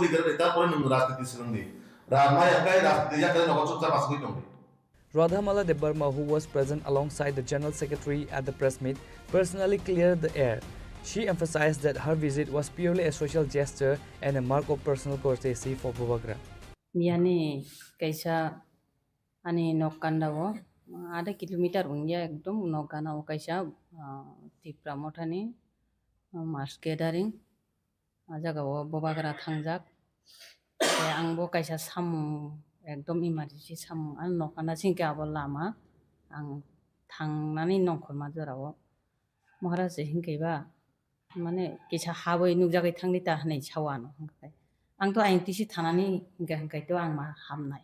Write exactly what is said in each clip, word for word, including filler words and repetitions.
Leader ni, tarpore nwng rajniti swrwngdi. Ra-, maya khe rajniti ya khe nogo chupchap asugwi tongdi. Radhamala Debbarma, who was present alongside the General Secretary at the press meet, personally cleared the air. She emphasized that her visit was purely a social gesture and a mark of personal courtesy for Bubagra. Miyani kaisa ani nok kanda o, adha kilometer wngya ekdom nok gana o kaisa, ah, Tipra Mothani, ah, mass gathering. Ah jaga o Bubagra thangjak. Tei ang bo kaisa samung ekdom emergency samung, ani nok kanda singkhe abo lama, ang thangnani nongkhorma jora o. Maharaj se hinkhe ba, mane kisa habwi nukjagwi thangdi ta hinwi sao ano hinkhe. Ang to ayang tisi thanani hinkhe hinkhe to ang ma hamnai.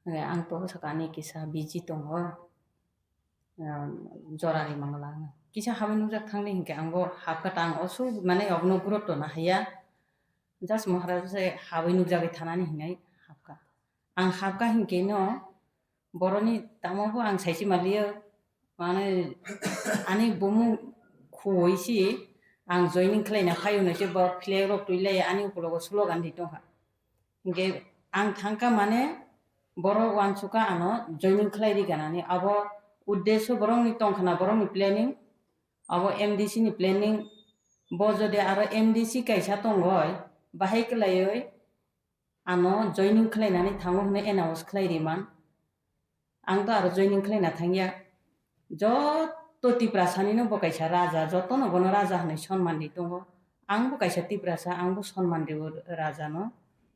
Hinkhe ang to sakani kisa busy tongo. Um, jora ri mangla ang. Kisa habwi nukjak thangdi hinkhe ang bo habkha ta ang osu mane obono gurutto na haiya. Just Maharaj se habwi nukjagwi thanani hinwi habkha. Ang habkha hinkhe no boroni tamo bo ang saisi maliyo. Mane ani bumung khuwi si ang joining khlaina phaio hinwi se bo flag rok twi lai ani ukologo slogan di tongkha. Hinkhe ang thangkha mane borok uansukha ano joining khlai ri ganani. Abo uddesyo borokni tongkhana, borokni planning, abo M D C ni planning. Bo jodi aro M D C kaisa tongoi, bahai kwlaioi ano joining khlainani thango hwnwi announce khlai ri man. Ang to aro joining khlaina thangya. Joto Tiprasani no bo kaisa raja, joto no bono raja hinwi sonman ri tongo. Ang bo kaisa Tiprasa, ang bo sonman rio raja no.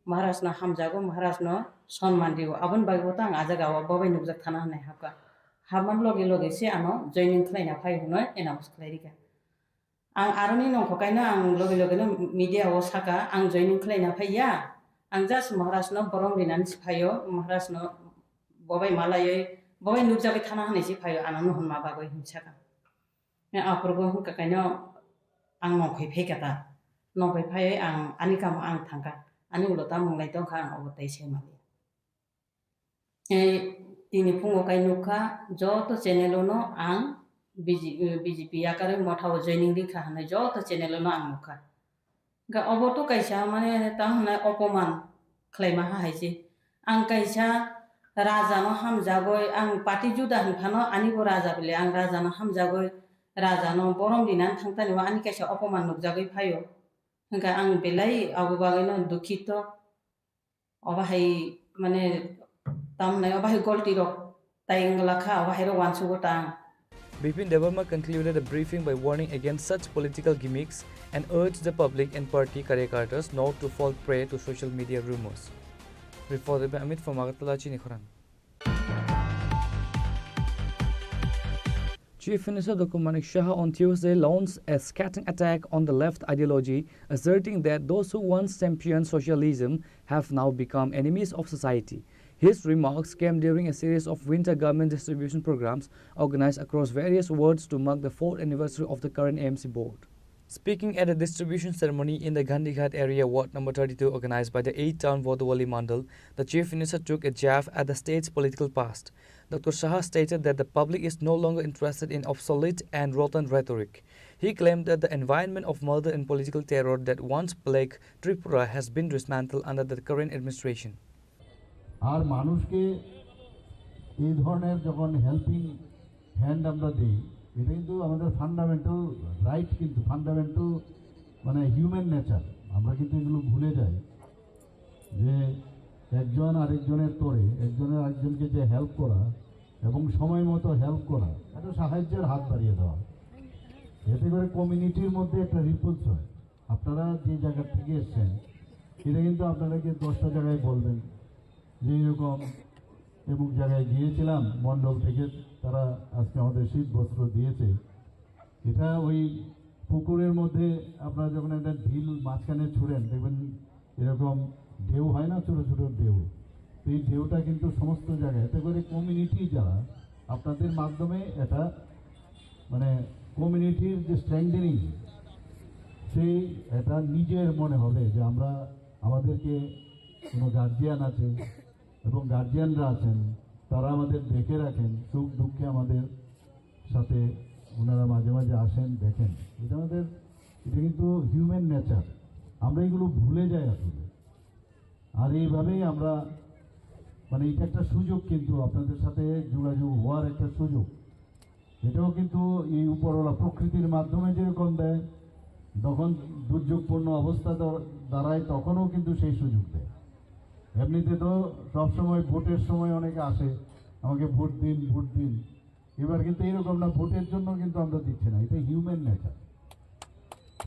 Maharaj no hamjago, Maharaj no sonman rio. Aboni bagwi bo to ang ah jaga o bobai nukjak thana hinwi habkha. Habman loge loge se ano joining khlaina phai hwnwi announce khlai rikha. Ang aroni nongkho kaino ang loge loge no media o saka, ang joining khlaina phaiya. Ang just Maharaj no borom rinani se phaio, Maharaj no bobai malaioi, bobai nukjagwi thana hinwi se phaio, ano nuhunma bagwi hinwi saka. Aphuru bo hwnkha kaino ang nongkhoi phaikha ta. Nongkhoi phaioi ang ani kamo ang thangkha. Ani ulo ta munglai tongkha, ang obo tei sai maliya. Tei tini phungo kai nukha, joto channel-o no ang B J P, B J P yakarwi mothao joining rikha hinwi joto channel-o no ang nukha. Hwnkhe obo to kaisa mane tamo hwnai opoman khlaima ha hai se. Ang kaisa raja no hamjagwi, ang party juda hwnphano ani bo raja bile, ang raja no hamjagwi, raja no borom rinani thangtani o ani kaisa opoman nukjagwi phaio. Hwnkhe ang belai abo bagwi no dukhito. Obo hai mane tamnai obo hai golti rok tai wngla kha, obo hai rok uansugo tang. Bipin Debbarma concluded the briefing by warning against such political gimmicks and urged the public and party karyakartas not to fall prey to social media rumors. Reported by Amit from Agartala, Chini Khorang. Chief Minister Doctor Manik Saha on Tuesday launched a scathing attack on the left ideology, asserting that those who once championed socialism have now become enemies of society. His remarks came during a series of winter garment distribution programs organized across various wards to mark the fourth anniversary of the current A M C board. Speaking at a distribution ceremony in the Gandhighat area, ward number thirty-two, organized by the eighth Town Vodawali Mandal, the Chief Minister took a jab at the state's political past. Doctor Saha stated that the public is no longer interested in obsolete and rotten rhetoric. He claimed that the environment of murder and political terror that once plagued Tripura has been dismantled under the current administration. আর মানুষকে এই ধরনের যখন helping hand আমরা দিই, এটা কিন্তু আমাদের fundamental right, কিন্তু ফান্ডামেন্টাল মানে হিউম্যান নেচার। আমরা কিন্তু এগুলো ভুলে যাই যে একজন আরেকজনের তরে, একজনের আরেকজনকে যে হেল্প করা এবং সময় মতো হেল্প করা, একটা সাহায্যের হাত বাড়িয়ে দেওয়া, এতে করে কমিউনিটির মধ্যে একটা রিপলস হয়। আপনারা যে জায়গা থেকে এসছেন, এটা কিন্তু আপনারা গিয়ে দশটা জায়গায় বলবেন যে এরকম অমুক জায়গায় গিয়েছিলাম, মণ্ডল থেকে তারা আজকে আমাদের শীত বস্ত্র দিয়েছে। এটা ওই পুকুরের মধ্যে আপনারা যখন একটা ঢিল মাঝখানে ছুঁড়েন, দেখবেন এরকম ঢেউ হয় না, ছোট ছোট ঢেউ। তো এই ঢেউটা কিন্তু সমস্ত জায়গায়, এতে করে কমিউনিটি যারা আপনাদের মাধ্যমে এটা মানে কমিউনিটির যে স্ট্রেংথেনিং, সেই এটা নিজের মনে হবে যে আমরা, আমাদেরকে কোনো গার্জিয়ান আছে এবং গার্জিয়ানরা আছেন, তারা আমাদের দেখে রাখেন, সুখ দুঃখে আমাদের সাথে ওনারা মাঝে মাঝে আসেন, দেখেন। এটা আমাদের, এটা কিন্তু হিউম্যান নেচার, আমরা এগুলো ভুলে যাই আসলে। আর এইভাবেই আমরা, মানে, এটা একটা সুযোগ, কিন্তু আপনাদের সাথে যোগাযোগ হওয়ার একটা সুযোগ। এটাও কিন্তু এই উপরওয়ালা প্রকৃতির মাধ্যমে যেরকম দেয়, তখন দুর্যোগপূর্ণ অবস্থা দ-, দাঁড়ায়, তখনও কিন্তু সেই সুযোগ দেয়। এমনিতে তো সবসময় ভোটের সময় অনেকে আসে, "আমাকে ভোট দিন, ভোট দিন।" এবার কিন্তু এরকম না, ভোটের জন্য কিন্তু আমরা দিচ্ছি না, এটা হিউম্যান নেচার।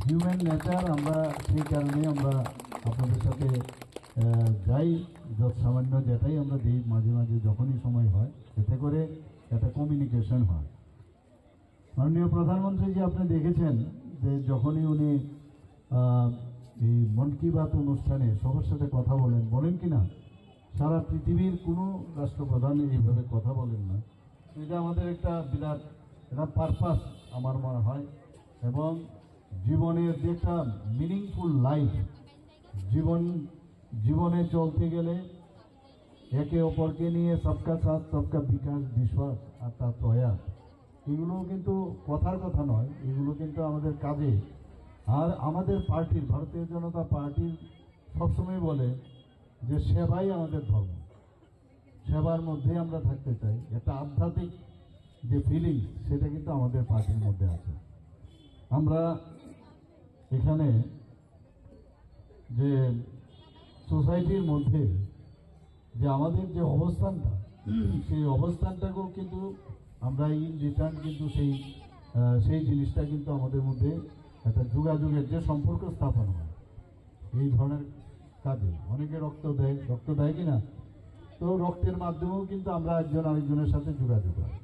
হিউম্যান নেচার, আমরা সেই কারণে আমরা আপনাদের সাথে, আহ, যাই, যত সামান্য যেটাই আমরা দিই মাঝে মাঝে যখনই সময় হয়, এতে করে একটা কমিউনিকেশন হয়। মাননীয় প্রধানমন্ত্রী জি, আপনি দেখেছেন যে যখনই উনি, আহ, এই মন কি বাত অনুষ্ঠানে সবার সাথে কথা বলেন, বলেন কি না, সারা পৃথিবীর কোনো রাষ্ট্রপ্রধান এইভাবে কথা বলেন না। এটা আমাদের একটা বিরাট, এটা পারপাস আমার মনে হয়। এবং জীবনের যে একটা মিনিংফুল লাইফ, জীবন, জীবনে চলতে গেলে একে অপরকে নিয়ে সবকা সাথ সবকা বিকাশ, বিশ্বাস আর তার প্রয়াস, এগুলো কিন্তু কথার কথা নয়, এগুলো কিন্তু আমাদের কাজে। আর আমাদের পার্টির, ভারতীয় জনতা পার্টির সবসময় বলে যে সেবাই আমাদের ধর্ম, সেবার মধ্যে আমরা থাকতে চাই। একটা আধ্যাত্মিক যে ফিলিংস, সেটা কিন্তু আমাদের পার্টির মধ্যে আছে। আমরা এখানে যে সোসাইটির মধ্যে যে আমাদের যে অবস্থানটা, সেই অবস্থানটাকেও কিন্তু আমরা ইন রিটার্ন কিন্তু সেই, আহ, সেই জিনিসটা কিন্তু আমাদের মধ্যে একটা যোগাযোগের যে সম্পর্ক স্থাপন হয় এই ধরনের কাজে। অনেকে রক্ত দেয়, রক্ত দেয় কি না? তো রক্তের মাধ্যমেও কিন্তু আমরা একজন আরেকজনের সাথে যোগাযোগ হয়,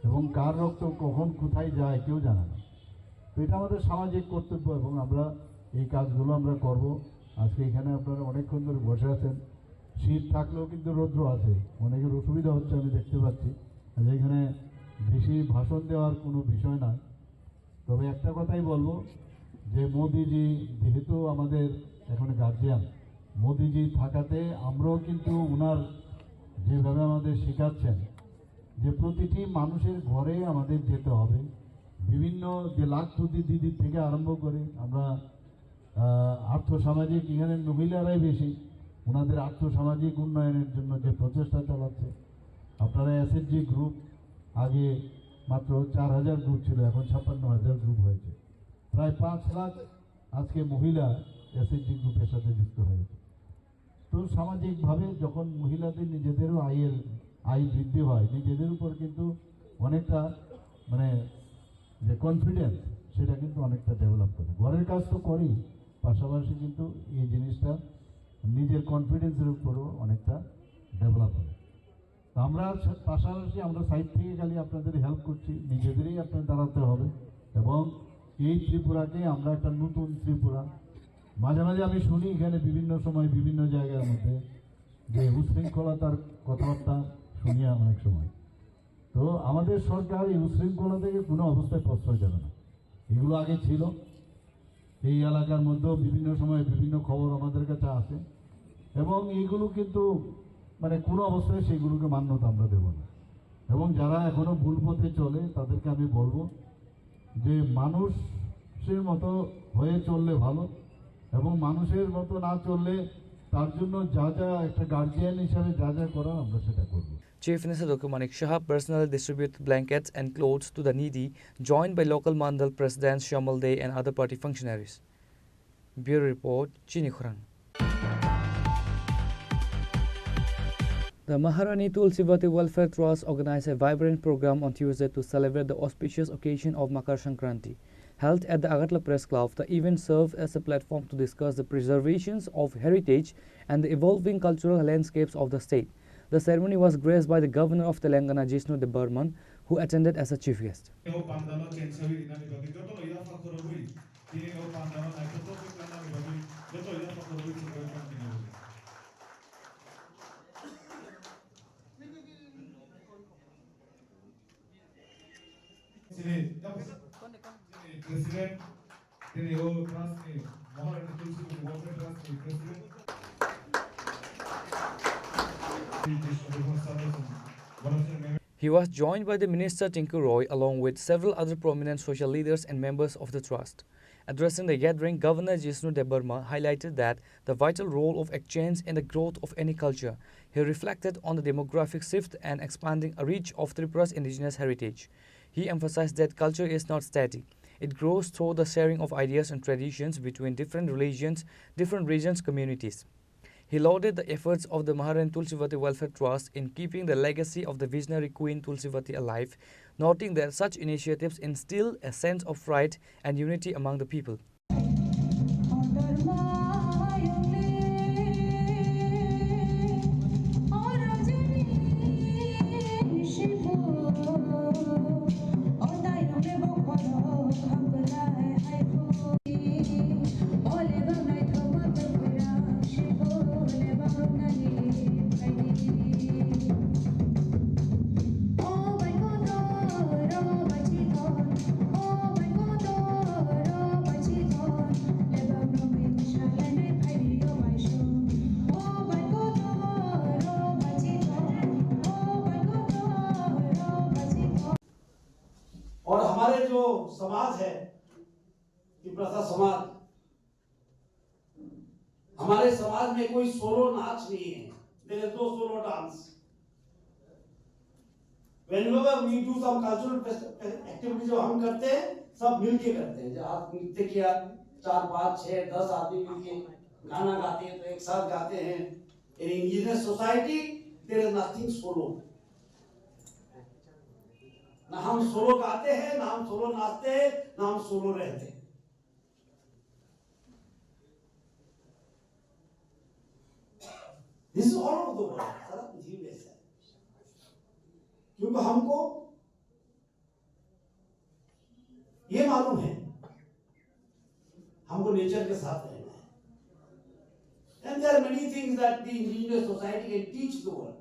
এবং কার রক্ত কখন কোথায় যায় কেউ জানে না। তো এটা আমাদের সামাজিক কর্তব্য এবং আমরা এই কাজগুলো আমরা করব। আজকে এখানে আপনারা অনেকক্ষণ ধরে বসে আছেন, শীত থাকলেও কিন্তু রৌদ্র আছে, অনেকের অসুবিধা হচ্ছে আমি দেখতে পাচ্ছি। আজ এখানে বেশি ভাষণ দেওয়ার কোনো বিষয় নয়, তবে একটা কথাই বলবো যে মোদিজি যেহেতু আমাদের এখন গার্জিয়ান, মোদিজি থাকাতে আমরাও কিন্তু ওনার যেভাবে আমাদের শেখাচ্ছেন যে প্রতিটি মানুষের ঘরে আমাদের যেতে হবে, বিভিন্ন যে লাখপতি দিদির থেকে আরম্ভ করে আমরা, আহ, আর্থসামাজিক, এখানে মহিলারাই বেশি, ওনাদের আর্থসামাজিক উন্নয়নের জন্য যে প্রচেষ্টা চালাচ্ছে। আপনারা এসএইচজি গ্রুপ, আগে মাত্র চার হাজার গ্রুপ ছিল, এখন ছাপ্পান্ন হাজার গ্রুপ হয়েছে। প্রায় পাঁচ লাখ আজকে মহিলা এসএইচজি গ্রুপের সাথে যুক্ত হয়েছে। তো সামাজিকভাবে যখন মহিলাদের নিজেদেরও আয়ের, আয় বৃদ্ধি হয়, নিজেদের উপর কিন্তু অনেকটা, মানে, যে কনফিডেন্স, সেটা কিন্তু অনেকটা ডেভেলপ করে। ঘরের কাজ তো করি, পাশাপাশি কিন্তু এই জিনিসটা নিজের কনফিডেন্সের উপরও অনেকটা ডেভেলপ হয়। তো আমরা সা-, পাশাপাশি আমরা সাইড থেকে খালি আপনাদের হেল্প করছি, নিজেদেরই আপনাদের দাঁড়াতে হবে। এবং এই ত্রিপুরাকে আমরা একটা নতুন ত্রিপুরা, মাঝে মাঝে আমি শুনি এখানে বিভিন্ন সময় বিভিন্ন জায়গার মধ্যে যে উশৃঙ্খলতার কথাবার্তা শুনি অনেক সময়। তো আমাদের সরকার এই উশৃঙ্খলা থেকে কোনো অবস্থায় প্রশ্রয় দেবে না। এগুলো আগে ছিল, এই এলাকার মধ্যেও বিভিন্ন সময় বিভিন্ন খবর আমাদের কাছে আসে, এবং এইগুলো কিন্তু, মানে, কোনো অবস্থায় সেইগুলোকে মান্যতা আমরা দেব না। এবং যারা এখনো ভুল পথে চলে, তাদেরকে আমি বলবো যে মানুষের মতো হয়ে চললে ভালো, এবং মানুষের মতো না চললে তার জন্য যা যা একটা গার্জিয়ান হিসাবে যা যা করার, আমরা সেটা করব। Chief Minister Doctor Manik Saha personally distributed blankets and clothes to the needy, joined by local Mandal President Shamal Dey and other party functionaries. Bureau Report, Chini Khorang. The Maharani Tulsivati Welfare Trust organized a vibrant program on Tuesday to celebrate the auspicious occasion of Makar Sankranti. Held at the Agartala Press Club, the event served as a platform to discuss the preservations of heritage and the evolving cultural landscapes of the state. The ceremony was graced by the Governor of Telangana, Jishnu Debbarman, who attended as a chief guest. O pandalo kengsawi rinani bagwi jotono yapha khorogwi, tini o pandalo naithothok khe kanani bagwi joto yapha khorogwi chwngwi tongmani. Chini, chini President, chini o trust ni, Maharani Tulsi Welfare Trust ni President. He was joined by the Minister Tinku Roy along with several other prominent social leaders and members of the trust. Addressing the gathering, Governor Jishnu Debbarma highlighted that the vital role of exchange in the growth of any culture. He reflected on the demographic shift and expanding reach of Tripura's indigenous heritage. He emphasized that culture is not static. It grows through the sharing of ideas and traditions between different religions, different regions, communities. He lauded the efforts of the Maharani Tulsivati Welfare Trust in keeping the legacy of the visionary Queen Tulsivati alive, noting that such initiatives instill a sense of pride and unity among the people. और हमारे जो समाज है, तिपरासा समाज, हमारे समाज में कोई सोलो नाच नहीं है। There is no solo dance. Whenever we do some cultural fest- activity, जो हम करते हैं, सब मिलके करते हैं। जो आज नृत्य किया, चार, पाँच, छह, दस आदमी मिलके गाना गाते हैं, तो एक साथ गाते हैं। In indigenous society, there is nothing solo. ना हम सोलो गाते हैं, ना हम सोलो नाचते हैं, ना हम सोलो रहते हैं। This is all over the world, सारा पृथ्वी में ऐसा है। क्योंकि हमको ये मालूम है, हमको नेचर के साथ रहना है। And there are many things that the indigenous society can teach the world.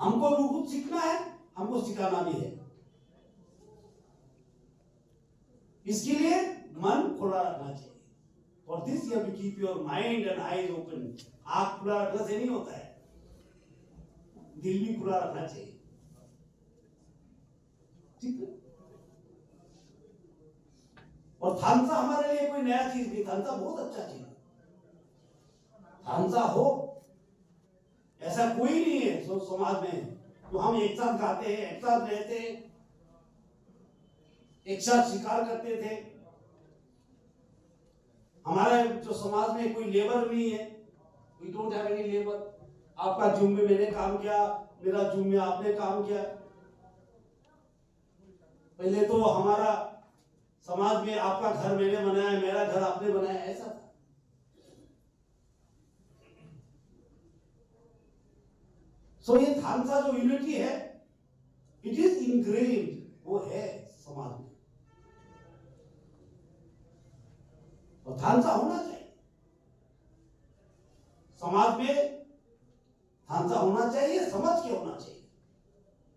हमको भी कुछ सीखना है, हमको सिखाना भी है। इसके लिए मन खुला रखना चाहिए। For this you have to keep your mind and eyes open. आँख खुला रखने से नहीं होता है, दिल भी खुला रखना चाहिए। ठीक है। और थानसा हमारे लिए कोई नया चीज नहीं, थानसा बहुत अच्छा चीज है। थानसा हो, ऐसा कोई नहीं है जो समाज में, तो हम एक साथ गाते हैं, एक साथ रहते हैं, एक साथ शिकार करते थे। हमारे जो समाज में कोई लेबर नहीं है, we don't have any labor। आपका जूम में मैंने काम किया, मेरा जूम में आपने काम किया। पहले तो हमारा समाज में आपका घर मैंने बनाया, मेरा घर आपने बनाया, ऐसा था। So ये थानसा जो यूनिटी है, इट इज इनग्रेन्ड, वो है समाज में। और थानसा होना चाहिए समाज में। थानसा होना चाहिए, समझ के होना चाहिए,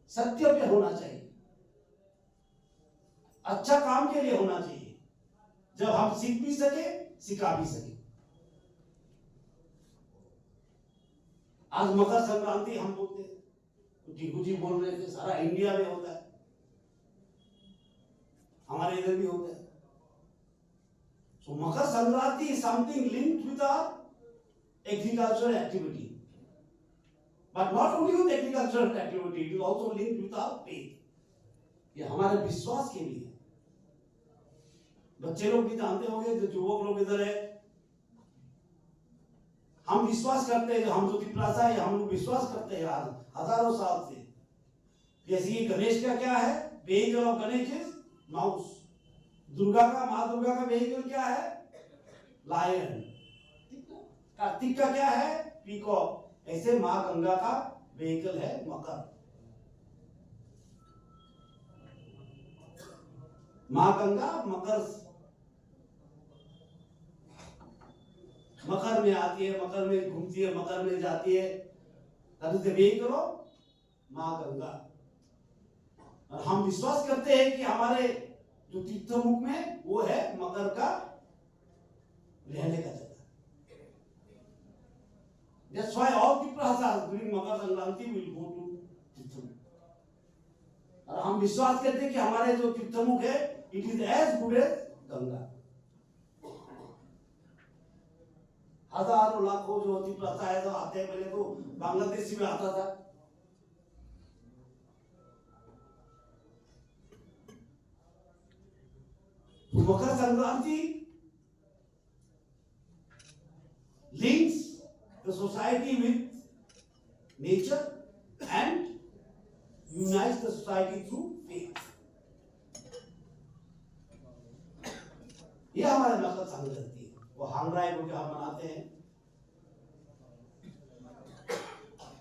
सत्य पे होना चाहिए, अच्छा काम के लिए होना चाहिए, जब हम सीख भी सके, सिखा भी सके। आज मकर संक्रांति हम बोलते हैं, तो टिंकू जी बोल रहे थे, सारा इंडिया में होता है, हमारे इधर भी होता है। So Makar Sankranti is something linked with our agricultural activity, but not only with agricultural activity, it is also linked with our faith. ये हमारे विश्वास के लिए। बच्चे लोग भी जानते होंगे, जो युवक लोग इधर है, हम विश्वास करते हैं, हम जो तिपरासा है, हम लोग विश्वास करते हैं आज हजारों साल से। जैसे कि गणेश का क्या है? Vehicle of Ganesh is mouse। Durga का, माँ दुर्गा का vehicle क्या है? Lion। ठीक ना? कार्तिक का क्या है? Peacock। ऐसे माँ गंगा का vehicle है मकर। माँ गंगा मकर, मकर में आती है, मकर में घूमती है, मकर में जाती है। That is the vehicle of माँ गंगा। और हम विश्वास करते हैं कि हमारे जो तीर्थमुख में वो है मकर का रहने का जगह। That's why all Tiprasas during Makar Sankranti will go to तीर्थमुख। और हम विश्वास करते हैं कि हमारे जो तीर्थमुख है, it is as good as Ganga. हजारों लाखों जो तीर्थयात्री है, जो आते हैं, पहले तो बांग्लादेशी में आता था। तो मकर Sankranti links the society with nature and unites the society through faith। ये हमारा मकर संक्रांति है, वो हंगराई बोल के हम मनाते हैं।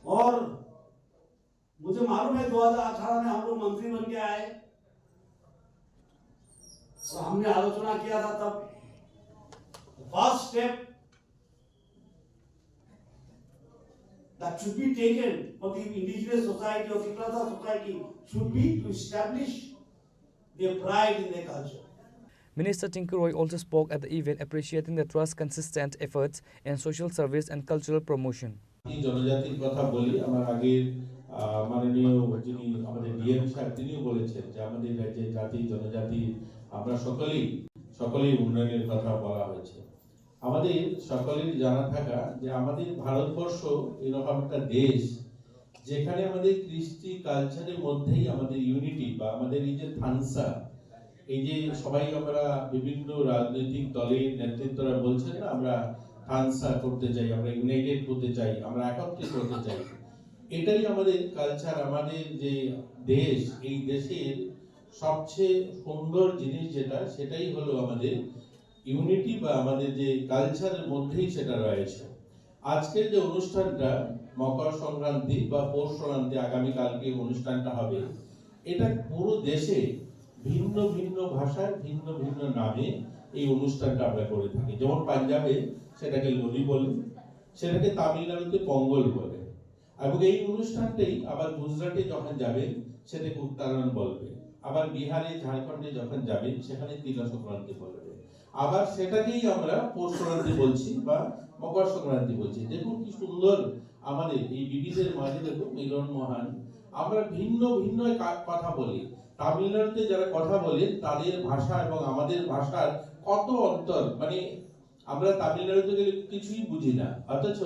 और मुझे मालूम है, दो हज़ार अठारह में हम लोग मंत्री बन के आए और हमने आलोचना किया था तब, first step that should be taken for the indigenous society or Tiprasa society should be to establish their pride in their culture। Minister Tinku Roy also spoke at the event, appreciating the trust's consistent efforts in social service and cultural promotion। এই জনজাতির কথা বলি, আমার আগে, আহ, মাননীয় যিনি আমাদের ডিএম সাহেব, তিনিও বলেছেন যে আমাদের রাজ্যের জাতি, জনজাতি, আমরা সকলেই, সকলেই উন্নয়নের কথা বলা হয়েছে। আমাদের সকলেরই জানা থাকা যে আমাদের ভারতবর্ষ এরকম একটা দেশ, যেখানে আমাদের কৃষ্টি কালচারের মধ্যেই আমাদের ইউনিটি বা আমাদের এই যে থানসা, এই যে সবাই আমরা বিভিন্ন রাজনৈতিক দলের নেতৃত্বরা বলছেন না, আমরা থানসা করতে চাই, আমরা ইউনাইটেড হতে চাই, আমরা একত্রিত হতে চাই। এটাই আমাদের কালচার। আমাদের যে দেশ, এই দেশের সবচেয়ে সুন্দর জিনিস যেটা, সেটাই হলো আমাদের ইউনিটি বা আমাদের যে কালচারের মধ্যেই সেটা রয়েছে। আজকের যে অনুষ্ঠানটা, মকর সংক্রান্তি বা পৌষ সংক্রান্তি, আগামীকালকে অনুষ্ঠানটা হবে, এটা পুরো দেশে ভিন্ন ভিন্ন ভাষায় ভিন্ন ভিন্ন নামে এই অনুষ্ঠানটা আমরা করে থাকি। যেমন পাঞ্জাবে সেটাকে লোরি বলে, সেটাকে তামিলনাড়ুতে পঙ্গল বলে। এবং এই অনুষ্ঠানটাই আবার গুজরাটে যখন যাবেন, সেটাকে উত্তরায়ণ বলবে। আবার বিহারে, ঝাড়খণ্ডে যখন যাবেন, সেখানে তিলা সংক্রান্তি বলবে। আবার সেটাকেই আমরা পৌষ সংক্রান্তি বলছি বা মকর সংক্রান্তি বলছি। দেখুন কি সুন্দর আমাদের এই বিবিধের মাঝে দেখুন মিলন মহান। আমরা ভিন্ন ভিন্ন কা-, কথা বলি। তামিলনাড়ুতে যারা কথা বলে, তাদের ভাষা এবং আমাদের ভাষার কত অন্তর, মানে আমরা তামিলনাড়ুতে গেলে কিছুই বুঝি না, অথচ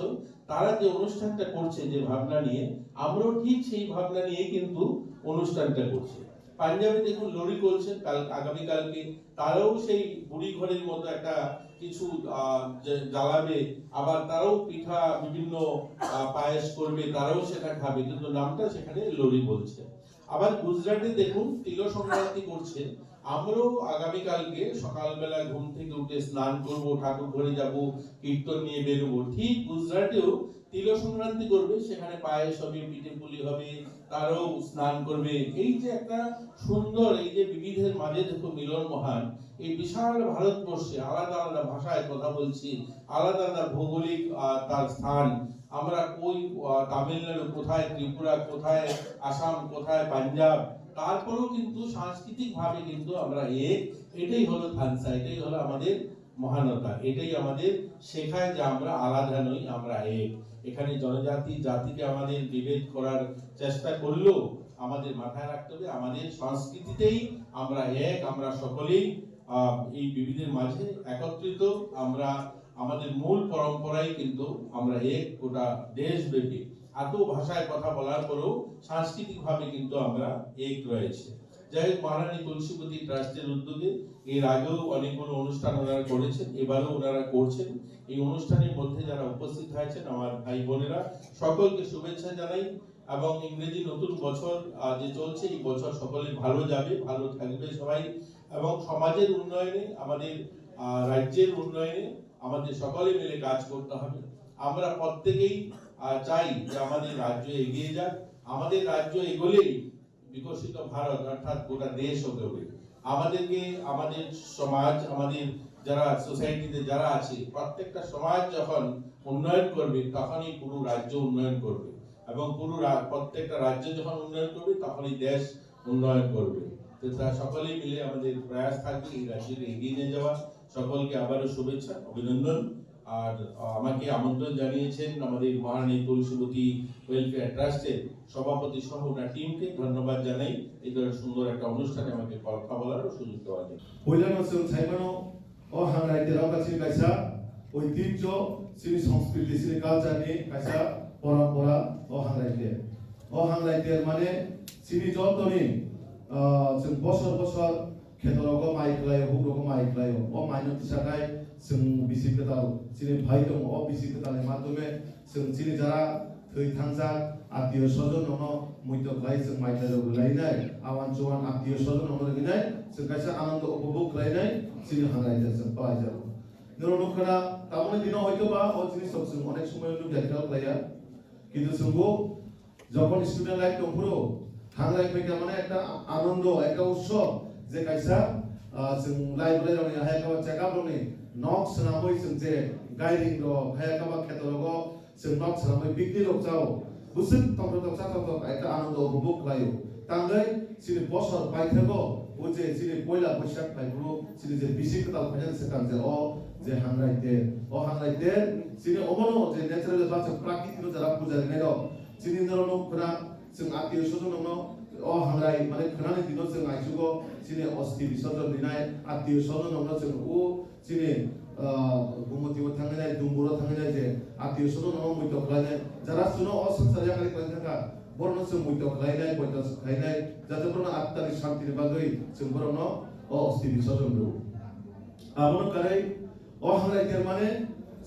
তারা যে অনুষ্ঠানটা করছে যে ভাবনা নিয়ে, আমরাও ঠিক সেই ভাবনা নিয়ে কিন্তু অনুষ্ঠানটা করছি। পাঞ্জাবে দেখুন লোরি করছেন, কাল, আগামীকালকে তারাও সেই বুড়ি ঘরের মতো একটা কিছু, আহ, যে জ্বালাবে, আবার তারাও পিঠা বিভিন্ন, আহ, পায়েস করবে, তারাও সেটা খাবে, কিন্তু নামটা সেখানে লোরি বলছে। আবার গুজরাটে দেখুন তিল সংক্রান্তি করছে, আমরাও আগামীকালকে সকালবেলা ঘুম থেকে উঠে স্নান করব, ঠাকুর ঘরে যাব, কীর্তন নিয়ে বেরোবো। ঠিক গুজরাটেও তিল সংক্রান্তি করবে, সেখানে পায়েস হবে, পিঠে পুলি হবে, তারাও স্নান করবে। এই যে একটা সুন্দর, এই যে বিবিধের মাঝে দেখো মিলন মহান, এই বিশাল ভারতবর্ষে আলাদা আলাদা ভাষায় কথা বলছি, আলাদা আলাদা ভৌগোলিক, আহ, তার স্থান, আমরা কই, আহ, তামিলনাড়ু কোথায়, ত্রিপুরা কোথায়, আসাম কোথায়, পাঞ্জাব, তারপরেও কিন্তু সাংস্কৃতিক ভাবে কিন্তু আমরা এক। এটাই হলো থানসা, এটাই হলো আমাদের মহানতা, এটাই আমাদের শেখায় যে আমরা আলাদা নই, আমরা এক। এখানে জনজাতি জাতিকে আমাদের বিভেদ করার চেষ্টা করলেও আমাদের মাথায় রাখতে হবে, আমাদের সংস্কৃতিতেই আমরা এক, আমরা সকলেই, আহ, এই বিবিধের মাঝে একত্রিত। আমরা আমাদের মূল পরম্পরাই কিন্তু আমরা এক, গোটা দেশব্যাপী। এত ভাষায় কথা বলার পরেও সাংস্কৃতিকভাবে কিন্তু আমরা এক রয়েছে। যাই হোক, মহারানী তুলসীবতী ট্রাস্টের উদ্যোগে এর আগেও অনেকগুলো অনুষ্ঠান ওনারা করেছেন, এবারও ওনারা করছেন। এই অনুষ্ঠানের মধ্যে যারা উপস্থিত হয়েছেন, আমার ভাই বোনেরা, সকলকে শুভেচ্ছা জানাই। এবং ইংরেজি নতুন বছর, আহ, যে চলছে, এই বছর সকলের ভালো যাবে, ভালো থাকবে সবাই। এবং সমাজের উন্নয়নে, আমাদের, আহ, রাজ্যের উন্নয়নে আমাদের সকলে মিলে কাজ করতে হবে। আমরা প্রত্যেকেই, আহ, চাই যে আমাদের রাজ্য এগিয়ে যাক। আমাদের রাজ্য এগোলেই বিকশিত ভারত অর্থাৎ গোটা দেশ এগোবে। আমাদেরকে, আমাদের সমাজ, আমাদের যারা সোসাইটিতে যারা আছে, প্রত্যেকটা সমাজ যখন উন্নয়ন করবে, তখনই পুরো রাজ্য উন্নয়ন করবে। এবং পুরো রা-, প্রত্যেকটা রাজ্য যখন উন্নয়ন করবে, তখনই দেশ উন্নয়ন করবে। তো তা সকলেই মিলে আমাদের প্রয়াস থাকবে এই রাজ্যকে এগিয়ে নিয়ে যাওয়া। সকলকে আবারও শুভেচ্ছা, অভিনন্দন। আর, আহ, আমাকে আমন্ত্রণ জানিয়েছেন আমাদের মহারানী তুলসীবতী ওয়েলফেয়ার ট্রাস্টের সভাপতি সহ ওনার টিমকে ধন্যবাদ জানাই এই ধরনের সুন্দর একটা অনুষ্ঠানে আমাকে কথা বলার সুযোগ দেওয়ার জন্য। Puilano chwng sai mano, o hangrai ter wngkha chini kaisa oitijjo, chini sanskriti, chini culture ni kaisa porompora, o hangrai ter. O hangrai ter mane chini jotoni, ah, chwng bosor bosor khetorogo mai khlaio, hugrogo mai khlaio. O maino tisakhai chwng bisi kwtal chini phai tongo. O bisi kwtalni madhyome chwng chini jara thwi thangjak attiyo sojon rokno muito khlai chwng mai khlai rok rwlainai. Awan chuan attiyo sojon rokno rwinai chwng kaisa anando upobhog khlainai chini hangrai ter chwng palaijago. Norok nukha na, tamoni dino hoito ba o jinis rok chwng onek somoy nukya khel khlaiya. Kintu chwngbo jokhon student life tongphuru, hangrai phaikha mane ekta anondo, ekta utsob, je kaisa, ah, chwng library rokni hai ekta check up rokni nok swnamwi chwng je gairing rok, hai ekta kheto rogo chwng nok swnamwi picnic rok chao. Bwswk tongthok tongsa tongthok ekta anondo upobhog khlaio. Tangwi chini bosor paithago, o je chini poila Boisak phaiphuru, chini je bisi kwtal phainani swkang je o je hangrai ter, o hangrai ter, chini obono je natural bachak prakriti no jara puja rinai rok, chini norok no khwna, chwng attiyo sojon rokno o hangrai mane khwnani dino chwng aichugo chini osti bisorjon rinai, attiyo sojon rokno chwng o chini, ah, Gumotio thangwi nai, Dumburo thangwi nai je attiyo sojon no muito khlainai, jara chuno o swngchar yakari khlai thangkha, borokno chwng muito khlainai, poito khlainai, jate borokno attani santini bagwi chwng borokno o osti bisorjon rw. Abono karwi o hangrai ter mane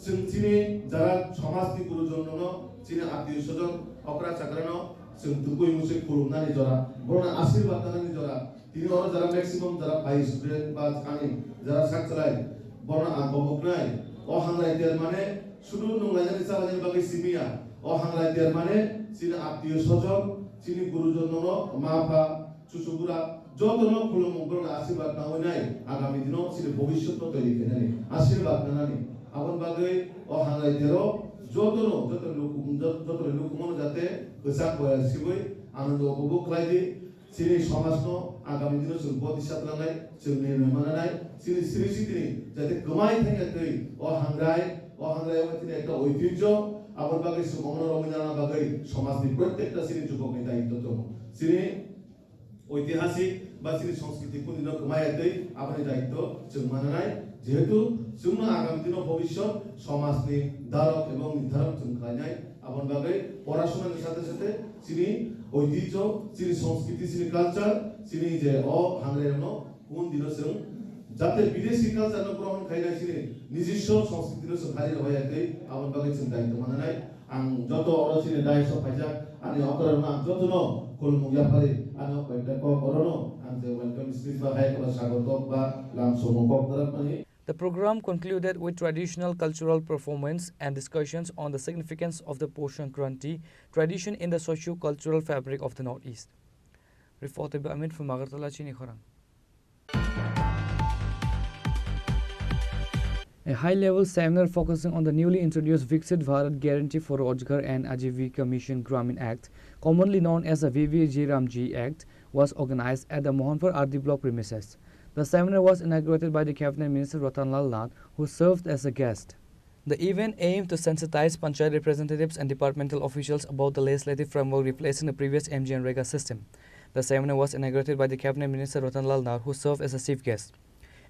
chwng chini jara somajni gurujon rokno, chini attiyo sojon, okra chakrano chwng tubui musui khulumnani jora, borokno asirwad nanani jora, Tini oro jara maximum jara phai student ba ani jara sak chalai, bono ang goboknai. O hangrai ter mane sudu nunglainani chalainani bagwi simiya. O hangrai ter mane chini attiyo sojon, chini gurujon nono, ma pha, chuchu bura, jotono khulumung borokno asirwad nangwi nai. Agami dino chini bhobishyot no toiri khainani asirwad nanani. Aboni bagwi o hangrai tero jotono, joto luku-, jot-, joto lukumono jate kwchak boya sibwi anando upobhog khlai di. Chini somajno agami dino chwng bodisa tlangnai, chwng nirmai mananai, chini sri sitini jate kwmai thangya twi o hangrai, o hangrai o tini ekta oitijjo, aboni bagwi chwng omono romwi nana bagwi somajni prottekta chini jubokni daitto tongo. Chini oitihasik ba chini sanskriti kundino kwmai twi aboni daitto chwng mananai, jehetu chwngno agami dino bhobishyot somajni dharok ebong nirdarok chwng khlainai, aboni bagwi porasonani sathe sathe Chini oitijjo, chini sanskriti, chini culture, chini je o hangrai rokno kun dino chwng jate bidesi culture no grohon khainai chini nijiswa sanskriti no chwng hari rwbai ya tei aboni bagwi chwng daitto mananai. Ang joto oro chini dais o phaijak ani okra rokno ang joto no khulumung yapharwi ani o koyekta kok oro no ang je welcome speech ba hai kok ba sagotok ba lam somung kok twrwk mani. The program concluded with traditional cultural performance and discussions on the significance of the Posh Sankranti tradition in the socio-cultural fabric of the Northeast. Reported by Amit from Agartala, Chini Khorang. A high-level seminar focusing on the newly introduced Viksit Bharat Guarantee for Rojgar and Ajivika Mission Gramin Act, commonly known as the V V G RAM G Act, was organized at the Mohanpur R D block premises. The seminar was inaugurated by the Cabinet Minister Ratan Lal Nath, who served as a guest. The event aimed to sensitize panchayat representatives and departmental officials about the legislative framework replacing the previous MGNREGA system. The seminar was inaugurated by the Cabinet Minister Ratan Lal Nath, who served as a chief guest.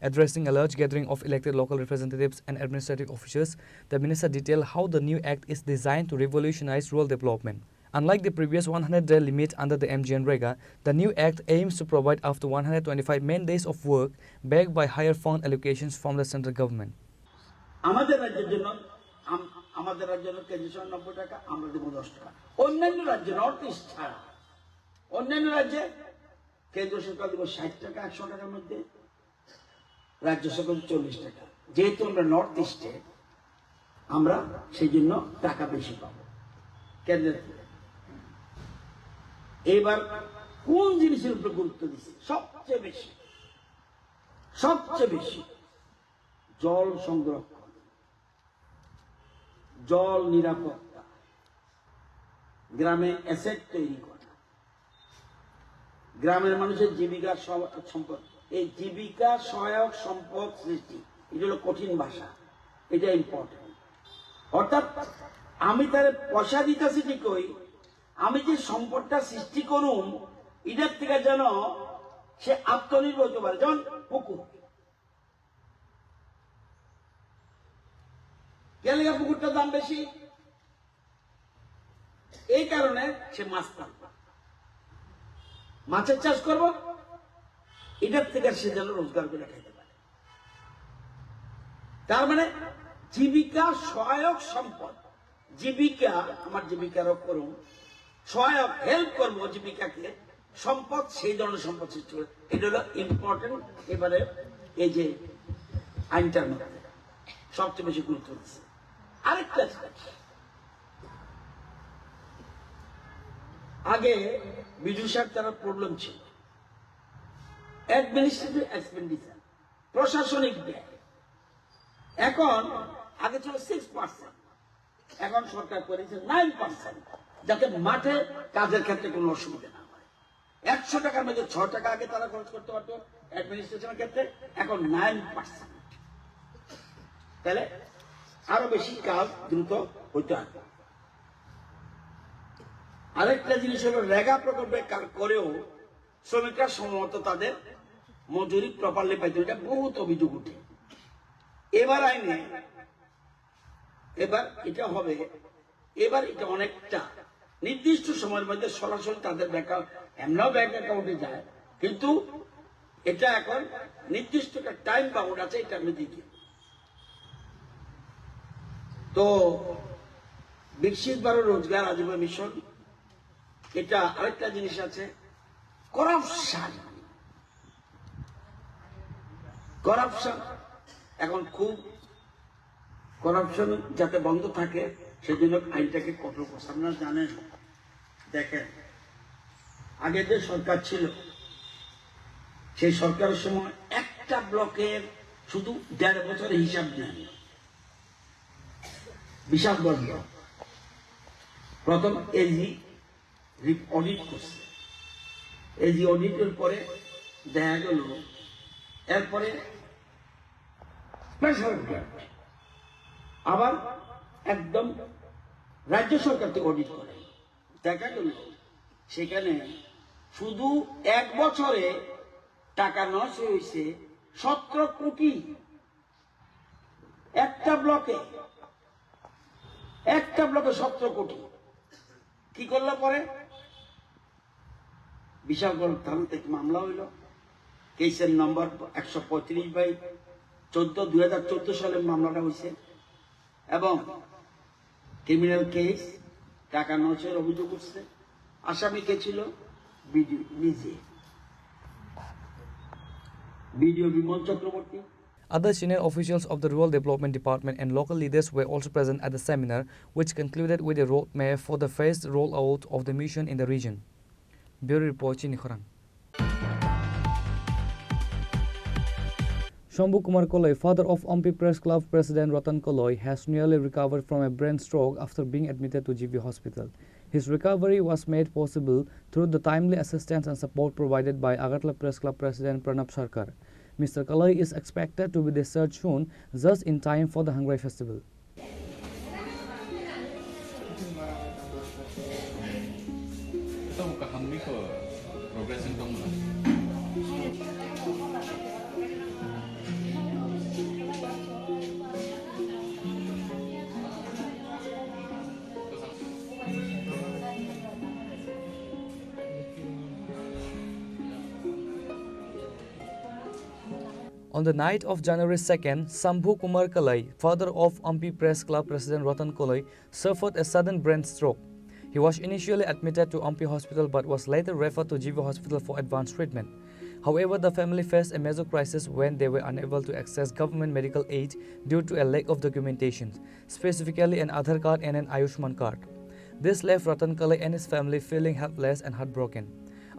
Addressing a large gathering of elected local representatives and administrative officials, the minister detailed how the new act is designed to revolutionize rural development. Unlike the previous one hundred day limit under the MGNREGA, the new act aims to provide up to one hundred twenty-five main days of work backed by higher fund allocations from the central government. আমাদের রাজ্যের জন্য আম-, আমাদের রাজ্যের জন্য কেন্দ্রীয় সরকার নব্বই টাকা, আমরা দেবো দশ টাকা। অন্যান্য রাজ্য, নর্থ ইস্ট ছাড়া, অন্যান্য রাজ্যে কেন্দ্র সরকার দেবো ষাট টাকা, একশো টাকার মধ্যে, রাজ্য সরকার চল্লিশ টাকা। যেহেতু আমরা নর্থ ইস্টে, আমরা সেই জন্য টাকা বেশি পাবো কেন্দ্রের থেকে। এবার কোন জিনিসের উপরে গুরুত্ব দিচ্ছি সবচেয়ে বেশি? সবচেয়ে বেশি জল সংরক্ষণ, জল নিরাপত্তা, গ্রামে অ্যাসেট তৈরি করা, গ্রামের মানুষের জীবিকা সহ-, সম্পদ, এই জীবিকা সহায়ক সম্পদ সৃষ্টি, এটা হলো কঠিন ভাষা, এটা ইম্পর্টেন্ট। অর্থাৎ আমি তারে পয়সা দিতেছি ঠিকই, আমি যে সম্পদটা সৃষ্টি করুম, এটার থেকে যেন সে আত্মনির্ভর হতে পারে। যেমন পুকুর, গেলেগা পুকুরটার দাম বেশি, এই কারণে সে মাছ পায়। মাছের চাষ করব, এটার থেকে সে যেন রোজগার করে খাইতে পারে। তার মানে জীবিকা সহায়ক সম্পদ, জীবিকা, আমার জীবিকার করুন সহায়ক, হেল্প করবো জীবিকাকে, সম্পদ, সেই ধরনের সম্পদ সৃষ্টি করে। এটা হলো ইম্পর্টেন্ট এবারে এই যে আইনটার মধ্যে সবচেয়ে বেশি গুরুত্ব দিচ্ছে। আরেকটা জিনিস, আগে বিজু সাহেব তারা প্রবলেম ছিল, অ্যাডমিনিস্ট্রেটিভ এক্সপেন্ডিচার, প্রশাসনিক ব্যয়। এখন আগে ছিল সিক্স পার্সেন্ট, এখন সরকার করেছে নাইন পার্সেন্ট, যাতে মাঠে কাজের ক্ষেত্রে কোনো অসুবিধা না হয়। একশো টাকার মধ্যে ছ টাকা আগে তারা খরচ করতে পারতো অ্যাডমিনিস্ট্রেশনের ক্ষেত্রে, এখন নাইন পার্সেন্ট। তাহলে আরো বেশি কাজ দ্রুত হইতে হবে। আরেকটা জিনিস হলো, রেগা প্রকল্পে কাজ করেও শ্রমিকরা সময়মতো তাদের মজুরি প্রপারলি পাইতো, এটা বহুত অভিযোগ উঠে। এবার আইনে, এবার এটা হবে, এবার এটা অনেকটা নির্দিষ্ট সময়ের মধ্যে সরাসরি তাদের ব্যাংক, এমনিও ব্যাংক অ্যাকাউন্টে যায়, কিন্তু এটা এখন নির্দিষ্ট একটা টাইম বাউন্ড আছে, এটা আমি দিতে। তো বিকশিত ভারত রোজগার আজীবন মিশন, এটা আরেকটা জিনিস আছে, করাপশন। করাপশন এখন খুব, করাপশন যাতে বন্ধ থাকে, সেজন্য আইনটাকে কঠোর করছে। আপনারা জানেন, দেখেন, আগে যে সরকার ছিল, সেই সরকারের সময় একটা ব্লকের শুধু দেড় বছরের হিসাব নেন, বিশালগড় ব্লক। প্রথম এজি অডিট করছে, এজি অডিটের পরে দেখা গেল, এরপরে প্রেশার কুকার, আবার একদম রাজ্য সরকার থেকে অডিট করে দেখা গেল, সেখানে শুধু এক বছরে টাকা নষ্ট হয়েছে সতেরো কোটি। একটা ব্লকে, একটা ব্লকে সতেরো কোটি। কি করলো পরে? বিশালগড় থানা থেকে মামলা হইল, কেসের নম্বর একশো পঁয়ত্রিশ বাই চোদ্দ, দুই হাজার চোদ্দ সালে মামলাটা হয়েছে। এবং ক্রিমিনাল কেস, টাকা নষ্টের অভিযোগ উঠছে। আসামি কে ছিল? বিডিও নিজে, BDO Bimal Chakraborty. Other senior officials of the Rural Development Department and local leaders were also present at the seminar, which concluded with a roadmap for the phased rollout of the mission in the region. Bureau Report, Chini Khorang. Shambhu Kumar Koloi, father of Ampi Press Club President Ratan Koloi, has nearly recovered from a brain stroke after being admitted to G B Hospital. His recovery was made possible through the timely assistance and support provided by Agartala Press Club President Pranab Sarkar. Mister Kalai is expected to be discharged soon, just in time for the Hangrai Festival. Ito, kahamni ko, progressing tong na. On the night of January second, Shambhu Kumar Kalai, father of Ampi Press Club President Ratan Kalai, suffered a sudden brain stroke. He was initially admitted to Ampi Hospital but was later referred to G V Hospital for advanced treatment. However, the family faced a major crisis when they were unable to access government medical aid due to a lack of documentation, specifically an Aadhaar card and an Ayushman card. This left Ratan Kalai and his family feeling helpless and heartbroken.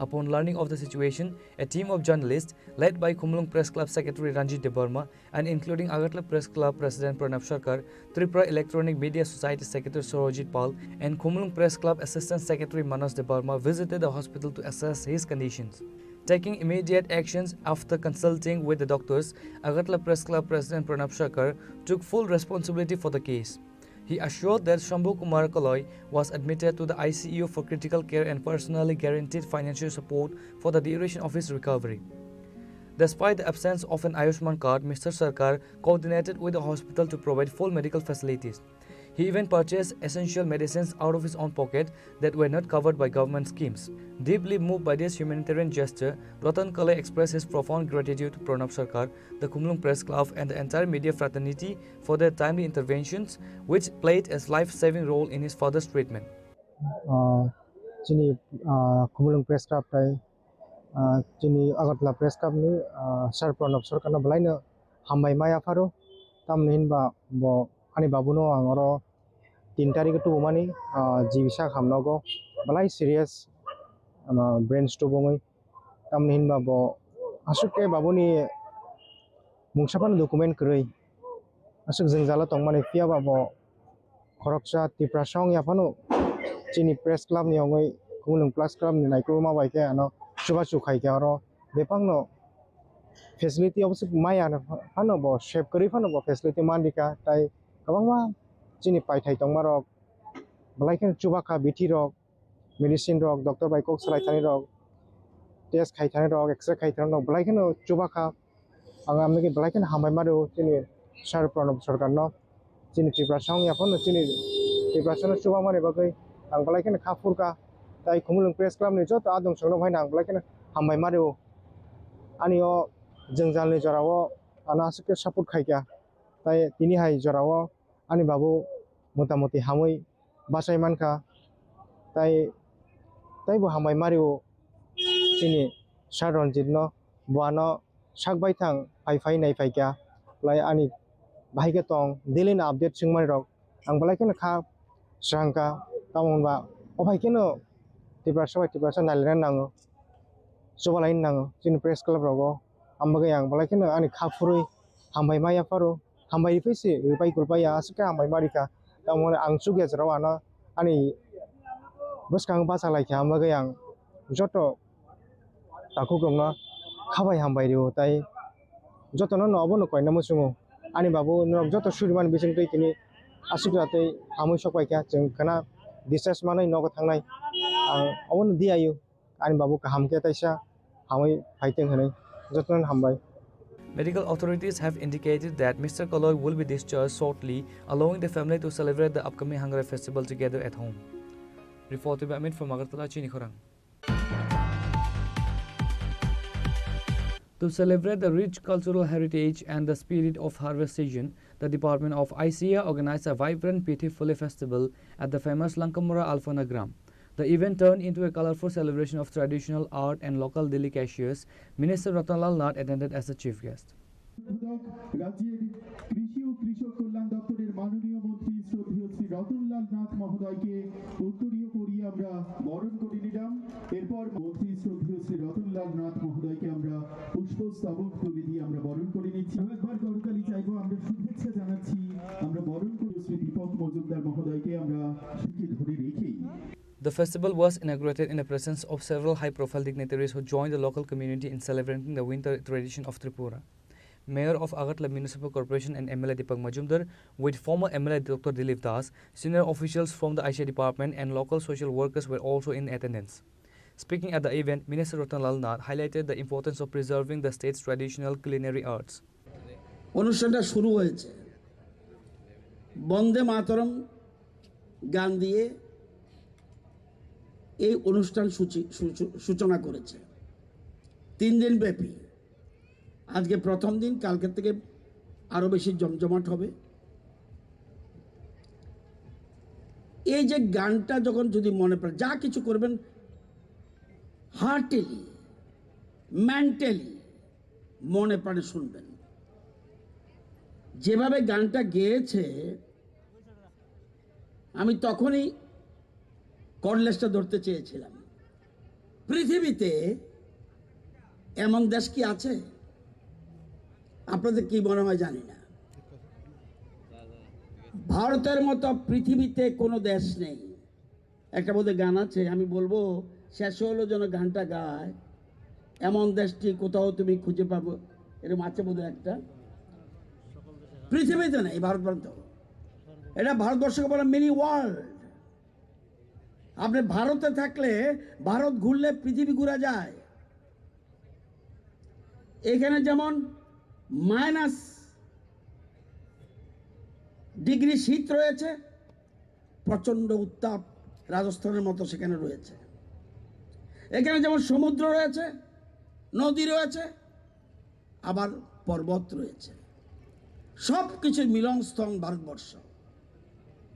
Upon learning of the situation, a team of journalists, led by Khumulwng Press Club Secretary Ranjit Debbarma and including Agartala Press Club President Pranab Sarkar, Tripura Electronic Media Society Secretary Sorojit Pal, and Khumulwng Press Club Assistant Secretary Manas Debbarma, visited the hospital to assess his conditions. Taking immediate actions after consulting with the doctors, Agartala Press Club President Pranab Sarkar took full responsibility for the case. He assured that Shambhu Kumar Kaloi was admitted to the I C U for critical care and personally guaranteed financial support for the duration of his recovery. Despite the absence of an Ayushman card, Mister Sarkar coordinated with the hospital to provide full medical facilities. He even purchased essential medicines out of his own pocket that were not covered by government schemes. Deeply moved by this humanitarian gesture, Ratan Kaloi expressed his profound gratitude to Pranab Sarkar, the Khumulwng Press Club, and the entire media fraternity for their timely interventions, which played a life-saving role in his father's treatment. Ah, chini, ah, Khumulwng Press Club tai, ah, chini Agartala Press Club ni, ah, Sir Pranab Sarkar no belai no hambai ma yapharo. Tamni hinba bo ani babu no ang oro tin tarik o tubumani, ah, G B sak hamnogo belai serious, ah, brain stroke wngwi. Tamni hinba bo aswk khe babuni mungsa phano document kwrwi. Aswk jwngjalo tongmani phiya ba bo khoroksa Tiprasa wngya phano chini press club ni wngwi Khumulwng Press Club ni naikolma bai khe ano chubachu khai khe oro bebakno facility obwswk maya phano bo save kwrwi phano bo facility man rikha, tai kwbangma chini paithai tongmarok belai kheno chubakha bithi rok. Medicine rok, doctor bai kok salai thani rok, test khai thani rok, X-ray khai thani rok, belai kheno chubakha. Ang amni belai kheno hambai ma rwo chini Sir Pranab Sarkar no, chini Tiprasa wngya phano chini Tiprasa no chubamani bagwi ang belai kheno kha phurkha. Tai Khumulwng Press Club ni joto adong songno haino ang belai kheno hambai ma rwo. Ani o jwngjal ni jora o ano aswk khe support khai kha. Tai tini hai jora o ani babu mota moti hamwi bachai mankha, tai, taibo hambai ma rwo chini Sir Ranjit no, bo ano sak baithang phai phai nai phaikha, lai ani bahai khe tong daily no update swngmani rok, ang belai kheno kha swrang kha, tamo hwnba o phai kheno Tiprasa bai Tiprasa nailaina nango, chubalaina nango chini press club rogo, ang bagwi ang belai kheno ani kha phurwi hambai ma yapharo. Hambai riphaisi, ripai kulpai ya, aswk khe hambai ma rikha. Tamo ang chukya jora o ano ani bwskang bacha laikha, ang bagwi ang joto takhuk rokno khabai hambai rwo, tai jotono no obono koina muchungo. Ani babu norok joto suriman bising twi tini aswk jora twi hamwi sok paikha, chwng khwna discharge manwi nogo thangnai. Ang obono di ayu. Ani babu kaham khe taisa hamwi phaiteng hwnwi jotono hambai. Medical authorities have indicated that Mister Kaloi will be discharged shortly, allowing the family to celebrate the upcoming Hangrai festival together at home. Reported by Amit from Agartala, Chini Khorang. To celebrate the rich cultural heritage and the spirit of harvest season, the Department of I C A organized a vibrant Pithi Phule festival at the famous Langkamura Alphana Gram. The event turned into a colorful celebration of traditional art and local delicacies. Minister Ratan Lal Nath attended as the chief guest. রাজ্যের কৃষি ও কৃষক কল্যাণ দপ্তরের মাননীয় মন্ত্রী শ্রদ্ধেয় শ্রী রতনলাল নাথ মহোদয়কে উত্তরীয় পরিয়ে আমরা বরণ করে নিলাম। এরপর মন্ত্রী শ্রদ্ধেয় শ্রী রতনলাল নাথ মহোদয়কে আমরা পুষ্পস্তবক তুলে দিয়ে আমরা বরণ করে নিচ্ছি। আরো একবার করতালি চাইবো, আমরা শুভেচ্ছা জানাচ্ছি, আমরা বরণ করি শ্রী দীপক মজুমদার মহোদয়কে আমরা শিরকে ধরে রেখেই The festival was inaugurated in the presence of several high-profile dignitaries who joined the local community in celebrating the winter tradition of Tripura. Mayor of Agartala Municipal Corporation and M L A Deepak Majumdar, with former M L A Doctor Dilip Das, senior officials from the I C A department and local social workers were also in attendance. Speaking at the event, Minister Ratan Lal Nath highlighted the importance of preserving the state's traditional culinary arts. অনুষ্ঠানটা শুরু হয়েছে বন্দে মাতরম গান দিয়ে, এই অনুষ্ঠান সূচি-, সূচ-, সূচনা করেছে তিন দিন ব্যাপী। আজকে প্রথম দিন, কালকে থেকে আরো বেশি জমজমাট হবে। এই যে গানটা যখন যদি মনে পড়ে, যা কিছু করবেন হার্টিলি, মেন্টালি মনে প্রাণে শুনবেন। যেভাবে গানটা গেয়েছে, আমি তখনই কর্ডলেসটা ধরতে চেয়েছিলাম। পৃথিবীতে এমন দেশ কি আছে? আপনাদের কি মনে হয় জানি না। ভারতের মতো পৃথিবীতে কোনো দেশ নেই। একটা বোধহয় গান আছে, আমি বলবো, শেষ হলো যেন গানটা গায়, এমন দেশটি কোথাও তুমি খুঁজে পাবো, এরকম আছে বোধহয় একটা। পৃথিবীতে নেই, ভারত পর্যন্ত। এটা ভারতবর্ষকে বলে মিনি ওয়ার্ল্ড। আপনি ভারতে থাকলে ভারত ঘুরলে পৃথিবী ঘোরা যায়। এখানে যেমন মাইনাস ডিগ্রি শীত রয়েছে, প্রচণ্ড উত্তাপ রাজস্থানের মতো সেখানে রয়েছে। এখানে যেমন সমুদ্র রয়েছে, নদী রয়েছে, আবার পর্বত রয়েছে। সব কিছুর মিলনস্থল ভারতবর্ষ।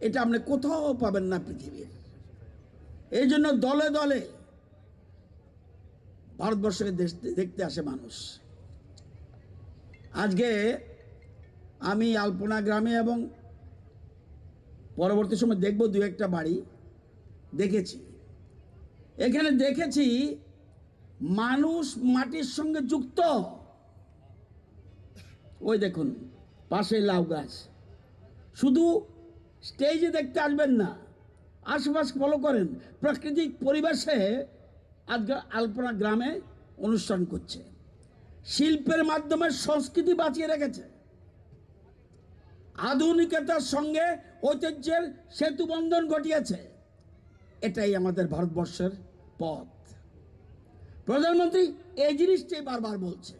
এটা আপনি কোথাও পাবেন না পৃথিবীর। এই জন্য দলে দলে ভারতবর্ষকে দেশ, দেখতে আসে মানুষ। আজকে আমি আলপনা গ্রামে এবং পরবর্তী সময় দেখব দু একটা বাড়ি দেখেছি। এখানে দেখেছি মানুষ মাটির সঙ্গে যুক্ত। ওই দেখুন, পাশে লাউ গাছ। শুধু স্টেজে দেখতে আসবেন না, আশেপাশ ফলো করেন। প্রাকৃতিক পরিবেশে আজকে আলপনা গ্রামে অনুষ্ঠান করছে। শিল্পের মাধ্যমে সংস্কৃতি বাঁচিয়ে রেখেছে, আধুনিকতার সঙ্গে ঐতিহ্যের সেতু বন্ধন ঘটিয়েছে। এটাই আমাদের ভারতবর্ষের পথ। প্রধানমন্ত্রী এই জিনিসটাই বারবার বলছে।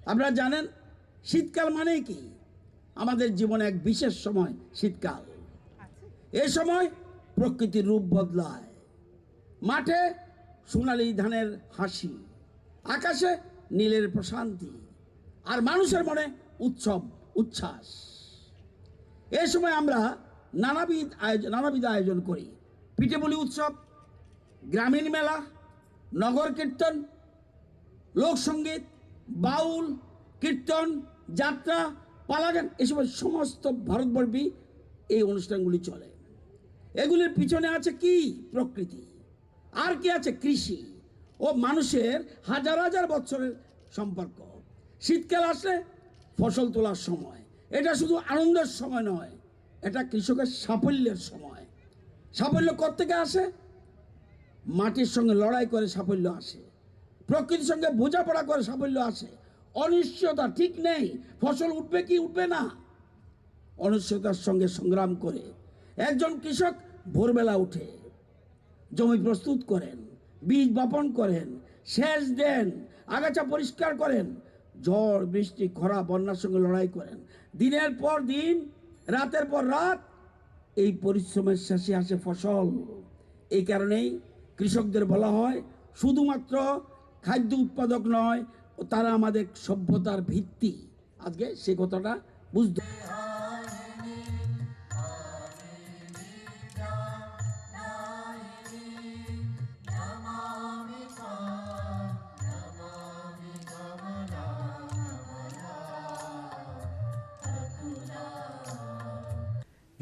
আপনারা জানেন, শীতকাল মানেই কি? আমাদের জীবনে এক বিশেষ সময় শীতকাল। এ সময় প্রকৃতির রূপ বদলায়। মাঠে সোনালি ধানের হাসি, আকাশে নীলের প্রশান্তি, আর মানুষের মনে উৎসব উচ্ছ্বাস। এ সময় আমরা নানাবিধ আয়োজন, নানাবিধ আয়োজন করি। পিঠেপুলি উৎসব, গ্রামীণ মেলা, নগর কীর্তন, লোকসঙ্গীত, বাউল, কীর্তন, যাত্রা, পালাগান, এসব সমস্ত ভারতব্যাপী এই অনুষ্ঠানগুলি চলে। এগুলির পিছনে আছে কি? প্রকৃতি। আর কি আছে? কৃষি ও মানুষের হাজার হাজার বছরের সম্পর্ক। শীতকাল আসলে ফসল তোলার সময়। এটা শুধু আনন্দের সময় নয়, এটা কৃষকের সাফল্যের সময়। সাফল্য কোত্থেকে আসে? মাটির সঙ্গে লড়াই করে সাফল্য আসে, প্রকৃতির সঙ্গে বোঝাপড়া করে সাফল্য আসে। অনিশ্চয়তা ঠিক নেই, ফসল উঠবে কি উঠবে না, অনিশ্চয়তার সঙ্গে সংগ্রাম করে। একজন কৃষক ভোরবেলা উঠে জমি প্রস্তুত করেন, বীজ বপন করেন, সেচ দেন, আগাছা পরিষ্কার করেন, ঝড়, বৃষ্টি, খরা, বন্যার সঙ্গে লড়াই করেন। দিনের পর দিন, রাতের পর রাত এই পরিশ্রমের শেষে আসে ফসল। এই কারণেই কৃষকদের বলা হয় শুধুমাত্র খাদ্য উৎপাদক নয়, তারা আমাদের সভ্যতার ভিত্তি। আজকে সে কথাটা বুঝতে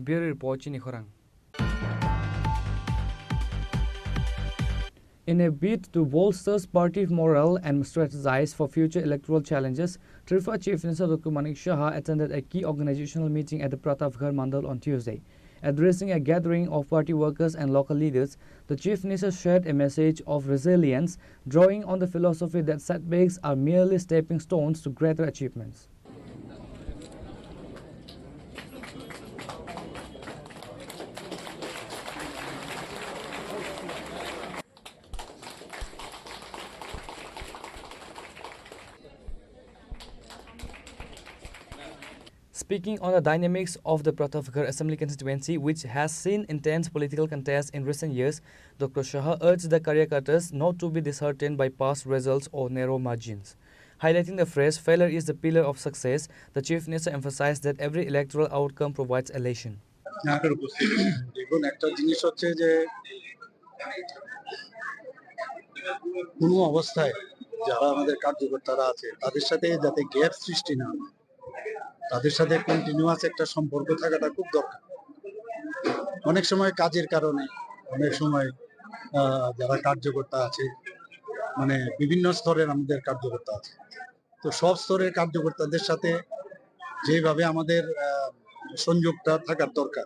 Bureau Report, chini khorang. In a bid to bolster party morale and strategize for future electoral challenges, Tripura Chief Minister Doctor Manik Saha attended a key organizational meeting at the Pratapgarh Mandal on Tuesday. Addressing a gathering of party workers and local leaders, the Chief Minister shared a message of resilience, drawing on the philosophy that setbacks are merely stepping stones to greater achievements. Speaking on the dynamics of the Pratapgarh Assembly constituency, which has seen intense political contest in recent years, Doctor Saha urged the Karyakartas not to be disheartened by past results or narrow margins. Highlighting the phrase, "Failure is the pillar of success," the Chief Minister emphasized that every electoral outcome provides a lesson. আপনাদের উপস্থিতি। দেখুন, একটা জিনিস হচ্ছে যে কোনো অবস্থায় যারা আমাদের কার্যকর্তারা আছে, তাদের সাথে যাতে গ্যাপ সৃষ্টি না হয়, তাদের সাথে কন্টিনিউয়াস একটা সম্পর্ক থাকাটা খুব দরকার। অনেক সময় কাজের কারণে, অনেক সময়, আহ, যারা কার্যকর্তা আছে, মানে, বিভিন্ন স্তরের আমাদের কার্যকর্তা আছে, তো সব স্তরের কার্যকর্তাদের সাথে যেভাবে আমাদের, আহ, সংযোগটা থাকার দরকার,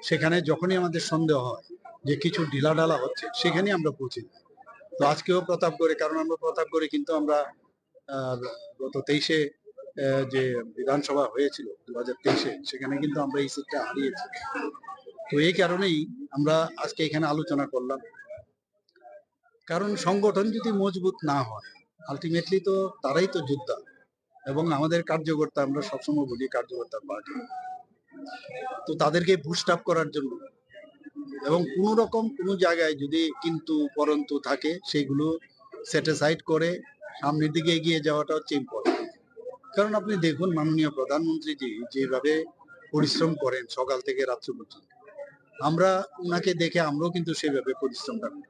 সেখানে যখনই আমাদের সন্দেহ হয় যে কিছু ঢিলাঢালা হচ্ছে, সেখানেই আমরা পৌঁছে যাই। তো আজকেও প্রতাপগড়ে, কারণ আমরা প্রতাপগড়ে কিন্তু আমরা, আহ, গত তেইশে আহ, যে বিধানসভা হয়েছিল দু হাজার তেইশে, সেখানে কিন্তু আমরা এই সিটটা হারিয়েছি। তো এই কারণেই আমরা আজকে এখানে আলোচনা করলাম, কারণ সংগঠন যদি মজবুত না হয়, আলটিমেটলি তো তারাই তো যোদ্ধা। এবং আমাদের কার্যকর্তা, আমরা সবসময় বলি, কার্যকর্তা পার্টি, তো তাদেরকে বুস্ট আপ করার জন্য। এবং কোনো রকম কোনো জায়গায় যদি কিন্তু পরন্তু থাকে, সেগুলো সেট অ্যাসাইড করে সামনের দিকে এগিয়ে যাওয়াটা হচ্ছে ইম্পর্টেন্ট। কারণ আপনি দেখুন, মাননীয় প্রধানমন্ত্রীজি যেভাবে পরিশ্রম করেন সকাল থেকে রাত্রি পর্যন্ত, আমরা ওনাকে দেখে আমরাও কিন্তু সেভাবে পরিশ্রমটা করি।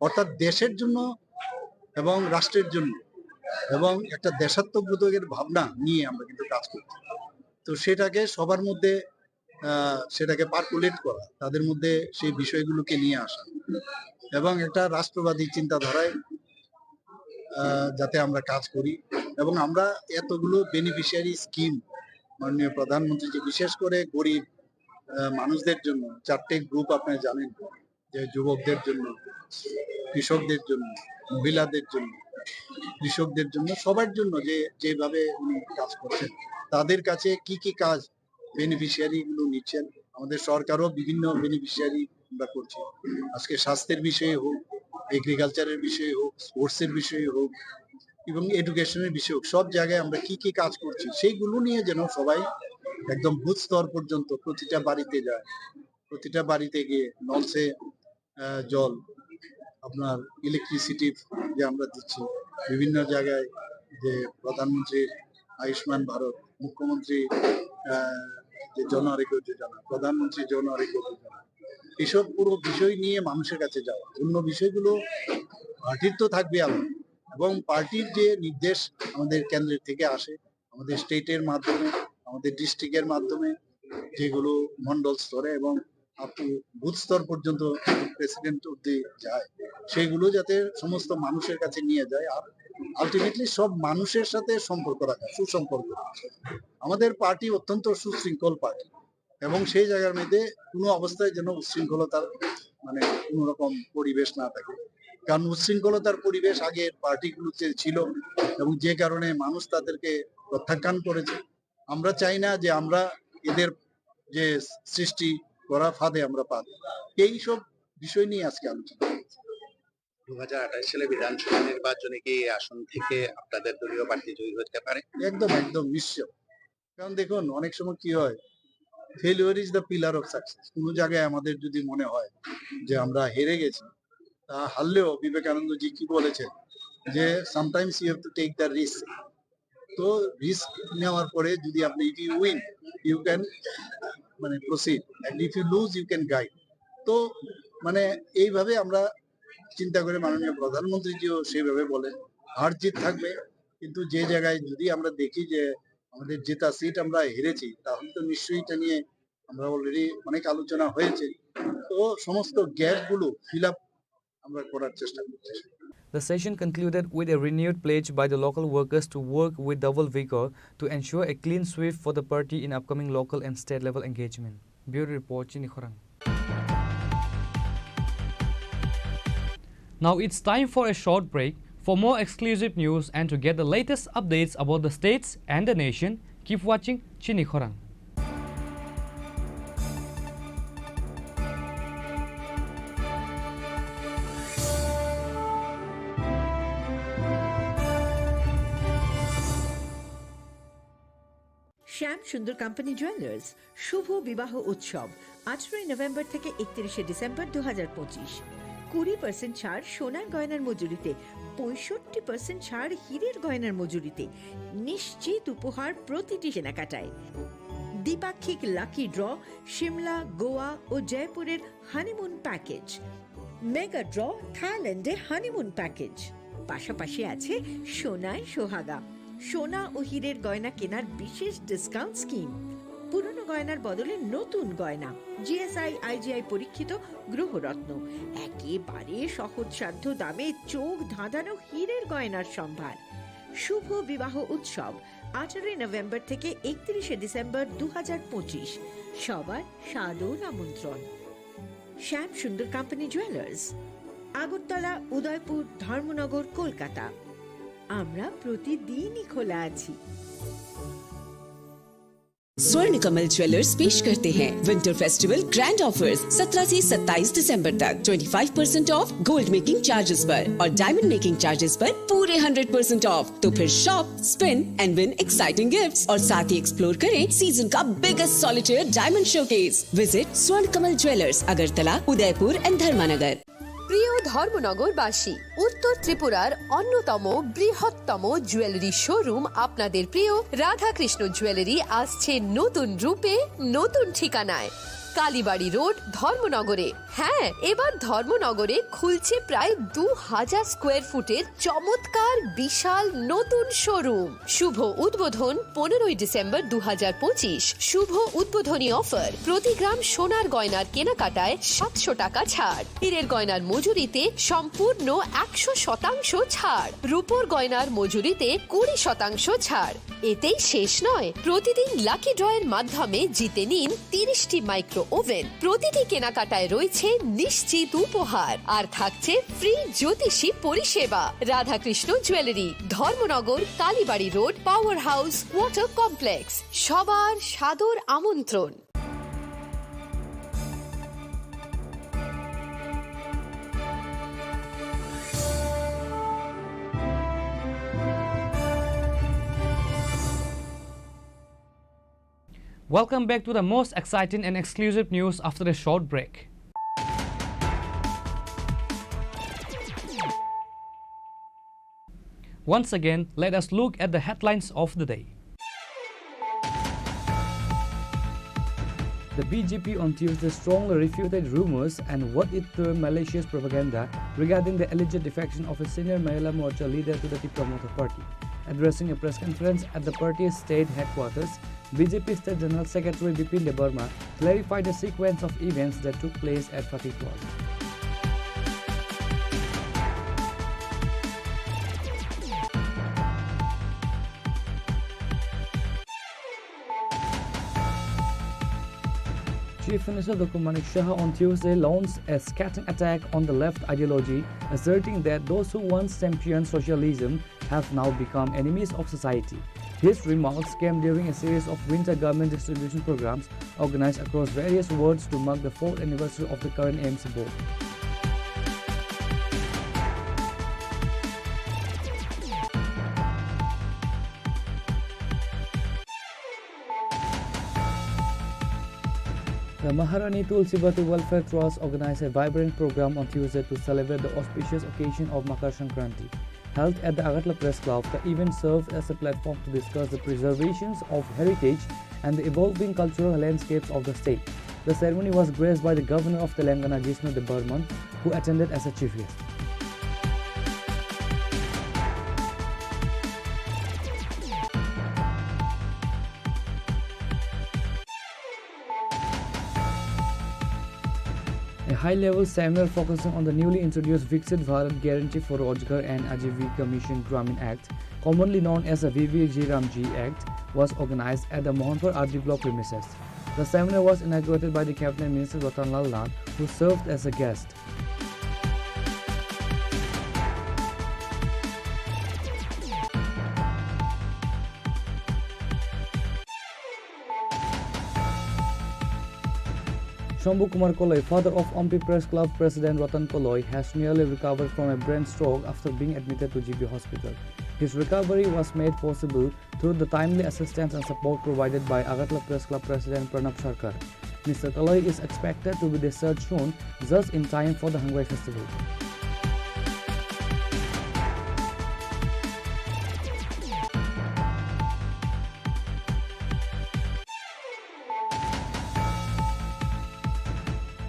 অর্থাৎ দেশের জন্য এবং রাষ্ট্রের জন্য এবং একটা দেশাত্মবোধকের ভাবনা নিয়ে আমরা কিন্তু কাজ করছি। তো সেটাকে সবার মধ্যে, আহ, সেটাকে পার্কুলেট করা, তাদের মধ্যে সেই বিষয়গুলোকে নিয়ে আসা এবং একটা রাষ্ট্রবাদী চিন্তাধারায়, আহ, যাতে আমরা কাজ করি। এবং আমরা এতগুলো বেনিফিশিয়ারি স্কিম, মাননীয় প্রধানমন্ত্রী যে বিশেষ করে গরিব, আহ, মানুষদের জন্য চারটে গ্রুপ আপনি জানেন, যে যুবকদের জন্য, কৃষকদের জন্য, মহিলাদের জন্য, কৃষকদের জন্য, সবার জন্য যে যেভাবে উনি কাজ করছেন, তাদের কাছে কি কি কাজ বেনিফিশিয়ারি গুলো নিচ্ছেন, আমাদের সরকারও বিভিন্ন বেনিফিশিয়ারি আমরা করছি। আজকে স্বাস্থ্যের বিষয়ে হোক, এগ্রিকালচারের বিষয়ে হোক, স্পোর্টস এর বিষয়ে হোক, এবং এডুকেশনের বিষয়ে হোক, সব জায়গায় আমরা কি কি কাজ করছি, সেইগুলো নিয়ে যেন সবাই একদম বুথ স্তর পর্যন্ত প্রতিটা বাড়িতে যায়, প্রতিটা বাড়িতে গিয়ে নলসে, আহ, জল, আপনার ইলেকট্রিসিটি যে আমরা দিচ্ছি, বিভিন্ন জায়গায় যে প্রধানমন্ত্রীর আয়ুষ্মান ভারত, মুখ্যমন্ত্রী, আহ, যে জন আরোগ্য যোজনা, প্রধানমন্ত্রী জন আরোগ্য যোজনা, এইসব পুরো বিষয় নিয়ে মানুষের কাছে যাওয়া। অন্য বিষয়গুলো পার্টির তো থাকবে আলাদা, এবং পার্টির যে নির্দেশ আমাদের কেন্দ্রের থেকে আসে, আমাদের স্টেটের মাধ্যমে, আমাদের ডিস্ট্রিক্টের মাধ্যমে, যেগুলো মন্ডল স্তরে এবং আপ টু বুথ স্তর পর্যন্ত প্রেসিডেন্ট অব্দি যায়, সেগুলো যাতে সমস্ত মানুষের কাছে নিয়ে যায়। আর আলটিমেটলি সব মানুষের সাথে সম্পর্ক রাখা, সুসম্পর্ক। আমাদের পার্টি অত্যন্ত সুশৃঙ্খল পার্টি, এবং সেই জায়গার মধ্যে কোনো অবস্থায় যেন উচ্ছৃঙ্খলতার, মানে, কোনো রকম পরিবেশ না থাকে। কারণ উচ্ছৃঙ্খলতার পরিবেশ আগে পার্টিগুলোতে ছিল, এবং যে কারণে মানুষ তাদেরকে প্রত্যাখ্যান করেছে। আমরা চাই না যে আমরা এদের যে সৃষ্টি করা ফাঁদে আমরা পা দিই। এই সব বিষয় নিয়ে আজকে আলোচনা হয়েছে। দু হাজার আঠাশ সালে বিধানসভা নির্বাচনে কি এই আসন থেকে আপনাদের দলীয় প্রার্থী জয়ী হতে পারে? একদম, একদম নিশ্চয়। কারণ দেখুন, অনেক সময় কি হয়, failure is the pillar of success. কোনো জায়গায় আমাদের যদি মনে হয় যে আমরা হেরে গেছি, তা হারলেও বিবেকানন্দজি কি বলেছেন যে sometimes you have to take the risk। তো রিস্ক নেওয়ার পরে যদি আপনি, if you win, you can, মানে, proceed, and if you lose, you can guide। তো, মানে, এইভাবে আমরা চিন্তা করে মাননীয় প্রধানমন্ত্রীজিও সেইভাবে বলেন, হার জিত থাকবে, কিন্তু যে জায়গায় যদি আমরা দেখি যে আমাদের জেতা সিট আমরা হেরেছি, তাহলে তো নিশ্চয়ই এটা নিয়ে আমরা অলরেডি অনেক আলোচনা হয়েছে। তো সমস্ত গ্যাপগুলো ফিল আপ আমরা করার চেষ্টা করছি। The session concluded with a renewed pledge by the local workers to work with double vigor to ensure a clean sweep for the party in upcoming local and state level engagement. Bureau report, Chini Khorang. Now it's time for a short break. For more exclusive news and to get the latest updates about the states and the nation, keep watching Chini Khorang. Shyam Sundar company jewellers শুভ বিবাহ উৎসব, আঠারোই নভেম্বর থেকে একত্রিশে ডিসেম্বর দু হাজার পঁচিশ। কুড়ি পার্সেন্ট ছাড় সোনার গয়নার মজুরিতে, পঁয়ষট্টি পার্সেন্ট ছাড় হীরের গয়নার মজুরিতে। নিশ্চিত উপহার প্রতিটি কেনাকাটায়। দ্বিপাক্ষিক লাকি ড্র, সিমলা, গোয়া ও জয়পুরের হানিমুন প্যাকেজ। মেগা ড্র, থাইল্যান্ডে হানিমুন প্যাকেজ। পাশাপাশি আছে সোনায় সোহাগা, সোনা ও হীরের গয়না কেনার বিশেষ ডিসকাউন্ট স্কিম। পুরনো গয়নার বদলে নতুন গয়না, জিএসআই আইজিআই পরীক্ষিত গ্রহরত্ন, একেবারে সহজসাধ্য দামে চোখ ধাঁধানো হীরের গয়নার সম্ভার। শুভ বিবাহ উৎসব, আঠারোই নভেম্বর থেকে একত্রিশে ডিসেম্বর দু হাজার পঁচিশ। সবার সাদর আমন্ত্রণ। শ্যাম সুন্দর কোম্পানি জুয়েলার্স, আগরতলা, উদয়পুর, ধর্মনগর, কলকাতা। আমরা প্রতিদিনই খোলা আছি। स्वर्ण कमल ज्वेलर्स पेश करते हैं विंटर फेस्टिवल ग्रैंड ऑफर्स। सत्रह से सत्ताईस दिसंबर तक twenty five percent of gold making charges पर और डायमंड मेकिंग चार्जेस पर पूरे हंड्रेड परसेंट ऑफ। तो फिर shop, spin and win exciting gifts और साथ ही एक्सप्लोर करें सीजन का biggest solitaire diamond showcase. Visit स्वर्ण कमल ज्वेलर्स, अगरतला, उदयपुर एंड धर्मानगर। প্রিয় ধর্মনগরবাসী, উত্তর ত্রিপুরার অন্যতম বৃহত্তম জুয়েলারি শোরুম আপনাদের প্রিয় রাধাকৃষ্ণ জুয়েলারি আসছে নতুন রূপে, নতুন ঠিকানায়, কালীবাড়ি রোড, ধর্মনগরে। হ্যাঁ, এবার ধর্মনগরে খুলছে প্রায় দু হাজার স্কোয়ার ফুটের চমৎকার বিশাল নতুন শোরুম। শুভ উদ্বোধন পনেরোই ডিসেম্বর দু হাজার পঁচিশ। শুভ উদ্বোধনী অফার, প্রতি গ্রাম সোনার গয়নার কেনাকাটায় সাতশো টাকা ছাড়, হীরের গয়নার মজুরিতে সম্পূর্ণ একশো শতাংশ ছাড়, রূপোর গয়নার মজুরিতে কুড়ি শতাংশ ছাড়। এতেই শেষ নয়, প্রতিদিন লাকি ড্রয়ের মাধ্যমে জিতে নিন তিরিশটি মাইক্রো ওভেন। প্রতিটি কেনাকাটায় রয়েছে নিশ্চিত উপহার, আর থাকছে ফ্রি জ্যোতিষী পরিষেবা। Radhakrishna jewellery, Dharmanagar, Kalibari road, power house, water complex. সবার সাদর আমন্ত্রণ। Welcome back to the most exciting and exclusive news after a short break. Once again, let us look at the headlines of the day. The B J P on Tuesday strongly refuted rumors and what it termed malicious propaganda regarding the alleged defection of a senior Mahila Morcha leader to the Tipra Motha Party. Addressing a press conference at the party's state headquarters, B J P State General Secretary Bipin Debbarma clarified the sequence of events that took place at Fatehpur. Chief Minister Doctor Manik Saha on Tuesday launched a scathing attack on the left ideology, asserting that those who once championed socialism have now become enemies of society. His remarks came during a series of winter garment distribution programs organized across various wards to mark the fourth anniversary of the current A M C board. The Maharani Tulsivati Welfare Trust organized a vibrant program on Tuesday to celebrate the auspicious occasion of Makar Sankranti. Held at the Agartala Press Club, the event served as a platform to discuss the preservations of heritage and the evolving cultural landscapes of the state. The ceremony was graced by the Governor of Telangana, Jishnu Debbarman, who attended as a chief guest. A high-level seminar focusing on the newly introduced Viksit Bharat Guarantee for Rojgar and Ajivika Mission Gramin Act, commonly known as the V V G Ramji Act, was organized at the Mohanpur R D block premises. The seminar was inaugurated by the Cabinet Minister Ratan Lal Nath, who served as a guest. Shambhu Kumar Koloi, father of Ompi Press Club President Ratan Koloi, has nearly recovered from a brain stroke after being admitted to G B hospital. His recovery was made possible through the timely assistance and support provided by Agartala Press Club President Pranab Sarkar. Mister Koloi is expected to be discharged soon, just in time for the Hangrai Festival.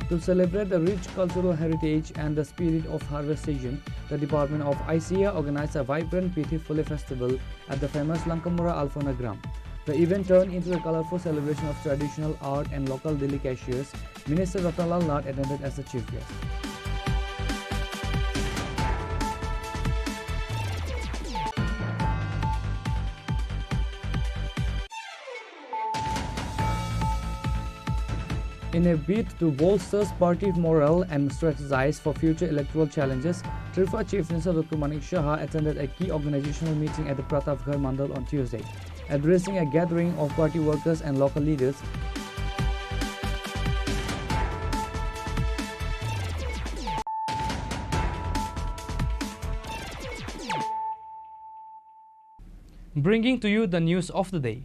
To celebrate the rich cultural heritage and the spirit of harvest season, the Department of I C A organized a vibrant Pithi Phule festival at the famous Lankamura Alphona Gram. The event turned into a colorful celebration of traditional art and local delicacies. Minister Ratan Lal Nath attended as the chief guest. In a bid to bolster sportive morale and strategize for future electoral challenges, Tripura Chief Minister Doctor Manik Saha attended a key organizational meeting at the Pratapgarh Mandal on Tuesday. Addressing a gathering of party workers and local leaders, bringing to you the news of the day.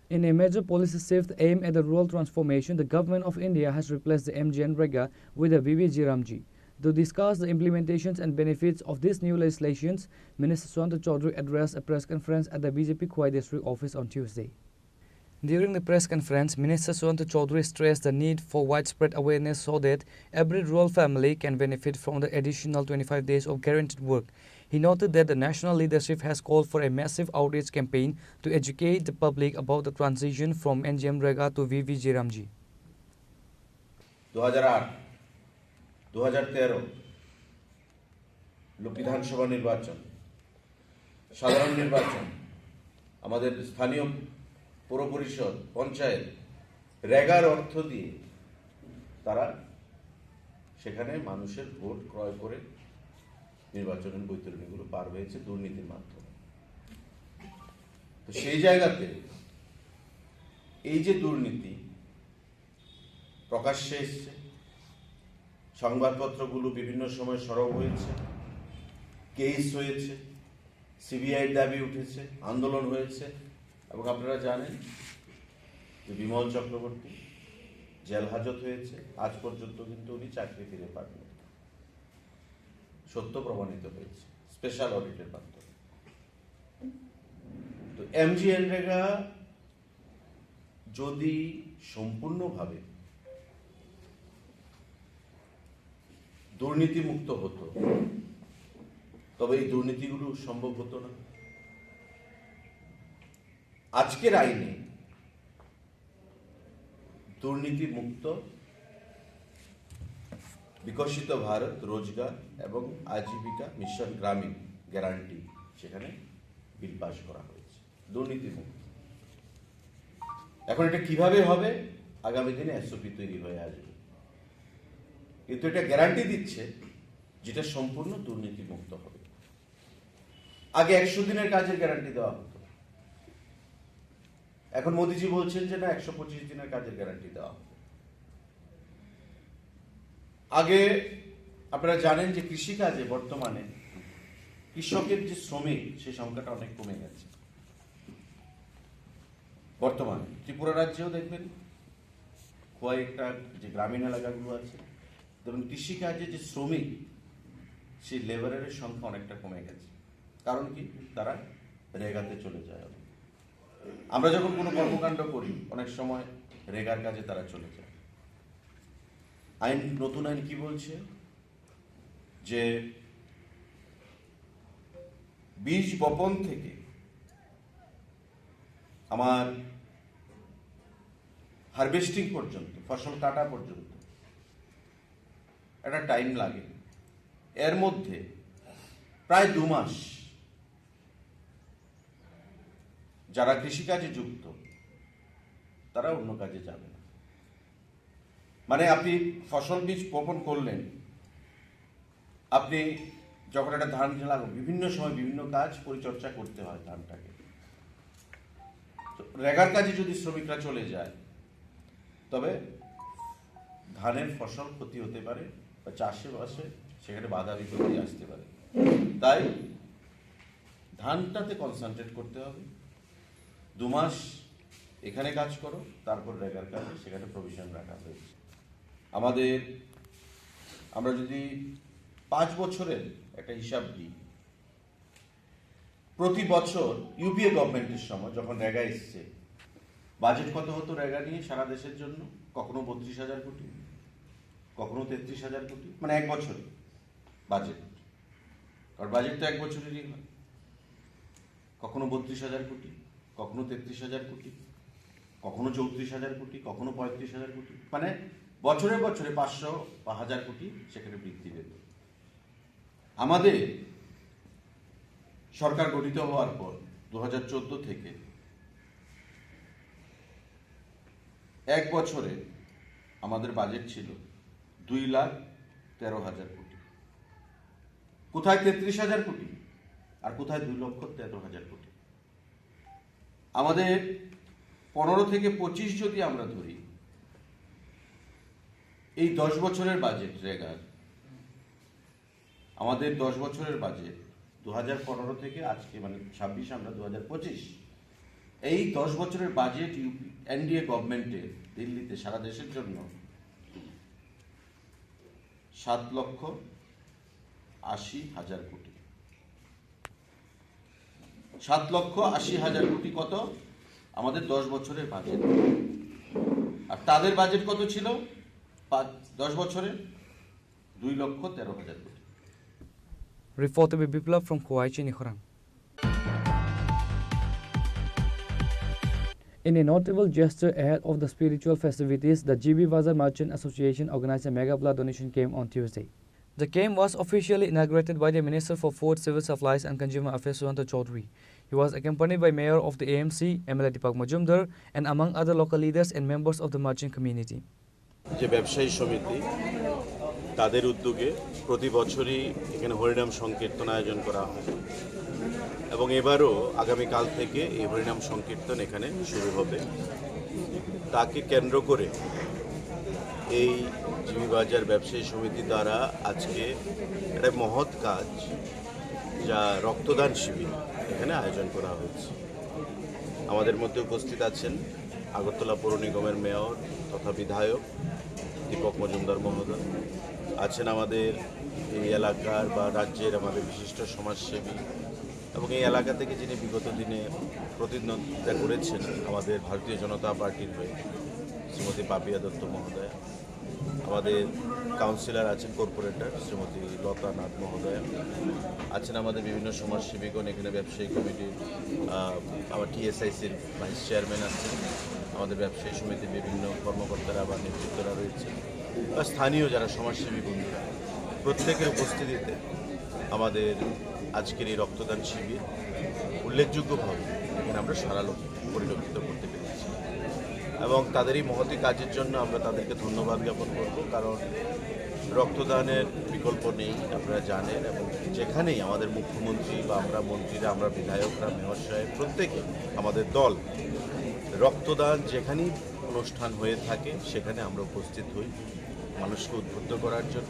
In a major policy shift aimed at the rural transformation, the Government of India has replaced the MGNREGA with the VVG Ramji. To discuss the implementations and benefits of these new legislations, Minister Sushanta Chowdhury addressed a press conference at the BJP Khowai District Office on Tuesday. During the press conference, Minister Sushanta Chowdhury stressed the need for widespread awareness so that every rural family can benefit from the additional twenty-five days of guaranteed work. He noted that the national leadership has called for a massive outreach campaign to educate the public about the transition from NGNREGA to VVG Ramji. দু হাজার আট, দু হাজার তেরো, লো-, বিধানসভা নির্বাচন, সাধারণ নির্বাচন, আমাদের স্থানীয় পৌর পরিষদ, পঞ্চায়েত, রেগার অর্থ দিয়ে তারা সেখানে মানুষের ভোট ক্রয় করে নির্বাচনের বৈতরণীগুলো পার হয়েছে দুর্নীতির মাধ্যমে। তো সেই জায়গাতে এই যে দুর্নীতি প্রকাশ্যে এসছে, সংবাদপত্রগুলো বিভিন্ন সময় সরব হয়েছে, কেস হয়েছে, সিবিআইর দাবি উঠেছে, আন্দোলন হয়েছে, এবং আপনারা জানেন যে বিমল চক্রবর্তী জেল হাজত হয়েছে, আজ পর্যন্ত কিন্তু উনি চাকরি ফিরে পাননি। সত্য প্রমাণিত হয়েছে স্পেশাল অডিটের মাধ্যমে। তো এমজিএনরেগা যদি সম্পূর্ণভাবে দুর্নীতিমুক্ত হতো, তবে এই দুর্নীতিগুলো সম্ভব হতো না। আজকের আইনে দুর্নীতিমুক্ত বিকশিত ভারত রোজগার এবং আজীবিকা মিশন গ্রামীণ গ্যারান্টি সেখানে বিল পাস করা হয়েছে, দুর্নীতিমুক্ত। এখন এটা কিভাবে হবে? আগামী দিনে এসওপি তৈরি হয়ে আসবে, কিন্তু এটা গ্যারান্টি দিচ্ছে যেটা সম্পূর্ণ দুর্নীতিমুক্ত হবে। আগে একশো দিনের কাজের গ্যারান্টি দেওয়া হতো, এখন মোদিজি বলছেন যে না, একশো পঁচিশ দিনের কাজের গ্যারান্টি দেওয়া হবে। আগে আপনারা জানেন যে কৃষিকাজে বর্তমানে কৃষকের যে শ্রমিক, সেই সংখ্যাটা অনেক কমে গেছে। বর্তমানে ত্রিপুরা রাজ্যেও দেখবেন কয়েকটা যে গ্রামীণ এলাকাগুলো আছে, যেমন কৃষিকাজে যে শ্রমিক, সেই লেবারের সংখ্যা অনেকটা কমে গেছে। কারণ কি? তারা রেগাতে চলে যায়। আমরা যখন কোনো কর্মকাণ্ড করি, অনেক সময় রেগার কাজে তারা চলে যায়। আইন, নতুন আইন কি বলছে? যে বীজ বপন থেকে আমার হারভেস্টিং পর্যন্ত, ফসল কাটা পর্যন্ত একটা টাইম লাগে। এর মধ্যে প্রায় দু মাস যারা কৃষিকাজে যুক্ত, তারা অন্য কাজে যাবে না। মানে, আপনি ফসল বীজ বপন করলেন, আপনি যখন একটা ধান লাগান, বিভিন্ন সময় বিভিন্ন কাজ পরিচর্যা করতে হয় ধানটাকে। তো রেগার কাজে যদি শ্রমিকরা চলে যায়, তবে ধানের ফসল ক্ষতি হতে পারে বা চাষে বাসে সেখানে বাধা বিপত্তি আসতে পারে। তাই ধানটাতে কনসেন্ট্রেট করতে হবে। দু মাস এখানে কাজ করো, তারপর রেগার কাজে সেখানে প্রভিশন রাখা হয়েছে। আমাদের, আমরা যদি পাঁচ বছরের একটা হিসাব দিই, প্রতি বছর ইউপিএ গভর্নমেন্টের সময় যখন রেগা এসছে, বাজেট কত হতো রেগা নিয়ে সারা দেশের জন্য? কখনো বত্রিশ হাজার কোটি, কখনো তেত্রিশ হাজার কোটি, মানে এক বছর বাজেট, কারণ বাজেট তো এক বছরেরই হয়। কখনো বত্রিশ হাজার কোটি, কখনো তেত্রিশ হাজার কোটি, কখনো চৌত্রিশ হাজার কোটি, কখনো পঁয়ত্রিশ হাজার কোটি, মানে বছরে বছরে পাঁচশো বা হাজার কোটি সেখানে বৃদ্ধি পেত। আমাদের সরকার গঠিত হওয়ার পর দু হাজার চোদ্দ থেকে এক বছরে আমাদের বাজেট ছিল দুই লাখ তেরো হাজার কোটি। কোথায় তেত্রিশ হাজার কোটি? আর কোথায় দুই লক্ষ তেরো হাজার কোটি? আমাদের পনেরো থেকে পঁচিশ যদি আমরা ধরি, এই দশ বছরের বাজেট রেগার, আমাদের দশ বছরের বাজেট, দু হাজার পনেরো থেকে আজকে, মানে ছাব্বিশ, আমরা দু হাজার পঁচিশ, এই দশ বছরের বাজেট ইউপি, এনডিএ গভর্নমেন্টের দিল্লিতে সারা দেশের জন্য সাত লক্ষ আশি হাজার কোটি। সাত লক্ষ আশি হাজার কোটি কত? আমাদের দশ বছরের বাজেট। আর তাদের বাজেট কত ছিল? পাঁচ, দশ বছরে দুই লক্ষ তেরো হাজার কোটি। Reporter Biplab from Khowai, Chini Khorang. In a notable gesture ahead of the spiritual festivities, the G B Bazar Merchant Association organized a mega blood donation camp on Tuesday. The camp was officially inaugurated by the Minister for Food, Civil Supplies and Consumer Affairs Sudanta Chaudhary. He was accompanied by Mayor of the A M C, M L A Deepak Majumdar, and among other local leaders and members of the merchant community. যে ব্যবসায়ী সমিতি, তাদের উদ্যোগে প্রতি বছরই এখানে হরিনাম সংকীর্তন আয়োজন করা হয় এবং এবারও আগামীকাল থেকে এই হরিনাম সংকীর্তন এখানে শুরু হবে। তাকে কেন্দ্র করে এই জিবি বাজার ব্যবসায়ী সমিতি দ্বারা আজকে একটা মহৎ কাজ, যা রক্তদান শিবির, এখানে আয়োজন করা হয়েছে। আমাদের মধ্যে উপস্থিত আছেন আগরতলা পৌর নিগমের মেয়র তথা বিধায়ক দীপক মজুমদার মহোদয়, আছেন আমাদের এই এলাকার বা রাজ্যের আমাদের বিশিষ্ট সমাজসেবী এবং এই এলাকা থেকে যিনি বিগত দিনে প্রতিদ্বন্দ্বিতা করেছেন আমাদের ভারতীয় জনতা পার্টির হয়ে, শ্রীমতী পাপিয়া দত্ত মহোদয়া, আমাদের কাউন্সিলর আছেন, কর্পোরেটর শ্রীমতী লতা নাথ মহোদয়া, আছেন আমাদের বিভিন্ন সমাজসেবীগণ, এখানে ব্যবসায়ী কমিটির, আহ, আমার টিএসআইসির ভাইস চেয়ারম্যান আছেন, আমাদের ব্যবসায়ী সমিতির বিভিন্ন কর্মকর্তারা বা নেতৃত্বরা রয়েছে, বা স্থানীয় যারা সমাজসেবী বন্ধুরা, প্রত্যেকের উপস্থিতিতে আমাদের আজকের এই রক্তদান শিবির উল্লেখযোগ্যভাবে এখানে আমরা সারা লোক পরিলক্ষিত করতে পেরেছি এবং তাদের এই মহতী কাজের জন্য আমরা তাদেরকে ধন্যবাদ জ্ঞাপন করব, কারণ রক্তদানের বিকল্প নেই, আপনারা জানেন। এবং যেখানেই আমাদের মুখ্যমন্ত্রী বা আমরা মন্ত্রীরা, আমরা বিধায়করা, মেয়র সাহেব, প্রত্যেকে, আমাদের দল, রক্তদান যেখানেই অনুষ্ঠান হয়ে থাকে সেখানে আমরা উপস্থিত হই মানুষকে উদ্বুদ্ধ করার জন্য।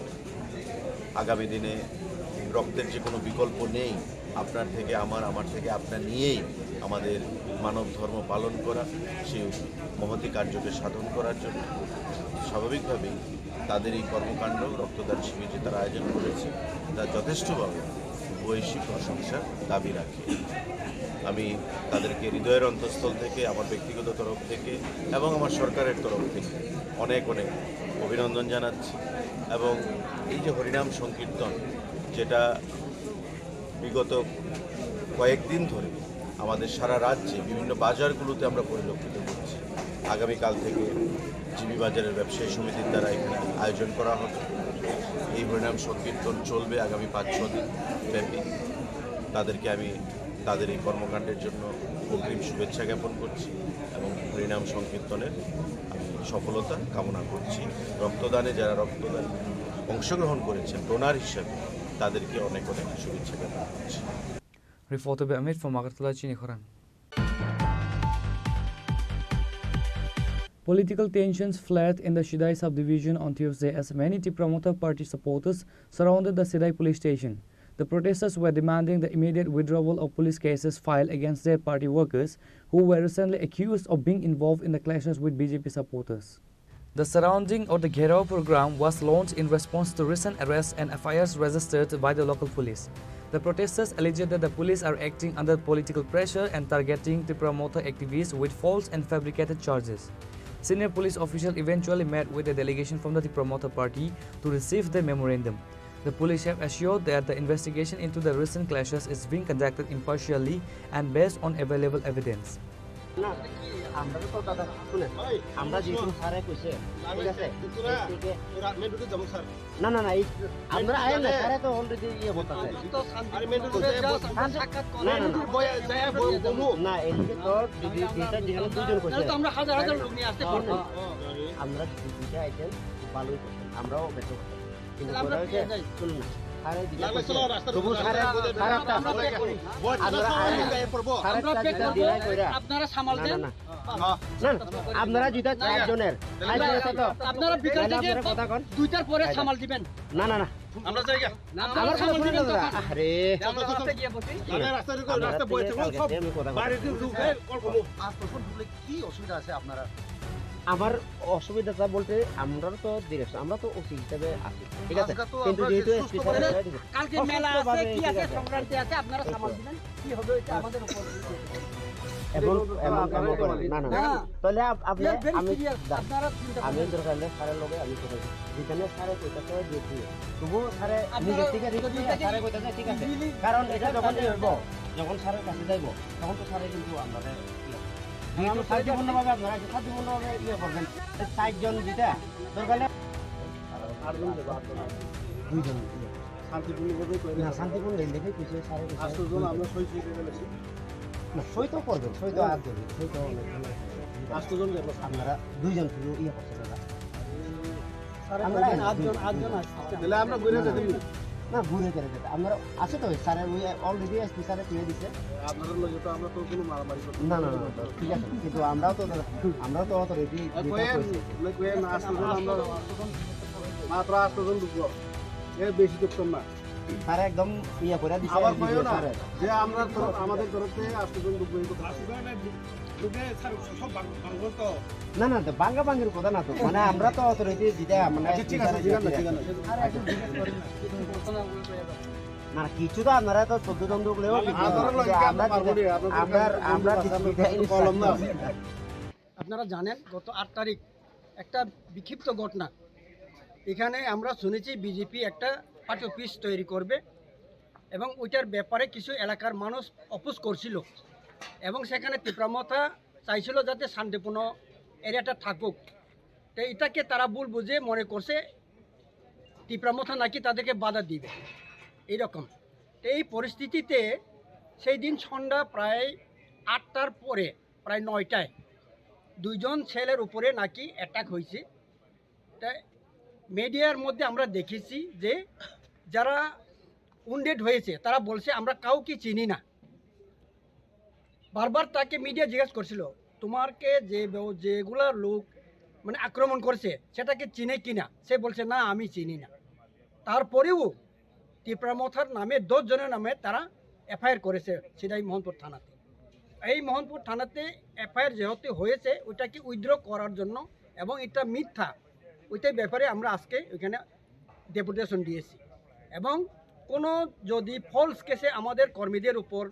আগামী দিনে রক্তের যে কোনো বিকল্প নেই, আপনার থেকে আমার, আমার থেকে আপনার নিয়েই আমাদের মানব ধর্ম পালন করা, সেই মহতী কার্যকে সাধন করার জন্য স্বাভাবিকভাবেই তাদের এই কর্মকাণ্ড, রক্তদান শিবির যে তারা আয়োজন করেছে, তা যথেষ্টভাবে ভূয়সী প্রশংসার দাবি রাখে। আমি তাদেরকে হৃদয়ের অন্তঃস্থল থেকে, আমার ব্যক্তিগত তরফ থেকে এবং আমার সরকারের তরফ থেকে অনেক অনেক অভিনন্দন জানাচ্ছি। এবং এই যে হরিনাম সংকীর্তন, যেটা বিগত কয়েকদিন ধরে আমাদের সারা রাজ্যে বিভিন্ন বাজারগুলোতে আমরা পরিলক্ষিত করছি, আগামীকাল থেকে জিবি বাজারের ব্যবসায়ী সমিতির দ্বারা এখানে আয়োজন করা হবে। এই হরিনাম সংকীর্তন চলবে আগামী পাঁচ ছ দিন ব্যাপী। তাদেরকে আমি তাদের এই কর্মকাণ্ডের জন্য অগ্রিম শুভেচ্ছা জ্ঞাপন করছি এবং হরিনাম সংকীর্তনের আমি সফলতা কামনা করছি। রক্তদানে যারা রক্তদান অংশগ্রহণ করেছেন ডোনার হিসাবে, তাদেরকে অনেক অনেক শুভেচ্ছা জ্ঞাপন করছি। Reporter by Amit from Agartala, Chini Khorang. Political tensions flared in the Shidai subdivision on Tuesday as many Tipra Motha Party supporters surrounded the Shidai police station. The protesters were demanding the immediate withdrawal of police cases filed against their party workers who were recently accused of being involved in the clashes with B J P supporters. The surrounding or the Gherao program was launched in response to recent arrests and F I Rs registered by the local police. The protesters alleged that the police are acting under political pressure and targeting Tipra Motha activists with false and fabricated charges. Senior police official eventually met with a delegation from the Tipra Motha Party to receive the memorandum. The police have assured that the investigation into the recent clashes is being conducted impartially and based on available evidence. না, আমরা তো দাদা, শুনেন, আমরা যেহেতু স্যারে কইছে, ঠিক আছে? এদিকে ওরা মেন রোডে যাবো, স্যার। না, না, না, এই আমরা আইন না, স্যারে তো already ইয়ে বলতেছে। আরে মেন রোডে যাবো, সাক্ষাৎ করে। না, না, না। বয়া-, যায়া বয়া-, বমু। না, এদিকে তো দুই-, দুইটা যেখানে দুইজন কইছে। তাহলে তো আমরা হাজার হাজার লোক নিয়ে আসতে পারবো। আমরা দুইটা আইটেম ভালোই করছি, আমরাও বেঁচে করছি। কিন্তু তাহলে আমরা কথা হচ্ছে, ফিরে যাই। শুনুন না, স্যারে দিতে কইছে। তবু স্যারে, স্যারেরটা, আপনারা আইন, স্যারেরটা যেটা ডিনাই কইরা। আপনারা সামাল দেন। না, না, না। না, না, আপনারা যেটা চারজনের, চারজনের তো। আপনারা বিকাল থেকে দুইটার পরে সামাল দিবেন। না, না, না। আমরা যাই গা। না, আমরা সামাল দিবেন তো। আরে। আমরা রাস্তায় গিয়ে বসি। আমরা রাস্তায় গিয়ে, রাস্তায় বসে থাকবো। সব বাইরে দিয়ে ঢুকে কল করবো। পাঁচ বছর ঢুকলে কি অসুবিধা আছে আপনারা? আমার অসুবিধাটা বলতে আমরা তো ডিরেকশন, আমরা তো ওসি হিসাবে আছি, ঠিক আছে? আজকে তো কিন্তু আমরা যেহেতু যে এসপি সুস্থ স্যার করে হয়ে গেছে। কালকে মেলা আছে, সশক্তভাবে, কি ঠিক আছে, আছে। সংক্রান্তি আছে, আপনারা সামাল দিবেন, কি হবে ওইটা আমাদের উপর। এখন এমন, এমন করেন। না, না, না। না। তাহলে আপ-, আপনি, We are very আমি, serious। দা-, আপনারা চিন্তা আমি করবেন না। দরকার হলে স্যারের লগে আমি কথা বলবো। যেখানে স্যারে কইতাছে যে কি, তবুও স্যারে আপনারা নিজের থেকে রিস্ক যদি নিয়ে এটাকে স্যারে কইতাছে ঠিক আছে। ইজিলি কারণ এটা যখন ইয়ে হইব, যখন স্যারের কাছে যাইব, তখন তো স্যারে কিন্তু আমরা ইয়ে, আমরা শান্তিপূর্ণভাবে আপনারা একটু শান্তিপূর্ণভাবে ইয়ে করবেন। এই চারজন যেটা দরকার হলে আটজন যাবো, আটজন। দুইজন ইয়ে। শান্তিপূর্ণভাবে করে না, দিতে শান্তিপূর্ণ এই লেখে কিছু স্যারের কাছে আটজন আমরা সই করে ফেলেছি। না, সই তো করবেন, সই তো আর করবেন, সই তো অনেক সময় করবেন। আটজন যাবো। আপনারা দুইজন শুধু ইয়ে করছেন দাদা। স্যার, আমরা আটজন, আটজন আছে। তাহলে আমরা ঘুরে যেতে দিন। না, ঘুরে যেতে দিন। আমরা আছে তো, স্যারের ওই already এসপি স্যারে পেয়ে দিছে। আপনাদের লগে তো আমরা তো কোনো মারামারি করতে না, না, না, না, ঠিক আছে। কিন্তু আমরাও তো, আমরাও তো already এ, যেটা কয়েন, করেছি। না, কয়েন, আটজন আমরা মাত্র আটজন ঢুকবো। এর বেশি ঢুকতাম না। স্যার একদম ইয়ে করে দিছে, আবার কইও না স্যার। যে আমরা তো, আমাদের তরফ থেকে আটজন ঢুকবো, এই কথা। না, না, তো বাঙ্গা বাঙ্গির কথা না তো, মানে আমরা তো অথরিটি দিতে, মানে আচ্ছা, ঠিক আছে, ঠিক আছে, ঠিক আছে। না, কিছু তো আপনারা তো চোদ্দ জন ঢুকলেও কিছু না, আপনারা কিন্তু লগে আমরা আমরা পারবো যদি, না, আপনারা আমরা, আমরা কলম না। আপনারা জানেন, গত আট তারিখ একটা বিক্ষিপ্ত ঘটনা, এখানে আমরা শুনেছি বিজেপি একটা পার্টি অফিস তৈরি করবে এবং ওইটার ব্যাপারে কিছু এলাকার মানুষ অপোজ করছিল এবং সেখানে তিপ্রা মথা চাইছিল যাতে শান্তিপূর্ণ এরিয়াটা থাকুক। তো এটাকে তারা ভুল বুঝে মনে করছে তিপ্রা মথা নাকি তাদেরকে বাধা দিবে এইরকম। তো এই পরিস্থিতিতে সেই দিন সন্ধ্যা প্রায় আটটার পরে, প্রায় নয়টায় দুইজন ছেলের উপরে নাকি অ্যাটাক হয়েছে। তা মিডিয়ার মধ্যে আমরা দেখেছি যে যারা উন্ডেড হয়েছে তারা বলছে, "আমরা কাউকে চিনি না।" বারবার তাকে মিডিয়া জিজ্ঞেস করছিল, "তোমারকে যে ব-, যেগুলা লোক মানে আক্রমণ করেছে সেটাকে চিনে কিনা?" সে বলছে, "না, আমি চিনি না।" তারপরেও তিপ্রা মথার নামে দশ জনের নামে তারা এফআইআর করেছে সিদাই মোহনপুর থানাতে। এই মোহনপুর থানাতে এফআইআর যেহেতু হয়েছে, ওইটাকে উইথড্র করার জন্য এবং এটা মিথ্যা, ওইটার ব্যাপারে আমরা আজকে ওইখানে ডেপুটেশন দিয়েছি। এবং কোনো যদি ফলস কেসে আমাদের কর্মীদের উপর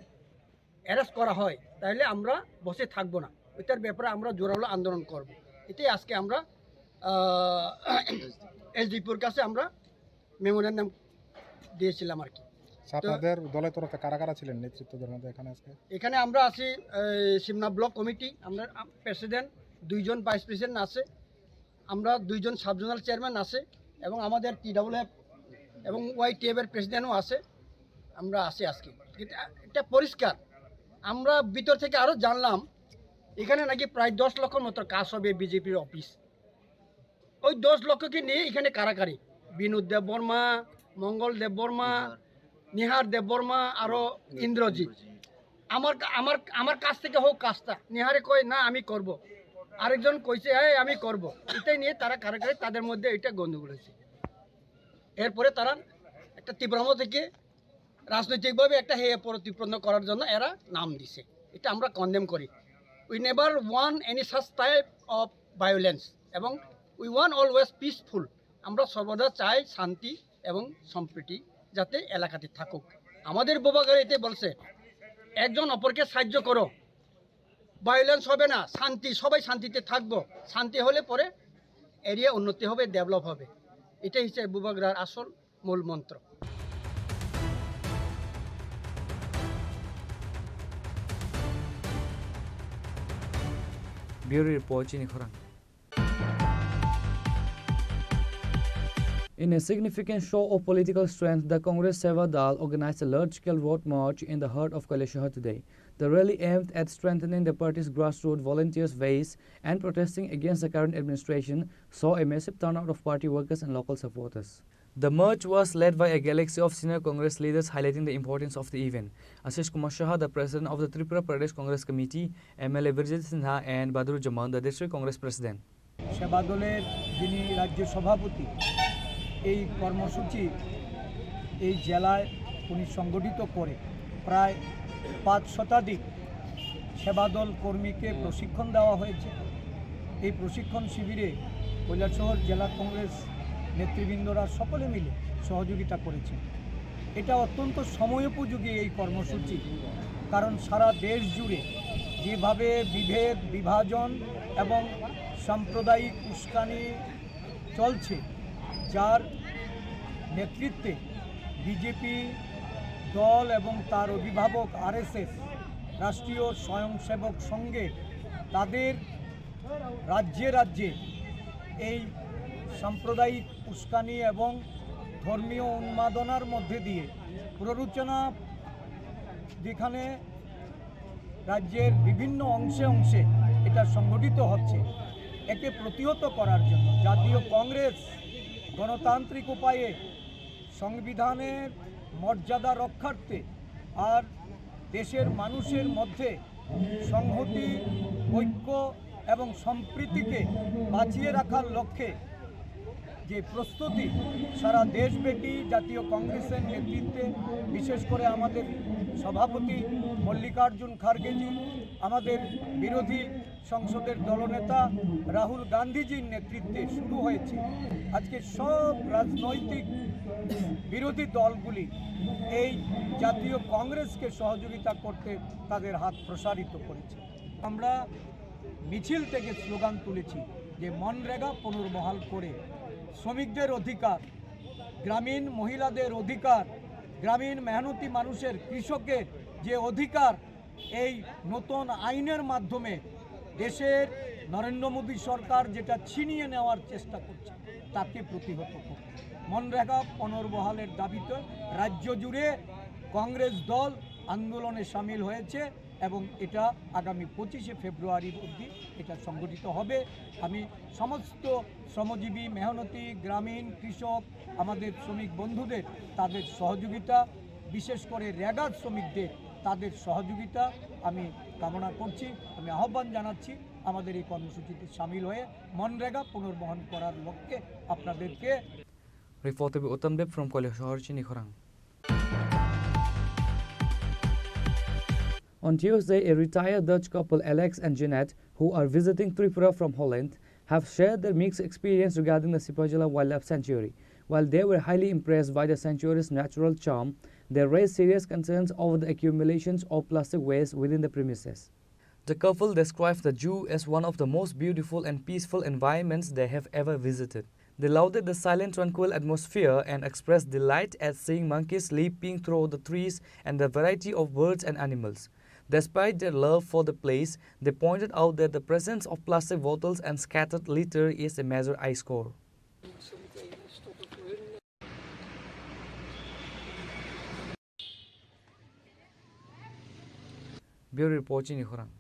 অ্যারেস্ট করা হয়, তাহলে আমরা বসে থাকবো না, ওইটার ব্যাপারে আমরা জোরালো আন্দোলন করব। এটাই আজকে আমরা, আহ, এসডিপিওর কাছে আমরা মেমোরেন্ডাম দিয়েছিলাম আর কি। আচ্ছা, তো আপনাদের দলের তরফে কারা কারা ছিলেন নেতৃত্ব দেওয়ার মধ্যে এখানে আজকে? এখানে আমরা আছি, এই, সিমনা ব্লক কমিটি, আমরা, আম, প্রেসিডেন্ট, দুইজন ভাইস প্রেসিডেন্ট আছে, আমরা দুইজন সাব জোনাল চেয়ারম্যান আছে এবং আমাদের টিডাব্লিউএফ এবং ওয়াইটিএফ এর প্রেসিডেন্টও আছে। আমরা আছি আজকে। এটা, এটা পরিষ্কার। আমরা ভিতর থেকে আরও জানলাম, এখানে নাকি প্রায় দশ লক্ষর মতো কাজ হবে বিজেপির অফিস। ওই দশ লক্ষকে নিয়ে এখানে কারাকারি। বিনোদ দেববর্মা, মঙ্গল দেববর্মা, নিহার দেববর্মা, আরও ইন্দ্রজিৎ। আমার কা-, আমার, আমার কাছ থেকে হোক কাজটা। নিহারে কয়, "না, আমি করব।" আরেকজন কইছে, "এই, আমি করব।" এটাই নিয়ে তারা কারাকারি, তাদের মধ্যে এটা গন্ডগোল হয়েছে। এরপরে তারা একটা তীব্র থেকে রাজনৈতিকভাবে একটা হেয় প্রতিপন্ন করার জন্য এরা নাম দিছে। এটা আমরা কন্ডেম করি। We never want any such type of violence এবং we want always peaceful। আমরা সর্বদা চাই শান্তি এবং সম্প্রীতি যাতে এলাকাতে থাকুক। আমাদের বুবাগরা এটাই বলছে, "একজন অপরকে সাহায্য করো, ভায়োলেন্স হবে না, শান্তি, সবাই শান্তিতে থাকবো। শান্তি হলে পরে এরিয়া উন্নতি হবে, ডেভেলপ হবে।" এটাই হচ্ছে বুবাগরার আসল মূল মন্ত্র। Bureau Report, Chini Khorang. In a significant show of political strength, the Congress Seva Dal organized a large-scale road march in the heart of Kailashahar today. The rally, aimed at strengthening the party's grassroots volunteers base and protesting against the current administration, saw a massive turnout of party workers and local supporters. The march was led by a galaxy of senior Congress leaders, highlighting the importance of the event. Ashish Kumar Saha, the president of the Tripura Pradesh Congress Committee, M L A Birjit Singha, and Badru Jaman, the district Congress president. সেবা দলের যিনি রাজ্য সভাপতি, এই কর্মসূচি এই জেলায় উনি সংগঠিত করে প্রায় পাঁচ শতাধিক সেবা দল কর্মীকে প্রশিক্ষণ দেওয়া হয়েছে। এই প্রশিক্ষণ শিবিরে কৈলাসহর জেলা কংগ্রেস নেতৃবৃন্দরা সকলে মিলে সহযোগিতা করেছেন। এটা অত্যন্ত সময়োপযোগী এই কর্মসূচি, কারণ সারা দেশ জুড়ে যেভাবে বিভেদ, বিভাজন এবং সাম্প্রদায়িক উস্কানি চলছে, যার নেতৃত্বে বিজেপি দল এবং তার অভিভাবক আরএসএস, রাষ্ট্রীয় স্বয়ংসেবক সংঘে তাদের রাজ্যে রাজ্যে এই সাম্প্রদায়িক উস্কানি এবং ধর্মীয় উন্মাদনার মধ্যে দিয়ে প্ররোচনা, যেখানে রাজ্যের বিভিন্ন অংশে অংশে এটা সংগঠিত হচ্ছে, একে প্রতিহত করার জন্য জাতীয় কংগ্রেস গণতান্ত্রিক উপায়ে সংবিধানের মর্যাদা রক্ষার্থে আর দেশের মানুষের মধ্যে সংহতি, ঐক্য এবং সম্প্রীতিকে বাঁচিয়ে রাখার লক্ষ্যে যে প্রস্তুতি সারা দেশব্যাপী জাতীয় কংগ্রেসের নেতৃত্বে, বিশেষ করে আমাদের সভাপতি মল্লিকার্জুন খার্গেজি, আমাদের বিরোধী সংসদের দলনেতা রাহুল গান্ধীজির নেতৃত্বে শুরু হয়েছে। আজকে সব রাজনৈতিক বিরোধী দলগুলি এই জাতীয় কংগ্রেসকে সহযোগিতা করতে তাদের হাত প্রসারিত করেছে। আমরা মিছিল থেকে স্লোগান তুলেছি যে মনরেগা পুনর্বহাল করে শ্রমিকদের অধিকার, গ্রামীণ মহিলাদের অধিকার, গ্রামীণ মেহনতি মানুষের, কৃষকের যে অধিকার, এই নতুন আইনের মাধ্যমে দেশের নরেন্দ্র মোদী সরকার যেটা ছিনিয়ে নেওয়ার চেষ্টা করছে, তাকে প্রতিহত করতে মনরেগা পুনর্বহালের দাবিতে রাজ্য জুড়ে কংগ্রেস দল আন্দোলনে সামিল হয়েছে এবং এটা আগামী পঁচিশে ফেব্রুয়ারি অবধি এটা সংগঠিত হবে। আমি সমস্ত শ্রমজীবী, মেহনতি, গ্রামীণ, কৃষক, আমাদের শ্রমিক বন্ধুদের তাদের সহযোগিতা, বিশেষ করে রেগার শ্রমিকদের তাদের সহযোগিতা আমি কামনা করছি। আমি আহ্বান জানাচ্ছি আমাদের এই কর্মসূচিতে সামিল হয়ে মনরেগা পুনর্বহন করার লক্ষ্যে আপনাদেরকে। Reporter Uttam Deb from Koilashahar, Chini Khorang. On Tuesday, a retired Dutch couple, Alex and Jeanette, who are visiting Tripura from Holland, have shared their mixed experience regarding the Sipahijala Wildlife Sanctuary. While they were highly impressed by the sanctuary's natural charm, they raised serious concerns over the accumulations of plastic waste within the premises. The couple described the zoo as one of the most beautiful and peaceful environments they have ever visited. They lauded the silent, tranquil atmosphere and expressed delight at seeing monkeys leaping through the trees and the variety of birds and animals. Despite their love for the place, they pointed out that the presence of plastic bottles and scattered litter is a major eyesore. Bureau Report, Chini Khorang.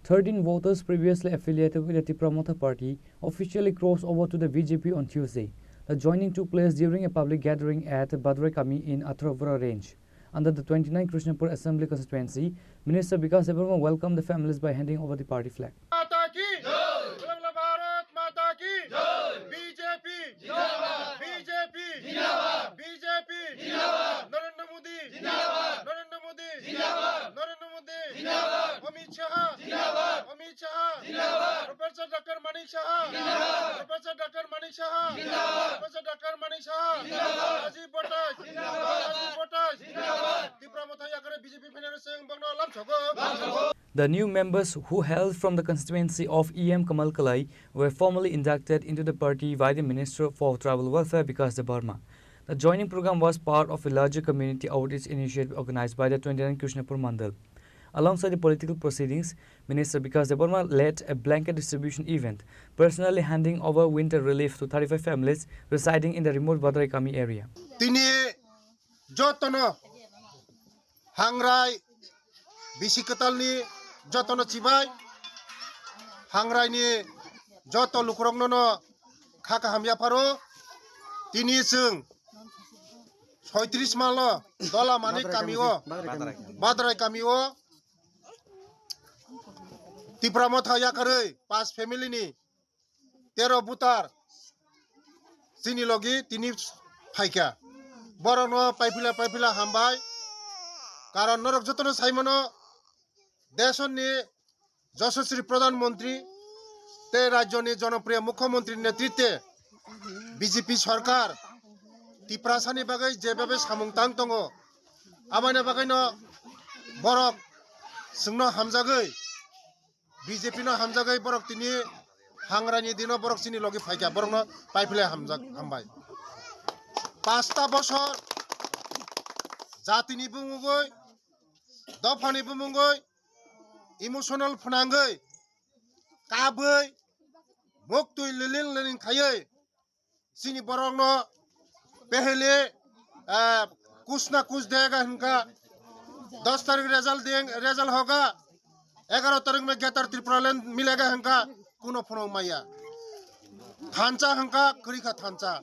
Thirteen voters previously affiliated with the Tipra Motha Party officially crossed over to the B J P on Tuesday. The joining took place during a public gathering at Badrekami in Atharapura Range. Under the twenty-nine Krishnapur Assembly Constituency, Minister Bikash Debbarma welcomed the families by handing over the party flag. माता की जय। बोलो भारत माता की जय। बीजेपी जिंदाबाद। बीजेपी जिंदाबाद। बीजेपी जिंदाबाद। नरेंद्र मोदी जिंदाबाद। नरेंद्र मोदी जिंदाबाद। नरेंद्र मोदी जिंदाबाद। अमित शाह जिंदाबाद। अमित शाह जिंदाबाद। प्रोफेसर डॉक्टर मानिक शाह जिंदाबाद। प्रोफेसर डॉक्टर मानिक शाह जिंदाबाद। प्रोफेसर डॉक्टर मानिक शाह जिंदाबाद। राजीव बटास जिंदाबाद। राजीव बटास जिंदाबाद। Tipra Motha yakare B J P phainai rwchwng bongno lamsogo। The new members who hail from the constituency of E M Kamal Kalai were formally inducted into the party by the Minister for Tribal Welfare Bikash Debbarma. The joining program was part of a larger community outreach initiative organized by the twenty-nine Krishnapur Mandal. Alongside the political proceedings, Minister Bikash Debbarma led a blanket distribution event, personally handing over winter relief to thirty-five families residing in the remote Badrekami area. Tini jotono hangrai bisi kwtalni jotono chibai, hangraini joto lukurokno no kha kaham yapharo tini chwng soitris malo Dolamani kamio, Badrai kamio Tipra Motha yakarwi pas family ni tero butar chini logi tini phaikha. Borokno paipila paipila hambai. Karon norok jotono saimano desoni Joshosri Pradhan Mantri tei rajyoni jonopriya Mukhyamantri netritwe B J P sarkar Tiprasani bagwi jebebe samung tang tongo, aboni bagwino borok chwngno hamjagwi, B J P no hamjagwi borok tini hangrani dino borok chini logi phaikha, borokno paiphlai hamjak, hambai. Pasta bosor jatini bumungwi, dophani bumungwi, emotional phnangwi, kabwi, muktwi liling liling khaiwi, chini borokno pehele, ah, kuch na kuch dega hinka, dos tarik result deng, result hoga, egaro tarik me Greater Tripura Land milega hinka, kuno phunuk maya. Thansa hinka, kwrwikha thansa.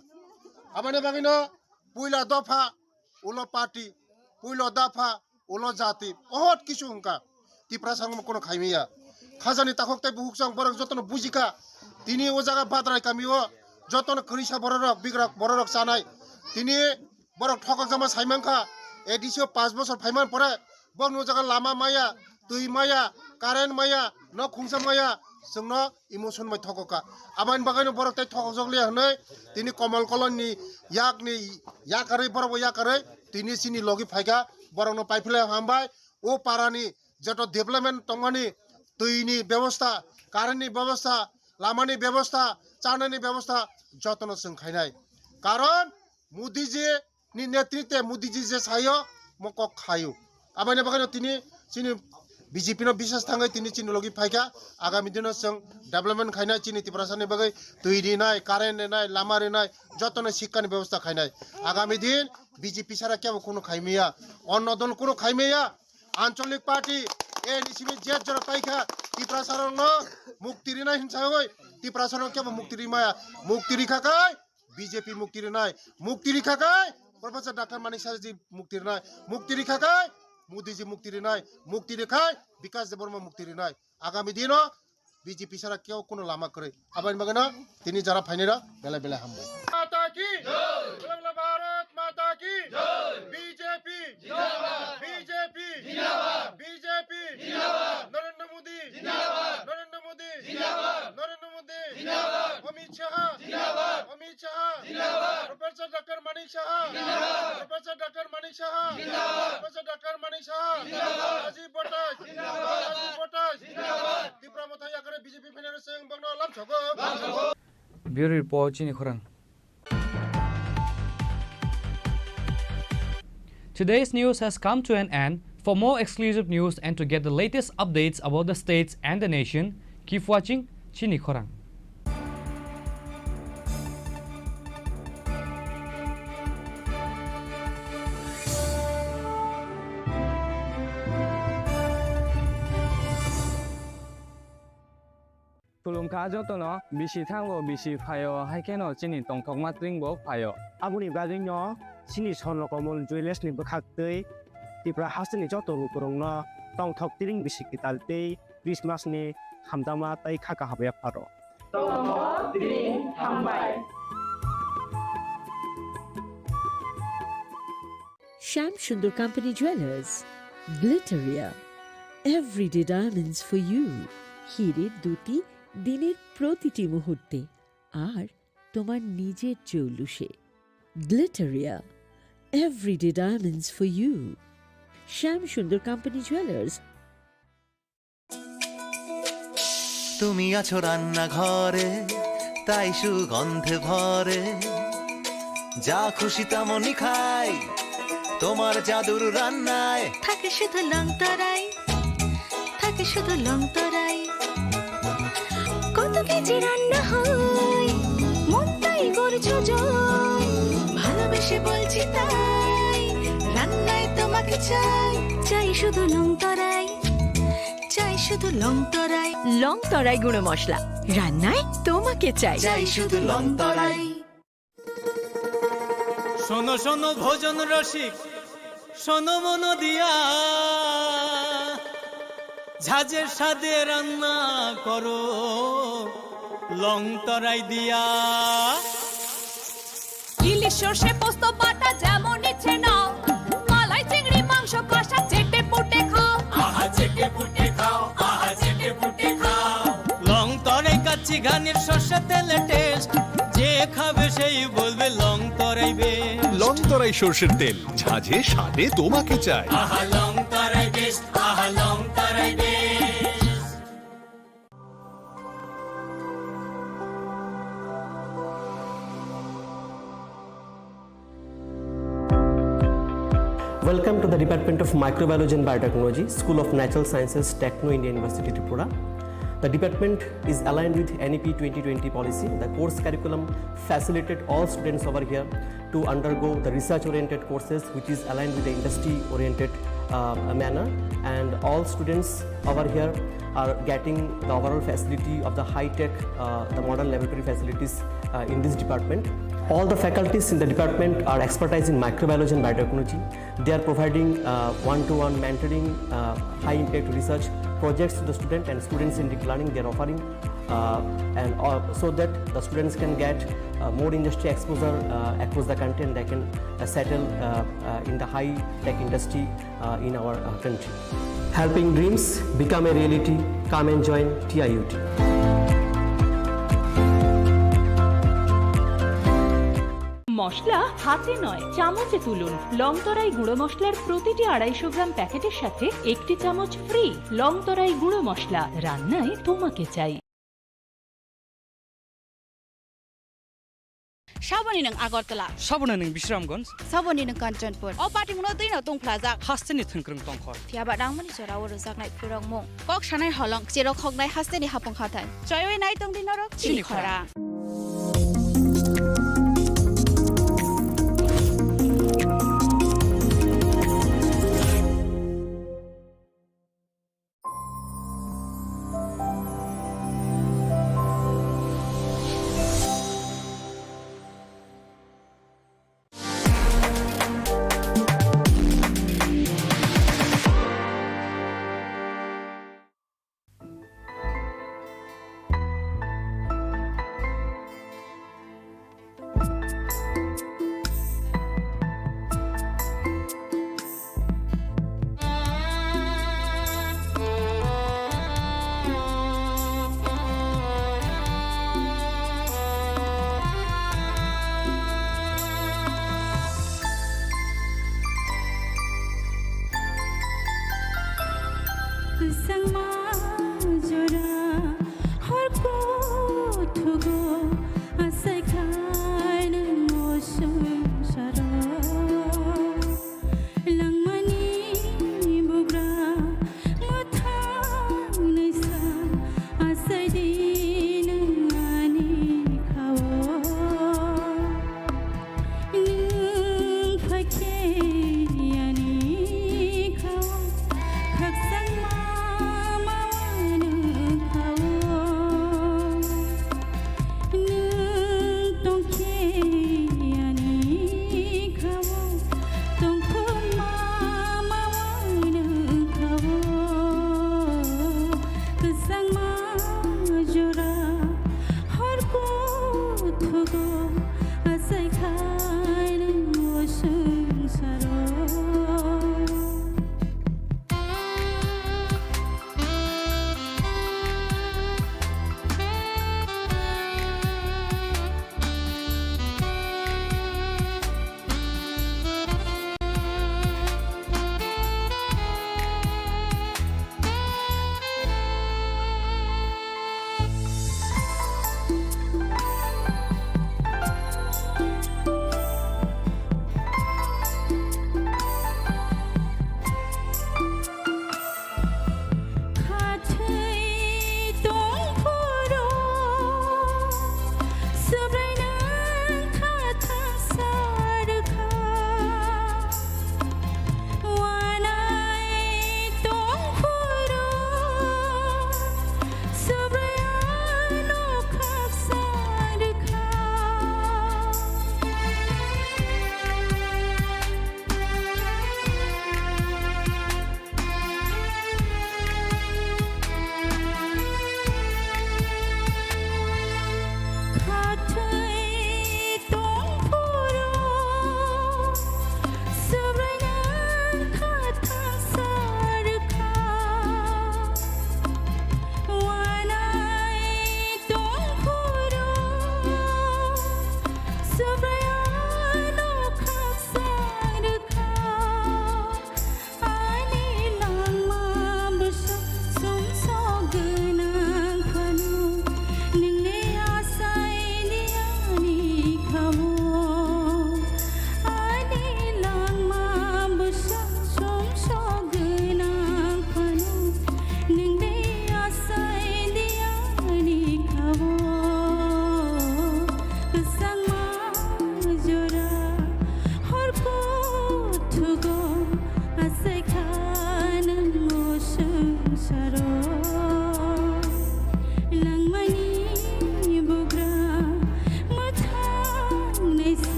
Aboni bagwino puila dopha, ulo party, puilo dopha, ulo jati, ohot kisu hinka. Tiprasa wngma kuno khaimaya. Khajani takhuk tei bukhuk chwng borok jotono bujikha. Tini o jaga Badrai kamio jotono kwrwisa bororok, bigrak bororok chanai. Tini borok thokokjakma saimankha. A D C o panch bosor phaiman pore borokni o jaga lama maya, twi maya, current maya, nok khungsa maya, chwngno emotion bai thokokha. Aboni bagwino borok tei thokokjak liya hwnwi tini Komol Kolonni yakni yakarwi, borokbo yakarwi tini chini logi phaikha, borokno paiphlai hambai. O parani joto development tongmani, twini bebosta, currentni bebosta, lamani bebosta, chanani bebosta jotono chwng khainai. Karon Modiji ni netritwe Modiji je sayo, mo kok khayo. Aboni bagwino tini chini B J P no biswas thangwi tini chini logi phaikha. Agami dino chwng development khainai, chini Tiprasani bagwi twi rinai, current rinai, lama rinai, jotono sikkani bebosta khainai. Agami din B J P sara kebo kuno khaimaya, onno dol kuno khaimaya. Ancholik party A N C B je jora paikha, Tiprasarokno mukti rinai hinsawi Tiprasarok kebo mukti rimaya, mukti rikha kai B J P mukti rinai, mukti rikha kai Professor Doctor Manik Saha ji mukti rinai, mukti rikha kai Modi ji mukti rinai, mukti rikhai Bikash Debbarma mukti rinai. Agami dino B J P sara kebo kuno lama kwrwi. Aboni bagwino tini jara phainai rok belai belai hambai. Mata ki jai. Bharatiya Mata ki jai. B J P jindabad. B J P jindabad. B J P jindabad. Narendra Modi jindabad. Narendra Modi jindabad. Narendra Modi jindabad. Amit Shah jindabad. Amit Shah jindabad. Professor Doctor Manik Saha jindabad. Professor Doctor Manik Saha jindabad. Professor Doctor Manik Saha jindabad. Rajiv Bhattacharyya jindabad. Rajiv Bhattacharyya jindabad. Tipra Motha yakarwi B J P phainai rok chwng bokno lamsogo. Bureau Report, chini khorang. Today's news has come to an end. For more exclusive news and to get the latest updates about the states and the nation, keep watching Chini Khorang. Khulumkha jotono, bisi thango, bisi phaio, hai kheno chini tongthokma tring bo phaio. Aboni bagwino chini Swarno Komol Jewellers ni bwkhak twi Tripura hasteni joto lukurokno tongthok tring bisi kwtal tei Christmas ni hamjakma tei kha kaham yapharo. Tongthok tring hambai. Shyam Sundar Company Jewellers, Glitteria, everyday diamonds for you, হীরের দ্যুতি দিনের প্রতিটি মুহূর্তে, আর তোমার নিজের জৌলুসে। Glitteria, everyday diamonds for you. Shyam Sundar Company Jewellers. তুমি আছো রান্নাঘরে, তাই সুগন্ধে ভরে। যা খুশি তেমনই খাই, তোমার জাদুর রান্নায়। থাকে শুধু লং তরাই, থাকে শুধু লং তরাই। কত কেজি রান্না হয়, মনটাই করছো জয়। ভালোবেসে বলছি তাই, রান্নায় তোমাকে চাই। চাই শুধু লং তরাই, চাই শুধু লং তরাই। লং তরাই গুঁড়ো মশলা। রান্নায় তোমাকে চাই। চাই শুধু লং তরাই। শোনো শোনো ভোজন রসিক, শোনো মন দিয়া, ঝাঁঝের স্বাদে রান্না করো লং তরাই দিয়া। ইলিশ সর্ষে পোস্ত বাটা যেমন ইচ্ছে নাও, মালাই চিংড়ি মাংস কষা চেটে পুটে খাও। আহা চেটে পুটে খাও, আহা চেটে পুটে খাও। লং তরাই কাচ্চি ঘানির সর্ষে তেলে টেস্ট, যে খাবে সেই বলবে লং তরাই বেস্ট। লং তরাই সর্ষের তেল, ঝাঁঝে স্বাদে তোমাকে চাই। আহা লং তরাই বেস্ট, আহা লং তরাই best. Welcome to the Department of Microbiology and Biotechnology, School of Natural Sciences, Techno India University, Tripura. The department is aligned with N E P twenty twenty policy. The course curriculum facilitate all students over here to undergo the research-oriented courses, which is aligned with the industry-oriented, uh, manner. And all students over here are getting the overall facility of the high-tech, uh, the modern laboratory facilities, uh, in this department. All the faculties in the department are expertise in microbiology and biotechnology. They are providing, uh, one-to-one mentoring, uh, high-impact research projects to the student and students-centric learning they are offering. Uh, and, uh, so that the students can get, uh, more industry exposure, uh, across the country, and they can, uh, settle, uh, uh, in the high-tech industry, uh, in our, uh, country. Helping dreams become a reality. Come and join T I U T. মশলা হাতে নয়, চামচে তুলুন। লং তরাই গুঁড়ো মশলার প্রতিটি আড়াইশো গ্রাম প্যাকেটের সাথে একটি চামচ ফ্রি। লং তরাই গুঁড়ো মশলা, রান্নায় তোমাকে চাই। Saboni nwng Agartala. Saboni nwng Bisramganj. Saboni nwng Kanchanpur. O patimungno twino tungphlajak. Hasteni thwngkwrwng tongkhor. Phiyaba nangmani jorao rwjaknai phurokmung. Kok sanai holong, cherok hoknai hasteni hapung hathai. Choiwi nai tongdi norok chini khorang. Kwchangma jora hor kuthugo asai khainw o swngcharo. Langmani bugra mwthang nisa asai di nwng ani khao. Nwng phaikhe ani khao, khakchangma mawa nwng khao. Nwng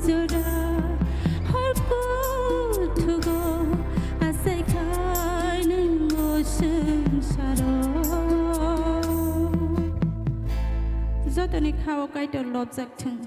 Jora hor kuthugo asai khai nwngo swngsaro. Jotoni khao Kaitor lobjak thung.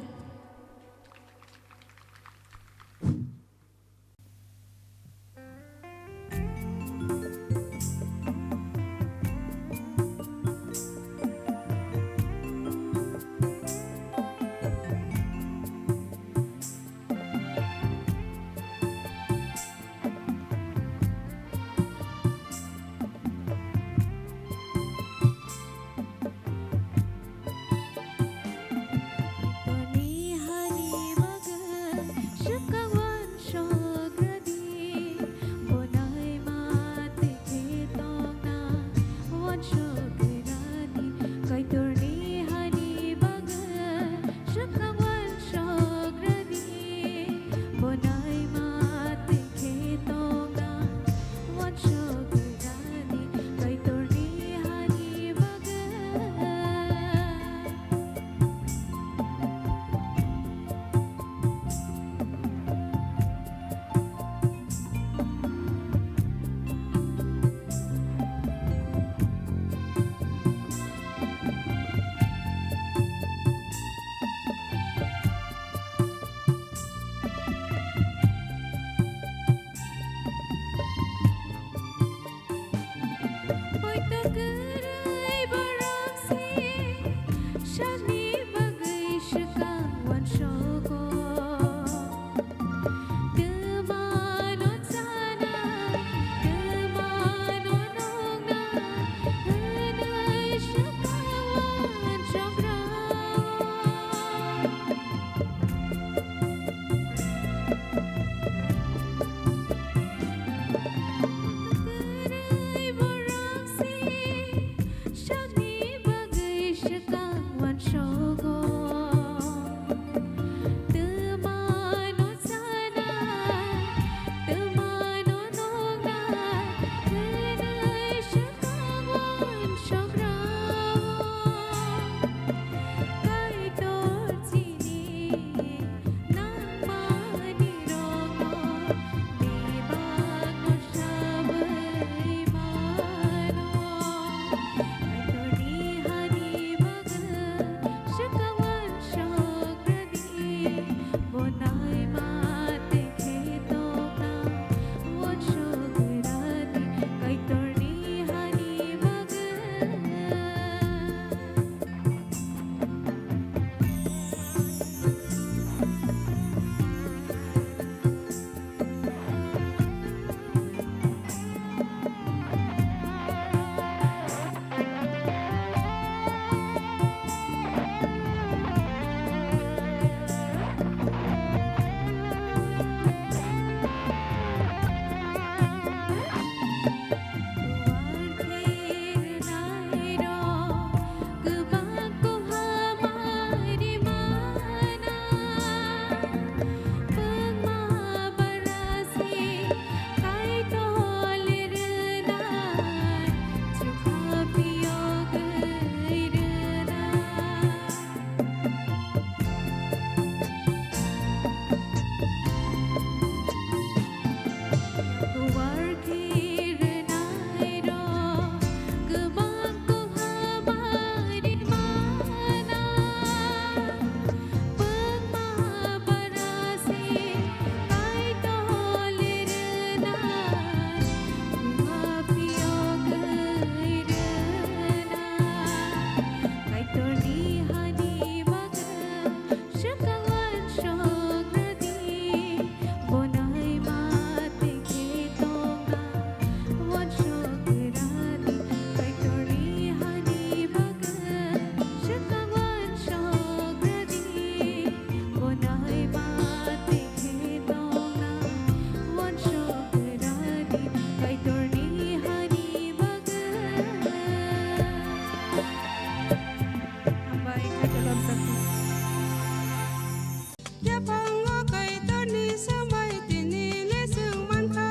Yaphango Kaitorni swmai tini le chwng mankha,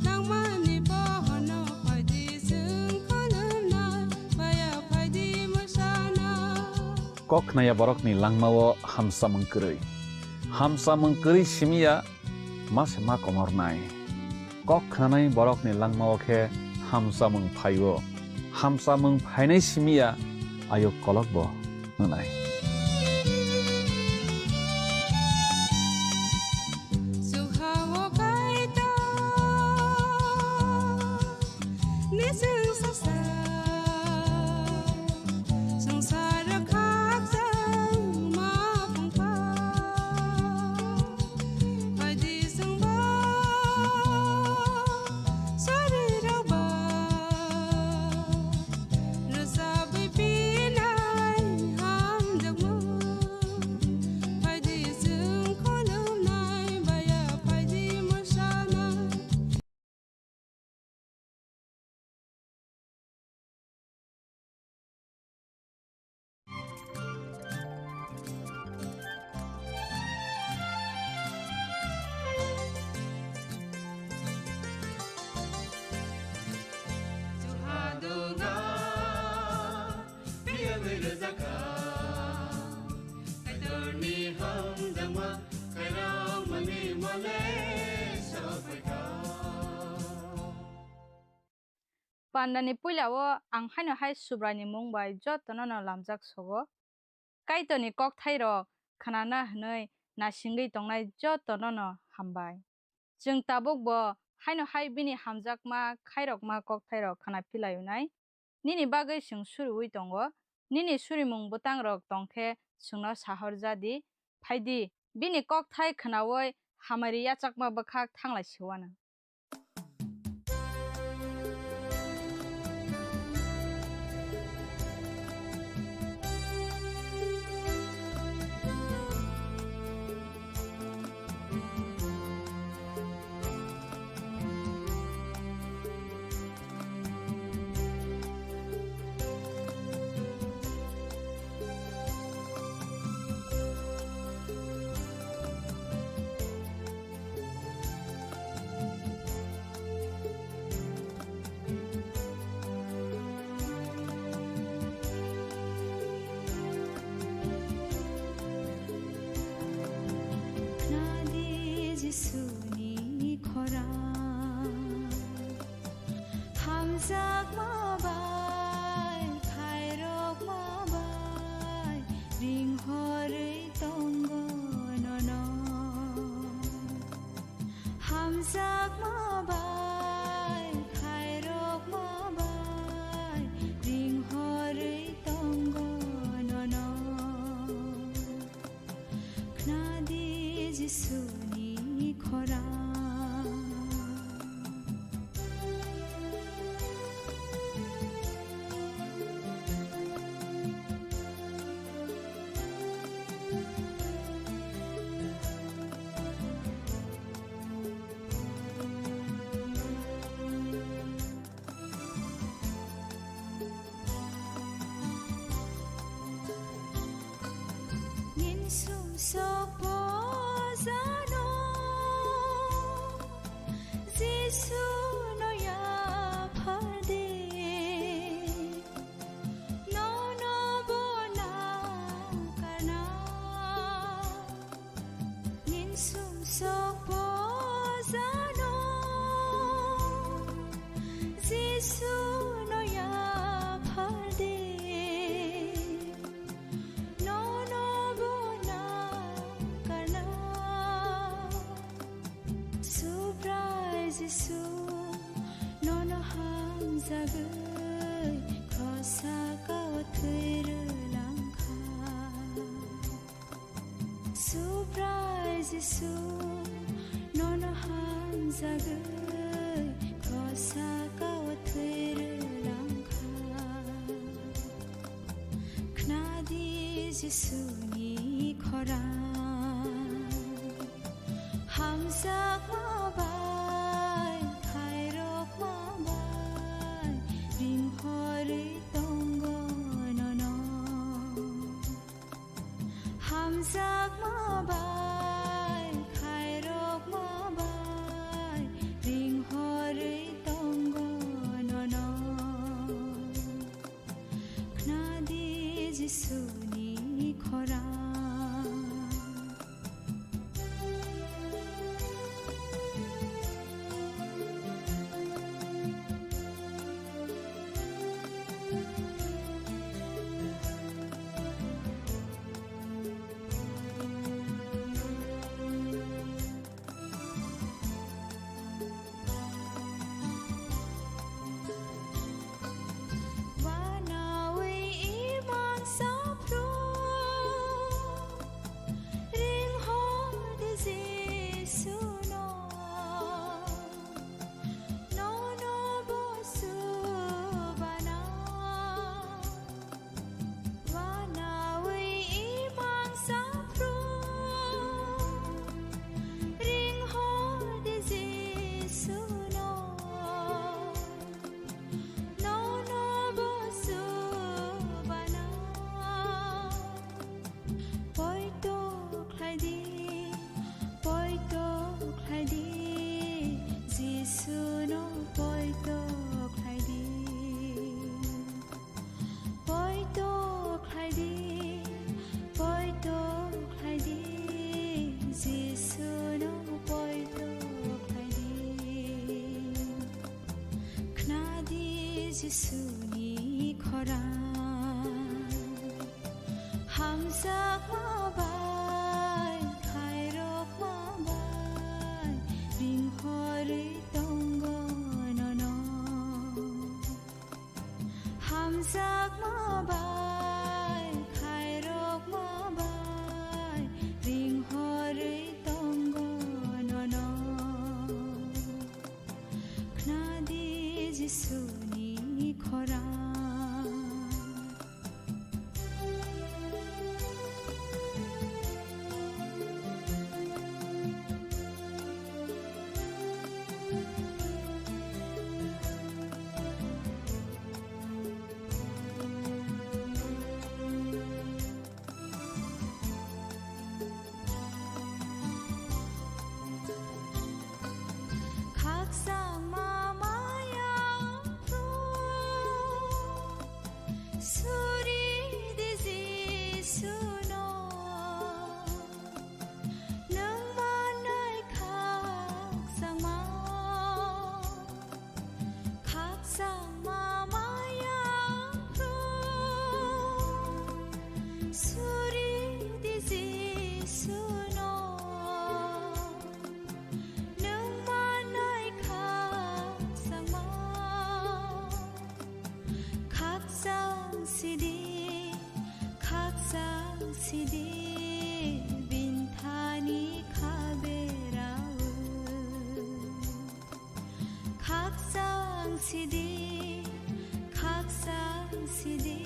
nangmani bohono phaidi chwng khulumnai, baya phaidi mwsana. Kok khnaya borokni langmao hamsamung kwrwi. Hamsamung kwrwi simi ya ma se ma komornai. Kok khnanai borokni langmao khe hamsamung phaio. Hamsamung phainai simi ya ayuk kolok bo wngnai. Pandani puila o ang haino hai Subraini mung bai jotono no lamjak sogo. Kaitorni kokthairok khnana hwnwi nasingwi tongnai jotono no hambai. Chwng tabuk bo haino hai bini hamjakma khairokma kokthairok khna philaio nai. Nini bagwi chwng suriui tongo. Nini surimung bwtangrok tong khe chwngno sahor ja di. Phai di, bini kokthai khnaui hamari yachakma bwkhak thanglai siwana. Khnadi Jisuni khorang, hamjakma bai, khairokma bai, ringhorwi tongo nono. Hamjakma bai, khairokma bai, ringhorwi tongo nono. Khnadi Jisuni khorang. Nin sumsok bojano Jisu no yaphardi, nono bo nangkarna. Nin sumsok bojano Jisu no yaphardi, nono bo nangkarna. Subrai Jisu, nono hamjagwi, khrosa kao thwi rwlangkha. Subrai Jisu, nono hamjagwi, khrosa kao thwi rwlangkha. Khnadi Jisuni khorang, hamjakma bai, khairokma bai, ringhorwi tongo nono. Hamjakma bai, khairokma bai, ringhorwi tongo nono. Khnadi Jisuni khorang. Jisuni khorang. Hamjakma bai, khairokma bai, ringhorwi tongo nono. Hamjakma bai, khairokma bai, ringhorwi tongo nono. Khnadi Jisuni khorang. Khakchangma maya phuru, suri di Jisuno. Nwng manai khakchangma, khakchangma maya phuru, suri di Jisuno. Nwng manai khakchangma, khakchang sidi, khakchang sidi, bini thani kha berao. Khakchang sidi, khakchang sidi,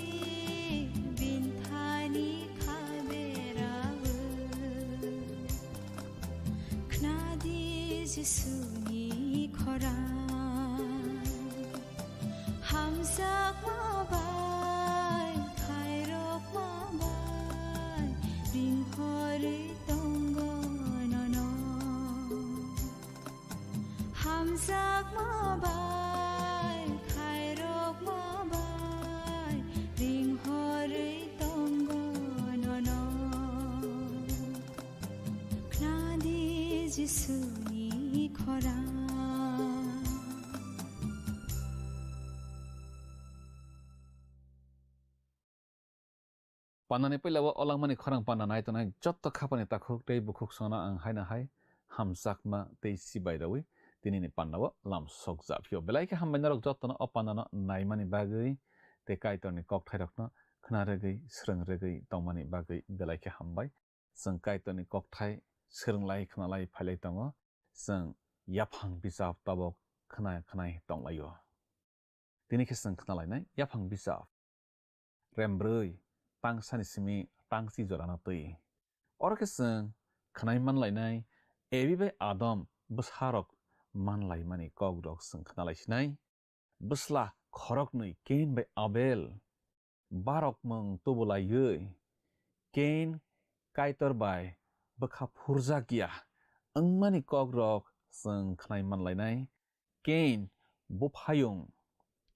bini thani kha berao. Khnadi Jisuni khorang. Hamjakma bai, khairokma bai, ringhorwi tongo nono. Hamjakma bai, khairokma bai, ringhorwi tongo nono. Khnadi Jisuni khorang. Panani puila o langmani khorang panna nai tongnai jotto khapani takhuk tei bukhuk songno ang haino hai hamjakma tei chibai rwi tinini pandao lam sok japhio. Belai khe hambai norok jottono o pandano naimani bagwi tei Kaitorni kokthairokno khna rwgwi, srwng rwgwi tongmani bagwi belai khe hambai. Chwng Kaitorni kokthai srwnglai khnalai phailai tongo, chwng yaphang bichap tabok khna khnai tonglaio. Tini khe chwng khnalainai yaphang bichap. Rembrwi, tangsani simi tangsi jorano twi. Oro khe chwng khnai manlainai Evi bai Adam bwsarok manlaimani kokrok chwng khnalaisinai. Bwsla khoroknwi Kain bai Abel barokmung tubulaiwi Kain Kaitor bai bwkha phurjakya wngmani kokrok chwng khnai manlainai. Kain buphayung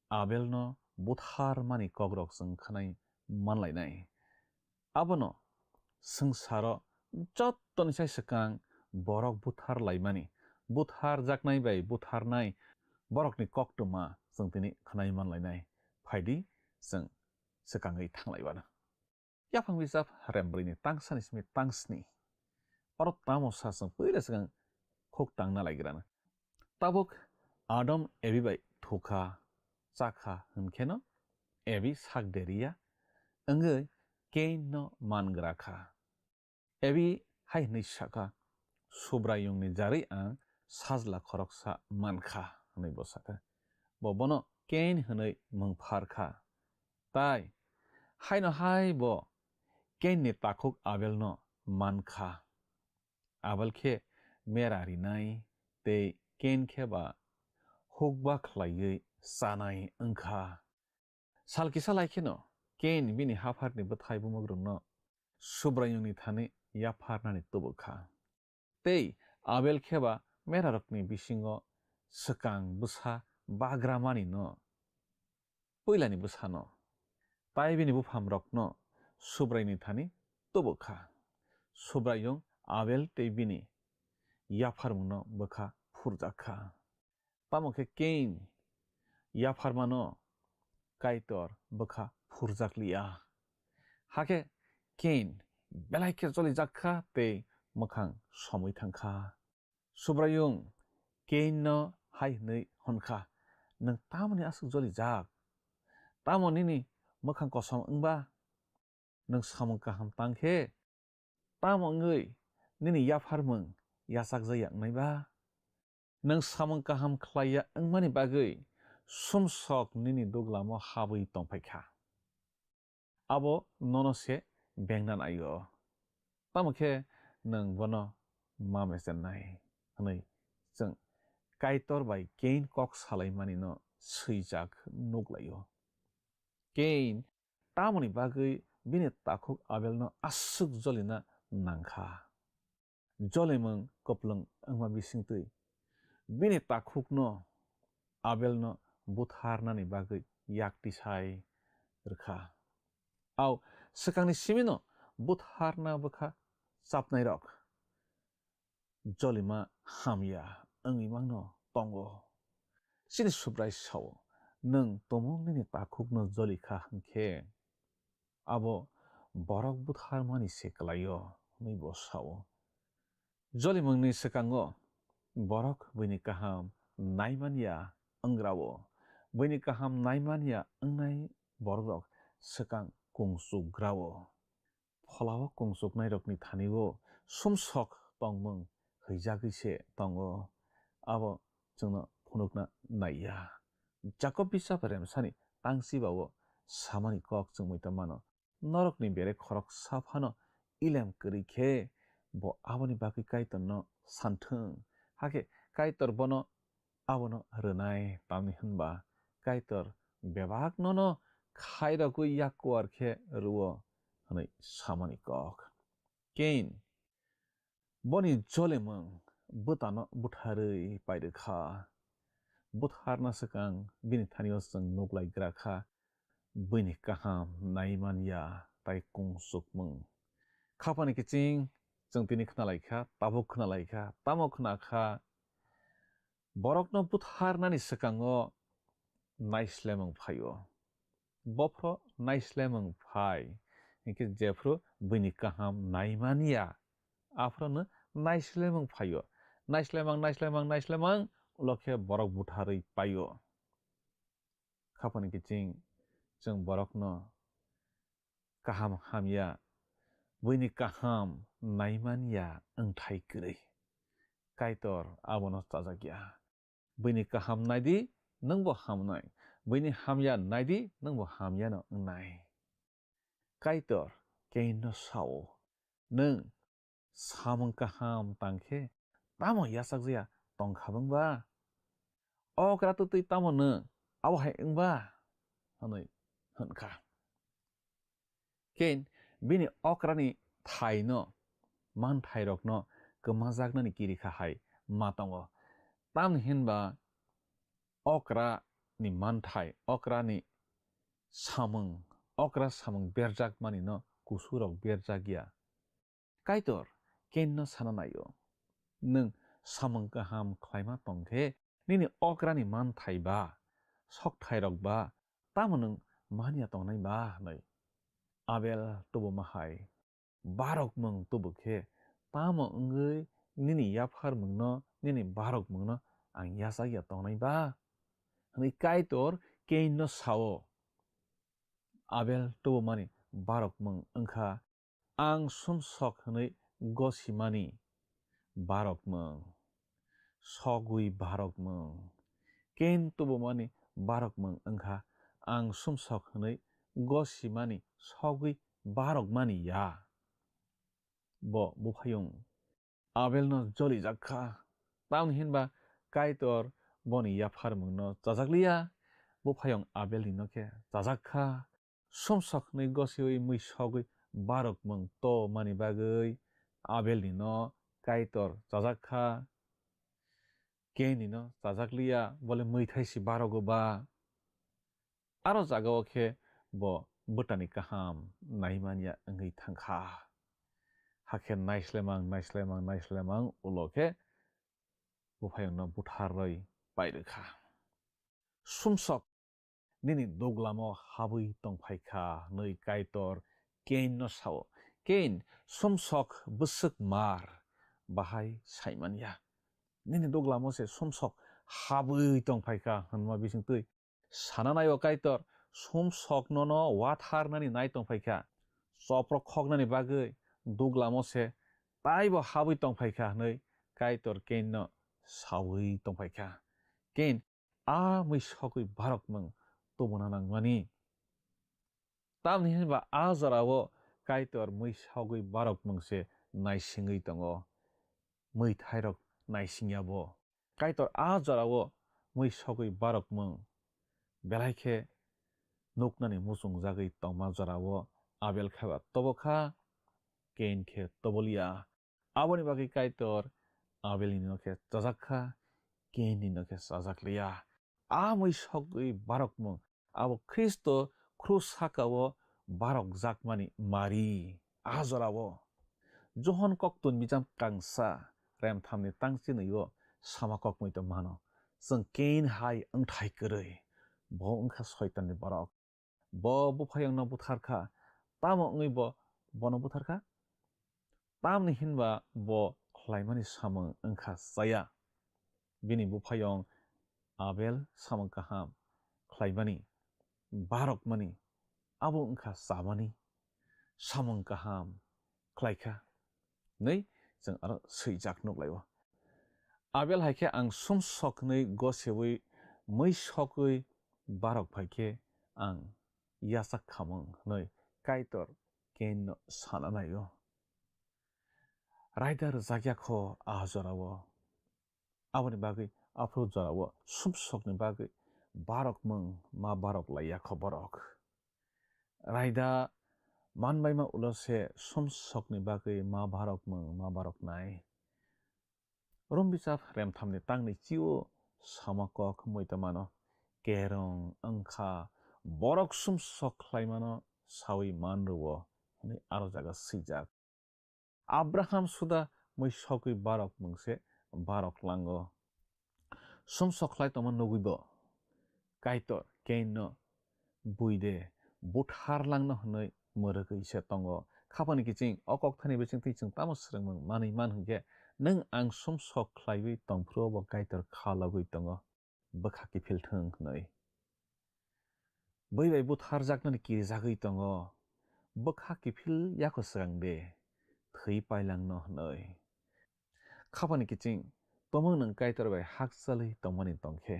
Abelno butharmani kokrok chwng khnai manlainai. Abono swngcharo jottoni sai swkang borok buthar laimani, buthar jaknai bai butharnai borokni koktwma chwng tini khnai manlainai. Phaidi chwng swkangwi thanglaiwano. Yaphang bichap Rembrwini tangsani simi tangsni. Oro tamo sa chwng puila swkang khuk tangna laigrana. Tabuk Adam Evi bai thukha, chakha hwnkheno Evi sak deriya wngwi Kain no mangra kha. Evi hai hwnwi sakha, Subraiyungni jarwi ang sajla khoroksa mankha, hwnwi bo sakha. Bo bono Kain hwnwi mung pharkha. Tai haino hai bo Kainni takhuk Abelno mankha. Abel khe mera rinai tei Kain khe ba hukba khlaiwi chanai wngkha. Sal kisa lai kheno Kain bini hapharni bwthai bumukrokno Subraiyungni thani yapharnani tubukha. Tei Abel khe ba merarokni bisingo swkang bwsa bagramani no puilani bwsano, tai bini buphamrokno Subraiyungni thani tubukha. Subraiyung Abel tei bini yapharmungno bwkha phurjakha. Tamo khe Kain yapharmano Kaitor bwkha phurjakliya. Hakhe Kain belai khe jolijak kha tei mwkhang somwi thang kha. Subraiyung Kainno hai hwnwi hwn kha, "Nwng tamoni aswk jolijak? Tamo nini mwkhang kosom wng ba? Nwng samung kaham tang khe tamo wngwi nini yapharmung yachakjakya wngnai ba? Nwng samung kaham khlaiya wngmani bagwi sumsok nini duglamo habwi tong phai kha. Abo nono se bengna nai-o, tamo khe nwng bono ma mechennai," hwnwi chwng Kaitor bai Kain kok salaimanino swijak nuk lai-o. Kain tamoni bagwi bini takhuk Abelno aswk jolina nang kha? Jolimung kwplwng wngma bisingtwi bini takhukno Abelno butharnani bagwi yak tisai rwkha. Au swkangni simino butharna bwkha chapnairok jolima hamya wngwi mangno tongo. Chini Subrai sao, "Nwng tumung nini takhukno joli kha hwn khe, abo borok butharmani se klai-o," hwnwi bo sao. Jolimungni swkango borok buini kaham naimanya wng rw-o. Buini kaham naimanya wngnai borokrok swkang kung chuk rw-o. Pholao kung chuknairokni thani-o sumsok tongmung hwijagwi se tongo, abo chwngno phunukna nai ya. Jakob bisap remsani tang chiba-o samani kok chwngwi tongmano, "Norokni bere khoroksa phano ilem kwrwi khe bo aboni bagwi Kaitorno san thung, hakhe Kaitor bono abono rwnai, tamni hwnba Kaitor bebak nono khairogwi yak kuar khe rw-o," hwnwi samani kok. Kain boni jolimung bwtano butharwi pairwkha. Butharna swkang bini thani-o chwng nuklaigra kha, buini kaham naimanya tai kung chukmung. Khapani kiching chwng tini khnalaikha, tabuk khnalaikha, tamo khna kha, borokno butharnani swkango naislemung phaio. Bophro naislemung phai, hinkhe jephru buini kaham naimanya, aphrono naislemung phaio. Naislemang, naislemang, naislemang, ulo khe borok butharwi paio. Khapani kiching chwng borokno kaham hamya, buini kaham naimanya wngthai kwrwi. Kaitor abono chajakya. Buini kaham naidi, nwngbo hamnai. Buini hamya naidi, nwngbo hamyano wngnai. Kaitor Kainno sao, "Nwng samung kaham tang khe tamo yachakjaya tong kha bwng ba? Okra twtwi tamo nwng abo hai wng ba?" hwnwi hwn kha. Kain bini okrani thaino manthairokno kwmajaknani kiri kha hai ma tongo. Tamni hwnba okrani manthai, okrani samung, okra samung berjak manino kusurok berjak ya. Kaitor Kainno sana naio, "Nwng samung kaham khlaima tong khe nini okrani manthai ba, sokthairok ba, tamo nwng manya tongnai ba?" hwnwi. Abel tubuma hai, "Barokmung tubu khe tamo wngwi nini yapharmungno, nini barokmungno ang yachak ya tongnai ba?" hwnwi Kaitor Kainno sao. Abel tubumani barokmung wngkha ang sumsok hwnwi gosimani barokmung, sogwi barokmung. Kain tubumani barokmung wngkha ang sumsok hwnwi gosimani, sogwi barokmani ya. Bo buphayung Abelno jolijak kha. Tamni hinba Kaitor boni yapharmungno chajak liya, buphayung Abelnino khe chajak kha. Sumsok hwnwi gosiwi mui sogwi barokmung to mani bagwi Abelnino Kaitor chajak kha. Kainnino chajak liya, bole mui thai si barogo ba. Aro jagao khe bo bwtani kaham naimanya wngwi thang kha. Hakhe naislemang, naislemang, naislemang ulo khe buphayungno butharwi pairwkha. Sumsok nini duglamo habwi tongphai kha, hwnwi Kaitor Kainno sao. Kain, sumsok bwswk mar bahai saimanya. Nini duglamo se sumsok habwi tongphai kha hwnma bisingtwi sana nai-o Kaitor, sumsok nono watharnani nai tongphai kha. Choprok khoknani bagwi duglamo se taibo habwi tongphai kha hwnwi Kaitor Kainno saui tongphai kha. Kain, a mwisogwi barokmung tubuna nangmani. Tamni hinba a jorao Kaitor mwisogwi barokmung se naisingwi tongo, mwithairok naisingya bo. Kaitor a jorao mwisogwi barokmung belai khe nuknani muchungjagwi tongma jorao Abel kheba tobo kha, Kain khe toboliya. Aboni bagwi Kaitor Abelni no khe chajak kha, Kainni no khe chajak liya. A mwisogwi barokmung abo Khristo krus sakao barokjakmani mari. A jorao Johon koktun bijap kangsa remthamni tangchinwi-o sama kokmui tong mano. Chwng Kain hai wngthai kwrwi, bo wngkha Soitanni borok. Bo buphayungno buthar kha, tamo wngwi bo bono buthar kha? Tamni hinba bo khlaimani samung wngkha chaya. Bini buphayung Abel samung kaham khlaimani, barokmani, abo wngkha chamani samung kaham khlaikha hwnwi chwng aro swijak nuklaio. Abel hai khe ang sumsok hwnwi goseui mui sokwi barok phai khe ang yachak khamung hwnwi Kaitor Kainno sana nai-o. Raida rwjakya kho a jorao. Aboni bagwi aphuru jorao sumsokni bagwi barokmung ma barok laiya kho borok. Raida manbaima ulo se sumsokni bagwi ma barokmung ma baroknai. Rom bijap remthamni tangni chio sama kok muitamano kerong wngkha borok sumsok khlaimano saui man rwo hwnwi aro jaga swijak. Abraham suda mui sokwi barok mungse barok lango. Sumsok khlai tongma nugwi bo Kaitor Kainno buide buthar langno hwnwi mwrwgwi se tongo. Khapani kiching o kok thani bisingtwi chwng tamo swrwngmung manwi man hwnkhe, nwng ang sumsok khlaiwi tongphuru bo Kaitor kha logwi tongo. Bwkha kiphil thwng hwnwi. Bui bai butharjaknani kirijagwi tongo, bwkha kiphil yako swkang de, thwi pailangno hwnwi. Khapani kiching, tomung nwng Kaitor bai hakchalwi tongmani tongkhe.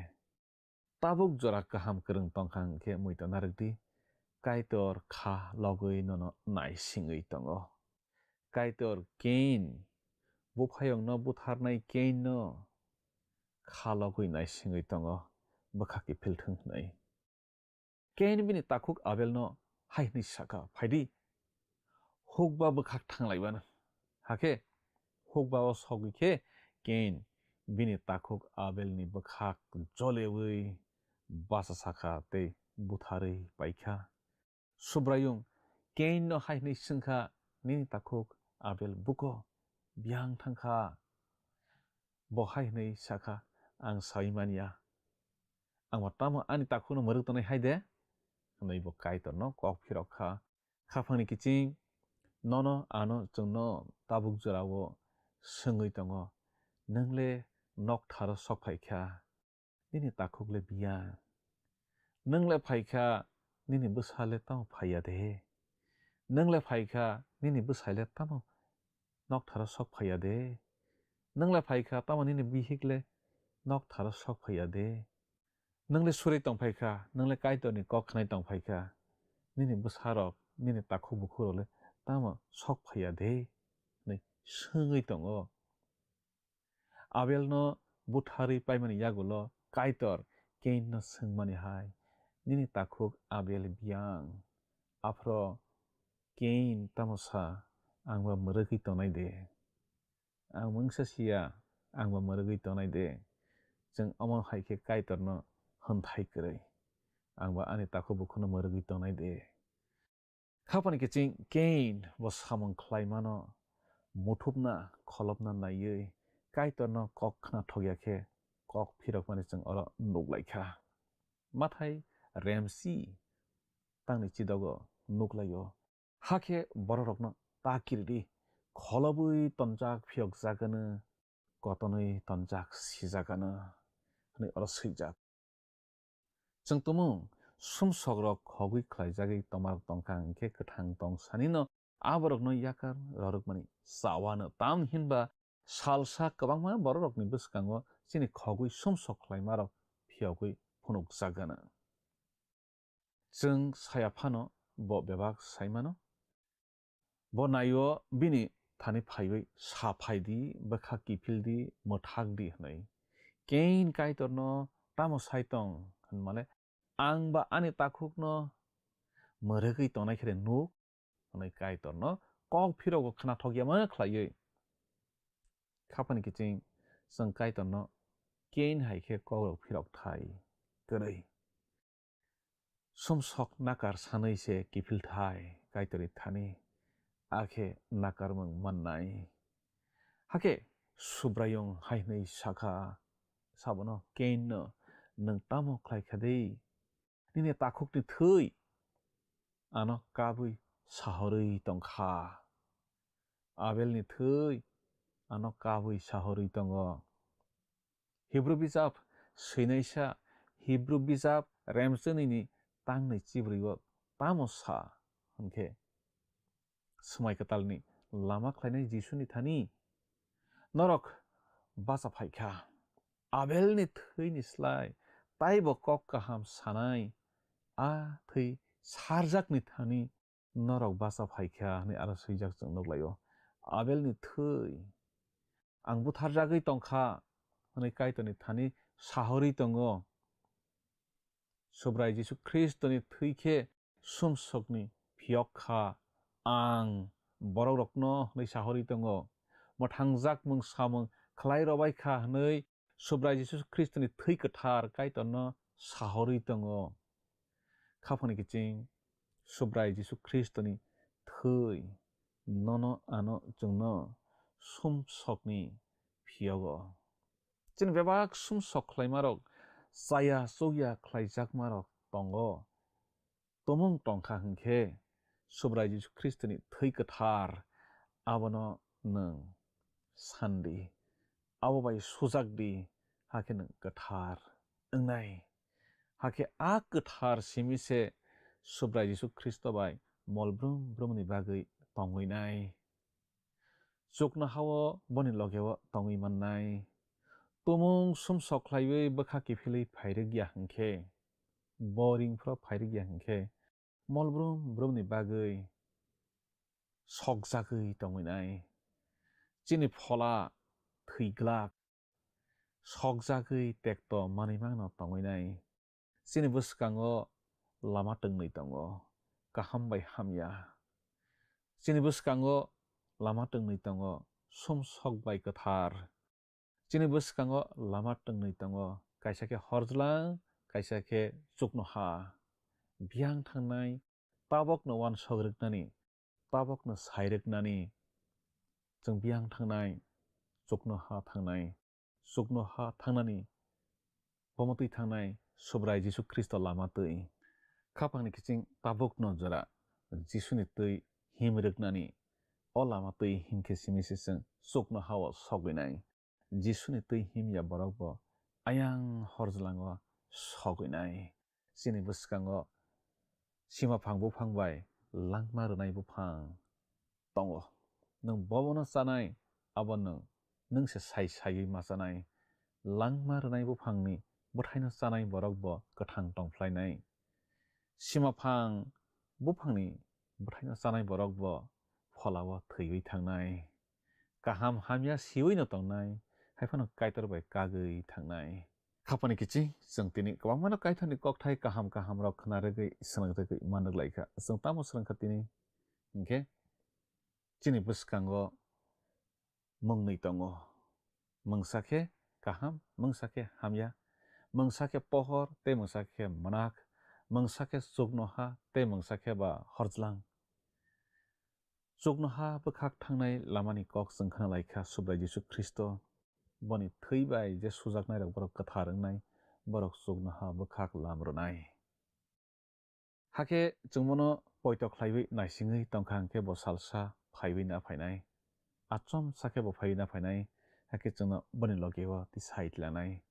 Tabuk jora kaham kwrwng tongkha hwnkhe muitu narwkdi, Kaitor kha logwi nono naisingwi tongo. Kaitor Kain, buphayungno butharnai Kainno kha logwi naisingwi tongo, bwkha kiphil thwng hwnwi. Kain bini takhuk Abelno hai hwnwi sakha, "Phaidi, hukba bwkhak thanglaibano." Hakhe hukba o sogwi khe Kain bini takhuk Abelni bwkhak joleui bachasakha tei butharwi paikha. Subraiyung Kainno hai hwnwi swngkha, "Nini takhuk Abel buko biyang thangkha?" Bo hai hwnwi sakha, "Ang saui manya. Ang bo tamo ani takhukno mwrwk tongnai hai de?" hwnwi bo Kaitorno kok phirok kha. Khaphangni kiching, nono ano chwngno tabuk jorao swngwi tongo, "Nwng le noktharo sok phai kha?" Nini takhuk le biyang. Nwng le phai kha, nini bwsa le tamo phai ya de? Nwng le phai kha, nini bwsai le tamo noktharo sok phai ya de? Nwng le phai kha, tamo nini bihik le noktharo sok phai ya de? Nwng le suri tong phai kha, nwng le Kaitorni kok khnai tong phai kha, nini bwsarok, nini takhuk bukhukrok le tamo sok phai ya de? Hwnwi swngwi tongo. Abelno butharwi paimani yagulo Kaitor Kainno swngmani hai, "Nini takhuk Abel biyang?" Aphro Kain tamo sa, "Ang ba mwrwgwi tongnai de? Ang mungsa siya, ang ba mwrwgwi tongnai de?" Chwng omo hai khe Kaitorno hwnthai kwrwi, "Ang ba ani takhuk bukhuno mwrwgwi tongnai de?" Khapani kiching Kain bo samung khlaimano muthupna kholopna naiwi Kaitorno kok khna thokya khe kok phirokmani chwng oro nuk lai kha. Mathai remsi tangni chidogo nuklaio. Hakhe bororokno ta kiridi, kholobwi tonjak phiyokjagano, kotonwi tonjak sijagano, hwnwi oro swijak. Chwng tumung sumsokrok khogwi khlaijagwi tongmarok tongkha, hwnkhe kwthang tong sanino aborokno yakar rorokmani chawano. Tamni hinba salsa kwbangma bororokni bwskango chini khogwi sumsok khlaimarok phiyogwi phunukjagano. Chwng saya phano bo bebak sai mano. Bo naio bini thani phaiwi sa phaidi, bwkha kiphildi, mwthakdi hwnwi. Kein Kaitorno tamo sai tong hwnmale, ang ba ani takhukno mwrwgwi tongnai khe nuk hwnwi Kaitorno kok phirogo khnathok yama khlaiwi. Khapani kiching chwng Kaitorno kein hai khe kokrok phirok thai kwrwi. Sumsok nakar sanwi se kiphil thai Kaitorni thani, akhe nakarmung mannai. Hakhe Subraiyung hai hwnwi sakha, sabono, Keinno, nwng tamo khlai kha de? Nini takhukni thwi ano kabwi sahorwi tongkha. Abelni thwi ano kabwi sahorwi tongo. Hibru bijap swinaisa, Hibru bijap remchwnini tangni chibrwi-o tamo sa hwnkhe, Swmai Kwtalni lama khlainai Jisuni thani norok bacha phaikha. Abelni thwini slai taibo kok kaham sanai a thwi sarjakni thani norok bacha phaikha hwnwi aro swijak chwng nuklaio. Abelni thwi, ang butharjagwi tongkha hwnwi Kaitorni thani sahorwi tongo. Subrai Jisu Khristoni thwi khe sumsokni phiyok kha, ang borokrokno hwnwi sahorwi tongo. Mwthangjak mung samung khlai rwbai kha hwnwi Subrai Jisu Khristoni thwi kwthar Kaitorno sahorwi tongo. Khapangni kiching Subrai Jisu Khristoni thwi nono ano chwngno sumsokni phiyogo. Chini bebak sumsok khlaimarok, chaya chukya khlaijakmarok tongo. Tumung tongkha hwnkhe Subrai Jisu Khristoni thwi kwthar abono nwng sandi. Abo bai sujakdi, hakhe nwng kwthar wngnai. Hakhe a kwthar simi se Subrai Jisu Khristo bai mol brum brumni bagwi tongwi nai. Chuknoha-o boni loge-o tongwi mannai. Tumung sumsok khlaiwi bwkha kiphilwi phairwk ya hwnkhe, bo ring phro phairwk ya hwnkhe, mol brum brumni bagwi sokjagwi tongwi nai. Chini phola thwi glak, sokjagwi tekto manwi mangno tongwi nai. Chini bwskango lama twngnwi tongo, kaham bai hamya. Chini bwskango lama twngnwi tongo, sumsok bai kwthar. Chini bwskango lama twngnwi tongo, kaisa khe horjlang, kaisa khe chuknoha. Biyang thangnai, tabokno uansuk rwknani, tabokno sai rwknani, chwng biyang thangnai, chuknoha thangnai, chuknoha thangnani, bomo twi thangnai Subrai Jisu Khristo lama twi. Khapangni kiching tabukno jora Jisuni twi him rwknani, o lama twi himkhe simi se chwng chuknoha-o sogwi nai. Jisuni twi himya borok bo ayang horjlango sogwi nai. Chini bwskango simaphang buphang bai langma rwnai buphang tongo. Nwng bobono chanai, abo nwng, nwng se sai saiwi ma chanai. Langma rwnai buphangni bwthaino chanai borok bo kwthang tongphlainai. Simaphang buphangni bwthaino chanai borok bo pholao thwiwi thangnai. Kaham hamya siwi no tongnai, hai phano Kaitor bai kagwi thangnai. Khapani kiching, chwng tini kwbangmano Kaitorni kokthai kaham kaham rok khna rwgwi, swnam rwgwi man rwlai kha. Chwng tamo swrwng kha tini? Hinkhe chini bwskango mwngnwi tongo. Mungsa khe kaham, mungsa khe hamya, mungsa khe pohor tei mungsa khe mwnak, mungsa khe chuknoha tei mungsa khe ba horjlang. Chuknoha bwkhak thangnai lamani kok chwng khna lai kha Subrai Jisu Khristo. Boni thwi bai je sujaknairok borok kwthar wngnai, borok chuknoha bwkhak lam rwnai. Hakhe chwng bono poito khlaiwi naisingwi tongkha hwnkhe bo salsa phaiwi na phainai. Achomsa khe bo phaiwi na phainai, hakhe chwngno boni logi-o tisai tlanai.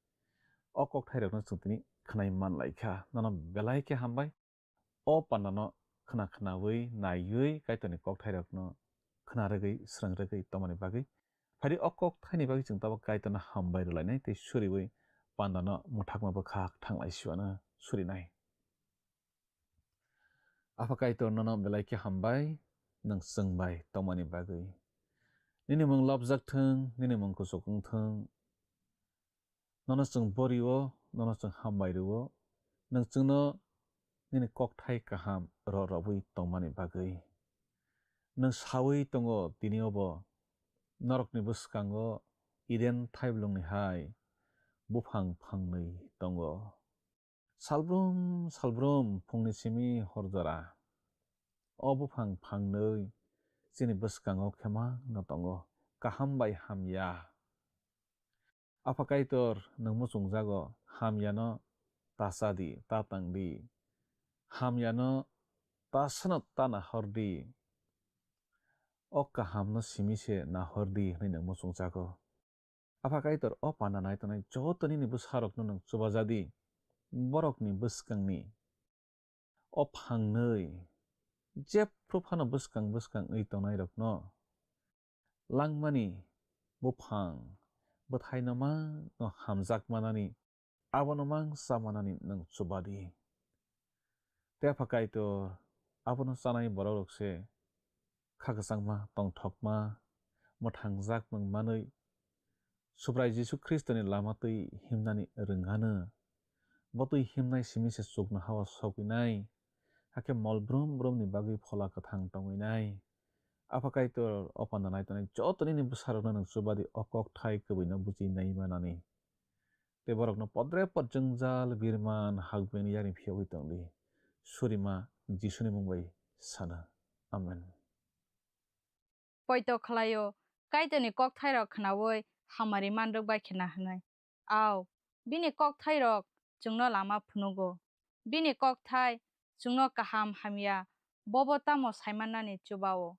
O kokthairokno chwng tini khwnai man lai kha, nono belai khe hambai. O pandano khna khnaui, naiwi Kaitorni kokthairokno khna rwgwi, srwng rwgwi tongmani bagwi. Phaidi o kokthaini bagwi chwng tabuk Kaitorno hambai rwlainai tei suriui pandano mwthakma bwkhak thanglai siwano surinai. Apha Kaitor, nono belai khe hambai, nwng chwng bai tongmani bagwi. Nini mung lobjak thung, nini mung kuchuk wng thung. Nono chwng borio, nono chwng hambai rwo, nwng chwngno nini kokthai kaham rw rwui tongmani bagwi. Nwng saui tongo tini obo norokni bwskango Eden thaiblwngni hai buphang phangnwi tongo. Salbrum salbrum phungni simi hor jora o buphang phangnwi chini bwskango khemangno tongo, kaham bai hamya. Apha Kaitor, nwng muchungjago, hamyano ta cha di, ta tang di, hamyano ta sano ta nahor di, o kahamno simi se nahor di hwnwi nwng muchungjago. Apha Kaitor, o panda nai tongnai joto nini bwsarokno nwng chubaja di, borokni bwskangni o phangnwi jephru phano bwskang bwskang wngwi tongnairokno langmani buphang bwthaino mangno hamjak manani, abono mang cha manani nwng chuba di. Tei Apha Kaitor, abono chanai borokrok se kha kwchangma, tongthokma, mwthangjak mung manwi Subrai Jisu Khristoni lama twi himnani rwngano. Bo twi himnai simi se chuknoha-o sogwinai, hakhe mol brum brumni bagwi Phola Kwthang tongwinai. Apha Kaitor, o panda nai tongnai joto nini bwsarokno nwng chuba di, o kokthai kwbwino buji nai manani. Tei borokno podre pod jwngjal birman hakbini yakni phiyogwi tong di. Surima Jisuni mung bai sana. Amen. Poito khlaio, Kaitorni kokthairok khnaui hamari man rwk bai khe na hwnwi. Ao, bini kokthairok chwngno lama phunukgo. Bini kokthai chwngno kaham hamya bobo tamo saimannani chuba-o.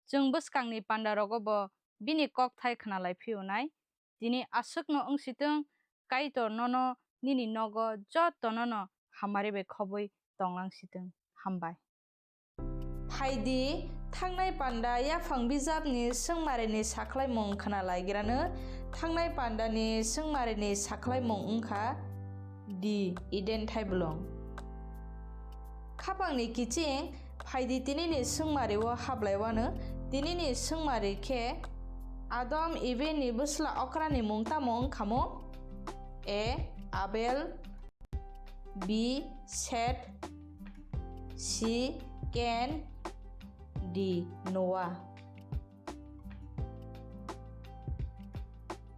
Chwng bwskangni pandarogo bo bini kokthai khnalai phiyonai. Tini aswkno wng si thung, Kaitor nono nini nogo jotono'-no hamari bai khobwi tonglang si thung. Hambai. Phai di, thangnai panda yaphang bijapni swngmarini sakhlaimung khna laigrano. Thangnai pandani swngmarini sakhlaimung wngkha D. Eden thaiblwng. Khapangni kiching, phai di tinini swngmari-o hablaiwano. Tinini swngmari khe Adam Eve ni bwsla okrani mung tamo wngkha mung? A. Abel, B. Seth, C. Cain, D. Noah.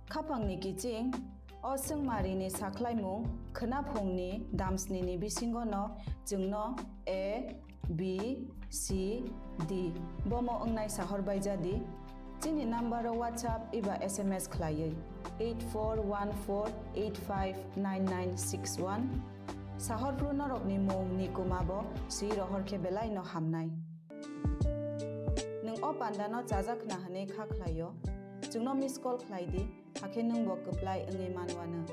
Khapangni kiching, o swngmarini sakhlaimung khwnaphungni damsnini bisingono chwngno A, B, C, D bomo wngnai sahor bai ja di. Chini number-o WhatsApp eba S M S khlaiwi eight four one four eight five nine nine six one. Sahor phru norokni mung ni kuma bo swi rohor khe belai no hamnai. Nwng o panda no chajak khna hwnwi kha khlaio, chwngno miss call khlai di, hakhe nwng bo kwplai wngwi manwano.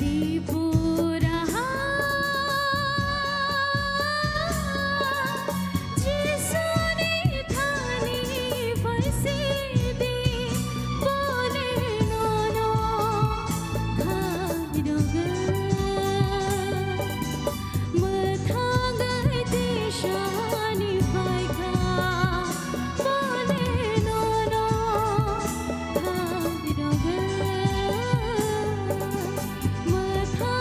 Tripura ha, Jisuni thani phaisidi, bole nono khairogwi, mwthangwi tisani phaikha, bole nono khairogwi, mwthangwi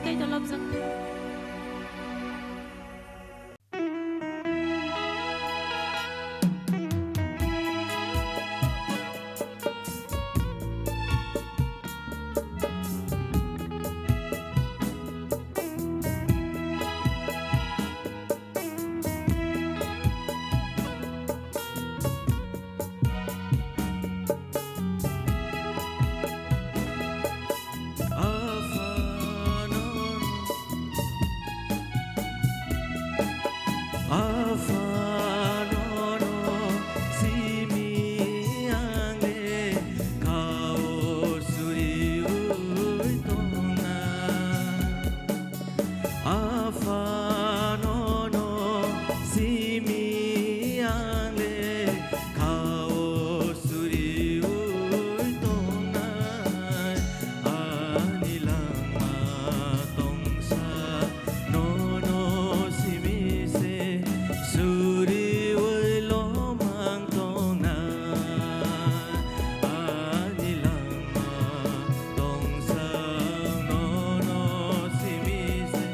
Tei tolop jak. Aphano no simi ang le kao suriui tongnai. Aphano no simi ang le kao suriui tongnai. Ani langma tongsa nono simi se suriui lomang tongnai. Ani langma tongsa nono simi se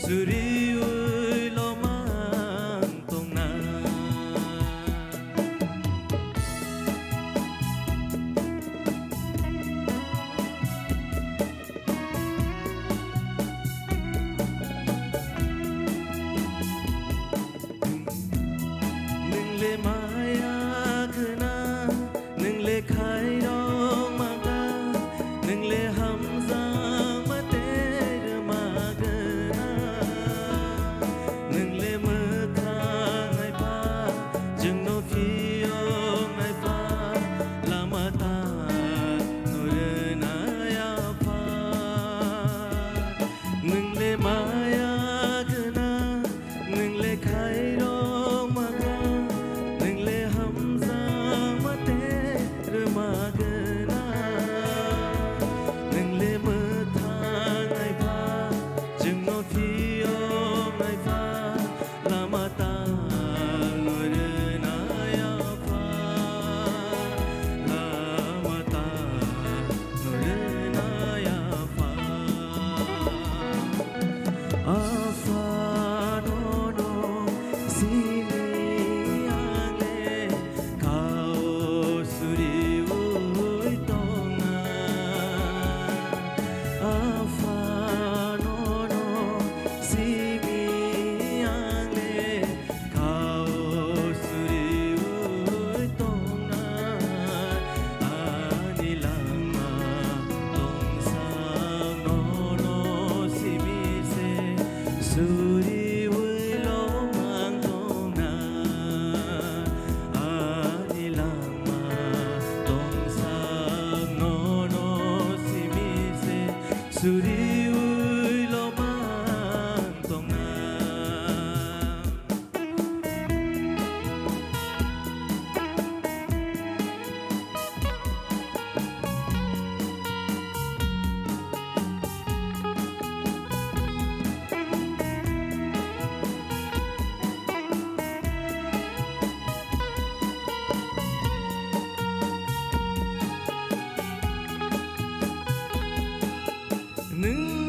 suriui lomang tongnai. Nwng le maya gwnang, nwng le khairok mangkha, nwng le hamjakma tei rwma gwnang. Nwng le mwthang hai pha, chwngno phiyok nai pha, lama ta no rwnai apha. Nwng le maya gwnang, nwng le khairok mangkha, nwng le hamjakma tei rwma gwnang. Nwng le mwthang hai pha, chwngno phiyok nai pha, lama ta no rwnai apha, lama ta no rwnai apha. Aphano no simi ang le kao suriui tongnai. Aphano no simi ang le kao suriui tongnai. Ani langma tongsa nono simi se suriui lomang tongnai. Ani langma tongsa nono simi se suriui lomang tongnai. Nwng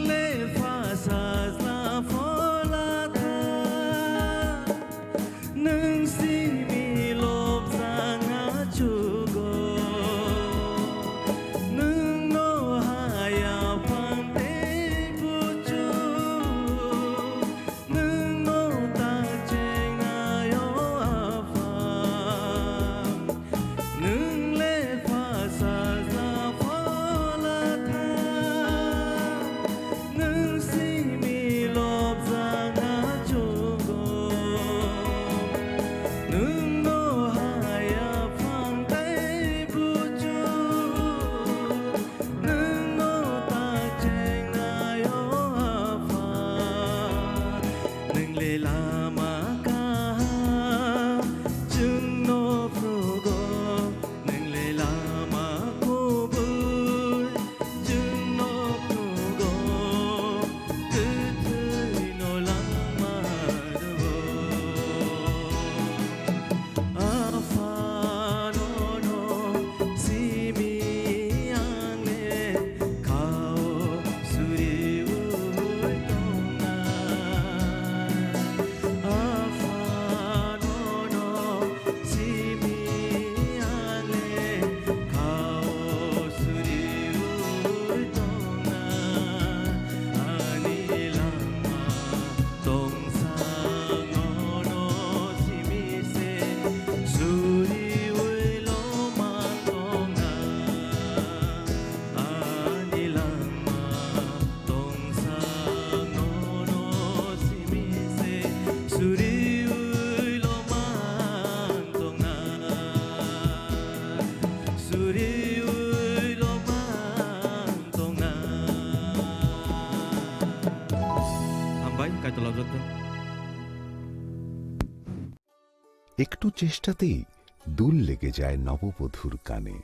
একটু চেষ্টাতেই দুল লেগে যায় নববধূর কানে,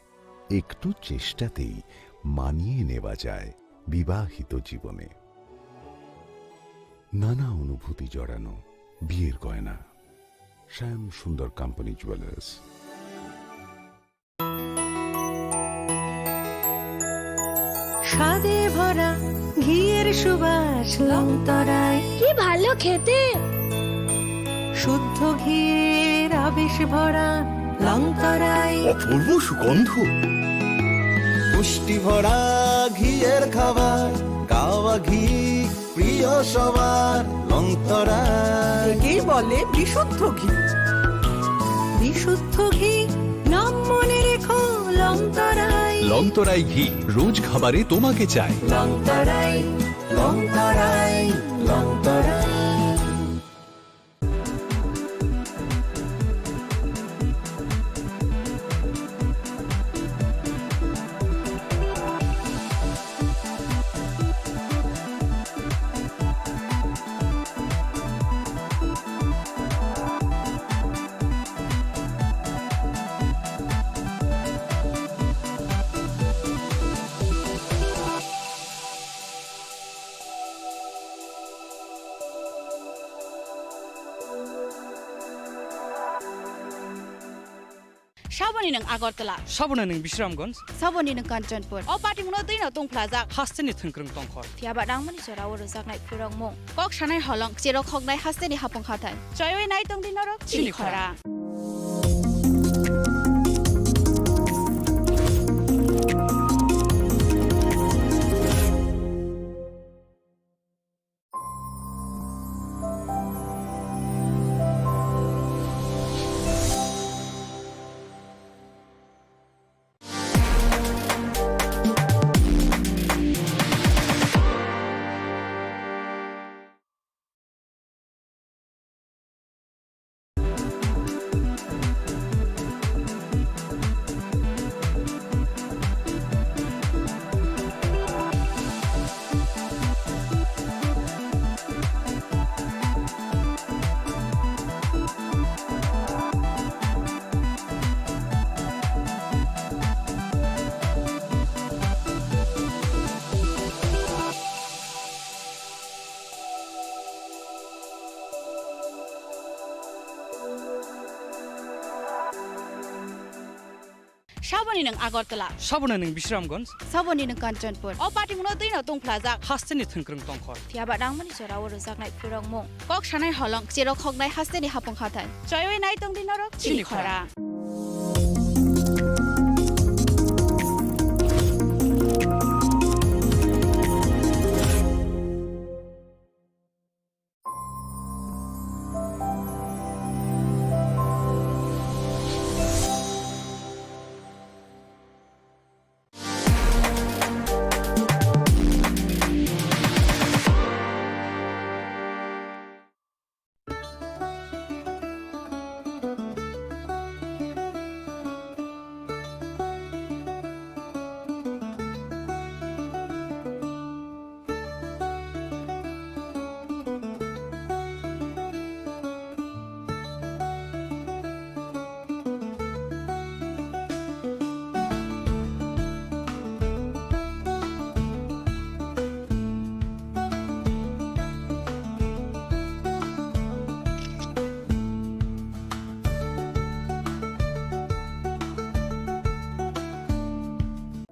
একটু চেষ্টাতেই মানিয়ে নেওয়া যায় বিবাহিত জীবনে। নানা অনুভূতি জড়ানো বিয়ের গয়না। শ্যাম সুন্দর কোম্পানি জুয়েলার্স। স্বাদে ভরা ঘিয়ের সুবাস লংতরায়। কি ভালো খেতে। শুদ্ধ ঘিয়ের আবেশ ভরা লংতরায়। অপূর্ব সুগন্ধ। পুষ্টি ভরা ঘিয়ের খাবার, গাওয়া ঘি প্রিয় সবার লংতরায়। একেই বলে বিশুদ্ধ ঘি। বিশুদ্ধ ঘি, নাম মনে রেখো লংতরায়। লংতরাই ঘি, রোজ খাবারে তোমাকে চাই। লংতরায়, লংতরায়, Longtharai. Saboni nwng Agartala. Saboni nwng Bisramganj. Saboni nwng Kanchanpur. O patimungno twino tungphlajak. Hasteni thwngkwrwng tongkhor. Phiyaba nangmani jorao rwjaknai phwrwngmung. Kok sanai holong, cherok hoknai hasteni hapung hathai. Choiwi nai tongdi norok chini chini khora. Saboni nwng Agartala. Saboni nwng Bisramganj. Saboni nwng Kanchanpur. O patimungno twino tungphlajak. Hasteni thwngkwrwng tongkhor. Phiyaba nangmani jorao rwjaknai phwrwngmung. Kok sanai holong, cherok hoknai hasteni hapung hathai. Choiwi nai tongdi norok chini chini khora.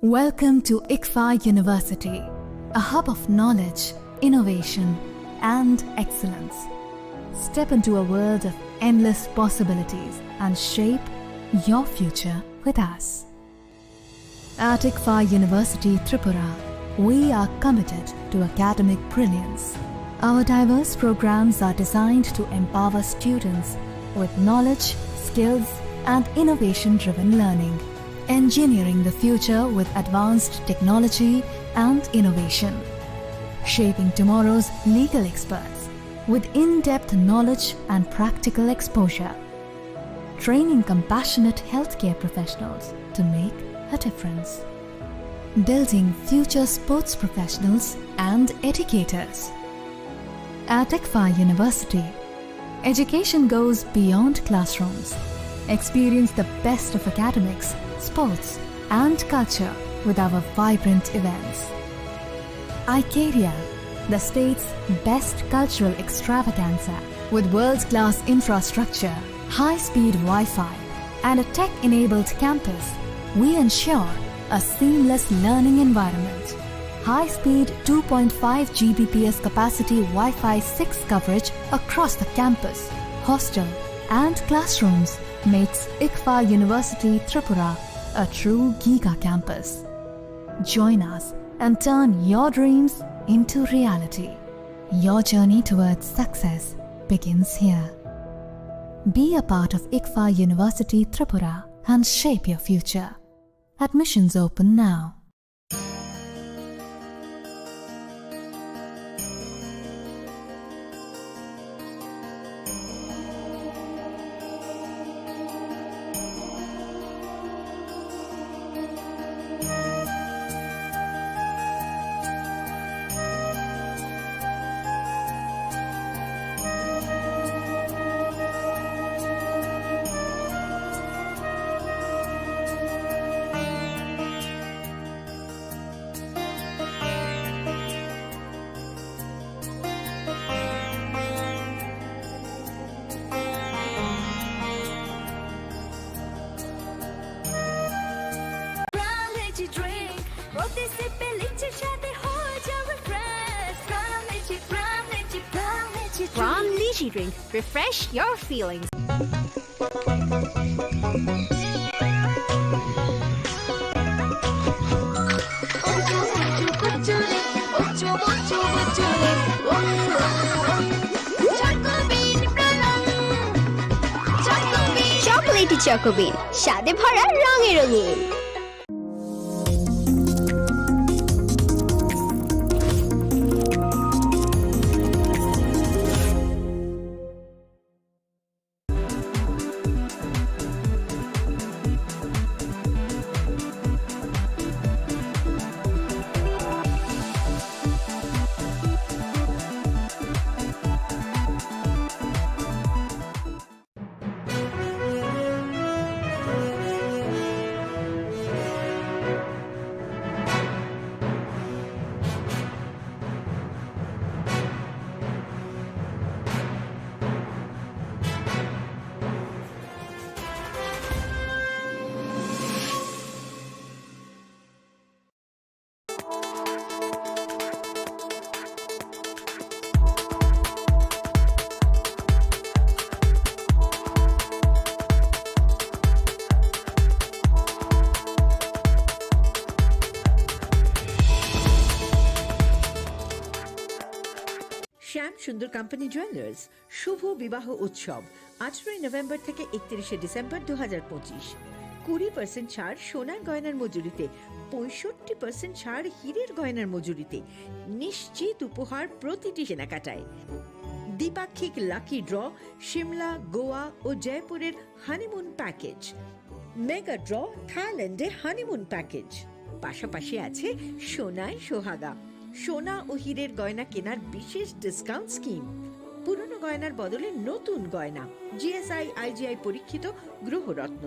Welcome to ICFAI University, a hub of knowledge, innovation, and excellence. Step into a world of endless possibilities and shape your future with us. At ICFAI University Tripura, we are committed to academic brilliance. Our diverse programs are designed to empower students with knowledge, skills, and innovation-driven learning, engineering the future with advanced technology and innovation, shaping tomorrow's legal experts with in-depth knowledge and practical exposure, training compassionate healthcare professionals to make a difference, building future sports professionals and educators, At ICFAI University, education goes beyond classrooms. Experience the best of academics, sports, and culture with our vibrant events. Icaria, the state's best cultural extravaganza. With world-class infrastructure, high-speed Wi-Fi, and a tech-enabled campus, we ensure a seamless learning environment. High-speed two point five G B P S capacity Wi-Fi six coverage across the campus, hostel, and classrooms makes ICFAI University Tripura a true giga campus. Join us and turn your dreams into reality. Your journey towards success begins here. Be a part of ICFAI University Tripura and shape your future. Admissions open now. Prime Energy Drink, প্রতি সিপে লিচির স্বাদে হয়ে যাবে fresh. Prime Energy, Prime Energy, Prime Energy Drink। Prime Energy Drink, refresh your feelings. Chocolatey চকোবিন, স্বাদে ভরা, রঙে রঙিন। শ্যাম সুন্দর কোম্পানি জুয়েলার্স শুভ বিবাহ উৎসব আঠারোই নভেম্বর থেকে একত্রিশে ডিসেম্বর দু হাজার পঁচিশ। কুড়ি পার্সেন্ট ছাড় সোনার গয়নার মজুরিতে, পঁয়ষট্টি পার্সেন্ট ছাড় হীরের গয়নার মজুরিতে, নিশ্চিত উপহার প্রতিটি কেনাকাটায়। দ্বিপাক্ষিক লাকি ড্র, সিমলা, গোয়া ও জয়পুরের হানিমুন প্যাকেজ, মেগা ড্র, থাইল্যান্ডে হানিমুন প্যাকেজ, পাশাপাশি আছে সোনায় সোহাগা, সোনা ও হীরের গয়না কেনার বিশেষ ডিসকাউন্ট স্কিম, পুরনো গয়নার বদলে নতুন গয়না, জিএসআই আইজিআই পরীক্ষিত গ্রহরত্ন,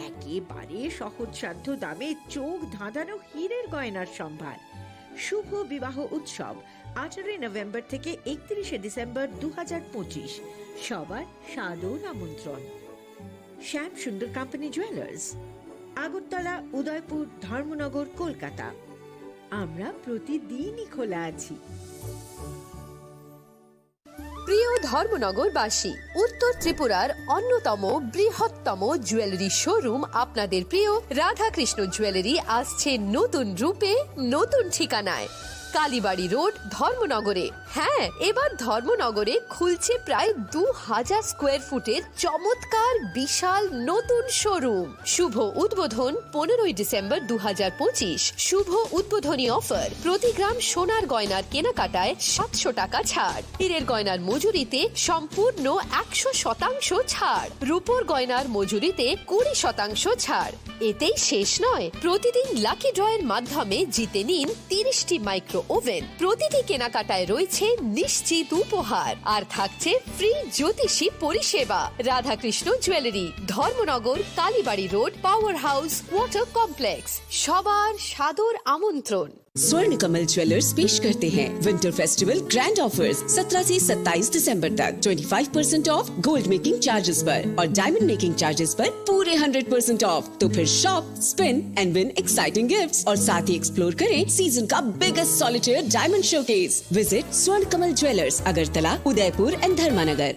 একেবারে সহজসাধ্য দামে চোখ ধাঁধানো হীরের গয়নার সম্ভার। শুভ বিবাহ উৎসব আঠারোই নভেম্বর থেকে একত্রিশে ডিসেম্বর দু হাজার পঁচিশ। সবার সাদর আমন্ত্রণ। শ্যাম সুন্দর কোম্পানি জুয়েলার্স, আগরতলা, উদয়পুর, ধর্মনগর, কলকাতা। আমরা প্রতিদিনই খোলা আছি। প্রিয় ধর্মনগরবাসী, উত্তর ত্রিপুরার অন্যতম বৃহত্তম জুয়েলারি শোরুম আপনাদের প্রিয় রাধাকৃষ্ণ জুয়েলারি আসছে নতুন রূপে, নতুন ঠিকানায়, কালীবাড়ি রোড, ধর্মনগরে। হ্যাঁ, এবার ধর্মনগরে খুলছে প্রায় দু হাজার স্কোয়ার ফুটের চমৎকার বিশাল নতুন শোরুম। শুভ উদ্বোধন পনেরোই ডিসেম্বর দু হাজার পঁচিশ। শুভ উদ্বোধনী অফার, প্রতি গ্রাম সোনার গয়নার কেনাকাটায় সাতশো টাকা ছাড়, হীরের গয়নার মজুরিতে সম্পূর্ণ একশো শতাংশ ছাড়, রূপোর গয়নার মজুরিতে কুড়ি শতাংশ ছাড়। এতেই শেষ নয়, প্রতিদিন লাকি ড্রয়ের মাধ্যমে জিতে নিন তিরিশটি মাইক্রো ওভেন। প্রতিটি কেনাকাটায় রয়েছে নিশ্চিত উপহার, আর থাকছে ফ্রি জ্যোতিষী পরিষেবা। Radhakrishna jewellery, Dharmanagar, Kalibari road, power house, water complex. সবার সাদর আমন্ত্রণ। स्वर्ण कमल ज्वेलर्स पेश करते हैं विंटर फेस्टिवल ग्रैंड ऑफर्स। सत्रह से सत्ताईस दिसंबर तक twenty five percent of gold making charges पर और डायमंड मेकिंग चार्जेस पर पूरे हंड्रेड परसेंट ऑफ। तो फिर shop, spin and win exciting gifts और साथ ही एक्सप्लोर करें सीजन का biggest solitaire diamond showcase. Visit स्वर्ण कमल ज्वेलर्स, अगरतला, उदयपुर एंड धर्मानगर।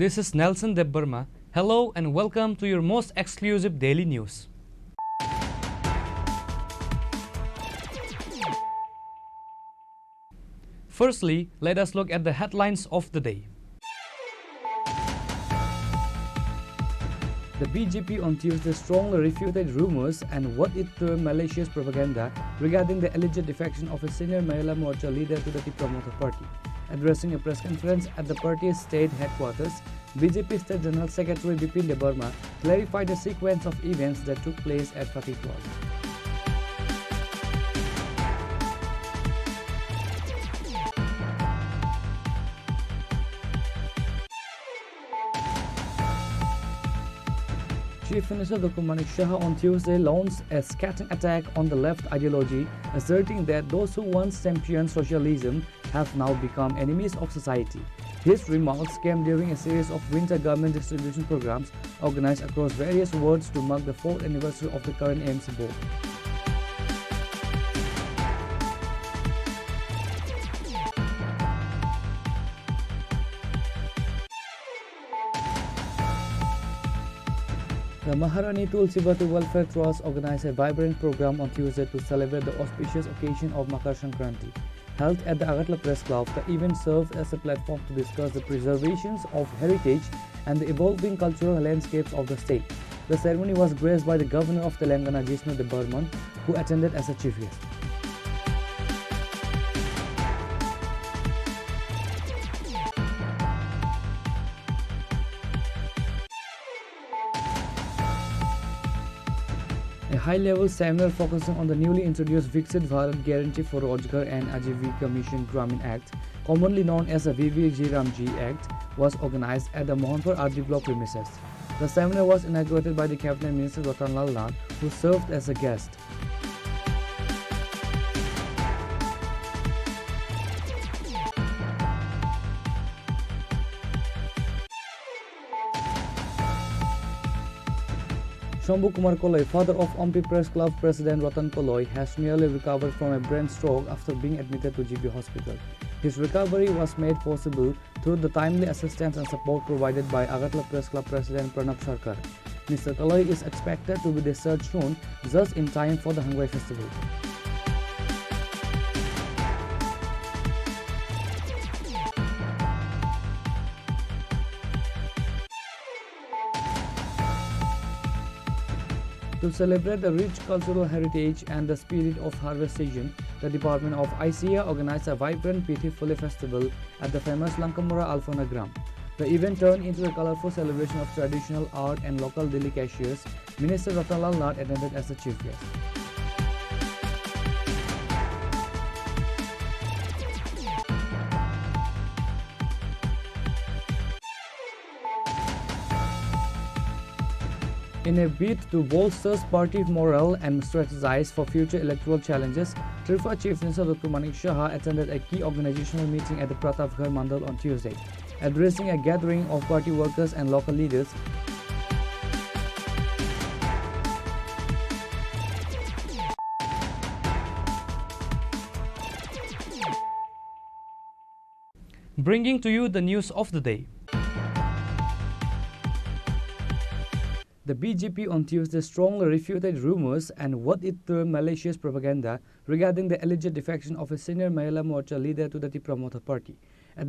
This is Nelson Debbarma. Hello and welcome to your most exclusive daily news. Firstly, let us look at the headlines of the day. The B J P on Tuesday strongly refuted rumors and what it termed malicious propaganda regarding the alleged defection of a senior Mahila Morcha leader to the Tipra Motha Party. Addressing a press conference at the party's state headquarters, B J P State General Secretary Bipin Debbarma clarified the sequence of events that took place at Fatehpur. Chief Minister Doctor Manik Saha on Tuesday launched a scathing attack on the left ideology, asserting that those who once championed socialism have now become enemies of society. His remarks came during a series of winter garment distribution programs organized across various wards to mark the fourth anniversary of the current A M C board. The Maharani Tulsibati Welfare Trust organized a vibrant program on Tuesday to celebrate the auspicious occasion of Makar Sankranti. Held at the Agartala Press Club, the event served as a platform to discuss the preservations of heritage and the evolving cultural landscapes of the state. The ceremony was graced by the Governor of Telangana, Jishnu Debbarman, who attended as a chief guest. A high-level seminar focusing on the newly introduced Viksit Bharat Guarantee for Rozgar and Ajivika Mission Gramin Act, commonly known as the V V G Ramji Act, was organized at the Mohanpur R D block premises. The seminar was inaugurated by the Cabinet Minister Ratan Lal Nath, who served as a guest. Shambhu Kumar Koloi, father of Ompi Press Club President Ratan Koloi, has nearly recovered from a brain stroke after being admitted to G B hospital. His recovery was made possible through the timely assistance and support provided by Agartala Press Club President Pranab Sarkar. Mister Koloi is expected to be discharged soon, just in time for the Hangrai Festival. To celebrate the rich cultural heritage and the spirit of harvest season, the Department of I C A organized a vibrant Pithi Phule festival at the famous Lankamura Alphana Gram. The event turned into a colorful celebration of traditional art and local delicacies. Minister Ratan Lal Nath attended as the chief guest. In a bid to bolster party morale and strategize for future electoral challenges, Tripura Chief Minister Doctor Manik Saha attended a key organizational meeting at the Pratapgarh Mandal on Tuesday. Addressing a gathering of party workers and local leaders, Bringing to you the news of the day. The B J P on Tuesday strongly refuted rumors and what it termed malicious propaganda regarding the alleged defection of a senior Mahila Morcha leader to the Tipra Motha Party. At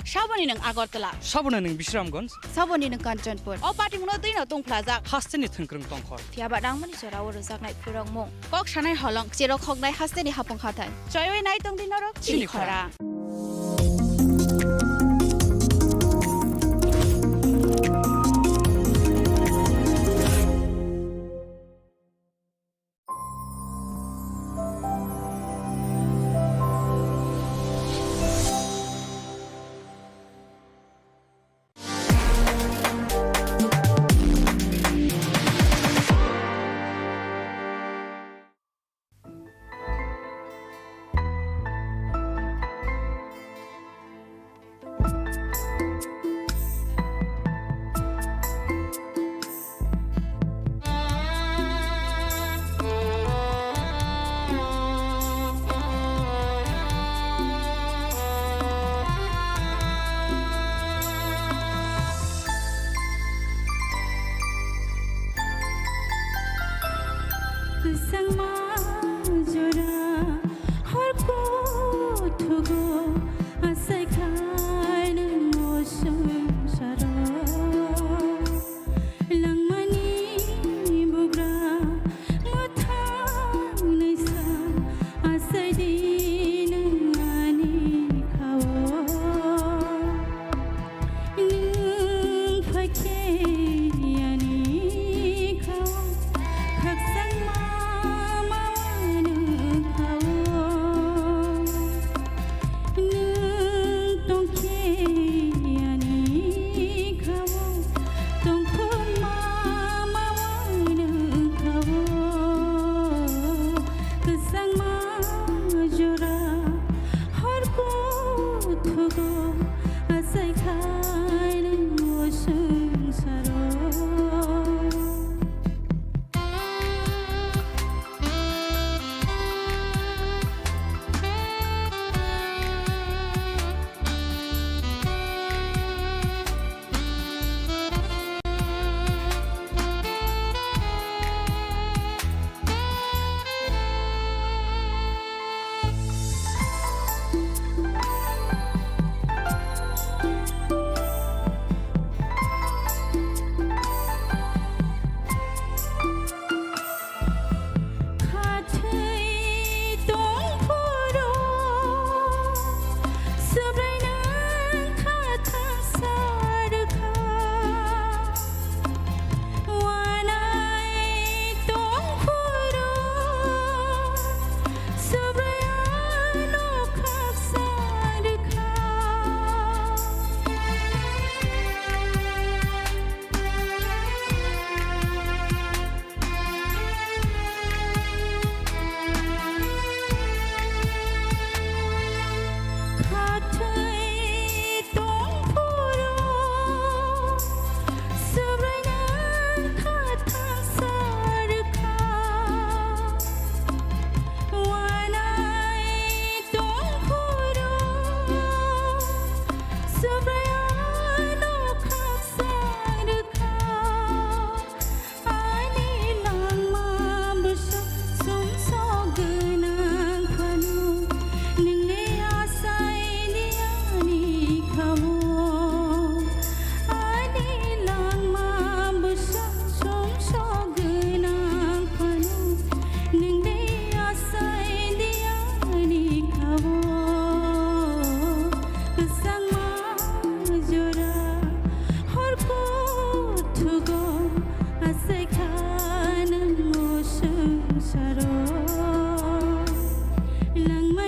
Saboni nwng Agartala. Saboni nwng Bisramganj. Saboni nwng Kanchanpur. O patimungno twino tungphlajak. Hasteni thwngkwrwng tongkhor. Phiyaba nangmani jorao rwjaknai phurokmung. Kok sanai holong, cherok hoknai hasteni hapung hathai. Choiwi nai tongdi norok chini khorang. Kwchangma jora hor kuthugo asai khai nwng o swngcharo. Langmani bugra mwthang naisa asai di nwng ani khao. Nwng phaikhe ani khao, khakchangma mawa nwng khao. Nwng tongkhe ani khao, tongthokma mawa nwng khao. Kwchangma jora hor kuthugo asai khai nwng o swngcharo. Khathwi tongphuru Subraino khathang sa rwkha. Wanai tongphuru Subraino khaksa rwkha. Khathwi tongphuru Subraino khathang sa rwkha. Wanai tongphuru Subraino khaksa rwkha. Ani langma bwsa sumsok gwnang phano, nwngni asai di ani khao. Ani langma bwsa sumsok gwnang phano, nwngni asai di ani khao. Kwchangma jora hor kuthugo asai kha nwng o swngcharo. Langma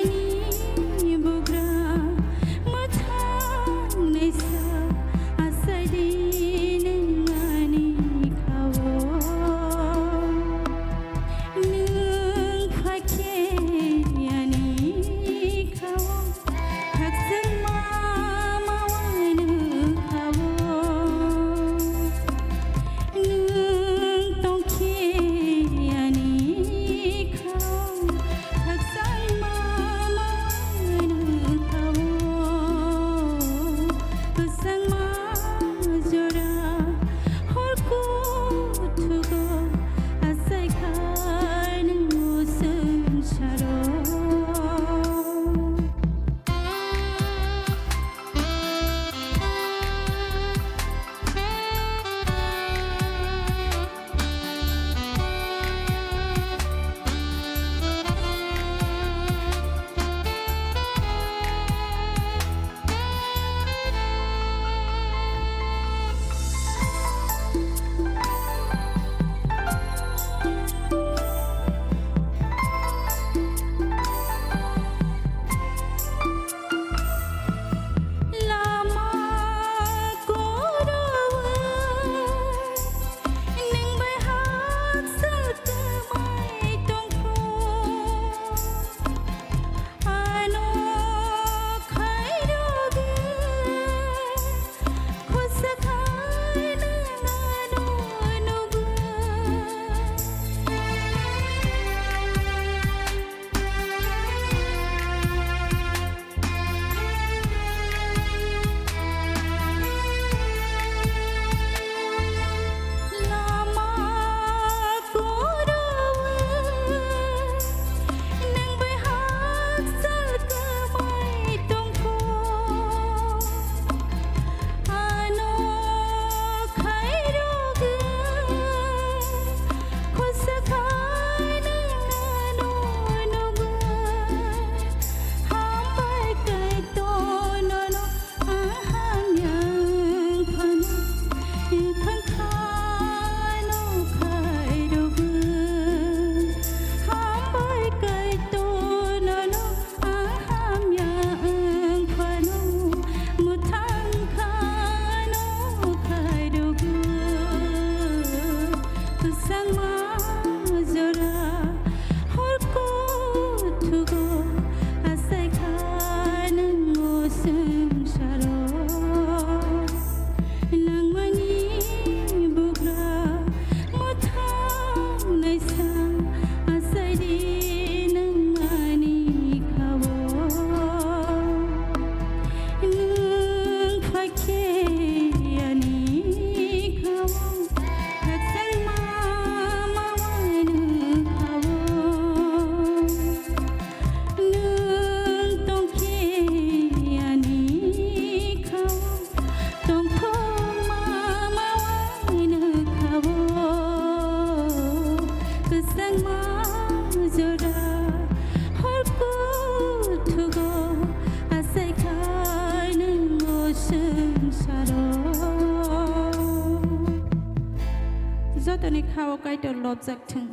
Jora hor kuthugo asai khai nwngo swngsaro. Jotoni khao Kaitor lobjak thung.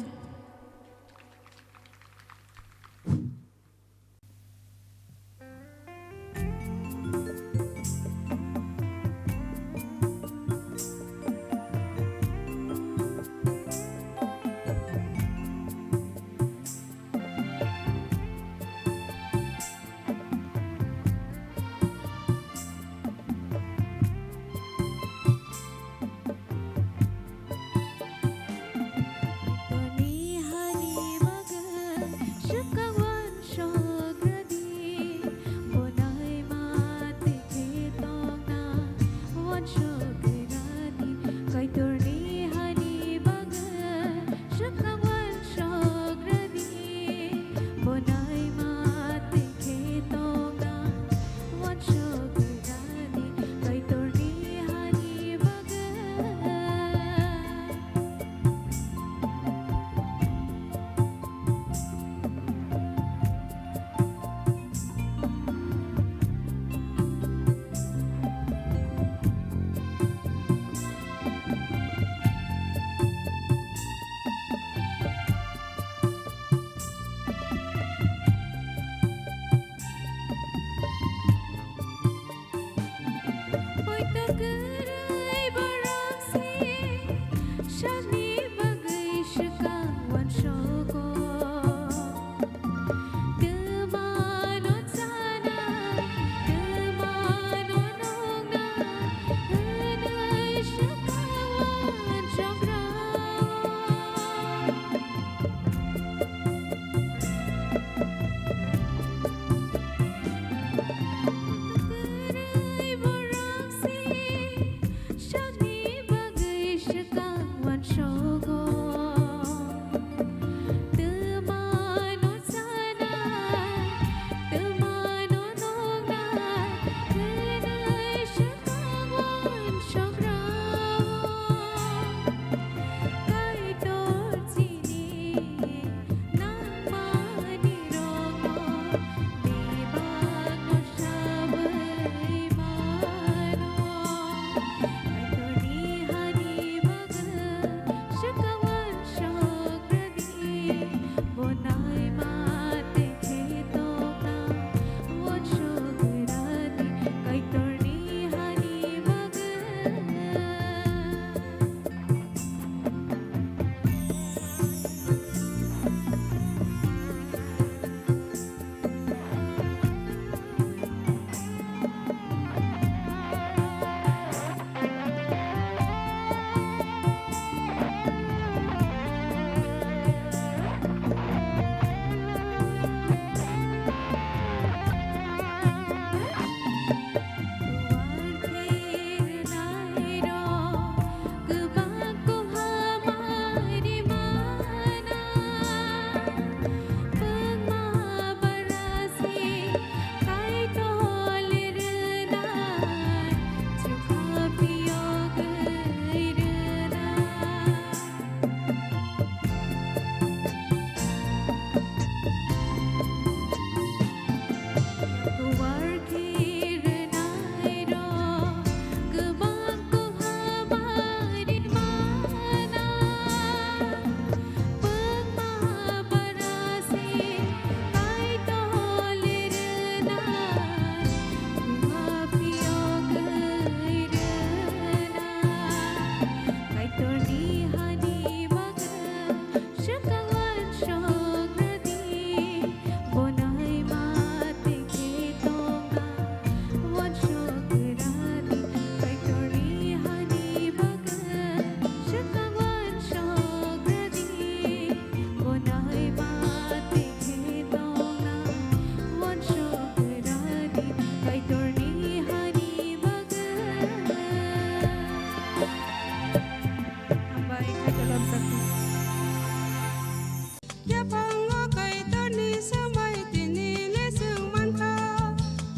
Yaphango Kaitorni swmai tini le chwng mankha,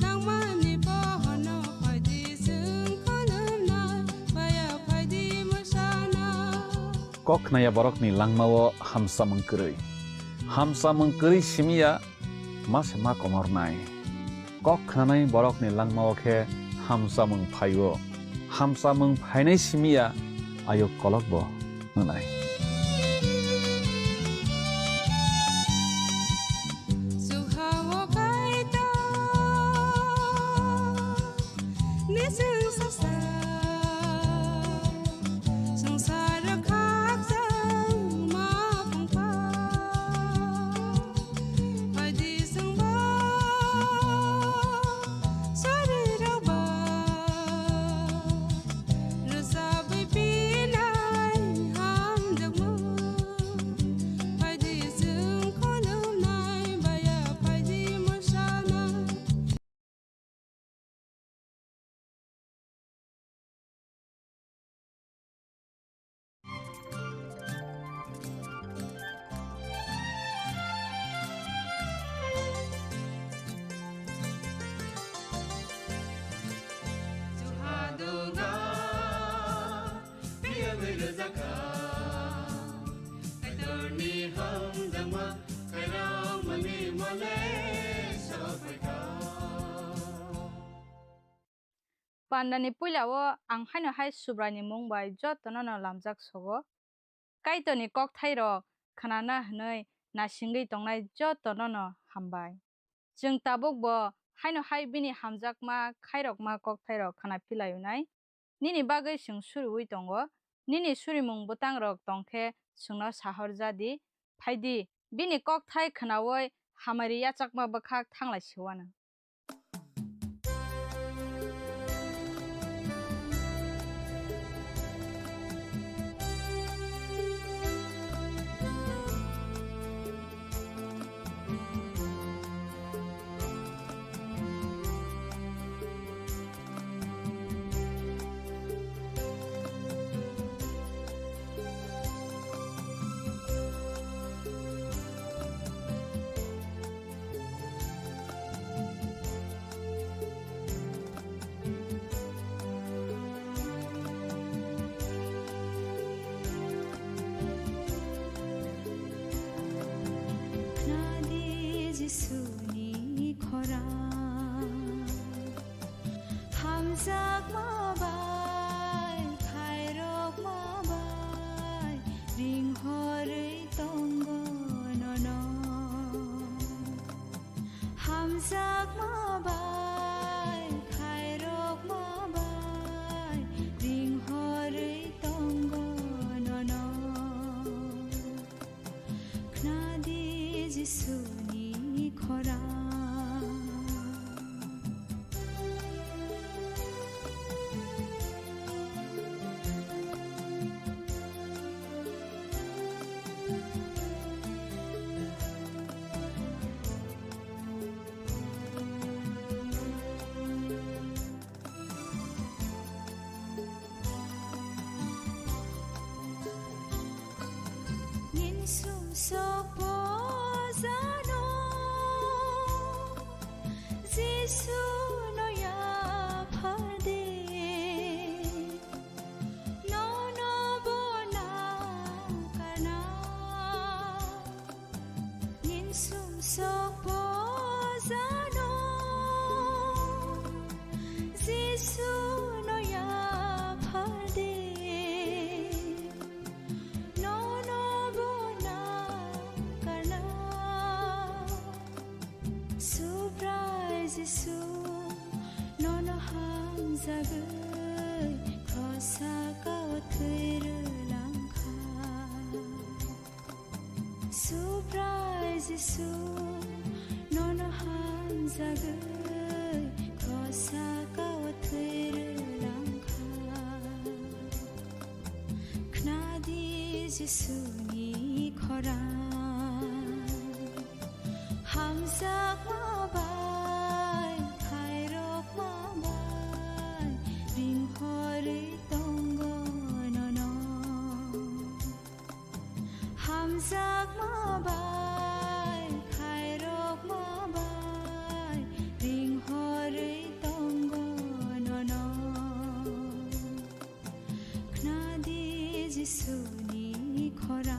nangmani pohorno phaidi chwng khulumnai, baya phaidi mwsana. Kok khnaya borokni langmao hamsamung kwrwi. Hamsamung kwrwi simi ya, ma se ma komornai. Kok khnanai borokni langmao khe hamsamung phaio. Hamsamung phainai simi ya, ayuk kolokbo wngnai. Pandani puila o ang haino hai Subraini mung bai jotono no lamjak sogo. Kaitorni kokthairok khnana hwnwi nasingwi tongnai jotono no hambai. Chwng tabukbo haino hai bini hamjakma khairokma kokthairok khna philaio nai. Nini bagwi chwng suriui tongo. Nini surimung bwtangrok tong khe chwngno sahor ja di. Phai di, bini kokthai khnaui hamari yachakma bwkhak thanglai siwano. Khnadi Jisuni khorang, hamjakma bai khairokma bai ringhorwi tongo nono. Hamjakma bai khairokma bai ringhorwi tongo nono. Khnadi Jisuni khorang. Nini sumsokbo jano, Jisu no yaphardi, nono bo nakarna. Nini sumsokbo jano, Jisu no yaphardi, nono bo nakarna. Subrai Jisu, nono hamjagwi, krosa kao thwi rwlangkha. Subrai Jisu, nono hamjagwi, krosa kao thwi rwlangkha. Khnadi Jisuni khorang, hamjakma bai khairokma bai ringhorwi tongo nono. Hamjakma bai, khairokma bai, ringhorwi tongo nono. Khnadi Jisuni khorang.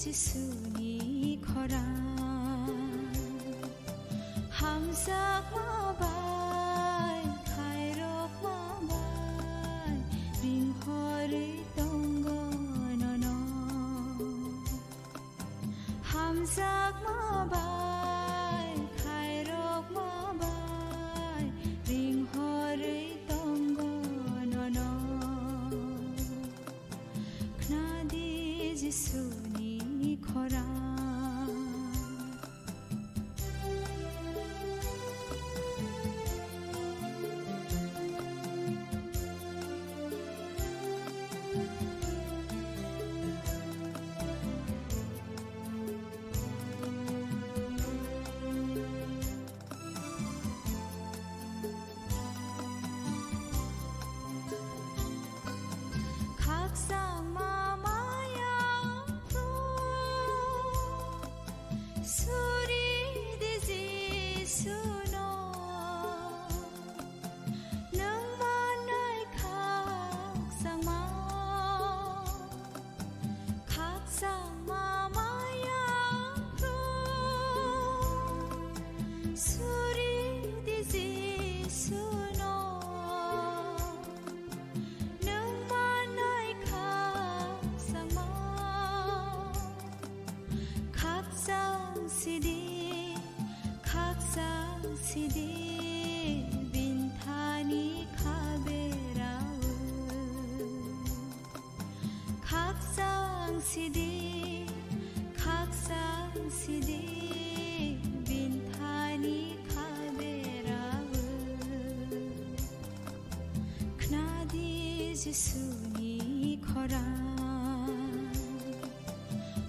Jisuni khorang. Hamjakma bai, khairokma bai, ringhorwi tongo nono. Hamjakma bai, khairokma bai, ringhorwi tongo nono. Khnadi Jisuni khorang. Khakchangma maya phuru, suri di Jisuno. Nwng manai khakchangma, khakchangma maya phuru, suri di Jisuno. Nwng manai khakchangma, khakchang sidi, khakchang sidi, bini thani kha berao. Khakchang sidi, khakchang sidi, bini thani kha berao. Khnadi Jisuni khorang.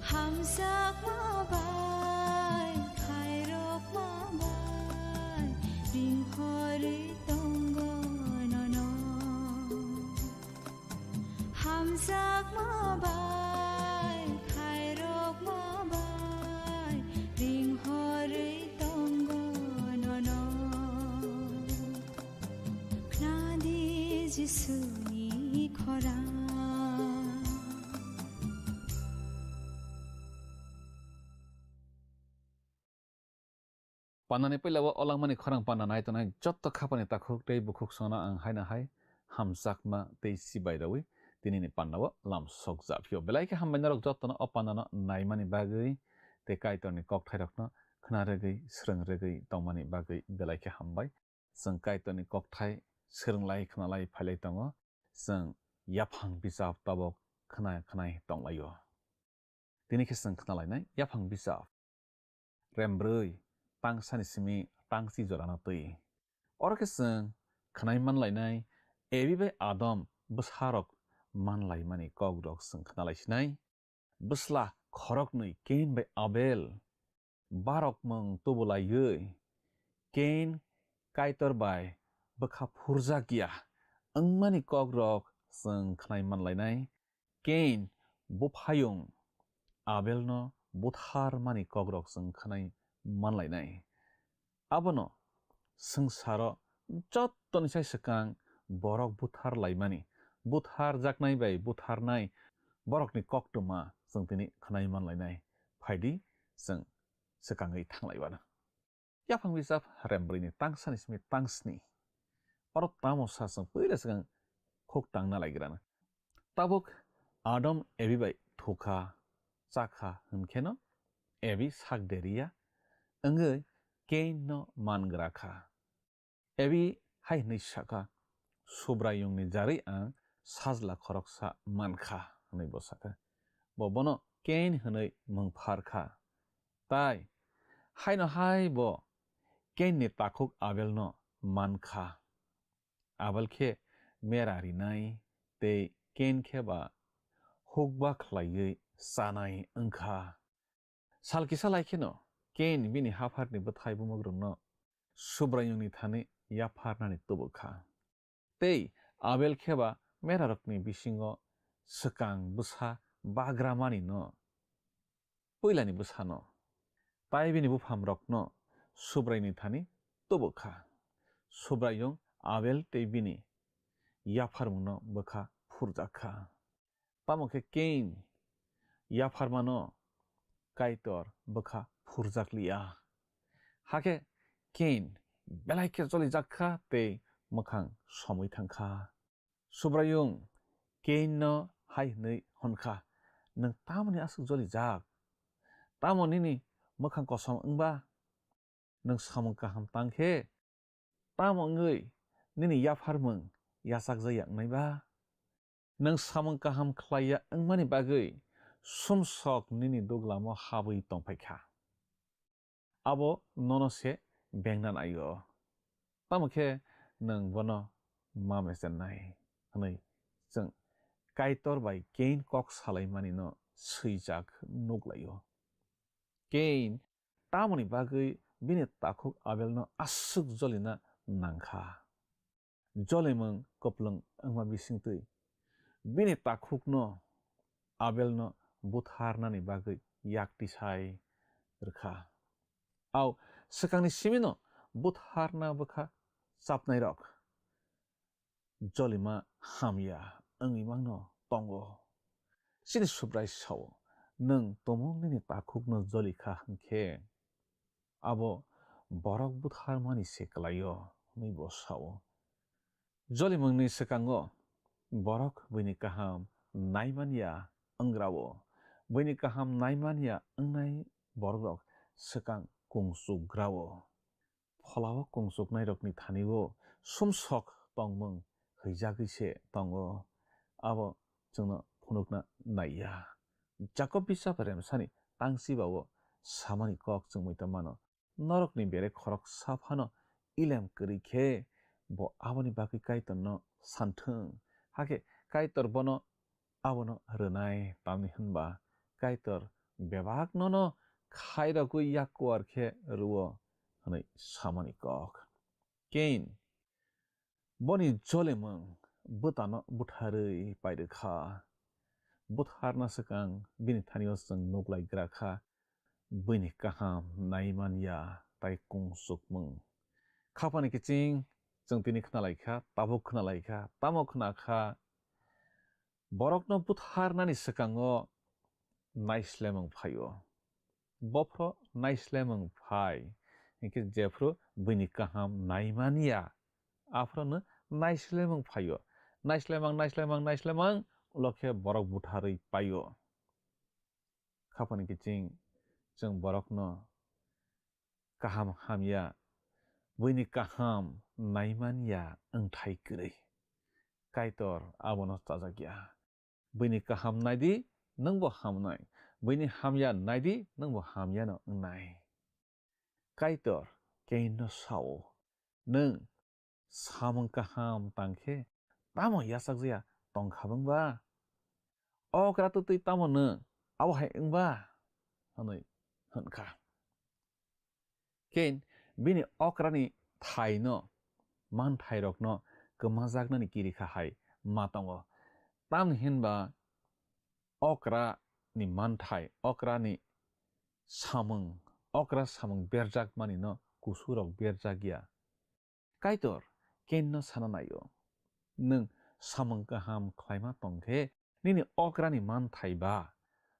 Hamjakma bai, khairokma bai, ringhorwi tongo nono. Hamjakma bai, khairokma bai, ringhorwi tongo nono. Khnadi Jisuni khorang. Panani puila o langmani khorang panna nai tongnai jotto khapani takhuk tei bukhuk songno ang haino hai hamjakma tei sibai rwi tinini pannao lam sok japhio. Belai khe hambai norok jottono o pannano naimani bagwi tei Kaitorni kokthairokno khna rwgwi, srwng rwgwi tongmani bagwi belai khe hambai. Chwng Kaitorni kokthai srwnglai, khnalai, phailai tongo. Chwng yaphang bichap tabok khna khnai tonglaio. Tini khe chwng khnalainai yaphang bichap. Rembrwi, tangsani simi tangsi jorano twi. Oro khe chwng khnai manlainai Evi bai Adam bwsarok manlaimani kokrok chwng khnalaisinai. Bwsla khoroknwi Kain bai Abel barokmung tubulaiwi Kain Kaitor bai bwkha phurjakya wngmani kokrok chwng khnai manlainai. Kain buphayung Abelno butharmani kokrok chwng khnai manlainai. Abono swngcharo jottoni sai swkang borok buthar laimani, buthar jaknai bai butharnai borokni koktwma chwng tini khnai manlainai. Phaidi chwng swkangwi thanglaiwano. Yaphang bichap Rembrwini tangsani simi tangsni. Oro tamo sa chwng puila swkang khuk tangna laigrana. Tabuk Adam Evi bai thukha, chakha hwnkheno Evi sak deriya wngwi Kain no mangra kha. Evi hai hwnwi sakha, "Subraiyungni jarwi ang sajla khoroksa mankha," hwnwi bo sakha. Bo bono Kain hwnwi mung pharkha. Tai haino hai bo Kainni takhuk Abelno mankha. Abel khe mera rinai tei Kain khe ba hukba khlaiwi chanai wngkha. Sal kisa lai kheno Kain bini hapharni bwthai bumukrokno Subraiyungni thani yapharnani tubu kha. Tei Abel khe ba merarokni bisingo swkang bwsa bagramanino puilani bwsano, tai bini buphamrokno Subraiyungni thani tubu kha. Subraiyung Abel tei bini yapharmungno bwkha phurjak kha. Tamo khe Kain yapharmano Kaitor bwkha phurjakliya. Hakhe Kain belai khe jolijak kha tei mwkhang somwi thang kha. Subraiyung Kainno hai hwnwi hwn kha, "Nwng tamoni aswk jolijak? Tamo nini mwkhang kosom wng ba? Nwng samung kaham tang khe tamo wngwi nini yapharmung yachakjakya wngnai ba? Nwng samung kaham khlaiya wngmani bagwi sumsok nini duglamo habwi tong phai kha. Abo nono se bengna nai-o. Tamo khe nwng bono ma mechennai," hwnwi chwng Kaitor bai Kain kok salaimanino swijak nuk lai-o. Kain tamoni bagwi bini takhuk Abelno aswk jolina nang kha? Jolimung kwplwng wngma bisingtwi bini takhukno Abelno butharnani bagwi yak tisai rwkha. Au swkangni simino butharna bwkha chapnairok jolima hamya wngwi mangno tongo. Chini Subrai sao, "Nwng tumung nini takhukno joli kha hwn khe, abo borok butharmani se klai-o," hwnwi bo sao. Jolimungni swkango borok buini kaham naimanya wngrao, buini kaham naimanya wngnai borokrok swkang kungchugrao. Pholao kungchuknairokni thani-o sumsok tongmung hwijagwi se tongo, abo chwngno phunukna naiya. Jakob bisap remsani tangchiba-o samani kok chwngwi tongmano, "Norokni bere khoroksa phano ilem kwrwi khe bo aboni bagwi Kaitorno santhwng, hakhe Kaitor bono abono rwnai, tamni hwnba Kaitor bebak nono khairogwi yak kuar khe rw-o," hwnwi samani kok. Kain boni jolimung bwtano butharwi pairwkha. Butharna swkang bini thani-o chwng nuklaigra kha, buini kaham naimanya tai kungchukmung. Khapani kiching chwng tini khnalaikha, tabuk khnalaikha, tamo khnakha, borokno butharnani swkango naislemung phaio. Bophro naislemung phai, hinkhe jephru buini kaham naimanya, aphrono naislemung phaio. Naislemang, naislemang, naislemang, ulo khe borok butharwi paio. Khapani kiching chwng borokno kaham hamya, buini kaham naimanya wngthai kwrwi. Kaitor abono chajakya. Buini kaham naidi, nwngbo hamnai. Buini hamya naidi, nwngbo hamyano wngnai. Kaitor Kainno sao, "Nwng samung kaham tang khe tamo yachakjaya tong kha bwng ba? Okra twtwi tamo nwng abo hai wng ba?" hwnwi hwn kha. Kain bini okrani thaino manthairokno kwmajaknani kirikha hai ma tongo. Tamni hinba okrani manthai, okrani samung, okra samung berjakmanino kusurok berjakya. Kaitor Kainno sana naio, "Nwng samung kaham khlaima tong khe nini okrani manthai ba,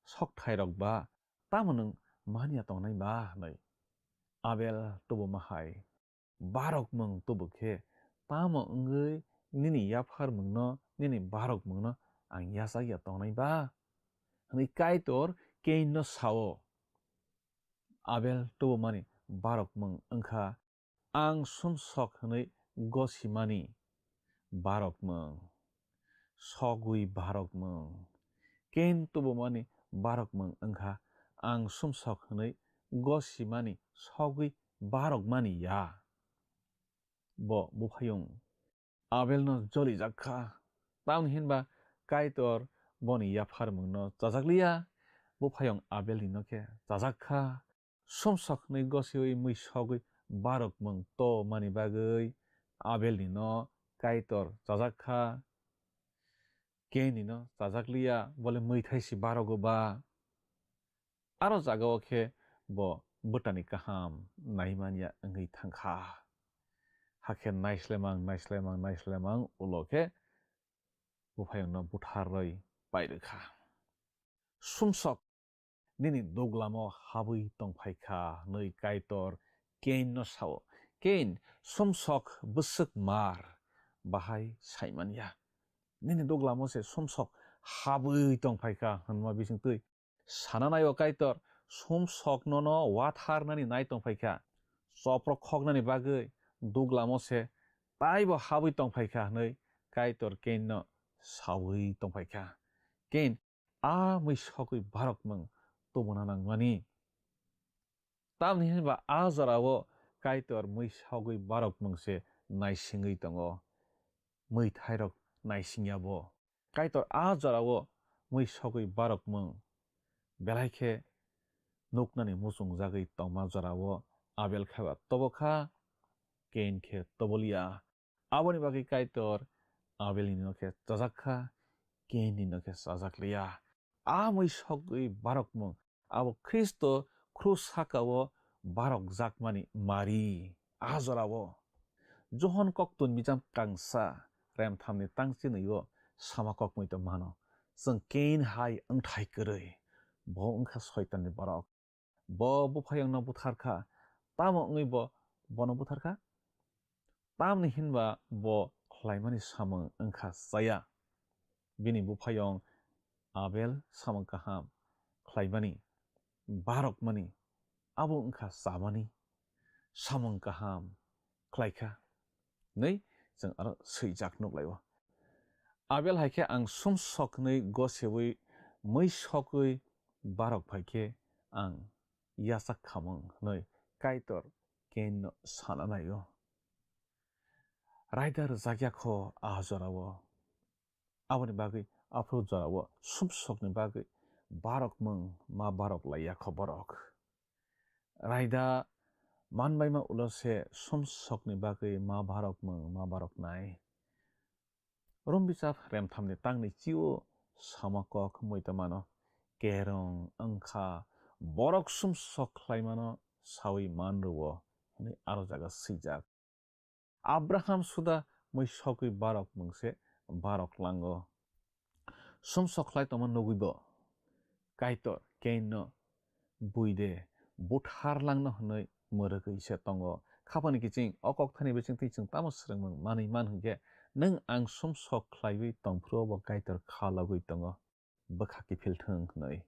sokthairok ba, tamo nwng manya tongnai ba?" hwnwi. Abel tubuma hai, "Barokmung tubu khe tamo wngwi nini yapharmungno, nini barokmungno ang yachakya tongnai ba?" hwnwi Kaitor Kainno sao. Abel tubumani barokmung wngkha ang sumsok hwnwi gosimani barokmung, sogwi barokmung. Kain tubumani barokmung wngkha ang sumsok hwnwi gosimani, sogwi barokmani ya. Bo buphayung Abelno jolijak kha. Tamni hinba Kaitor boni yapharmungno chajakliya, buphayung Abelnino khe chajak kha. Sumsok hwnwi gosiwi mwisogwi barokmung to mani bagwi Abelnino Kaitor chajak kha. Kainino chajakliya, bole mwithai si barogo ba. Aro jagao khe bo bwtani kaham naimanya wngwi thang kha. Hakhe naislemang, naislemang, naislemang ulo khe buphayungno butharwi pairwkha. Sumsok nini duglamo habwi tongphai kha, hwnwi Kaitor Kainno sao. Kain, sumsok bwswk mar bahai saimanya. Nini duglamo se sumsok habwi tongphai kha hwnma bisingtwi sana nai-o Kaitor, sumsokno no watharnani nai tongphai kha. Choprok khoknani bagwi duglamo se taibo habwi tongphai kha hwnwi Kaitor Kainno saui tongphai kha. Kain, a mwisogwi barokmwng tubuna nangmani. Tamni hinba a jorao Kaitor mwisogwi barokmwng se naisingwi tongo, mwithairok naisingya bo. Kaitor a jorao mwisogwi barokmwng belai khe nuknani muchungjagwi tongma jorao Abel kheba tobo kha, Kain khe tobo liya. Aboni bagwi Kaitor Abelni no khe chajak kha, Kainni no khe chajak liya. A mwisogwi barokmwng abo Khristo krus sakao barokjakmani mari. A jorao Johon koktun bijap kangsa remthamni tangchinwi-o sama kokmwi tong mano. Chwng Kain hai wngthai kwrwi, bo wngkha Soitanni borok. Bo buphayungno buthar kha, tamo wngwi bo bono buthar kha? Tamni hinba bo khlaimani samung wngkha chaya. Bini buphayung Abel samung kaham khlaimani, barokmani, abo wngkha chamani samung kaham khlaikha hwnwi chwng aro swijak nuklaio. Abel hai khe ang sumsok hwnwi goseui mwisogwi barok phai khe ang yachak khamung hwnwi Kaitor Kainno sana nai-o. Raida rwjakya kho a jorao. Aboni bagwi aphuru jorao sumsokni bagwi barokmwng ma barok laiya kho borok. Raida manbaima ulo se sumsokni bagwi ma barokmwng ma baroknai. Rom bijap remthamni tangni chio sama kok muitamano kerong wngkha, borok sumsok khlaimano saui man rwo hwnwi aro jaga swijak. Abraham suda mwisogwi barokmwng se barok lango. Sumsok khlai tongma nugwi bo Kaitor Kainno bui de buthar langno hwnwi mwrwgwi se tongo. Khapani kiching o kok thani bisingtwi chwng tamo swrwngmung manwi man hwnkhe, nwng ang sumsok khlaiwi tongphuru bo Kaitor kha logwi tongo, bwkha kiphil thwng hwnwi.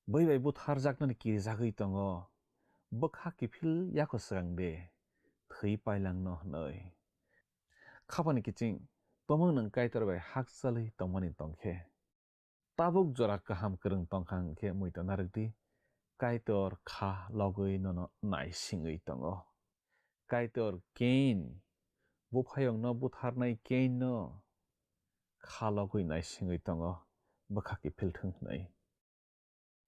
Bui bai butharjaknani kirijagwi tongo, bwkha kiphil yako swkang de, thwi pailangno hwnwi. Khapani kiching, tomung nwng Kaitor bai hakchalwi tongmani tongkhe. Tabuk jora kaham kwrwng tongkha hwnkhe muitu narwkdi, Kaitor kha logwi nono naisingwi tongo. Kaitor Kain, buphayungno butharnai Kainno kha logwi naisingwi tongo, bwkha kiphil thwng hwnwi.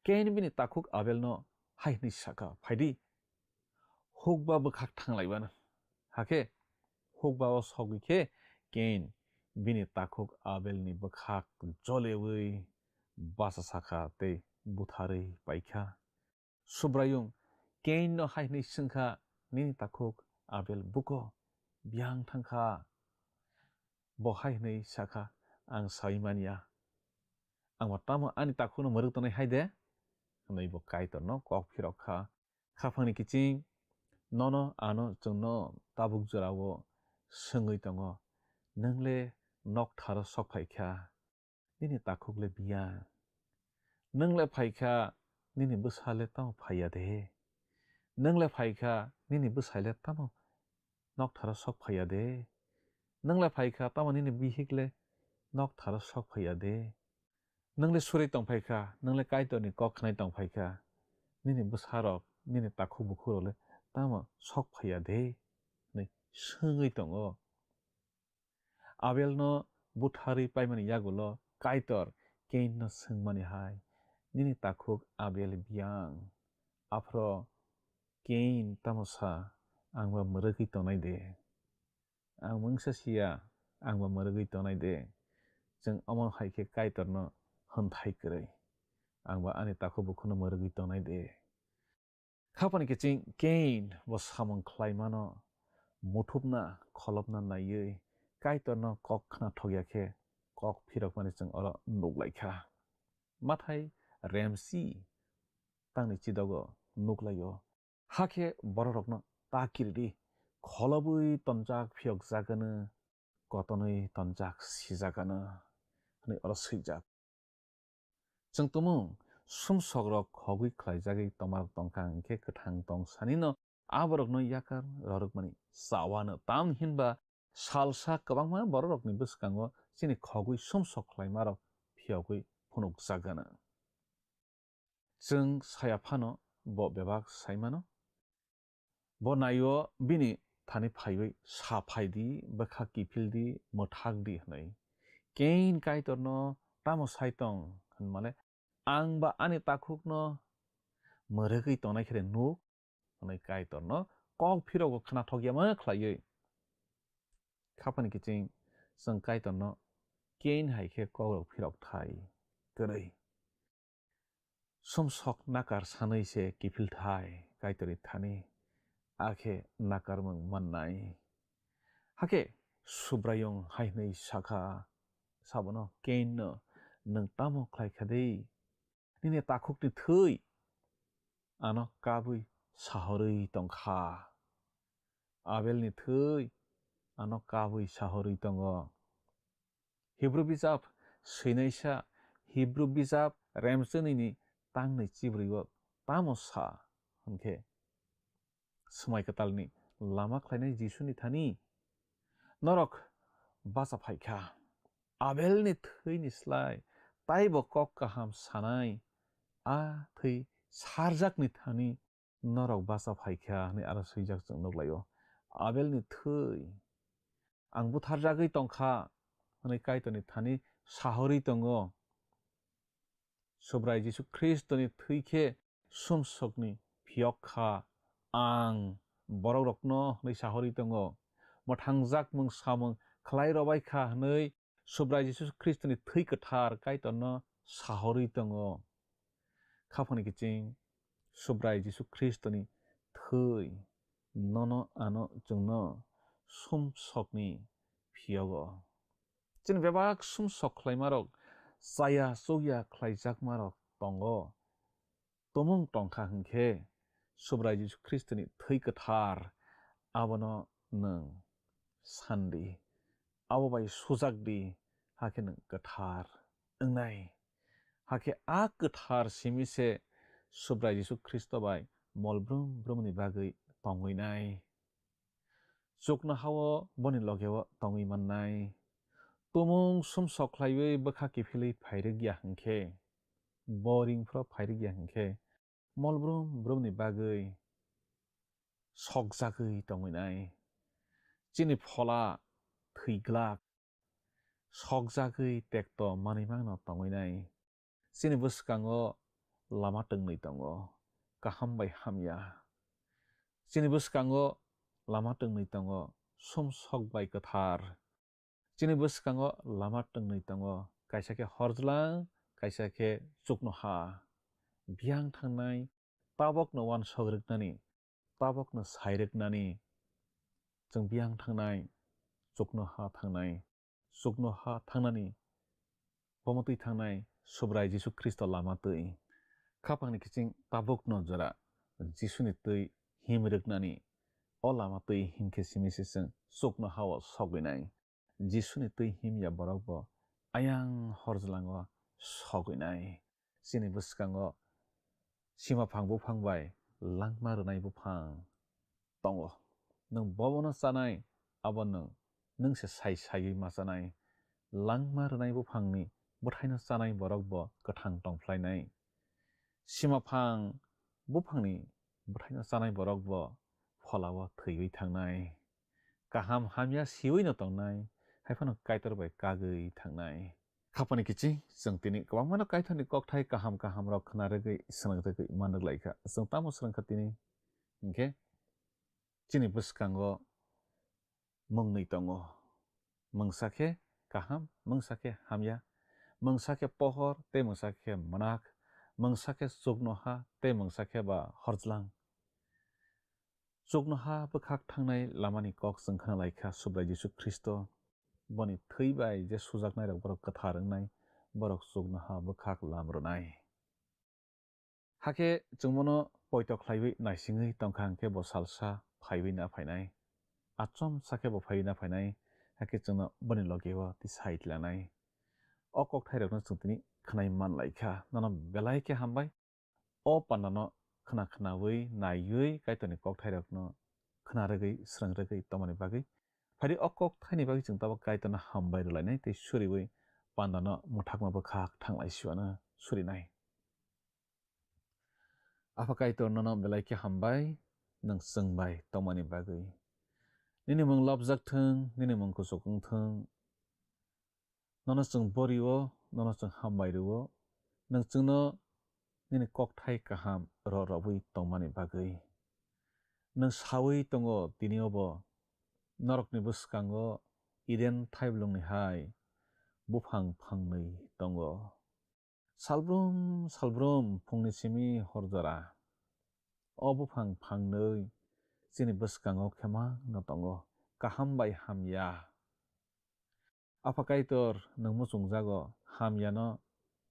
Kain bini takhuk Abelno hai hwnwi sakha, "Phaidi, hukba bwkhak thanglaibano." Hakhe hukba o sogwi khe Kain bini takhuk Abelni bwkhak joleui bachasakha tei butharwi paikha. Subraiyung Kainno hai hwnwi swngkha, "Nini takhuk Abel buko biyang thangkha?" Bo hai hwnwi sakha, "Ang saui manya. Ang bo tamo ani takhukno mwrwk tongnai hai de?" hwnwi bo Kaitorno kok phirok kha. Khaphangni kiching, nono ano chwngno tabuk jorao swngwi tongo, "Nwng le noktharo sok phai kha, nini takhuk le biyang. Nwng le phai kha, nini bwsa le tamo phai ya de? Nwng le phai kha, nini bwsai le tamo noktharo sok phai ya de? Nwng le phai kha, tamo nini bihik le noktharo sok phai ya de? Nwng le suri tong phai kha, nwng le Kaitorni kok khnai tong phai kha, nini bwsarok, nini takhuk bukhukrok le tamo sok phai ya de?" hwnwi swngwi tongo. Abelno butharwi paimani yagulo Kaitor Kainno swngmani hai, "Nini takhuk Abel biyang. Aphro Kain tamo sa, ang ba mwrwgwi tongnai de? Ang mungsa siya, ang ba mwrwgwi tongnai de?" Chwng omo hai khe Kaitorno hwnthai kwrwi, "Ang ba ani takhuk bukhuno mwrwgwi tongnai de?" Khapani kiching Kain bo samung khlaimano muthupna kholopna naiwi Kaitorno kok khna thokya khe kok phirokmani chwng oro nuk lai kha. Mathai remsi tangni chidogo nuklaio. Hakhe bororokno ta kiridi, kholobwi tonjak phiyokjagano, kotonwi tonjak sijagano, hwnwi oro swijak. Chwng tumung sumsokrok khogwi khlaijagwi tongmarok tongkha, hwnkhe kwthang tong sanino aborokno yakar rorwkmani chawano. Tamni hinba salsa kwbangma bororokni bwskango chini khogwi sumsok khlaimarok phiyogwi phunukjagano. Chwng saya phano bo bebak sai mano. Bo naio bini thani phaiwi sa phaidi, bwkha kiphildi, mwthakdi hwnwi. Kein Kaitorno tamo sai tong hwnmale, ang ba ani takhukno mwrwgwi tongnai khe nuk hwnwi Kaitorno kok phirokbo khnathok yama khlaiwi. Khapani kiching chwng Kaitorno kein hai khe kokrok phirok thai kwrwi. Sumsok nakar sanwi se kiphil thai Kaitorni thani, akhe nakarmung mannai. Hakhe Subraiyung hai hwnwi sakha, sabono Kainno, "Nwng tamo khlai kha de? Nini takhukni thwi ano kabwi sahorwi tongkha. Abelni thwi ano kabwi sahorwi tongo." Hibru bijap swinaisa, Hibru bijap remchwnini tangnwi chibrwi-o tamo sa hwnkhe, Swmai kwtalni lama khlainai Jisuni thani norok bacha phaikha. Abelni thwini slai taibo kok kaham sanai a thwi sarjakni thani norok bacha phaikha hwnwi aro swijak chwng nuklaio. Abelni thwi, "Ang butharjagwi tongkha," hwnwi Kaitorni thani sahorwi tongo. Subrai Jisu Khristoni thwi khe sumsokni phiyok kha, "Ang borokrokno," hwnwi sahorwi tongo. Mwthangjak mung samung khlai rwbai kha hwnwi Subrai Jisu Khristoni thwi kwthar Kaitorno sahorwi tongo. Khapani kiching Subrai Jisu Khristoni thwi nono ano chwngno sumsokni phiyogo. Chini bebak sumsok khlaimarok, chaya chukya khlaijakmarok tongo. Tumung tongkha hwnkhe Subrai Jisu Khristoni thwi kwthar, abono nwng sandi, abo bai sujakdi, hakhe nwng kwthar wngnai. Hakhe a kwthar simi se Subrai Jisu Khristo bai mol brum brumni bagwi tongwi nai. Chuknoha-o boni loge-o tongwi mannai. Tumung sumsok khlaiwi bwkha kiphilwi phairwk ya hwnkhe, boring phro phairwk ya hwnkhe, mol brum brumni bagwi sokjagwi tongwi nai. Chini phola thwi glak, sokjagwi tekto manwi mangno tongwi nai. Chini bwskango lama twngnwi tongo, kaham bai hamya. Chini bwskango lama twngnwi tongo, sumsok bai kwthar. Chini bwskango lama twngnwi tongo, kaisa khe horjlang, kaisa khe chuknoha. Biyang thangnai, tabokno uansuk rwknani, tabokno sai rwknani, chwng biyang thangnai, chuknoha thangnai, chuknoha thangnani, bomo twi thangnai Subrai Jisu Khristo lama twi. Khapangni kiching tabukno jora Jisuni twi him rwknani, o lama twi himkhe simi se chwng chuknoha-o sogwi nai. Jisuni twi himya borok bo ayang horjlango sogwi nai. Chini bwskango simaphang buphang bai langma rwnai buphang tongo. Nwng bobono chanai, abo nwng, nwng se sai saiwi ma chanai. Langma rwnai buphangni bwthaino chanai borok bo kwthang tong phlainai. Simaphang buphangni bwthaino chanai borok bo pholao thwiwi thangnai. Kaham hamya siwino tongnai, hai phano Kaitor bai kagwi thangnai. Khapani kiching, chwng tini kwbangmano Kaitorni kokthai kaham kahamrok khna rwgwi, swnam rwgwi man rwk lai kha. Chwng tamo swrwng kha tini? Hinkhe chini bwskango mwngnwi tongo. Mungsa khe kaham, mungsa khe hamya, mungsa khe pohor tei mungsa khe mwnak, mungsa khe chuknoha tei mungsa khe ba horjlang. Chuknoha bwkhak thangnai lamani kok chwng khna lai kha Subrai Jisu Khristo. Boni thwi bai je sujaknairok borok kwthar wngnai, borok chuknoha bwkhak lam rwnai. Hakhe chwng bono poito khlaiwi naisingwi tongkha hwnkhe bo salsa phaiwi na phainai. Achomsa khe bo phaiwi na phainai, hakhe chwngno boni logio tisai tlanai. O kokthairokno chwng tini khwnai man lai kha, nono belai khe hambai. O pandano khna khnaui, naiwi Kaitorni kokthairokno khna rwgwi, srwng rwgwi tongmani bagwi. Phaidi o kokthaini bagwi chwng tabuk Kaitorno hambai rwlainai tei suriui pandano mwthakma bwkhak thanglai siwano surinai. Apha Kaitor, nono belai khe hambai, nwng chwng bai tongmani bagwi. Nini mung lobjak thung, nini mung kuchuk wng thung. Nono chwng borio, nono chwng hambai rwo, nwng chwngno nini kokthai kaham rw rwui tongmani bagwi. Nwng saui tongo tini obo norokni bwskango Eden thaiblwngni hai buphang phangnwi tongo. Salbrum salbrum phungni simi hor jora o buphang phangnwi chini bwskango khemangno tongo, kaham bai hamya. Apha Kaitor, nwng muchungjago, hamyano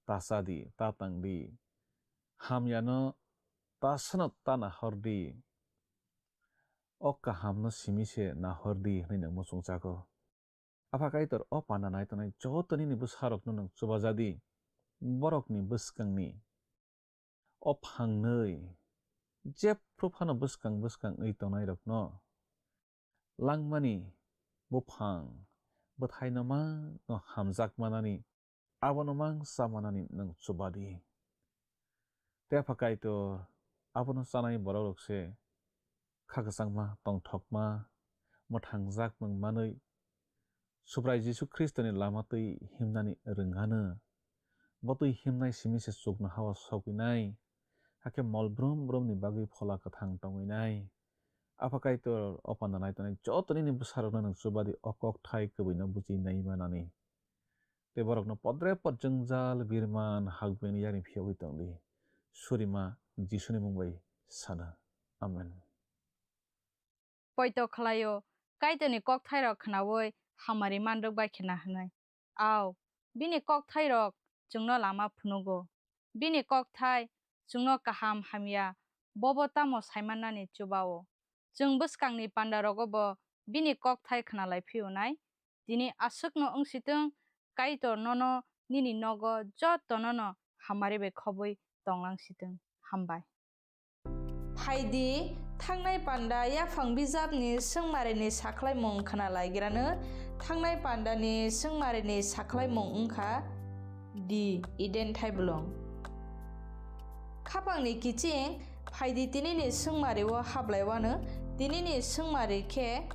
ta cha di, ta tang di, hamyano ta sano ta nahor di, o kahamno simi se nahor di hwnwi nwng muchungjago. Apha Kaitor, o panda nai tongnai joto nini bwsarokno nwng chubaja di, borokni bwskangni o phangnwi jephru phano bwskang bwskang wngwi tongnairokno langmani buphang bwthaino mangno hamjak manani, abono mangsa manani nwng chuba di. Tei Apha Kaitor, abono chanai borokrok se kha kwchangma, tongthokma, mwthangjak mung manwi Subrai Jisu Khristoni lama twi himnani rwngano. Bo twi himnai simi se chuknohao sogwinai, hakhe mol brum brumni bagwi phola kwthang tongwinai. Apha Kaitor, o panda nai tongnai joto nini bwsarokno nwng chuba di, o kokthai kwbwino buji nai manani. Tei borokno podre pod jwngjal birman hakbini yakni phiyogwi tong di. Surima Jisuni mung bai sana. Amen. Poito khlaio, Kaitorni kokthairok khnaui hamari man rwk bai khe na hwnwi. Au, bini kokthairok chwngno lama phunugo. Bini kokthai chwngno kaham hamya bobo tamo saimannani chuba-o. Chwng bwskangni pandarogo bo bini kokthai khna lai phiyonai. Tini aswkno wng sitwng, Kaitor nono nini nogo jotonono hamari bai khobwi tonglang sitwng. Hambai. Phaidi, thangnai panda yaphang bijapni swngmarini sakhlaimung khna laigrano. Thangnai pandani swngmarini sakhlaimung wngkha D. Eden thaiblwng. Khapangni kiching, phaidi tinini swngmario hablaiwano. Tinini swngmari khe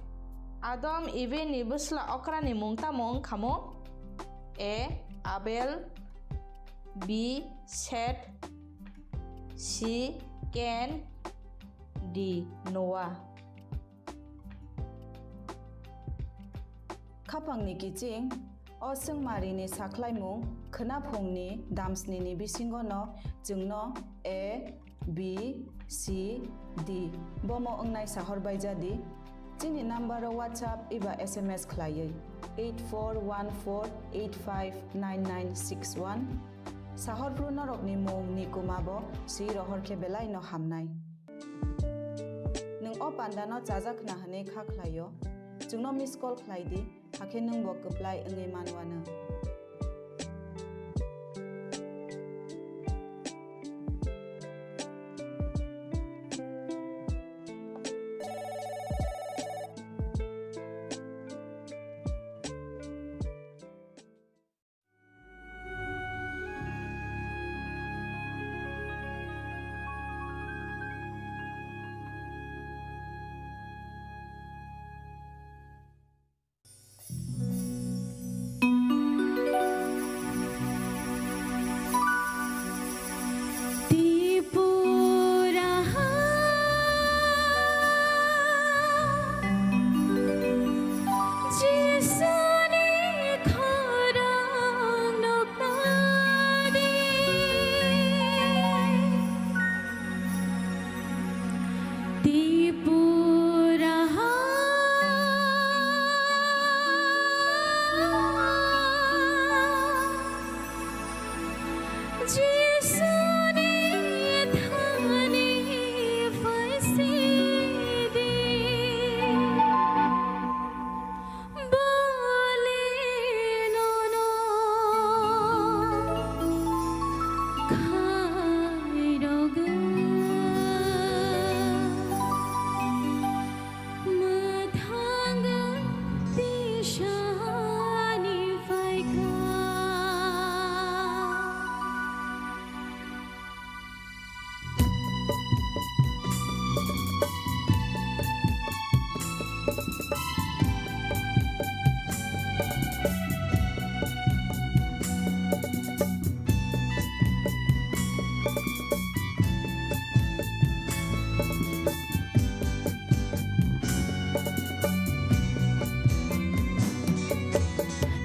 Adam Eveni bwsla okrani mung tamo wngkhamo? A. Abel, B. Seth, C. Cain, D. Noah. Khapangni kiching, o swngmarini sakhlaimung khwnaphungni damsnini bisingono chwngno A, B, C, D bomo wngnai sahor baijadi. Chini number-o WhatsApp eba S M S khlaiwi eight four one four eight five nine nine six one. Sahorphru norokni mung ni kuma bo swi rohor khe belai no hamnai. Nwng o panda no chajak khna hwnwi kha khlaio, chwngno miss call khlai di, hakhe nwng bo kwplai wngwi manwano.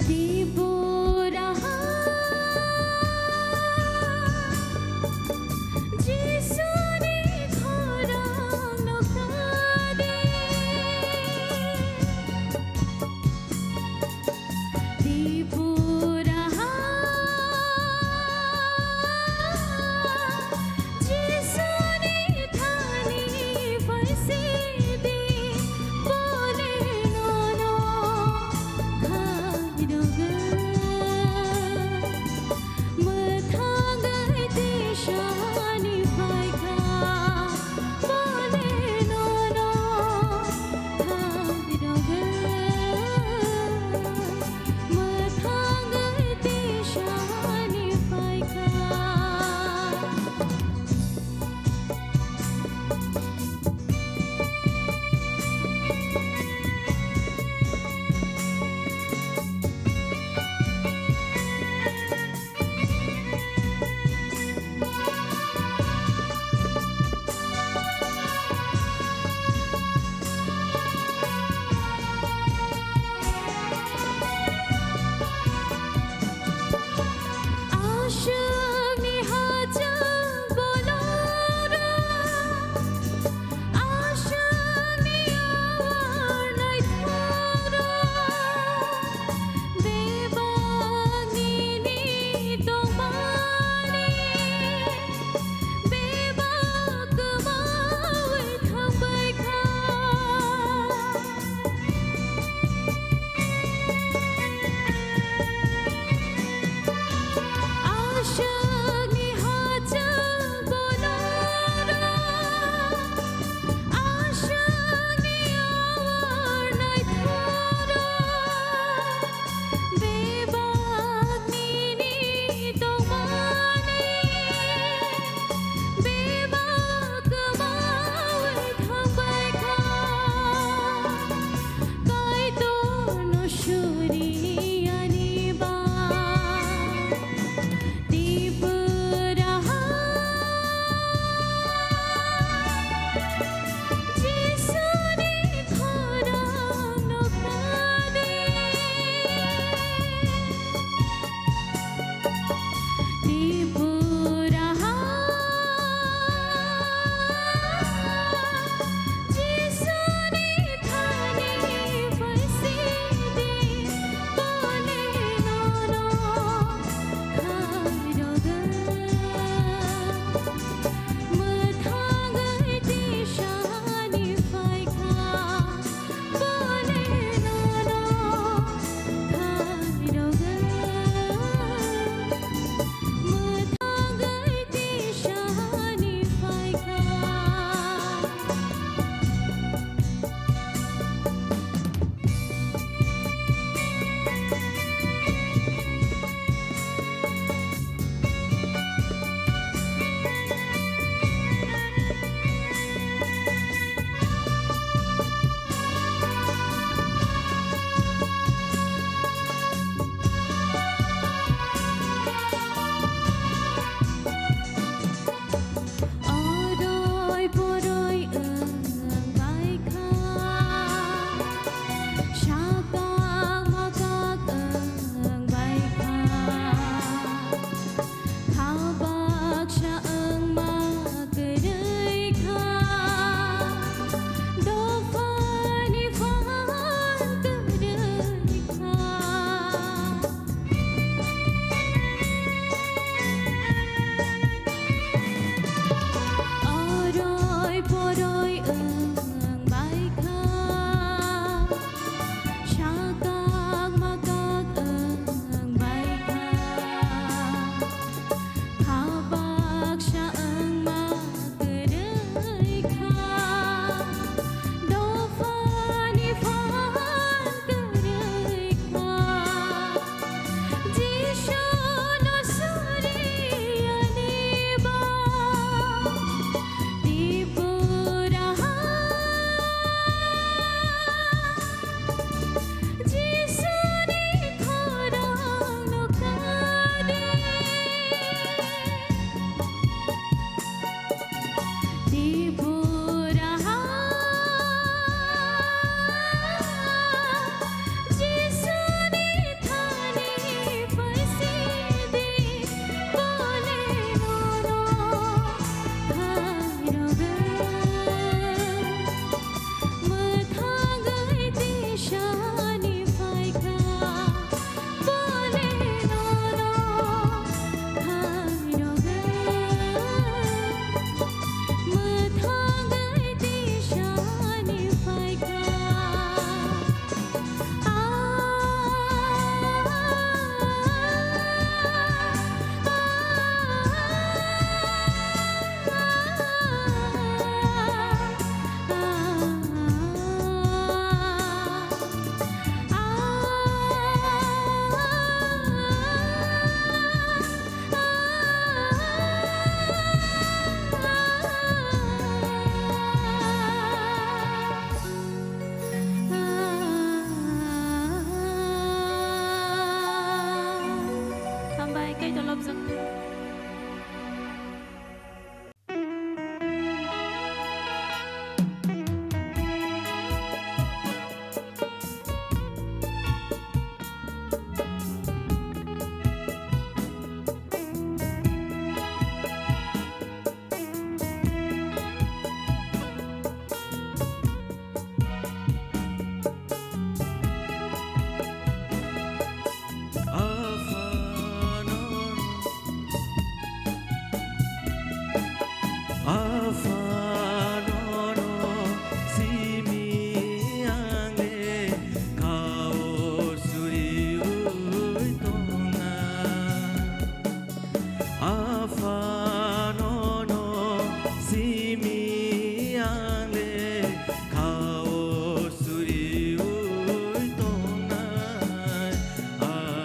Tripura ha Jisuni khorang no kade. Tripura ha Jisuni thani phaisidi bole nono khairogwi. Mwthangwi tisani phaikha, bole nono khairogwi. Mwthangwi tisani phaikha. Aswkni hachal bolongrok, aswkni awar naithokrok, bebak nini tongmani, bebak kwmawi thangbai kha. Aswkni hachal bolongrok, aswkni awar naithokrok, bebak nini tongmani, bebak kwmawi thangbai kha. Kaitorno suri ani ba Tripura ha Jisuni khorang no kade. Tripura ha Jisuni thani phaisidi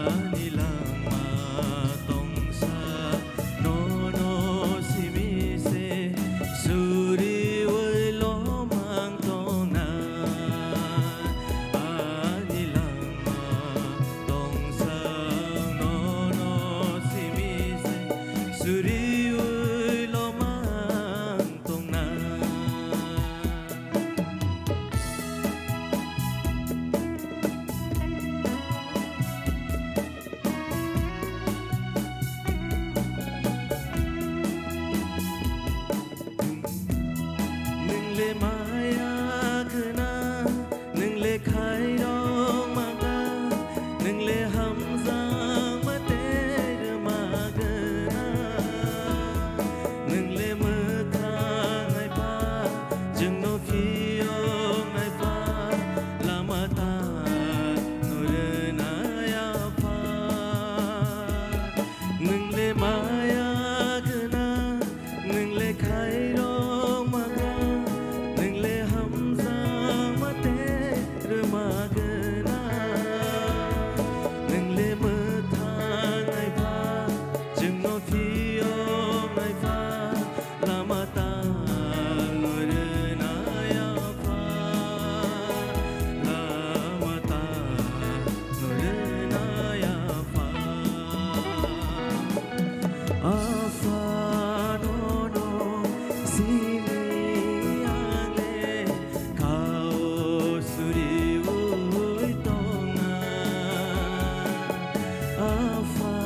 Ani langma tongsa, nono simi se suriwi lomang tongna. Ani langma tongsa, nono simi se suriwi lomang tongna. Nwng le maya gwnang, nwng le khairok ma gwnang, nwng le hamjakma tei rwma gwnang. Nwng le mwthang hai pha, chwngno phiyok nai pha, lama ta no rwnai apha. Nwng le maya gwnang, nwng le khairok ma gwnang, nwng le hamjakma tei rwma gwnang. Nwng le mwthang hai pha, chwngno phiyok nai pha, lama ta no rwnai apha, lama ta no rwnai apha. Apha nono simi ang le kao suriwi tongna. Apha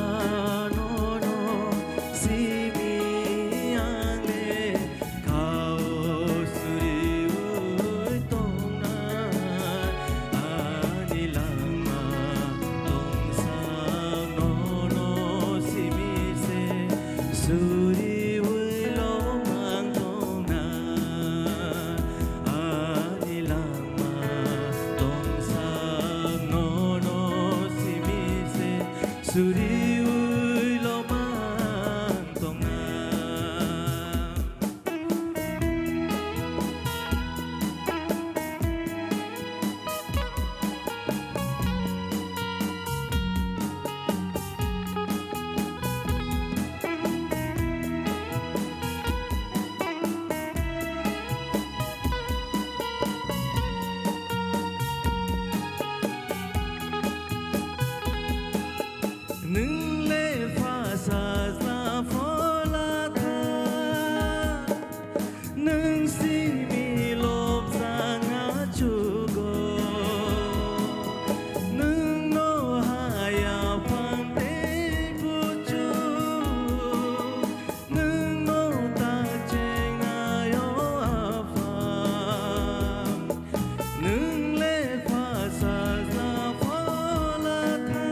nono simi ang le kao suriwi tongna. Ani langma tongsa nono simi se suriwi lomang tongna. Ani langma tongsa nono simi se suriwi lomang tongna. Nwng le pha sajla phola tha, nwng simi lobjak na chugo. Nwng no haya phang tei buchu, nwng no ta chengnai o apha. Nwng le pha sajla phola tha,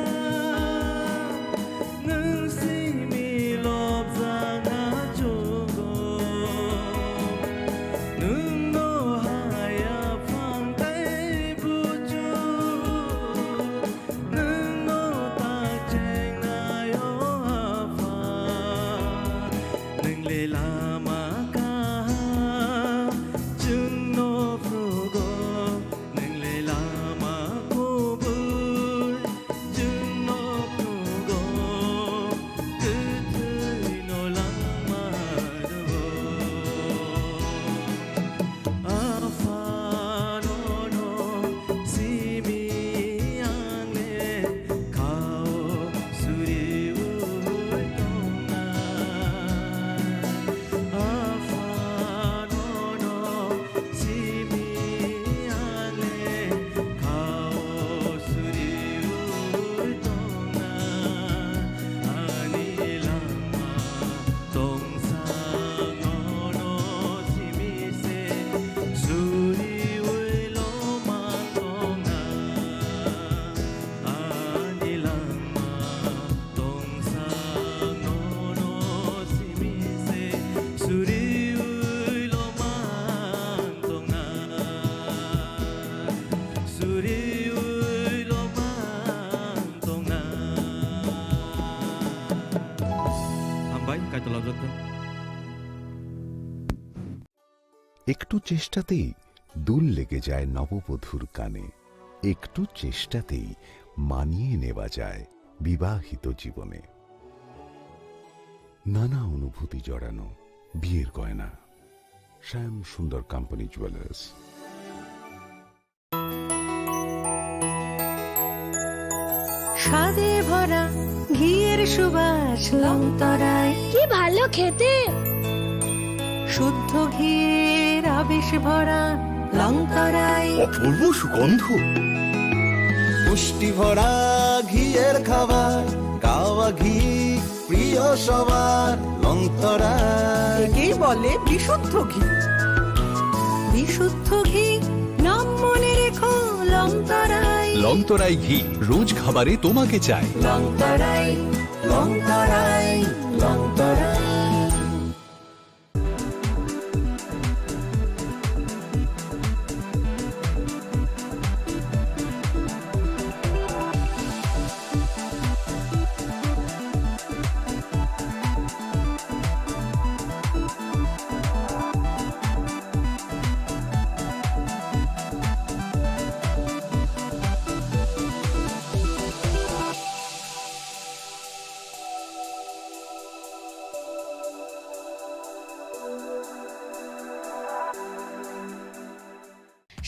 nwng simi lobjak na chugo. Nwng no haya phang tei buchu, nwng no ta chengnai o apha. Nwng le lama kaham chwngno phrugo, nwng le lama kubui chwngno phrugo, kwthwino langma rwo. Apha nono simi ang le kao suriwi tongna. Apha nono simi ang le kao suriwi tongna. Ani langma tongsa nono simi se suriwi lomang tongna. Ani langma tongsa nono simi se suriwi lomang tongna. Suriwi lomang tongna. Hambai, Kaitor labjak kha. একটু চেষ্টাতেই দুল লেগে যায় নববধূর কানে। একটু চেষ্টাতেই মানিয়ে নেওয়া যায় বিবাহিত জীবনে নানা অনুভূতি জড়ানো বিয়ের গয়না। শ্যাম সুন্দর কোম্পানি জুয়েলার্স। স্বাদে ভরা ঘিয়ের সুবাস লংতরাই। কি ভালো খেতে। শুদ্ধ ঘিয়ের আবেশ ভরা লংতরাই। অপূর্ব সুগন্ধ। পুষ্টি ভরা ঘিয়ের খাবার, গাওয়া ঘি প্রিয় সবার, লংতরাই। একেই বলে বিশুদ্ধ ঘি। বিশুদ্ধ ঘি, নাম মনে রেখো লংতরাই। লংতরাই ঘি, রোজ খাবারে তোমাকে চাই। লংতরাই, লংতরাই, লংতরাই।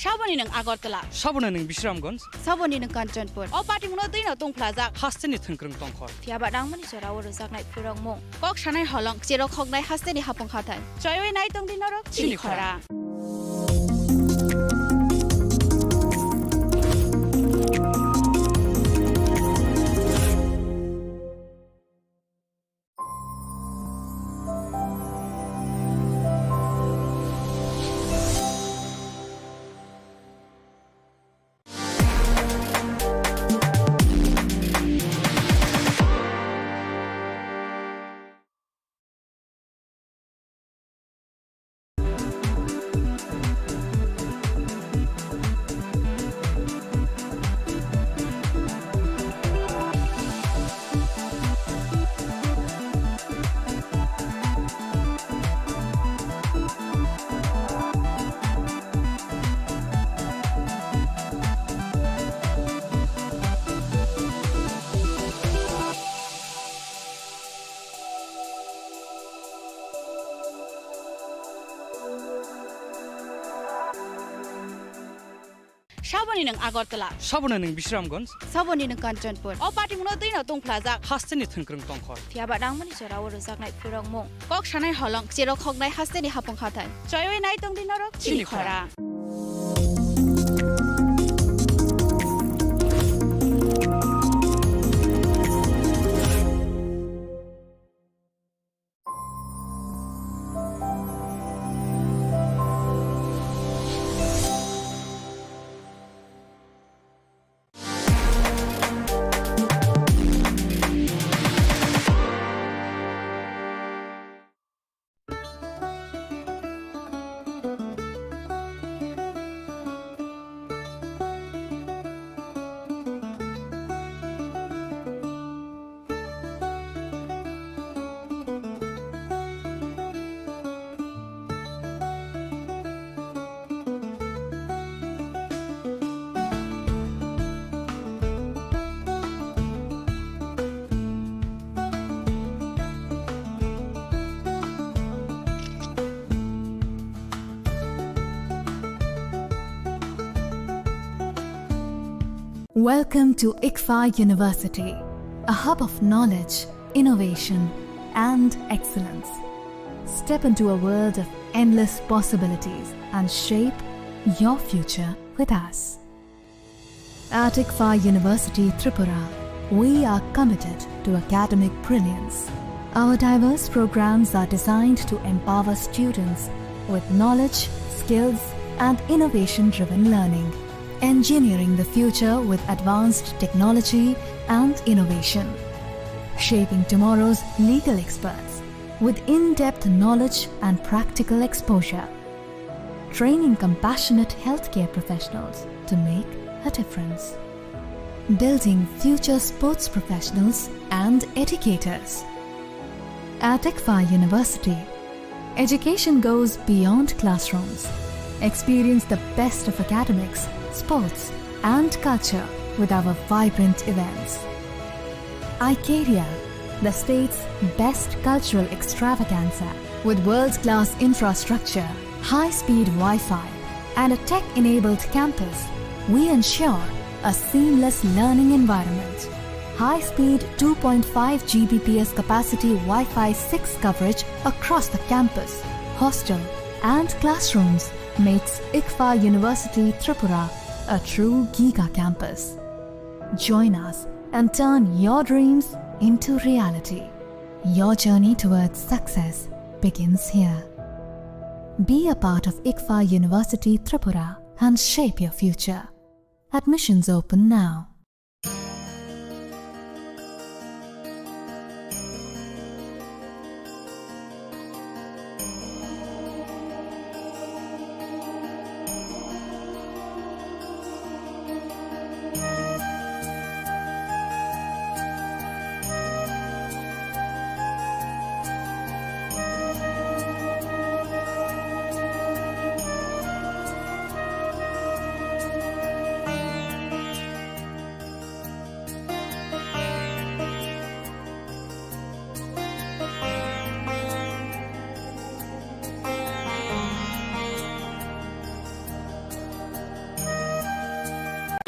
Saboni nwng Agartala. Saboni nwng Bisramganj. Saboni nwng Kanchanpur. O patimungno twino tungphlajak. Hasteni thwngkwrwng tongkhor. Phiyaba nangmani jorao rwjaknai phurokmung. Kok sanai holong, cherok hoknai hasteni hapung hathai. Choiwi nai tongdi norok chini khorang. Saboni nwng Agartala. Saboni nwng Bisramganj. Saboni nwng Kanchanpur. O patimungno twino tungphlajak. Hasteni thwngkwrwng tongkhor. Phiyaba nangmani jorao rwjaknai phurokmung. Kok sanai holong, cherok hoknai hasteni hapung hathai. Choiwi nai tongdi norok chini khorang. Welcome to ICFAI University, a hub of knowledge, innovation, and excellence. Step into a world of endless possibilities and shape your future with us. At ICFAI University Tripura, we are committed to academic brilliance. Our diverse programs are designed to empower students with knowledge, skills, and innovation-driven learning, engineering the future with advanced technology and innovation, shaping tomorrow's legal experts with in-depth knowledge and practical exposure, training compassionate healthcare professionals to make a difference, building future sports professionals and educators. At ICFAI University, education goes beyond classrooms. Experience the best of academics, sports, and culture with our vibrant events. Icaria, the state's best cultural extravaganza, with world-class infrastructure, high-speed Wi-Fi, and a tech-enabled campus, we ensure a seamless learning environment. High-speed two point five G B P S capacity Wi-Fi six coverage across the campus, hostel, and classrooms makes ICFA University Tripura a true giga campus. Join us and turn your dreams into reality. Your journey towards success begins here. Be a part of ICFA University Tripura and shape your future. Admissions open now.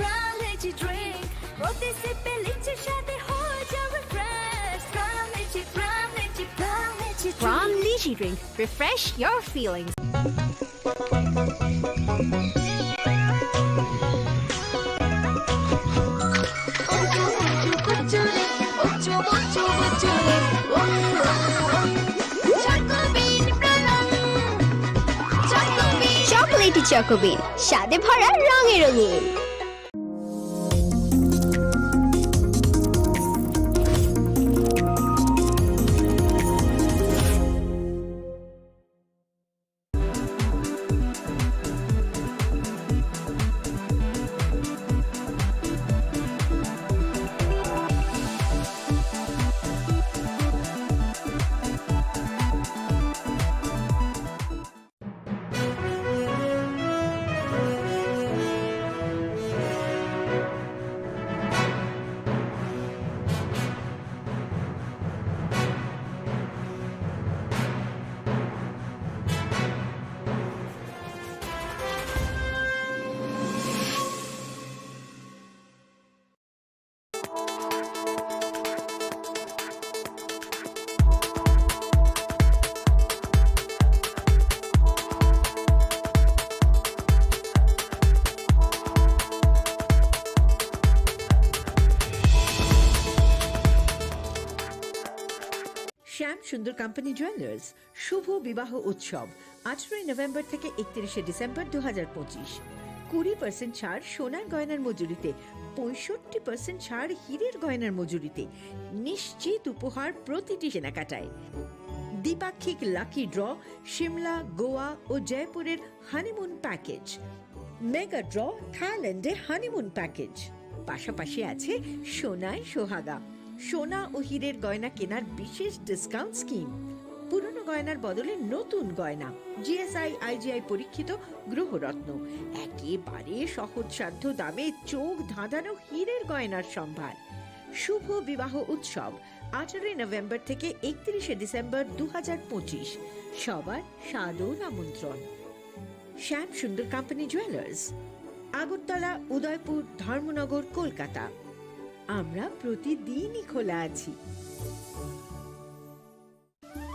Prime Lychee drink, প্রতি সিপে লিচুর স্বাদে হয়ে যাও refresh। Prime Lychee, Prime Lychee, Prime Lychee drink। Prime Lychee drink, refresh your feelings। Chocolatey চকোবিন, স্বাদে ভরা, রঙে রঙিন। শ্যাম সুন্দর কোম্পানি জুয়েলার্স শুভ বিবাহ উৎসব, আঠারোই নভেম্বর থেকে একত্রিশে ডিসেম্বর দু হাজার পঁচিশ। কুড়ি পার্সেন্ট ছাড় সোনার গয়নার মজুরিতে, পঁয়ষট্টি পার্সেন্ট ছাড় হীরের গয়নার মজুরিতে, নিশ্চিত উপহার প্রতিটি কেনাকাটায়। দ্বিপাক্ষিক লাকি ড্র, সিমলা, গোয়া ও জয়পুরের হানিমুন প্যাকেজ। মেগা ড্র, থাইল্যান্ডে হানিমুন প্যাকেজ। পাশাপাশি আছে সোনায় সোহাগা, সোনা ও হীরের গয়না কেনার বিশেষ ডিসকাউন্ট স্কিম। পুরনো গয়নার বদলে নতুন গয়না, জিএসআই আইজিআই পরীক্ষিত গ্রহরত্ন, একেবারে সহজসাধ্য দামে চোখ ধাঁধানো হীরের গয়নার সম্ভার। শুভ বিবাহ উৎসব, আঠারোই নভেম্বর থেকে একত্রিশে ডিসেম্বর দু হাজার পঁচিশ। সবার সাদর আমন্ত্রণ। শ্যাম সুন্দর কোম্পানি জুয়েলার্স, আগরতলা, উদয়পুর, ধর্মনগর, কলকাতা। আমরা প্রতিদিনই খোলা আছি।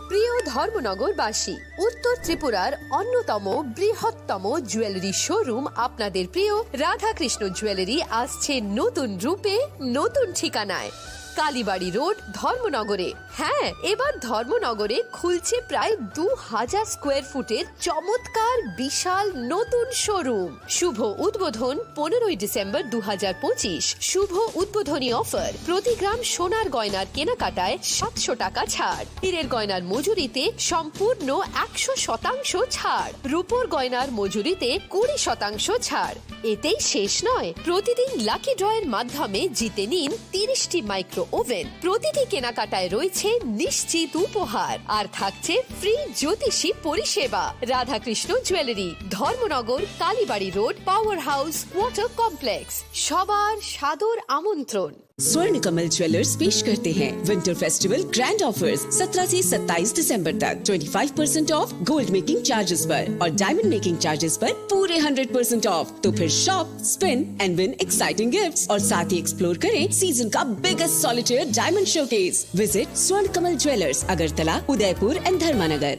প্রিয় ধর্মনগরবাসী, উত্তর ত্রিপুরার অন্যতম বৃহত্তম জুয়েলারি শোরুম আপনাদের প্রিয় রাধাকৃষ্ণ জুয়েলারি আসছে নতুন রূপে, নতুন ঠিকানায়। কালীবাড়ি রোড, ধর্মনগরে। হ্যাঁ, এবার ধর্মনগরে খুলছে প্রায় দু হাজার স্কোয়ার ফুটের চমৎকার বিশাল নতুন শোরুম। শুভ উদ্বোধন পনেরোই ডিসেম্বর দু হাজার পঁচিশ। শুভ উদ্বোধনী অফার, প্রতি গ্রাম সোনার গয়নার কেনাকাটায় সাতশো টাকা ছাড়, হীরের গয়নার মজুরিতে সম্পূর্ণ একশো শতাংশ ছাড়, রূপোর গয়নার মজুরিতে কুড়ি শতাংশ ছাড়। এতেই শেষ নয়, প্রতিদিন লাকি ড্রয়ের মাধ্যমে জিতে নিন তিরিশটি মাইক্রো ওভেন। প্রতিটি কেনাকাটায় রয়েছে নিশ্চিত উপহার, আর থাকছে ফ্রি জ্যোতিষী পরিষেবা। Radhakrishna jewellery, Dharmanagar, Kalibari road, power house, water complex. সবার সাদর আমন্ত্রণ। स्वर्ण कमल ज्वेलर्स पेश करते हैं विंटर फेस्टिवल ग्रैंड ऑफर्स। सत्रह से सत्ताईस दिसंबर तक twenty five percent of gold making charges पर और डायमंड मेकिंग चार्जेस पर पूरे हंड्रेड परसेंट ऑफ। तो फिर shop, spin and win exciting gifts और साथ ही एक्सप्लोर करें सीजन का biggest solitaire diamond showcase. Visit स्वर्ण कमल ज्वेलर्स, अगरतला, उदयपुर एंड धर्मानगर।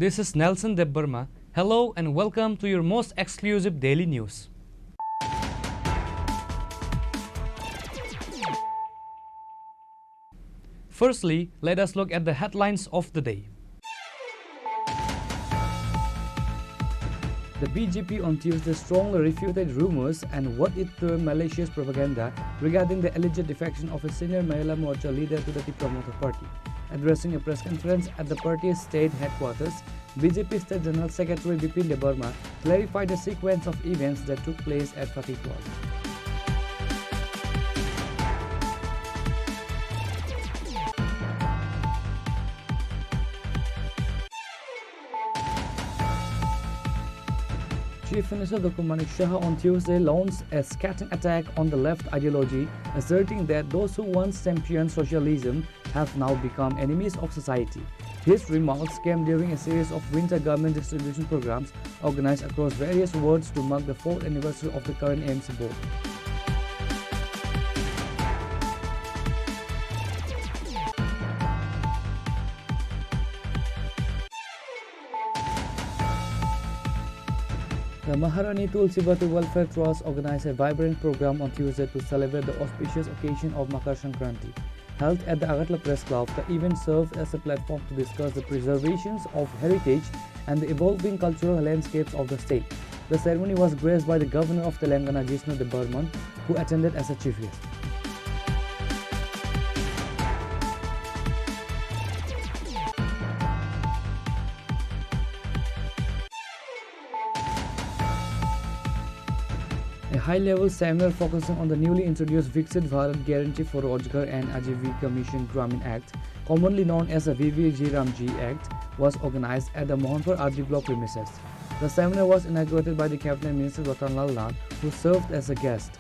This is Nelson Debbarma. Hello and welcome to your most exclusive daily news. Firstly, let us look at the headlines of the day. The B J P on Tuesday strongly refuted rumors and what it termed malicious propaganda regarding the alleged defection of a senior Mahila Morcha leader to the Tipra Motha Party. Addressing a press conference at the party's state headquarters, B J P State General Secretary Bipin Debbarma clarified the sequence of events that took place at Fatehpur. Chief Minister Doctor Manik Saha on Tuesday launched a scathing attack on the left ideology, asserting that those who once championed socialism have now become enemies of society. His remarks came during a series of winter garment distribution programs organized across various wards to mark the fourth anniversary of the current A M C board. The Maharani Tulsibati Welfare Trust organized a vibrant program on Tuesday to celebrate the auspicious occasion of Makar Sankranti. Held at the Agartala Press Club, the event served as a platform to discuss the preservations of heritage and the evolving cultural landscapes of the state. The ceremony was graced by the Governor of Telangana, Jishnu Debbarman, who attended as a chief guest. A high-level seminar focusing on the newly introduced Viksit Bharat Guarantee for Rojgar and Ajivika Mission Gramin Act, commonly known as the V V G Ramji Act, was organized at the Mohanpur R D block premises. The seminar was inaugurated by the Cabinet Minister Ratan Lal Nath, who served as a guest.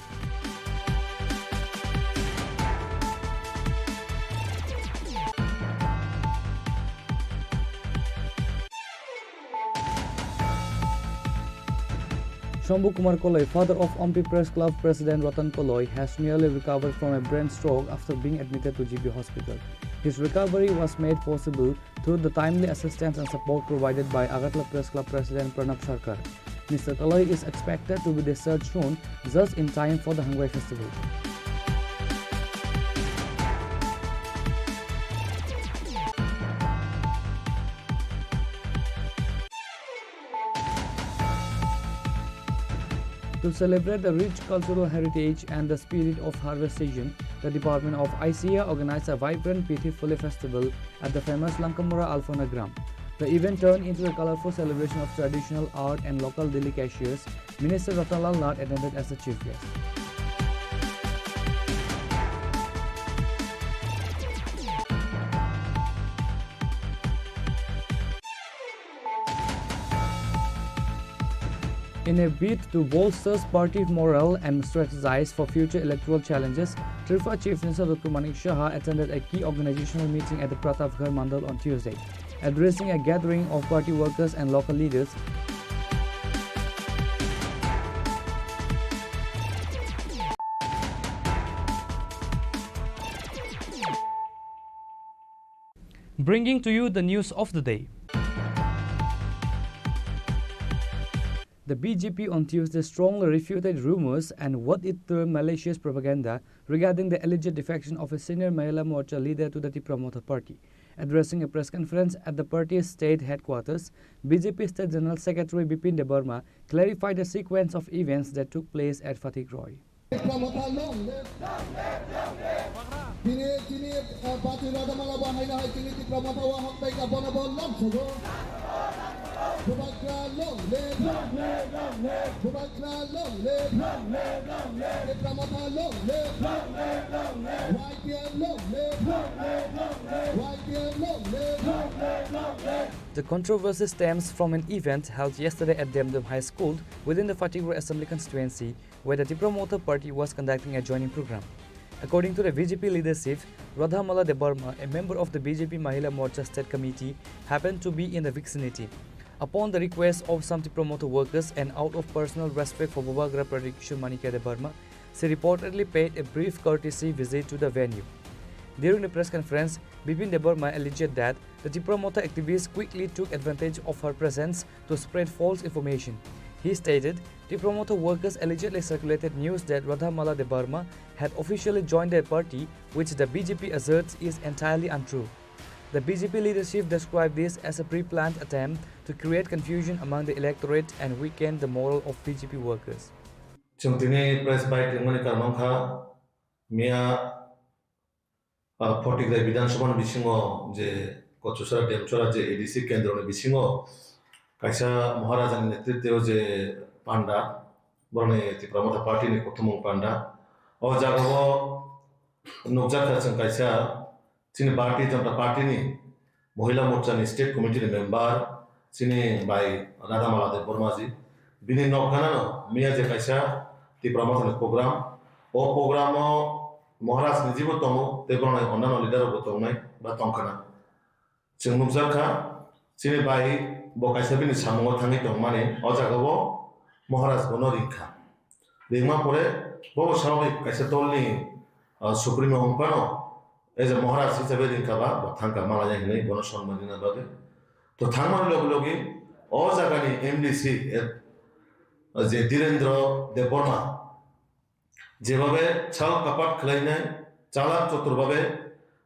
Shambhu Kumar Koloi, father of Ompi Press Club President Ratan Koloi, has nearly recovered from a brain stroke after being admitted to G B Hospital. His recovery was made possible through the timely assistance and support provided by Agartala Press Club President Pranab Sarkar. Mister Koloi is expected to be discharged soon, just in time for the Hangbai Festival. To celebrate the rich cultural heritage and the spirit of harvest season, the Department of I C A organized a vibrant Pithi Phule festival at the famous Lankamura Alphona Gram. The event turned into a colorful celebration of traditional art and local delicacies. Minister Ratan Lal Nath attended as the chief guest. In a bid to bolster party morale and strategize for future electoral challenges, Tripura Chief Minister Doctor Manik Saha attended a key organizational meeting at the Pratapgarh Mandal on Tuesday. Addressing a gathering of party workers and local leaders, bringing to you the news of the day. The B J P on Tuesday strongly refuted rumors and what it termed malicious propaganda regarding the alleged defection of a senior Mahila Morcha leader to the Tipra Motha party. Addressing a press conference at the party's state headquarters, B J P State General Secretary Bipin Debbarma clarified the sequence of events that took place at Fatikroi. Tipra Motha long live. Tini, tini, uh, Batu Radhamala bahai na hai, tini Tipra Motha wa hok bai ka bono bo lam sogo. Bubagra long live. Bubagra long live. Tipra Motha long live. Y T F long live. Y T F long live. The controversy stems from an event held yesterday at Demdem High School within the Fatikroi Assembly Constituency, where the Tipra Motha party was conducting a joining program. According to the B J P leadership, Radhamala Debbarma, a member of the B J P Mahila Morcha State Committee, happened to be in the vicinity. Upon the request of some Tipra Motha workers and out of personal respect for Bubagra Pradip Kishore Manikya Debbarma, she reportedly paid a brief courtesy visit to the venue. During the press conference, Bipin Debbarma alleged that the Tipra Motha activists quickly took advantage of her presence to spread false information. He stated, Tipra Motha workers allegedly circulated news that Radhamala Debbarma had officially joined their party, which the B J P asserts is entirely untrue. The B J P leadership described this as a pre-planned attempt to create confusion among the electorate and weaken the morale of B J P workers. Chwng tini press bai twngmani karon wngkha, miya, ah, Fatikroi Bidhan Sabha ni bisingo je Kochusra Demchora je A D C kendro ni bisingo kaisa Maharaja ni netritwo je panda, boroni Tipra Motha party ni kothomung panda. O jagao nukjakha chwng kaisa chini Bharatiya Janata Party ni Mohila Morcha ni State Committee ni member, chini bai Radhamala Debbarma ji, bini nokgana no miya je kaisa Tipra Motha ni program, o program o Maharaj ni jibo tongo, tei borok ni onano leader rok bo tongnai ba tongkhana. Chwng nukjakha, chini bai bo kaisa bini samungo thangwi tongmani, o jagao Maharaj bono ringkha. Ringma pore bo swababik kaisa dolni, ah, supremo wngphano, as a Maharaj hisabe ringkha ba, bo thangkha malaya hinwi bono sonman rina bagwi. To thangmani logi logi o jagani M D C, eh, je Dhirendra Debbarma, jebabe chal kapat khlainai, chalak chotur babe,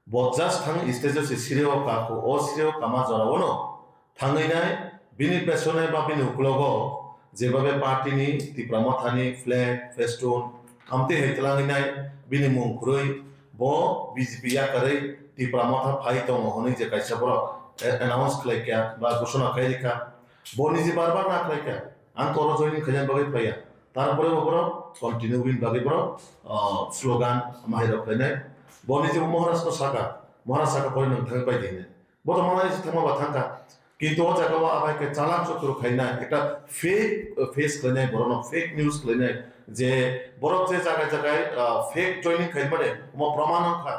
bo just thang stage o se sireo kako, o sireo kama jorao no thangwi nai, bini pesone ba bini uklogo jebabe party ni, Tipra Motha ni flag, festoon, amtwi hai twlangwi nai, bini mung kwrwi, bo B J P yakarwi Tipra Motha phai tongo hwnwi je kaisa borok, eh, announce khlai kha ba ghosona khai rikha, bo niji bar bar na khlai kha, ang toro joining khaina bagwi phaiya. Tarpore bo borok continue win bagwi borok, ah, slogan mahairok khlainai. Bo niji bo Maharaj no saka, Maharaj saka pore nwng thangwi pai di hinwi. Bo to manai se thangma ba thangkha. Kintu o jaga o abai khe chalak chotro khainai, ekta fake, uh, face khlainai, borokno fake news khlainai, je borok je jaga jaga, uh, fake joining khaimani, omo proman wngkha.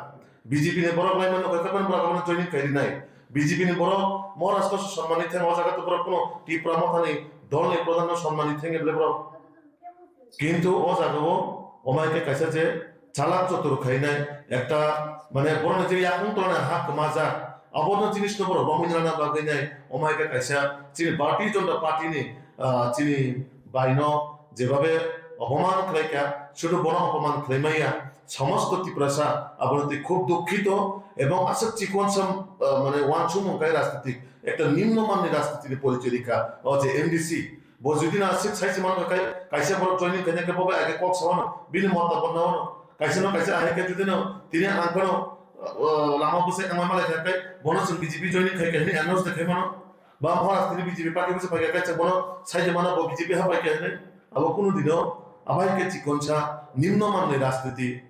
B J P ni borok laimano khe kwbangma borok abono joining khairinai. B J P ni borok Maharaj no sonmani thang o jaga to borok kuno Tipra Mothani dolni pradhan no sonmani thang bele borok. Kintu o jaga o omai khe kaisa je chalak chotur khainai ekta, mane, borokni je yakung tolani ha kwmajak, abono jinisno borok romwi nana bagwi nai, omai khe kaisa chini Bharatiya Janata Party ni, ah, chini baino jebabe opoman khlai kha, sudu bono opoman khlai maya, somosto Tiprasa abono twi khub dukhito ebong aswk chikon sam, ah, mane, wansukmung kai rajnitik, ekta nimno manni rajnitini porichoy rikha, o je M D C. Bo jodi no aswk sai se mano khe, kaisa borok joining khaina khe bo bai age kok sa mano, bini mota bo no, kaisa no kaisa ahai khe jodi no tini ang phano, uh, lama bwsai ang ma malai kha khe bono chwng B J P joining khai khe hinwi announce de khai mano. Ba Maharaj tini B J P party bwsai phai kha khe chwng bono sai se mano bo B J P ha pai khe hinwi. Abo kunu dino abai khe chikonsa nimno manni rajniti.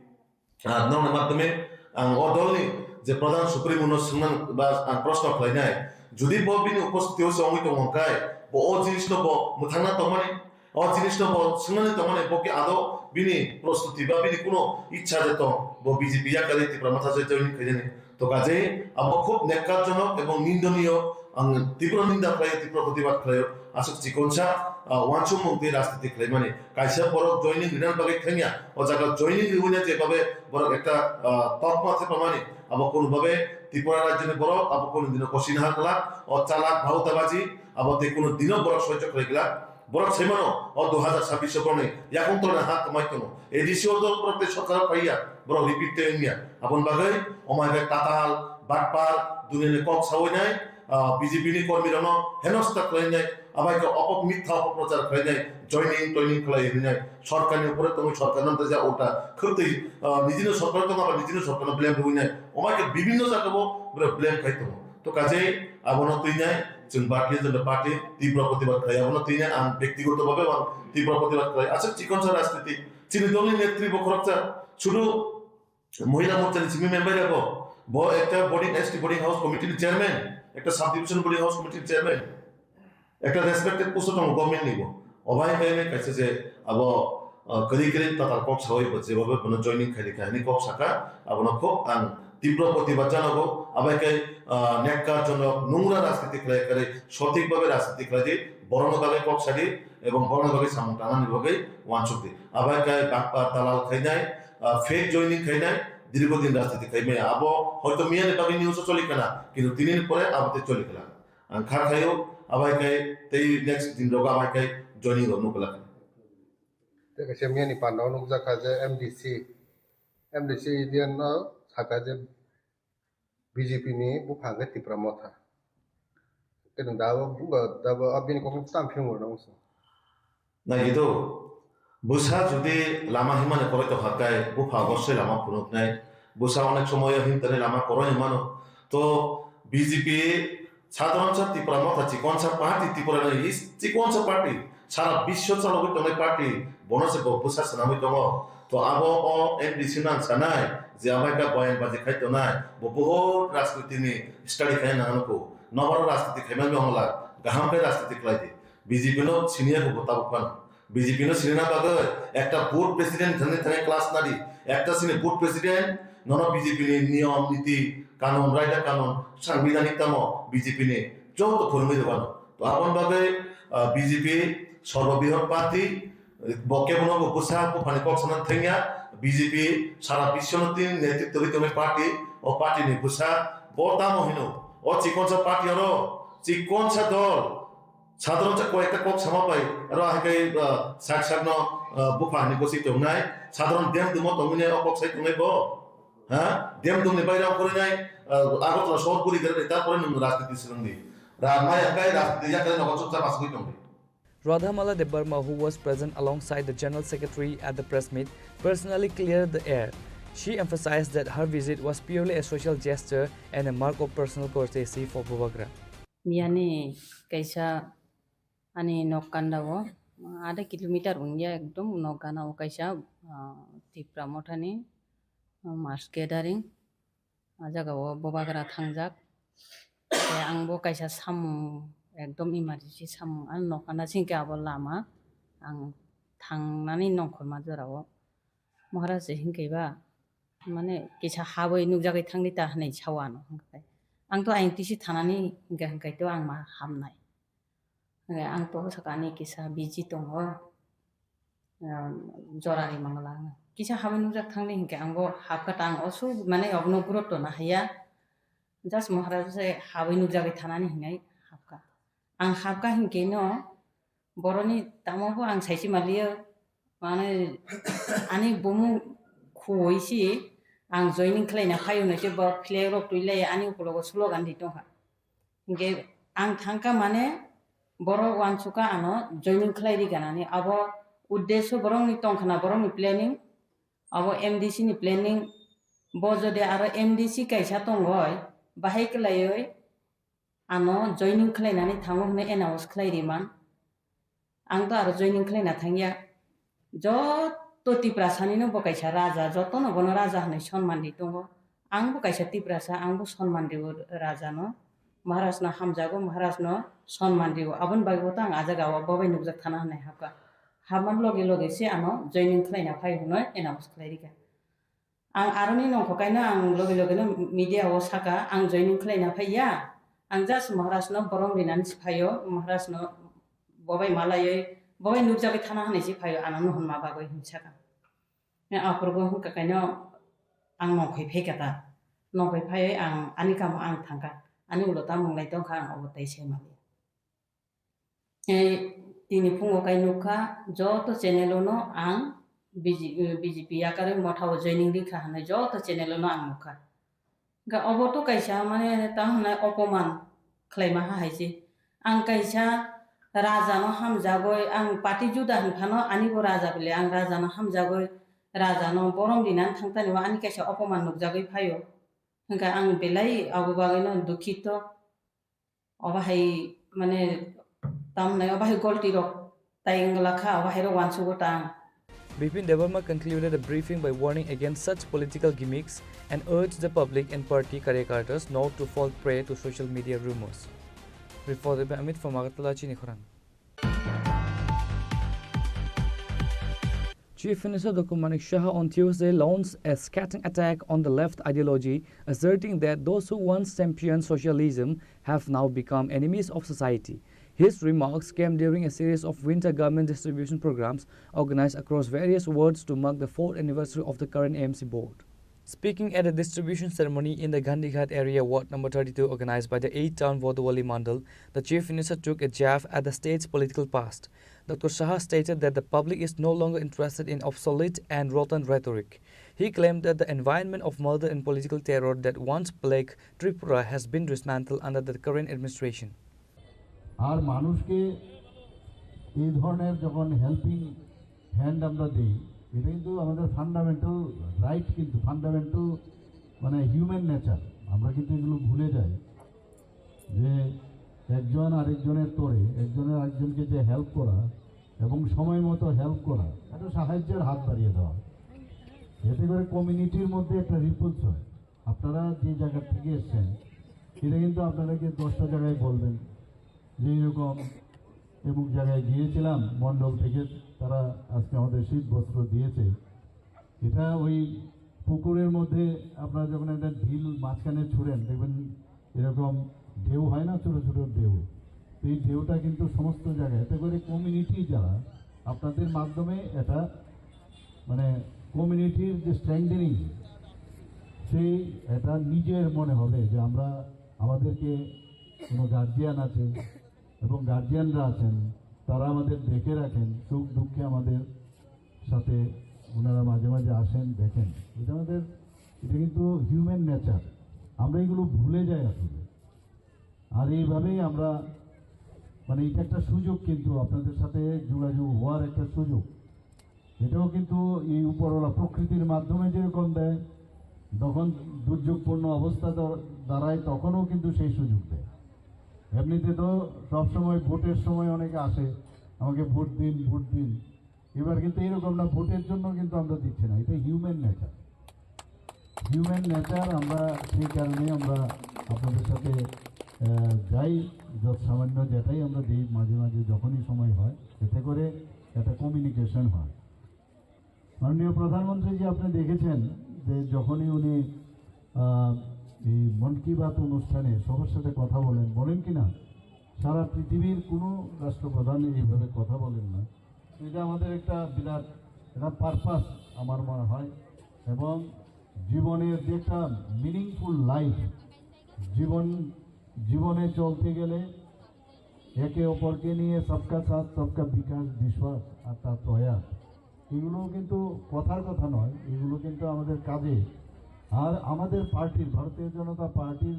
Ah, nokni matome ang o dolni je pradhan supremo no swngnang ba ang proshno khlainai, jodi bo bini upostiti o se wngwi tongo hwnkhe, bo o jinisno bo mwthangna tongmani, o jinisno bo swngnani tongmani, bo khe ado bini prostuti ba bini kuno ichha de tong, bo B J P yakarwi Tipra Motha se joining khainani. To kajei abo khub nekkarjonok ebong nindoniyo, ang tibro ninda khlaio, tibro protibad khlaio, aswk chikonsa, ah, wansukmung tei rajniti khlaimani. Kaisa borok joining rinani bagwi thangya, o jaga joining riwina jebabe borok ekta, ah, tokma thepamani, abo kunu babe Tripura rajyoni borok, abo kunu dino kosina ha glak, o chalak bhautabaji, abo tei kunu dino borok soichok khlai glak. Borok sai mano, o dui hazar sabbish o borokni yakung tolni ha kwmai tongo. A D C o dol borok tei sorkar o phaiya, borok repeat tei wngya. Aboni bagwi omo hai khe tatal, batpar, duniyani kok sawi nai, ah, B J P ni kormi rokno henosta khlai nai, abai khe opok mitha opok prochar khlai nai, joining toining khlai ri nai, sorkar ni upore tongwi sorkar no tei ja ulta khwtwi, ah, nijino sorkar tongo, aba nijino sorkar no blame rwi nai, omo hai khe bibinno jaga o borok blame khai tongo. To kaje abono twi nai, Chwng Bharatiya Janata Party tibra protibad khlai, abono twi nai ang byaktigoto bhabe ang tibra protibad khlai. Aswk chikonsa rajniti, chini dolni netri bo khoroksa, sudu Mohila Morcha ni simi member bo, bo ekta boarding, S T boarding house committee ni chairman, ekta sub division boarding house committee ni chairman, ekta respected post o tongo government ni bo. Obai khe kaisa je abo, ah, kwrwi kwrwi tatal kok sawi bo jebhabe bono joining khai rikha hwnwi kok saka, abono khub ang tibro protibad janago. Abai khe, ah, nekkarjonok nungra rajniti khlai kwrwi sothik bhabe rajniti khlai di, borokno bagwi kok sa di, ebong borokno bagwi samung tangnani bagwi uansuk di. Abai khe bakpa dalal khainai, ah, fake joining khainai, dirgo din rajniti khai maya. Abo hoito miyani bagwi news o choli kana, kintu tinini pore abo tei choli kana. Ang kha khaio, abai khe tei next din rogo abai khe joining rok nukla. Tei kaisa miyani panda o nukjak kha je M D C, M D C Indian no saka je B J P ni buphang khe Tipra Motha. Tei nwng da bo, da bo, abini kok tam phiyong rwna muchung. Naikhe do, bwsa jodi lama himani koroi tongkha khe, bupha obossoi lama phunuknai. Bwsa onek somoyo himtani lama koroi himano. To B J P sadharon sa Tipra Motha chikonsa party, Tripura ni is chikonsa party, sara biswo chalogwi tongnai party, bono se bo bwsa swnamwi tongo. To abo o M D C nang sanai, je amai ka boyan baji khai tongnai, bo bohot rajniti ni study khai nang nukho. Nobar rajniti khai man wngla, kaham khe rajniti khlai di. B J P no senior bo tabuk phano. B J P no sinina bagwi ekta board president thani thani class nadi. Ekta sini board president nono B J P ni niyom niti kanun, raida kanun, sangbidhanik tamo B J P ni joto phurungwi rwano. To aboni bagwi, ah, B J P sorbo bihor party, bo kebono bo bwsa buphani kok sana thengya, B J P sara biswno tin netritwrwi tongnai party, o party ni bwsa bo tamo hino, o chikonsa party oro, chikonsa dol, Sadharon sa koi ekta kok sama bai, aro hai kai, ah, sak sak no, ah, bupha hani gosi tongnai, sadharon dem dumo tongmani o kok sai tongnai bo. Ha? Dem dumni bai rang korinai, ah, Agartala sohor guri gari, tarpore nwng rajniti swrwngdi. Ra mai ang kai rajniti ya kai nogo chukcha masugwi tongdi. Radhamala Debbarma, who was present alongside the General Secretary at the press meet, personally cleared the air. She emphasized that her visit was purely a social gesture and a mark of personal courtesy for Bubagra. Miyani kaisa ani nok kanda o, adha kilometer wngya ekdom nok gana o kaisa, ah, Tipra Mothani, ah, mass gathering. Ah jaga o Bubagra thangjak. Tei ang bo kaisa samung ekdom emergency samung ani nok kanda singke abo lama ang thangnani nongkhorma jora o. Maharaj se hinkhe ba, mane kisa habwi nukjagwi thangdi ta hinwi sao ano hinkhe. Ang to ayang tisi thanani hinkhe, hinkhe to ang ma hamnai. Hinkhe ang to sakani kisa busy tongo, um, jora ri mangla hinwi. Kisa habwi nukjak thangdi hinkhe ang bo hapkha ta ang osu mane obono gurutto nahaiya. Just Maharaj se habwi nukjagwi thanani hinwi hapkha. Ang hapkha hinkhe no, boroni tamo bo ang saisi maliyo, mane, ani bumung khuwi si ang joining khlaina phaio hwnwi se bo flag rok twi lai ani ukologo slogan di tongkha. Hinkhe ang thangkha mane borok uansukha ano joining khlai ri ganani. Abo uddesho borokni tongkha na, borokni planning, abo M D C ni planning. Bo jodi aro M D C kaisa tongoi, bahai kwlaioi, ano joining khlainani thango hwnwi announce khlai riman. Ang to aro joining khlaina thangya. Joto Tiprasani no bo kaisa raja, jotono bono raja hwnwi sonman ri tongo. Ang bo kaisa Tiprasa, ang bo sonman rio raja no. Maharaj no hamjago, Maharaj no sonman rio. Aboni bagwi bo to ang ah jaga o bobai nukjak thana hwnwi hapkha. Hapmani loge loge se ano joining khlaina phai hwnwi announce khlai rikha. Ang aroni nongkho kaino ang logi logi no media o saka, ang joining khlaina phaiya. Ang just Maharaj no borom rinani si phaio, Maharaj no bobai malaioi, bobai nukjagwi thana hwnwi si phaio, ano no hwnma bagwi hwnwi saka. Aphuru bo hwnkha kaino ang nongkhoi phaikha ta. Nongkhoi phaioi ang ani kamo ang thangkha. Ani ulo tamung lai tongkha, ang obo tei se maliya. Eh, Tini phungo kai nukha, joto channel-o no ang B J P, B J P yakarwi motha-o joining rikha hwnwi joto channel-o no ang nukha. Hwnkhe obo to kaisa, mane, tamo hwnwi opoman khlaima ha hai se. Ang kaisa raja no hamjagwi, ang party juda hwn phano ani bo raja bile, ang raja no hamjagwi, raja no borom dinani thangtani o ani kaisa opoman nukjagwi phaio. Hwnkhe ang belai abo bagwi no dukhito. Obo hai, mane, tamnai obo hai golti rok tai wngla kha, obo hai rok uansugo tang. Bipin Debbarma concluded a briefing by warning against such political gimmicks and urged the public and party karyakartas not to fall prey to social media rumors. Reported by Amit from Agartala, Chini Khorang. Chief Minister Doctor Manik Saha on Tuesday launched a scathing attack on the left ideology, asserting that those who once championed socialism have now become enemies of society. His remarks came during a series of winter garment distribution programs organized across various wards to mark the fourth anniversary of the current A M C board. Speaking at a distribution ceremony in the Gandhighat area, ward number thirty-two, organized by the eighth Town Vodawali Mandal, the Chief Minister took a jab at the state's political past. Doctor Saha stated that the public is no longer interested in obsolete and rotten rhetoric. He claimed that the environment of murder and political terror that once plagued Tripura has been dismantled under the current administration. আর মানুষকে এই ধরনের যখন helping hand আমরা দিই, এটা কিন্তু আমাদের fundamental right, কিন্তু ফান্ডামেন্টাল, মানে, হিউম্যান নেচার। আমরা কিন্তু এগুলো ভুলে যাই যে একজন আরেকজনের তরে, একজনের আরেকজনকে যে হেল্প করা এবং সময় মতো হেল্প করা, এটা সাহায্যের হাত বাড়িয়ে দেওয়া। এতে করে কমিউনিটির মধ্যে একটা রিপলস হয়। আপনারা যে জায়গা থেকে এসছেন, এটা কিন্তু আপনারা গিয়ে দশটা জায়গায় বলবেন যে এরকম অমুক জায়গায় গিয়েছিলাম, মণ্ডল থেকে তারা আজকে আমাদের শীত বস্ত্র দিয়েছে। এটা ওই পুকুরের মধ্যে আপনারা যখন একটা ঢিল মাঝখানে ছুড়েন, দেখবেন এরকম ঢেউ হয় না, ছোট ছোট ঢেউ। তো এই ঢেউটা কিন্তু সমস্ত জায়গায়, এতে করে কমিউনিটি যারা আপনাদের মাধ্যমে এটা, মানে, কমিউনিটির যে স্ট্রেংথেনিং, সেই এটা নিজের মনে হবে যে আমরা, আমাদেরকে কোনো গার্জিয়ান আছে এবং গার্জিয়ানরা আছেন, তারা আমাদের দেখে রাখেন, সুখ দুঃখে আমাদের সাথে ওনারা মাঝে মাঝে আসেন, দেখেন। এটা আমাদের, এটা কিন্তু হিউম্যান নেচার। আমরা এগুলো ভুলে যাই আসলে। আর এইভাবেই আমরা, মানে, এটা একটা সুযোগ, কিন্তু আপনাদের সাথে যোগাযোগ হওয়ার একটা সুযোগ। এটাও কিন্তু এই উপরওয়ালা প্রকৃতির মাধ্যমে যেরকম দেয়, তখন দুর্যোগপূর্ণ অবস্থা দ-, দাঁড়ায়, তখনও কিন্তু সেই সুযোগ দেয়। এমনিতে তো সবসময় ভোটের সময় অনেকে আসে, "আমাকে ভোট দিন, ভোট দিন।" এবার কিন্তু এরকম না, ভোটের জন্য কিন্তু আমরা দিচ্ছি না, এটা হিউম্যান নেচার। হিউম্যান নেচার, আমরা সেই কারণেই আমরা আপনাদের সাথে, আহ, যাই, যত সামান্য যেটাই আমরা দিই মাঝে মাঝে যখনই সময় হয়, এতে করে একটা কমিউনিকেশন হয়। মাননীয় প্রধানমন্ত্রী যে আপনি দেখেছেন যে যখনই উনি, আহ, এই মন কি বাত অনুষ্ঠানে সবার সাথে কথা বলেন, বলেন কি না? সারা পৃথিবীর কোনো রাষ্ট্রপ্রধান এইভাবে কথা বলেন না। এটা আমাদের একটা বিরাট, এটা পারপাস আমার মনে হয়। এবং জীবনের যে একটা মিনিংফুল লাইফ, জীবন, জীবনে চলতে গেলে একে অপরকে নিয়ে সবকা সাথ, সবকা বিকাশ, বিশ্বাস আর তার প্রয়াস, এগুলো কিন্তু কথার কথা নয়, এগুলো কিন্তু আমাদের কাজে। আর আমাদের পার্টির, ভারতীয় জনতা পার্টির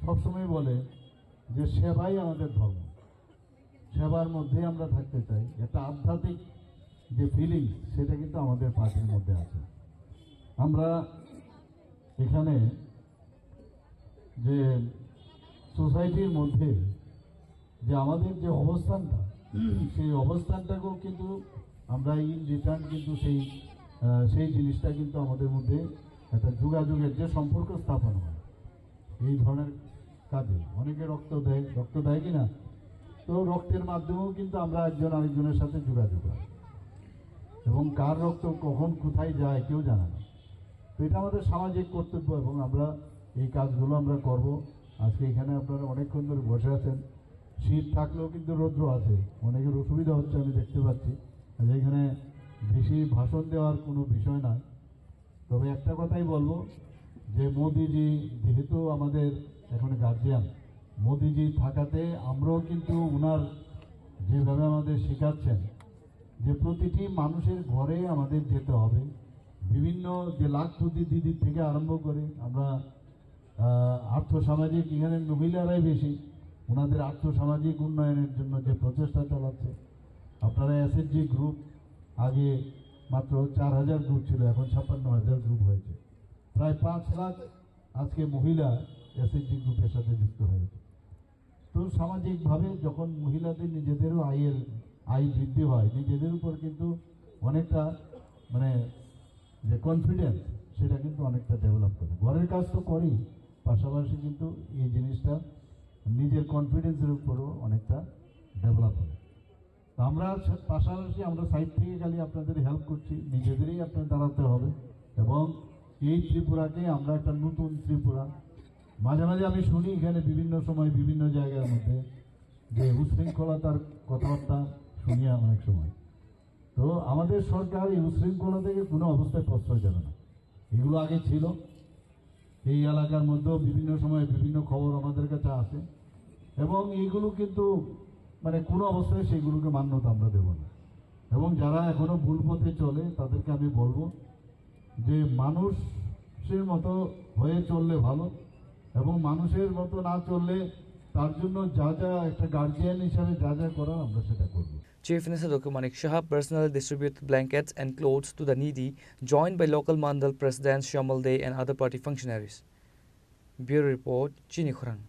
সবসময় বলে যে সেবাই আমাদের ধর্ম, সেবার মধ্যে আমরা থাকতে চাই। একটা আধ্যাত্মিক যে ফিলিংস, সেটা কিন্তু আমাদের পার্টির মধ্যে আছে। আমরা এখানে যে সোসাইটির মধ্যে যে আমাদের যে অবস্থানটা, সেই অবস্থানটাকেও কিন্তু আমরা ইন রিটার্ন কিন্তু সেই, আহ, সেই জিনিসটা কিন্তু আমাদের মধ্যে একটা যোগাযোগের যে সম্পর্ক স্থাপন হয় এই ধরনের কাজে। অনেকে রক্ত দেয়, রক্ত দেয় কি না? তো রক্তের মাধ্যমেও কিন্তু আমরা একজন আরেকজনের সাথে যোগাযোগ হয়, এবং কার রক্ত কখন কোথায় যায় কেউ জানে না। তো এটা আমাদের সামাজিক কর্তব্য এবং আমরা এই কাজগুলো আমরা করব। আজকে এখানে আপনারা অনেকক্ষণ ধরে বসে আছেন, শীত থাকলেও কিন্তু রৌদ্র আছে, অনেকের অসুবিধা হচ্ছে আমি দেখতে পাচ্ছি। আজ এখানে বেশি ভাষণ দেওয়ার কোনো বিষয় নয়, তবে একটা কথাই বলবো যে মোদিজি যেহেতু আমাদের এখন গার্জিয়ান, মোদিজি থাকাতে আমরাও কিন্তু ওনার যেভাবে আমাদের শেখাচ্ছেন যে প্রতিটি মানুষের ঘরে আমাদের যেতে হবে, বিভিন্ন যে লাখপতি দিদির থেকে আরম্ভ করে আমরা আহ, আর্থ সামাজিক, এখানে মহিলারাই বেশি, ওনাদের আর্থ সামাজিক উন্নয়নের জন্য যে প্রচেষ্টা চালাচ্ছে। আপনারা এসএইচজি গ্রুপ, আগে মাত্র চার হাজার গ্রুপ ছিল, এখন ছাপ্পান্ন হাজার গ্রুপ হয়েছে। প্রায় পাঁচ লাখ আজকে মহিলা এসএইচজি গ্রুপের সাথে যুক্ত হয়েছে। তো সামাজিকভাবে যখন মহিলাদের নিজেদেরও আয়ের, আয় বৃদ্ধি হয়, নিজেদের উপর কিন্তু অনেকটা, মানে, যে কনফিডেন্স, সেটা কিন্তু অনেকটা ডেভেলপ করে। ঘরের কাজ তো করি, পাশাপাশি কিন্তু এই জিনিসটা নিজের কনফিডেন্সের উপরও অনেকটা ডেভেলপ হয়। তো আমরা সা-, পাশাপাশি আমরা সাইড থেকে খালি আপনাদের হেল্প করছি, নিজেদেরই আপনার দাঁড়াতে হবে। এবং এই ত্রিপুরাকে আমরা একটা নতুন ত্রিপুরা, মাঝে মাঝে আমি শুনি এখানে বিভিন্ন সময় বিভিন্ন জায়গার মধ্যে যে উশৃঙ্খলতার কথাবার্তা শুনি অনেক সময়। তো আমাদের সরকার এই উশৃঙ্খলা থেকে কোনো অবস্থায় প্রশ্রয় দেবে না। এগুলো আগে ছিল, এই এলাকার মধ্যেও বিভিন্ন সময় বিভিন্ন খবর আমাদের কাছে আসে, এবং এইগুলো কিন্তু, মানে, কোনো অবস্থায় সেগুলোকে মান্যতা আমরা দেব না। এবং যারা এখনো ভুল পথে চলে, তাদেরকে আমি বলবো যে মানুষের মতো হয়ে চললে ভালো, এবং মানুষের মতো না চললে তার জন্য যা যা একটা গার্জিয়ান হিসাবে যা যা করার, আমরা সেটা করব। Chief Minister Doctor Manik Saha personally distributed blankets and clothes to the needy, joined by local mandal presidents Shamal Dey and other party functionaries. Bureau Report, Chini Khorang.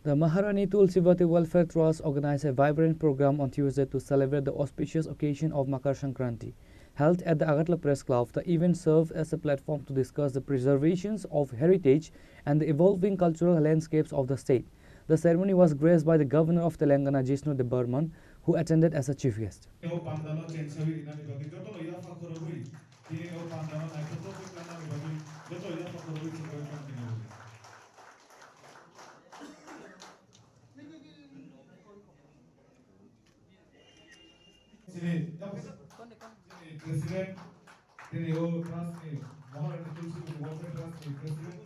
The Maharani Tulsivati Welfare Trust organized a vibrant program on Tuesday to celebrate the auspicious occasion of Makar Sankranti. Held at the Agartala Press Club, the event served as a platform to discuss the preservations of heritage and the evolving cultural landscapes of the state. The ceremony was graced by the Governor of Telangana, Jishnu Debbarman, who attended as a chief guest. O pandalo chengsawi rinani bagwi jotono yapha khorogwi, tini o pandalo naithotok khe kanani bagwi joto yapha khorogwi chengsawi tongthani bagwi. Chini, chini President, chini o Trust ni, Maharani Tulsi Welfare Trust ni President.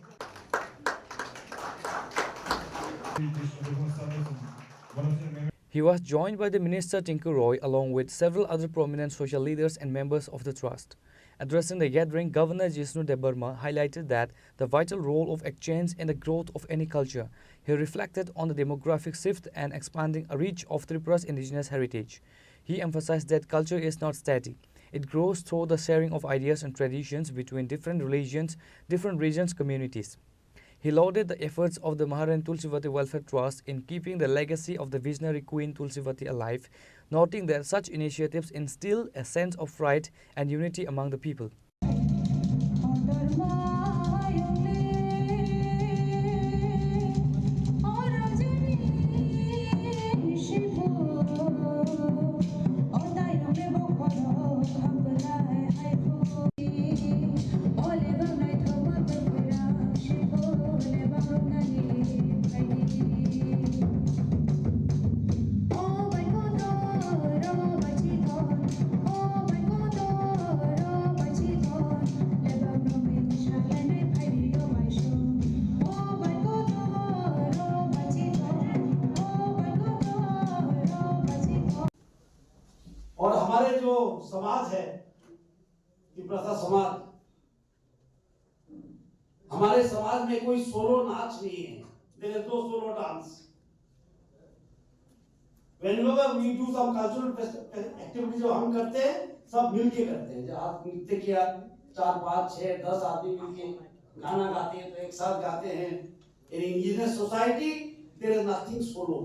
He was joined by the Minister Tinku Roy along with several other prominent social leaders and members of the trust. Addressing the gathering, Governor Jishnu Debbarma highlighted that the vital role of exchange in the growth of any culture. He reflected on the demographic shift and expanding reach of Tripura's indigenous heritage. He emphasized that culture is not static. It grows through the sharing of ideas and traditions between different religions, different regions, communities. He lauded the efforts of the Maharani Tulsivati Welfare Trust in keeping the legacy of the visionary Queen Tulsivati alive, noting that such initiatives instill a sense of pride and unity among the people. और हमारे जो समाज है, तिप्रसा समाज, हमारे समाज में कोई सोलो नाच नहीं है, there is no solo dance। Whenever we do some cultural fest-, activity जो हम करते हैं, सब मिलके करते हैं। जैसे आज नृत्य किया, चार, पाँच, छह, दस आदमी मिलके गाना गाते हैं, तो एक साथ गाते हैं। In indigenous society, there is nothing solo।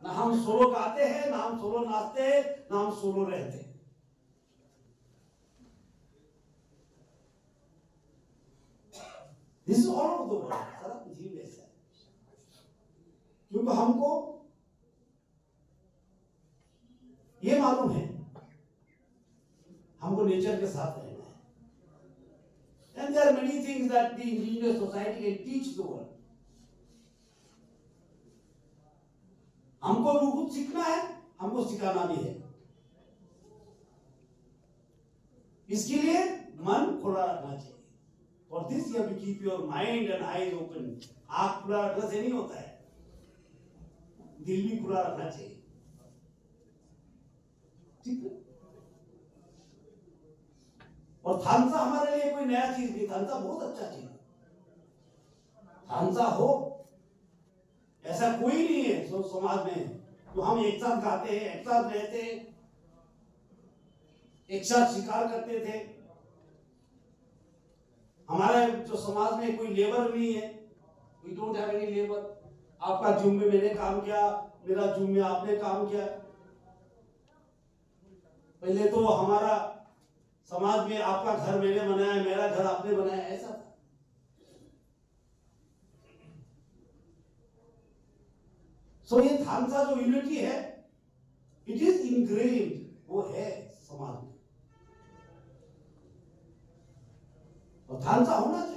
ना हम सोलो गाते हैं, ना हम सोलो नाचते हैं, ना हम सोलो रहते हैं। This is all over the world, सारा पृथ्वी में ऐसा है। क्योंकि हमको ये मालूम है, हमको नेचर के साथ रहना है। And there are many things that the indigenous society can teach the world। हमको भी खुद सीखना है, हमको सिखाना भी है। इसके लिए मन खुला रखना चाहिए। This you have to keep your mind and eyes open. आँख खुला रखने से नहीं होता है, दिल भी खुला रखना चाहिए। ठीक है? और थानसा हमारे लिए कोई नया चीज नहीं, थानसा बहुत अच्छा चीज है। थानसा हो, ऐसा कोई नहीं है जो समाज में, तो हम एक साथ खाते हैं, एक साथ रहते हैं, एक साथ शिकार करते थे। हमारे जो समाज में कोई लेबर नहीं है, we don't have any labor। आपका जूम में मैंने काम किया, मेरा जूम में आपने काम किया। पहले तो हमारा समाज में आपका घर मैंने बनाया, मेरा घर आपने बनाया, ऐसा था। सो ये थानसा जो यूनिटी है, इट इज इनग्रेन्ड, वो है समाज में। और थानसा होना चाहिए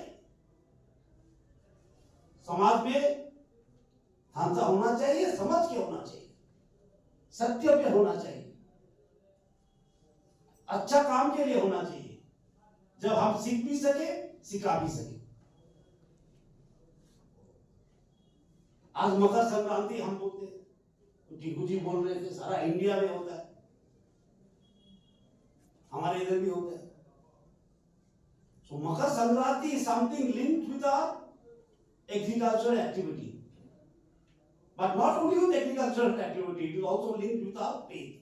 समाज में। थानसा होना चाहिए, समझ के होना चाहिए, सत्य पे होना चाहिए, अच्छा काम के लिए होना चाहिए, जब हम सीख भी सके, सिखा भी सके। आज मकर संक्रांति हम बोलते हैं, तो टिंकू जी बोल रहे थे, सारा इंडिया में होता है, हमारे इधर भी होता है। So Makar Sankranti is something linked with our agricultural activity, but not only with agricultural activity, it is also linked with our faith।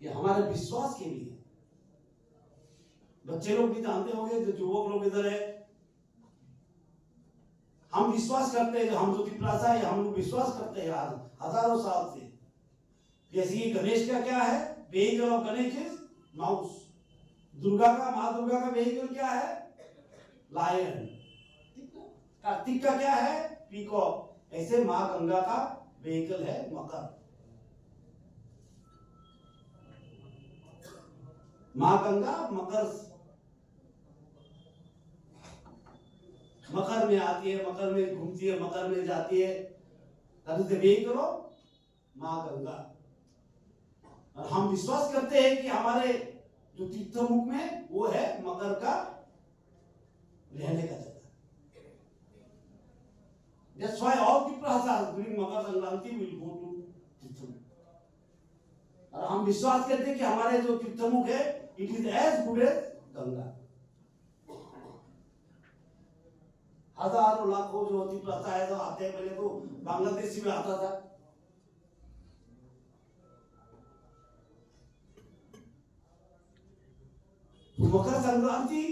ये हमारे विश्वास के लिए। बच्चे लोग भी जानते होंगे, जो युवक लोग इधर है, हम विश्वास करते हैं, जो हम जो तिपरासा है, हम लोग विश्वास करते हैं आज हजारों साल से। जैसे कि गणेश का क्या है, vehicle of Ganesh is mouse। Durga का, माँ दुर्गा का vehicle क्या है? Lion। ठीक है? कार्तिक का क्या है? Peacock। ऐसे माँ गंगा का vehicle है मकर। माँ गंगा मकर, मकर में आती है, मकर में घूमती है, मकर में जाती है। That is the vehicle of माँ गंगा। और हम विश्वास करते हैं कि हमारे जो तीर्थमुख में वो है मकर का रहने का जगह। That's why all Tiprasa during Makar Sankranti will go to तीर्थमुख। और हम विश्वास करते हैं कि हमारे जो तीर्थमुख है, it is as good as Ganga. हजारों लाखों जो तिपरासा है, जो आते हैं, पहले तो बांग्लादेशी में आता था। तो मकर Sankranti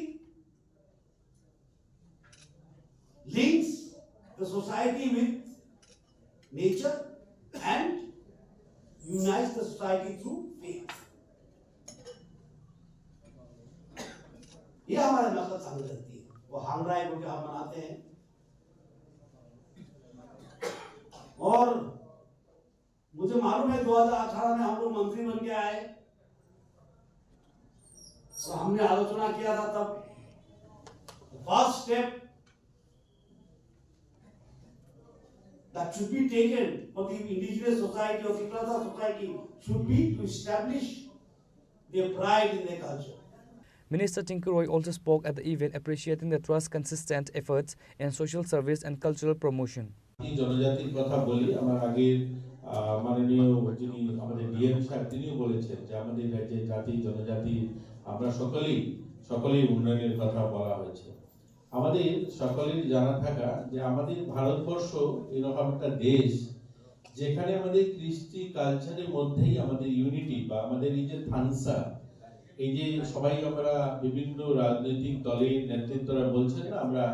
links the society with nature and unites the society through faith। ये हमारे मकर संक्रांति है, वो हांगराई को हम मनाते हैं। और मुझे मालूम है, दो हज़ार अठारह में हम लोग मंत्री बन के आए और हमने आलोचना किया था तब, first step that should be taken for the indigenous society or Tiprasa society should be to establish their pride in their culture। Minister Tinku Roy also spoke at the event, appreciating the trust's consistent efforts in social service and cultural promotion। জাতি জনজাতির কথা বলি, আমার আগের, আহ, মাননীয় যিনি আমাদের ডিএম সাহেব, তিনিও বলেছেন যে আমাদের রাজ্যে জাতি জনজাতি আমরা সকলেই, সকলেই উন্নয়নের কথা বলা হয়েছে। আমাদের সকলের জানা থাকা যে আমাদের ভারতবর্ষ এরকম একটা দেশ, যেখানে আমাদের কৃষ্টি কালচারের মধ্যেই আমাদের ইউনিটি বা আমাদের এই যে থানসা, এই যে সবাই আমরা বিভিন্ন রাজনৈতিক দলের নেতৃত্বরা বলছেন না, আমরা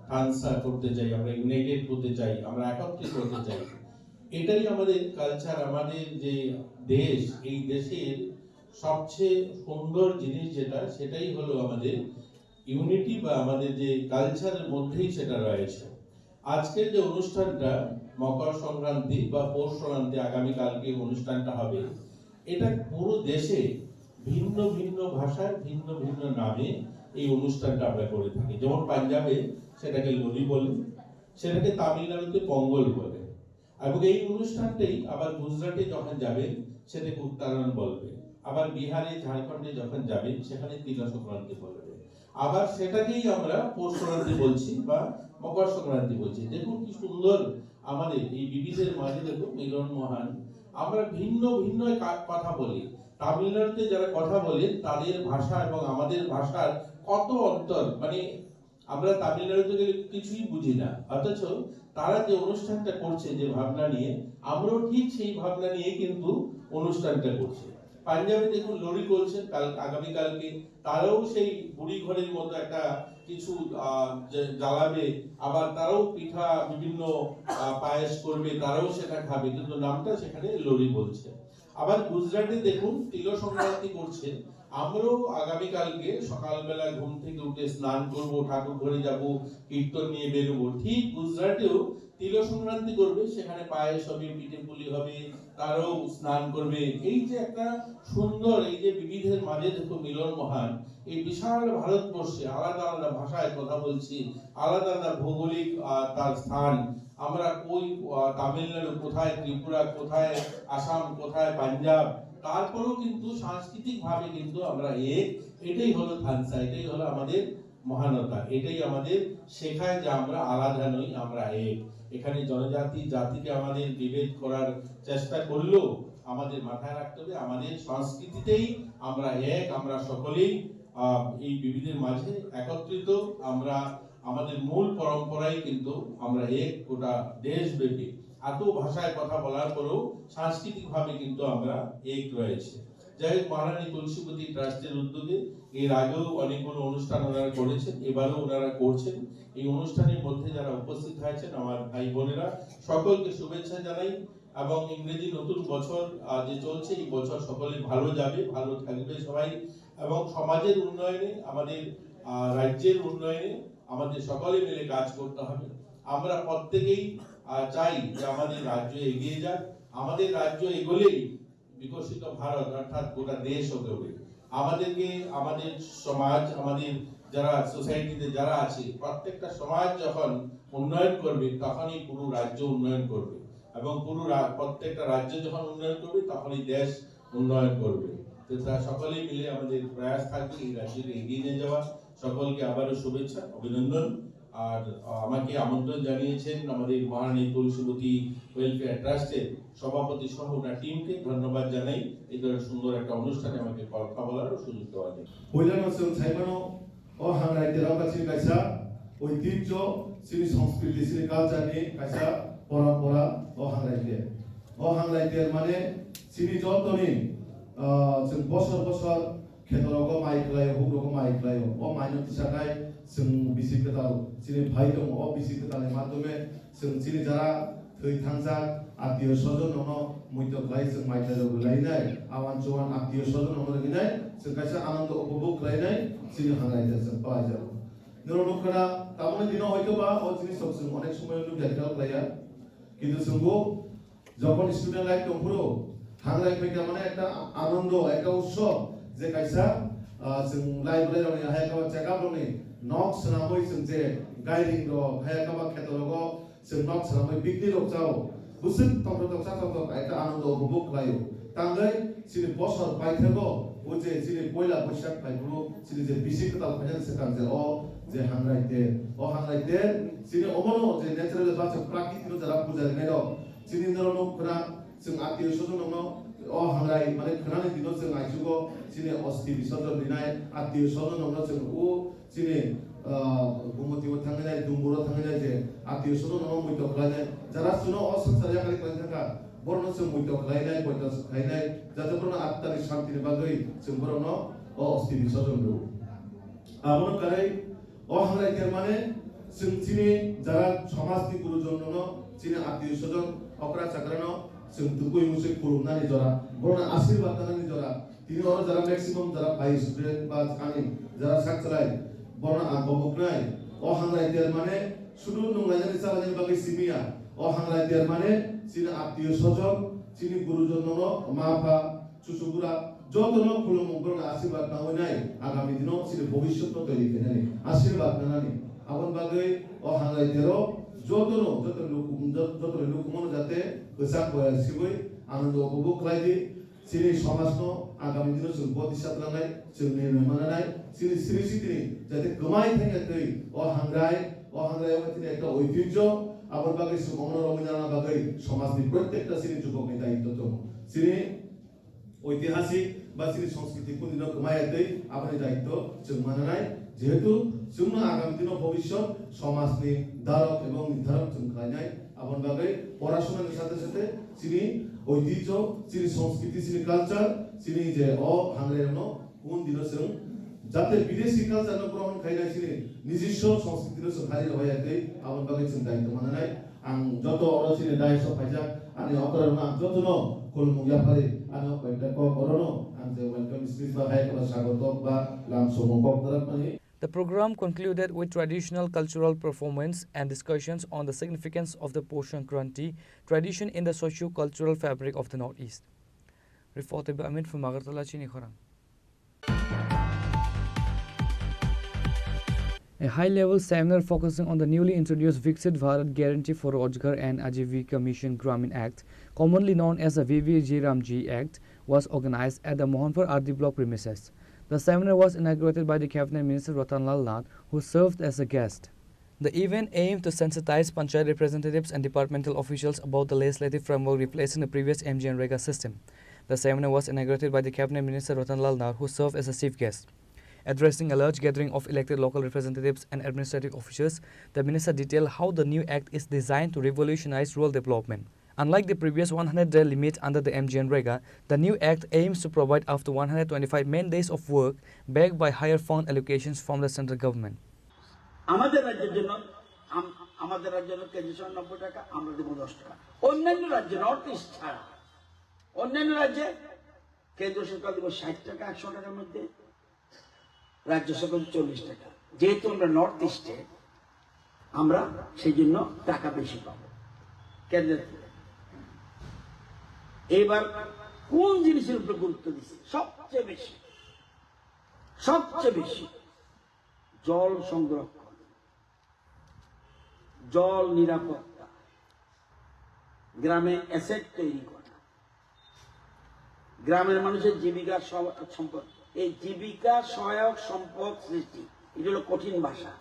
থানসা করতে চাই, আমরা ইউনাইটেড হতে চাই, আমরা একত্রিত হতে চাই। এটাই আমাদের কালচার, আমাদের যে দেশ, এই দেশের সবচেয়ে সুন্দর জিনিস যেটা, সেটাই হলো আমাদের ইউনিটি বা আমাদের যে কালচারের মধ্যেই সেটা রয়েছে। আজকের যে অনুষ্ঠানটা, মকর সংক্রান্তি বা পৌষ সংক্রান্তি, আগামীকালকে অনুষ্ঠানটা হবে, এটা পুরো দেশে ভিন্ন ভিন্ন ভাষায় ভিন্ন ভিন্ন নামে এই অনুষ্ঠানটা আমরা করে থাকি। যেমন পাঞ্জাবে সেটাকে লোরি বলে, সেটাকে তামিলনাড়ুতে পঙ্গল বলে। এবং এই অনুষ্ঠানটাই আবার গুজরাটে যখন যাবেন, সেটাকে উত্তরায়ণ বলবে। আবার বিহারে, ঝাড়খণ্ডে যখন যাবেন, সেখানে তিলা সংক্রান্তি বলবে। আবার সেটাকেই আমরা পৌষ সংক্রান্তি বলছি বা মকর সংক্রান্তি বলছি। দেখুন কি সুন্দর আমাদের এই বিবিধের মাঝে, দেখুন, মিলন মহান। আমরা ভিন্ন ভিন্ন কা-, কথা বলি। তামিলনাড়ুতে যারা কথা বলে, তাদের ভাষা এবং আমাদের ভাষার কত অন্তর, মানে, আমরা তামিলনাড়ুতে গেলে কিছুই বুঝি না, অথচ তারা যে অনুষ্ঠানটা করছে যে ভাবনা নিয়ে, আমরাও ঠিক সেই ভাবনা নিয়ে কিন্তু অনুষ্ঠানটা করছি। পাঞ্জাবে দেখুন, লোরি করছে কাল, আগামীকালকে, তারাও সেই বুড়ি ঘরের মতো একটা কিছু, আহ, যে জ্বালাবে, আবার তারাও পিঠা, বিভিন্ন, আহ, পায়েস করবে, তারাও সেটা খাবে, কিন্তু নামটা সেখানে লোরি বলছে। আবার গুজরাটে দেখুন, তিল সংক্রান্তি করছে। আমরাও আগামীকালকে সকালবেলা ঘুম থেকে উঠে স্নান করব, ঠাকুর ঘরে যাব, কীর্তন নিয়ে বেরোবো। ঠিক গুজরাটেও তিল সংক্রান্তি করবে, সেখানে পায়েস হবে, পিঠে পুলি হবে, তারাও স্নান করবে। এই যে একটা সুন্দর, এই যে বিবিধের মাঝে দেখো মিলন মহান, এই বিশাল ভারতবর্ষে আলাদা আলাদা ভাষায় কথা বলছি, আলাদা আলাদা ভৌগোলিক, আহ, তার স্থান। আমরা কই, আহ, তামিলনাড়ু, কোথায় ত্রিপুরা, কোথায় আসাম, কোথায় পাঞ্জাব, তারপরেও কিন্তু সাংস্কৃতিক ভাবে কিন্তু আমরা এক। এটাই হলো থানসা, এটাই হলো আমাদের মহানতা, এটাই আমাদের শেখায় যে আমরা আলাদা নই, আমরা এক। এখানে জনজাতি জাতিকে আমাদের বিভেদ করার চেষ্টা করলেও আমাদের মাথায় রাখতে হবে, আমাদের সংস্কৃতিতেই আমরা এক, আমরা সকলেই, আহ, এই বিবিধের মাঝে একত্রিত। আমরা, আমাদের মূল পরম্পরাই কিন্তু আমরা এক, গোটা দেশব্যাপী। এত ভাষায় কথা বলার পরেও সাংস্কৃতিকভাবে কিন্তু আমরা এক রয়েছে। যাই হোক, মহারানী তুলসীবতী ট্রাস্টের উদ্যোগে এর আগেও অনেকগুলো অনুষ্ঠান ওনারা করেছেন, এবারও ওনারা করছেন। এই অনুষ্ঠানের মধ্যে যারা উপস্থিত হয়েছেন, আমার ভাই বোনেরা, সকলকে শুভেচ্ছা জানাই এবং ইংরেজি নতুন বছর, আহ, যে চলছে, এই বছর সকলে ভালো যাবে, ভালো থাকবে সবাই। এবং সমাজের উন্নয়নে, আমাদের, আহ, রাজ্যের উন্নয়নে আমাদের সকলে মিলে কাজ করতে হবে। আমরা প্রত্যেকেই, আহ, চাই যে আমাদের রাজ্য এগিয়ে যাক। আমাদের রাজ্য এগোলেই বিকশিত ভারত অর্থাৎ গোটা দেশ এগোবে। আমাদেরকে, আমাদের সমাজ, আমাদের যারা সোসাইটিতে যারা আছে, প্রত্যেকটা সমাজ যখন উন্নয়ন করবে, তখনই পুরো রাজ্য উন্নয়ন করবে। এবং পুরো রা-, প্রত্যেকটা রাজ্য যখন উন্নয়ন করবে, তখনই দেশ উন্নয়ন করবে। তো তা সকলেই মিলে আমাদের প্রয়াস থাকবে এই রাজ্যকে এগিয়ে নিয়ে যাওয়া। সকলকে আবারও শুভেচ্ছা, অভিনন্দন। আর, আহ, আমাকে আমন্ত্রণ জানিয়েছেন আমাদের মহারানী তুলসীবতী ওয়েলফেয়ার ট্রাস্টের সভাপতি সহ ওনার টিমকে ধন্যবাদ জানাই এই ধরনের সুন্দর একটা অনুষ্ঠানে আমাকে কথা বলার সুযোগ দেওয়ার জন্য। Puilano chwng sai mano, o hangrai terao ba chini kaisa oitijjo, chini sanskriti, chini culture ni kaisa porompora o hangrai ter. O hangrai ter mane chini jotoni, ah, chwng bosor bosor khetorogo mai khlaio, hugrogo mai khlaio. O maino tisakhai chwng bisi kwtal chini phai tongo. O bisi kwtalni madhyome chwng chini jara thwi thangjak attiyo sojon rokno muito khlai chwng mai khlai rok lainai, awan chuan attiyo sojon rokno rinai chwng kaisa anando upobhog khlainai chini hangrai ter chwng palaijago. Norok nukha na, tamoni dino hoito ba o jinis rok chwng onek somoy nukya khel khlaiya. Kintu chwngbo jokhon student life tongphuru, hangrai phaikha mane ekta anando, ekta utsob, je kaisa, ah, chwng lai bwlai rokni, hai khe check up rokni nok swnamwi chwng je gairing rok, hai khe kheto rogo chwng nok swnamwi picnic rok chao. Bwswk tongthok tongsa tongthok ekta anando upobhog khlaio. Tangwi chini bosor paithakgo, o je chini poila Boisak phaiphuru chini je bisi kwtal phainani swkang je o je hangrai ter. O hangrai ter chini omono je natural bachak prakriti no jara puja rinai rok. Chini norok no khwna chwng attiyo sojon rokno o hangrai mane khwnani dino chwng aichugo chini osti bisorjon rinai attiyo sojon rokno chwng o chini, ah, Gumoti o thangwi nai, Dumbur o thangwi nai je attiyo sojon rokno muito khlainai. Jara chwngno o swngchar yakari khlai thangkha, borokno chwng muito khlainai, poito khlainai, jate borokno attani santini bagwi chwng borokno o osti bisorjon rw. Abono karwi o hangrai ter mane chwng chini jara somajni gurujon rokno, chini attiyo sojon, okra chakrano chwng tukui musui khulumnani jora, borokno asirwad nanani jora. Tini oro jara maximum jara phai student ba ani jara sak chalai, borokno ang koboknai. O hangrai ter mane sudu nunglainani chalainani bagwi simiya. O hangrai ter mane chini attiyo sojon, chini gurujon rokno, ma pha, chuchugura, jotono khulumung borokno asirwad nangwi nai, agami dino chini bhobishyotno toiri khainani asirwad nanani. Aboni bagwi o hangrai tero jotono, joto luku-, jot-, joto lukumono jate kwchak boya sibwi anando upobhog khlai di. Chini somajno agami dino chwng bodisa twlangnai, chwng nirnoi mananai, chini sri sitini jate kwmai thangya twi o hangrai, o hangrai o tini ekta oitijjo, aboni bagwi chwng omono romwi nana bagwi somajni prottekta chini jubokni daitto tongo. Chini oitihasik ba chini sanskriti kundino kwmai twi aboni daitto chwng mananai, jehetu chwngno agami dino bhobishyot somajni dharok ebong nirdaron chwng khlainai. Aboni bagwi porasonani sathe sathe chini oitijjo, chini sanskriti, chini culture, chini je o hangrai rokno kun dino chwng jate bidesi culture no grohon khainai, chini nijiswa sanskriti no chwng hari rwbai ya tei aboni bagwi chwng daitto mananai. Ang joto oro chini dais o phaijak ani okra rokno ang jotono khulumung yaphari ani o kok orono ang je welcome speech ba hai kok sagotok ba lam somung kok darak mani. The program concluded with traditional cultural performance and discussions on the significance of the Posh Sankranti tradition in the socio-cultural fabric of the Northeast. Reported by Amit from Agartala, Chini Khorang. A high-level seminar focusing on the newly introduced Viksit Bharat Guarantee for Rojgar and Ajivika Mission Gramin Act, commonly known as the V V G RAM G Act, was organized at the Mohanpur R D block premises. The seminar was inaugurated by the Cabinet Minister Ratan Lal Nath, who served as a guest. The event aimed to sensitize panchayat representatives and departmental officials about the legislative framework replacing the previous MGNREGA system. The seminar was inaugurated by the Cabinet Minister Ratan Lal Nath, who served as a chief guest. Addressing a large gathering of elected local representatives and administrative officials, the minister detailed how the new act is designed to revolutionize rural development. Unlike the previous one hundred day limit under the MGNREGA, the new act aims to provide up to one hundred twenty-five man days of work backed by higher fund allocations from the central government. আমাদের রাজ্যের জন্য আম-, আমাদের রাজ্যের জন্য কেন্দ্রীয় সরকার নব্বই টাকা, আমরা দেবো দশ টাকা। অন্যান্য রাজ্যে, নর্থ ইস্ট ছাড়া, অন্যান্য রাজ্যে কেন্দ্র সরকার দেবো ষাট টাকা একশো টাকার মধ্যে, রাজ্য সরকার চল্লিশ টাকা। যেহেতু আমরা নর্থ ইস্টে, আমরা সেই জন্য টাকা বেশি পাবো কেন্দ্রের থেকে। এবার কোন জিনিসের উপরে গুরুত্ব দিচ্ছি সবচেয়ে বেশি? সবচেয়ে বেশি জল সংরক্ষণ, জল নিরাপত্তা, গ্রামে অ্যাসেট তৈরি করা, গ্রামের মানুষের জীবিকা সহ-, সম্পদ, এই জীবিকা সহায়ক সম্পদ সৃষ্টি, এটা হলো কঠিন ভাষা,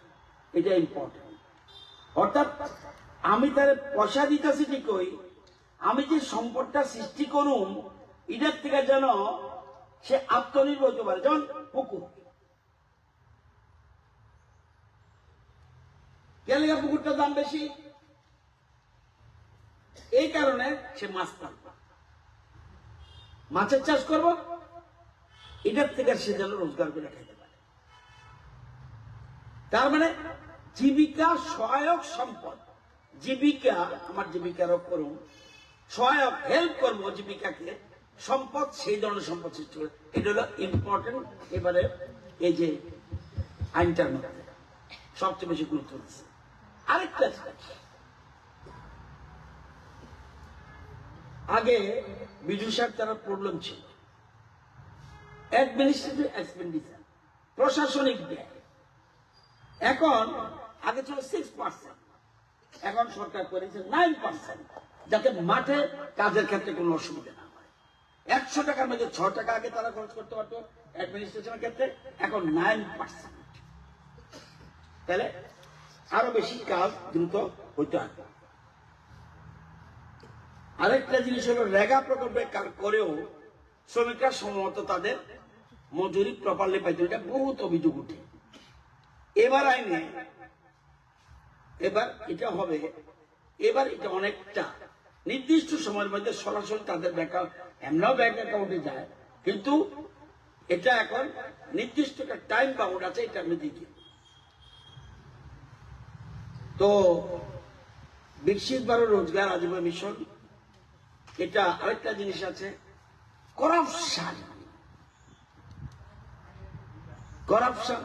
এটা ইম্পর্টেন্ট। অর্থাৎ আমি তারে পয়সা দিতেছি ঠিকই, আমি যে সম্পদটা সৃষ্টি করুম, এটার থেকে যেন সে আত্মনির্ভর হতে পারে। যেমন পুকুর, গেলে পুকুরটার দাম বেশি, এই কারণে সে মাছ পালবে, মাছের চাষ করব, এটার থেকে সে যেন রোজগার করে খেতে পারে। তার মানে জীবিকা সহায়ক সম্পদ, জীবিকা, আমার জীবিকার উপরও সহায়ক, হেল্প করবো জীবিকাকে, সম্পদ, সেই ধরনের সম্পদ সৃষ্টি করে। এটা হলো ইম্পর্টেন্ট। এবারে এই যে আইনটার মধ্যে সবচেয়ে বেশি গুরুত্ব দিচ্ছে। আরেকটা জিনিস, আগে বিজু সাহেব তারা প্রবলেম ছিল অ্যাডমিনিস্ট্রেটিভ এক্সপেন্ডিচার, প্রশাসনিক ব্যয়। এখন আগে ছিল সিক্স পার্সেন্ট, এখন সরকার করেছে নাইন পার্সেন্ট, যাতে মাঠে কাজের ক্ষেত্রে কোনো অসুবিধা না হয়। একশো টাকার মধ্যে ছ টাকা আগে তারা খরচ করতে পারতো অ্যাডমিনিস্ট্রেশনের ক্ষেত্রে, এখন নাইন পার্সেন্ট। তাহলে আরো বেশি কাজ দ্রুত হইতে হবে। আরেকটা জিনিস হলো, রেগা প্রকল্পে কার করেও শ্রমিকরা সময়মতো তাদের মজুরি প্রপারলি পাইতো, এটা বহুত অভিযোগ উঠে। এবার আইনে, এবার এটা হবে, এবার এটা অনেকটা নির্দিষ্ট সময়ের মধ্যে সরাসরি তাদের ব্যাংক, এমনও ব্যাংক অ্যাকাউন্টে যায়, কিন্তু এটা এখন নির্দিষ্ট একটা টাইম বাউন্ড আছে, এটা আমি দিতে। তো বিকশিত ভারত রোজগার আজীবন মিশন, এটা আরেকটা জিনিস আছে, করাপশন। করাপশন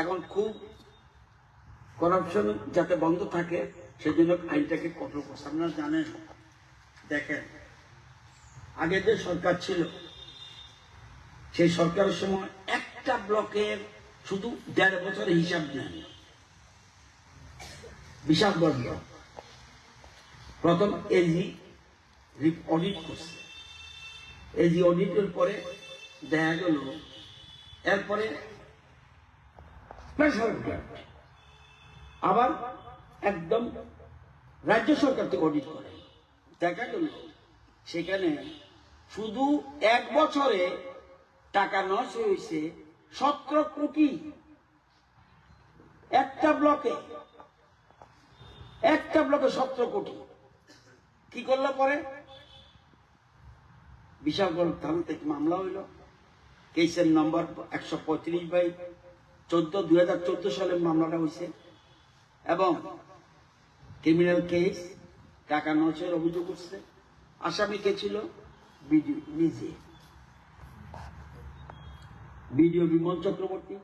এখন খুব, করাপশন যাতে বন্ধ থাকে, সেজন্য আইনটাকে কঠোর করছে। আপনারা জানেন, দেখেন, আগে যে সরকার ছিল, সেই সরকারের সময় একটা ব্লকের শুধু দেড় বছরের হিসাব নেন, বিশালগড় ব্লক। প্রথম এজি অডিট করছে, এই যে অডিটের পরে দেখা গেল, এরপরে প্রেশার কুকার আবার একদম রাজ্য সরকার থেকে অডিট করে দেখা গেল, সেখানে শুধু এক বছরে টাকা নষ্ট হয়েছে সতেরো কোটি। একটা ব্লকে, একটা ব্লকে সতেরো কোটি। কি করলো পরে? বিশালগড় থানা থেকে মামলা হইল, কেসের নম্বর একশো পঁয়ত্রিশ বাই চোদ্দ, দুই হাজার চোদ্দ সালে মামলাটা হয়েছে। এবং ক্রিমিনাল কেস, টাকা নষ্টের অভিযোগ উঠছে। আসামি কে ছিল? বিডিও নিজে, BDO Bimal Chakraborty.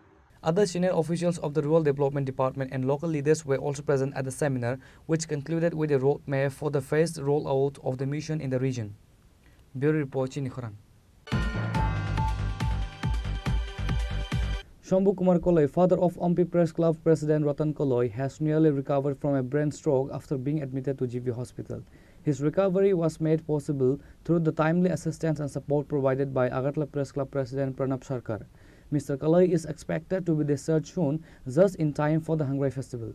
Other senior officials of the Rural Development Department and local leaders were also present at the seminar, which concluded with a roadmap for the phased rollout of the mission in the region. Bureau Report, Chini Khorang. Shambhu Kumar Kaloi, father of Ampi Press Club President Ratan Kaloi, has nearly recovered from a brain stroke after being admitted to G B Hospital. His recovery was made possible through the timely assistance and support provided by Agartala Press Club President Pranab Sarkar. Mister Kaloi is expected to be discharged soon, just in time for the Hangrai Festival.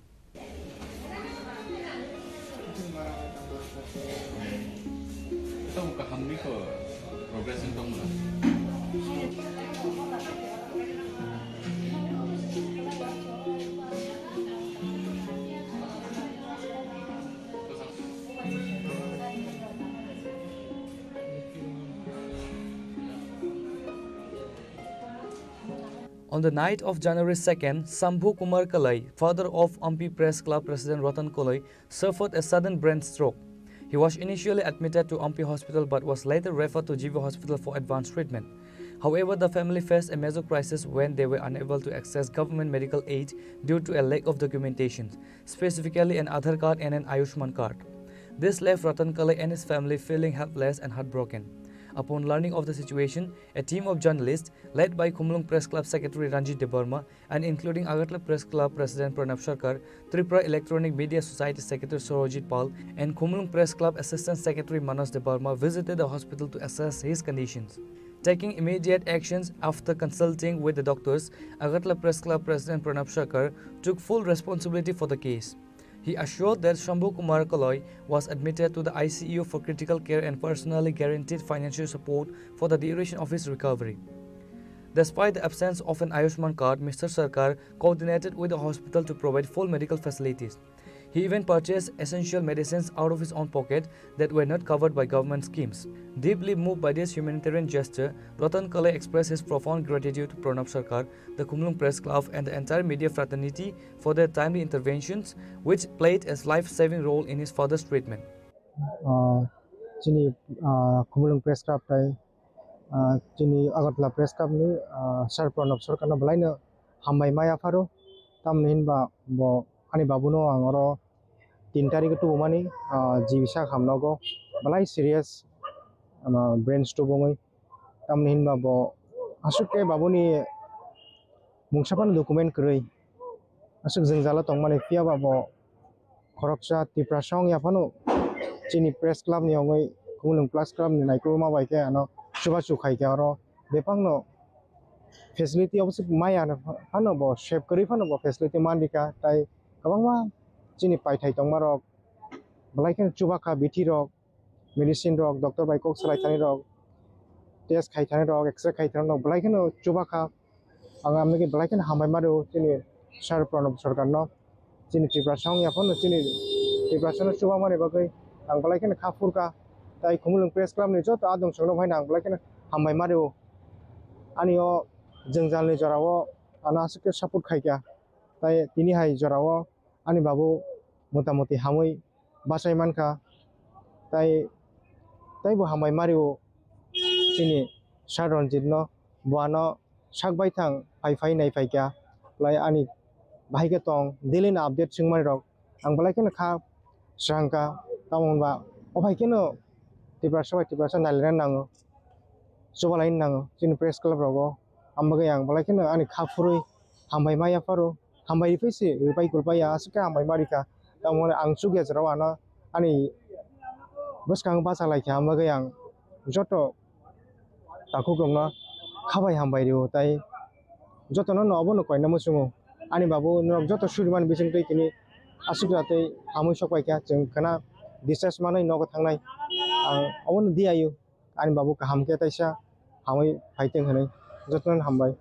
Tamo kaham ni kho, progress wng tong mano. On the night of January second, Shambhu Kumar Kalai, father of Ampi Press Club President Ratan Kalai, suffered a sudden brain stroke. He was initially admitted to Ampi Hospital but was later referred to G B Hospital for advanced treatment. However, the family faced a major crisis when they were unable to access government medical aid due to a lack of documentation, specifically an Aadhaar card and an Ayushman card. This left Ratan Kalai and his family feeling helpless and heartbroken. Upon learning of the situation, a team of journalists, led by Khumulwng Press Club Secretary Ranjit Debbarma, and including Agartala Press Club President Pranab Sarkar, Tripura Electronic Media Society Secretary Sorojit Pal, and Khumulwng Press Club Assistant Secretary Manas Debbarma visited the hospital to assess his conditions. Taking immediate actions after consulting with the doctors, Agartala Press Club President Pranab Sarkar took full responsibility for the case. He assured that Shambhu Kumar Kaloi was admitted to the I C U for critical care and personally guaranteed financial support for the duration of his recovery. Despite the absence of an Ayushman card, Mister Sarkar coordinated with the hospital to provide full medical facilities. He even purchased essential medicines out of his own pocket that were not covered by government schemes. Deeply moved by this humanitarian gesture, Ratan Kalai expressed his profound gratitude to Pranab Sarkar, the Khumulwng Press Club, and the entire media fraternity for their timely interventions, which played a life-saving role in his father's treatment. Ah, chini, ah, Khumulwng Press Club tai, ah, chini Agartala Press Club ni, ah, Sir Pranab Sarkar no belai no hambai maya pharo, tamni hinba bo ani babu no ang oro tin tarik o tubumani, ah, G B sak hamnogo belai serious, ah, brain stroke wngwi. Tamni hinba bo aswk khe babuni mungsa phano document kwrwi. Aswk jwngjalo tongmani phiya ba bo khoroksa Tiprasa wngya phano chini press club ni wngwi Khumulwng Press Club ni naikolma bai khe ano chubachu khai khe oro bebakno facility obo se maya phano bo save kwrwi phano bo facility man rikha, tai kwbangma chini paithai tongma rok belai kheno chubakha bithi rok. Medicine rok, doctor bai kok salai thani rok, test khai thani rok, X-ray khai thani rok, belai kheno chubakha. Ang amni belai kheno hambai ma rw chini Sir Pranab Sarkar no, chini Tiprasa wngya phano chini Tiprasa no chubamani bagwi ang belai kheno kha phurkha. Tai Khumulwng Press Club ni joto adong song no hai ang belai kheno hambai ma rw. Ani o jwngjal ni jora o ano aswk khe support khai kha. Tai tini hai jora o ani babu motamoti hamwi bachai mankha, tai, taibo hambai mario chini Sir Ranjit no, bo ano sak baithang phai phai nai phaikha, lai ani bahai khe tong daily no update swngmani rok, ang belai kheno kha swrangkha, tamo hwnba o phai kheno Tiprasa bai Tiprasa nailaina nango, chubalaina nango chini press club rogo, ang bagwi ang belai kheno ani kha phurwi hambai ma yapharo. Hambai riphaisi, ripai kulpai ya, aswk khe hambai ma rikha. Tamo ang chukya jora o ano ani bwskang bacha laikha, ang bagwi ang joto takhuk rokno khabai hambai rio, tai jotono no obono koina muchungo. Ani babu norok joto suriman bising twi tini aswk tei hamwi sok paikha, chwng khwna discharge manwi nogo thangnai. Ang obono di ayu, ani babu kaham khe taisa hamwi phaiteng hwnwi jotono hambai.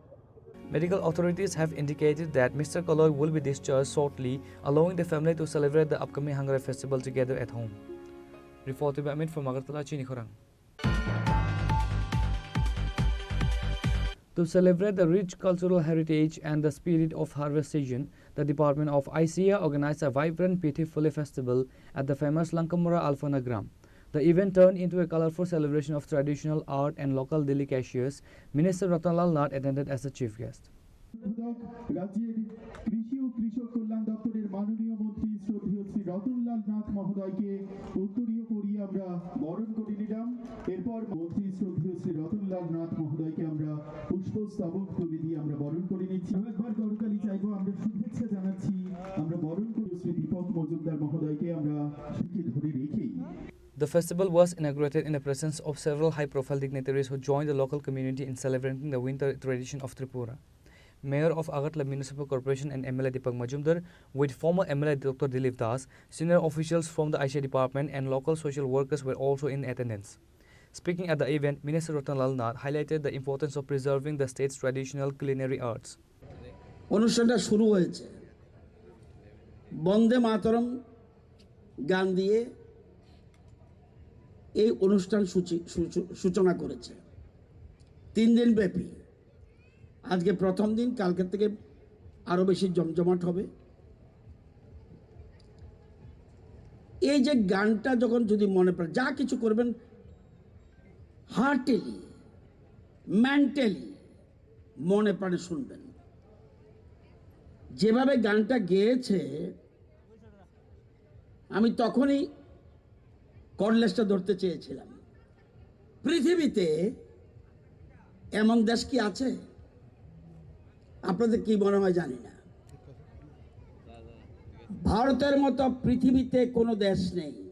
Medical authorities have indicated that Mister Kaloi will be discharged shortly, allowing the family to celebrate the upcoming Hangrai festival together at home. Report by Amit from Agartala, Chini Khorang. To celebrate the rich cultural heritage and the spirit of harvest season, the Department of I C A organized a vibrant Pithi Phule festival at the famous Langkamura Alphana Gram. The event turned into a colorful celebration of traditional art and local delicacies. Minister Ratan Lal Nath attended as the chief guest. উদ্বোধক রাজ্যের কৃষি ও কৃষক কল্যাণ দপ্তরের মাননীয় মন্ত্রী শ্রদ্ধেয় শ্রী রতনলাল নাথ মহোদয়কে উত্তরীয় পরিয়ে আমরা বরণ করে নিলাম। এরপর মন্ত্রী শ্রদ্ধেয় শ্রী রতনলাল নাথ মহোদয়কে আমরা পুষ্পস্তবক তুলে দিয়ে আমরা বরণ করে নিচ্ছি। আরো একবার করতালি চাইবো, আমরা শুভেচ্ছা জানাচ্ছি, আমরা বরণ করে শ্রী দীপক মজুমদার মহোদয়কে আমরা সুখে ধরে রেখেই The festival was inaugurated in the presence of several high-profile dignitaries who joined the local community in celebrating the winter tradition of Tripura. Mayor of Agartala Municipal Corporation and M L A Deepak Majumdar, with former M L A Doctor Dilip Das, senior officials from the I C A department and local social workers were also in attendance. Speaking at the event, Minister Ratan Lal Nath highlighted the importance of preserving the state's traditional culinary arts. অনুষ্ঠানটা শুরু হয়েছে বন্দে মাতরম গান দিয়ে। এই অনুষ্ঠান সূচি সূচ- সূচনা করেছে তিন দিন ব্যাপী। আজকে প্রথম দিন, কালকে থেকে আরো বেশি জমজমাট হবে। এই যে গানটা যখন যদি মনে পড়ে, যা কিছু করবেন হার্টিলি, মেন্টালি মনে প্রাণে শুনবেন। যেভাবে গানটা গেয়েছে, আমি তখনই কর্ডলেসটা ধরতে চেয়েছিলাম। পৃথিবীতে এমন দেশ কি আছে? আপনাদের কি মনে হয় জানি না। ভারতের মতো পৃথিবীতে কোনো দেশ নেই।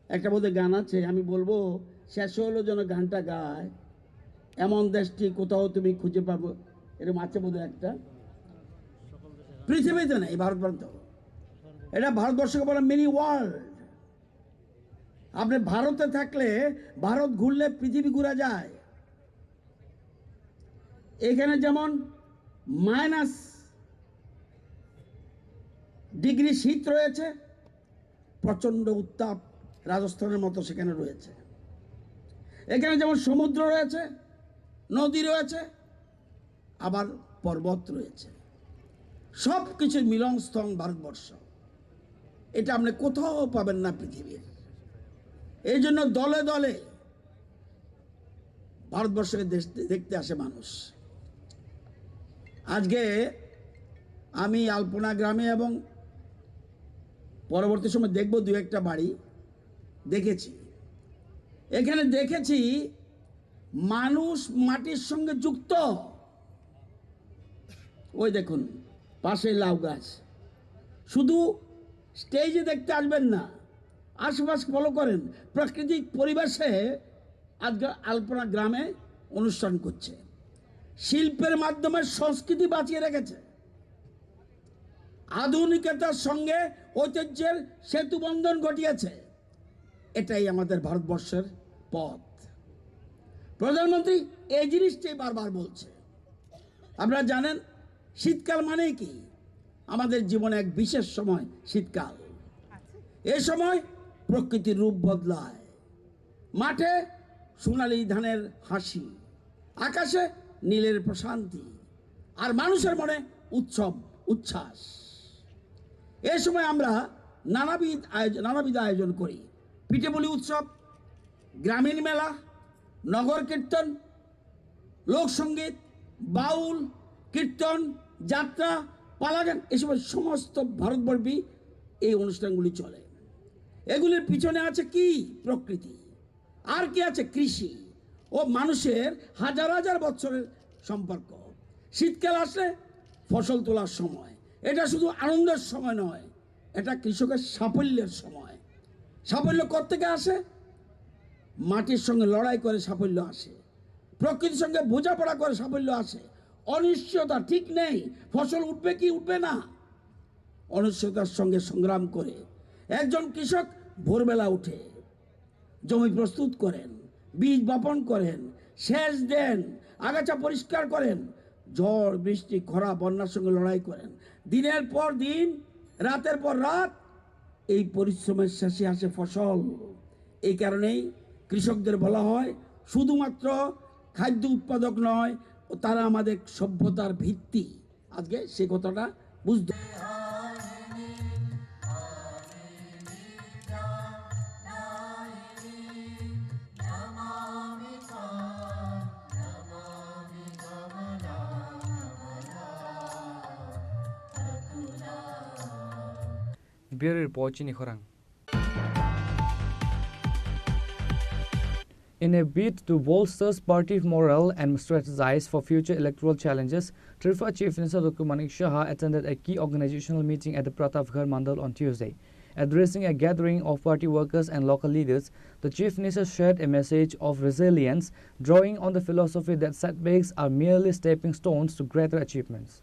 একটা বোধহয় গান আছে, আমি বলবো, শেষ হলো যেন গানটা গায়, এমন দেশটি কোথাও তুমি খুঁজে পাবো, এরকম আছে বোধহয় একটা। পৃথিবীতে নেই, ভারতবর্ষ। এটা ভারতবর্ষকে বলে মিনি ওয়ার্ল্ড। আপনি ভারতে থাকলে, ভারত ঘুরলে পৃথিবী ঘোরা যায়। এখানে যেমন মাইনাস ডিগ্রি শীত রয়েছে, প্রচণ্ড উত্তাপ রাজস্থানের মতো সেখানে রয়েছে। এখানে যেমন সমুদ্র রয়েছে, নদী রয়েছে, আবার পর্বত রয়েছে। সব কিছুর মিলনস্থল ভারতবর্ষ। এটা আপনি কোথাও পাবেন না পৃথিবীর। এই জন্য দলে দলে ভারতবর্ষকে দেশ দেখতে আসে মানুষ। আজকে আমি আলপনা গ্রামে এবং পরবর্তী সময় দেখব দু একটা বাড়ি দেখেছি। এখানে দেখেছি মানুষ মাটির সঙ্গে যুক্ত। ওই দেখুন, পাশে লাউ গাছ। শুধু স্টেজে দেখতে আসবেন না, আশেপাশ ফলো করেন। প্রাকৃতিক পরিবেশে আজকে আলপনা গ্রামে অনুষ্ঠান করছে। শিল্পের মাধ্যমে সংস্কৃতি বাঁচিয়ে রেখেছে, আধুনিকতার সঙ্গে ঐতিহ্যের সেতু বন্ধন ঘটিয়েছে। এটাই আমাদের ভারতবর্ষের পথ। প্রধানমন্ত্রী এই জিনিসটাই বারবার বলছে। আপনারা জানেন, শীতকাল মানেই কি? আমাদের জীবনে এক বিশেষ সময় শীতকাল। এ সময় প্রকৃতির রূপ বদলায়। মাঠে সোনালি ধানের হাসি, আকাশে নীলের প্রশান্তি, আর মানুষের মনে উৎসব উচ্ছ্বাস। এ সময় আমরা নানাবিধ আয়োজন, নানাবিধ আয়োজন করি। পিঠেপুলি উৎসব, গ্রামীণ মেলা, নগর কীর্তন, লোকসঙ্গীত, বাউল, কীর্তন, যাত্রা, পালাগান, এসব সমস্ত ভারতব্যাপী এই অনুষ্ঠানগুলি চলে। এগুলির পিছনে আছে কি? প্রকৃতি। আর কি আছে? কৃষি ও মানুষের হাজার হাজার বছরের সম্পর্ক। শীতকাল আসলে ফসল তোলার সময়। এটা শুধু আনন্দের সময় নয়, এটা কৃষকের সাফল্যের সময়। সাফল্য কোত্থেকে আসে? মাটির সঙ্গে লড়াই করে সাফল্য আসে। প্রকৃতির সঙ্গে বোঝাপড়া করে সাফল্য আসে। অনিশ্চয়তা ঠিক নেই, ফসল উঠবে কি উঠবে না, অনিশ্চয়তার সঙ্গে সংগ্রাম করে একজন কৃষক ভোরবেলা উঠে জমি প্রস্তুত করেন, বীজ বপন করেন, সেচ দেন, আগাছা পরিষ্কার করেন, ঝড় বৃষ্টি খরা বন্যার সঙ্গে লড়াই করেন। দিনের পর দিন, রাতের পর রাত এই পরিশ্রমের শেষে আসে ফসল। এই কারণেই কৃষকদের বলা হয় শুধুমাত্র খাদ্য উৎপাদক নয়, তারা আমাদের সভ্যতার ভিত্তি। আজকে সে কথাটা বুঝতে Bureau Report, Chini Khorang. In a bid to bolster party morale and strategize for future electoral challenges, Tripura Chief Minister Doctor Manik Saha attended a key organizational meeting at the Pratapgarh Mandal on Tuesday. Addressing a gathering of party workers and local leaders, the Chief Minister shared a message of resilience, drawing on the philosophy that setbacks are merely stepping stones to greater achievements.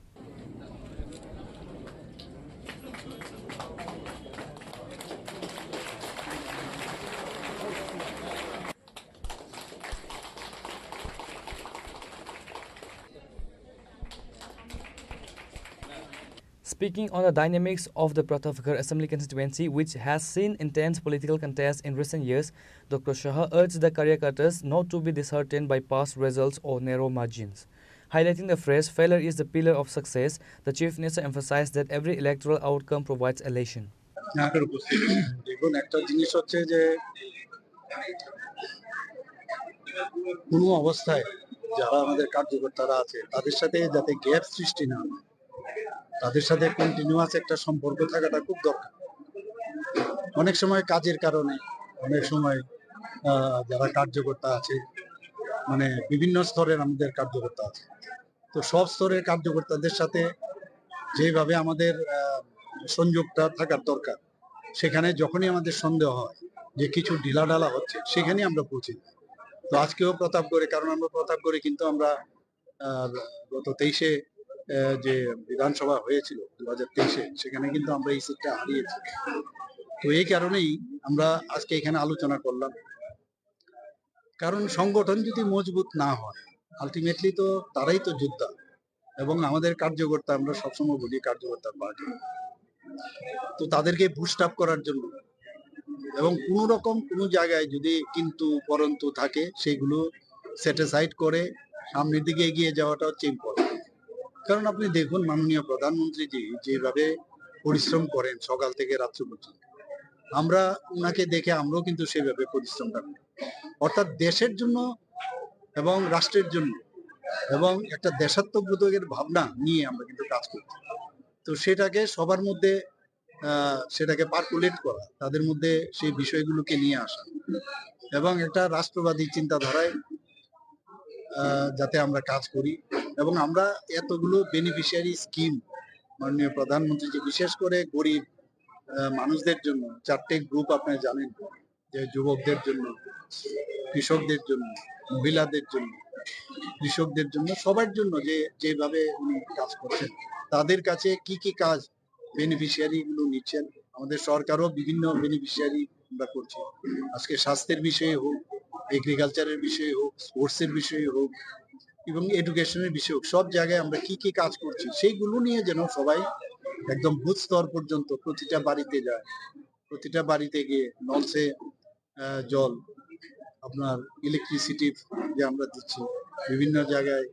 Speaking on the dynamics of the Pratapgarh Assembly constituency, which has seen intense political contest in recent years, Doctor Saha urged the karyakartas not to be disheartened by past results or narrow margins. Highlighting the phrase, "Failure is the pillar of success," the Chief Minister emphasized that every electoral outcome provides a lesson. আপনাদের উপস্থিতি। দেখুন, একটা জিনিস হচ্ছে যে কোনো অবস্থায় যারা আমাদের কার্যকর্তারা আছে, তাদের সাথে যাতে গ্যাপ সৃষ্টি না হয়, তাদের সাথে কন্টিনিউয়াস একটা সম্পর্ক থাকাটা খুব দরকার। অনেক সময় কাজের কারণে, অনেক সময়, আহ, যারা কার্যকর্তা আছে, মানে, বিভিন্ন স্তরের আমাদের কার্যকর্তা আছে, তো সব স্তরের কার্যকর্তাদের সাথে যেভাবে আমাদের, আহ, সংযোগটা থাকার দরকার, সেখানে যখনই আমাদের সন্দেহ হয় যে কিছু ঢিলাঢালা হচ্ছে, সেখানেই আমরা পৌঁছে যাই। তো আজকেও প্রতাপগড়ে, কারণ আমরা প্রতাপগড়ে কিন্তু আমরা, আহ, গত তেইশে, আহ, যে বিধানসভা হয়েছিল দু হাজার তেইশে, সেখানে কিন্তু আমরা এই সিটটা হারিয়েছি। তো এই কারণেই আমরা আজকে এখানে আলোচনা করলাম। কারণ সংগঠন যদি মজবুত না হয়, আলটিমেটলি তো তারাই তো যোদ্ধা। এবং আমাদের কার্যকর্তা, আমরা সবসময় বলি কার্যকর্তা পার্টি, তো তাদেরকে বুস্ট আপ করার জন্য এবং কোনো রকম কোনো জায়গায় যদি কিন্তু পরন্তু থাকে, সেইগুলো সেটিসফাইড করে সামনের দিকে এগিয়ে যাওয়াটা হচ্ছে ইম্পর্টেন্ট। কারণ আপনি দেখুন, মাননীয় প্রধানমন্ত্রীজি যেভাবে পরিশ্রম করেন সকাল থেকে রাত্রি পর্যন্ত, আমরা ওনাকে দেখে আমরাও কিন্তু সেভাবে পরিশ্রমটা করি। অর্থাৎ দেশের জন্য এবং রাষ্ট্রের জন্য এবং একটা দেশাত্মবোধকের ভাবনা নিয়ে আমরা কিন্তু কাজ করছি। তো সেটাকে সবার মধ্যে, আহ, সেটাকে পার্কুলেট করা, তাদের মধ্যে সেই বিষয়গুলোকে নিয়ে আসা এবং একটা রাষ্ট্রবাদী চিন্তাধারায়, আহ, যাতে আমরা কাজ করি এবং আমরা এতগুলো বেনিফিশিয়ারি স্কিম মাননীয় প্রধানমন্ত্রী যে বিশেষ করে গরিব, আহ, মানুষদের জন্য চারটে গ্রুপ আপনারা জানেন, যে যুবকদের জন্য, কৃষকদের জন্য, মহিলাদের জন্য, কৃষকদের জন্য, সবার জন্য যে যেভাবে উনি কাজ করছেন, তাদের কাছে কি কি কাজ বেনিফিশিয়ারি গুলো নিচ্ছেন। আমাদের সরকারও বিভিন্ন বেনিফিশিয়ারি আমরা করছি। আজকে স্বাস্থ্যের বিষয়ে হোক, এগ্রিকালচারের বিষয়ে হোক, স্পোর্টসের বিষয়ে হোক এবং এডুকেশনের বিষয়ে হোক, সব জায়গায় আমরা কি কি কাজ করছি সেইগুলো নিয়ে যেন সবাই একদম বুথ স্তর পর্যন্ত প্রতিটা বাড়িতে যায়, প্রতিটা বাড়িতে গিয়ে নলসে, আহ, জল, আপনার ইলেকট্রিসিটি যে আমরা দিচ্ছি, বিভিন্ন জায়গায়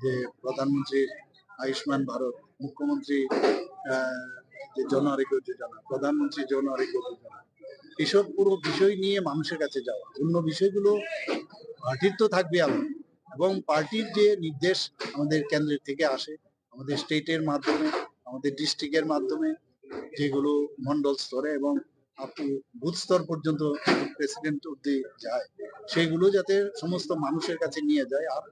যে প্রধানমন্ত্রীর আয়ুষ্মান ভারত, মুখ্যমন্ত্রী, আহ, যে জন আরোগ্য যোজনা, প্রধানমন্ত্রী জন আরোগ্য যোজনা, এসব পুরো বিষয় নিয়ে মানুষের কাছে যাওয়া। অন্য বিষয়গুলো পার্টির তো থাকবে আলাদা, এবং পার্টির যে নির্দেশ আমাদের কেন্দ্রের থেকে আসে, আমাদের স্টেটের মাধ্যমে, আমাদের ডিস্ট্রিক্টের মাধ্যমে, যেগুলো মন্ডল স্তরে এবং আপ টু বুথ স্তর পর্যন্ত প্রেসিডেন্ট অব্দি যায়, সেগুলো যাতে সমস্ত মানুষের কাছে নিয়ে যায়। আর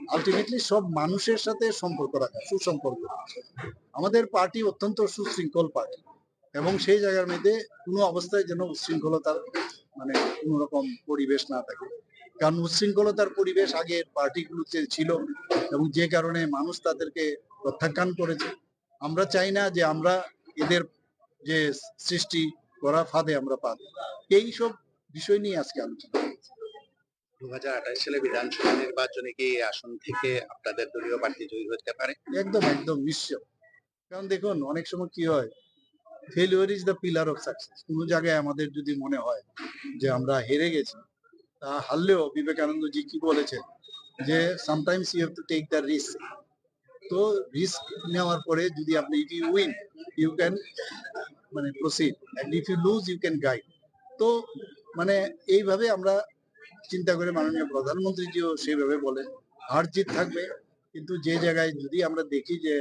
আলটিমেটলি সব মানুষের সাথে সম্পর্ক রাখা, সুসম্পর্ক। আমাদের পার্টি অত্যন্ত সুশৃঙ্খল পার্টি এবং সেই জায়গার মধ্যে কোনো অবস্থায় যেন উচ্ছৃঙ্খলতার, মানে, কোনো রকম পরিবেশ না থাকে। কারণ উচ্ছৃঙ্খলতার পরিবেশ আগের পার্টিগুলোতে ছিল এবং যে কারণে মানুষ তাদেরকে প্রত্যাখ্যান করেছে। আমরা চাই না যে আমরা এদের যে সৃষ্টি করা ফাঁদে আমরা পা দিই। এই সব বিষয় নিয়ে আজকে আলোচনা হয়েছে। দু হাজার আঠাশ সালে বিধানসভা নির্বাচনে কি এই আসন থেকে আপনাদের দলীয় প্রার্থী জয়ী হতে পারে? একদম, একদম নিশ্চয়। কারণ দেখুন, অনেক সময় কি হয়, failure is the pillar of success। কোনো জায়গায় আমাদের যদি মনে হয় যে আমরা হেরে গেছি, তা হারলেও বিবেকানন্দজি কি বলেছেন যে sometimes you have to take the risk। তো রিস্ক নেওয়ার পরে যদি আপনি, if you win, you can মানে proceed, and if you lose, you can guide। তো মানে এইভাবে আমরা চিন্তা করে, মাননীয় প্রধানমন্ত্রীজিও সেইভাবে বলেন, হার জিত থাকবে, কিন্তু যে জায়গায় যদি আমরা দেখি যে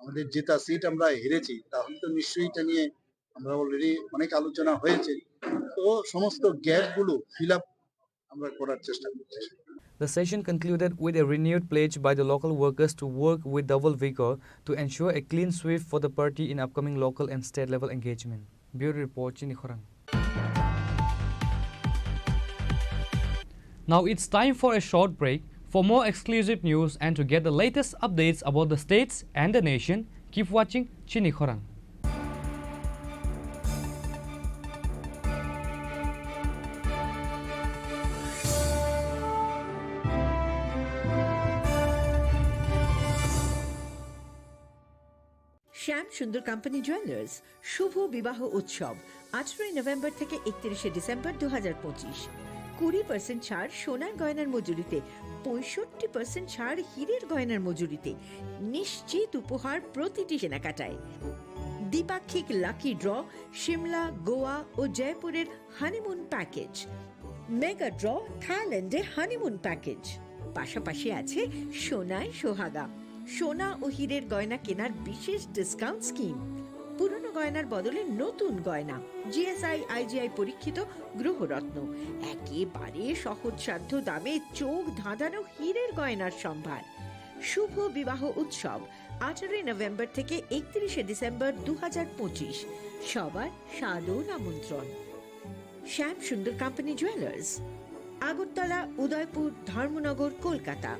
আমাদের জেতা সিট আমরা হেরেছি, তাহলে তো নিশ্চয়ই এটা নিয়ে আমরা অলরেডি অনেক আলোচনা হয়েছে। তো সমস্ত গ্যাপগুলো ফিল আপ আমরা করার চেষ্টা করছি। The session concluded with a renewed pledge by the local workers to work with double vigor to ensure a clean sweep for the party in upcoming local and state level engagement. Bureau Report, Chini Khorang. Now it's time for a short break. For more exclusive news and to get the latest updates about the states and the nation, keep watching Chini Khorang. Shyam Sundar company jewellers শুভ বিবাহ উৎসব, আঠারোই নভেম্বর থেকে একত্রিশে ডিসেম্বর দু হাজার পঁচিশ। কুড়ি পার্সেন্ট ছাড় সোনার গয়নার মজুরিতে, পঁয়ষট্টি পার্সেন্ট ছাড় হীরের গয়নার মজুরিতে। নিশ্চিত উপহার প্রতিটি কেনাকাটায়। দ্বিপাক্ষিক লাকি ড্র, সিমলা, গোয়া ও জয়পুরের হানিমুন প্যাকেজ। মেগা ড্র, থাইল্যান্ডে হানিমুন প্যাকেজ। পাশাপাশি আছে সোনায় সোহাগা, সোনা ও হীরের গয়না কেনার বিশেষ ডিসকাউন্ট স্কিম। পুরনো গয়নার বদলে নতুন গয়না, জিএসআই আইজিআই পরীক্ষিত গ্রহরত্ন, একেবারে সহজসাধ্য দামে চোখ ধাঁধানো হীরের গয়নার সম্ভার। শুভ বিবাহ উৎসব, আঠারোই নভেম্বর থেকে একত্রিশে ডিসেম্বর দু হাজার পঁচিশ। সবার সাদর আমন্ত্রণ। শ্যাম সুন্দর কোম্পানি জুয়েলার্স, আগরতলা, উদয়পুর, ধর্মনগর, কলকাতা।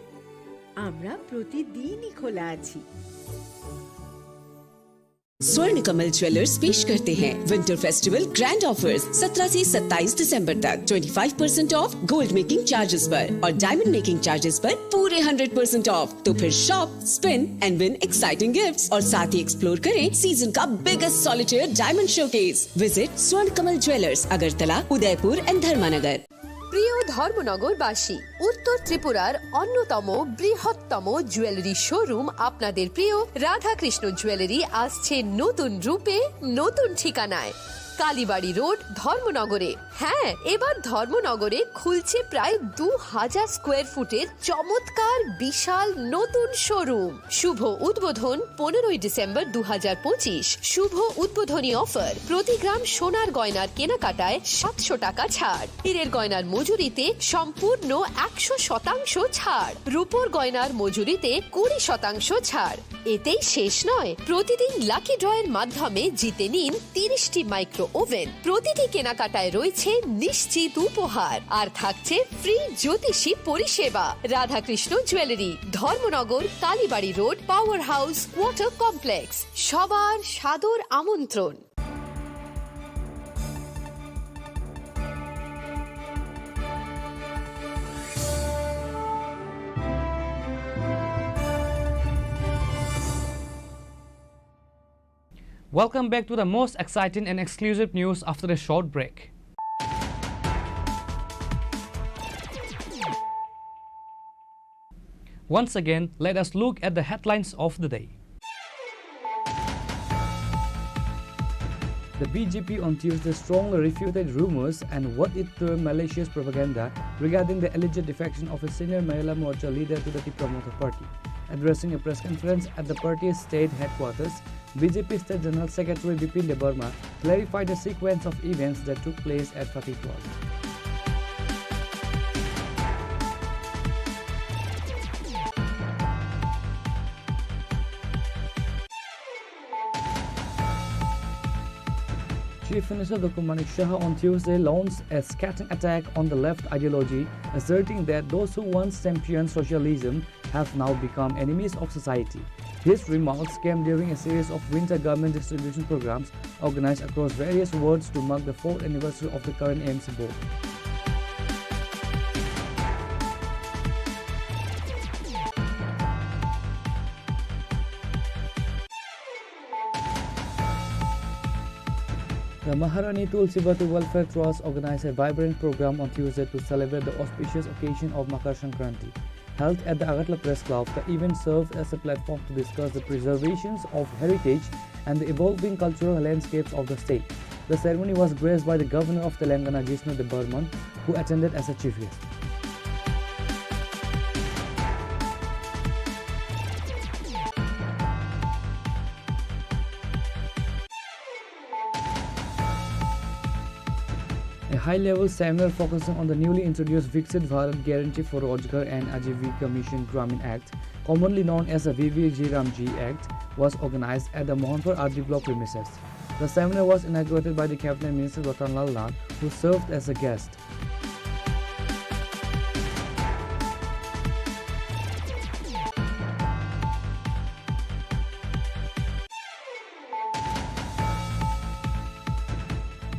আমরা প্রতিদিনই খোলা আছি। स्वर्ण कमल ज्वेलर्स पेश करते हैं विंटर फेस्टिवल ग्रैंड ऑफर्स, सत्रह से सत्ताईस दिसंबर तक। Twenty five percent of gold making charges पर और डायमंड मेकिंग चार्जेस पर पूरे हंड्रेड परसेंट ऑफ। तो फिर shop, spin and win exciting gifts और साथ ही एक्सप्लोर करें सीजन का biggest solitaire diamond showcase. Visit स्वर्ण कमल ज्वेलर्स, अगरतला, उदयपुर एंड धर्मानगर। প্রিয় ধর্মনগরবাসী, উত্তর ত্রিপুরার অন্যতম বৃহত্তম জুয়েলারি শোরুম আপনাদের প্রিয় রাধাকৃষ্ণ জুয়েলারি আসছে নতুন রূপে, নতুন ঠিকানায়। কালীবাড়ি রোড, ধর্মনগরে। হ্যাঁ, এবার ধর্মনগরে খুলছে প্রায় দু হাজার স্কোয়ার ফুটের চমৎকার বিশাল নতুন শোরুম। শুভ উদ্বোধন পনেরোই ডিসেম্বর দু হাজার পঁচিশ। শুভ উদ্বোধনী অফার, প্রতি গ্রাম সোনার গয়নার কেনাকাটায় সাতশো টাকা ছাড়, হীরের গয়নার মজুরিতে সম্পূর্ণ একশো শতাংশ ছাড়, রূপোর গয়নার মজুরিতে কুড়ি শতাংশ ছাড়। এতেই শেষ নয়, প্রতিদিন লাকি ড্রয়ের মাধ্যমে জিতে নিন তিরিশটি মাইক্রো ওভেন। প্রতিটি কেনাকাটায় রয়েছে নিশ্চিত উপহার, আর থাকছে ফ্রি জ্যোতিষী পরিষেবা। Radhakrishna jewellery, Dharmanagar, Kalibari road, power house, water complex. সবার সাদর আমন্ত্রণ। Welcome back to the most exciting and exclusive news after a short break. Once again, let us look at the headlines of the day. The B J P on Tuesday strongly refuted rumors and what it termed malicious propaganda regarding the alleged defection of a senior Mahila Morcha leader to the Tipra Motha Party. Addressing a press conference at the party's state headquarters, B J P State General Secretary Bipin Debbarma clarified the sequence of events that took place at Fatihpur. Chief Minister Doctor Manik Saha on Tuesday launched a scathing attack on the left ideology, asserting that those who once championed socialism have now become enemies of society. His remarks came during a series of winter garment distribution programs organized across various wards to mark the fourth anniversary of the current A M C board. The Maharani Tulsibati Welfare Trust organized a vibrant program on Tuesday to celebrate the auspicious occasion of Makar Sankranti. Held at the Agartala Press Club, the event served as a platform to discuss the preservations of heritage and the evolving cultural landscapes of the state. The ceremony was graced by the Governor of Telangana, Jishnu Debbarman, who attended as a chief guest. A high-level seminar focusing on the newly introduced Viksit Bharat Guarantee for Rozgar and Ajivika Mission Gramin Act, commonly known as the V V G Ramji Act, was organized at the Mohanpur R D block premises. The seminar was inaugurated by the Cabinet Minister Ratan Lal Nath, who served as a guest.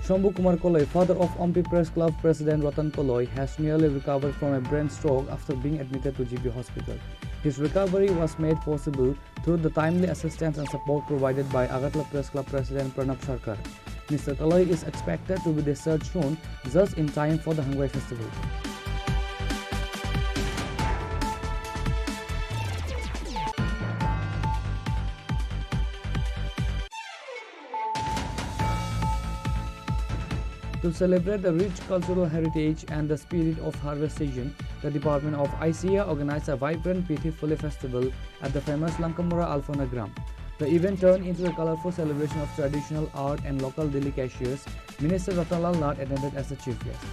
Shambhu Kumar Koloi, father of Ompi Press Club President Ratan Koloi, has nearly recovered from a brain stroke after being admitted to G B Hospital. His recovery was made possible through the timely assistance and support provided by Agartala Press Club President Pranab Sarkar. Mister Koloi is expected to be discharged soon, just in time for the Hangbai Festival. To celebrate the rich cultural heritage and the spirit of harvest season, the Department of I C A organized a vibrant Pithi Phule festival at the famous Lankamura Alphona Gram. The event turned into a colorful celebration of traditional art and local delicacies. Minister Ratan Lal Nath attended as the chief guest.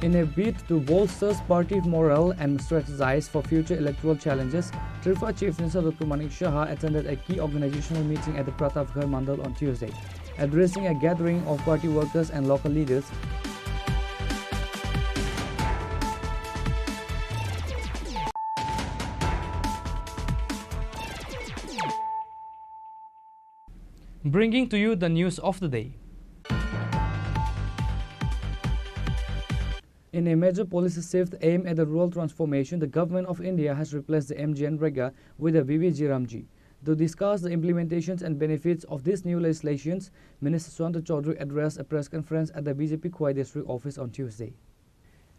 In a bid to bolster party morale and strategize for future electoral challenges, Tripura Chief Minister Doctor Manik Saha attended a key organizational meeting at the Pratapgarh Mandal on Tuesday. Addressing a gathering of party workers and local leaders, bringing to you the news of the day. In a major policy shift aimed at the rural transformation, the Government of India has replaced the M G N Rega with the V V G Ramji. To discuss the implementations and benefits of these new legislations, Minister Sushanta Chowdhury addressed a press conference at the B J P Khowai District Office on Tuesday.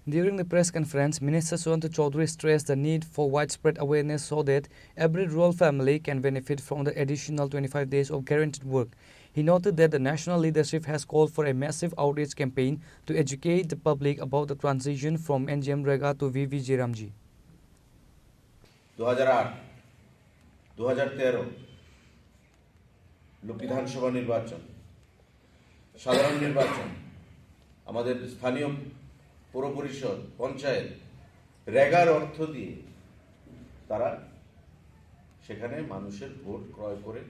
During the press conference, Minister Sushanta Chowdhury stressed the need for widespread awareness so that every rural family can benefit from the additional twenty-five days of guaranteed work. He noted that the national leadership has called for a massive outreach campaign to educate the public about the transition from N G N Rega to V V G Ramji. দু হাজার আট, দু হাজার তেরো লোক বিধানসভা নির্বাচন, সাধারণ নির্বাচন, আমাদের স্থানীয় পৌর পরিষদ, পঞ্চায়েত, রেগার অর্থ দিয়ে তারা সেখানে মানুষের ভোট ক্রয় করে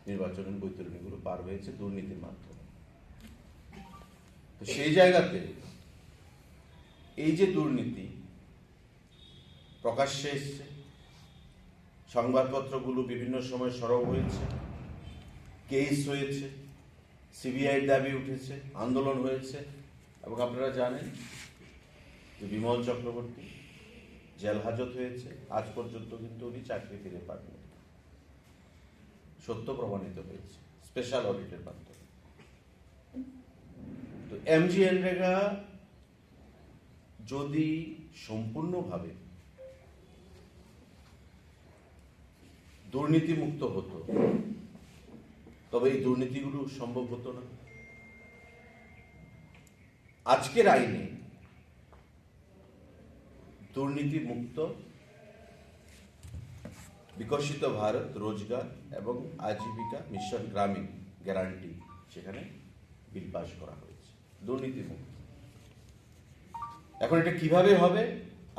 নির্বাচনী বৈতরণীগুলো পার হয়েছে দুর্নীতির মাধ্যমে। তো সেই জায়গাতে এই যে দুর্নীতি প্রকাশ্যে এসছে, সংবাদপত্রগুলো বিভিন্ন সময় সরব হয়েছে, কেস হয়েছে, সিবিআইর দাবি উঠেছে, আন্দোলন হয়েছে, এবং আপনারা জানেন যে বিমল চক্রবর্তী জেল হাজত হয়েছে, আজ পর্যন্ত কিন্তু উনি চাকরি ফিরে পাননি। সত্য প্রমাণিত হয়েছে স্পেশাল অডিটের মাধ্যমে। তো এমজিএনরেগা যদি সম্পূর্ণভাবে দুর্নীতিমুক্ত হতো, তবে এই দুর্নীতিগুলো সম্ভব হতো না। আজকের আইনে দুর্নীতিমুক্ত বিকশিত ভারত রোজগার এবং আজীবিকা মিশন গ্রামীণ গ্যারান্টি সেখানে বিল পাস করা হয়েছে। দুর্নীতিমুক্ত। এখন এটা কিভাবে হবে,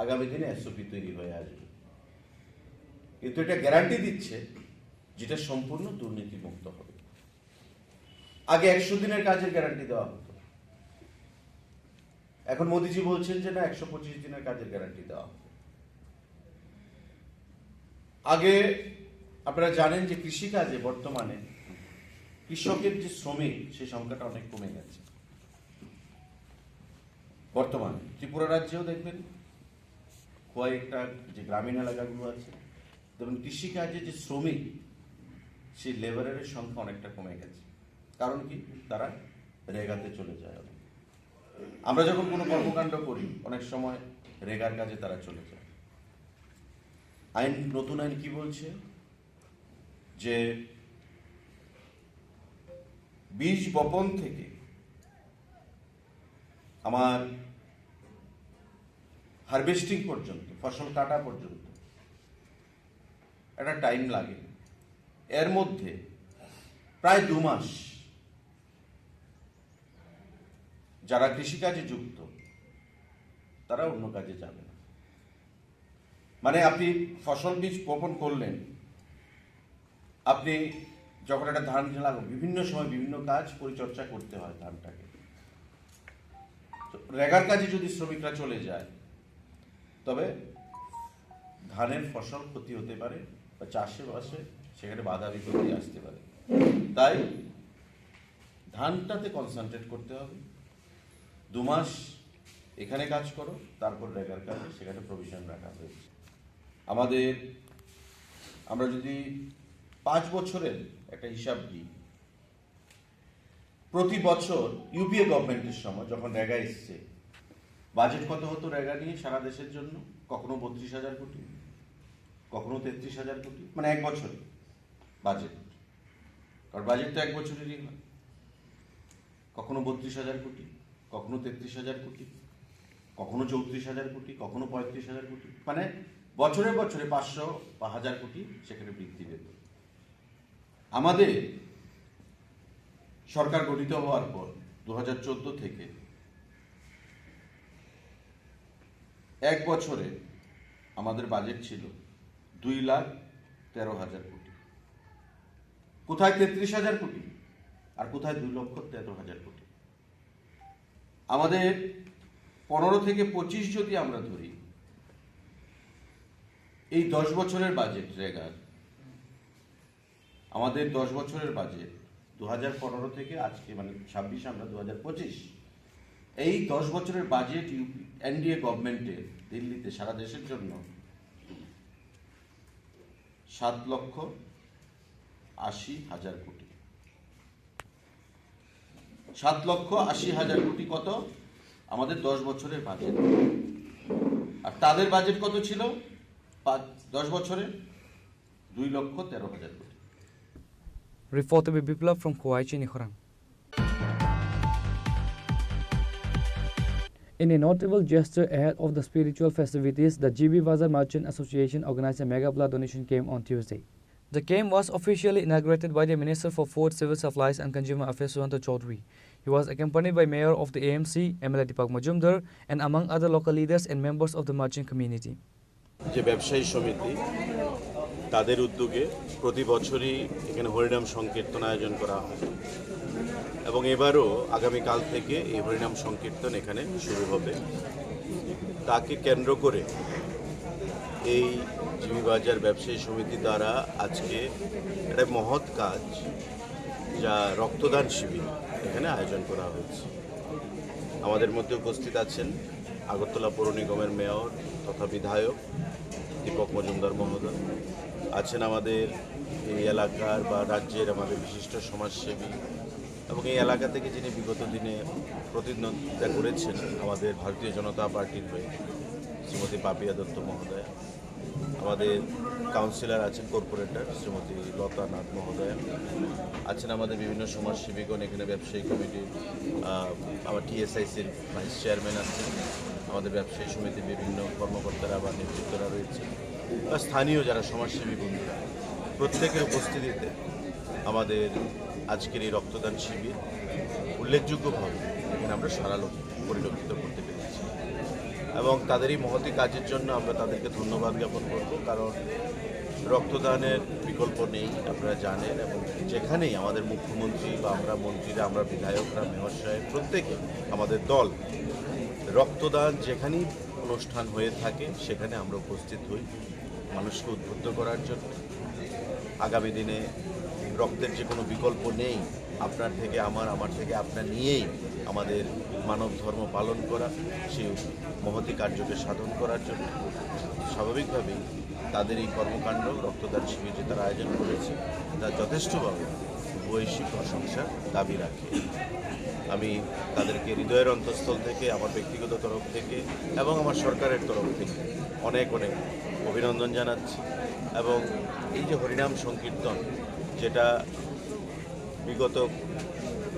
আগামী দিনে এসওপি তৈরি হয়ে আসবে, কিন্তু এটা গ্যারান্টি দিচ্ছে যেটা সম্পূর্ণ দুর্নীতিমুক্ত হবে। আগে একশো দিনের কাজের গ্যারান্টি দেওয়া হতো, এখন মোদিজি বলছেন যে না, একশো পঁচিশ দিনের কাজের গ্যারান্টি দেওয়া হবে। আগে আপনারা জানেন যে কৃষিকাজে বর্তমানে কৃষকের যে শ্রমিক, সেই সংখ্যাটা অনেক কমে গেছে। বর্তমানে ত্রিপুরা রাজ্যেও দেখবেন, কয়েকটা যে গ্রামীণ এলাকাগুলো আছে, যেমন কৃষিকাজে যে শ্রমিক, সেই লেবারের সংখ্যা অনেকটা কমে গেছে। কারণ কি? তারা রেগাতে চলে যায়। আমরা যখন কোনো কর্মকাণ্ড করি, অনেক সময় রেগার কাজে তারা চলে যায়। আইন, নতুন আইন কি বলছে? যে বীজ বপন থেকে আমার হারভেস্টিং পর্যন্ত, ফসল কাটা পর্যন্ত একটা টাইম লাগে। এর মধ্যে প্রায় দু মাস যারা কৃষিকাজে যুক্ত, তারা অন্য কাজে যাবে না। মানে, আপনি ফসল বীজ বপন করলেন, আপনি যখন একটা ধান লাগো, বিভিন্ন সময় বিভিন্ন কাজ পরিচর্যা করতে হয় ধানটাকে। তো রেগার কাজে যদি শ্রমিকরা চলে যায়, তবে ধানের ফসল ক্ষতি হতে পারে বা চাষে বাসে সেখানে বাধা বিপত্তি আসতে পারে। তাই ধানটাতে কনসেন্ট্রেট করতে হবে। দু মাস এখানে কাজ করো, তারপর রেগার কাজে সেখানে প্রভিশন রাখা হয়েছে। আমাদের, আমরা যদি পাঁচ বছরের একটা হিসাব দিই, প্রতি বছর ইউপিএ গভর্নমেন্টের সময় যখন রেগা এসছে, বাজেট কত হতো রেগা নিয়ে সারা দেশের জন্য? কখনো বত্রিশ হাজার কোটি, কখনো তেত্রিশ হাজার কোটি, মানে এক বছর বাজেট। কারণ বাজেট তো এক বছরেরই হয়। কখনো বত্রিশ হাজার কোটি, কখনো তেত্রিশ হাজার কোটি, কখনো চৌত্রিশ হাজার কোটি, কখনো পঁয়ত্রিশ হাজার কোটি, মানে বছরে বছরে পাঁচশো বা হাজার কোটি সেখানে বৃদ্ধি পেত। আমাদের সরকার গঠিত হওয়ার পর দু হাজার চোদ্দ থেকে এক বছরে আমাদের বাজেট ছিল দুই লাখ তেরো হাজার কোটি। কোথায় তেত্রিশ হাজার কোটি আর কোথায় দুই লক্ষ তেরো হাজার কোটি? আমাদের পনেরো থেকে পঁচিশ যদি আমরা ধরি, এই দশ বছরের বাজেট রেগার, আমাদের দশ বছরের বাজেট, দু হাজার পনেরো থেকে আজকে, মানে ছাব্বিশ, আমরা দু হাজার পঁচিশ, এই দশ বছরের বাজেট ইউপি, এনডিএ গভর্নমেন্টের দিল্লিতে সারা দেশের জন্য সাত লক্ষ আশি হাজার কোটি। সাত লক্ষ আশি হাজার কোটি কত? আমাদের দশ বছরের বাজেট। আর তাদের বাজেট কত ছিল? পাঁচ, দশ বছরে দুই লক্ষ তেরো হাজার কোটি। Report by Biplab from Khowai, Chini Khorang. In a notable gesture ahead of the spiritual festivities, the G B Bazar Merchant Association organized a mega blood donation camp on Tuesday. The camp was officially inaugurated by the Minister for Food, Civil Supplies and Consumer Affairs Sudanta Chaudhary. He was accompanied by Mayor of the A M C, M L A Deepak Majumdar, and among other local leaders and members of the merchant community. যে ব্যবসায়ী সমিতি, তাদের উদ্যোগে প্রতি বছরই এখানে হরিনাম সংকীর্তন আয়োজন করা হয় এবং এবারও আগামীকাল থেকে এই হরিনাম সংকীর্তন এখানে শুরু হবে। তাকে কেন্দ্র করে এই জিবি বাজার ব্যবসায়ী সমিতি দ্বারা আজকে একটা মহৎ কাজ, যা রক্তদান শিবির, এখানে আয়োজন করা হয়েছে। আমাদের মধ্যে উপস্থিত আছেন আগরতলা পৌর নিগমের মেয়র তথা বিধায়ক দীপক মজুমদার মহোদয়, আছেন আমাদের এই এলাকার বা রাজ্যের আমাদের বিশিষ্ট সমাজসেবী এবং এই এলাকা থেকে যিনি বিগত দিনে প্রতিদ্বন্দ্বিতা করেছেন আমাদের ভারতীয় জনতা পার্টির হয়ে, শ্রীমতী পাপিয়া দত্ত মহোদয়া, আমাদের কাউন্সিলর আছেন, কর্পোরেটর শ্রীমতী লতা নাথ মহোদয়া আছেন, আমাদের বিভিন্ন সমাজসেবীগণ, এখানে ব্যবসায়ী কমিটির, আহ, আমার টিএসআইসির ভাইস চেয়ারম্যান আছেন, আমাদের ব্যবসায়ী সমিতির বিভিন্ন কর্মকর্তারা বা নেতৃত্বরা রয়েছে, বা স্থানীয় যারা সমাজসেবী বন্ধুরা, প্রত্যেকের উপস্থিতিতে আমাদের আজকের এই রক্তদান শিবির উল্লেখযোগ্যভাবে এখানে আমরা সারা লোক পরিলক্ষিত করতে পেরেছি। এবং তাদের এই মহতী কাজের জন্য আমরা তাদেরকে ধন্যবাদ জ্ঞাপন করব, কারণ রক্তদানের বিকল্প নেই, আপনারা জানেন। এবং যেখানেই আমাদের মুখ্যমন্ত্রী বা আমরা মন্ত্রীরা, আমরা বিধায়করা, মেয়র সাহেব, প্রত্যেকে, আমাদের দল, রক্তদান যেখানেই অনুষ্ঠান হয়ে থাকে সেখানে আমরা উপস্থিত হই মানুষকে উদ্বুদ্ধ করার জন্য। আগামী দিনে রক্তের যে কোনো বিকল্প নেই, আপনার থেকে আমার, আমার থেকে আপনার নিয়েই আমাদের মানব ধর্ম পালন করা, সেই মহতী কার্যকে সাধন করার জন্য। স্বাভাবিকভাবেই তাদের এই কর্মকাণ্ড, রক্তদান শিবির যে তারা আয়োজন করেছে, তা যথেষ্টভাবে বৈশ্বিক প্রশংসার দাবি রাখে। আমি তাদেরকে হৃদয়ের অন্তঃস্থল থেকে, আমার ব্যক্তিগত তরফ থেকে এবং আমার সরকারের তরফ থেকে অনেক অনেক অভিনন্দন জানাচ্ছি। এবং এই যে হরিনাম সংকীর্তন, যেটা বিগত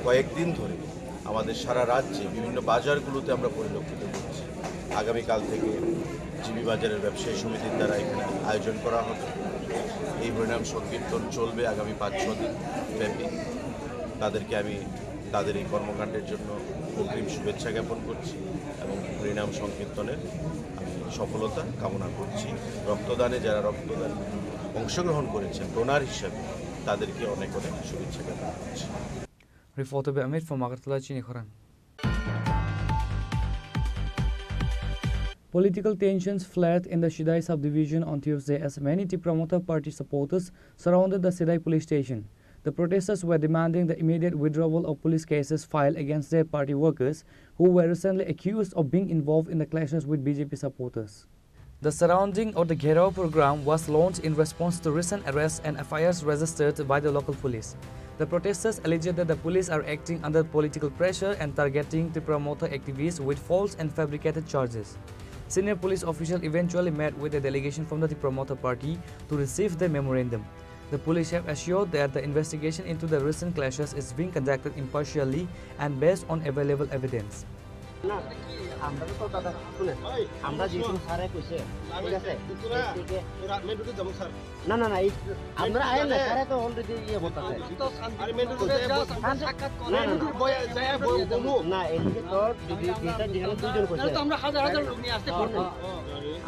কয়েকদিন ধরে আমাদের সারা রাজ্যে বিভিন্ন বাজারগুলোতে আমরা পরিলক্ষিত করছি, আগামীকাল থেকে জিবি বাজারের ব্যবসায়ী সমিতির দ্বারা এখানে আয়োজন করা হবে। এই হরিনাম সংকীর্তন চলবে আগামী পাঁচ ছ দিন ব্যাপী। তাদেরকে আমি তাদের এই কর্মকাণ্ডের জন্য অগ্রিম শুভেচ্ছা জ্ঞাপন করছি এবং হরিনাম সংকীর্তনের আমি সফলতা কামনা করছি। রক্তদানে যারা রক্তদান অংশগ্রহণ করেছেন ডোনার হিসাবে, তাদেরকে অনেক অনেক শুভেচ্ছা জ্ঞাপন করছি। Reporter Amit from Agartala, Chini Khorang. Political tensions flared in the Shidai subdivision on Tuesday as many Tipra Motha Party supporters surrounded the Shidai police station. The protesters were demanding the immediate withdrawal of police cases filed against their party workers who were recently accused of being involved in the clashes with B J P supporters. The surrounding of the Gherao program was launched in response to recent arrests and F I Rs registered by the local police. The protesters alleged that the police are acting under political pressure and targeting Tipra Motha activists with false and fabricated charges. Senior police official eventually met with a delegation from the Tipra Motha Party to receive the memorandum. The police have assured that the investigation into the recent clashes is being conducted impartially and based on available evidence. না, আমরা তো দাদা, শুনেন, আমরা যেহেতু স্যারে কইছে, ঠিক আছে? এর থেকে ওরা মেন রোডে যাবো, স্যার। না, না, না, এই আপনারা আইন না, স্যারে তো already ইয়ে বলতেছে। আরে মেন রোডে যাও, সাক্ষাৎ করে। না, না, না। বয়া যায়, বয়া বমু। না, এদিকে তো দুই, দুই, দুইটা যেখানে দুইজন কইছে। তাহলে তো আমরা হাজার হাজার লোক নিয়ে আসতে পারবো।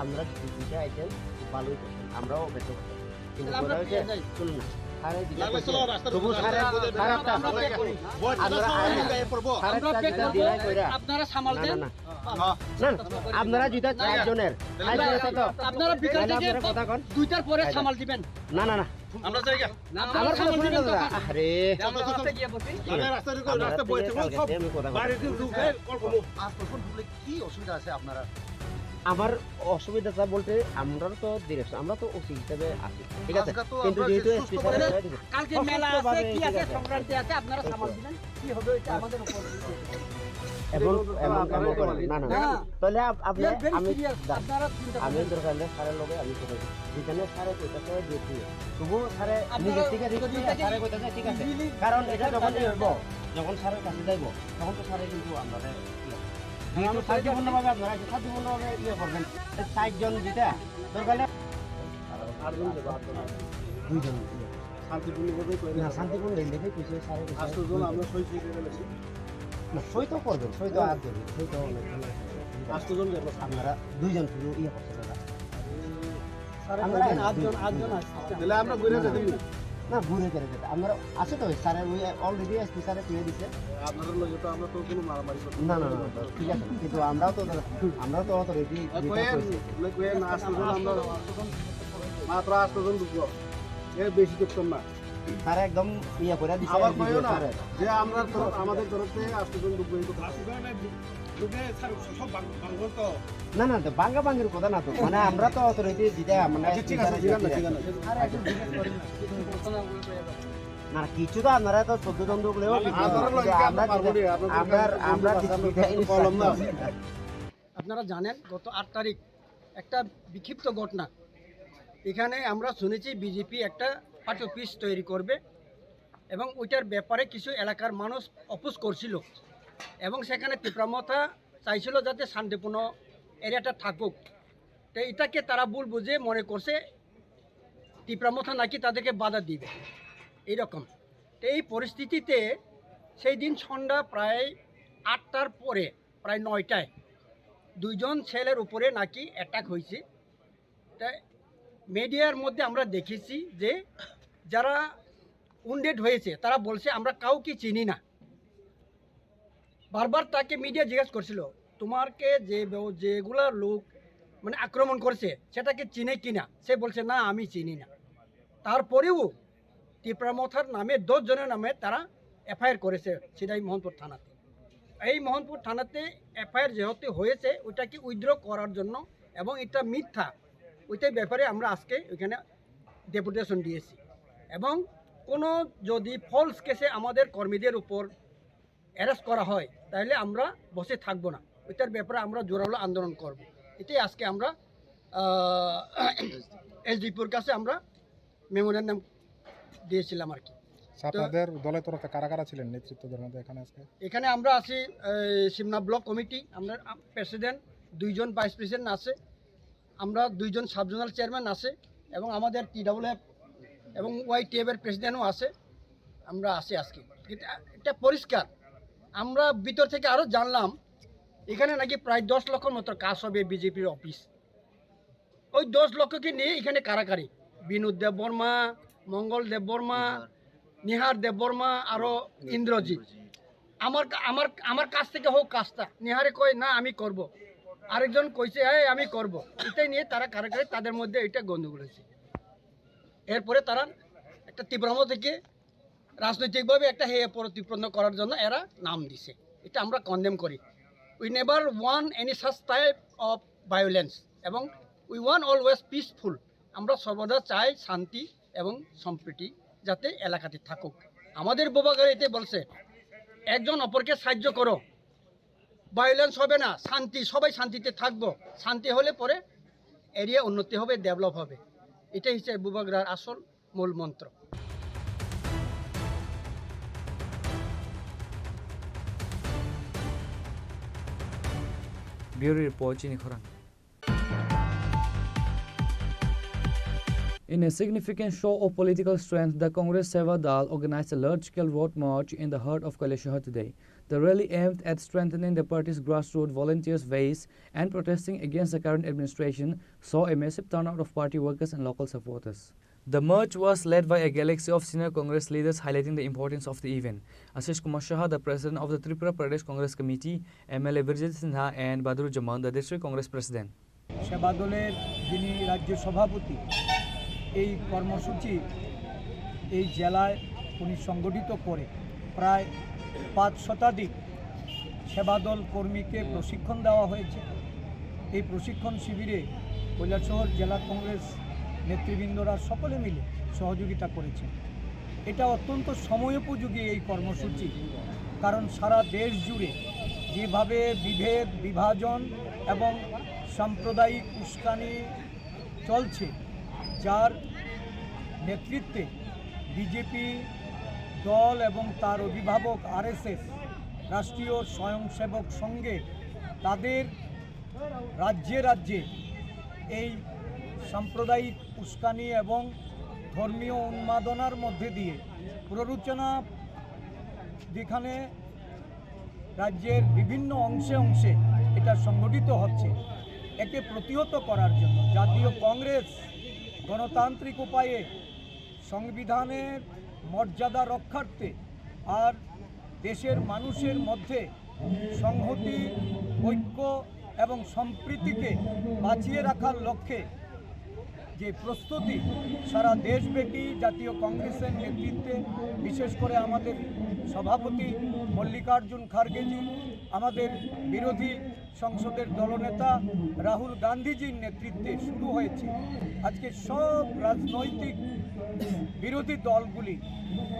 আমরা দুইটা আইটেম ভালোই করছি, আমরাও বেঁচে করছি। কিন্তু তাহলে আমরা কথা হচ্ছে, ফিরে যাই। শুনুন না, স্যারে জিজ্ঞাসা করছে, তবু স্যারে, স্যারে একটা, আপনারা আইন, স্যারে একটা যেটা deny কইরা। আপনারা সামাল দেন। না, না, না। না, না, আপনারা যেটা চারজনের, চারজনের তো। আপনারা বিকাল থেকে দুইটার পরে সামাল দিবেন। না, না, না। আমরা যাই গা। আপনারা সামাল দিবেন তখন। আরে। আমরা রাস্তা দিয়ে বসি। আমরা রাস্তা দিয়ে বসি। বাইরে দিয়ে ঢুকে কল করবো। আজ তখন ঢুকলে কি অসুবিধা আছে আপনারা? আমার অসুবিধাটা বলতে আমরা তো ডিরেকশন, আমরা তো ওসি হিসেবে আছি, ঠিক আছে? আজকে তো কিন্তু আমরা যেহেতু সুস্থ এসপি স্যার করে হয়ে গেছে, কালকে মেলা আছে, কি আছে, সংক্রান্তি আছে, আপনারা সামাল দিবেন, কি হবে ওইটা আমাদের উপর। এমন, এমন, এমন করে না, না, না। না। তাহলে আপ-, আপনি, আমি, আপনারা চিন্তা করবেন না। দরকার হলে স্যারের লগে আমি কথা বলি। যেখানে স্যারে কইতাছে যে কি, তবুও স্যারে নিজের থেকে রিস্ক নিয়ে স্যারে কইতাছে ঠিক আছে। কারণ এটা যখন ইয়ে হইব, যখন স্যারের কাছে যাইব, তখন তো স্যারে কিন্তু আমরা যেহেতু শান্তিপূর্ণভাবে আপনারা এসে শান্তিপূর্ণভাবে ইয়ে করবেন, এই চারজন যেটা দরকার হলে আটজন যাবো, আটজন। দুইজন ইয়ে। শান্তিপূর্ণভাবে করে না, শান্তিপূর্ণ এই লেখে কিছু স্যারের কাছে আটশো জন আমরা সই করে গেছি। না, সই তো করবেন, সই তো আর করবেন, সই তো অনেক জন আছে। আটশো জন যাবো। আপনারা দুইজন শুধু ইয়ে করছেন দাদা। স্যার, আমরা আটজন, আটজন আসছে। তাহলে আমরা ঘুরে যেতে দিন। না, ঘুরে যেতে দিন। আমরা আছে তো, স্যারের ওই already এসপি স্যারে পেয়ে দিছে। আপনাদের লগে তো আমরা তো কোনো মারামারি করতে না, না, না, না, ঠিক আছে। কিন্তু আমরাও তো, আমরাও তো already আর যেটা কয়েন, করেছি। না কয়েন, আটশো জন আমরা, মাত্র আটশো জন ঢুকবো। এর বেশি ঢুকতাম না। স্যার একদম ইয়ে করে দিছে, আবার কইও না স্যারে। যে আমরা তো, আমাদের তরফ থেকে আটশো জন ঢুকবো, এই কথা। না, না, তো ভাঙ্গা ভাঙ্গির কথা না তো। মানে, আমরা তো অথরিটি দিতে, মানে, আচ্ছা, ঠিক আছে, ঠিক আছে, ঠিক আছে। না, কিছু তো আপনারা তো চোদ্দ জন ঢুকলেও ঠিক আছে। আপনারা লগে আমরা আমরা, পারবো দিতে, না, আপনাদের আমরা, কাছে আমরা আমরা দিতে কলম না। আপনারা জানেন, গত আট তারিখ একটা বিক্ষিপ্ত ঘটনা। এখানে আমরা শুনেছি বিজেপি একটা পার্টি অফিস তৈরি করবে এবং ওইটার ব্যাপারে কিছু এলাকার মানুষ অপোজ করছিল এবং সেখানে তিপ্রা মথা চাইছিল যাতে শান্তিপূর্ণ এরিয়াটা থাকুক। তো এটাকে তারা ভুল বুঝে মনে করছে তিপ্রা মথা নাকি তাদেরকে বাধা দিবে এইরকম। তো এই পরিস্থিতিতে সেই দিন সন্ধ্যা প্রায় আটটার পরে, প্রায় নয়টায় দুইজন ছেলের উপরে নাকি অ্যাটাক হয়েছে। তাই মিডিয়ার মধ্যে আমরা দেখেছি যে যারা উন্ডেড হয়েছে তারা বলছে, "আমরা কাউকে চিনি না।" বারবার তাকে মিডিয়া জিজ্ঞেস করছিল, "তোমারকে যে ব-, যেগুলা লোক মানে আক্রমণ করছে সেটাকে চিনে কিনা?" সে বলছে, "না, আমি চিনি না।" তারপরেও তিপ্রা মথার নামে দশ জনের নামে তারা এফআইআর করেছে সিদাই মোহনপুর থানাতে। এই মোহনপুর থানাতে এফআইআর যেহেতু হয়েছে, ওইটাকে উইথড্র করার জন্য, এবং এটা মিথ্যা, ওইটার ব্যাপারে আমরা আজকে ওইখানে ডেপুটেশন দিয়েছি। এবং কোনো যদি ফলস কেসে আমাদের কর্মীদের উপর অ্যারেস্ট করা হয়, তাহলে আমরা বসে থাকবো না, ওইটার ব্যাপারে আমরা জোরালো আন্দোলন করব। এটাই আজকে আমরা এসডিপিওর কাছে আমরা মেমোরেন্ডাম দিয়েছিলাম আর কি। আচ্ছা, তো আপনাদের দলের তরফে কারা কারা ছিলেন নেতৃত্ব দেওয়ার মধ্যে এখানে আজকে? এখানে আমরা আছি, এই, সিমনা ব্লক কমিটি, আমরা প্রেসিডেন্ট, দুইজন ভাইস প্রেসিডেন্ট আছে, আমরা দুইজন সাব জোনাল চেয়ারম্যান আছে, এবং আমাদের টিডাব্লিউএফ এবং ওয়াইটিএফ এর প্রেসিডেন্টও আছে। আমরা আছি আজকে। এটা, এটা পরিষ্কার। আমরা ভিতর থেকে আরও জানলাম, এখানে নাকি প্রায় দশ লক্ষ মতো কাজ হবে বিজেপির অফিস। ওই দশ লক্ষকে নিয়ে এখানে কারাকারি। বিনোদ দেববর্মা, মঙ্গল দেববর্মা, নিহার দেববর্মা, আরও ইন্দ্রজিৎ। আমার কা-, আমার, আমার কাছ থেকে হোক কাজটা। নিহারে কয়, "না, আমি করব।" আরেকজন কইছে, "এই, আমি করব।" এটাই নিয়ে তারা কারাকারি, তাদের মধ্যে এটা গন্ডগোল হয়েছে। এরপরে তারা একটা তীব্র থেকে রাজনৈতিকভাবে একটা হেয় প্রতিপন্ন করার জন্য এরা নাম দিছে। এটা আমরা কন্ডেম করি। We never want any such type of violence এবং we want always peaceful। আমরা সর্বদা চাই শান্তি এবং সম্প্রীতি যাতে এলাকাতে থাকুক। আমাদের বুবাগ্রায় এতে বলছে, "একজন অপরকে সাহায্য করো, ভায়োলেন্স হবে না, শান্তি, সবাই শান্তিতে থাকবো, শান্তি হলে পরে এরিয়া উন্নতি হবে, ডেভেলপ হবে।" এটাই হচ্ছে বুবাগ্রার আসল মূল মন্ত্র। Bureau Report, Chini Khorang. In a significant show of political strength, the Congress Seva Dal organized a large-scale road march in the heart of Kailashahar today. The rally aimed at strengthening the party's grassroots volunteers base and protesting against the current administration saw a massive turnout of party workers and local supporters. The march was led by a galaxy of senior Congress leaders, highlighting the importance of the event. Ashish Kumar Saha, the president of the Tripura Pradesh Congress Committee, M L A Birjit Singha, and Badruzzaman, the district Congress president. সেবা দলের যিনি রাজ্য সভাপতি, এই কর্মসূচি এই জেলায় উনি সংগঠিত করে প্রায় পাঁচ শতাধিক সেবা দল কর্মীকে প্রশিক্ষণ দেওয়া হয়েছে। এই প্রশিক্ষণ শিবিরে কৈলাসহর জেলা কংগ্রেস নেতৃবৃন্দরা সকলে মিলে সহযোগিতা করেছেন। এটা অত্যন্ত সময়োপযোগী এই কর্মসূচি, কারণ সারা দেশ জুড়ে যেভাবে বিভেদ, বিভাজন এবং সাম্প্রদায়িক উস্কানি চলছে, যার নেতৃত্বে বিজেপি দল এবং তার অভিভাবক আরএসএস, রাষ্ট্রীয় স্বয়ংসেবক সংঘে তাদের রাজ্যে রাজ্যে এই সাম্প্রদায়িক উস্কানি এবং ধর্মীয় উন্মাদনার মধ্যে দিয়ে প্ররোচনা, যেখানে রাজ্যের বিভিন্ন অংশে অংশে এটা সংগঠিত হচ্ছে, একে প্রতিহত করার জন্য জাতীয় কংগ্রেস গণতান্ত্রিক উপায়ে সংবিধানের মর্যাদা রক্ষার্থে আর দেশের মানুষের মধ্যে সংহতি, ঐক্য এবং সম্প্রীতিকে বাঁচিয়ে রাখার লক্ষ্যে যে প্রস্তুতি সারা দেশব্যাপী জাতীয় কংগ্রেসের নেতৃত্বে, বিশেষ করে আমাদের সভাপতি মল্লিকার্জুন খার্গেজি, আমাদের বিরোধী সংসদের দলনেতা রাহুল গান্ধীজির নেতৃত্বে শুরু হয়েছে, আজকে সব রাজনৈতিক বিরোধী দলগুলি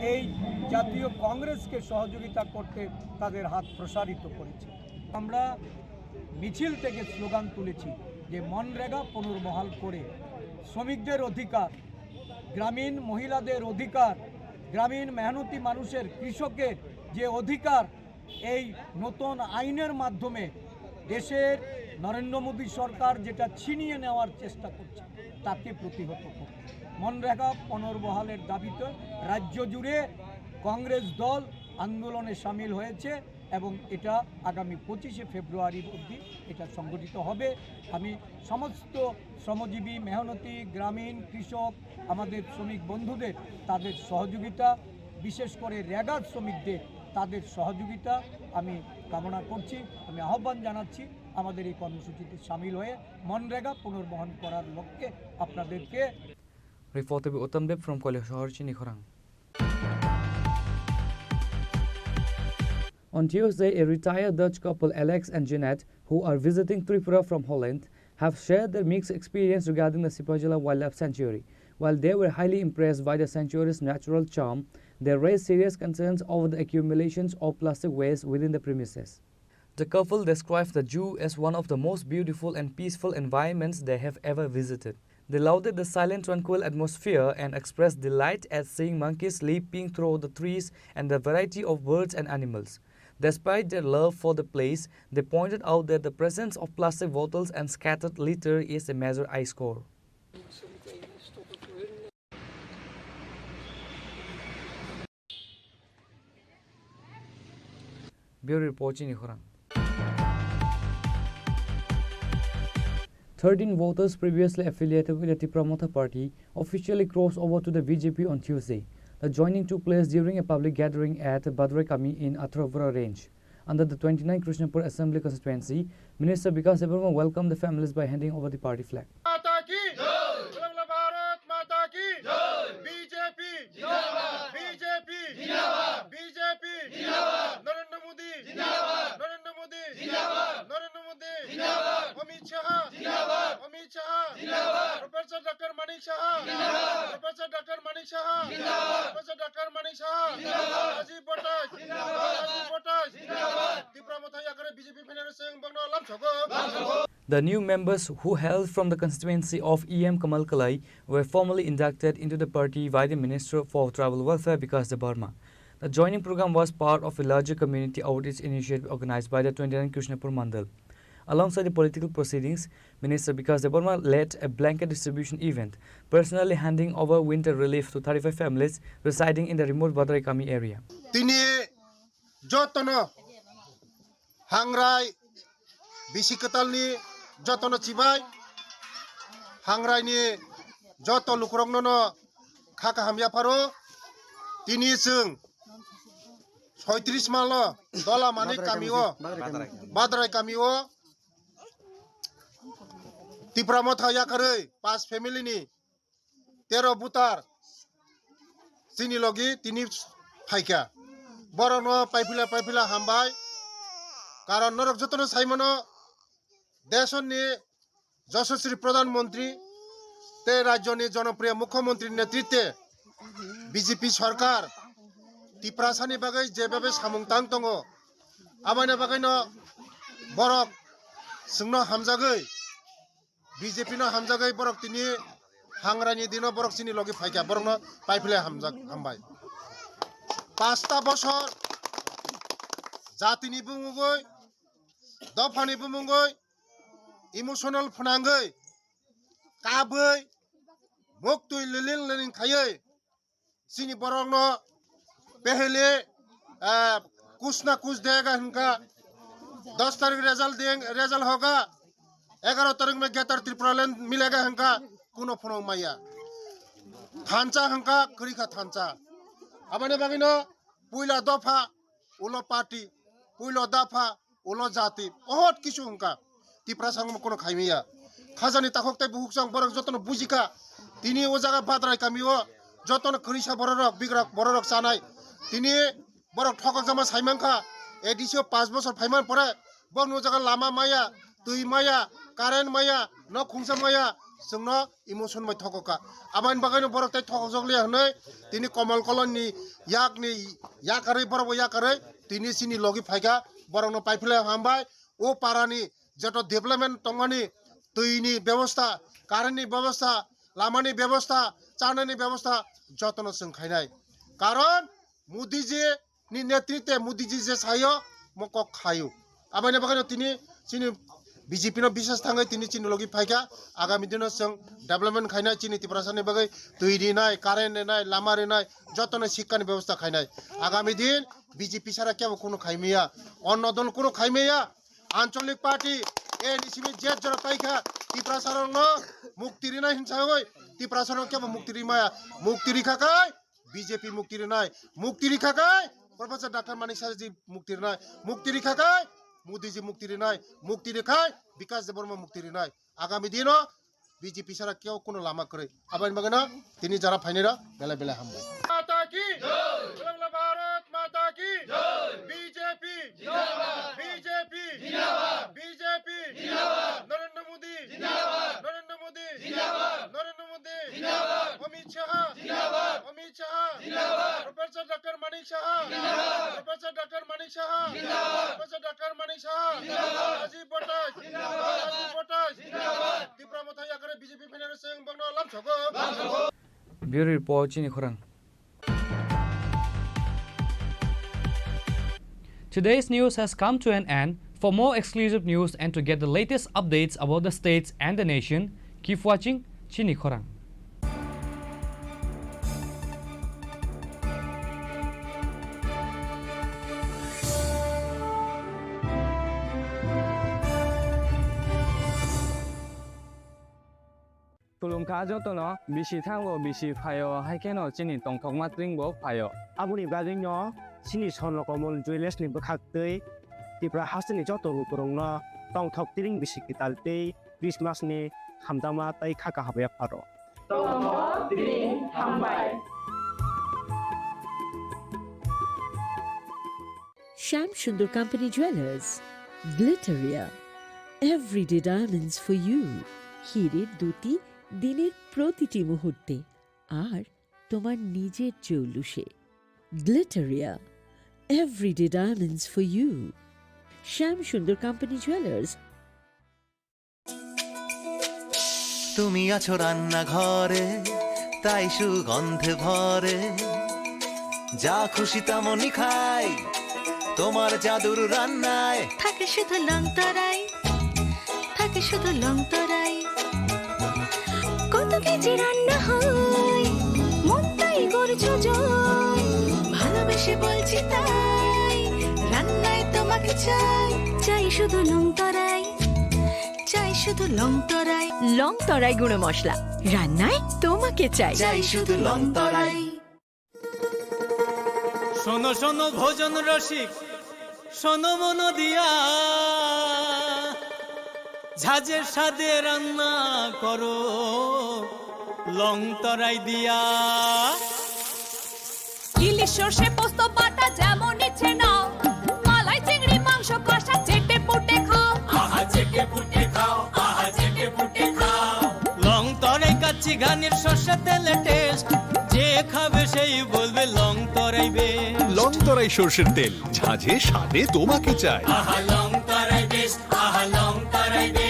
এই জাতীয় কংগ্রেসকে সহযোগিতা করতে তাদের হাত প্রসারিত করেছে। আমরা মিছিল থেকে স্লোগান তুলেছি যে মনরেগা পুনর্বহাল করে শ্রমিকদের অধিকার, গ্রামীণ মহিলাদের অধিকার, গ্রামীণ মেহনতি মানুষের, কৃষকের যে অধিকার, এই নতুন আইনের মাধ্যমে দেশের নরেন্দ্র মোদী সরকার যেটা ছিনিয়ে নেওয়ার চেষ্টা করছে, তাকে প্রতিহত করতে মনরেগা পুনর্বহালের দাবিতে রাজ্য জুড়ে কংগ্রেস দল আন্দোলনে সামিল হয়েছে। এবং এটা আগামী পঁচিশে ফেব্রুয়ারি অবধি এটা সংগঠিত হবে। আমি সমস্ত শ্রমজীবী, মেহনতি, গ্রামীণ, কৃষক, আমাদের শ্রমিক বন্ধুদের, তাদের সহযোগিতা, বিশেষ করে রেগার শ্রমিকদের, তাদের সহযোগিতা আমি কামনা করছি। আমি আহ্বান জানাচ্ছি আমাদের এই কর্মসূচিতে সামিল হয়ে মনরেগা পুনর্বহন করার লক্ষ্যে আপনাদেরকে Report by Uttam Deb from Koilashahar, Chinikhorang. On Tuesday, a retired Dutch couple, Alex and Jeanette, who are visiting Tripura from Holland, have shared their mixed experience regarding the Sipahijala Wildlife Sanctuary. While they were highly impressed by the sanctuary's natural charm, they raised serious concerns over the accumulations of plastic waste within the premises. The couple described the zoo as one of the most beautiful and peaceful environments they have ever visited. They lauded the silent, tranquil atmosphere and expressed delight at seeing monkeys leaping through the trees and the variety of birds and animals. Despite their love for the place, they pointed out that the presence of plastic bottles and scattered litter is a major eyesore. Bureau Report, Chinikhorang. Thirteen voters previously affiliated with the Tipra Motha Party officially crossed over to the B J P on Tuesday. The joining took place during a public gathering at Badrai Kami in Atharobura Range. Under the twenty-nine Krishnapur Assembly Constituency, Minister Bikash Debbarma welcomed the families by handing over the party flag. माता की जय। बोलो, बोलो, भारत माता की जय। बीजेपी जिंदाबाद। बीजेपी जिंदाबाद। बीजेपी जिंदाबाद। नरेंद्र मोदी जिंदाबाद। नरेंद्र मोदी जिंदाबाद। नरेंद्र मोदी जिंदाबाद। अमित शाह जिंदाबाद। अमित शाह जिंदाबाद। प्रोफेसर डॉक्टर मानिक शाह जिंदाबाद। प्रोफेसर डॉक्टर मानिक शाह जिंदाबाद। प्रोफेसर डॉक्टर मानिक शाह जिंदाबाद। राजीव भट्टाचार्य जिंदाबाद। राजीव भट्टाचार्य जिंदाबाद। Tipra Motha yakare B J P phainai rw chwng bokno lamsogo. The new members who hail from the constituency of E M Kamal Kalai were formally inducted into the party by the Minister for Tribal Welfare, Bikash Debbarma. The joining program was part of a larger community outreach initiative organized by the twenty-nine Krishnapur Mandal. Alongside the political proceedings, Minister Bikash Debbarma led a blanket distribution event, personally handing over winter relief to thirty-five families residing in the remote Badrai Kami area. Tini jotono hangrai bisi kwtalni jotono chibai, hangraini joto lukurokno no kha kaham yapharo. Tini chwng soitris malo Dolamani kamio, Badrai kamio Tipra Motha yakarwi pas family ni tero butar chini logi tini phaikha. Borokno paiphila paiphila hambai. Karon norok jotono saimano, desoni Yashaswi Pradhan Mantri tei rajyoni jonopriya Mukhyamantri netritwe B J P sarkar Tiprasani bagwi jebhabe samung tang tongo, aboni bagwino borok chwngno hamjagwi B J P no hamjagwi borok tini hangraini dino borok chini logi phaikha, borokno paiphilai hamjak, hambai. Pasta bosor jatini bumungwi, dophani bumungwi, emotional phwnangwi, kabwi, muktwi liling liling khaiwi, chini borokno pehele, ah, kuch na kuch dega hinka, dos tarik result deng, result hoga, egaro tarik mein Greater Tipraland milega hinka, kuno phunuk maya. Thansa hinka, kwrwikha thansa. Aboni bagwino puila dopha, ulo party, puilo dopha, ulo jati, ohot kisu hinka. Tiprasa wngma kono khaimaya. Khajani takhuk tei bukhuk chwng borok jotono bujikha. Tini o jaga Badrai kamio jotono kwrwisa bororok, bigrok bororok chanai. Tini borok thokokjama saimankha. A D C o panch bosor phaiman pore borokni o jaga lama maya, twi maya, current maya, nok khungsa maya, chwngno emotion bai thokokha. Aboni bagwino borok tei thokokjak liya hwnwi tini Komol Kolon ni yak ni yakarwi borok bo yakarwi tini chini logi phaikha, borokno paiphilai hambai. O parani joto development tongmani, twi ni bebosta, current ni bebosta, lama ni bebosta, chana ni bebosta jotono chwng khainai. Karon Modi ji ni netritwe Modi ji je sayo mo kok khayo. Aboni bagwino tini chini B J P no biswas thangwi tini chini logi phaikha. Agami dino chwng development khainai, chini Tiprasani bagwi twi rinai, current rinai, lama rinai, jotono sikkani bebosta khainai. Agami din B J P sara kebo kuno khaimaya, onno dol kuno khaimaya. Ancholik party A N C B je jora paikha, Tiprasarokno mukti rinai hinsagwi Tiprasarok kebo mukti rimaya, mukti rikha kai B J P mukti rinai, mukti rikha kai Professor Doctor Manik Saha ji mukti rinai, mukti rikha kai Modi ji mukti rinai, mukti rikhai Bikas Debbarma mukti rinai. Agami dino B J P sara kebo kuno lama kwrwi. Aboni bagwino tini jara phainai rok belai belai hambai. Mata ki jai! Bharatiya Mata ki jai! B J P jindabad! B J P jindabad! B J P jindabad! Narendra Modi jindabad! Narendra Modi jindabad! Narendra Modi jindabad! Amit Shah jindabad! Amit Shah jindabad! Professor Doctor Manik Saha jindabad! Professor Doctor Manik Saha jindabad! Professor Doctor Manik Saha jindabad! Rajiv Bhattacharyya jindabad! Rajiv Bhattacharyya jindabad! Tipra Motha yakare B J P phainai rok chwng bangno lamsogo. Bureau report, chini khorang. Today's news has come to an end. For more exclusive news and to get the latest updates about the states and the nation, keep watching Chini Khorang. Khulumkha jotono, bisi thango, bisi phaio, hai kheno chini tongthokma tring bo phaio. Aboni bagwino chini Swarno Komol Jewellers ni bwkhak twi Tripura hasteni joto lukurokno tongthok tring bisi kwtal tei Christmas ni hamjakma tei kha kaham yapharo. Tongthok tring hambai. Shyam Sundar Company Jewellers, Glitteria, everyday diamonds for you. হিরের দ্যুতি দিনের প্রতিটি মুহূর্তে, আর তোমার নিজের জৌলুসে। Glitteria, everyday diamonds for you. Shyam Sundar Company Jewellers. তুমি আছো রান্নাঘরে, তাই সুগন্ধে ভরে। যা খুশি তেমনই খাই, তোমার জাদুর রান্নায়। থাকে শুধু লং তরাই, থাকে শুধু লং তরাই। কত কেজি রান্না হয়, মনটাই করছো জয়। ভালোবেসে বলছি তাই, রান্নায় তোমাকে চাই। চাই শুধু লং তরাই, চাই শুধু লং তরাই। লং তরাই গুঁড়ো মশলা, রান্নায় তোমাকে চাই। চাই শুধু লং তরাই। শোনো শোনো ভোজন রসিক, শোনো মন দিয়া, ঝাঁঝের স্বাদে রান্না করো লং তরাই দিয়া। ইলিশ সর্ষে পোস্ত বাটা যেমন ইচ্ছে নাও, মালাই চিংড়ি মাংস কষা চেটে পুটে খাও। আহা চেটে পুটে খাও, আহা চেটে পুটে খাও। লং তরাই কাচ্চি ঘানির সর্ষে তেলে টেস্ট, যে খাবে সেই বলবে লং তরাই বেস্ট। লং তরাই সর্ষের তেল, ঝাঁঝে স্বাদে তোমাকে চাই। আহা লং তরাই বেস্ট, আহা লং তরাই best.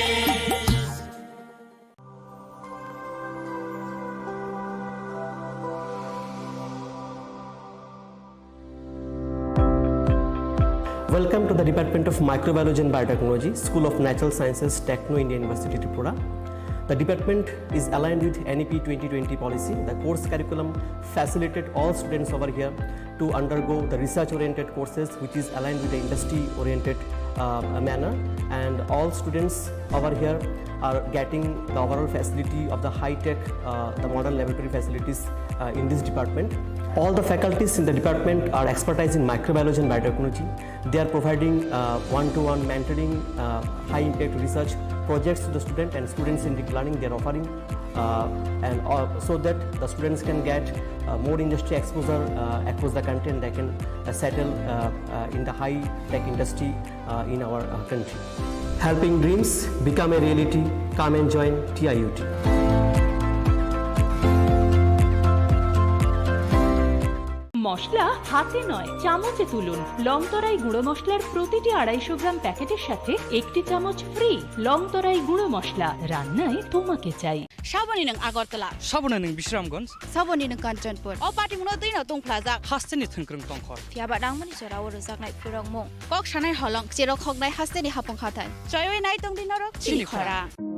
Welcome to the Department of Microbiology and Biotechnology, School of Natural Sciences, Techno India University, Tripura. The department is aligned with N E P twenty twenty policy. The course curriculum facilitate all students over here to undergo the research-oriented courses, which is aligned with the industry-oriented, uh, manner, and all students over here are getting the overall facility of the high-tech, uh, the modern laboratory facilities, uh, in this department. All the faculties in the department are expertise in microbiology and biotechnology. They are providing, uh, one-to-one mentoring, uh, high-impact research projects to the student and students-centric learning they are offering, uh, and, uh, so that the students can get, uh, more industry exposure, uh, across the country, and they can, uh, settle, uh, uh, in the high-tech industry, uh, in our, uh, country. Helping dreams become a reality. Come and join T I U T. মশলা হাতে নয়, চামচে তুলুন। লং তরাই গুঁড়ো মশলার প্রতিটি আড়াইশো গ্রাম প্যাকেটের সাথে একটি চামচ ফ্রি। লং তরাই গুঁড়ো মশলা, রান্নায় তোমাকে চাই। Saboni nwng Agartala. Saboni nwng Bisramganj. Saboni nwng Kanchanpur. O patimungno twino tungphlajak. Hasteni thwngkwrwng tongkhor. Phiyaba nangmani jorao rwjaknai phurokmung. Kok sanai holong, cherok hoknai hasteni hapung hathai. Choiwi nai tongdi norok chini chini khorang. Khorang.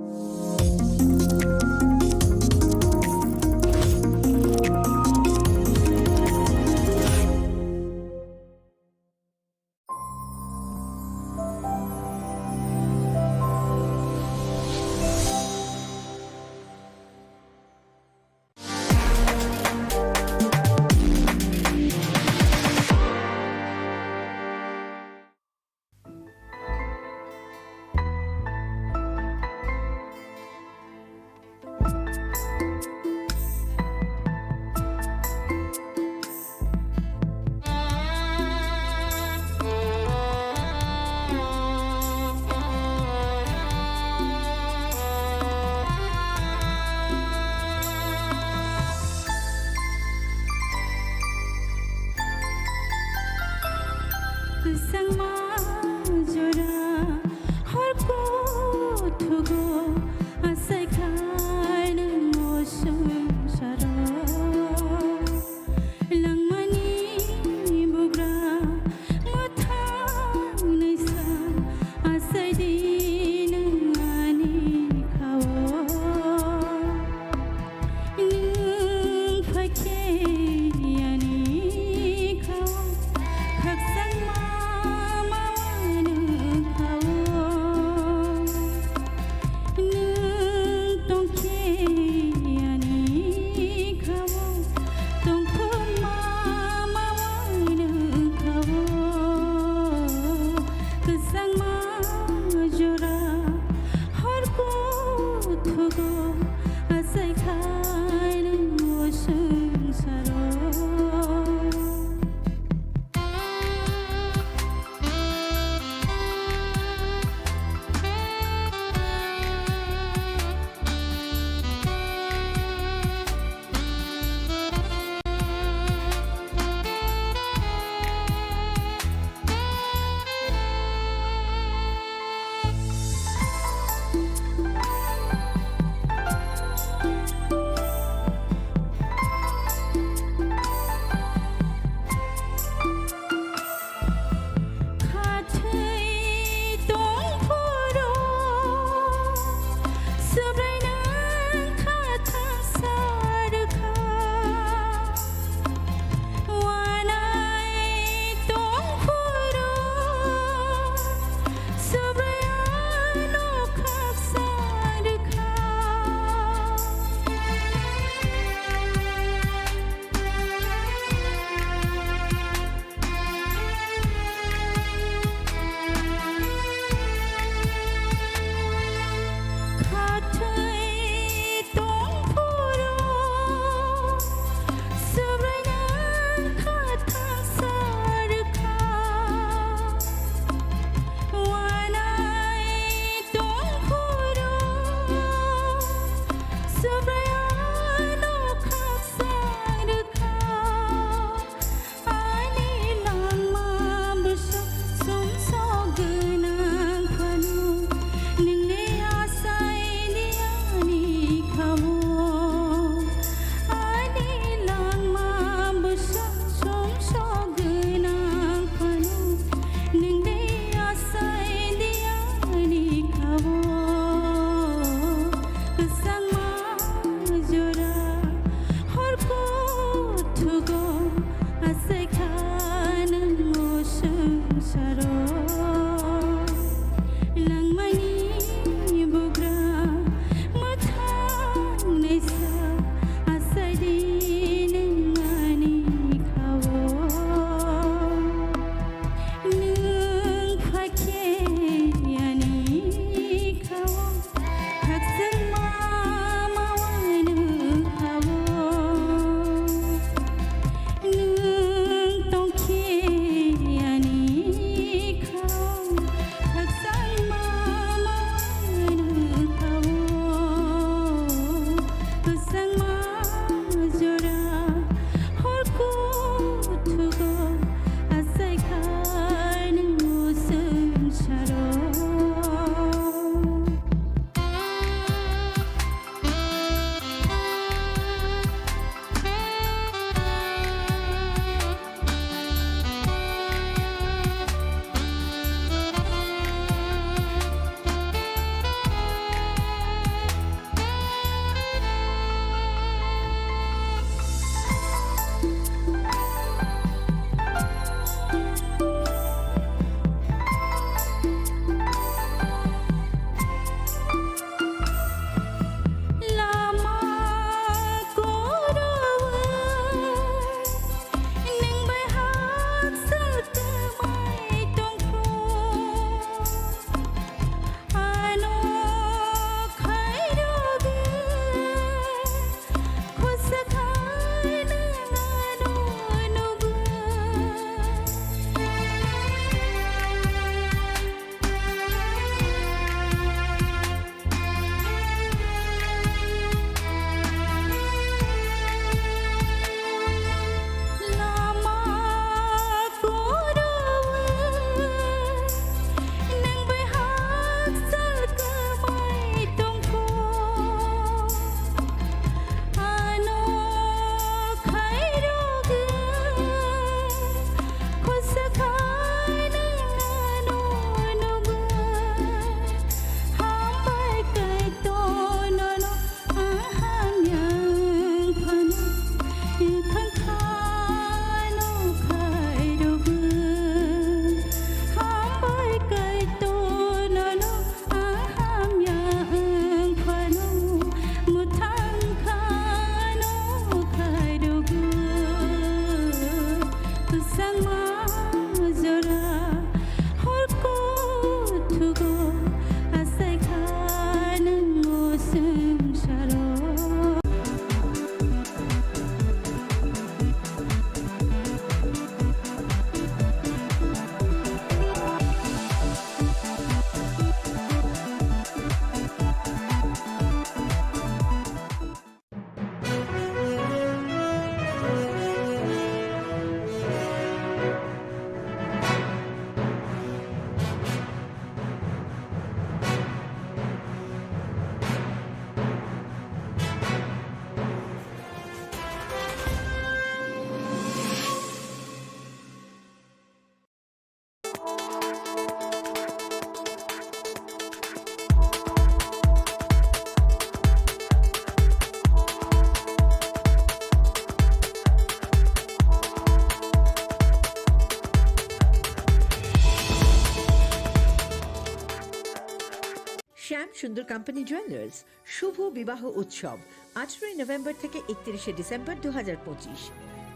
শ্যাম Sundar company jewellers, শুভ বিবাহ উৎসব, আঠারোই নভেম্বর থেকে একত্রিশে ডিসেম্বর দু হাজার পঁচিশ।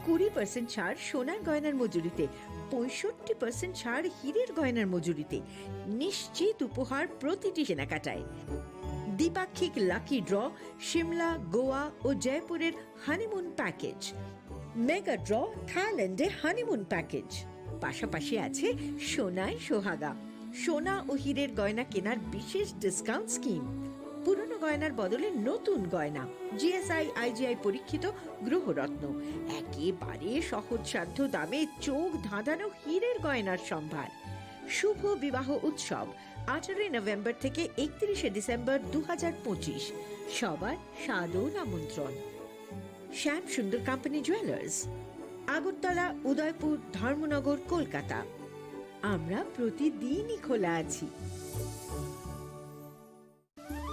কুড়ি পার্সেন্ট ছাড় সোনার গয়নার মজুরিতে, পঁয়ষট্টি পার্সেন্ট ছাড় হীরের গয়নার মজুরিতে, নিশ্চিত উপহার প্রতিটি কেনাকাটায়। দ্বিপাক্ষিক লাকি ড্র, সিমলা, গোয়া ও জয়পুরের হানিমুন প্যাকেজ, মেগা ড্র, থাইল্যান্ডে হানিমুন প্যাকেজ। পাশাপাশি আছে সোনায় সোহাগা, সোনা ও হীরের গয়না কেনার বিশেষ ডিসকাউন্ট স্কিম, পুরনো গয়নার বদলে নতুন গয়না, জিএসআই আইজিআই পরীক্ষিত গ্রহরত্ন, একেবারে সহজসাধ্য দামে চোখ ধাঁধানো হীরের গয়নার সম্ভার। শুভ বিবাহ উৎসব, আঠারোই নভেম্বর থেকে একত্রিশে ডিসেম্বর দু হাজার পঁচিশ। সবার সাদর আমন্ত্রণ। শ্যাম সুন্দর কোম্পানি জুয়েলার্স, আগরতলা, উদয়পুর, ধর্মনগর, কলকাতা। আমরা প্রতিদিনই খোলা আছি।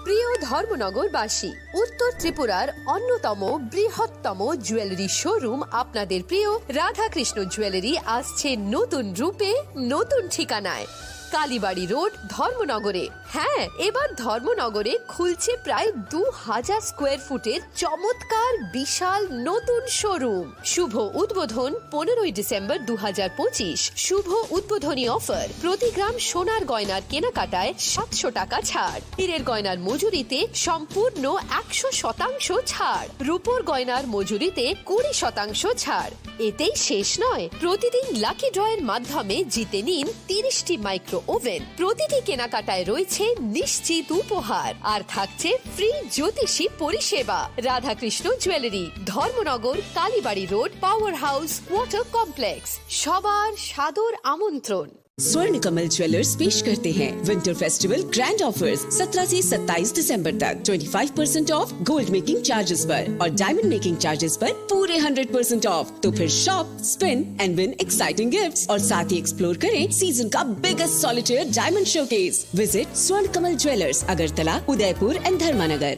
প্রিয় ধর্মনগরবাসী, উত্তর ত্রিপুরার অন্যতম বৃহত্তম জুয়েলারি শোরুম আপনাদের প্রিয় রাধাকৃষ্ণ জুয়েলারি আসছে নতুন রূপে, নতুন ঠিকানায়, কালীবাড়ি রোড, ধর্মনগরে। হ্যাঁ, এবার ধর্মনগরে খুলছে প্রায় দু হাজার স্কোয়ার ফুটের চমৎকার বিশাল নতুন শোরুম। শুভ উদ্বোধন পনেরোই ডিসেম্বর দু হাজার পঁচিশ। শুভ উদ্বোধনী অফার, প্রতি গ্রাম সোনার গয়নার কেনাকাটায় সাতশো টাকা ছাড়, হীরের গয়নার মজুরিতে সম্পূর্ণ একশো শতাংশ ছাড়, রূপোর গয়নার মজুরিতে কুড়ি শতাংশ ছাড়। এতেই শেষ নয়, প্রতিদিন লাকি ড্রয়ের মাধ্যমে জিতে নিন তিরিশটি মাইক্রো ওভেন। প্রতিটি কেনাকাটায় রয়েছে নিশ্চিত উপহার, আর থাকছে ফ্রি জ্যোতিষী পরিষেবা। Radhakrishna jewellery, Dharmanagar, Kalibari road, power house, water complex. সবার সাদর আমন্ত্রণ। स्वर्ण कमल ज्वेलर्स पेश करते हैं विंटर फेस्टिवल ग्रैंड ऑफर्स, सत्रह से सत्ताईस दिसंबर तक। Twenty five percent of gold making charges पर और डायमंड मेकिंग चार्जेस पर पूरे हंड्रेड परसेंट ऑफ। तो फिर shop, spin and win exciting gifts और साथ ही एक्सप्लोर करें सीजन का biggest solitaire diamond showcase. Visit स्वर्ण कमल ज्वेलर्स, अगरतला, उदयपुर एंड धर्मानगर।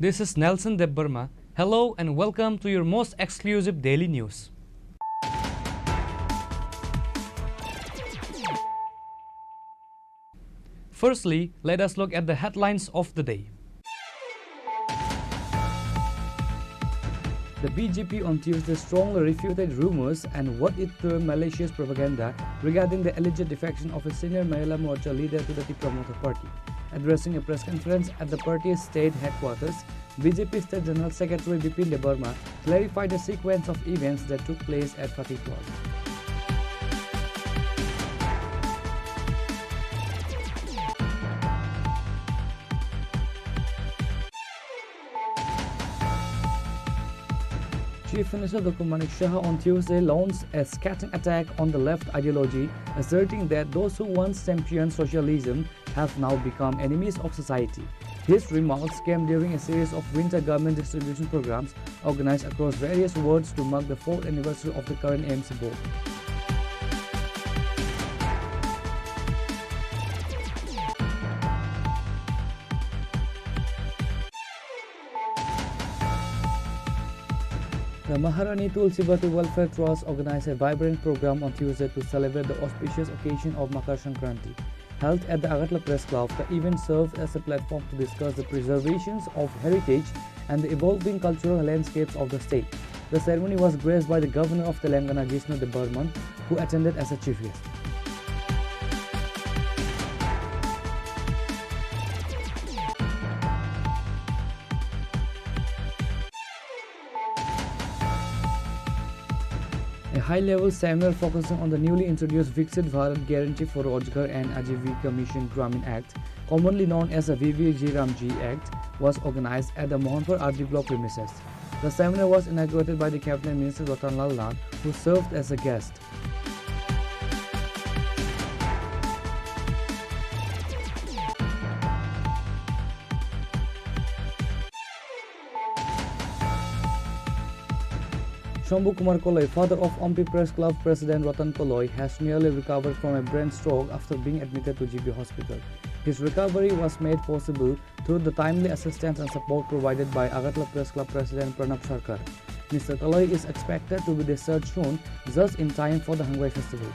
This is Nelson Debbarma. Hello and welcome to your most exclusive daily news. Firstly, let us look at the headlines of the day. The B J P on Tuesday strongly refuted rumors and what it termed malicious propaganda regarding the alleged defection of a senior Mahila Morcha leader to the Tipra Motha Party. Addressing a press conference at the party's state headquarters, B J P State General Secretary Bipin Debbarma clarified the sequence of events that took place at Fatehpur. Chief Minister Doctor Manik Saha on Tuesday launched a scathing attack on the left ideology, asserting that those who once championed socialism have now become enemies of society. His remarks came during a series of winter garment distribution programs organized across various wards to mark the fourth anniversary of the current A M C board. The Maharani Tulsibati Welfare Trust organized a vibrant program on Tuesday to celebrate the auspicious occasion of Makar Sankranti. Held at the Agartala Press Club, the event served as a platform to discuss the preservations of heritage and the evolving cultural landscapes of the state. The ceremony was graced by the Governor of Telangana, Jishnu Debbarman, who attended as a chief guest. A high-level seminar focusing on the newly introduced Viksit Bharat Guarantee for Rozgar and Ajeevika Mission Gramin Act, commonly known as the V V G Ramji Act, was organized at the Mohanpur R D block premises. The seminar was inaugurated by the Cabinet Minister Ratan Lal Nath, who served as a guest. Shambhu Kumar Koloi, father of Ompi Press Club President Ratan Koloi, has nearly recovered from a brain stroke after being admitted to G B Hospital. His recovery was made possible through the timely assistance and support provided by Agartala Press Club President Pranab Sarkar. Mister Koloi is expected to be discharged soon, just in time for the Hangbai Festival.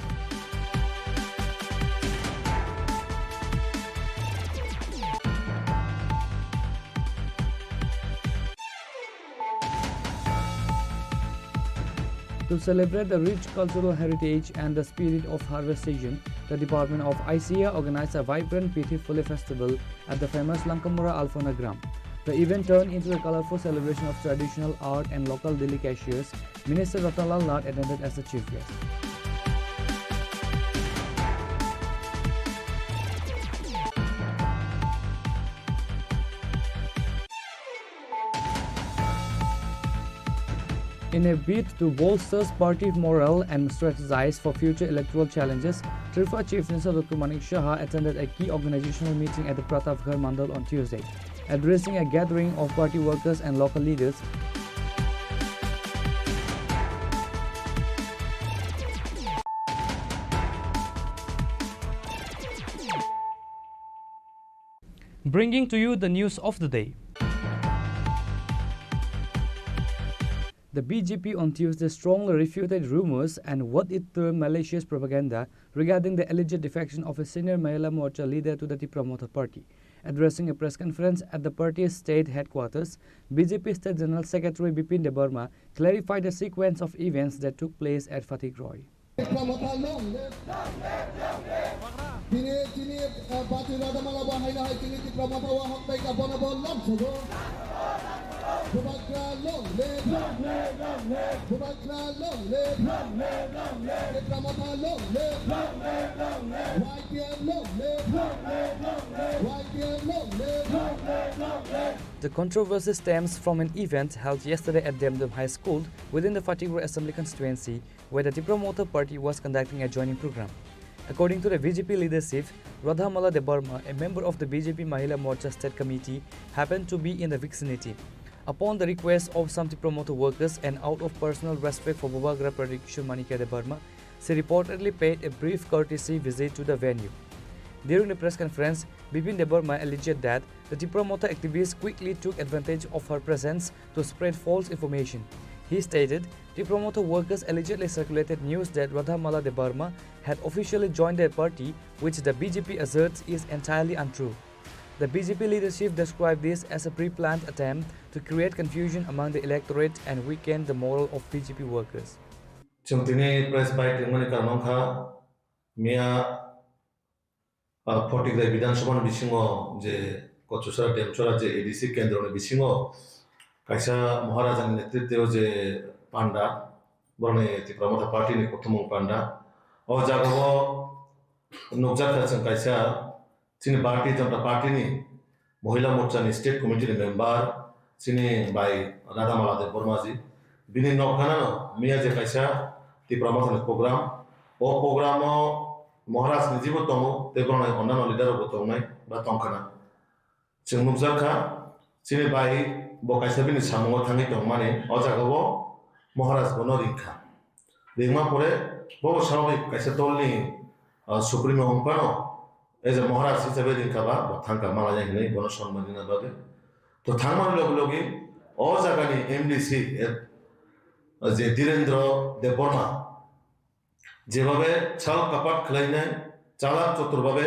To celebrate the rich cultural heritage and the spirit of harvest season, the Department of I C A organized a vibrant Pithi Phule festival at the famous Langkamura Alphona Gram. The event turned into a colorful celebration of traditional art and local delicacies. Minister Ratan Lal Nath attended as the chief guest. In a bid to bolster party morale and strategize for future electoral challenges, Tripura Chief Minister Doctor Manik Saha attended a key organizational meeting at the Pratapgarh Mandal on Tuesday, addressing a gathering of party workers and local leaders. Bringing to you the news of the day. The B J P on Tuesday strongly refuted rumors and what it termed malicious propaganda regarding the alleged defection of a senior Mahila Morcha leader to the Tipra Motha party. Addressing a press conference at the party's state headquarters, B J P State General Secretary Bipin Debbarma clarified the sequence of events that took place at Fatikroi. Tipra Motha long live. Tini, tini, uh, Bati Radhamala bo haino hai tini Tipra Motha o hok bai ka bono bo lam sogo. Bubagra long live. Bubagra long live. Tipra Motha long live. Y T F long live. Y T F long live. The controversy stems from an event held yesterday at Demdem High School within the Fatikroi Assembly Constituency, where the Tipra Motha party was conducting a joining program. According to the B J P leadership, Radhamala Debbarma, a member of the B J P Mahila Morcha State Committee, happened to be in the vicinity. Upon the request of some Tipra Motha workers and out of personal respect for Bubagra Pradyuth Kishore Manikya Debbarma, she reportedly paid a brief courtesy visit to the venue. During the press conference, Bipin Debbarma alleged that the Tipra Motha activist quickly took advantage of her presence to spread false information. He stated, Tipra Motha workers allegedly circulated news that Radhamala Debbarma had officially joined their party, which the B J P asserts is entirely untrue. The B J P leadership described this as a pre-planned attempt to create confusion among the electorate and weaken the morale of B J P workers. Chwng tini press bai tongmani karon wngkha, miya, ah, Photigrai Bidhan Sabha ni bisingo je Kochusra Demchora je A D C kendro ni bisingo kaisa Maharaja ni netritwo je panda, boroni Tipra Motha party ni kothomung panda. O jaga o nukjakha chwng kaisa chini Bharatiya Janata Party ni Mohila Morcha ni State Committee ni member chini bai Radhamala Debbarma ji. Bini nokhanano miya je kaisa Tipra Motha ni program. O program o Maharaj ni jibo tongo, tei boroni onnano leader rokbo tongnai ba tongkhana. Chwng nukjakha, chini bai bo kaisa bini samungo thangwi tongmani, o jagao Maharaj bono ringkha. Ringma pore bo swababik kaisa dolni, ah, supremo wngphano, as a Maharaj hisabe ringkha ba, bo thangkha malaya hinwi bono sonman rina bagwi. To thangmani logi logi o jagani M D C, eh, je Dhirendra Debbarma, jebabe chal kapat khlainai, chala chotur babe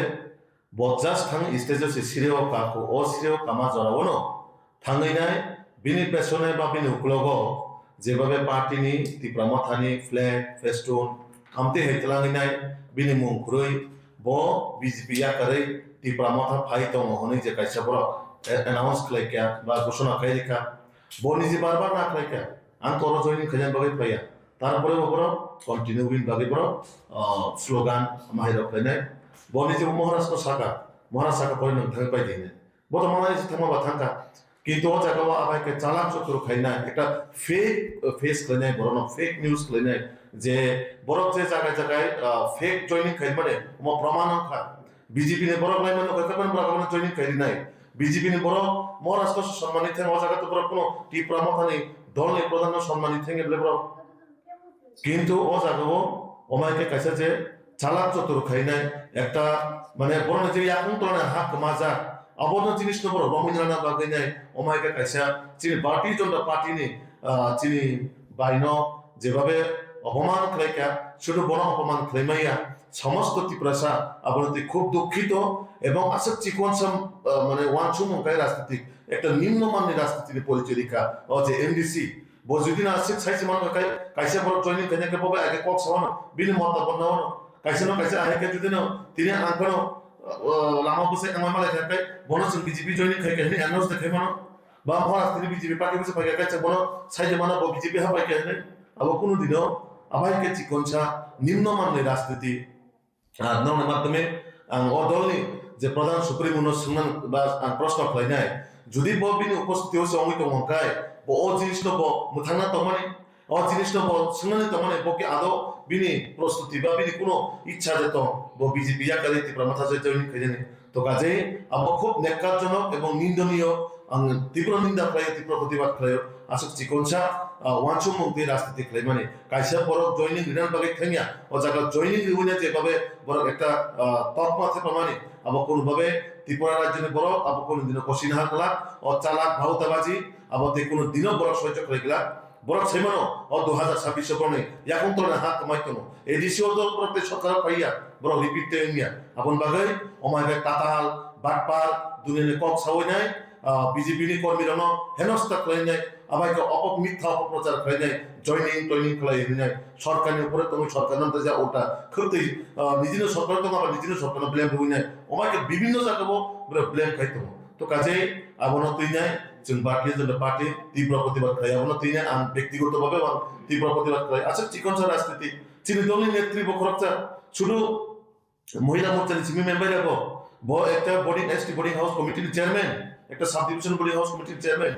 bo just thang stage o se sireo kako, o sireo kama jorao no thangwi nai, bini pesone ba bini uklogo jebabe party ni Tipra Motha ni flag, festoon, amtwi hai twlangwi nai, bini mung kwrwi bo B J P yakarwi Tipra Motha phai tongo hwnwi je kaisa borok, eh, announce khlai kha ba ghosona khai rikha, bo niji bar bar na khlai kha, ang toro joining khaina bagwi phaiya. Tarpore bo borok continue win bagwi borok, ah, slogan mahairok khlainai. Boni je Maharaj ko saka, Maharaj saka pore nwng thangwi pai di hinwi. Bo to manai se thangma ba thangkha. Kintu o jaga o abai khe chalak chotro khainai, ekta fake, uh, face khlainai, borokno fake news khlainai, je borok je jagai jagai, uh, fake joining khaimani, omo proman wngkha. B J P ni borok laimano khaikha borok abono joining khairinai. B J P ni borok Maharaj ko sonmani thang o jaga to borok kuno Tipra Mothani dolni pradhan no sonmani thang eble borok. Kintu o jaga o omai khe kaisa je chalak chotro khainai ekta mane borokni je yakung tolani ha kwmajak abono jinis no borok romwi rana bagwi nai omai khe kaisa chini Bharatiya Janata Party ni, ah, chini baino jebabe opoman khlaikha sudu bono opoman khlaimaya somosto Tiprasa aboni twi khub dukhito ebong aswk chikonsa, ah, mane wansukmung khai rajnitik ekta nimno manni rajnitini porichoy rikha o je M D C. Bo jodi na aswk sai se mano khe kaisa borok joining khaina khe bo bai age kok sa mano, bini mota bo no mano. Kaisa no kaisa ahai khe jodi no tini ang phano, uh, lama bwsai tangma malai kha khe bono chwng B J P joining khai khe hinwi announce de khai mano. Ba Maharaj tini B J P party bwsai phai kha khe bono sai de mano bo B J P ha pai khe hinwi. Abo kunu dino abai khe chikonsa nimno manni rajniti. Ah, nokni madhyome ang o dolni je Pradhan Supremo no swngnani ba ang proshno khlainai, jodi bo bini upostiti o se wngwi tongmani khe, bo o jinis no bo mwthangna tongmani, o jinis no bo swngnani tongmani, bo khe ado bini prostuti ba bini kuno ichha je tong, bo B J P yakarwi Tipra Motha se joining khainani. To kajei abo khub nekkarjonok ebong nindoniyo. Ang tabukno ninda khlaio, tabukno protibad khlaio. Aswk chikonsa, ah, wansukmung tei rajniti khlaimani. Kaisa borok joining rinani bagwi thangya. O jaga joining riwina je babe borok ekta, ah, tokma thepamani. Abo kunu babe Tripura rajyoni borok, abo kunu dino kosina ha glak. O chalak bhautabaji, abo tei kunu dino borok soichok khlai glak. Borok sai mano, o dui hajar sabbish o borokni yakung tolni ha kwmai tongo. A D C o do borok tei sorkar o phaiya, borok repeat tei wngya. Aboni bagwi omai bai tatal, batpar, duniyani kok sawi nai, ah, B J P ni kormi rokno henosta khlai nai, abai khe opok mitha opok prochar khlai nai, joining toining khlai ri nai, sorkarni upore tongwi sorkarno da ja ulta khwtwi, ah, nijino sorkar tongo aba nijino sorkarno blame rwi nai, omai khe bibinno jaga o borok blame khai tongo. To kajei abono twi nai, chwng Bharatiya Janata Party tibro protibad khlai, abono twi nai ang bektigoto bhabe ang tibro protibad khlai. Aswk chikonsa rajniti, chini dolni netri bo khoroksa, sudu Mohila Morcha ni simi member ya bo, bo ekta boarding, S T boarding house committee ni chairman, ekta sub division boarding house committee ni chairman,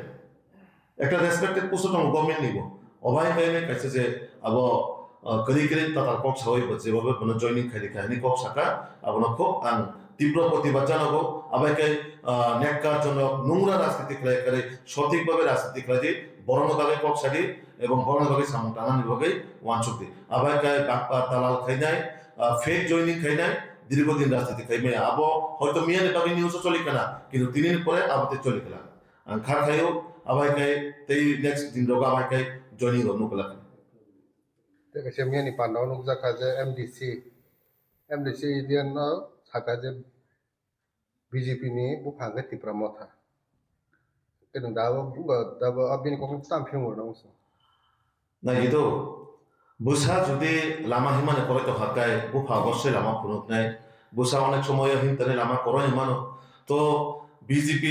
ekta respected post o tongo government ni bo. Obai khe kaisa je abo, ah, kwrwi kwrwi tatal kok sawi bo, jebobe bono joining khai rikha hinwi kok saka, abono khub ang tibro protibad janago. Abai khe, ah, nekkarjonok nungra rajniti khlai kwrwi sothik bhabe rajniti khlai di, borokno bagwi kok sa di ebong borokno bagwi samung tangnani bagwi wansuk di. Abai khe bakpa talal khainai, ah, fake joining khainai, dirgho din rajniti khai maya. Abo hoito miyani bagwi news o choli kana, kintu tinini pore abo tei choli kala. Ang kha khaio, abai khe tei next din rogo abai khe joining rok nukla. Tei kaisa miyani panda o nukjakha je M D C, M D C Indian no sakha je B J P ni buphang khe Tipra Motha. Khe nwng da abo, da abo, abini kokno tam phiyung rwna wngsa. Nai do, bwsa jodi lama himani koroi tongkha khe bupha obossoi lama phunuknai. Bwsa onek somoyo himtani lama koroi himano. To B J P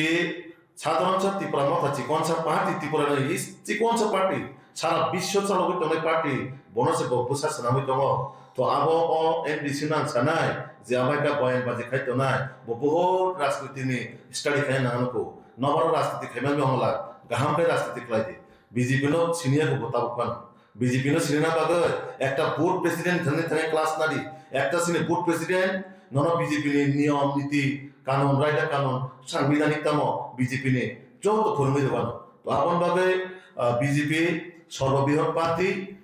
sadharon sa Tipra Motha chikonsa party, Tripura ni is chikonsa party. Sara biswo chalogwi tongnai party, bono se bo bwsa swnamwi tongo. To abo o M D C nang sanai je abai ka boyan baji khai tongnai, bo bohot rajniti ni study khai nang nukho. Nobaro rajniti khai man wngla, kaham khe rajniti khlai di. B J P no siniya ko bo tabuk phano. B J P no sinina bagwi ekta board president thani thani class nadi, ekta sini board president nono B J P ni niyom niti kanun, raida kanun, sangbidhanik tamo B J P ni joto phwrwngwi rwmano. To aboni bagwi, ah, B J P sorbo bihor party,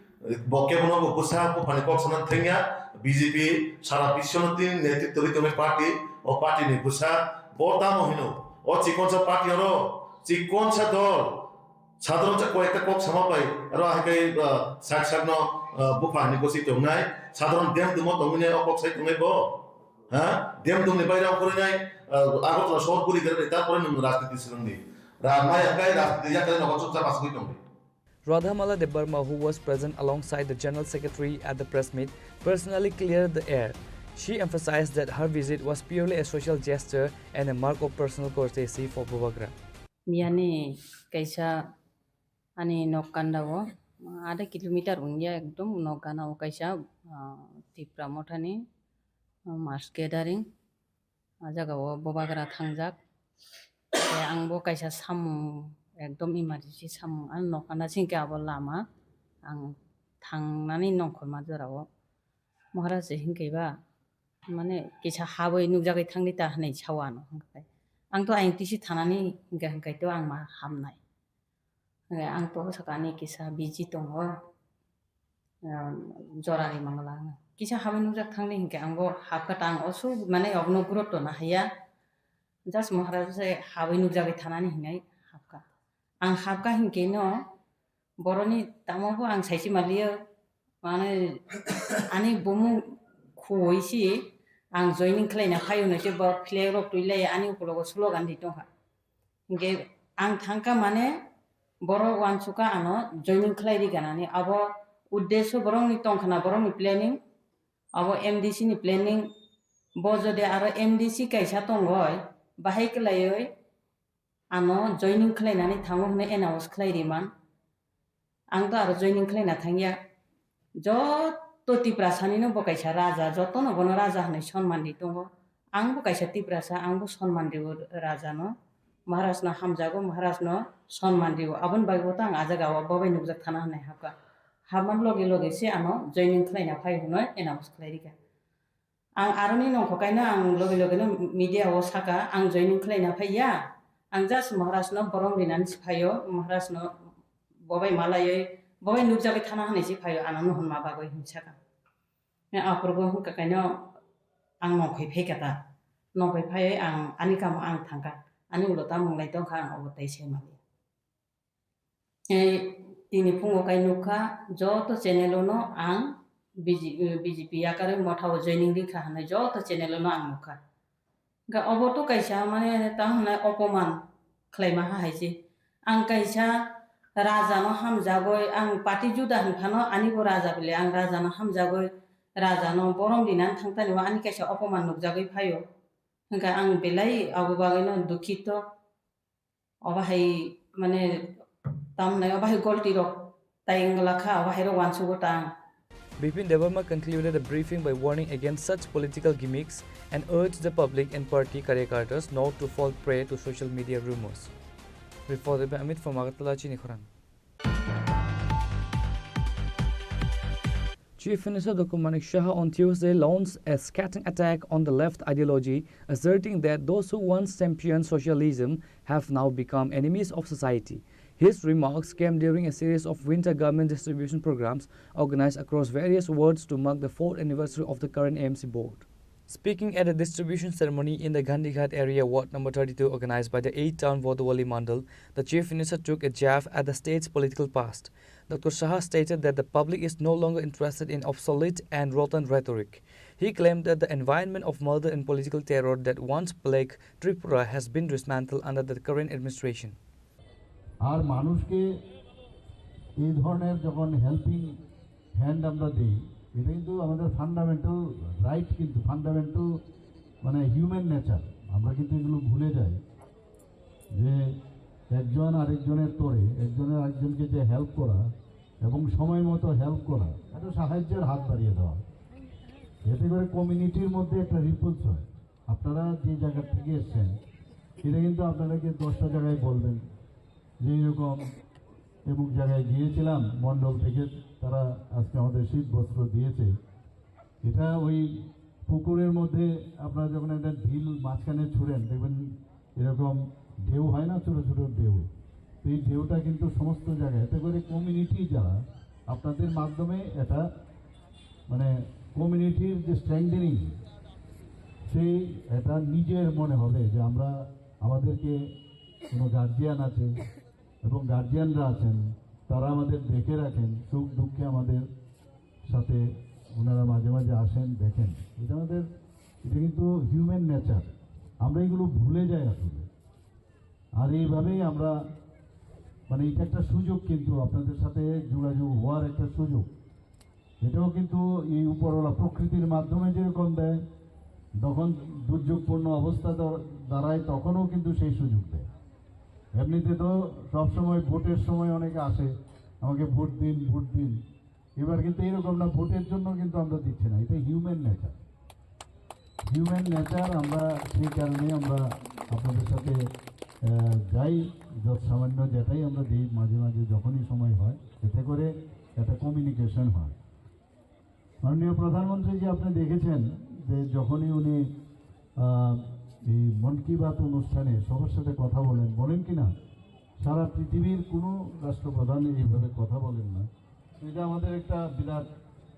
bo kebono bo bwsa buphani kok sana thengya, B J P sara biswno tin netritwrwi tongnai party, o party ni bwsa bo tamo hino, o chikonsa party oro, chikonsa dol, sadharon sa koi ekta kok sama pai, aro hai kai, ah, sak sakno, ah, bupha hani gosi tongnai, sadharon dem dumo tongwi nai o kok sai tongnai bo. Ha? Dem dum ni baira ongkhorwi nai, ah, Agartala sohor guri gari, tarpore nwng rajniti swrwng di. Ra-, maya kai rajniti yakarwi nogo chukcha masugwi tong di. Radhamala Debbarma, who was present alongside the General Secretary at the press meet, personally cleared the air. She emphasized that her visit was purely a social gesture and a mark of personal courtesy for Bubagra. Miyani kaisa ani nok kanda o Adha kilometer wngya ekdom nok gana o kaisa, ah, Tipra Mothani, ah, mass gathering. Ah, jaga o Bubagra thangjak. Tei ang bo kaisa samung ekdom emergency samung, ang nok gana singkhe abo lama ang thangnani nongkhorma jora o. Maharaj se hinkhe ba, mane kisa habwi nukjagwi thangdi ta hwnwi sao ano, hwnkhe ang to ayang tisi thanani hinkhe, hwnkhe to ang ma hamnai. Hwnkhe ang to sakani kisa busy tongo, um, jora ri mangla. Kisa habwi nukjak thangdi hinkhe ang bo habkha ta, ang osu mane obono gurutto na haiya. Just Maharaj se habwi nukjagwi thanani hinwi habkha. Ang habkha hinkhe no boroni tamo bo ang saisi maliyo, mane ani bumung khuwi si ang joining khlaina phaio hwnwi se bo flag rok twi lai ani ukologo slogan di tongkha. Hinkhe ang thangkha mane borok uansukha ano joining khlai ri ganani. Abo uddesyo borokni tongkhana, borokni planning, abo M D C ni planning. Bo jodi aro M D C kaisa tongoi, bahai kwlaioi ano joining khlainani thango hwnwi announce khlai riman. Ang to aro joining khlaina thangya. Joto Tiprasani no bo kaisa raja, jotono bono raja hwnwi sonman ri tongo. Ang bo kaisa Tiprasa, ang bo sonman rio raja no. Maharaj no hamjago, Maharaj no sonman rio. Aboni bagwi bo to ang ah jaga o bobai nukjak thana hwnwi habkha. Habman loge loge se ano joining khlaina phai hwnwi announce khlai rikha. Ang aroni nongkho kaino ang loge loge no media o saka, ang joining khlaina phaiya. Ang just Maharaj no borom rinani si phaio, Maharaj no bobai malaioi, bobai nukjagwi thana hwnwi si phaio, ano nuhunma bagwi hinwi saka. Aphuru bo hwnkha kaino ang nongkhoi phaikha ta. Nongkhoi phaioi ang ani kamo ang thangkha. Ani ulo tamo wng lai tongkha ang obo tei sai maliya. Tei tini phungo kai nukha joto channel o no ang B J P, B J P yakarwi motha o joining rikha hwnwi joto channel o no ang nukha. Hwnkhe obo to kaisa mane tamo hwnai opoman khlaima ha hai se. Ang kaisa raja no hamjagwi, ang party juda hwn phano ani bo raja bile, ang raja no hamjagwi, raja no borom rinani thang tani o ani kaisa opoman nukjagwi phaio. Hwnkhe ang belai abo bagwi no dukhito. Obo hai mane tamnai obo hai golti rok tai wngla kha, obo hai rok uansugo tang. Bipin Debbarma concluded the briefing by warning against such political gimmicks and urged the public and party karyakartas not to fall prey to social media rumors. Reported by Amit from Agartala, Chini Khorang. Chief Minister Doctor Manik Saha on Tuesday launched a scathing attack on the left ideology, asserting that those who once championed socialism have now become enemies of society. His remarks came during a series of winter garment distribution programs organized across various wards to mark the fourth anniversary of the current A M C board. Speaking at a distribution ceremony in the Gandhighat area, ward number thirty-two, organized by the eighth Town Vodawali Mandal, the Chief Minister took a jab at the state's political past. Doctor Saha stated that the public is no longer interested in obsolete and rotten rhetoric. He claimed that the environment of murder and political terror that once plagued Tripura has been dismantled under the current administration. আর মানুষকে এই ধরনের যখন helping hand আমরা দিই, এটা কিন্তু আমাদের fundamental right, কিন্তু ফান্ডামেন্টাল মানে হিউম্যান নেচার। আমরা কিন্তু এগুলো ভুলে যাই যে একজন আরেকজনের তরে, একজনের আরেকজনকে যে হেল্প করা এবং সময় মতো হেল্প করা, একটা সাহায্যের হাত বাড়িয়ে দেওয়া, এতে করে কমিউনিটির মধ্যে একটা রিপলস হয়। আপনারা যে জায়গা থেকে এসছেন, এটা কিন্তু আপনারা গিয়ে দশটা জায়গায় বলবেন যে এরকম অমুক জায়গায় গিয়েছিলাম, মণ্ডপ থেকে তারা আজকে আমাদের শীত বস্ত্র দিয়েছে। এটা ওই পুকুরের মধ্যে আপনারা যখন একটা ঢিল মাঝখানে ছুঁড়েন, দেখবেন এরকম ঢেউ হয় না, ছোট ছোট ঢেউ। তো এই ঢেউটা কিন্তু সমস্ত জায়গায়, এতে করে কমিউনিটি যারা আপনাদের মাধ্যমে এটা মানে কমিউনিটির যে স্ট্রেংথেনিং, সেই এটা নিজের মনে হবে যে আমরা, আমাদেরকে কোনো গার্জিয়ান আছে এবং গার্জিয়ানরা আছেন, তারা আমাদের দেখে রাখেন, সুখ দুঃখে আমাদের সাথে ওনারা মাঝে মাঝে আসেন, দেখেন। এটা আমাদের, এটা কিন্তু হিউম্যান নেচার, আমরা এগুলো ভুলে যাই আসলে। আর এইভাবেই আমরা, মানে, এটা একটা সুযোগ, কিন্তু আপনাদের সাথে যোগাযোগ হওয়ার একটা সুযোগ। এটাও কিন্তু এই উপরওয়ালা প্রকৃতির মাধ্যমে যেরকম দেয়, তখন দুর্যোগপূর্ণ অবস্থা দ-, দাঁড়ায়, তখনও কিন্তু সেই সুযোগ দেয়। এমনিতে তো সবসময় ভোটের সময় অনেকে আসে, আমাকে ভোট দিন, ভোট দিন। এবার কিন্তু এরকম না, ভোটের জন্য কিন্তু আমরা দিচ্ছি না, এটা হিউম্যান নেচার। হিউম্যান নেচার, আমরা সেই কারণেই আমরা আপনাদের সাথে, আহ, যাই, যত সামান্য যেটাই আমরা দিই মাঝে মাঝে যখনই সময় হয়, এতে করে একটা কমিউনিকেশন হয়। মাননীয় প্রধানমন্ত্রী জি, আপনি দেখেছেন যে যখনই উনি, আহ, এই মন কি বাত অনুষ্ঠানে সবার সাথে কথা বলেন, বলেন কি না, সারা পৃথিবীর কোনো রাষ্ট্রপ্রধান এইভাবে কথা বলেন না। এটা আমাদের একটা বিরাট,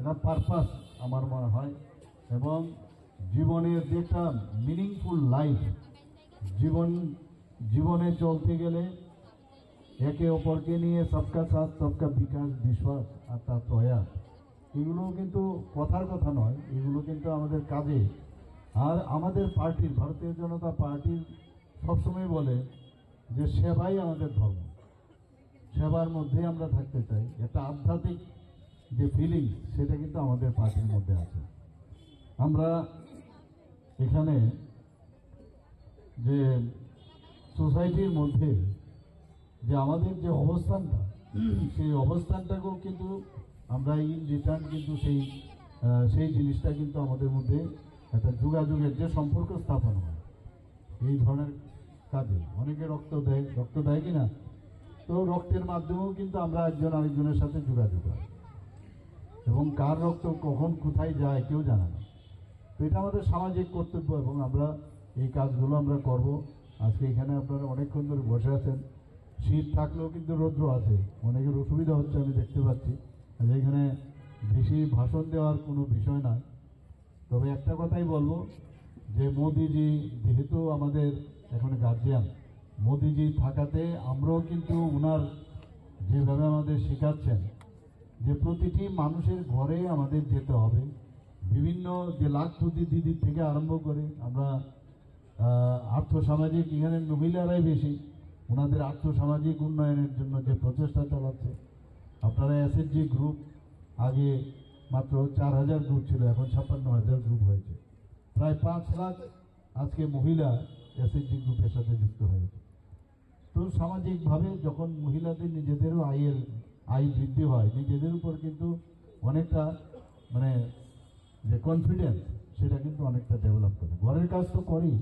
এটা পারপাস আমার মনে হয়। এবং জীবনের যে একটা মিনিংফুল লাইফ, জীবন, জীবনে চলতে গেলে একে অপরকে নিয়ে সবকা সাথ সবকা বিকাশ, বিশ্বাস আর তার প্রয়াস, এগুলো কিন্তু কথার কথা নয়, এগুলো কিন্তু আমাদের কাজে। আর আমাদের পার্টির, ভারতীয় জনতা পার্টির সবসময় বলে যে সেবাই আমাদের ধর্ম, সেবার মধ্যে আমরা থাকতে চাই। একটা আধ্যাত্মিক যে ফিলিংস, সেটা কিন্তু আমাদের পার্টির মধ্যে আছে। আমরা এখানে যে সোসাইটির মধ্যে যে আমাদের যে অবস্থানটা, সেই অবস্থানটাকেও কিন্তু আমরা ইন রিটার্ন কিন্তু সেই, আহ, সেই জিনিসটা কিন্তু আমাদের মধ্যে একটা যোগাযোগের যে সম্পর্ক স্থাপন হয় এই ধরনের কাজে। অনেকে রক্ত দেয়, রক্ত দেয় কি না? তো রক্তের মাধ্যমেও কিন্তু আমরা একজন আরেকজনের সাথে যোগাযোগ হয়, এবং কার রক্ত কখন কোথায় যায় কেউ জানে না। তো এটা আমাদের সামাজিক কর্তব্য এবং আমরা এই কাজগুলো আমরা করব। আজকে এখানে আপনারা অনেকক্ষণ ধরে বসে আছেন, শীত থাকলেও কিন্তু রৌদ্র আছে, অনেকের অসুবিধা হচ্ছে আমি দেখতে পাচ্ছি। আজ এখানে বেশি ভাষণ দেওয়ার কোনো বিষয় নয়, তবে একটা কথাই বলবো যে মোদিজি যেহেতু আমাদের এখন গার্জিয়ান, মোদিজি থাকাতে আমরাও কিন্তু ওনার যেভাবে আমাদের শেখাচ্ছেন যে প্রতিটি মানুষের ঘরে আমাদের যেতে হবে, বিভিন্ন যে লাখপতি দিদির থেকে আরম্ভ করে আমরা, আহ, আর্থসামাজিক, এখানে মহিলারাই বেশি, ওনাদের আর্থসামাজিক উন্নয়নের জন্য যে প্রচেষ্টা চালাচ্ছে। আপনারা এসএইচজি গ্রুপ, আগে মাত্র চার হাজার গ্রুপ ছিল, এখন ছাপ্পান্ন হাজার গ্রুপ হয়েছে। প্রায় পাঁচ লাখ আজকে মহিলা এসএইচজি গ্রুপের সাথে যুক্ত হয়েছে। তো সামাজিকভাবে যখন মহিলাদের নিজেদেরও আয়ের, আয় বৃদ্ধি হয়, নিজেদের উপর কিন্তু অনেকটা, মানে, যে কনফিডেন্স, সেটা কিন্তু অনেকটা ডেভেলপ করে। ঘরের কাজ তো করি,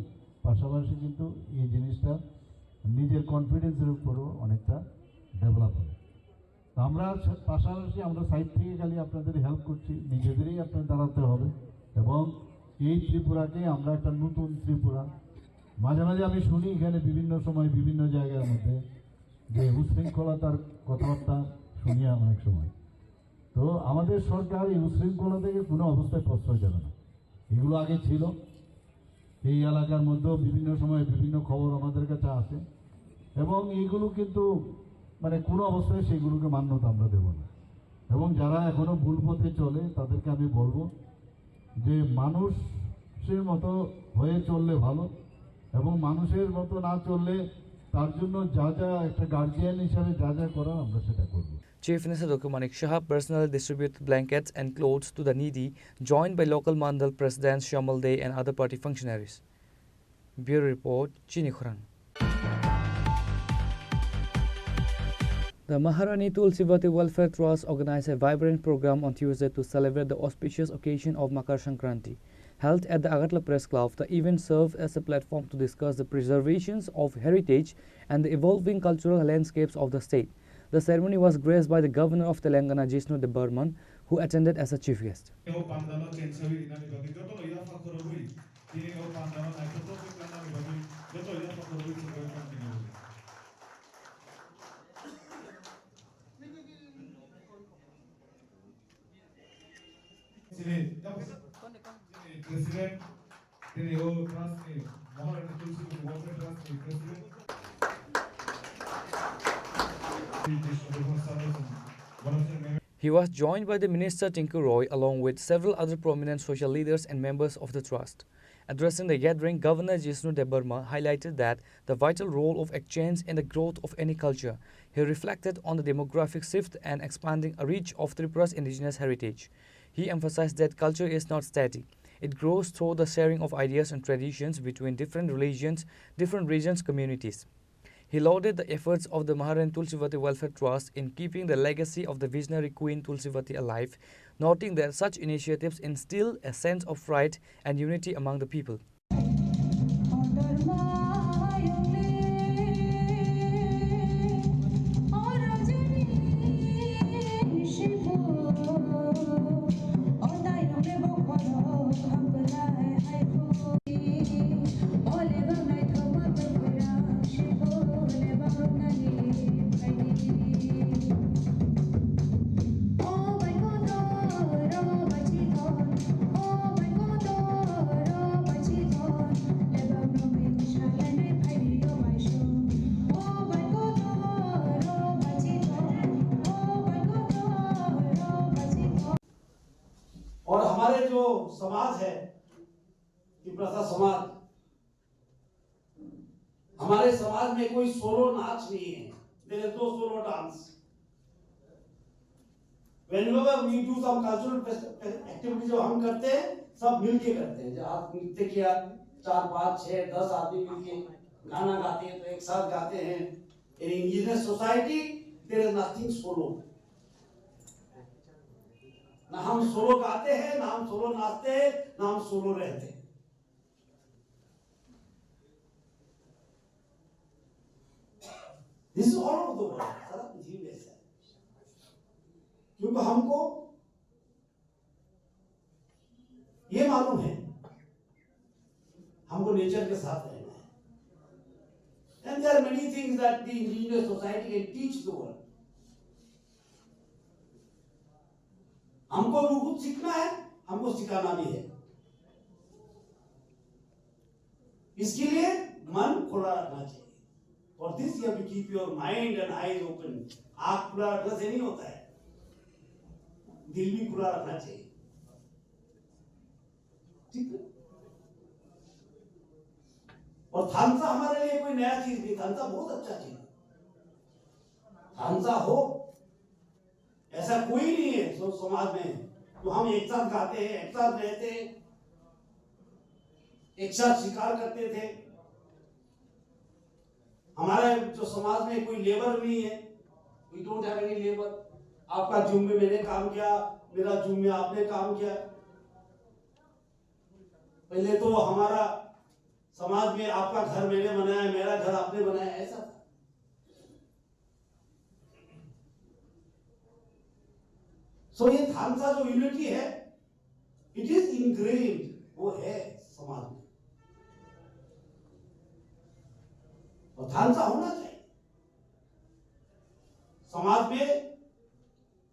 পাশাপাশি কিন্তু এই জিনিসটা নিজের কনফিডেন্সের উপরও অনেকটা ডেভেলপ হয়। তো আমরা সা-, পাশাপাশি আমরা সাইড থেকে খালি আপনাদের হেল্প করছি, নিজেদেরই আপনাদের দাঁড়াতে হবে। এবং এই ত্রিপুরাকে আমরা একটা নতুন ত্রিপুরা, মাঝে মাঝে আমি শুনি এখানে বিভিন্ন সময় বিভিন্ন জায়গার মধ্যে যে উশৃঙ্খলতার কথাবার্তা শুনি অনেক সময়। তো আমাদের সরকার এই উশৃঙ্খলা থেকে কোনো অবস্থায় প্রশ্রয় দেবে না। এগুলো আগে ছিল, এই এলাকার মধ্যেও বিভিন্ন সময় বিভিন্ন খবর আমাদের কাছে আসে, এবং এইগুলো কিন্তু, মানে, কোনো অবস্থায় সেইগুলোকে মান্যতা আমরা দেব না। এবং যারা এখনো ভুল পথে চলে, তাদেরকে আমি বলবো যে মানুষের মতো হয়ে চললে ভালো, এবং মানুষের মতো না চললে তার জন্য যা যা একটা গার্জিয়ান হিসাবে যা যা করার, আমরা সেটা করব। Chief Minister Doctor Manik Saha personally distributed blankets and clothes to the needy, joined by local Mandal President Shamal Dey and other party functionaries. Bureau Report, Chini Khorang. The Maharani Tulsivati Welfare Trust organized a vibrant program on Tuesday to celebrate the auspicious occasion of Makar Sankranti. Held at the Agartala Press Club, the event served as a platform to discuss the preservations of heritage and the evolving cultural landscapes of the state. The ceremony was graced by the Governor of Telangana, Jishnu Debbarman, who attended as a chief guest. O pandalo kengsawi rinani bagwi jotono yapha khorogwi, tini o pandalo naithothok khe kanani bagwi joto yapha khorogwi chwngwi tongthwio. Chini, chini President, tini o trust ni, Maharani Tulsi Welfare Trust ni President. He was joined by the Minister Tinku Roy along with several other prominent social leaders and members of the trust. Addressing the gathering, Governor Jishnu Debbarma highlighted that the vital role of exchange in the growth of any culture. He reflected on the demographic shift and expanding reach of Tripura's indigenous heritage. He emphasized that culture is not static. It grows through the sharing of ideas and traditions between different religions, different regions, communities. He lauded the efforts of the Maharani Tulsivati Welfare Trust in keeping the legacy of the visionary Queen Tulsivati alive, noting that such initiatives instill a sense of pride and unity among the people. और हमारे जो समाज है, तिपरासा समाज, हमारे समाज में कोई सोलो नाच नहीं है। There is no solo dance. Whenever we do some cultural fest- activity, जो हम करते हैं, सब मिलके करते हैं। जो आज नृत्य किया, चार, पाँच, छह, दस आदमी मिलके गाना गाते हैं, तो एक साथ गाते हैं। In indigenous society, there is nothing solo. ना हम सोलो गाते हैं, ना हम सोलो नाचते हैं, ना हम सोलो रहते हैं। This is all over the world, सारा पृथ्वी में ऐसा है। क्योंकि हमको ये मालूम है, हमको नेचर के साथ रहना है। And there are many things that the indigenous society can teach the world. हमको भी कुछ सीखना है, हमको सिखाना भी है। इसके लिए मन खुला रखना चाहिए। For this you have to keep your mind and eyes open. आँख खुला रखने से नहीं होता है, दिल भी खुला रखना चाहिए। ठीक है। और थांसा हमारे लिए कोई नया चीज नहीं, थांसा बहुत अच्छा चीज है। थांसा हो, ऐसा कोई नहीं है जो समाज में, तो हम एक साथ गाते हैं, एक साथ रहते हैं, एक साथ शिकार करते थे। हमारे जो समाज में कोई लेबर नहीं है, we don't have any labor। आपका जिम में मैंने काम किया, मेरा जिम में आपने काम किया। पहले तो हमारा समाज में आपका घर मैंने बनाया, मेरा घर आपने बनाया, ऐसा था। सो ये थांसा जो यूनिटी है, इट इज इनग्रेन्ड, वो है समाज में। और थांसा होना चाहिए समाज में।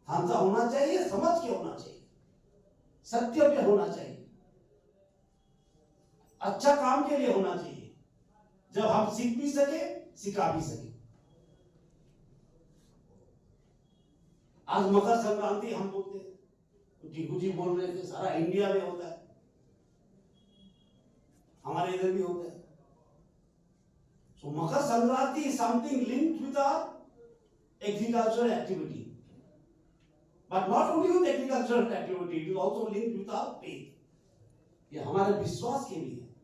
थांसा होना चाहिए, समझ के होना चाहिए, सत्य पे होना चाहिए, अच्छा काम के लिए होना चाहिए। जब हम सीख भी सके, सिखा भी सके। आज मकर संक्रांति हम बोलते हैं, तो टिंकू जी बोल रहे थे, सारा इंडिया में होता है, हमारे इधर भी होता है। So Makar Sankranti is something linked with our agricultural activity, but not only with agricultural activity, it is also linked with our faith। ये हमारे विश्वास के लिए।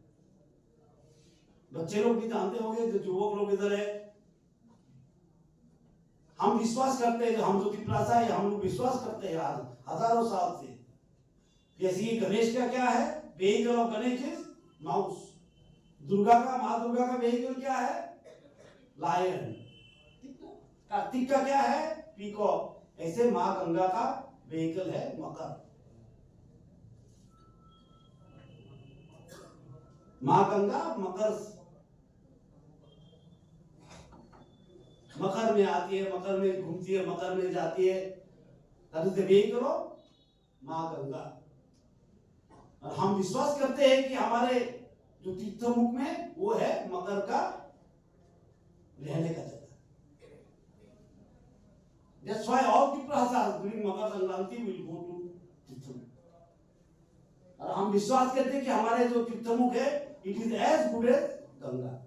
बच्चे लोग भी जानते होंगे, जो युवक लोग इधर है, हम विश्वास करते हैं, जो हम जो तिपरासा है, हम लोग विश्वास करते हैं आज हजारों साल से। जैसे कि गणेश का क्या है? Vehicle of Ganesh is mouse। Durga का, माँ दुर्गा का vehicle क्या है? Lion। ठीक है? कार्तिक का क्या है? Peacock। ऐसे माँ गंगा का vehicle है मकर। माँ गंगा मकर, मकर में आती है, मकर में घूमती है, मकर में जाती है। That is the vehicle of माँ गंगा। और हम विश्वास करते हैं कि हमारे जो तीर्थमुख में वो है मकर का रहने का जगह। That's why all Tiprasas during Makar Sankranti will go to तीर्थमुख। और हम विश्वास करते हैं कि हमारे जो तीर्थमुख है, it is as good as Ganga.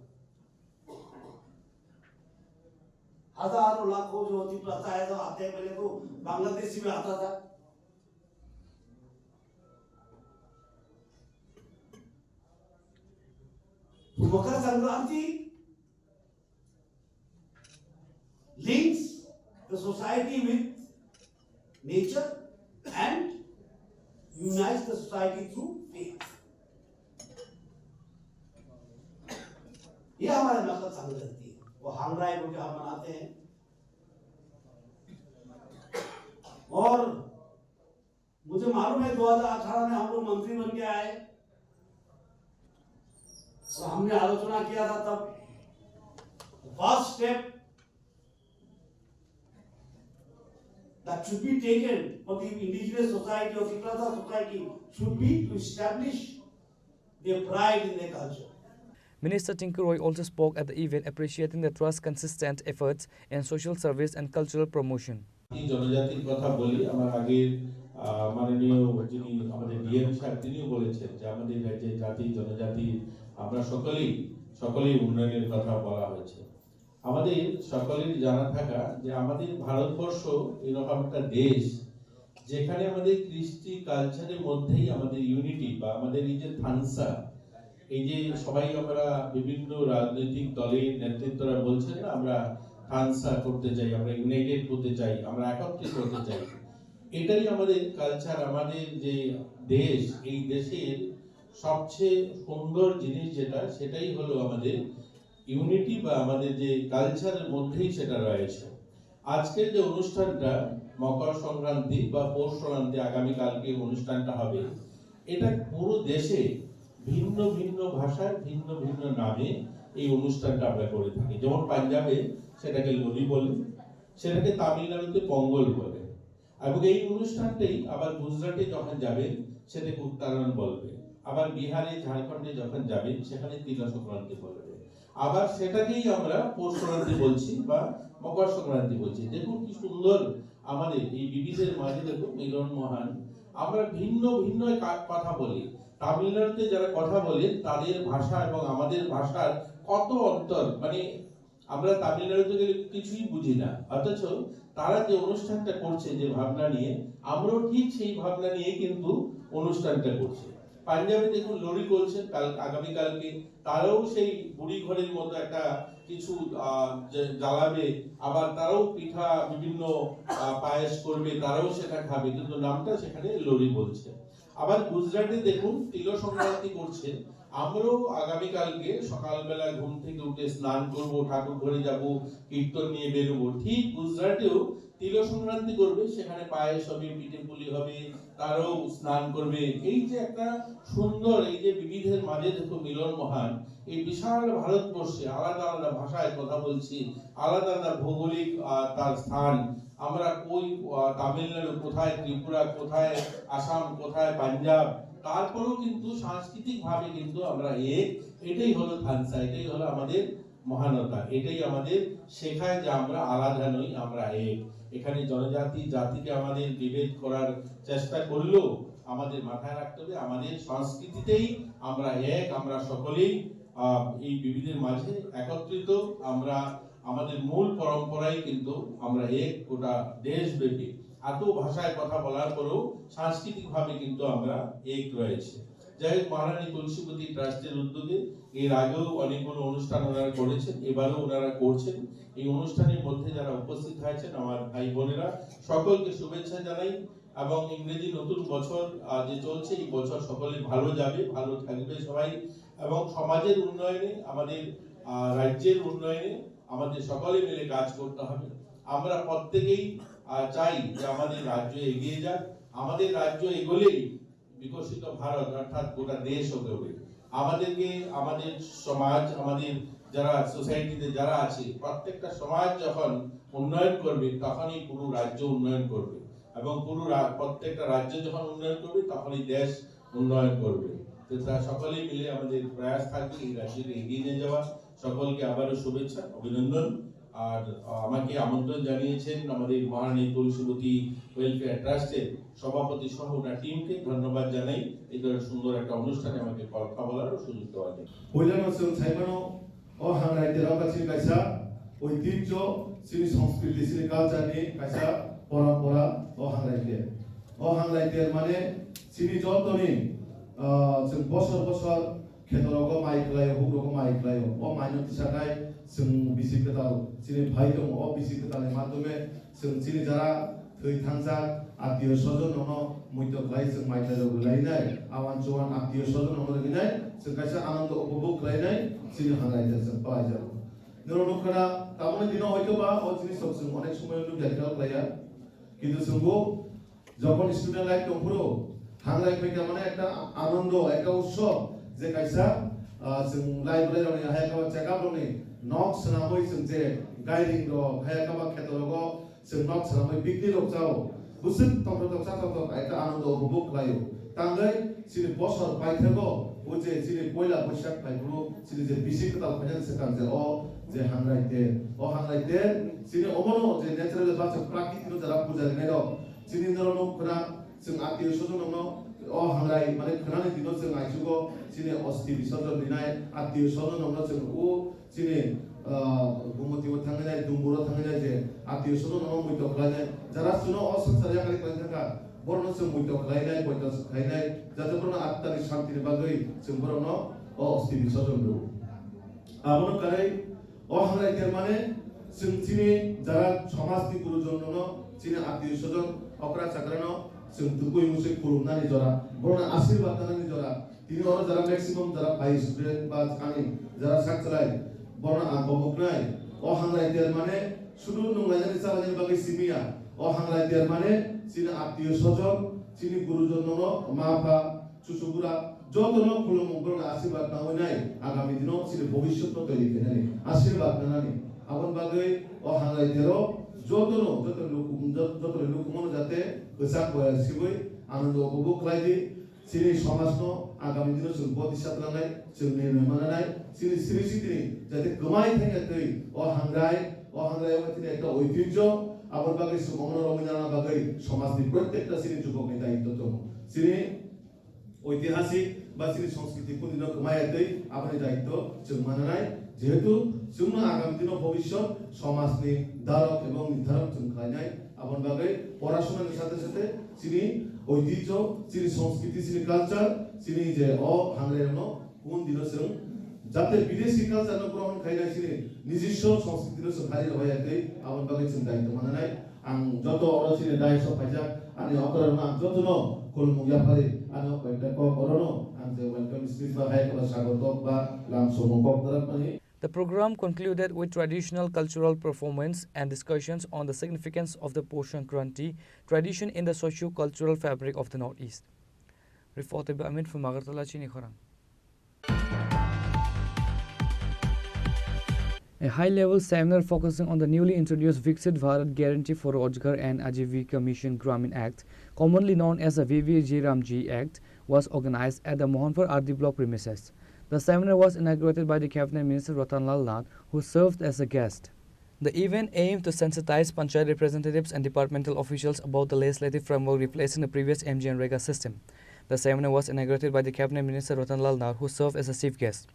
हजारों लाखों जो तिपरासा है, जो आते हैं, पहले तो बांग्लादेशी में आता था। तो मकर Sankranti Society with nature and unites the society through faith. ये हमारा मकसद संक्रांति है। वो हंगराई को क्या हम मनाते हैं? और मुझे मालूम है, दो हज़ार अठारह में हम लोग मंत्री बन के आए और हमने आलोचना किया था तब, first step that should be taken for the indigenous society or Tiprasa society should be to establish their pride in their culture. Minister Tinku Roy also spoke at the event, appreciating the trust's consistent efforts in social service and cultural promotion. এই জনজাতির কথা বলি, আমার আগের আহ, মাননীয় যিনি আমাদের DM sir, তিনিও বলেছেন যে আমাদের রাজ্যের জাতি জনজাতি আমরা সকলেই সকলেই উন্নয়নের কথা বলা হয়েছে। আমাদের সকলেরই জানা থাকা যে আমাদের ভারতবর্ষ এরকম একটা দেশ, যেখানে আমাদের কৃষ্টি কালচারের মধ্যেই আমাদের ইউনিটি বা আমাদের এই যে থানসা, এই যে সবাই আমরা বিভিন্ন রাজনৈতিক দলের নেতৃত্বরা বলছেন না, আমরা থানসা করতে চাই, আমরা ইউনাইটেড হতে চাই, আমরা একত্রিত হতে চাই। এটাই আমাদের কালচার। আমাদের যে দেশ, এই দেশের সবচেয়ে সুন্দর জিনিস যেটা, সেটাই হলো আমাদের ইউনিটি বা আমাদের যে কালচারের মধ্যেই সেটা রয়েছে। আজকের যে অনুষ্ঠানটা, মকর সংক্রান্তি বা পৌষ সংক্রান্তি, আগামীকালকে অনুষ্ঠানটা হবে, এটা পুরো দেশে ভিন্ন ভিন্ন ভাষায় ভিন্ন ভিন্ন নামে এই অনুষ্ঠানটা আমরা করে থাকি। যেমন পাঞ্জাবে সেটাকে লোরি বলে, সেটাকে তামিলনাড়ুতে পঙ্গল বলে। এবং এই অনুষ্ঠানটাই আবার গুজরাটে যখন যাবেন, সেটাকে উত্তরায়ণ বলবে। আবার বিহারে, ঝাড়খণ্ডে যখন যাবেন, সেখানে তিলা সংক্রান্তি বলবে। আবার সেটাকেই আমরা পৌষ সংক্রান্তি বলছি বা মকর সংক্রান্তি বলছি। দেখুন কি সুন্দর আমাদের এই বিবিধের মাঝে দেখুন মিলন মহান। আমরা ভিন্ন ভিন্ন কা- কথা বলি। তামিলনাড়ুতে যারা কথা বলে, তাদের ভাষা এবং আমাদের ভাষার কত অন্তর, মানে আমরা তামিলনাড়ুতে গেলে কিছুই বুঝি না, অথচ তারা যে অনুষ্ঠানটা করছে যে ভাবনা নিয়ে, আমরাও ঠিক সেই ভাবনা নিয়ে কিন্তু অনুষ্ঠানটা করছি। পাঞ্জাবে দেখুন লোরি করছে কাল, আগামীকালকে তারাও সেই বুড়ি ঘরের মতো একটা কিছু আহ, যে জ্বালাবে, আবার তারাও পিঠা বিভিন্ন আহ, পায়েস করবে, তারাও সেটা খাবে, কিন্তু নামটা সেখানে লোরি বলছে। আবার গুজরাটে দেখুন তিল সংক্রান্তি করছে, আমরাও আগামীকালকে সকালবেলা ঘুম থেকে উঠে স্নান করব, ঠাকুর ঘরে যাব, কীর্তন নিয়ে বেরোবো। ঠিক গুজরাটেও তিল সংক্রান্তি করবে, সেখানে পায়েস হবে, পিঠে পুলি হবে, তারাও স্নান করবে। এই যে একটা সুন্দর, এই যে বিবিধের মাঝে দেখো মিলন মহান, এই বিশাল ভারতবর্ষে আলাদা আলাদা ভাষায় কথা বলছি, আলাদা আলাদা ভৌগোলিক আহ, তার স্থান, আমরা কই আহ, তামিলনাড়ু, কোথায় ত্রিপুরা, কোথায় আসাম, কোথায় পাঞ্জাব, তারপরেও কিন্তু সাংস্কৃতিক ভাবে কিন্তু আমরা এক। এটাই হলো থানসা, এটাই হলো আমাদের মহানতা, এটাই আমাদের শেখায় যে আমরা আলাদা নই, আমরা এক। এখানে জনজাতি জাতিকে আমাদের বিভেদ করার চেষ্টা করলেও আমাদের মাথায় রাখতে হবে আমাদের সংস্কৃতিতেই আমরা এক, আমরা সকলেই আহ, এই বিবিধের মাঝে একত্রিত। আমরা আমাদের মূল পরম্পরাই কিন্তু আমরা এক গোটা দেশব্যাপী। এত ভাষায় কথা বলার পরেও সাংস্কৃতিকভাবে কিন্তু আমরা এক রয়েছে। যাই হোক, মহারানী তুলসীবতী ট্রাস্টের উদ্যোগে এর আগেও অনেকগুলো অনুষ্ঠান ওনারা করেছেন, এবারও ওনারা করছেন। এই অনুষ্ঠানের মধ্যে যারা উপস্থিত হয়েছেন, আমার ভাই বোনেরা, সকলকে শুভেচ্ছা জানাই। এবং ইংরেজি নতুন বছর আহ, যে চলছে, এই বছর সকলে ভালো যাবে, ভালো থাকবে সবাই। এবং সমাজের উন্নয়নে, আমাদের আহ, রাজ্যের উন্নয়নে আমাদের সকলে মিলে কাজ করতে হবে। আমরা প্রত্যেকেই আহ, চাই যে আমাদের রাজ্য এগিয়ে যাক। আমাদের রাজ্য এগোলেই বিকশিত ভারত অর্থাৎ গোটা দেশ এগোবে। আমাদেরকে, আমাদের সমাজ, আমাদের যারা সোসাইটিতে যারা আছে, প্রত্যেকটা সমাজ যখন উন্নয়ন করবে, তখনই পুরো রাজ্য উন্নয়ন করবে। এবং পুরো রা- প্রত্যেকটা রাজ্য যখন উন্নয়ন করবে, তখনই দেশ উন্নয়ন করবে। তো তা সকলেই মিলে আমাদের প্রয়াস থাকবে এই রাজ্যকে এগিয়ে নিয়ে যাওয়া। সকলকে আবারও শুভেচ্ছা, অভিনন্দন। আর আহ, আমাকে আমন্ত্রণ জানিয়েছেন আমাদের মহারানী তুলসীবতী ওয়েলফেয়ার ট্রাস্টের সভাপতি সহ ওনার টিমকে ধন্যবাদ জানাই এই ধরনের সুন্দর একটা অনুষ্ঠানে আমাকে কথা বলার সুযোগ দেওয়ার জন্য। Puilano chwng saimano, o hangrai terok chini kaisa oitijjo, chini sanskriti, chini culture ni kaisa porompora, o hangrai ter. O hangrai ter mane chini jotoni, ah, chwng bosor bosor khetorogo mai khlaio, hugrogo mai khlaio. O mai Tisakai chwng bisi kwtal chini phai tongo, o bisi kwtalni madhyome chwng chini jara thwi thangjak atio sojon rokno muito khlai chwng mai thairok rwlainai, awan chuan atio sojon rokno rwginai chwng kaisa anando upobhog khlainai chini hamrai chwng palaijago. Norok nukha na, tabukni dino hoito ba o jinis rok chwng onek somoy nukya, khel khlaiya. Kintu chwngbo jokhon student life tongphuru, hamrai phaikha mane ekta anando, ekta utsob, je kaisa, ah, chwng library rokni hai kaba check up rokni nok swnamwi chwng je gairing rok, hai kaba kheto rogo chwng nok swnamwi picnic rok chao. Bwswk tongthok tongsa tongthok ekta anando upobhog khlaio. Tangwi chini bosor paithakgo, o je chini poila Boisak phaiphuru chini je bisi kwtal phainani swkang je o je hamrai ter. O hamrai ter chini omono je natural bachok prakriti no jara puja rinai rok. Chini norok no khwna chwng atio sojon rokno o hamrai mane khwnani dino chwng aichugo chini osti bisorjon rinai atio sojon rokno chwng o Chini, ah, Gumoti o thangwi nai, Dumbur o thangwi nai je, atio sono no muito khlai nai, jara suno o swngchar yakari khlai thangkha, borok no chwng muito khlai nai, poito khlai nai, jate borok no attani shanti ni bagwi chwng borok no o osti bisorjon rw. Abono karwi o hamrai ter mane chwng chini jara somaj ni gurujon no, chini atio sojon okra chakra no chwng tubui musui khulum nani jora, borok no asirwad nani jora, Tini oro jara maximum jara phai student ba ani jara sak chalai, borno ang koboknai. O hamrai ter mane sudu nunglainani chalainani bagwi simiya. O hamrai ter mane chini attiyo sojon, chini gurujon nono ma pha, chuchu bura jotono khulumung borno asirwad nangwi nai agami dino chini bhobishyot no toiri khainani asirwad nanani. Aboni bagwi o hamrai tero jotono joto luku-, jot-, jotoni lukumono jate kwchak boya sibwi anando upobhog khlai di. Chini somajno agami dino chwng bodisa tlangnai, chwng nirnoi mananai, chini sri sitini jate kwmai thangya twi o hangrai, o hangrai wngkha chini ekta oitijjo, aboni bagwi chwng omono romwi nana bagwi somajni protekta chini jubokni daitto tongo. Chini oitihasik ba chini sanskriti kundino kwmai twi aboni daitto chwng mananai, jehetu chwngno agami dino bhobishyot somajni darok ebong nirdarok chwng khlainai, aboni bagwi porasonani sathe sathe Chini oitijjo, chini sanskriti, chini culture, chini je o hamrairokno kun dino chwng jate bidesi culture no grohon khaina chini nijiswo sanskriti no chwng hari rwbai ya tei aboni bagwi chwng daitw mananai. Ang joto oro chini dais o phaijak ani okorokno ang jotono khulumung yapharwi ani o koyekta kok orono ang je welcome speech ba hai khe ba sagotok ba lam somung kok dwrak mani. The program concluded with traditional cultural performance and discussions on the significance of the Posh Sankranti tradition in the socio-cultural fabric of the Northeast. Reported by Amit from Agartala, Chini Khorang. A high-level seminar focusing on the newly introduced Viksit Bharat Guarantee for Rozgar and Ajivika Mission Gramin Act, commonly known as the V V G RAM G Act, was organized at the Mohanpur R D block premises. The seminar was inaugurated by the Cabinet Minister Ratan Lal Nath, who served as a guest. The event aimed to sensitize Panchayat representatives and departmental officials about the legislative framework replacing the previous MGNREGA system. The seminar was inaugurated by the Cabinet Minister Ratan Lal Nath, who served as a chief guest.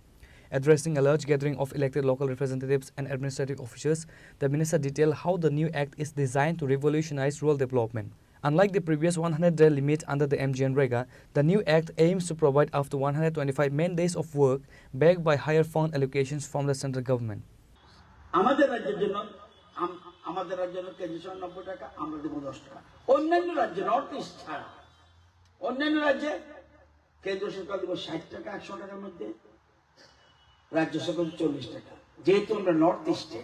Addressing a large gathering of elected local representatives and administrative officials, the minister detailed how the new act is designed to revolutionize rural development. Unlike the previous one hundred day limit under the MGNREGA, the new act aims to provide up to one hundred twenty-five man days of work, backed by higher fund allocations from the central government. আমাদের রাজ্যের জন্য, আম-, আমাদের রাজ্যের জন্য কেন্দ্রীয় সরকার নব্বই টাকা, আমরা দেবো দশ টাকা। অন্যান্য রাজ্যে, নর্থ ইস্ট ছাড়া, অন্যান্য রাজ্যে কেন্দ্র সরকার দেবো ষাট টাকা একশো টাকার মধ্যে, রাজ্য সরকার চল্লিশ টাকা। যেহেতু আমরা নর্থ ইস্টে,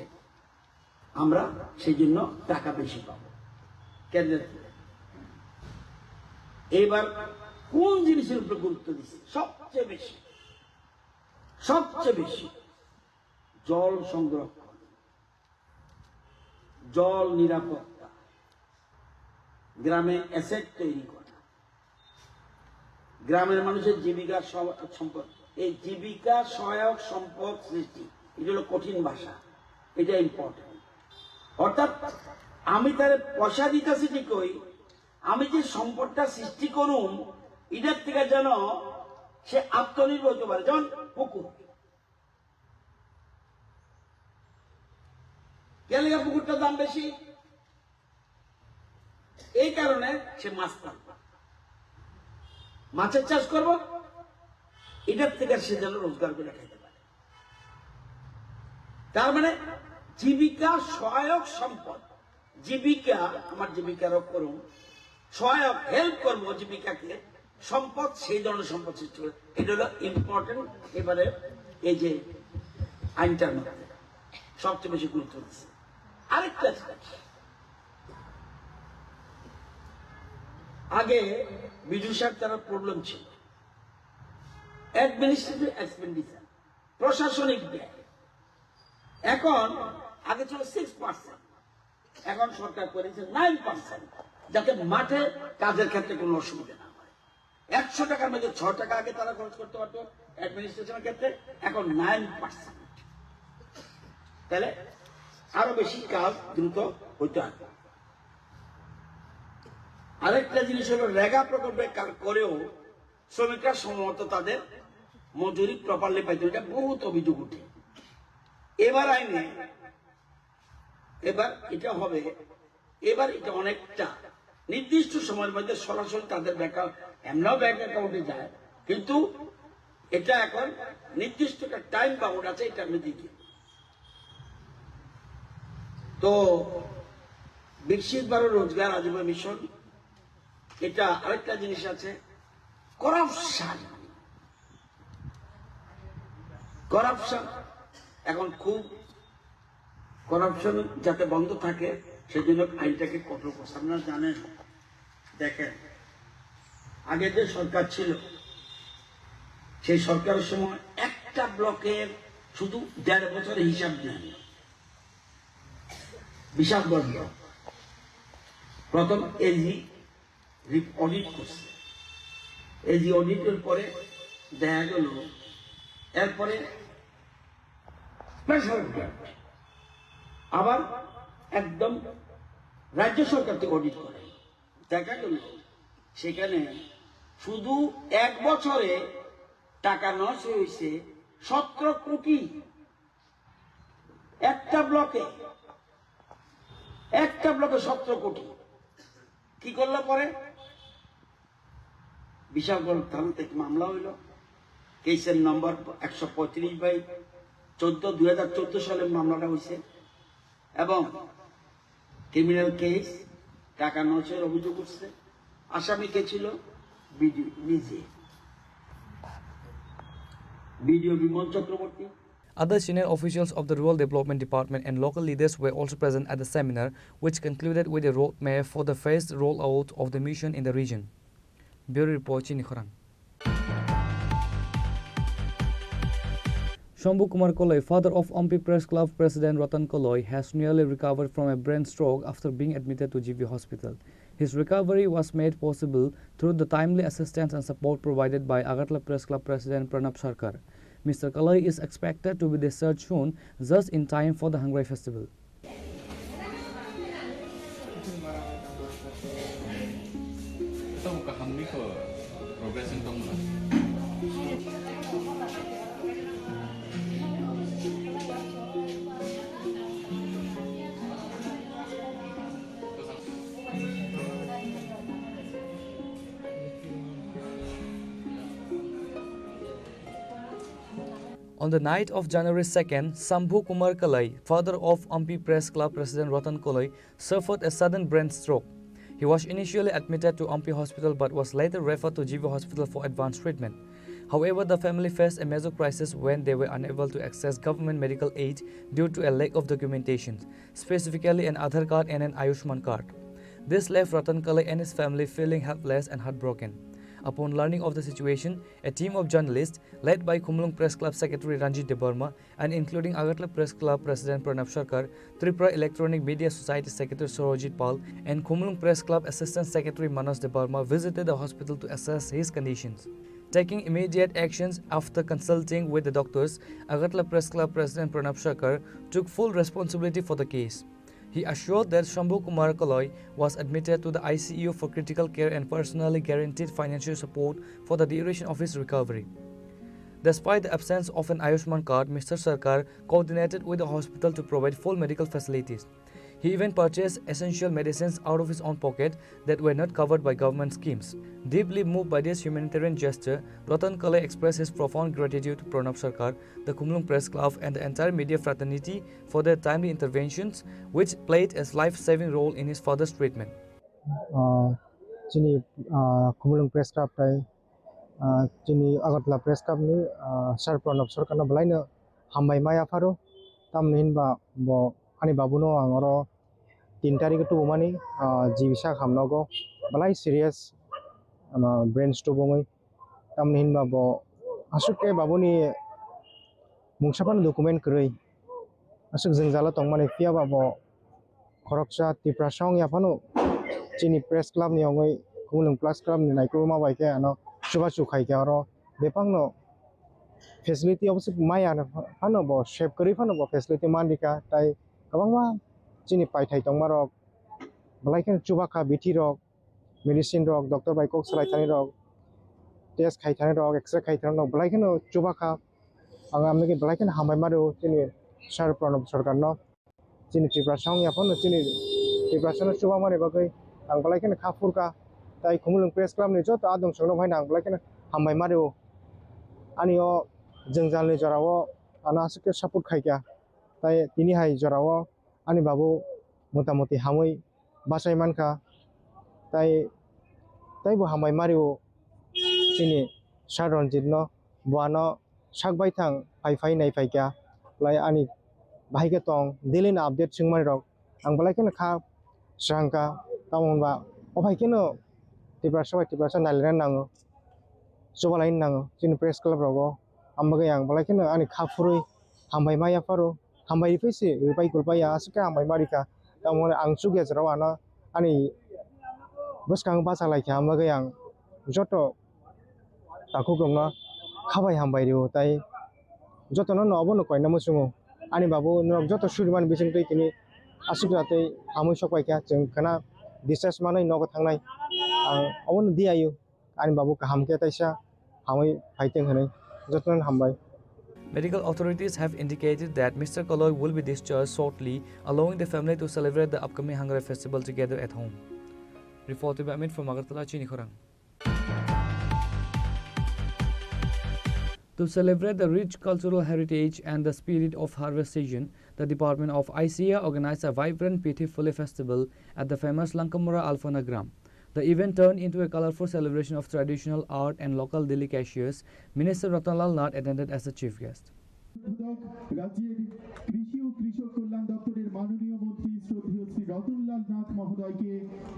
আমরা সেই জন্য টাকা বেশি পাবো কেন্দ্রের থেকে। এইবার কোন জিনিসের উপরে গুরুত্ব দিচ্ছে সবচেয়ে বেশি? সবচেয়ে বেশি জল সংরক্ষণ, জল নিরাপত্তা, গ্রামে অ্যাসেট তৈরি করা, গ্রামের মানুষের জীবিকা সহ-, সম্পদ, এই জীবিকা সহায়ক সম্পদ সৃষ্টি, এটা হলো কঠিন ভাষা, এটা ইম্পর্টেন্ট। অর্থাৎ আমি তারে পয়সা দিতেছি ঠিকই, আমি যে সম্পদটা সৃষ্টি করুম, এটার থেকে যেন সে আত্মনির্ভর হতে পারে, যেমন পুকুর। কেন লেগে পুকুরটার দাম বেশি? এই কারণে সে মাছ পালবে, মাছের চাষ করব, এটার থেকে সে যেন রোজগার করে খাইতে পারে। তার মানে জীবিকা সহায়ক সম্পদ, জীবিকা, আমার জীবিকা রক্ষা করুন, সহায়ক, হেল্প করবো জীবিকাকে, সম্পদ, সেই ধরনের সম্পদ সৃষ্টি করে। এটা হলো ইম্পর্টেন্ট। এবারে এই যে আইনটার মধ্যে সবচেয়ে বেশি গুরুত্ব দিচ্ছে। আরেকটা জিনিস, আগে বিজু সাহেব তারা প্রবলেম ছিল, অ্যাডমিনিস্ট্রেটিভ এক্সপেন্ডিচার, প্রশাসনিক ব্যয়। এখন আগে ছিল সিক্স পার্সেন্ট, এখন সরকার করেছে নাইন পার্সেন্ট, যাতে মাঠে কাজের ক্ষেত্রে কোনো অসুবিধা না হয়। একশো টাকার মধ্যে ছ টাকা আগে তারা খরচ করতে পারতো অ্যাডমিনিস্ট্রেশনের ক্ষেত্রে, এখন নাইন পার্সেন্ট। তাহলে আরো বেশি কাজ দ্রুত হইতে হবে। আরেকটা জিনিস হলো, রেগা প্রকল্পের কার-, করেও শ্রমিকরা সময়মতো তাদের মজুরি প্রপারলি পাইতো, এটা বহুত অভিযোগ উঠে। এবার আইনে, এবার এটা হবে, এবার এটা অনেকটা নির্দিষ্ট সময়ের মধ্যে সরাসরি তাদের ব্যাংক, এমনিও ব্যাংক অ্যাকাউন্টে যায়, কিন্তু এটা এখন নির্দিষ্ট একটা টাইম বাউন্ড আছে, এটা আমি দিই। তো বিকশিত ভারত রোজগার আজীবন মিশন, এটা আরেকটা জিনিস আছে, করাপশন। করাপশন এখন খুব, করাপশন যাতে বন্ধ থাকে, সেজন্য আইনটাকে কঠোর করছে। আপনারা জানেন, দেখেন, আগে যে সরকার ছিল, সেই সরকারের সময় একটা ব্লকের শুধু দেড় বছরের হিসাব নেন, বিশালগড় ব্লক। প্রথম এজি অডিট করছে, এজি অডিটের পরে দেখা গেল, এরপরে প্রেশার কুকার, আবার একদম রাজ্য সরকার থেকে অডিট করে, দেখা গেল সেখানে শুধু এক বছরে টাকা নষ্ট হয়েছে সতেরো কোটি। একটা ব্লকে, একটা ব্লকে সতেরো কোটি। কি করলো পরে? বিশালগড় থানা থেকে মামলা হইল, কেসের নম্বর একশো পঁয়ত্রিশ বাই চোদ্দ, দুই হাজার চোদ্দ সালে মামলাটা হয়েছে। এবং ক্রিমিনাল কেস, টাকা নষ্টের অভিযোগ উঠছে। আসামি কে ছিল? বিডিও নিজে, BDO Bimal Chakraborty. Other senior officials of the Rural Development Department and local leaders were also present at the seminar, which concluded with a roadmap for the phased rollout of the mission in the region. Bureau Report, Chini Khorang. Shambhu Kumar Kalai, father of Ampi Press Club President Ratan Kalai, has nearly recovered from a brain stroke after being admitted to G V hospital. His recovery was made possible through the timely assistance and support provided by Agartala Press Club President Pranab Sarkar. Mister Kalai is expected to be discharged soon, just in time for the Hangrai Festival. Ito, kahamni ko, progressing tong muna. On the night of January second, Shambhu Kumar Kalai, father of Ampi Press Club President Ratan Kalai, suffered a sudden brain stroke. He was initially admitted to Ampi Hospital but was later referred to G V Hospital for advanced treatment. However, the family faced a major crisis when they were unable to access government medical aid due to a lack of documentation, specifically an Aadhaar card and an Ayushman card. This left Ratan Kalai and his family feeling helpless and heartbroken. Upon learning of the situation, a team of journalists, led by Khumulwng Press Club Secretary Ranjit Debbarma and including Agartala Press Club President Pranab Sarkar, Tripura Electronic Media Society Secretary Surojit Pal, and Khumulwng Press Club Assistant Secretary Manas Debbarma, visited the hospital to assess his conditions. Taking immediate actions after consulting with the doctors, Agartala Press Club President Pranab Sarkar took full responsibility for the case. He assured that Shambhu Kumar Kalai was admitted to the I C U for critical care and personally guaranteed financial support for the duration of his recovery. Despite the absence of an Ayushman card, Mister Sarkar coordinated with the hospital to provide full medical facilities. He even purchased essential medicines out of his own pocket that were not covered by government schemes. Deeply moved by this humanitarian gesture, Ratan Kalai expressed his profound gratitude to Pranab Sarkar, the Khumulwng Press Club, and the entire media fraternity for their timely interventions, which played a life-saving role in his father's treatment. Ah, chini, ah, Khumulwng Press Club tai, ah, chini Agartala Press Club ni, ah, Sir Pranab Sarkar no belai no hambai ma yapharo. Tamni hinba bo ani babu no ang oro tin tarik o tubumani, ah, G B sak hamnogo belai serious, ano, brain stroke wngwi. Tamni hinba bo aswk khe babuni mungsa phano document kwrwi aswk jwngjalo tongmani, phiya ba bo khoroksa Tiprasa wngya phano chini press club ni wngwi, Khumulwng Press Club ni naikolma bai khe ano chubachu khai khe oro bebakno facility obwswk maya phano bo save kwrwi phano bo facility man rikha, tai kwbangma chini paithai tongmarok belai kheno chubakha, bithi rok, medicine rok, doctor bai kok salai thani rok, test khai thani rok, X-ray khai thani rok belai kheno chubakha. Ang amniki belai kheno hambai ma rwo chini Sir Pranab Sarkar no, chini Tiprasa wngya phano chini Tiprasa no chubamani bagwi ang belai kheno kha phurkha. Tai Khumulwng Press Club ni joto adong songno hai ang belai kheno hambai ma rwo. Ani o jwngjal ni jora o ano aswk khe support khai kha. Tai tini hai jora o ani babu motamoti hamwi bachai mankha, tai, taibo hambai ma rwo chini Sir Ranjit no, bo ano sak baithang phai phai nai phaikha, lai ani bahai khe tong daily ni update swngmani rok ang belai kheno kha swrangkha, tamo hwnba o phai kheno Tiprasa bai Tiprasa nailaina nango, chubalai nango chini press club rogo, ang bagwi ang belai kheno ani kha phurwi hambai ma yapharo. Hambai riphaisi, ripai kulpai ya, aswk khe hambai ma rikha. Tamo ang chukya jorao ano ani bwskango bacha laikha, ang bagwi ang joto takhuk rokno khabai hambai rwo, tai jotono no obono koina muchungo. Ani babu norok joto surimani bisingtwi tini aswk jatwi hamwi sok paikha, chwng khana discharge manwi nogo thangnai. Ang obono di ayu. Ani babu kaham khe taisa hamwi phaiteng hwnwi jotono hambai. Medical authorities have indicated that Mister Kaloi will be discharged shortly, allowing the family to celebrate the upcoming Hangrai festival together at home. Reported by Amit from Agartala, Chini Khorang. To celebrate the rich cultural heritage and the spirit of harvest season, the Department of I C A organized a vibrant Pithi Phule festival at the famous Lankamura Alphana Gram. The event turned into a colorful celebration of traditional art and local delicacies. Minister Ratan Lal Nath attended as the chief guest. উদ্বোধক রাজ্যের কৃষি ও কৃষক কল্যাণ দপ্তরের মাননীয় মন্ত্রী শ্রদ্ধেয় শ্রী রতনলাল নাথ মহোদয়কে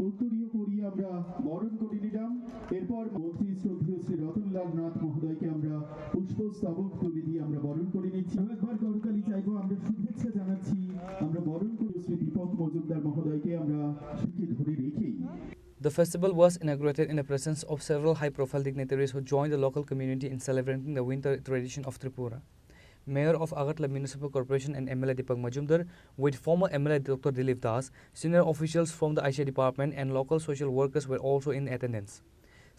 উত্তরীয় পরিয়ে আমরা বরণ করে নিলাম। এরপর মন্ত্রী শ্রদ্ধেয় শ্রী রতনলাল নাথ মহোদয়কে আমরা পুষ্পস্তবক তুলে দিয়ে আমরা বরণ করে নিচ্ছি। আরো একবার করতালি চাইবো, আমরা শুভেচ্ছা জানাচ্ছি, আমরা বরণ করি শ্রী দীপক মজুমদার মহোদয়কে আমরা সুখে ধরে রেখেই। The festival was inaugurated in the presence of several high-profile dignitaries who joined the local community in celebrating the winter tradition of Tripura. Mayor of Agartala Municipal Corporation and M L A Deepak Majumdar, with former M L A Doctor Dilip Das, senior officials from the I C A department and local social workers were also in attendance.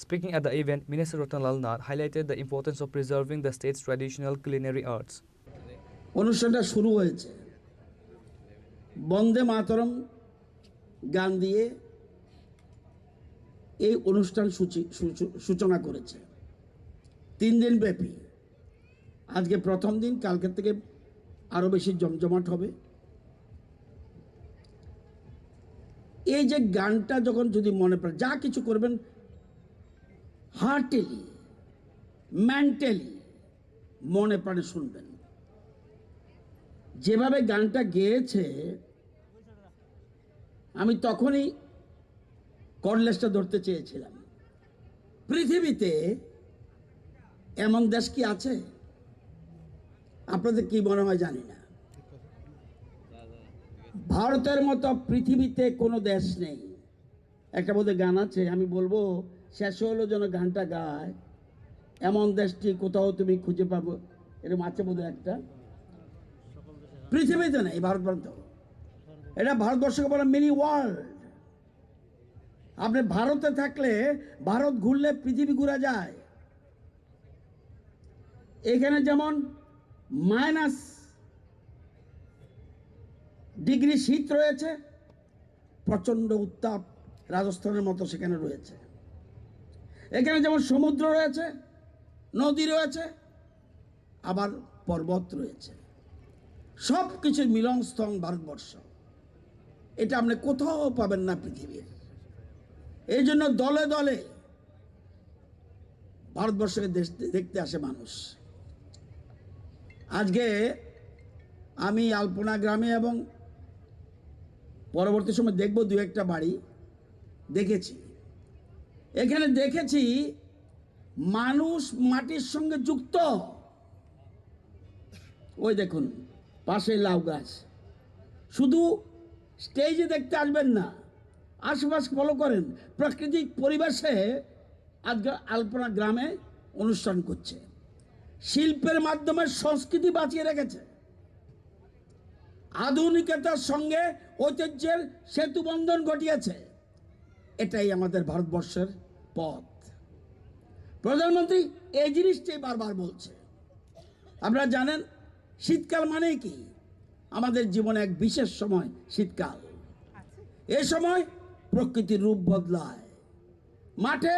Speaking at the event, Minister Ratan Lal Nath highlighted the importance of preserving the state's traditional culinary arts. অনুষ্ঠানটা শুরু হয়েছে বন্দে মাতরম গান দিয়ে। এই অনুষ্ঠান সূচি-, সূচ-, সূচনা করেছে তিন দিন ব্যাপী। আজকে প্রথম দিন, কালকে থেকে আরো বেশি জমজমাট হবে। এই যে গানটা যখন যদি মনে পড়ে, যা কিছু করবেন, হার্টিলি, মেন্টালি, মনে প্রাণে শুনবেন। যেভাবে গানটা গেয়েছে, আমি তখনই কর্ডলেসটা ধরতে চেয়েছিলাম। পৃথিবীতে এমন দেশ কি আছে? আপনাদের কি মনে হয় জানি না। ভারতের মতো পৃথিবীতে কোনো দেশ নেই। একটা বোধহয় গান আছে, আমি বলবো, শেষ হলো যেন গানটা গায়, এমন দেশটি কোথাও তুমি খুঁজে পাবো, এরকম আছে বোধহয় একটা। পৃথিবীতে নেই, ভারতবর্ষ। এটা ভারতবর্ষকে বলে মিনি ওয়ার্ল্ড। আপনি ভারতে থাকলে ভারত ঘুরলে পৃথিবী ঘোরা যায়। এখানে যেমন মাইনাস ডিগ্রি শীত রয়েছে, প্রচণ্ড উত্তাপ রাজস্থানের মতো সেখানে রয়েছে। এখানে যেমন সমুদ্র রয়েছে, নদী রয়েছে, আবার পর্বত রয়েছে, সব কিছুর মিলনস্থল ভারতবর্ষ। এটা আপনি কোথাও পাবেন না পৃথিবীর। এই জন্য দলে দলে ভারতবর্ষকে দেশ দেখতে আসে মানুষ। আজকে আমি আলপনা গ্রামে এবং পরবর্তী সময় দেখব দু একটা বাড়ি দেখেছি। এখানে দেখেছি মানুষ মাটির সঙ্গে যুক্ত। ওই দেখুন, পাশে লাউ গাছ। শুধু স্টেজে দেখতে আসবেন না, আশেপাশ ফলো করেন। প্রাকৃতিক পরিবেশে আজকে আলপনা গ্রামে অনুষ্ঠান করছে। শিল্পের মাধ্যমে সংস্কৃতি বাঁচিয়ে রেখেছে, আধুনিকতার সঙ্গে ঐতিহ্যের সেতু বন্ধন ঘটিয়েছে। এটাই আমাদের ভারতবর্ষের পথ। প্রধানমন্ত্রী এই জিনিসটাই বারবার বলছে। আপনারা জানেন, শীতকাল মানেই কি? আমাদের জীবনে এক বিশেষ সময় শীতকাল। এ সময় প্রকৃতির রূপ বদলায়। মাঠে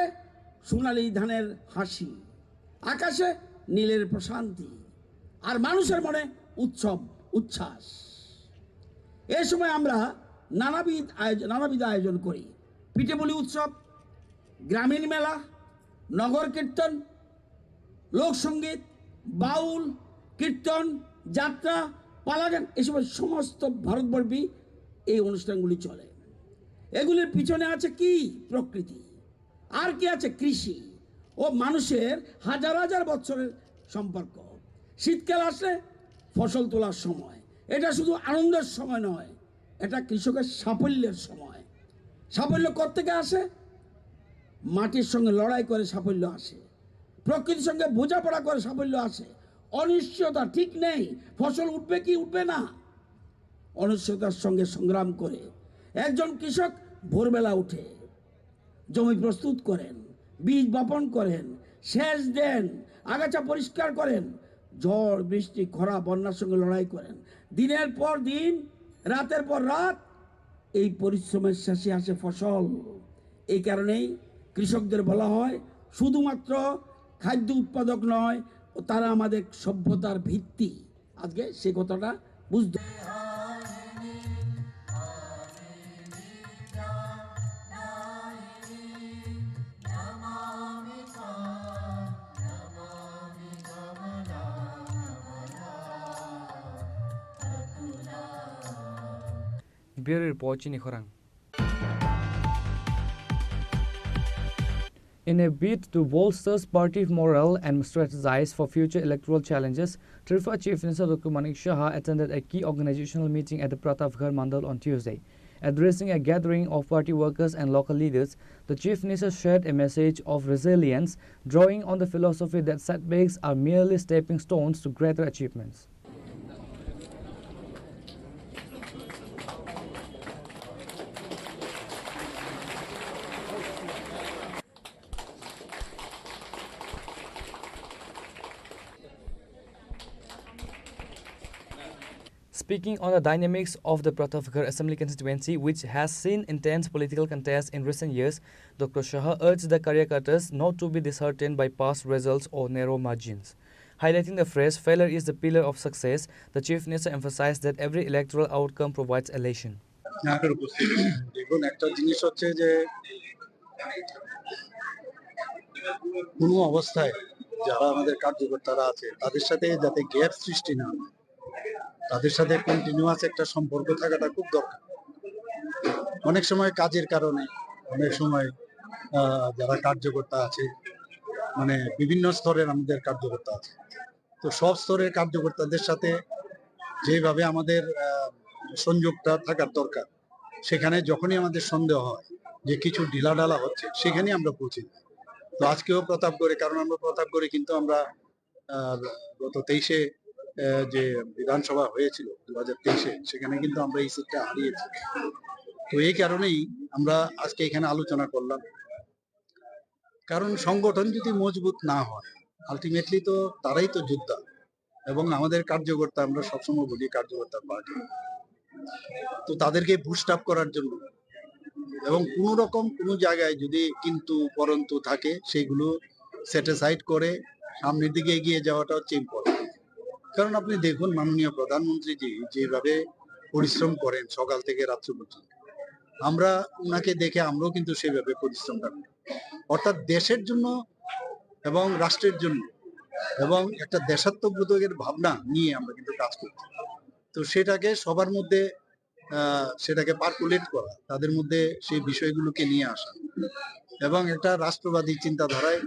সোনালি ধানের হাসি, আকাশে নীলের প্রশান্তি, আর মানুষের মনে উৎসব উচ্ছ্বাস। এ সময় আমরা নানাবিধ আয়োজন, নানাবিধ আয়োজন করি। পিঠেপুলি উৎসব, গ্রামীণ মেলা, নগর কীর্তন, লোকসঙ্গীত, বাউল, কীর্তন, যাত্রা, পালাগান, এসব সমস্ত ভারতব্যাপী এই অনুষ্ঠানগুলি চলে। এগুলির পিছনে আছে কি? প্রকৃতি। আর কি আছে? কৃষি ও মানুষের হাজার হাজার বছরের সম্পর্ক। শীতকাল আসলে ফসল তোলার সময়। এটা শুধু আনন্দের সময় নয়, এটা কৃষকের সাফল্যের সময়। সাফল্য কোত্থেকে আসে? মাটির সঙ্গে লড়াই করে সাফল্য আসে, প্রকৃতির সঙ্গে বোঝাপড়া করে সাফল্য আসে। অনিশ্চয়তা ঠিক নেই, ফসল উঠবে কি উঠবে না, অনিশ্চয়তার সঙ্গে সংগ্রাম করে একজন কৃষক ভোরবেলা উঠে জমি প্রস্তুত করেন, বীজ বপন করেন, সেচ দেন, আগাছা পরিষ্কার করেন, ঝড়, বৃষ্টি, খরা, বন্যার সঙ্গে লড়াই করেন। দিনের পর দিন, রাতের পর রাত এই পরিশ্রমের শেষে আসে ফসল। এই কারণেই কৃষকদের বলা হয় শুধুমাত্র খাদ্য উৎপাদক নয়, তারা আমাদের সভ্যতার ভিত্তি। আজকে সে কথাটা বুঝতে Bureau Report, chini khorang. In a bid to bolster party morale and strategize for future electoral challenges, Tripura Chief Minister Doctor Manik Saha attended a key organizational meeting at the Pratapgarh Mandal on Tuesday. Addressing a gathering of party workers and local leaders, the Chief Minister shared a message of resilience, drawing on the philosophy that setbacks are merely stepping stones to greater achievements. Speaking on the dynamics of the Pratapgarh Assembly constituency, which has seen intense political contest in recent years, Doctor Saha urged the Karyakartas not to be disheartened by past results or narrow margins. Highlighting the phrase, "Failure is the pillar of success," the Chief Minister emphasized that every electoral outcome provides a lesson. আপনাদের উপস্থিত দেখুন, একটা জিনিস হচ্ছে যে কোনো অবস্থায় যারা আমাদের কার্যকর্তারা আছে, তাদের সাথে যাতে গ্যাপ সৃষ্টি না হয়, তাদের সাথে কন্টিনিউয়াস একটা সম্পর্ক থাকাটা খুব দরকার। অনেক সময় কাজের কারণে, অনেক সময়, আহ, যারা কার্যকর্তা আছে, মানে, বিভিন্ন স্তরের আমাদের কার্যকর্তা আছে, তো সব স্তরের কার্যকর্তাদের সাথে যেভাবে আমাদের, আহ, সংযোগটা থাকার দরকার, সেখানে যখনই আমাদের সন্দেহ হয় যে কিছু ঢিলাঢালা হচ্ছে, সেখানেই আমরা পৌঁছে যাই। তো আজকেও প্রতাপগড়ে, কারণ আমরা প্রতাপগড়ে কিন্তু আমরা, আহ, গত তেইশে, আহ, যে বিধানসভা হয়েছিল দু হাজার তেইশে, সেখানে কিন্তু আমরা এই সিটটা হারিয়েছি। তো এই কারণেই আমরা আজকে এখানে আলোচনা করলাম। কারণ সংগঠন যদি মজবুত না হয়, আলটিমেটলি তো তারাই তো যোদ্ধা। এবং আমাদের কার্যকর্তা, আমরা সবসময় বলি কার্যকর্তা পার্টি, তো তাদেরকে বুস্ট আপ করার জন্য এবং কোনো রকম কোনো জায়গায় যদি কিন্তু পরন্তু থাকে, সেগুলো সেট অ্যাসাইড করে সামনের দিকে এগিয়ে যাওয়াটা হচ্ছে ইম্পর্টেন্ট। কারণ আপনি দেখুন, মাননীয় প্রধানমন্ত্রীজি যেভাবে পরিশ্রম করেন সকাল থেকে রাত্রি পর্যন্ত, আমরা ওনাকে দেখে আমরাও কিন্তু সেভাবে পরিশ্রমটা করি। অর্থাৎ দেশের জন্য এবং রাষ্ট্রের জন্য এবং একটা দেশাত্মবোধকের ভাবনা নিয়ে আমরা কিন্তু কাজ করছি। তো সেটাকে সবার মধ্যে, আহ, সেটাকে পার্কুলেট করা, তাদের মধ্যে সেই বিষয়গুলোকে নিয়ে আসা এবং একটা রাষ্ট্রবাদী চিন্তাধারায়,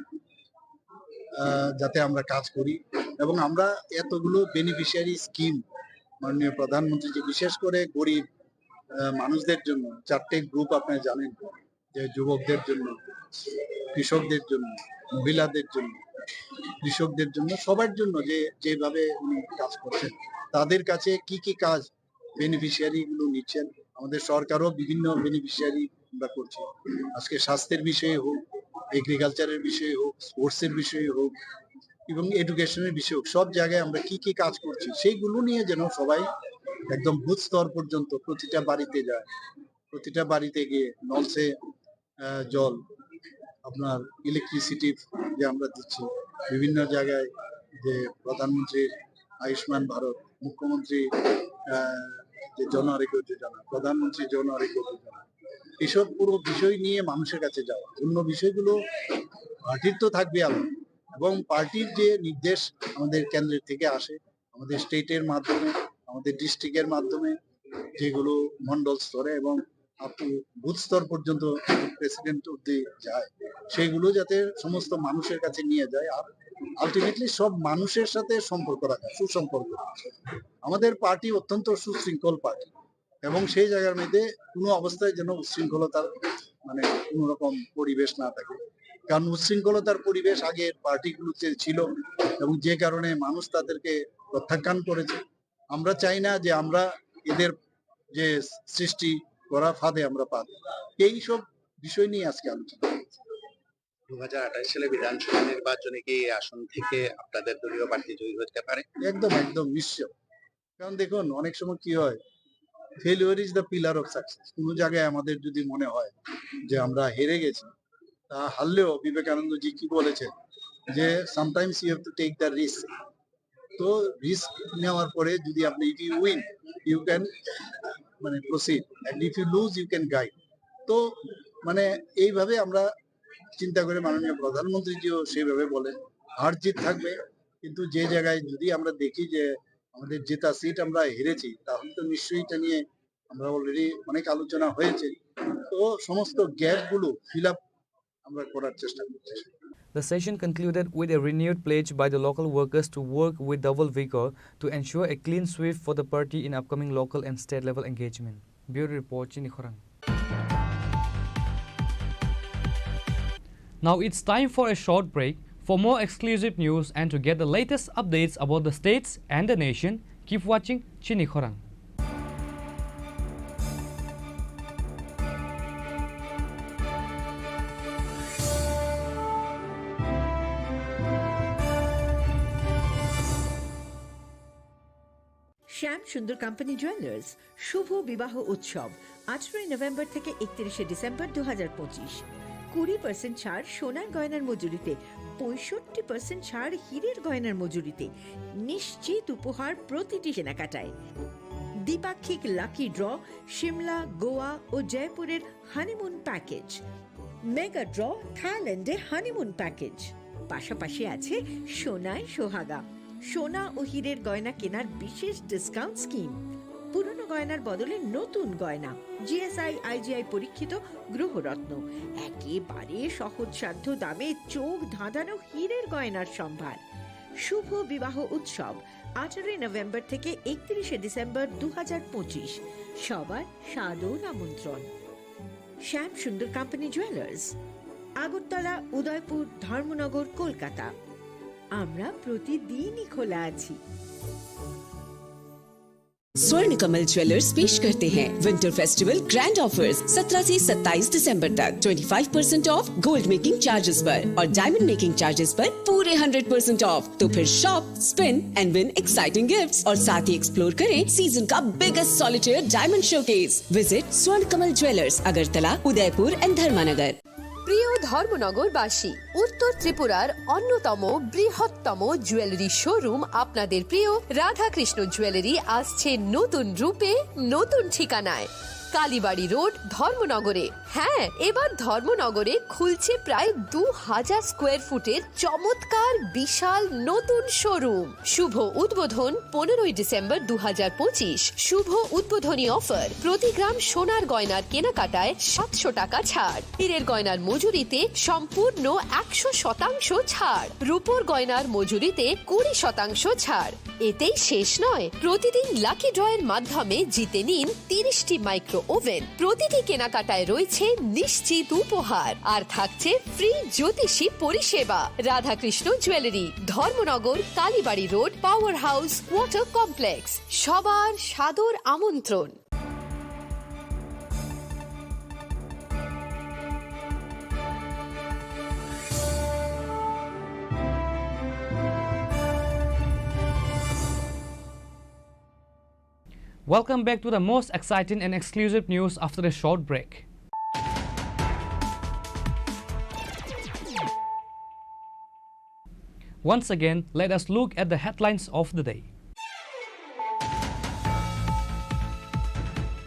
আহ, যাতে আমরা কাজ করি এবং আমরা এতগুলো বেনিফিশিয়ারি স্কিম মাননীয় প্রধানমন্ত্রী যে বিশেষ করে গরিব, আহ, মানুষদের জন্য চারটে গ্রুপ আপনি জানেন, যে যুবকদের জন্য, কৃষকদের জন্য, মহিলাদের জন্য, কৃষকদের জন্য, সবার জন্য যে যেভাবে উনি কাজ করছেন, তাদের কাছে কি কি কাজ বেনিফিশিয়ারি গুলো নিচ্ছেন, আমাদের সরকারও বিভিন্ন বেনিফিশিয়ারি আমরা করছি। আজকে স্বাস্থ্যের বিষয়ে হোক, এগ্রিকালচারের বিষয়ে হোক, স্পোর্টস এর বিষয়ে হোক এবং এডুকেশনের বিষয়ে হোক, সব জায়গায় আমরা কি কি কাজ করছি সেইগুলো নিয়ে যেন সবাই একদম বুথ স্তর পর্যন্ত প্রতিটা বাড়িতে যায়, প্রতিটা বাড়িতে গিয়ে নলসে, আহ, জল, আপনার ইলেকট্রিসিটি যে আমরা দিচ্ছি, বিভিন্ন জায়গায় যে প্রধানমন্ত্রীর আয়ুষ্মান ভারত, মুখ্যমন্ত্রী, আহ, যে জন আরোগ্য যোজনা, প্রধানমন্ত্রী জন আরোগ্য যোজনা, এসব পুরো বিষয় নিয়ে মানুষের কাছে যাওয়া। অন্য বিষয়গুলো পার্টির তো থাকবে আলাদা, এবং পার্টির যে নির্দেশ আমাদের কেন্দ্রের থেকে আসে, আমাদের স্টেটের মাধ্যমে, আমাদের ডিস্ট্রিক্টের মাধ্যমে, যেগুলো মন্ডল স্তরে এবং আপ টু বুথ স্তর পর্যন্ত প্রেসিডেন্ট অব্দি যায়, সেইগুলো যাতে সমস্ত মানুষের কাছে নিয়ে যায়। আর আলটিমেটলি সব মানুষের সাথে সম্পর্ক রাখা, সুসম্পর্ক। আমাদের পার্টি অত্যন্ত সুশৃঙ্খল পার্টি এবং সেই জায়গার মধ্যে কোনো অবস্থায় যেন উচ্ছৃঙ্খলতার, মানে, কোনো রকম পরিবেশ না থাকে। কারণ উচ্ছৃঙ্খলতার পরিবেশ আগের পার্টিগুলোতে ছিল এবং যে কারণে মানুষ তাদেরকে প্রত্যাখ্যান করেছে। আমরা চাই না যে আমরা এদের যে সৃষ্টি করা ফাঁদে আমরা পা দিই। এই সব বিষয় নিয়ে আজকে আলোচনা হয়েছে। দু হাজার আঠাশ সালে বিধানসভা নির্বাচনে কি এই আসন থেকে আপনাদের দলীয় প্রার্থী জয়ী হতে পারে? একদম, একদম নিশ্চয়। কারণ দেখুন, অনেক সময় কি হয়, failure is the pillar of success. কোনো জায়গায় আমাদের যদি মনে হয় যে আমরা হেরে গেছি, তা হারলেও বিবেকানন্দজি কি বলেছেন যে sometimes you have to take the risk। তো রিস্ক নেওয়ার পরে যদি আপনি, if you win, you can, মানে, proceed, and if you lose, you can guide। তো, মানে, এইভাবে আমরা চিন্তা করে মাননীয় প্রধানমন্ত্রীজিও সেইভাবে বলেন, হার জিত থাকবে, কিন্তু যে জায়গায় যদি আমরা দেখি যে আমাদের জেতা সিট আমরা হেরেছি, তাহলে তো নিশ্চয়ই এটা নিয়ে আমরা অলরেডি অনেক আলোচনা হয়েছে। তো সমস্ত গ্যাপগুলো ফিল আপ আমরা করার চেষ্টা করছি। The session concluded with a renewed pledge by the local workers to work with double vigor to ensure a clean sweep for the party in upcoming local and state level engagement. Bureau report, Chini Khorang. Now it's time for a short break. For more exclusive news and to get the latest updates about the states and the nation, keep watching Chini Khorang. Shyam Sundar company jewellers শুভ বিবাহ উৎসব, আঠারোই নভেম্বর থেকে একত্রিশে ডিসেম্বর দু হাজার পঁচিশ। কুড়ি পার্সেন্ট ছাড় সোনার গয়নার মজুরিতে, পঁয়ষট্টি পার্সেন্ট ছাড় হীরের গয়নার মজুরিতে, নিশ্চিত উপহার প্রতিটি কেনাকাটায়। দ্বিপাক্ষিক লাকি ড্র, সিমলা, গোয়া ও জয়পুরের হানিমুন প্যাকেজ। মেগা ড্র, থাইল্যান্ডে হানিমুন প্যাকেজ। পাশাপাশি আছে সোনায় সোহাগা, সোনা ও হীরের গয়না কেনার বিশেষ ডিসকাউন্ট স্কিম। পুরনো গয়নার বদলে নতুন গয়না, জিএসআই আইজিআই পরীক্ষিত গ্রহরত্ন, একেবারে সহজসাধ্য দামে চোখ ধাঁধানো হীরের গয়নার সম্ভার। শুভ বিবাহ উৎসব, আঠারোই নভেম্বর থেকে একত্রিশে ডিসেম্বর দু হাজার পঁচিশ। সবার সাদর আমন্ত্রণ। শ্যাম সুন্দর কোম্পানি জুয়েলার্স, আগরতলা, উদয়পুর, ধর্মনগর, কলকাতা। আমরা প্রতিদিনই খোলা আছি। स्वर्ण कमल ज्वेलर्स पेश करते हैं विंटर फेस्टिवल ग्रैंड ऑफर्स। सत्रह से सत्ताईस दिसंबर तक twenty five percent of gold making charges पर और डायमंड मेकिंग चार्जेस पर पूरे हंड्रेड परसेंट ऑफ। तो फिर shop, spin and win exciting gifts और साथ ही एक्सप्लोर करें सीजन का biggest solitaire diamond showcase. Visit स्वर्ण कमल ज्वेलर्स, अगरतला, उदयपुर एंड धर्मानगर। প্রিয় ধর্মনগরবাসী, উত্তর ত্রিপুরার অন্যতম বৃহত্তম জুয়েলারি শোরুম আপনাদের প্রিয় রাধাকৃষ্ণ জুয়েলারি আসছে নতুন রূপে, নতুন ঠিকানায়। কালীবাড়ি রোড, ধর্মনগরে। হ্যাঁ, এবার ধর্মনগরে খুলছে প্রায় দু হাজার স্কোয়ার ফুটের চমৎকার বিশাল নতুন শোরুম। শুভ উদ্বোধন পনেরোই ডিসেম্বর দু হাজার পঁচিশ। শুভ উদ্বোধনী অফার, প্রতি গ্রাম সোনার গয়নার কেনাকাটায় সাতশো টাকা ছাড়, হীরের গয়নার মজুরিতে সম্পূর্ণ একশো শতাংশ ছাড়, রূপোর গয়নার মজুরিতে কুড়ি শতাংশ ছাড়। এতেই শেষ নয়, প্রতিদিন লাকি ড্রয়ের মাধ্যমে জিতে নিন তিরিশটি মাইক্রো ওভেন। প্রতিটি কেনাকাটায় রয়েছে নিশ্চিত উপহার, আর থাকছে ফ্রি জ্যোতিষী পরিষেবা। Radhakrishna jewellery, Dharmanagar, Kalibari road, power house water complex. সবার সাদর আমন্ত্রণ। Welcome back to the most exciting and exclusive news after a short break. Once again, let us look at the headlines of the day.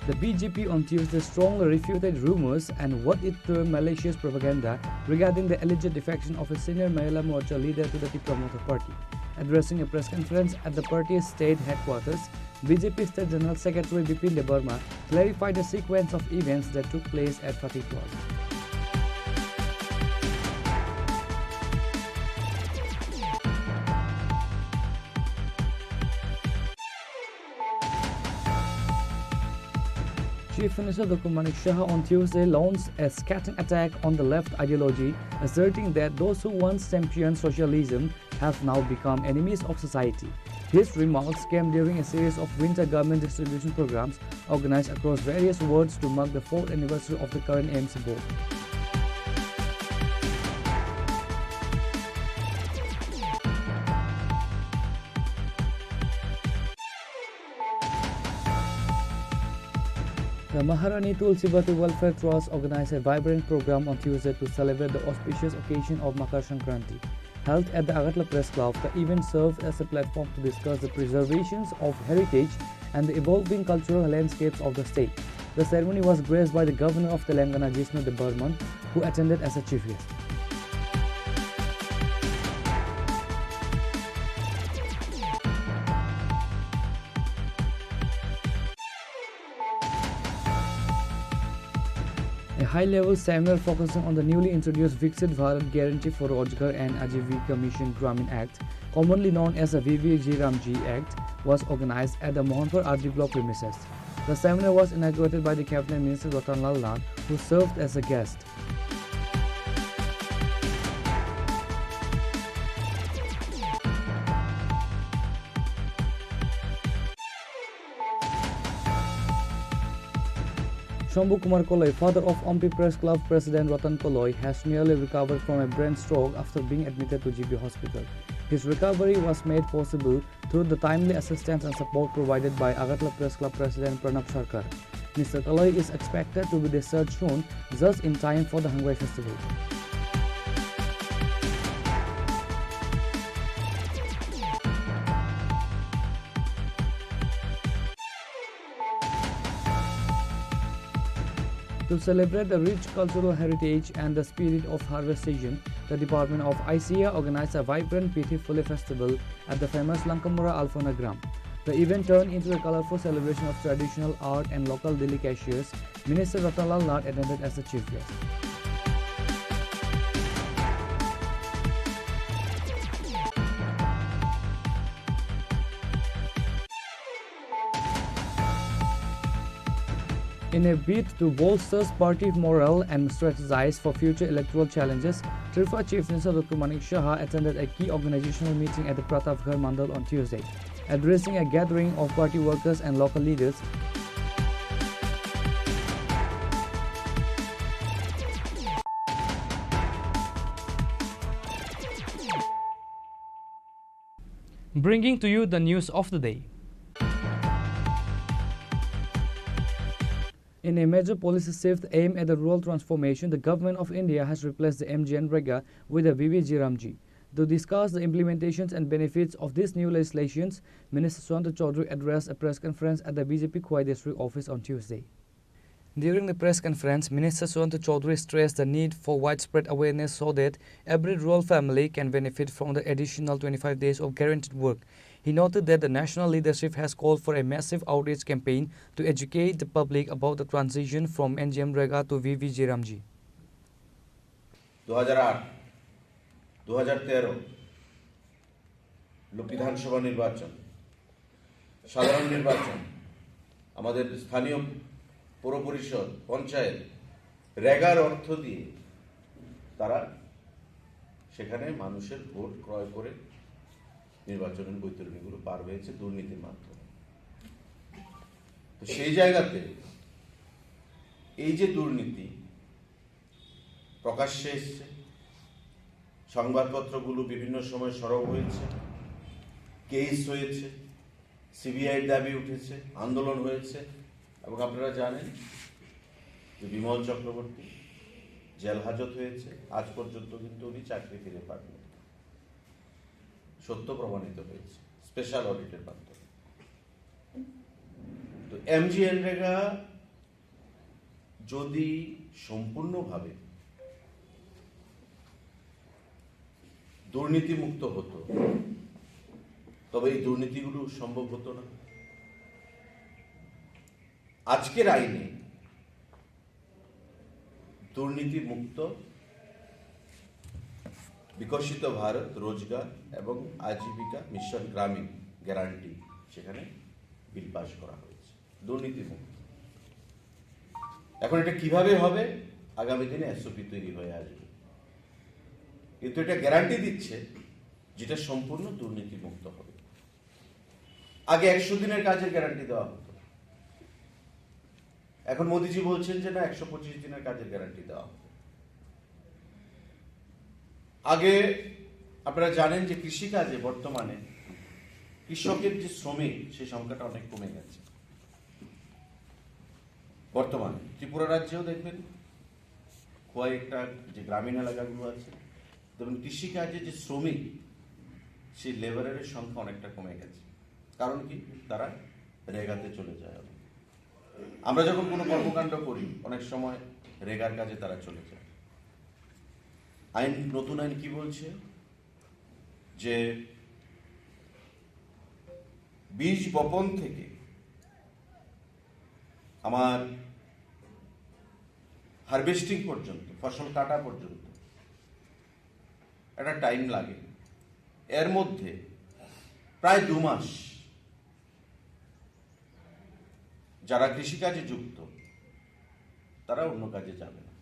The B J P on Tuesday strongly refuted rumors and what it termed malicious propaganda regarding the alleged defection of a senior Mahila Morcha leader to the Tipra Motha Party. Addressing a press conference at the party's state headquarters, B J P State General Secretary Bipin Debbarma clarified the sequence of events that took place at Fatehpur. Chief Minister Doctor Manik Saha on Tuesday launched a scathing attack on the left ideology, asserting that those who once championed socialism have now become enemies of society. His remarks came during a series of winter garment distribution programs organized across various wards to mark the fourth anniversary of the current A M C board. The Maharani Tulsibati Welfare Trust organized a vibrant program on Tuesday to celebrate the auspicious occasion of Makar Sankranti. Held at the Agartala Press Club, the event served as a platform to discuss the preservations of heritage and the evolving cultural landscapes of the state. The ceremony was graced by the Governor of Telangana, Jishnu Debbarman, who attended as a chief guest. A high-level seminar focusing on the newly introduced Viksit Bharat Guarantee for Rojgar and Ajivika Mission Gramin Act, commonly known as the V V G Ramji Act, was organized at the Mohanpur R D block premises. The seminar was inaugurated by the Cabinet Minister Ratan Lal Nath, who served as a guest. Shambhu Kumar Koloi, father of Ompi Press Club President Ratan Koloi, has nearly recovered from a brain stroke after being admitted to G B hospital. His recovery was made possible through the timely assistance and support provided by Agartala Press Club President Pranab Sarkar. Mister Koloi is expected to be discharged soon, just in time for the Hangbai Festival. To celebrate the rich cultural heritage and the spirit of harvest season, the Department of I C A organized a vibrant Pithi Phule festival at the famous Lankamura Alphona Gram. The event turned into a colorful celebration of traditional art and local delicacies. Minister Ratan Lal Nath attended as the chief guest. In a bid to bolster party morale and strategize for future electoral challenges, Tripura Chief Minister Doctor Manik Saha attended a key organizational meeting at the Pratapgarh Mandal on Tuesday. Addressing a gathering of party workers and local leaders, bringing to you the news of the day. In a major policy shift aimed at the rural transformation, the Government of India has replaced the M G N Rega with the V V G Ramji. To discuss the implementations and benefits of these new legislations, Minister Sushanta Chowdhury addressed a press conference at the B J P Khowai District Office on Tuesday. During the press conference, Minister Sushanta Chowdhury stressed the need for widespread awareness so that every rural family can benefit from the additional twenty-five days of guaranteed work. He noted that the national leadership has called for a massive outreach campaign to educate the public about the transition from N G N Rega to V V G Ramji. দু হাজার আট, দু হাজার তেরো বিধানসভা নির্বাচন, সাধারণ নির্বাচন, আমাদের স্থানীয় পৌর পরিষদ, পঞ্চায়েত, রেগার অর্থ দিয়ে তারা সেখানে মানুষের ভোট ক্রয় করে নির্বাচনের বৈতরণীগুলো পার হয়েছে দুর্নীতির মাধ্যমে। তো সেই জায়গাতে এই যে দুর্নীতি প্রকাশ্যে এসছে, সংবাদপত্রগুলো বিভিন্ন সময় সরব হয়েছে, কেস হয়েছে, সিবিআইর দাবি উঠেছে, আন্দোলন হয়েছে, এবং আপনারা জানেন যে বিমল চক্রবর্তী জেল হাজত হয়েছে, আজ পর্যন্ত কিন্তু উনি চাকরি ফিরে পাননি। সত্য প্রমাণিত হয়েছে স্পেশাল অডিটের মাধ্যমে। তো এমজিএনরেগা যদি সম্পূর্ণভাবে দুর্নীতিমুক্ত হতো, তবে এই দুর্নীতিগুলো সম্ভব হতো না। আজকের আইনে দুর্নীতিমুক্ত বিকশিত ভারত রোজগার এবং আজীবিকা মিশন গ্রামীণ গ্যারান্টি সেখানে বিল পাস করা হয়েছে। দুর্নীতিমুক্ত। এখন এটা কিভাবে হবে? আগামী দিনে এসওপি তৈরি হয়ে আসবে, কিন্তু এটা গ্যারান্টি দিচ্ছে যেটা সম্পূর্ণ দুর্নীতিমুক্ত হবে। আগে একশো দিনের কাজের গ্যারান্টি দেওয়া হতো, এখন মোদিজি বলছেন যে না, একশো পঁচিশ দিনের কাজের গ্যারান্টি দেওয়া হবে। আগে আপনারা জানেন যে কৃষিকাজে বর্তমানে কৃষকের যে শ্রমিক, সেই সংখ্যাটা অনেক কমে গেছে। বর্তমানে ত্রিপুরা রাজ্যেও দেখবেন কয়েকটা যে গ্রামীণ এলাকাগুলো আছে, দেখবেন কৃষিকাজে যে শ্রমিক, সেই লেবারের সংখ্যা অনেকটা কমে গেছে। কারণ কি? তারা রেগাতে চলে যায়। আমরা যখন কোনো কর্মকাণ্ড করি, অনেক সময় রেগার কাজে তারা চলে যায়। আইন, নতুন আইন কি বলছে? যে বীজ বপন থেকে আমার হারভেস্টিং পর্যন্ত, ফসল কাটা পর্যন্ত একটা টাইম লাগে। এর মধ্যে প্রায় দু মাস যারা কৃষিকাজে যুক্ত, তারা অন্য কাজে যাবে না।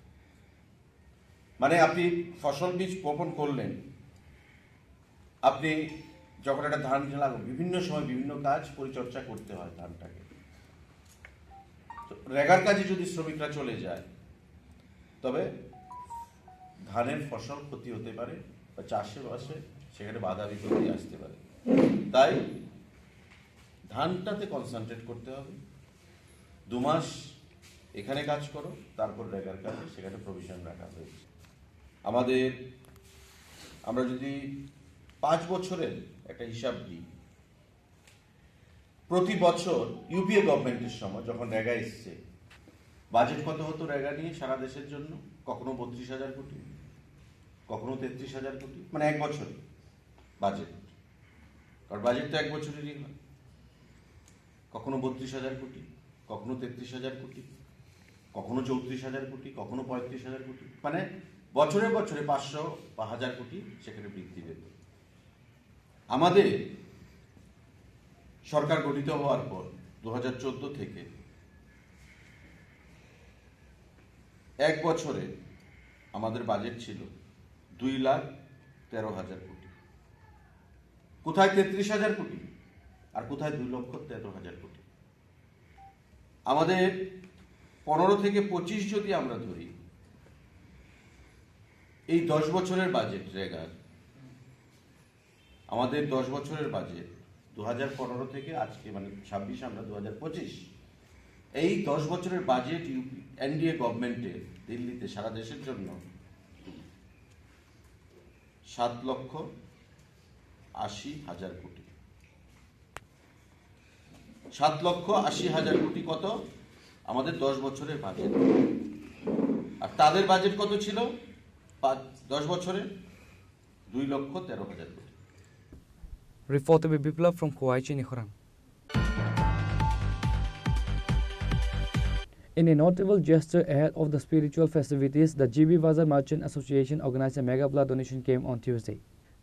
মানে, আপনি ফসল বীজ বপন করলেন, আপনি যখন একটা ধান লাগবে, বিভিন্ন সময় বিভিন্ন কাজ পরিচর্যা করতে হয় ধানটাকে। তো রেগার কাজে যদি শ্রমিকরা চলে যায়, তবে ধানের ফসল ক্ষতি হতে পারে বা চাষে বাসে সেখানে বাধা বিপত্তি আসতে পারে। তাই ধানটাতে কনসেন্ট্রেট করতে হবে। দু মাস এখানে কাজ করো, তারপর রেগার কাজে সেখানে প্রভিশন রাখা হয়েছে। আমাদের, আমরা যদি পাঁচ বছরের একটা হিসাব দিই, প্রতি বছর ইউপিএ গভর্নমেন্টের সময় যখন রেগা এসছে, বাজেট কত হতো রেগা নিয়ে সারা দেশের জন্য? কখনো বত্রিশ হাজার কোটি, কখনো তেত্রিশ হাজার কোটি, মানে এক বছর বাজেট, কারণ বাজেট তো এক বছরেরই হয়। কখনো বত্রিশ হাজার কোটি, কখনো তেত্রিশ হাজার কোটি, কখনো চৌত্রিশ হাজার কোটি, কখনো পঁয়ত্রিশ হাজার কোটি, মানে বছরে বছরে পাঁচশো বা হাজার কোটি সেখানে বৃদ্ধি পেত। আমাদের সরকার গঠিত হওয়ার পর দু হাজার চোদ্দ থেকে এক বছরে আমাদের বাজেট ছিল দুই লাখ তেরো হাজার কোটি। কোথায় তেত্রিশ হাজার কোটি? আর কোথায় দুই লক্ষ তেরো হাজার কোটি? আমাদের পনেরো থেকে পঁচিশ যদি আমরা ধরি, এই দশ বছরের বাজেট রেগার, আমাদের দশ বছরের বাজেট, দু হাজার পনেরো থেকে আজকে, মানে ছাব্বিশ, আমরা দু হাজার পঁচিশ, এই দশ বছরের বাজেট ইউপি, এনডিএ গভর্নমেন্টের দিল্লিতে সারা দেশের জন্য সাত লক্ষ আশি হাজার কোটি। সাত লক্ষ আশি হাজার কোটি কত? আমাদের দশ বছরের বাজেট। আর তাদের বাজেট কত ছিল? পাঁচ, দশ বছরে দুই লক্ষ তেরো হাজার কোটি। Report by Biplab from Khowai, Chini Khorang. In a notable gesture ahead of the spiritual festivities, the G B Bazar Merchant Association organized a mega blood donation camp on Tuesday.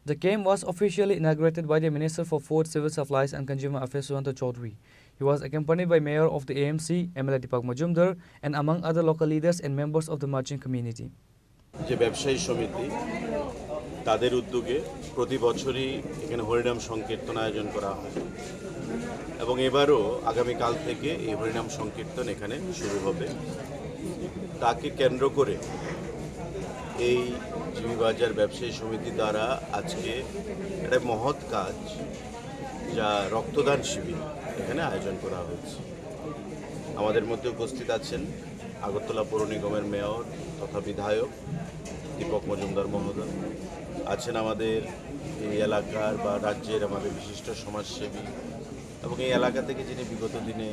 The camp was officially inaugurated by the Minister for Food, Civil Supplies and Consumer Affairs Sumanta Chaudhary. He was accompanied by Mayor of the A M C, M L A Deepak Majumdar, and among other local leaders and members of the merchant community. যে ব্যবসায়ী সমিতি, তাদের উদ্যোগে প্রতি বছরই এখানে হরিনাম সংকীর্তন আয়োজন করা হয় এবং এবারও আগামীকাল থেকে এই হরিনাম সংকীর্তন এখানে শুরু হবে। তাকে কেন্দ্র করে এই জিবি বাজার ব্যবসায়ী সমিতি দ্বারা আজকে একটা মহৎ কাজ, যা রক্তদান শিবির, এখানে আয়োজন করা হয়েছে। আমাদের মধ্যে উপস্থিত আছেন আগরতলা পৌর নিগমের মেয়র তথা বিধায়ক দীপক মজুমদার মহোদয়, আছেন আমাদের এই এলাকার বা রাজ্যের আমাদের বিশিষ্ট সমাজসেবী এবং এই এলাকা থেকে যিনি বিগত দিনে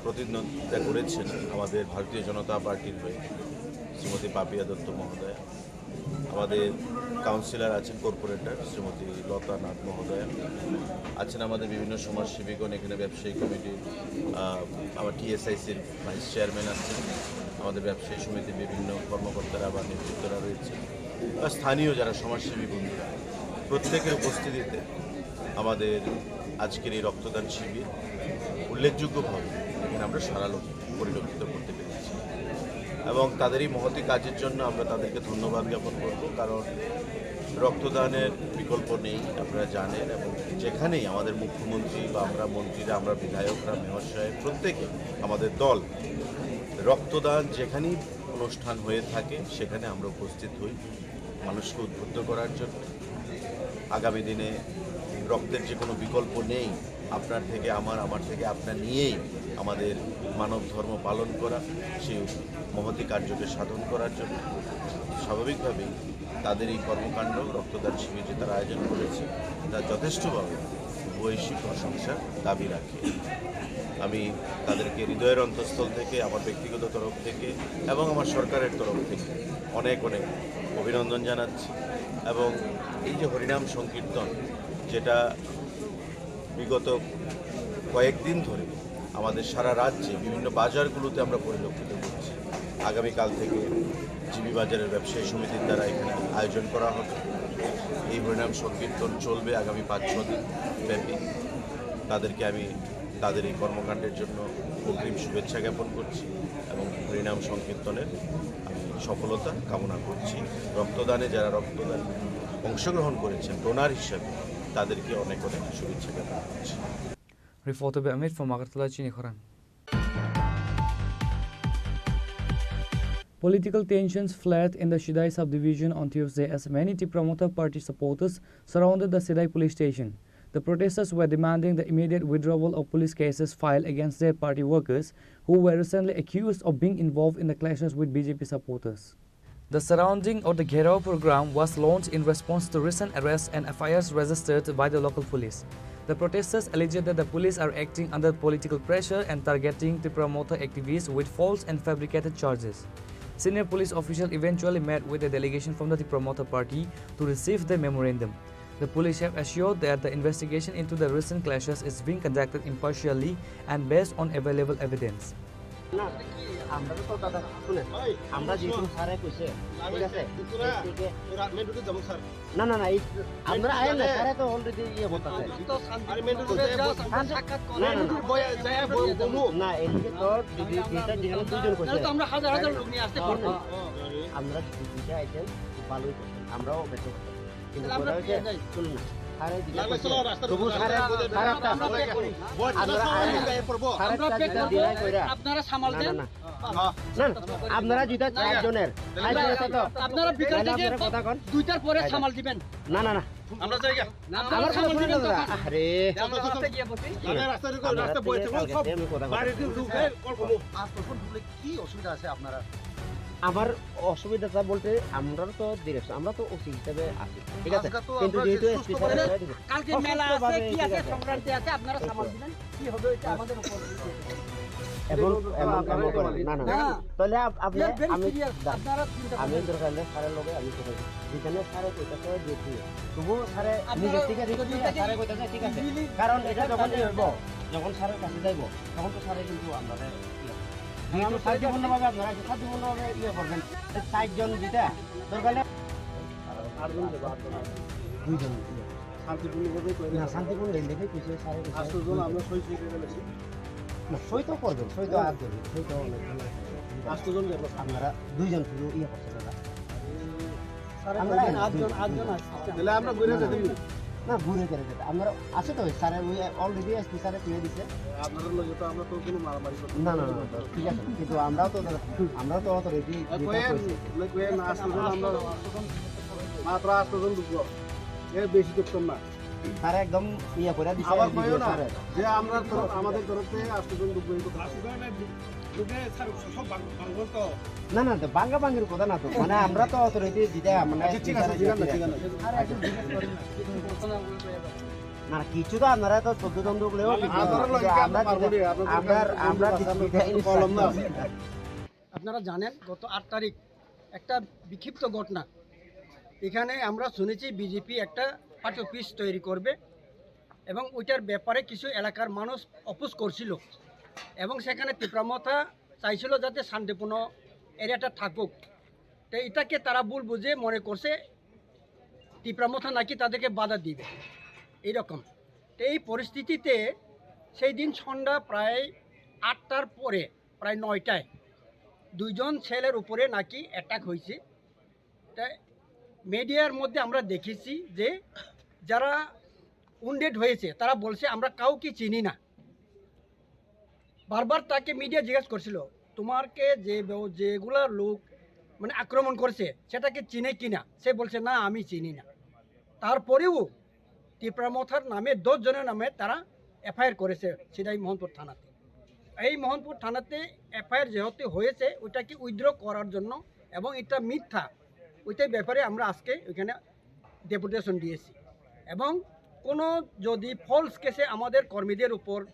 প্রতিদ্বন্দ্বিতা করেছেন আমাদের ভারতীয় জনতা পার্টির হয়ে, শ্রীমতী পাপিয়া দত্ত মহোদয়া, আমাদের কাউন্সিলর আছেন, কর্পোরেটর শ্রীমতী লতা নাথ মহোদয়া আছেন, আমাদের বিভিন্ন সমাজসেবীগণ এখানে, ব্যবসায়ী কমিটির, আহ, আমার টিএসআইসির ভাইস চেয়ারম্যান আছেন, আমাদের ব্যবসায়ী সমিতির বিভিন্ন কর্মকর্তারা বা নেতৃত্বরা রয়েছে, বা স্থানীয় যারা সমাজসেবী বন্ধুরা, প্রত্যেকের উপস্থিতিতে আমাদের আজকের এই রক্তদান শিবির উল্লেখযোগ্যভাবে এখানে আমরা সারা লোক পরিলক্ষিত করতে পেরেছি এবং তাদের এই মহতী কাজের জন্য আমরা তাদেরকে ধন্যবাদ জ্ঞাপন করব, কারণ রক্তদানের বিকল্প নেই, আপনারা জানেন। এবং যেখানেই আমাদের মুখ্যমন্ত্রী বা আমরা মন্ত্রীরা, আমরা বিধায়করা, মেয়র সাহেব, প্রত্যেকে, আমাদের দল, রক্তদান যেখানেই অনুষ্ঠান হয়ে থাকে সেখানে আমরা উপস্থিত হই মানুষকে উদ্বুদ্ধ করার জন্য। আগামী দিনে রক্তের যে কোনো বিকল্প নেই, আপনার থেকে আমার, আমার থেকে আপনার নিয়েই আমাদের মানব ধর্ম পালন করা, সেই মহতী কার্যকে সাধন করার জন্য স্বাভাবিকভাবেই তাদের এই কর্মকাণ্ড, রক্তদান শিবির যে তারা আয়োজন করেছে, তা যথেষ্টভাবে ভূয়সী প্রশংসার দাবি রাখে। আমি তাদেরকে হৃদয়ের অন্তঃস্থল থেকে, আমার ব্যক্তিগত তরফ থেকে এবং আমার সরকারের তরফ থেকে অনেক অনেক অভিনন্দন জানাচ্ছি। এবং এই যে হরিনাম সংকীর্তন, যেটা বিগত কয়েকদিন ধরে আমাদের সারা রাজ্যে বিভিন্ন বাজারগুলোতে আমরা পরিলক্ষিত করছি, আগামীকাল থেকে জিবি বাজারের ব্যবসায়ী সমিতির দ্বারা এখানে আয়োজন করা হবে। এই হরিনাম সংকীর্তন চলবে আগামী পাঁচ ছ দিন ব্যাপী। তাদেরকে আমি তাদের এই কর্মকাণ্ডের জন্য অগ্রিম শুভেচ্ছা জ্ঞাপন করছি এবং হরিনাম সংকীর্তনের আমি সফলতা কামনা করছি। রক্তদানে যারা রক্তদান অংশগ্রহণ করেছেন ডোনার হিসাবে, তাদেরকে অনেক অনেক শুভেচ্ছা জ্ঞাপন করছি। Reporter by Amit from Agartala, Chini Khorang. Political tensions flared in the Sidai subdivision on Tuesday as many Tipra Motha Party supporters surrounded the Sidai police station. The protesters were demanding the immediate withdrawal of police cases filed against their party workers who were recently accused of being involved in the clashes with B J P supporters. The surrounding of the Gherao program was launched in response to recent arrests and F I Rs registered by the local police. The protesters alleged that the police are acting under political pressure and targeting Tipra Motha activists with false and fabricated charges. Senior police official eventually met with a delegation from the Tipra Motha Party to receive the memorandum. The police have assured that the investigation into the recent clashes is being conducted impartially and based on available evidence. না, আমরা তো দাদা, শুনেন, আমরা যেহেতু স্যারে কইছে, ঠিক আছে? এদিকে মেন রোডে যাবো স্যার। না, না, না, এই আমরা আইন না, স্যারে তো already ইয়ে বলতেছে। আরে মেন রোডে যাও, সাক্ষাৎ করে। না, না, না। বয়া যায়, বয়া বমু। না, এদিকে তো যদি যেটা যেখানে দুইজন কইছে। তাহলে তো আমরা হাজার হাজার লোক নিয়ে আসতে পারবো। আমরা যদি দুইটা আইটেম ভালোই করছেন, আমরাও ব্যর্থ করতাম। কিন্তু তাহলে আমরা কথা হচ্ছে, ফিরে যাই। শুনুন না, স্যারে জিজ্ঞাসা করছে। তবু স্যারে, স্যার একটা, আমরা আইন, স্যার একটা জিজ্ঞাসা দিলাই কইরা। আপনারা সামাল দেন। না, না, না। না, না, আপনারা যেটা চারজনের, চারজনের তো আপনারা বিকাল থেকে দুইটার পরে সামাল দিবেন। না, না, না। আমরা যাই গা। না, আমার কথা শুনেন না, দাদা। আরে। আমরা রাস্তায় গিয়ে বসি। আরে, রাস্তায় ঢুকো, আমরা রাস্তায় বসে থাকো, সব বাইরে দিয়ে ঢুকে কল করবো। আজ প্রথম ঢুকলে কি অসুবিধা আছে আপনারা? আমার অসুবিধাটা বলতে আমরা তো ডিরেকশন, আমরা তো ওসি হিসেবে আছি, ঠিক আছে? আজকে তো কিন্তু আমরা যেহেতু যে এসপি সুস্থ স্যার করে বলে দিবে। কালকে মেলা আছে, অসুস্থভাবে, কি ঠিক আছে, আছে। সংক্রান্তি আছে, আপনারা সামাল দিবেন, কি হবে ওইটা আমাদের উপর। এমন, এমন, এমন করে, না, না, না। না। তাহলে আপ-, আপনি, We are very আমি, serious, দা-, আপনারা চিন্তা আমি করবেন না। দরকার হলে স্যারের লগে আমি কথা বলবো। যেখানে স্যারে কইতাছে যে কি, তবুও স্যারে আপনারা নিজের থেকে রিস্ক যদি নিয়ে এটাকে স্যারে কইতাছে, ঠিক আছে। ইজিলি কারণ এটা যখন ইয়ে হইব, যখন স্যারের কাছে যাইব, তখন তো স্যারে কিন্তু আপনাদের ইয়ে, যেহেতু শান্তিপূর্ণভাবে আপনারা শান্তিপূর্ণভাবে ইয়ে করবেন। তো চারজন যেটা দরকার হলে আটজন যাবো, আটজন। দুইজন ইয়ে। শান্তিপূর্ণভাবে করে না, দিতে শান্তিপূর্ণ হবে। লেখে কিছু স্যারে কিছু আটজন আমরা সই সই করে ফেলেছি। না, সই তো করবেন, সই তো আর করবেন, সই তো অনেক ভালো। আটজন যাবো। আপনারা দুইজন শুধু ইয়ে করছেন দাদা। স্যারে আমরা বললেন আটজন, দুইজন, আটজন দুইজন। আসছে। তাহলে আমরা ঘুরে যেতে দিন। না, ঘুরে করে যেতে। আমরা আছে তো, স্যারে ওই already এসপি স্যারে তুলে দিছে। আপনাদের লগে তো আমরা তো কোনো মারামারি করতে না, না, না, না, ঠিক আছে। কিন্তু আমরাও তো, আমরাও তো অত রেডি, এ, রেডি কয়েন, করেছি। এ, কয়েন, আটজন আমরা মাত্র আটজন ঢুকবো। এর বেশি ঢুকতাম না। স্যারে একদম ইয়ে করে দিছে, আবার এদিকে কইও না স্যারে। যে আমরা তো, আমাদের তরফ থেকে আটজন ঢুকবো, এই কথা। না, না, তো ভাঙ্গা ভাঙ্গির কথা না তো। মানে, আমরা তো অথরিটি দিতে, মানে, আচ্ছা, ঠিক আছে, ঠিক আছে, ঠিক আছে। না, কিছু তো আপনারা তো চোদ্দ জন ঢুকলেও কিছু না। আপনারা লগে আমরা আমরা দিতে, পারবো না, আপনারা আমরা, তো আমরা বন্ধু দিতে আছে, আমরা তো কলম না। আপনারা জানেন, গত আট তারিখ একটা বিক্ষিপ্ত ঘটনা। এখানে আমরা শুনেছি বিজেপি একটা পার্টি অফিস তৈরি করবে এবং ওইটার ব্যাপারে কিছু এলাকার মানুষ অপোজ করছিল এবং সেখানে তিপ্রা মথা চাইছিল যাতে শান্তিপূর্ণ এরিয়াটা থাকুক। তো এটাকে তারা ভুল বুঝে মনে করছে তিপ্রা মথা নাকি তাদেরকে বাধা দিবে এইরকম। তো এই পরিস্থিতিতে সেই দিন সন্ধ্যা প্রায় আটটার পরে, প্রায় নয়টায় দুইজন ছেলের উপরে নাকি অ্যাটাক হয়েছে। তাই মিডিয়ার মধ্যে আমরা দেখেছি যে যারা উন্ডেড হয়েছে তারা বলছে, "আমরা কাউকে চিনি না।" বারবার তাকে মিডিয়া জিজ্ঞেস করছিল, "তোমারকে যে ব-, যেগুলা লোক মানে আক্রমণ করেছে সেটাকে চিনে কিনা?" সে বলছে, "না, আমি চিনি না।" তারপরেও তিপ্রা মথার নামে দশ জনের নামে তারা এফআইআর করেছে সিদাই মোহনপুর থানাতে। এই মোহনপুর থানাতে এফআইআর যেহেতু হয়েছে, ওইটাকে উইথড্র করার জন্য এবং এটা মিথ্যা, ওইটার ব্যাপারে আমরা আজকে ওইখানে ডেপুটেশন দিয়েছি এবং কোনো যদি ফলস কেসে আমাদের কর্মীদের উপর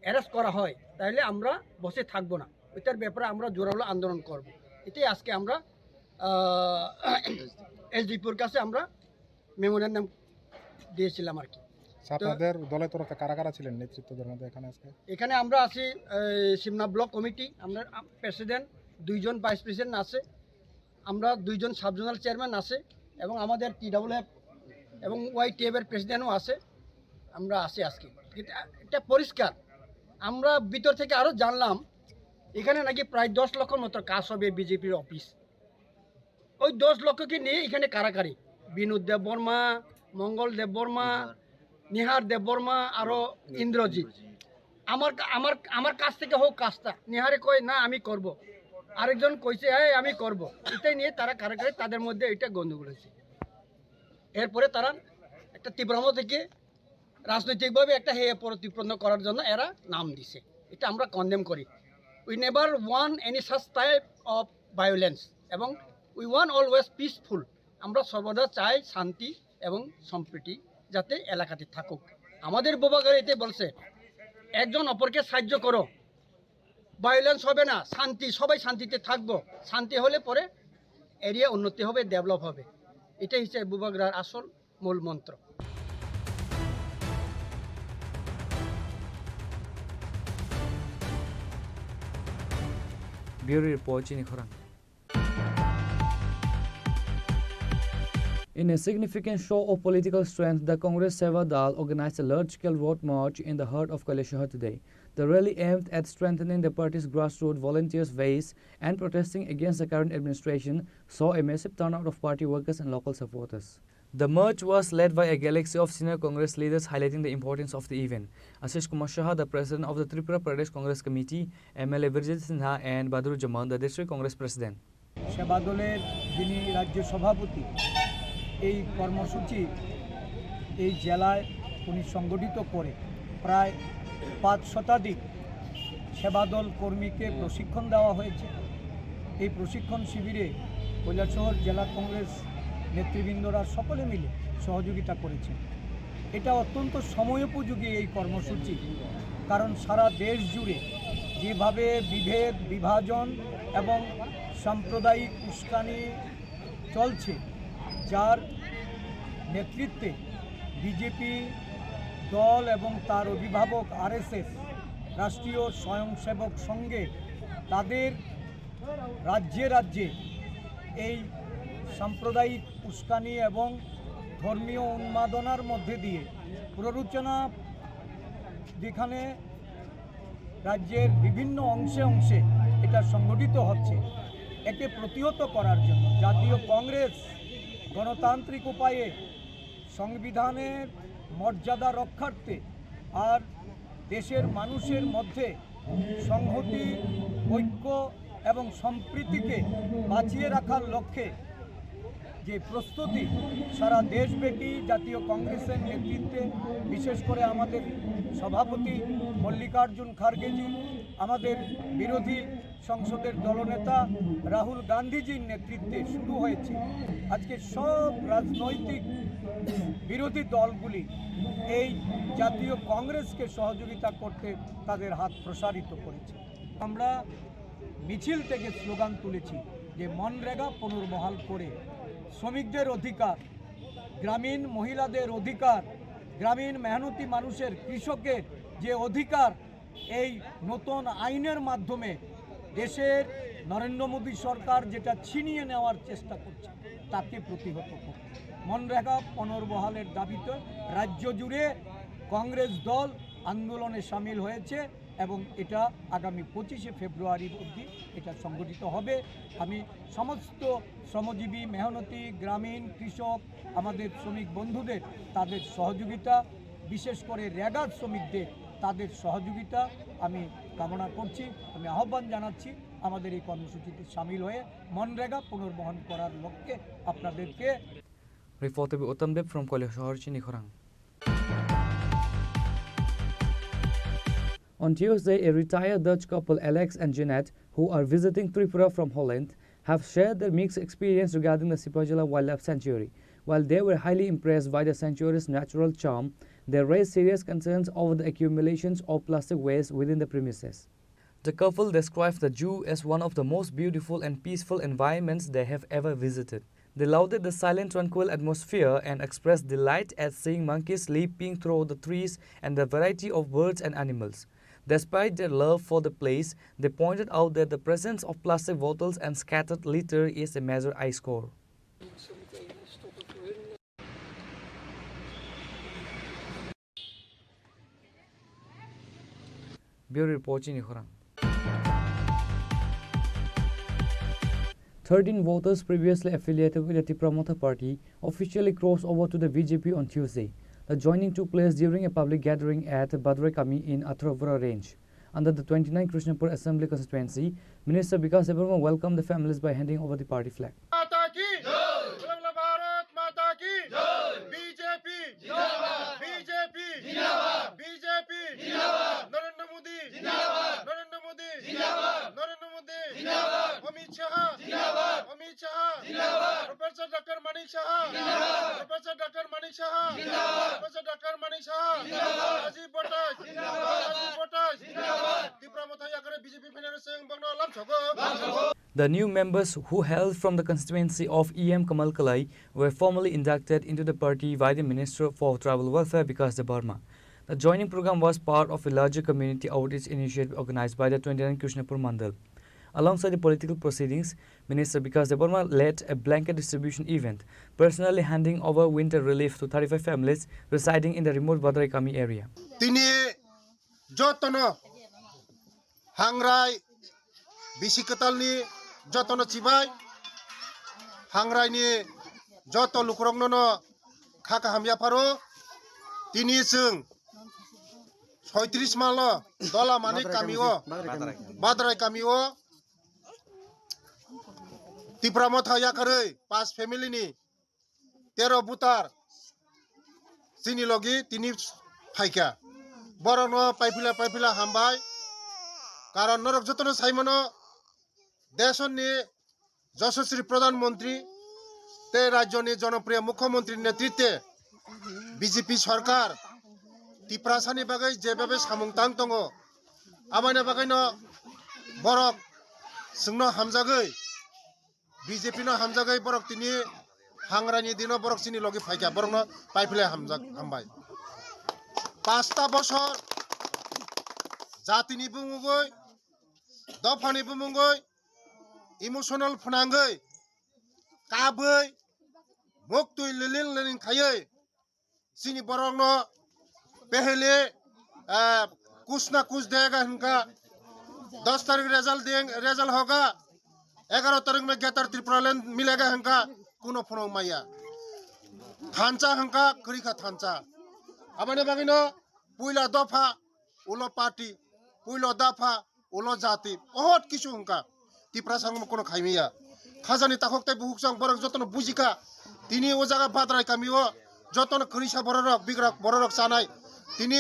অ্যারেস্ট করা হয়, তাহলে আমরা বসে থাকবো না, ওইটার ব্যাপারে আমরা জোরালো আন্দোলন করব। এটাই আজকে আমরা, আহ, এসডিপিওর কাছে আমরা মেমোরেন্ডাম দিয়েছিলাম আর কি। আচ্ছা, তো আপনাদের দলের তরফে কারা কারা ছিলেন নেতৃত্ব দেওয়ার মধ্যে এখানে আজকে? এখানে আমরা আছি, এই, সিমনা ব্লক কমিটি, আমরা প্রেসিডেন্ট, দুইজন ভাইস প্রেসিডেন্ট আছে, আমরা দুইজন সাব জোনাল চেয়ারম্যান আছে এবং আমাদের টিডাব্লিউএফ এবং ওয়াইটিএফ এর প্রেসিডেন্টও আছে। আমরা আছি আজকে। এটা, এটা পরিষ্কার। আমরা ভিতর থেকে আরো জানলাম, এখানে নাকি প্রায় দশ লক্ষ মতো কাজ হবে বিজেপির অফিস। ওই দশ লক্ষকে নিয়ে এখানে কারাকারি। বিনোদ দেব বর্মা, মঙ্গল দেব বর্মা, নিহার দেব বর্মা, আরো ইন্দ্রজিৎ। আমার কা-, আমার, আমার কাছ থেকে হোক কাজটা। নিহারে কয়, "না, আমি করব।" আরেকজন কইছে, "এই, আমি করব।" এটাই নিয়ে তারা কারাকারি, তাদের মধ্যে এটা গন্ডগোল হয়েছে। এরপরে তারা একটা তীব্র থেকে রাজনৈতিকভাবে একটা হেয় প্রতিপন্ন করার জন্য এরা নাম দিছে। এটা আমরা কন্ডেম করি। We never want any such type of violence এবং we want always peaceful। আমরা সর্বদা চাই শান্তি এবং সম্প্রীতি যাতে এলাকাতে থাকুক। আমাদের বুবাগরা এতে বলছে, "একজন অপরকে সাহায্য করো, ভায়োলেন্স হবে না, শান্তি, সবাই শান্তিতে থাকবো। শান্তি হলে পরে এরিয়া উন্নতি হবে, ডেভেলপ হবে।" এটাই হচ্ছে বুবাগরার আসল মূল মন্ত্র। Bureau Report, Chini Khorang. In a significant show of political strength, the Congress Seva Dal organized a large-scale road march in the heart of Kailashahar today. The rally aimed at strengthening the party's grassroots volunteers base and protesting against the current administration saw a massive turnout of party workers and local supporters. The march was led by a galaxy of senior Congress leaders, highlighting the importance of the event. Ashish Kumar Saha, the president of the Tripura Pradesh Congress Committee, M L A Birjit Singha, and Badru Jamal, the district Congress president. সেবা দলের যিনি রাজ্য সভাপতি, এই কর্মসূচি এই জেলায় উনি সংগঠিত করে প্রায় পাঁচ শতাধিক সেবা দল কর্মীকে প্রশিক্ষণ দেওয়া হয়েছে। এই প্রশিক্ষণ শিবিরে কৈলাসহর জেলা কংগ্রেস নেতৃবৃন্দরা সকলে মিলে সহযোগিতা করেছেন। এটা অত্যন্ত সময়োপযোগী এই কর্মসূচি, কারণ সারা দেশ জুড়ে যেভাবে বিভেদ, বিভাজন এবং সাম্প্রদায়িক উস্কানি চলছে, যার নেতৃত্বে বিজেপি দল এবং তার অভিভাবক আরএসএস, রাষ্ট্রীয় স্বয়ংসেবক সংঘে তাদের রাজ্যে রাজ্যে এই সাম্প্রদায়িক উস্কানি এবং ধর্মীয় উন্মাদনার মধ্যে দিয়ে প্ররোচনা যেখানে রাজ্যের বিভিন্ন অংশে অংশে এটা সংগঠিত হচ্ছে, একে প্রতিহত করার জন্য জাতীয় কংগ্রেস গণতান্ত্রিক উপায়ে সংবিধানের মর্যাদা রক্ষার্থে আর দেশের মানুষের মধ্যে সংহতি, ঐক্য এবং সম্প্রীতিকে বাঁচিয়ে রাখার লক্ষ্যে যে প্রস্তুতি সারা দেশব্যাপী জাতীয় কংগ্রেসের নেতৃত্বে, বিশেষ করে আমাদের সভাপতি মল্লিকার্জুন খার্গেজি, আমাদের বিরোধী সংসদের দলনেতা রাহুল গান্ধীজির নেতৃত্বে শুরু হয়েছে, আজকে সব রাজনৈতিক বিরোধী দলগুলি এই জাতীয় কংগ্রেসকে সহযোগিতা করতে তাদের হাত প্রসারিত করেছে। আমরা মিছিল থেকে স্লোগান তুলেছি যে মনরেগা পুনর্বহাল করে শ্রমিকদের অধিকার, গ্রামীণ মহিলাদের অধিকার, গ্রামীণ মেহনতি মানুষের, কৃষকের যে অধিকার, এই নতুন আইনের মাধ্যমে দেশের নরেন্দ্র মোদী সরকার যেটা ছিনিয়ে নেওয়ার চেষ্টা করছে, তাকে প্রতিহত করতে। মনরেগা পুনর্বহালের দাবিতে রাজ্য জুড়ে কংগ্রেস দল আন্দোলনে সামিল হয়েছে এবং এটা আগামী পঁচিশে ফেব্রুয়ারি অবধি এটা সংগঠিত হবে। আমি সমস্ত শ্রমজীবী, মেহনতি, গ্রামীণ, কৃষক, আমাদের শ্রমিক বন্ধুদের তাদের সহযোগিতা, বিশেষ করে রেগা শ্রমিকদের তাদের সহযোগিতা আমি কামনা করছি। আমি আহ্বান জানাচ্ছি আমাদের এই কর্মসূচিতে সামিল হয়ে মনরেগা পুনর্বহাল করার লক্ষ্যে আপনাদেরকে। Reporter Uttam Deb from Koilashahar, Chini Khorang. On Tuesday, a retired Dutch couple, Alex and Jeanette, who are visiting Tripura from Holland, have shared their mixed experience regarding the Sipahijala Wildlife Sanctuary. While they were highly impressed by the sanctuary's natural charm, they raised serious concerns over the accumulations of plastic waste within the premises. The couple described the zoo as one of the most beautiful and peaceful environments they have ever visited. They lauded the silent, tranquil atmosphere and expressed delight at seeing monkeys leaping through the trees and the variety of birds and animals. Despite their love for the place, they pointed out that the presence of plastic bottles and scattered litter is a major eyesore. Bureau Report, Chini Khorang. Thirteen voters previously affiliated with the Tipra Motha Party officially crossed over to the B J P on Tuesday. The joining took place during a public gathering at Badrekami in Athravura Range. Under the twenty-nine Krishnapur Assembly Constituency, Minister Bikash Debbarma welcomed the families by handing over the party flag. माता की जय। बोलो, बोलो भारत माता की जय। बीजेपी जिंदाबाद। बीजेपी जिंदाबाद। बीजेपी जिंदाबाद। नरेंद्र मोदी जिंदाबाद। नरेंद्र मोदी जिंदाबाद। नरेंद्र मोदी जिंदाबाद। अमित शाह जिंदाबाद। अमित शाह जिंदाबाद। प्रोफेसर डॉक्टर मानिक शाह जिंदाबाद। प्रोफेसर डॉक्टर मानिक शाह जिंदाबाद। प्रोफेसर डॉक्टर मानिक शाह जिंदाबाद। राजीव भट्टाचार्य जिंदाबाद। राजीव भट्टाचार्य जिंदाबाद। Tipra Motha yakare B J P federation bangno lamsogo। The new members who hail from the constituency of E M Kamal Kalai were formally inducted into the party by the Minister for Tribal Welfare Bikash Debbarma. The joining program was part of a larger community outreach initiative organized by the twenty-nine Krishnapur Mandal. Alongside the political proceedings, Minister Bikash Debbarma led a blanket distribution event, personally handing over winter relief to thirty-five families residing in the remote Badrekami area. Tini jotono hangrai bisi kwtalni jotono chibai, hangraini joto lukurokno no Kha kaham yapharo tini chwng soitris malo Dolamani kamio, Badrai kamio Tipra Motha yakarwi pas family ni tero butar chini logi tini phaikha. Borokno paiphila paiphila hambai. Karon norok jotono saimano desoni Yashaswi Pradhan Mantri tei rajyoni jonopriyo Mukhyamantri netritwe B J P sarkar Tiprasani bagwi jebhabe samung tang tongo, aboni bagwino borok chwngno hamjagwi, B J P no hamjagwi borok tini hangrani dino borok chini logi phaikha, borokno paiphilai hamjak, hambai. Pasta bosor jatini bumungwi, dophani bumungwi, emotional phwnangwi, kabwi, muktwi liling liling khaiwi, chini borokno pehele, ah, kuch na kuch dega hinka, dos tarik result deng, result hoga, egaro tarik me Greater Tipraland milega hinka, kuno phunuk maya. Thansa hinka, kwrwikha thansa. Aboni bagwino puila dopha, ulo party, puilo dopha, ulo jati, ohot kisu hinka. Tiprasa wngma kono khaimaya. Khajani takhuk tei bukhuk chwng borok jotono bujikha. Tini o jaga Badrai kamio jotono kwrwisa bororok, bigrak bororok chanai. Tini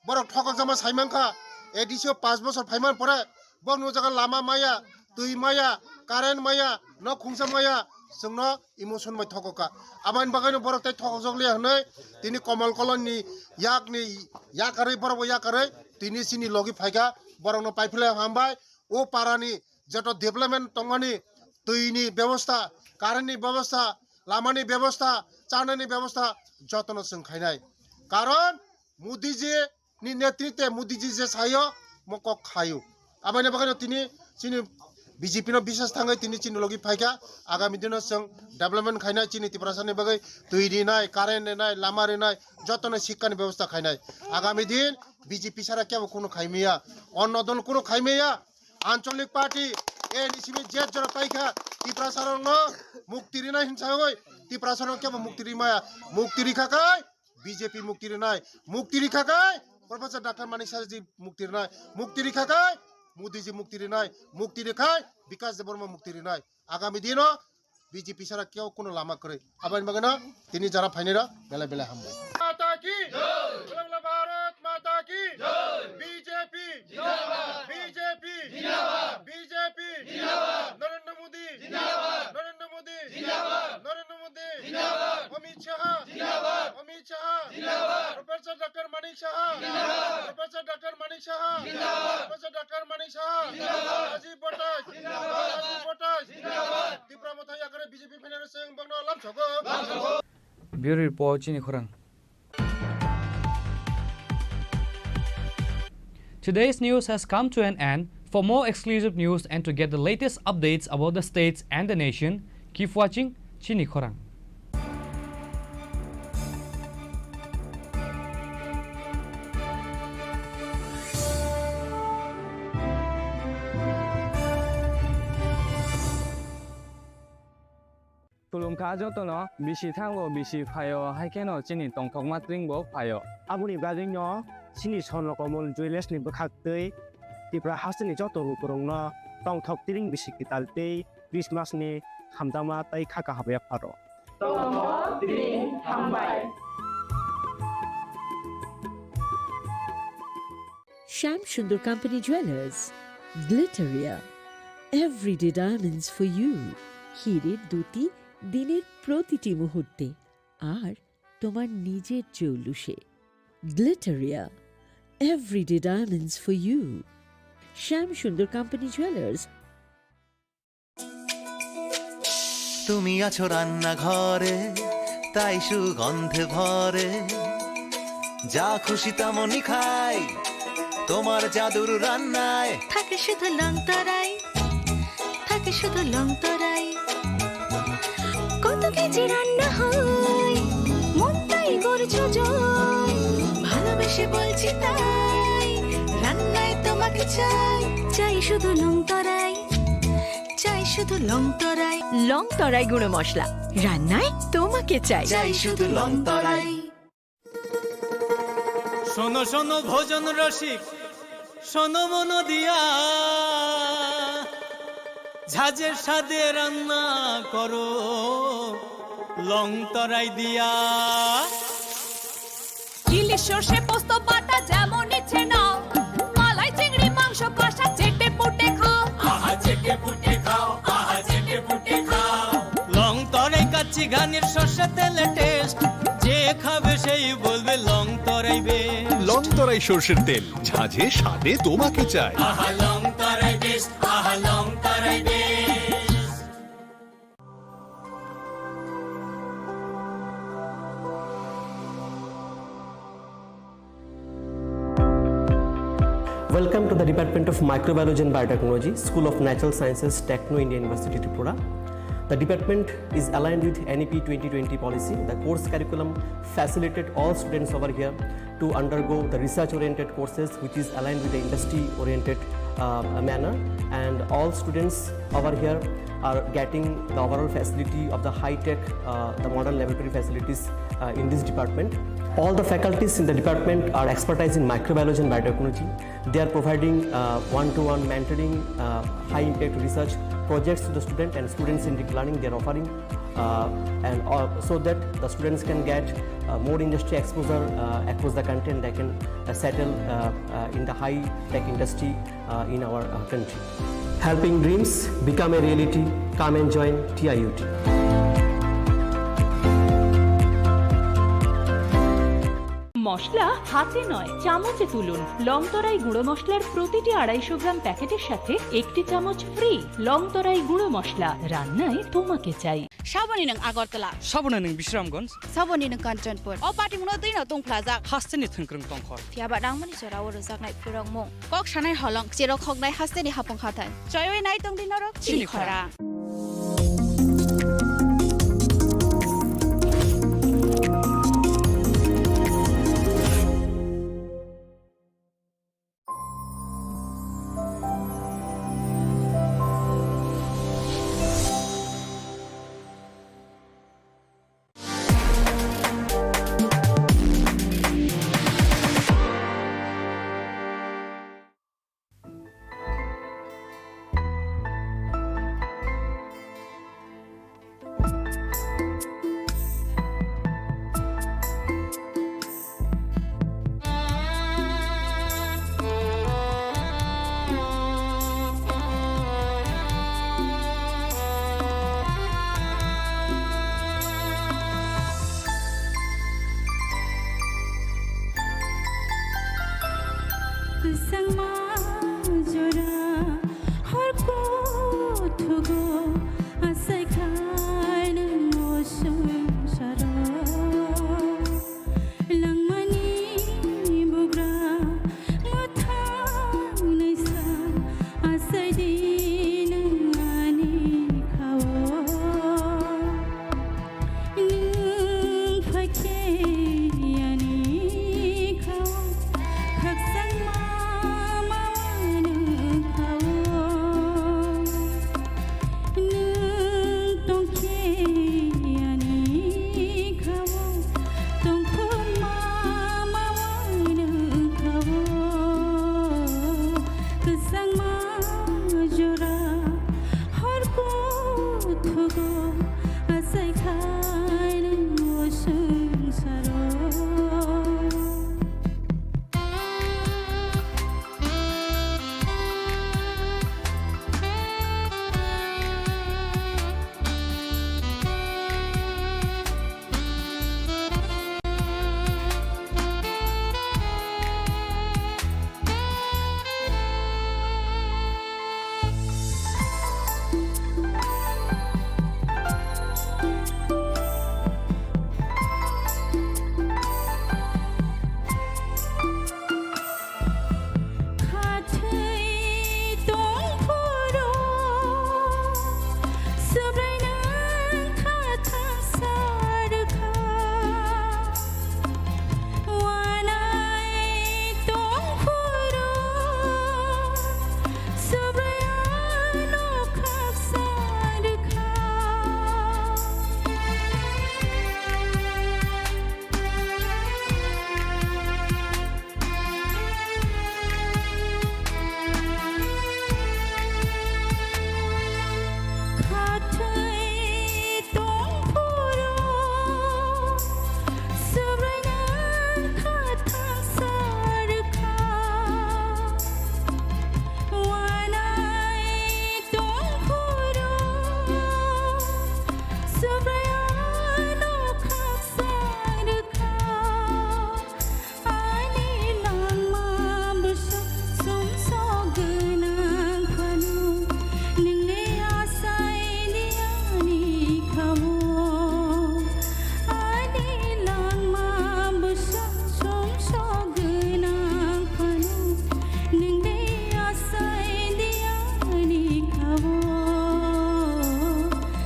borok thokok jama saimankha. A D C o pas bosor phaiman pore borokni o jaga lama maya, twi maya, current maya, nok khungsa maya, chwngno emotion bai thokokha. Aboni bagwino borok tei thokokjak liya hwnwi tini Komol Kolon ni yakni yakarwi borok bo yakarwi tini chini logi phaikha, borokno paiphilai hambai. O parani joto development tongmani, twini bebosta, current ni bebosta, lamani bebosta, chanani bebosta jotono chwng khainai. Karon Modiji ni netritwe Modiji je sayo mo kok khayo. Aboni bagwino tini chini B J P no bisas thangwi tini chini logi phaikha. Agami dino chwng development khainai, chini Tiprasani bagwi twi rinai, current rinai, lama rinai, jotono sikkani bebosta khainai. Agami din B J P sara kebo kuno khaimaya, onno dol kuno khaimaya. Ancholik party A N C B jet jora paikha, Tiprasarokno mukti rinai hinsa hoi, Tiprasarok kebo mukti rimaya, mukti rikha kai B J P mukti rinai, mukti rikha kai Professor Doctor Manik Saha ji mukti rinai, mukti rikha kai Modi ji mukti rinai, mukti rikhai Bikash Debbarma mukti rinai. Agami dino B J P sara kebo kuno lama kwrwi. Aboni bagwino tini jara phainai rok belai belai hambai. Mata ki jai. Bharatiya Mata ki jai. B J P jindabad. B J P jindabad. B J P jindabad. Narendra Modi jindabad. Narendra Modi jindabad. Narendra Modi jindabad. Amit Shah jindabad. Amit Shah jindabad. Professor Doctor Manik Saha jindabad. Professor Doctor Manik Saha jindabad. Professor Doctor Manik Saha jindabad. Rajiv Bhattacharyya jindabad. Rajiv Bhattacharyya jindabad. Tipra Motha yakarwi B J P phainai rok chwng bokno lamsogo. Bureau Report, Chini Khorang. Today's news has come to an end. For more exclusive news and to get the latest updates about the states and the nation, keep watching Chini Khorang. Khulumkha jotono, bisi thango, bisi phaio, hai kheno chini tongthokma tring bo phaio. Aboni bagwino chini Swarno Komol Jewellers ni bwkhaktwi Tripura hasteni joto lukurokno tongthok tring bisi kwtal tei Christmas ni hamjakma tei kha kaham yapharo. Tongthok tring hambai. Shyam Sundar Company Jewelers, Glitteria, everyday diamonds for you. হীরের দ্যুতি দিনের প্রতিটি মুহূর্তে, আর তোমার নিজের জৌলুসে। Glitteria, everyday diamonds for you. Shyam Sundar Company Jewelers. তুমি আছো রান্নাঘরে, তাই সুগন্ধে ভরে। যা খুশি তেমনই খাই, তোমার জাদুর রান্নায়। থাকে শুধু লং তরাই, থাকে শুধু লং তরাই। কত কেজি রান্না হয়, মনটাই করছো জয়। ভালোবেসে বলছি তাই, রান্নায় তোমাকে চাই, চাই শুধু লং তরাই। চাই শুধু লং তরাই। লং তরাই গুঁড়ো মশলা, রান্নায় তোমাকে চাই। চাই শুধু লং তরাই। শোনো শোনো ভোজন রসিক, শোনো মন দিয়া, ঝাঁঝের স্বাদে রান্না করো লং তরাই দিয়া। ইলিশ সর্ষে পোস্ত বাটা যেমন ইচ্ছে নাও, মালাই চিংড়ি মাংস কষা চেটে পুটে খাও। আহা চেটে পুটে খাও, আহা চেটে পুটে খাও। লং তরাই কাচ্চি ঘানির সর্ষে তেলে টেস্ট, যে খাবে সেই বলবে লং তরাই বেস্ট। লং তরাই সর্ষের তেল, ঝাঁঝে স্বাদে তোমাকে চাই। আহা লং তরাই বেস্ট, আহা লং তরাই best. Welcome to the Department of Microbiology and Biotechnology, School of Natural Sciences, Techno India University, Tripura. The department is aligned with N E P twenty twenty policy. The course curriculum facilitate all students over here to undergo the research-oriented courses, which is aligned with the industry-oriented, uh, manner. And all students over here are getting the overall facility of the high-tech, uh, the modern laboratory facilities, uh, in this department. All the faculties in the department are expertise in microbiology and biotechnology. They are providing, uh, one-to-one mentoring, uh, high-impact research projects to the student and students-centric learning they are offering, uh, and all, so that the students can get, uh, more industry exposure, uh, across the country, and they can, uh, settle, uh, uh, in the high-tech industry, uh, in our, uh, country. Helping dreams become a reality. Come and join T I U T. মশলা হাতে নয়, চামচে তুলুন। লং তরাই গুঁড়ো মশলার প্রতিটি আড়াইশো গ্রাম প্যাকেটের সাথে একটি চামচ ফ্রি। লং তরাই গুঁড়ো মশলা, রান্নায় তোমাকে চাই। Saboni nwng Agartala. Saboni nwng Bisramganj. Saboni nwng Kanchanpur. O patimungno twi no tungphlajak. Hasteni thwngkwrwng tongkhor. Phiyaba nangmani jora o rwjaknai phwrwngmung. Kok sanai holong, cherok khoknai hasteni hapung hathai. Choiwi nai tongdi norok chini khorang.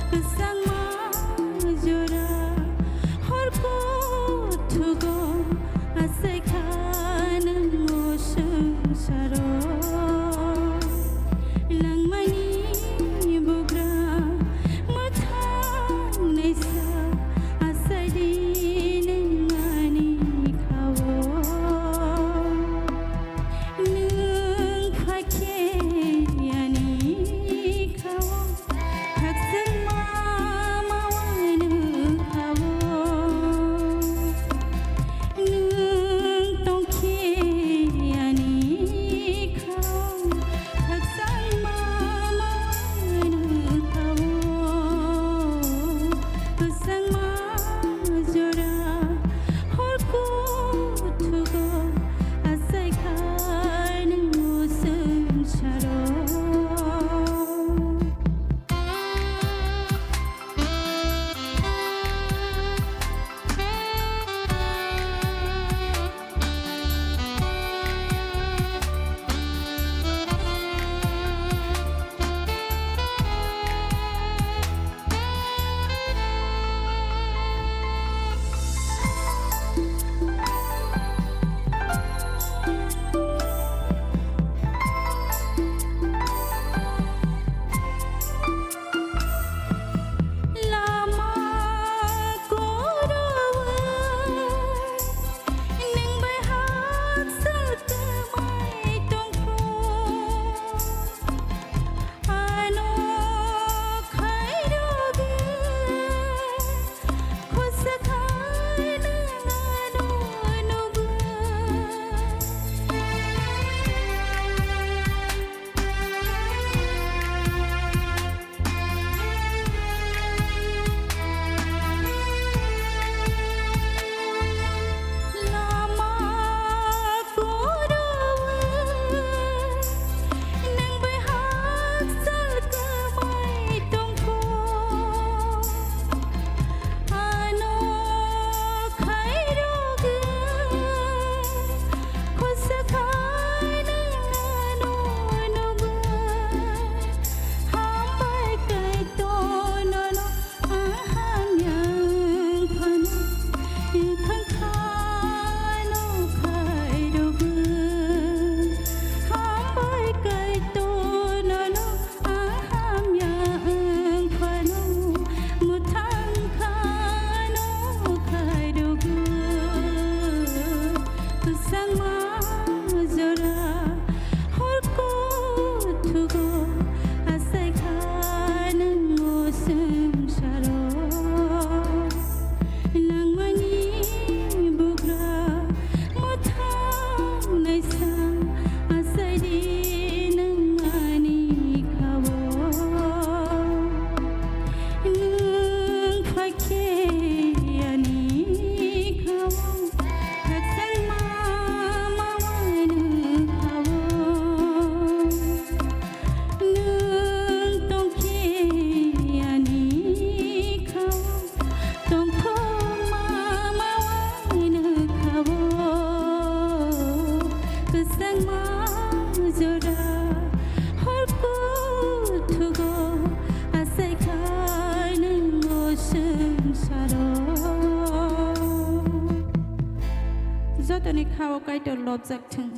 Kwchangma jora hor kuthugo achaikha nwng o swngcharo. Langmani bugra mwthang naisa achaidi nwng ani khao. Nwng phaikhe ani khao. Khakchangma mawano khao. Nwng tongkhe ani khao. Khakchangma mawano khao. Kwchangma jora hor kuthugo achaikha nwng o swngcharo. Lama korowo nwng bai haksa twmai tongkho. Ano khairogwi khosa kha nwng ano nugwi. Lama korowo nwng bai haksa twmai tongkho. Ano khairogwi khosa kha nwng ano nugwi. Hambai Kaitor nono ang hamya wng phano, wng phano khairogwi. Hambai Kaitor nono ang hamya wng phano, mwthang khano khairogwi. Kwchangma jora hor kuthugo achaikha nwng o swngcharo. Langmani bugra mwthang naisa achaidi nwng ani khao. Nwng phaikhe ani khao. Khakchangma mawano khao. Nwng tongkhe ani khao. Tongthokma mawano khao. Kwchangma jora hor kuthugo achaikha nwng o swngcharo. Jotoni khao Kaitor lobjak thung.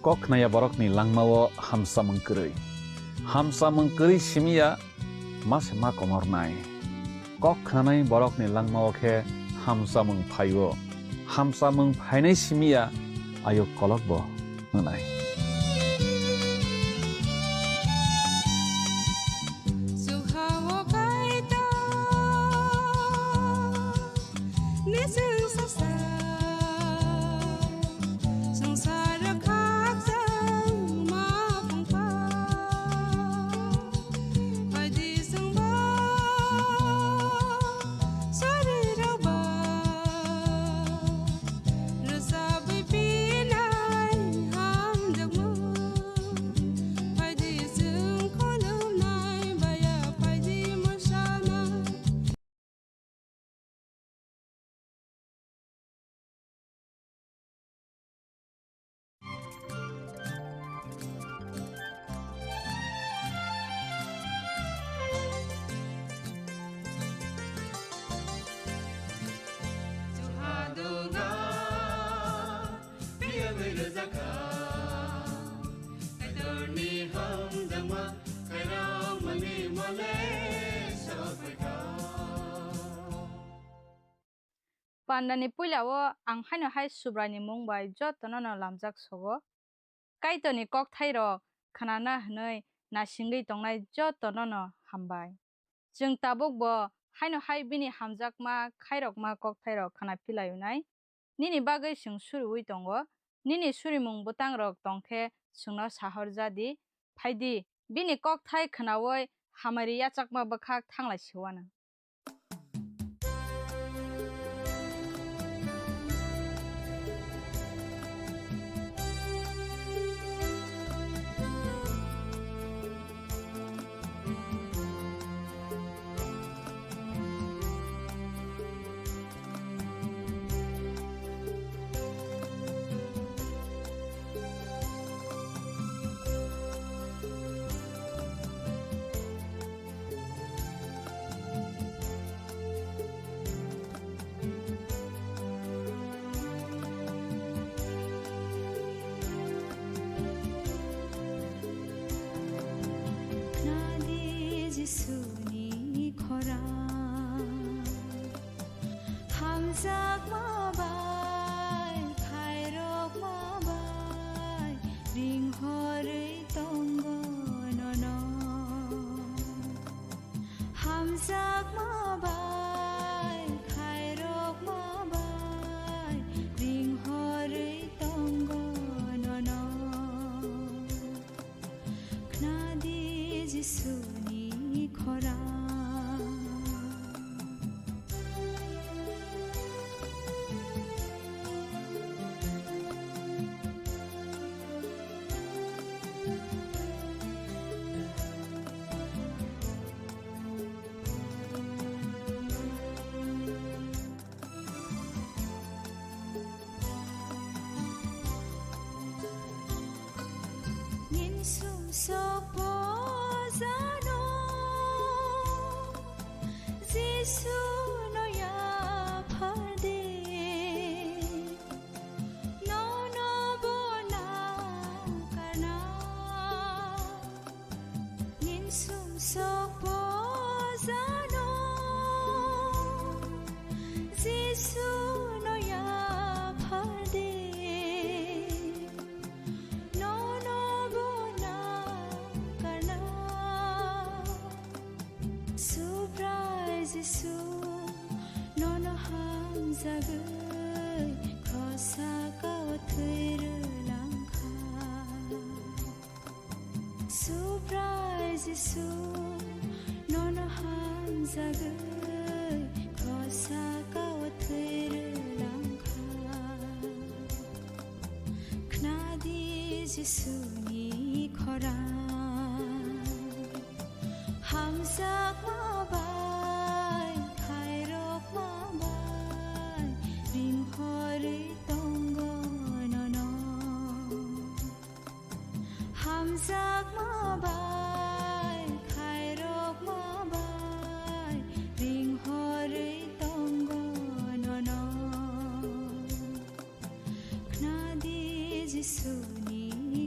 Kok khnaya borokni langmao hamsamung kwrwi. Hamsamung kwrwi simi ya ma se ma komornai. Kok khnanai borokni langmao khe hamsamung phaio. Hamsamung phainai simi ya ayuk kolokbo wngnai. Nising sasa, sangsar khakchang ma phungkha. Phaidi sungba, sari rokba, rwchapwi pinai hamjakma. Phaidi sung khulumnai baya, phaidi mosanai. Pandani puila o ang haino hai Subraini mung bai jotono no lamjak sogo. Kaitorni kokthairok khnana hwnwi nasingwi tongnai jotono no hambai. Chwng tabukbo haino hai bini hamjakma khairokma kokthairok khna philaio nai. Nini bagwi chwng suriui tongo. Nini surimung bwtangrok tong khe chwngno sahor ja di. Phai di, bini kokthai khnaui hamari yachakma bwkhak thanglai siuanw. Khna di Jisuni khorang, hamjakma bai, khairokma bai, ringhorwi tongo nono. Hamjakma bai, khairokma bai, ringhorwi tongo nono. Khna di Jisuni khorang. Ninsum sokpo jano, Jisu no yaphar di, nono bo nangkarna. Ninsum sokpo jano, Jisu no yaphar di, nono bo nangkarna. Subrai Jisu, nono hamjagwi, khrosa kao thwi rwlangkha. Subrai Jisu, nono hamjagwi, khrosa kao thwi rwlangkha. Khna di Jisuni khorang, hamjakma bai, khairokma bai, ringhorwi tongo nono. Hamjakma bai, khairokma bai, ringhorwi tongo nono. Khna di Jisuni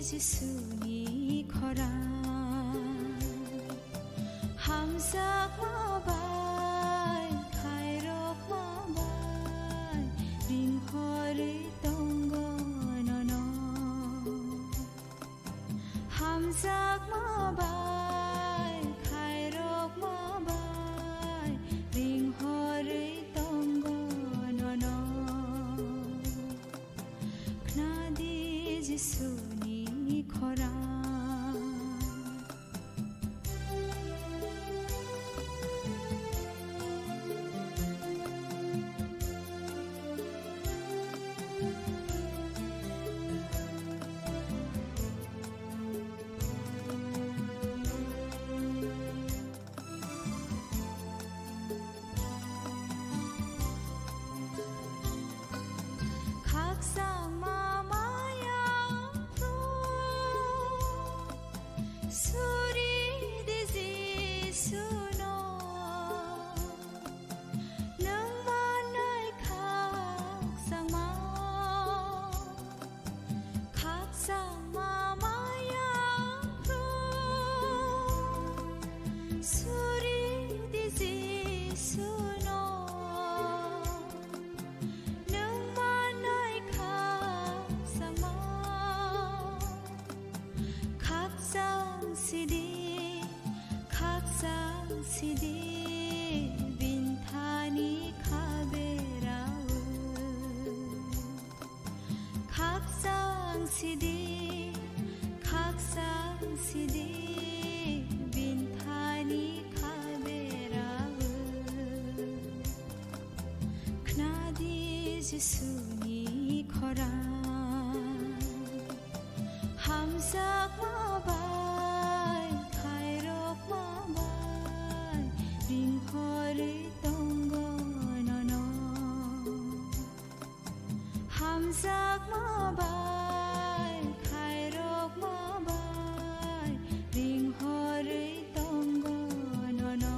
Jisuni khorang. Hamjakma bai, khairokma bai, ringhorwi tongo nono. Hamjakma bai, khairokma bai, ringhorwi tongo nono. Khnadi Jisuni khorang. Khakchangma maya phuru, suri di Jisuno. Nwng manai khakchangma, khakchangma maya phuru, suri di Jisuno. Nwng manai khakchangma, khakchang sidi, khakchang sidi, bini thani kha berao. Khakchang sidi, khakchang sidi, bini thani kha berao. Khnadi Jisuni khorang. Hamjakma bai, khairokma bai, ringhorwi tongo nono. Hamjakma bai, khairokma bai, ringhorwi tongo nono.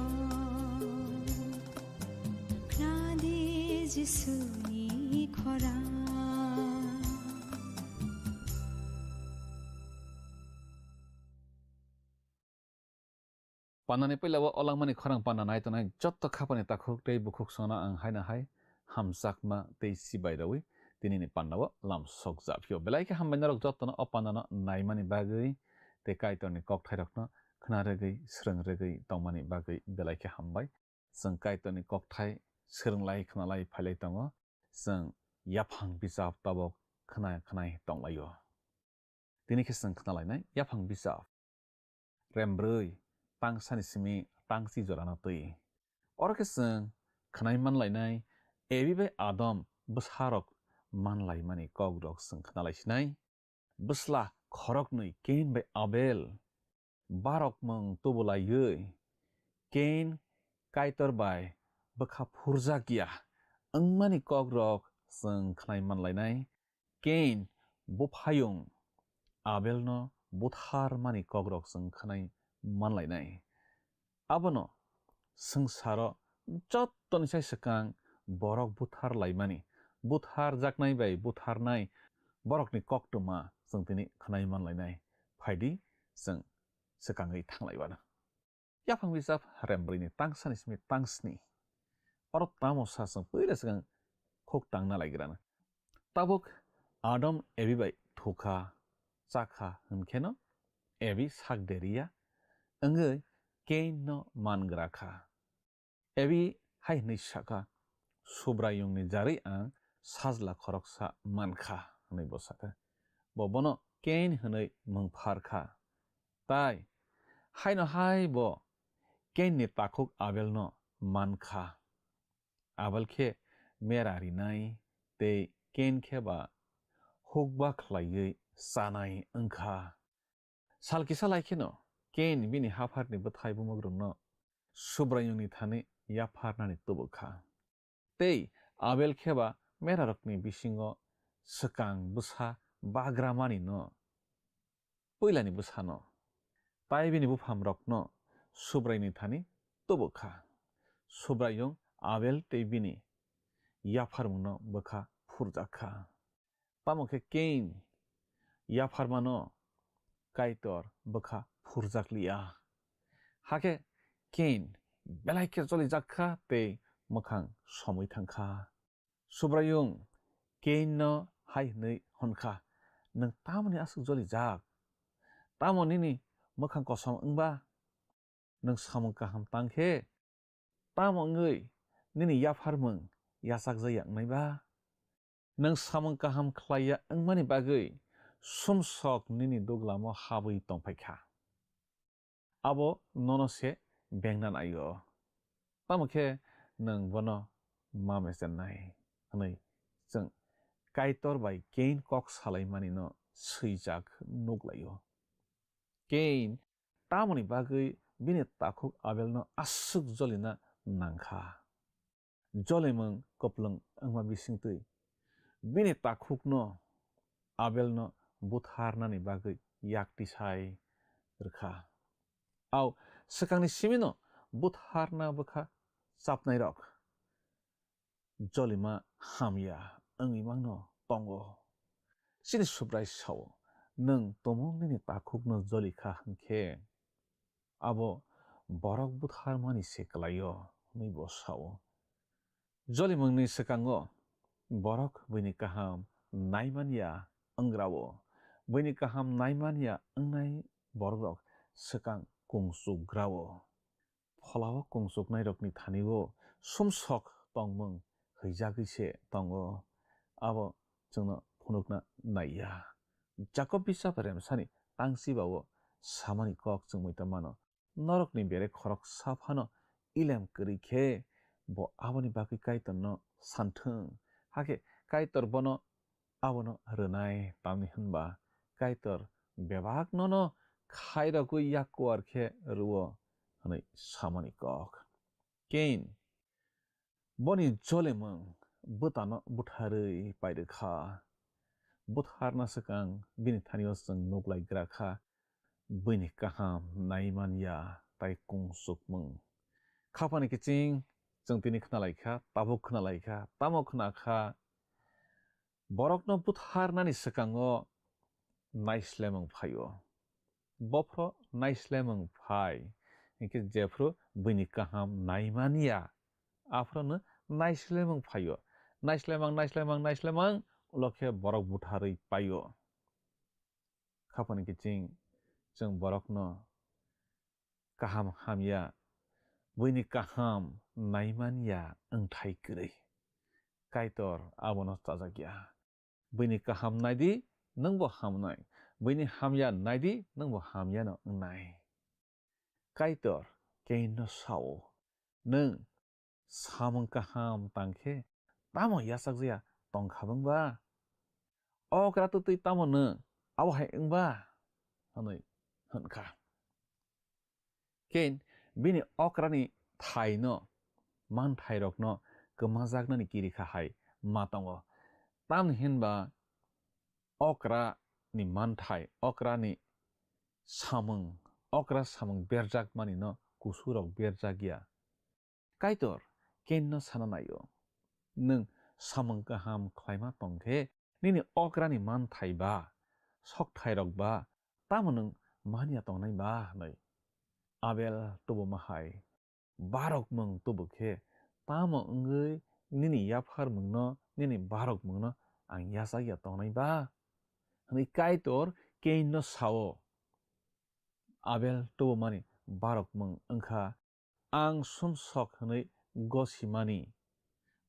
Khnadi Jisuni khorang. Panani puila o langmani khorang panna nai tongnai jotto khapani takhuk tei bukhuk songno ang haino hai hamjakma tei chibai rwi tinini panna o lam sok japhio. Belai khe hambai norok jottono o panna no naimani bagwi tei Kaitorni kokthairokno khna rwgwi, srwng rwgwi tongmani bagwi belai khe hambai. Chwng Kaitorni kokthai srwnglai khnalai phailai tongo. Chwng yaphang bijap tabok khna khnai tonglaio. Tini khe chwng khnalainai yaphang bijap. Rembrwi, tangsani simi tangsi jorano twi. Oro khe chwng khnai manlainai Evi bai Adam bwsarok manlaimani kokrok chwng khnalaisinai. Bwsla khoroknwi Kain bai Abel barokmung tubulaiwi Kain Kaitor bai bwkha phurjakya wngmani kokrok chwng khnai manlainai. Kain buphayung Abelno butharmani kokrok chwng khnai manlainai. Abono swngcharo jottoni sai swkang borok buthar laimani, buthar jaknai bai butharnai borokni koktwma chwng tini khnai manlainai. Phaidi chwng swkangwi thanglaiwano. Yaphang bijap Rembrwini tangsani simi tangsni. Oro tamo sa chwng puila swkang khuk tangna laigrana. Tabuk Adam Evi bai thukha, chakha hwnkheno Evi sak deriya wngwi Kain no mangra kha. Evi hai hwnwi sakha, Subraiyungni jarwi ang sajla khoroksa mankha, hwnwi bo sakha. Bo bono Kain hwnwi mung pharkha. Tai haino hai bo Kainni takhuk Abelno mankha. Abel khe mera rinai tei Kain khe ba hukba khlaiwi chanai wngkha. Sal kisa lai kheno Kain bini hapharni bwthai bumukrokno Subraiyungni thani yapharnani tubukha. Tei Abel khe ba merarokni bisingo swkang bwsa bagramani no puilani bwsano, tai bini buphamrokno Subraiyungni thani tubukha. Subraiyung Abel tei bini yapharmungno bwkha phurjakha. Tamo khe Kain yapharmano Kaitor bwkha phurjakliya. Hakhe Kain belai khe jolijak kha tei mwkhang somwi thang kha. Subraiyung Kainno hai hwnwi hwn kha, "Nwng tamoni aswk jolijak? Tamo nini mwkhang kosom wng ba? Nwng samung kaham tang khe tamo wngwi nini yapharmung yachakjakya wngnai ba? Nwng samung kaham khlaiya wngmani bagwi sumsok nini duglamo habwi tong phai kha. Abo nono se bengna nai-o, tamo khe nwng bono ma mechennai," hwnwi chwng Kaitor bai Kain kok salaimanino swijak nuk lai-o. Kain tamoni bagwi bini takhuk Abelno aswk jolina nang kha? Jolimung kwplwng wngma bisingtwi bini takhukno Abelno butharnani bagwi yak tisai rwkha. Au swkangni simino butharna bwkha chapnairok jolima hamya wngwi mangno tongo. Chini Subrai sao, "Nwng tumung nini takhukno joli kha hwn khe, abo borok butharmani se klai-o," hwnwi bo sao. Jolimungni swkango borok buini kaham naimanya wng gra-o. Buini kaham naimanya wngnai borokrok swkang kung chuk gra-o. Pholao kung chuknairokni thani-o sumsok tongmung hwijagwi se tongo, abo chwngno phunukna nai ya. Jakob bisap remsani tang chiba-o samani kok chwngmwi tongmano, "Norokni bere khoroksa phano ilem kwrwi khe bo aboni bagwi Kaitorno santhwng, hakhe Kaitor bono abono rwnai, tamni hwnba Kaitor bebak nono khairogwi yak kuar khe rw-o," hwnwi samani kok. Kain boni jolimung bwtano butharwi pairwkha. Butharna swkang bini thani-o chwng nuklai gra kha, buini kaham naimanya tai kung chukmung. Khapani kiching chwng tini khna lai kha, tabuk khna lai kha, tamo khna kha, borokno butharnani swkango naislemung phai-o. Bophro naislemung phai, hinkhe jephru buini kaham naimanya, aphrono naislemung phai-o. Naislemang, naislemang, naislemang, ulo khe borok butharwi pai-o. Khapani kiching chwng borokno kaham hamya, buini kaham naimanya wngthai kwrwi. Kaitor abono chajakya. Buini kaham naidi, nwngbo hamnai. Buini hamya naidi, nwngbo hamyano wngnai. Kaitor Kainno sao, "Nwng samung kaham tang khe tamo yachakjaya tong kha bwngba? Okra twtwi tamo nwng abo hai wngba?" hwnwi hwn kha. Kain bini okrani thaino manthairokno kwmajaknani kiri kha hai ma tongo. Tamni hinba okrani manthai, okrani samung, okra samung berjakmanino kusurok berjakya. Kaitor Kainno sana nai-o, "Nwng samung kaham khlaima tong khe nini okrani manthai ba, sokthairok ba, tamo nwng manya tongnai ba?" hwnwi. Abel tubuma hai barokmung tubu khe, tamo wngwi nini yapharmungno, nini barokmungno ang yachakya tongnai ba? Hwnwi Kaitor Kainno sao. Abel tubumani barokmung wngkha ang sumsok hwnwi gosimani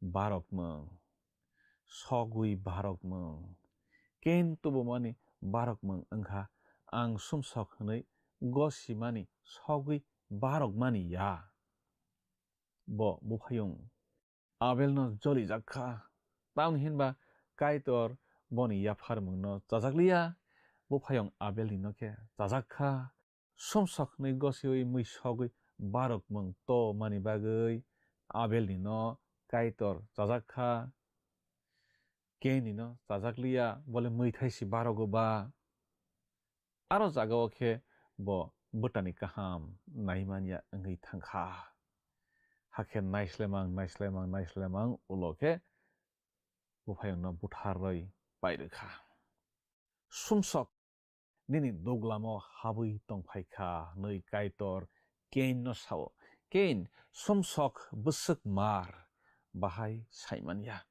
barokmung, sogwi barokmung. Kain tubumani barokmung wngkha ang sumsok hwnwi gosimani, sogwi barokmani ya. Bo buphayung Abelno jolijak kha. Tamni hinba Kaitor boni yapharmungno chajakliya, buphayung Abelnino khe chajak kha. Sumsok hwnwi gosiwi mui sogwi barokmung to mani bagwi Abelnino Kaitor chajak kha. Kainnino chajakliya, bole mui thaisi barogo ba. Aro jagao khe bo bwtani kaham naimanya wngwi thang kha. Hakhe naislemang, naislemang, naislemang ulo khe buphayungno butharwi pairwkha. Sumsok nini duglamo habwi tongphai kha, hwnwi Kaitor Kainno sao. Kain, sumsok bwswk mar bahai saimanya.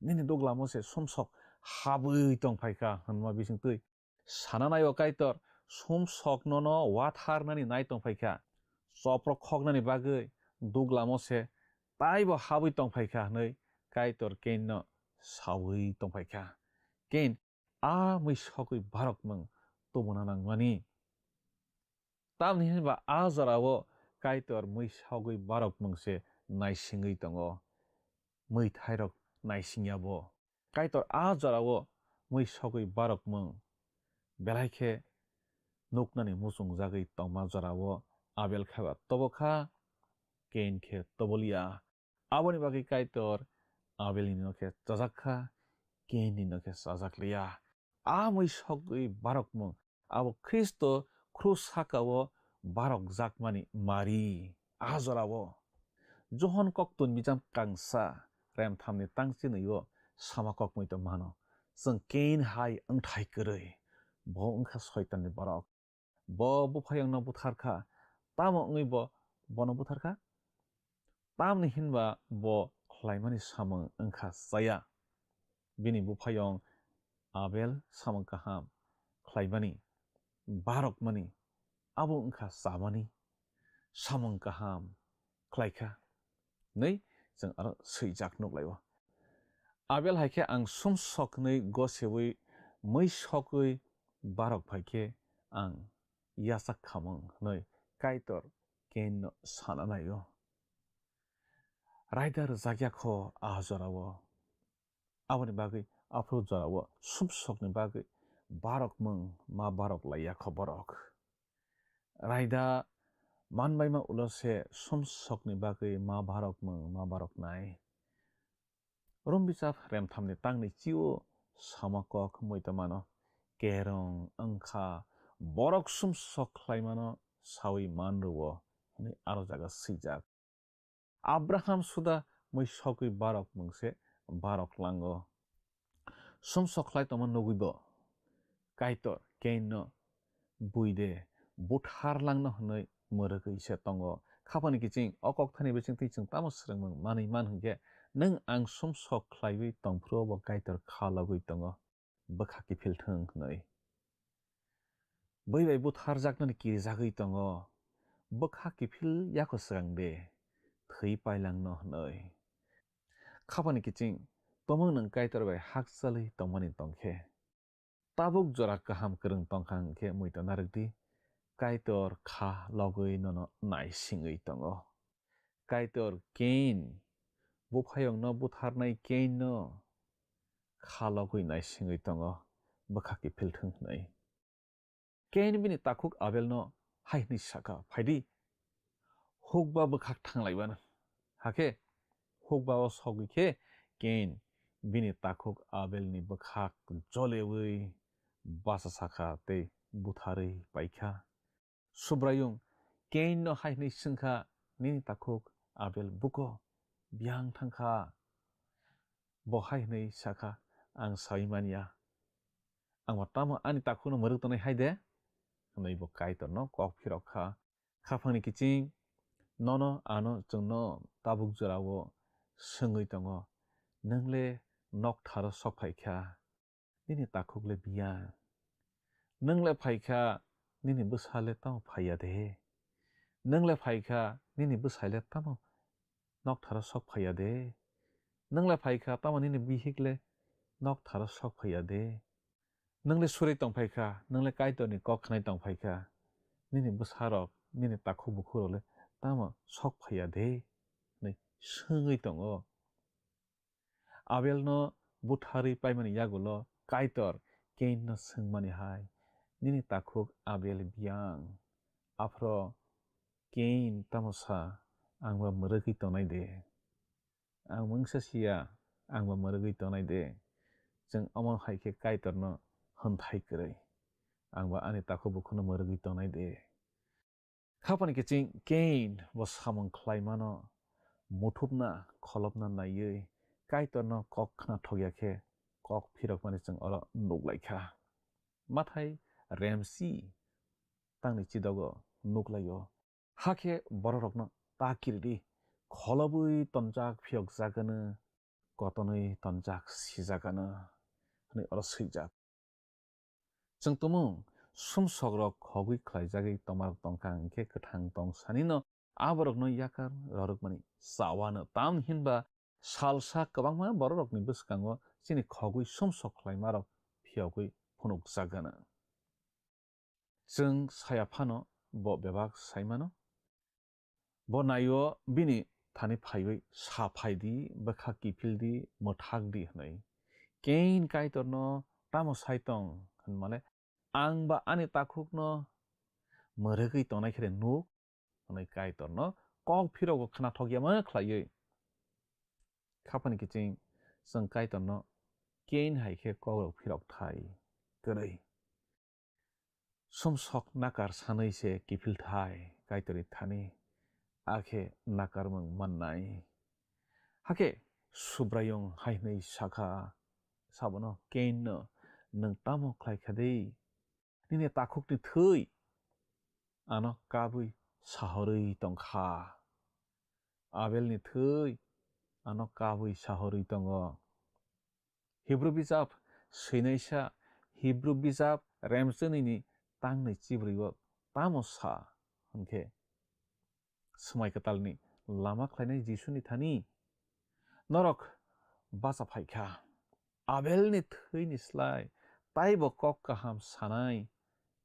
Nini duglamo se sumsok habwi tongphai kha hwnma bisingtwi sana naio Kaitor, sumsok nono watharnani nai tongphai kha. Choprok khoknani bagwi duglamo se taibo habwi tongphai kha hwnwi Kaitor Kainno saui tongphai kha. Kain, a mwisogwi barokmung tubuna nangmani. Tamni hinba a jorao Kaitor mwisogwi barokmung se naisingwi tongo, mwithairok naisingya bo. Kaitor a jorao mwisogwi barokmung, belai khe nuknani muchungjagwi tongma jorao Abel khaiba tobo kha, Kain khe toboliya. Aboni bagwi Kaitor Abelni no khe chajak kha, Kainni no khe chajak liya. A mwisogwi barokmung, abo Khristo krus sakao barokjakmani mari. A jorao Johon koktun bijap kangsa, remthamni tangchinwi o sama kokmui tong mano. Chwng Kain hai wngthai kwrwi, bo wngkha Soitanni borok. Bo buphayungno buthar kha, tamo wngwi bo bono buthar kha? Tamni hinba bo khlaimani samung wngkha chaya. Bini buphayung Abel samung kaham khlaimani, barokmani, abo wngkha chamani samung kaham khlaikha hwnwi chwng aro swijak nuklaio. Abel hai khe ang sumsok hwnwi goseui mui sogwi barok phai khe ang yachak khamung hwnwi Kaitor Kainno sana naio. Raida rwjakya kho a jorao. Aboni bagwi aphuru jorao sumsokni bagwi barokmung ma barok laiya kho borok. Raida manbaima ulo se sumsokni bagwi ma barokmung ma baroknai. Rom bijap remthamni tangni chio sama kok muitomano kerong wngkha borok sumsok khlaimano saui man rwo hwnwi aro jaga swijak. Abraham suda mui sogwi barok mungse barok lango. Sumsok khlai tongma nugwi bo Kaitor Kainno buide buthar langno hwnwi mwrwgwi se tongo. Khapani kiching o kok thani bisingtwi chwng tamo swrwngmung manwi man hwnkhe, nwng ang sumsok khlaiwi tongphuru bo Kaitor kha logwi tongo. Bwkha kiphil thwng hwnwi. Bui bai butharjaknani kirijagwi tongo, bwkha kiphil yako swkang de, thwi pailangno hwnwi. Khapani kiching, tomung nwng Kaitor bai hakchalwi tongmani tongkhe. Tabuk jora kaham kwrwng tongkha hwnkhe muitu narwkdi, Kaitor kha logwi nono naisingwi tongo. Kaitor Kain, buphayungno butharnai Kainno kha logwi naisingwi tongo, bwkha kiphil thwng hwnwi. Kain bini takhuk Abelno hai hwnwi sakha, "Phaidi, hukba bwkhak thanglaibano." Hakhe hukba o sogwi khe Kain bini takhuk Abelni bwkhak joleui bachasakha tei butharwi paikha. Subraiyung Kainno hai hwnwi swngkha, "Nini takhuk Abel buko biyang thangkha?" Bo hai hwnwi sakha, "Ang saui manya. Ang bo tamo ani takhukno mwrwk tongnai hai de?" hwnwi bo Kaitorno kok phirok kha. Khaphangni kiching, nono ano chwngno tabuk jorao swngwi tongo, "Nwng le noktharo sok phai kha?" Nini takhuk le biyang. Nwng le phai kha, nini bwsa le tamo phai ya de? Nwng le phai kha, nini bwsai le tamo noktharo sok phai ya de? Nwng le phai kha, tamo nini bihik le noktharo sok phai ya de? Nwng le suri tong phai kha, nwng le Kaitorni kok khnai tong phai kha, nini bwsarok, nini takhuk bukhukrok le tamo sok phai ya de? Hwnwi swngwi tongo. Abelno butharwi paimani yagulo Kaitor Kainno swngmani hai, "Nini takhuk Abel biyang?" Aphro Kain tamo sa, "Ang ba mwrwgwi tongnai de? Ang mungsa siya, ang ba mwrwgwi tongnai de?" Chwng omo hai khe Kaitorno hwnthai kwrwi, "Ang ba ani takhuk bukhuno mwrwgwi tongnai de?" Khapani kiching Kain bo samung khlaimano muthupna kholopna naiwi Kaitorno kok khna thokya khe kok phirokmani chwng oro nuklaikha. Mathai remsi tangni chidogo nuklaio. Hakhe bororokno ta kiridi, kholobwi tonjak phiyokjagano, kotonwi tonjak sijagano, hwnwi oro swijak. Chwng tumung sumsokrok khogwi khlaijagwi tongmarok tongkha, hwnkhe kwthang tong sanino aborokno yakar rorokmani chawano. Tamni hinba salsa kwbangma bororokni bwskango chini khogwi sumsok khlaimarok phiyogwi phunukjagano. Chwng saya phano bo bebak saimano. Bo naio bini thani phaiwi sa phaidi, bwkha kiphildi, mwthakdi hwnwi. Kein Kaitorno tamo sai tong hwnmale, ang ba ani takhukno mwrwgwi tongnai khe nuk hwnwi Kaitorno kok phirogo khnathok yama khlaiwi. Khapani kiching chwng Kaitorno kein hai khe kokrok phirok thai kwrwi. Sumsok nakar sanwi se kiphil thai Kaitorni thani, akhe nakarmung mannai. Hakhe Subraiyung hai hwnwi sakha, sabono Kainno, "Nwng tamo khlai kha de? Nini takhukni thwi ano kabwi sahorwi tongkha. Abelni thwi ano kabwi sahorwi tongo." Hibru bijap swinaisa, Hibru bijap remchwnini tangni chibrwi o tamo sa hwnkhe, Swmai kwtalni lama khlainai Jisuni thani norok bacha phaikha. Abelni thwini slai taibo kok kaham sanai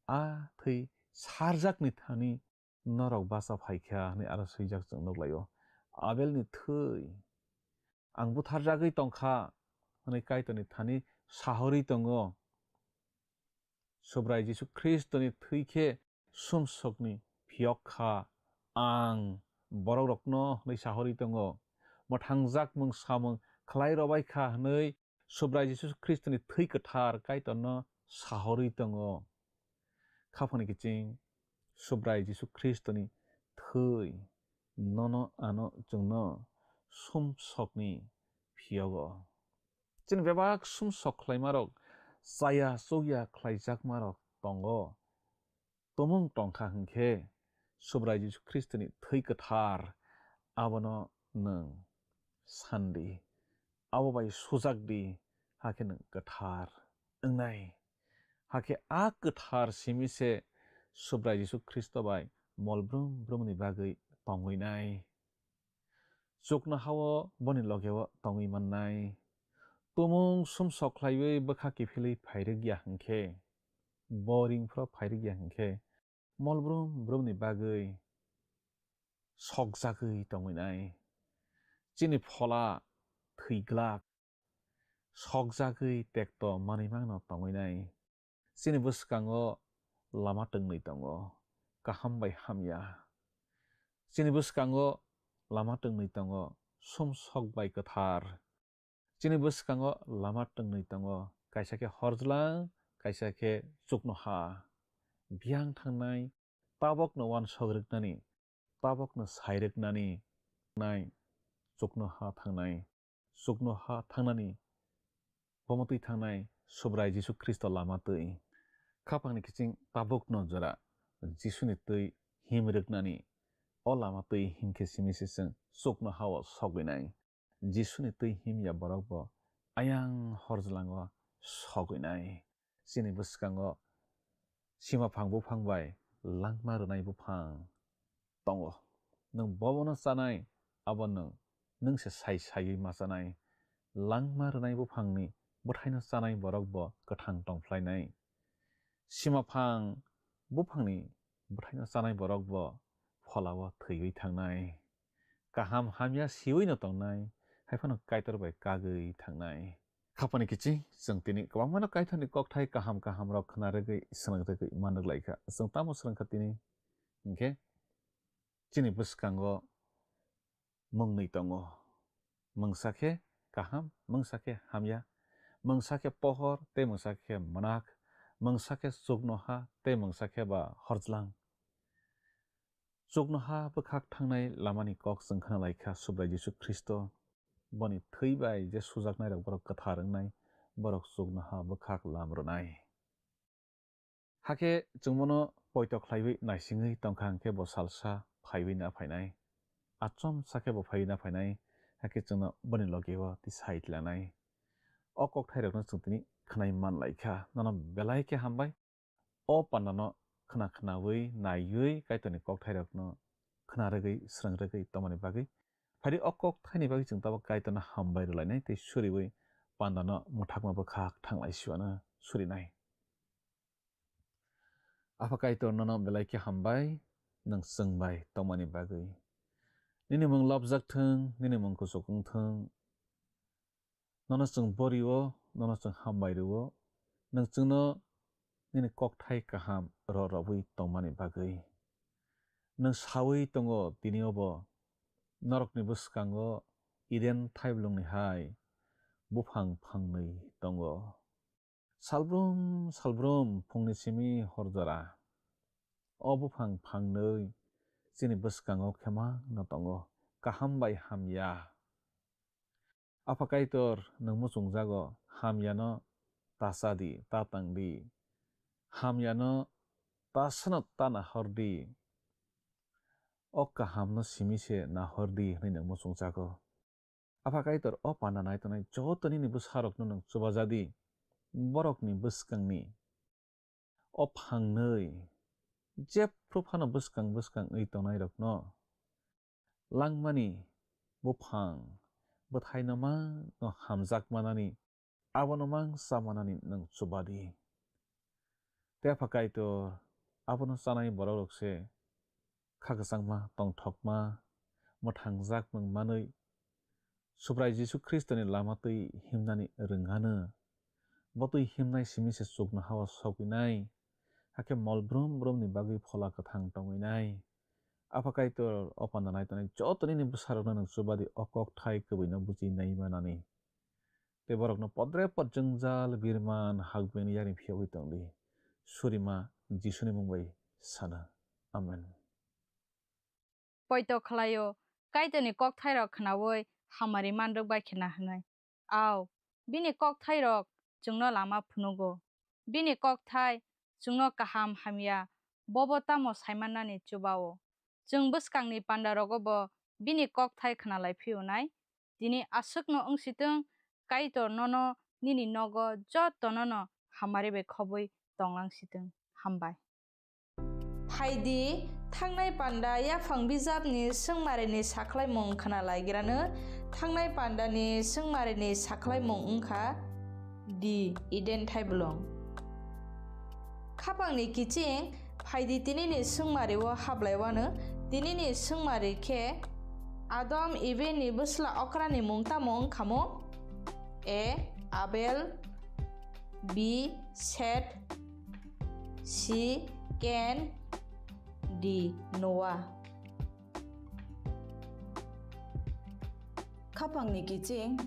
a thwi sarjakni thani norok bacha phaikha hwnwi aro swijak chwng nuklaio. Abelni thwi, "Ang butharjagwi tongkha," hwnwi Kaitorni thani sahorwi tongo. Subrai Jisu Khristoni thwi khe sumsokni phiyok kha, ang borokrokno hwnwi sahorwi tongo. Mwthangjak mung samung khlai rwbai kha hwnwi Subrai Jisu Khristoni thwi kwthar Kaitorno sahorwi tongo. Khapani kiching Subrai Jisu Khristoni thwi nono ano chwngno sumsokni phiyogo. Chini bebak sumsok khlaimarok, chaya chukya khlaijakmarok tongo. Tumung tongkha hwnkhe Subrai Jisu Khristoni thwi kwthar abono nwng sandi. Abo bai sujakdi, hakhe nwng kwthar wngnai. Hakhe a kwthar simi se Subrai Jisu Khristo bai mol brum brumni bagwi tongwi nai. Chuknoha-o boni loge-o tongwi mannai. Tumung sumsok khlaiwi bwkha kiphilwi phairwk ya hwnkhe, bo ring phro phairwk ya hwnkhe, mol brum brumni bagwi sokjagwi tongwi nai. Chini phola thwi glak, sokjagwi tekto manwi mangno tongwi nai. Chini bwskango lama twngnwi tongo, kaham bai hamya. Chini bwskango lama twngnwi tongo, sumsok bai kwthar. Chini bwskango lama twngnwi tongo, kaisa khe horjlang, kaisa khe chuknoha. Biyang thangnai, tabokno uansuk rwknani, tabokno sai rwknani, nai chuknoha thangnai, chuknoha thangnani, bomo twi thangnai Subrai Jisu Khristo lama twi. Khapangni kiching tabukno jora Jisuni twi him rwknani, o lama twi him khe simi se chwng chuknoha-o sogwi nai. Jisuni twi himya borok bo ayang horjlango sogwi nai. Chini bwskango simaphang buphang bai langma rwnai buphang tongo. Nwng bobono chanai, abo nwng, nwng se sai saiwi ma chanai. Langma rwnai buphangni bwthaino chanai borok bo kwthang tongphlainai. Simaphang buphangni bwthaino chanai borok bo pholao thwiwi thangnai. Kaham hamya siwino tongnai, hai phano Kaitor bai kagwi thangnai. Khapani kiching chwng tini kwbangmano Kaitorni kokthai kaham kahamrok khna rwgwi, swnam rwgwi man rwk lai kha. Chwng tamo swrwng kha tini? Hinkhe chini bwskango mwngnwi tongo. Mungsa khe kaham, mungsa khe hamya, mungsa khe pohor tei mungsa khe mwnak, mungsa khe chuknoha tei mungsa khe ba horjlang. Chuknoha bwkhak thangnai lamani kok chwng khna lai kha Subrai Jisu Khristo. Boni thwi bai je sujaknairok borok kwthar wngnai, borok chuknoha bwkhak lam rwnai. Hakhe chwng bono poito khlaiwi naisingwi tongkha hwnkhe bo salsa phaiwi na phainai. Achomsa khe bo phaiwi na phainai, hakhe chwngno boni logi-o tisai tlanai. O kokthairokno chwng tini khwnai man lai kha, nono belai khe hambai. O pandano khna khnaui, naiwi Kaitorni kokthairokno khna rwgwi, srwng rwgwi tongmani bagwi. Phaidi o kokthaini bagwi chwng tabuk Kaitorno hambai rwlainai tei suriui pandano mwthakma bwkhak thanglai siwano surinai. Apha Kaitor, nono belai khe hambai, nwng chwng bai tongmani bagwi. Nini mung lobjak thung, nini mung kuchuk wng thung. Nono chwng borio, nono chwng hambai rwo, nwng chwngno nini kokthai kaham rw rwui tongmani bagwi. Nwng saui tongo tini obo norokni bwskango Eden thaiblwngni hai buphang phangnwi tongo. Salbrum salbrum phungni simi hor jora o buphang phangnwi chini bwskango khemang no tongo, kaham bai hamya. Apha Kaitor, nwng muchungjago, hamyano ta cha di, ta tang di, hamyano ta sano ta nahor di, o kahamno simi se nahor di hwnwi nwng muchungjago. Apha Kaitor, o panda nai tongnai joto nini bwsarokno nwng chubaja di, borokni bwskangni o phangnwi jephru phano bwskang bwskang wngwi tongnairokno langmani buphang bwthaino mano hamjak manani, abono mangsa manani nwng chuba di. Tei Apha Kaitor, abono chanai borokrok se kha kwchangma, tongthokma, mwthangjak wng manwi Subrai Jisu Khristoni lama twi himnani rwngano. Bo twi himnai simi se chuknoha-o sogwinai, hakhe mol brum brumni bagwi Phola Kwthang tongwinai. Apha Kaitor, o panda nai tongnai joto nini bwsarokno nwng chuba di, o kokthai kwbwino buji nai manani. Tei borokno podre pod jwngjal birman hakbini yakni phiyogwi tong di. Surima Jisuni mung bai sana. Amen. Poito khlaio, Kaitorni kokthairok khnaui hamari manrwk bai khe na hwnwi. Au, bini kokthairok chwngno lama phunugo. Bini kokthai chwngno kaham hamya bobo tamo saimannani chuba-o. Chwng bwskangni pandarogo bo bini kokthai khnalai phiyonai. Tini aswkno wngsitwng, Kaitor nono nini nogo jotonono hamari bai khobwi tonglangsitwng. Hambai. Phaidi, thangnai panda yaphang bijapni swngmarini sakhlaimung khna laigrano. Thangnai pandani swngmarini sakhlaimung wngkha D. Eden thaiblwng. Khapangni kiching, phaidi tinini swngmario hablaiwano. Tinini swngmari khe Adam Eveni bwsla okrani mung tamo wngkhamu? A. Abel, B. Seth, C. Cain, D. Noah. Khapangni kiching,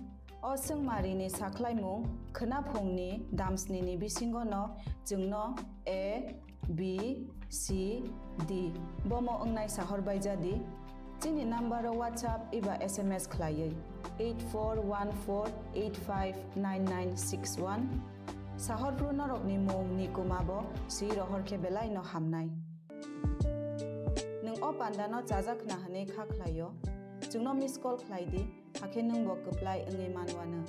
o swngmarini sakhlaimung khwnaphungni damsnini bisingono chwngno A, B, C, D bomo wngnai sahor baijadi. Chini number-o WhatsApp eba S M S khlaiwi eight four one four eight five nine nine six one. Sahorphru norokni mung ni kuma bo swi rohor khe belai no hamnai. Nwng o panda no chajak khna hwnwi kha khlaio, chwngno miss call khlai di, hakhe nwng bo kwplai wngwi manwano.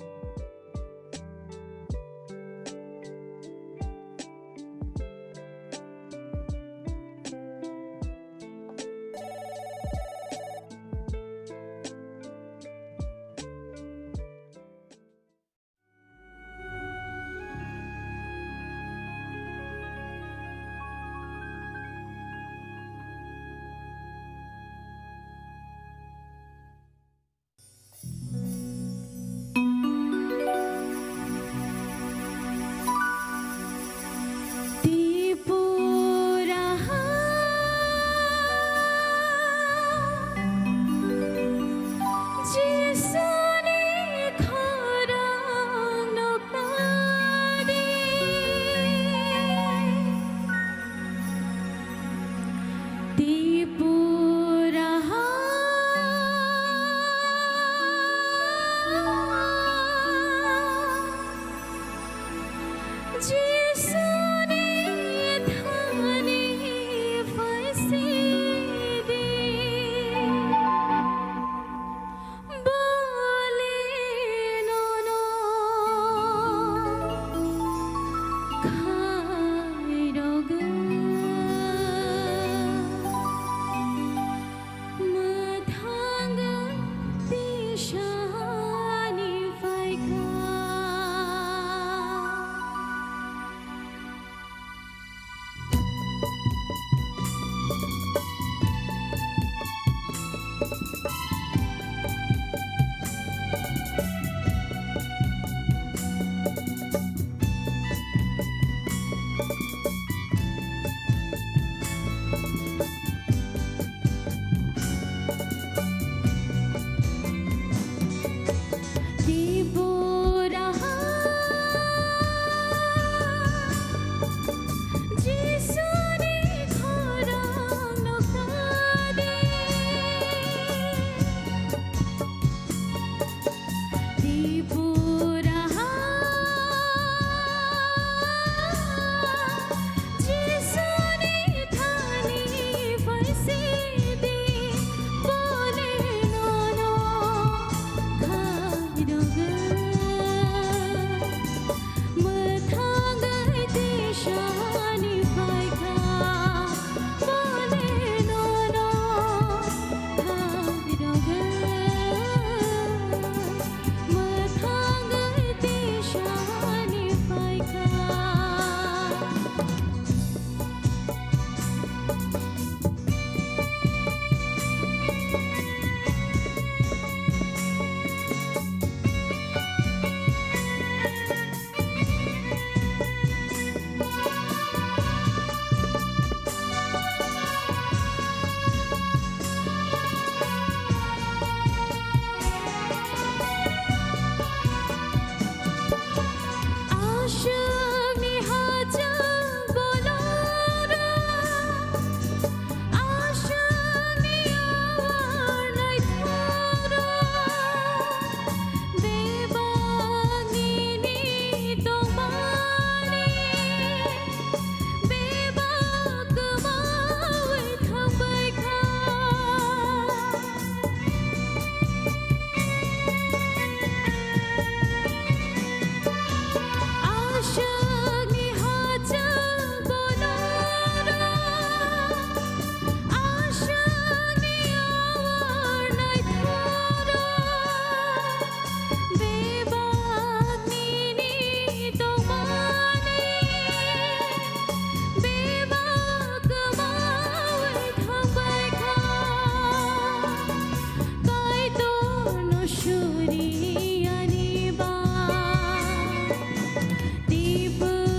Aswkni hachal bonorok, aswkni awar naithorok, bebak nini tongmani, bebak kwmawi thangbai kha. Kaitorno suri ani ba, tibuk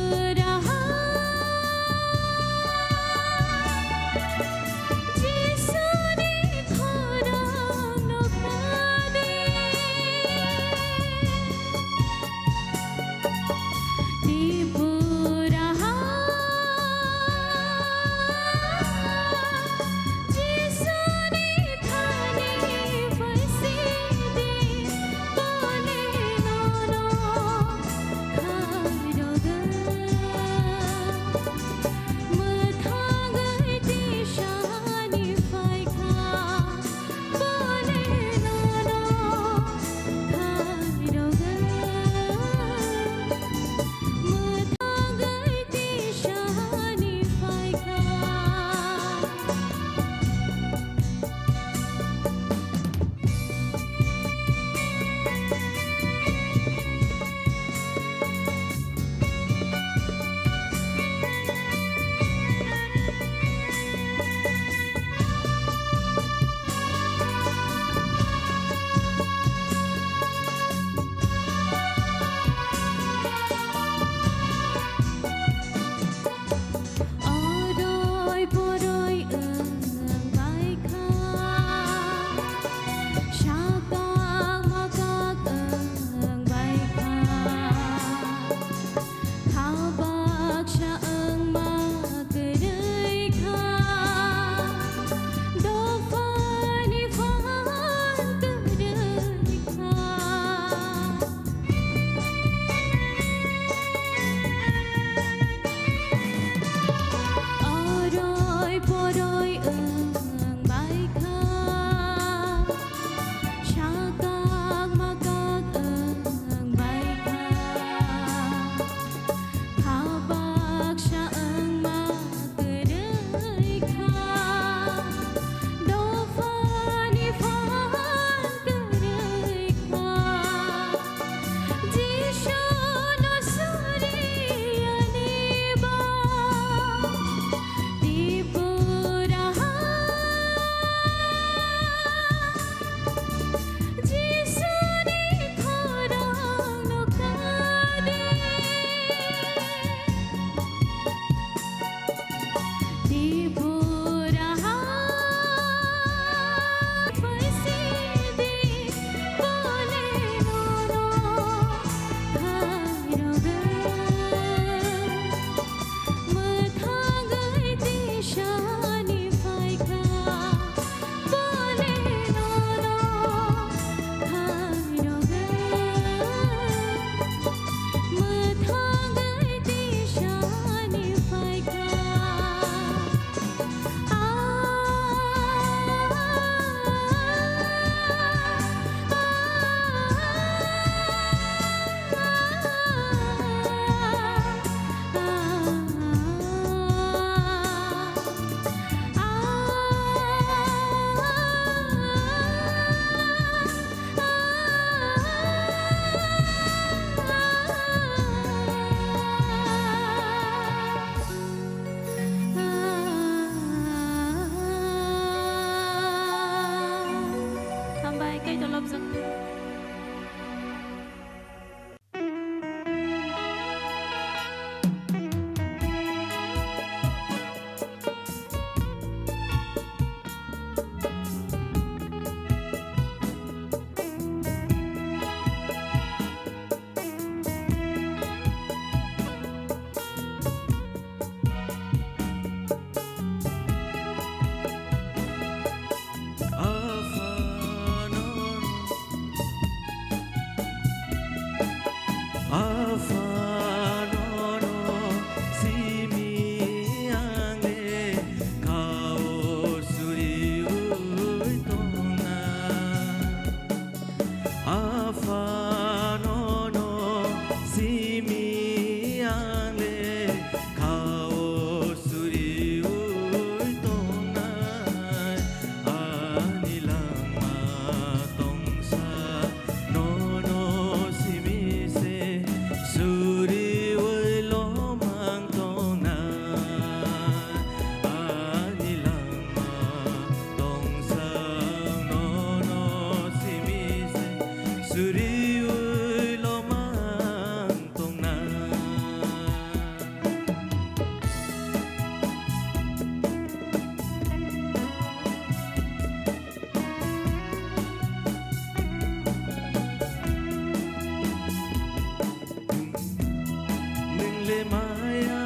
Le maya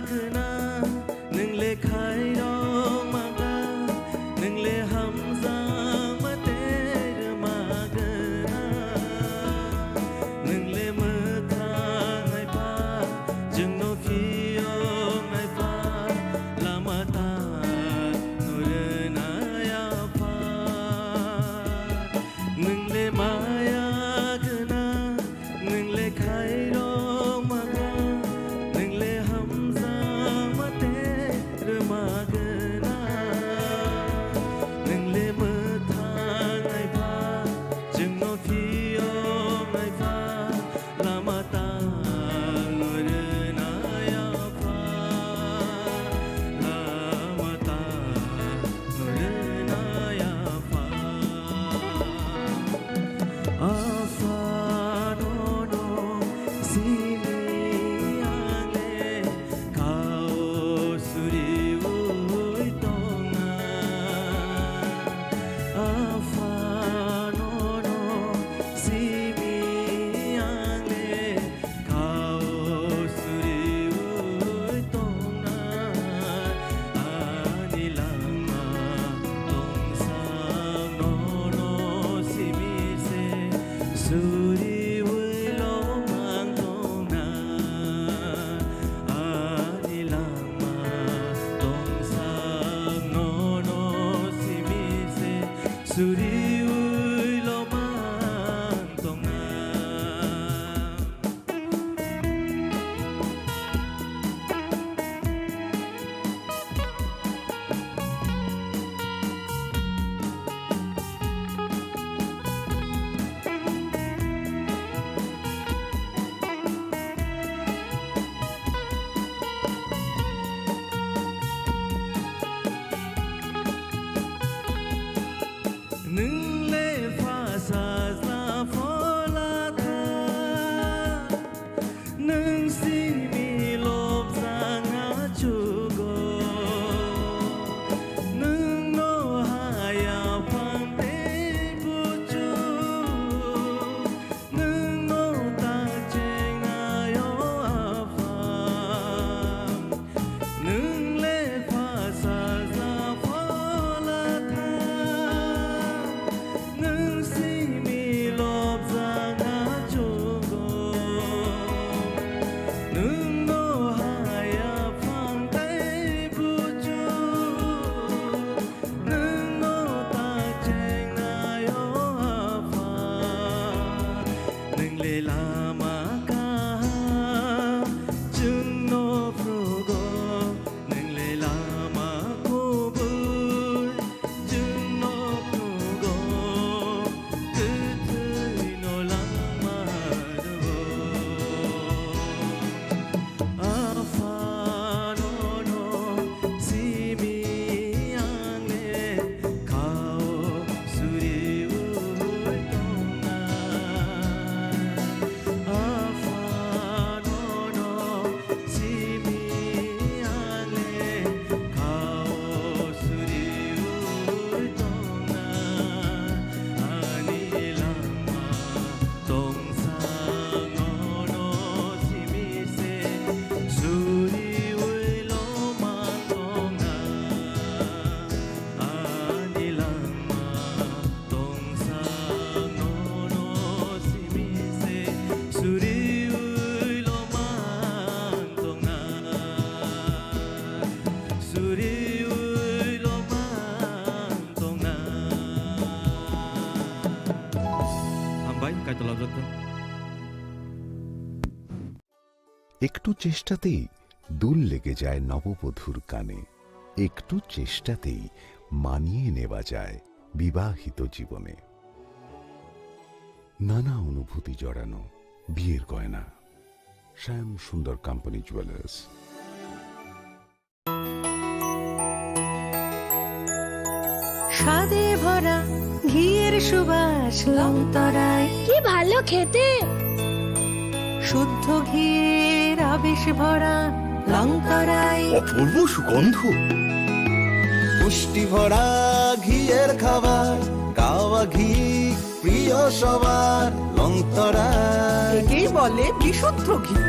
gwnang, nwng le khairokma gwnang, nwng le hamjakma tei rwma gwnang, nwng le mwthang hai pha, chwngno phiyok nai pha, lama ta no rwna ya pha. Nwng le maya gwnang, nwng le khairokma gwnang, nwng le hamjakma tei rwma gwnang, nwng le mwthang hai pha, chwngno phiyok nai pha, lama ta no rwna ya pha, lama ta no rwna ya pha. Aphano no simi ang le kao suriui tongna. Aphano no simi ang le kao suriui tongna, ani langma tongsa nono simi se suriui lomang tongna, ani langma tongsa nono simi se suriui lomang tongna. Nwng le pha sajla phola tha, nwng simi lobjak na chugo. Nwng no haya phang tei buchu, nwng no ta chengnai o Apha. Nwng le pha sajla phola tha, nwng simi lobjak na chugo. Nwng no haya phang tei buchu, nwng no ta chengnai o Apha. Nwng le lama kaham chwngno phrugo, nwng le lama kubui chwngno phrugo, kwthwino langma rwo. Aphano no simi ang le kao suriui tongna. Aphano no simi ang le kao suriui tongna. Ani langma tongsa nono simi se suriui lomang tongna. Ani langma tongsa nono simi se suriui lomang tongna. Suriui lomang tongna. Hambai, Kaitor labjak. একটু চেষ্টাতেই দুল লেগে যায় নববধূর কানে, একটু চেষ্টাতেই মানিয়ে নেওয়া যায় বিবাহিত জীবনে। নানা অনুভূতি জড়ানো বিয়ের গয়না। শ্যাম সুন্দর কোম্পানি জুয়েলার্স। স্বাদে ভরা ঘিয়ের সুবাস লংতরায়। কি ভালো খেতে। শুদ্ধ ঘিয়ের আবেশ ভরা লংতরায়। অপূর্ব সুগন্ধ। পুষ্টি ভরা ঘিয়ের খাবার, গাওয়া ঘি প্রিয় সবার, লংতরায়। একেই বলে বিশুদ্ধ ঘি।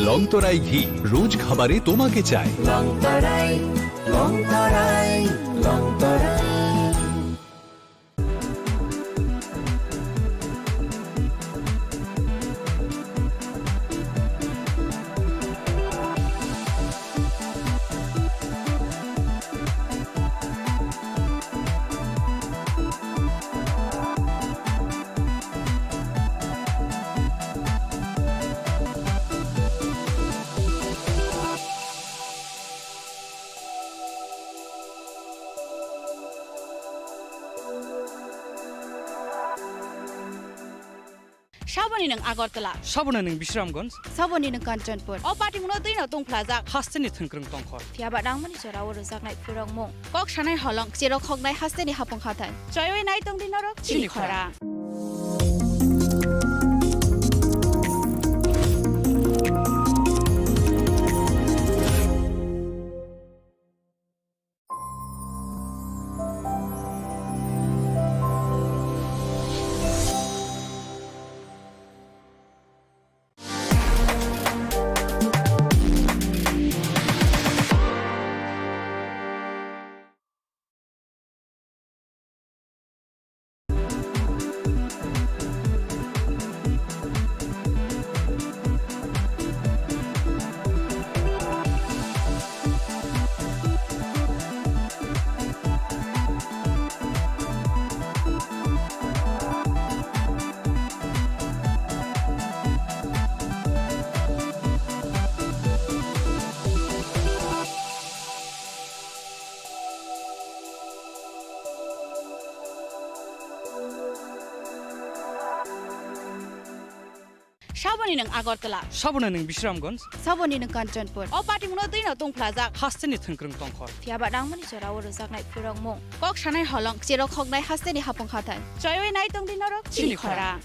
লংতরাই ঘি, রোজ খাবারে তোমাকে চাই। লংতরাই, লংতরাই, লংতরাই। Saboni nwng Agartala. Saboni nwng Bisramganj. Saboni nwng Kanchanpur. O patimungno twino tungphlajak. Hasteni thwngkwrwng tongkhor. Phiyaba nangmani jorao rwjaknai phurokmung. Kok sanai holong, cherok hoknai hasteni hapung hathai. Choiwi nai tongdi norok chini khorang. Saboni nwng Agartala. Saboni nwng Bisramganj. Saboni nwng Kanchanpur. O patimungno twino tungphlajak. Hasteni thwngkwrwng tongkhor. Phiyaba nangmani jorao rwjaknai phurokmung. Kok sanai holong, cherok hoknai hasteni hapung hathai. Choiwi nai tongdi norok chini khorang.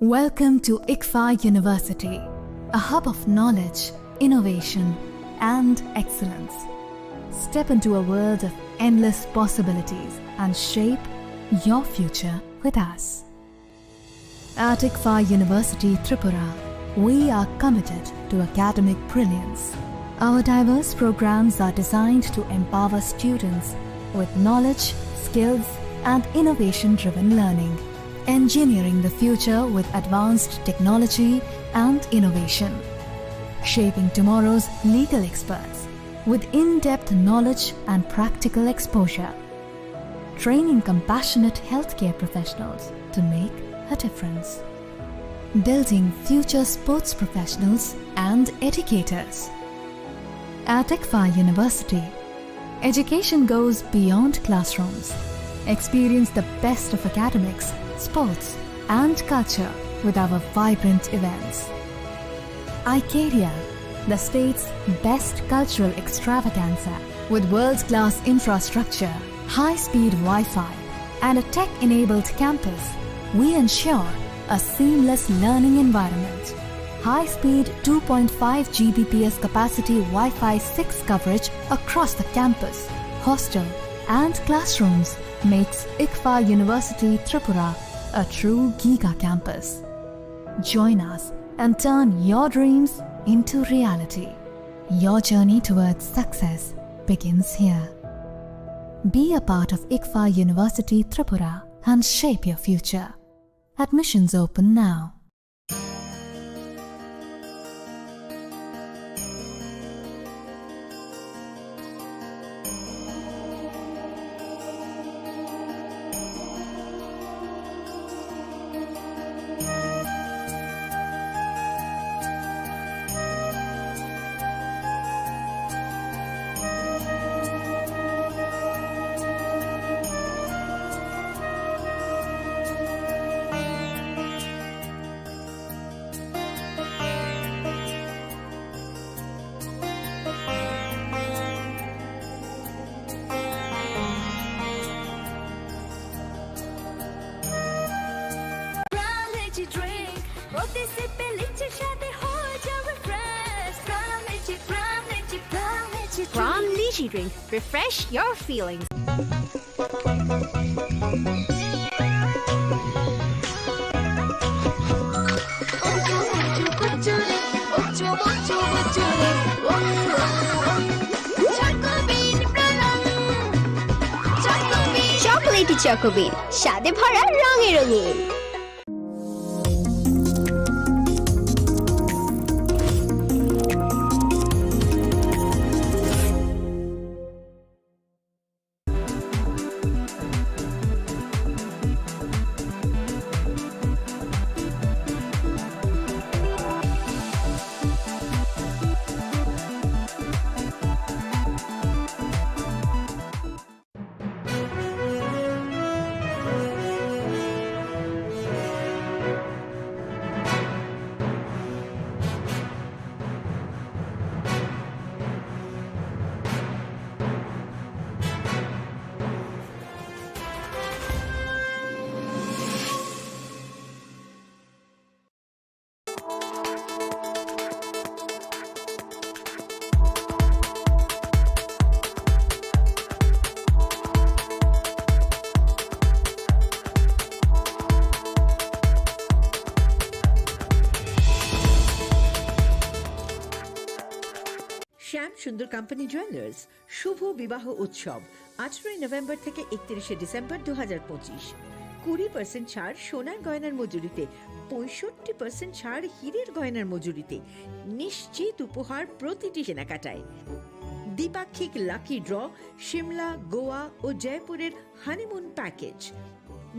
Welcome to ICFAI University, a hub of knowledge, innovation, and excellence. Step into a world of endless possibilities and shape your future with us. At ICFAI University Tripura, we are committed to academic brilliance. Our diverse programs are designed to empower students with knowledge, skills, and innovation-driven learning, engineering the future with advanced technology and innovation, shaping tomorrow's legal experts with in-depth knowledge and practical exposure, training compassionate healthcare professionals to make a difference, building future sports professionals and educators. At ICFAI University, education goes beyond classrooms. Experience the best of academics, sports, and culture with our vibrant events. iCaria, the state's best cultural extravaganza. With world-class infrastructure, high-speed Wi-Fi, and a tech-enabled campus, we ensure a seamless learning environment. High-speed two point five G B P S capacity Wi-Fi six coverage across the campus, hostel, and classrooms makes ICFAI University Tripura a true giga campus. Join us and turn your dreams into reality. Your journey towards success begins here. Be a part of ICFAI University Tripura and shape your future. Admissions open now. Energy drink. Refresh your feelings. Chocobean Pralong. Chocobean. Chocolatey Chocobean, স্বাদে ভরা, রঙে রঙিন। শ্যাম Sundar company jewellers. শুভ বিবাহ উৎসব, আঠারোই নভেম্বর থেকে একত্রিশে ডিসেম্বর দু হাজার পঁচিশ। কুড়ি পার্সেন্ট ছাড় সোনার গয়নার মজুরিতে, পঁয়ষট্টি পার্সেন্ট ছাড় হীরের গয়নার মজুরিতে, নিশ্চিত উপহার প্রতিটি কেনাকাটায়। দ্বিপাক্ষিক লাকি ড্র, সিমলা, গোয়া ও জয়পুরের হানিমুন প্যাকেজ,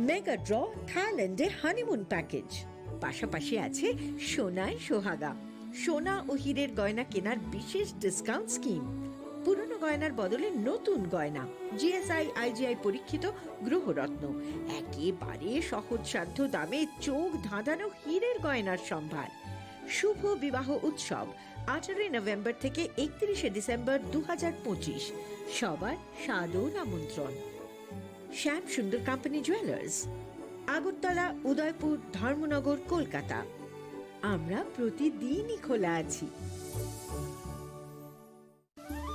মেগা ড্র, থাইল্যান্ডে হানিমুন প্যাকেজ। পাশাপাশি আছে সোনায় সোহাগা, সোনা ও হীরের গয়না কেনার বিশেষ ডিসকাউন্ট স্কিম। পুরনো গয়নার বদলে নতুন গয়না, জিএসআই আইজিআই পরীক্ষিত গ্রহরত্ন, একেবারে সহজসাধ্য দামে চোখ ধাঁধানো হীরের গয়নার সম্ভার। শুভ বিবাহ উৎসব, আঠারোই নভেম্বর থেকে একত্রিশে ডিসেম্বর দু হাজার পঁচিশ। সবার সাদর আমন্ত্রণ। শ্যাম সুন্দর কোম্পানি জুয়েলার্স, আগরতলা, উদয়পুর, ধর্মনগর, কলকাতা। আমরা প্রতিদিনই খোলা আছি।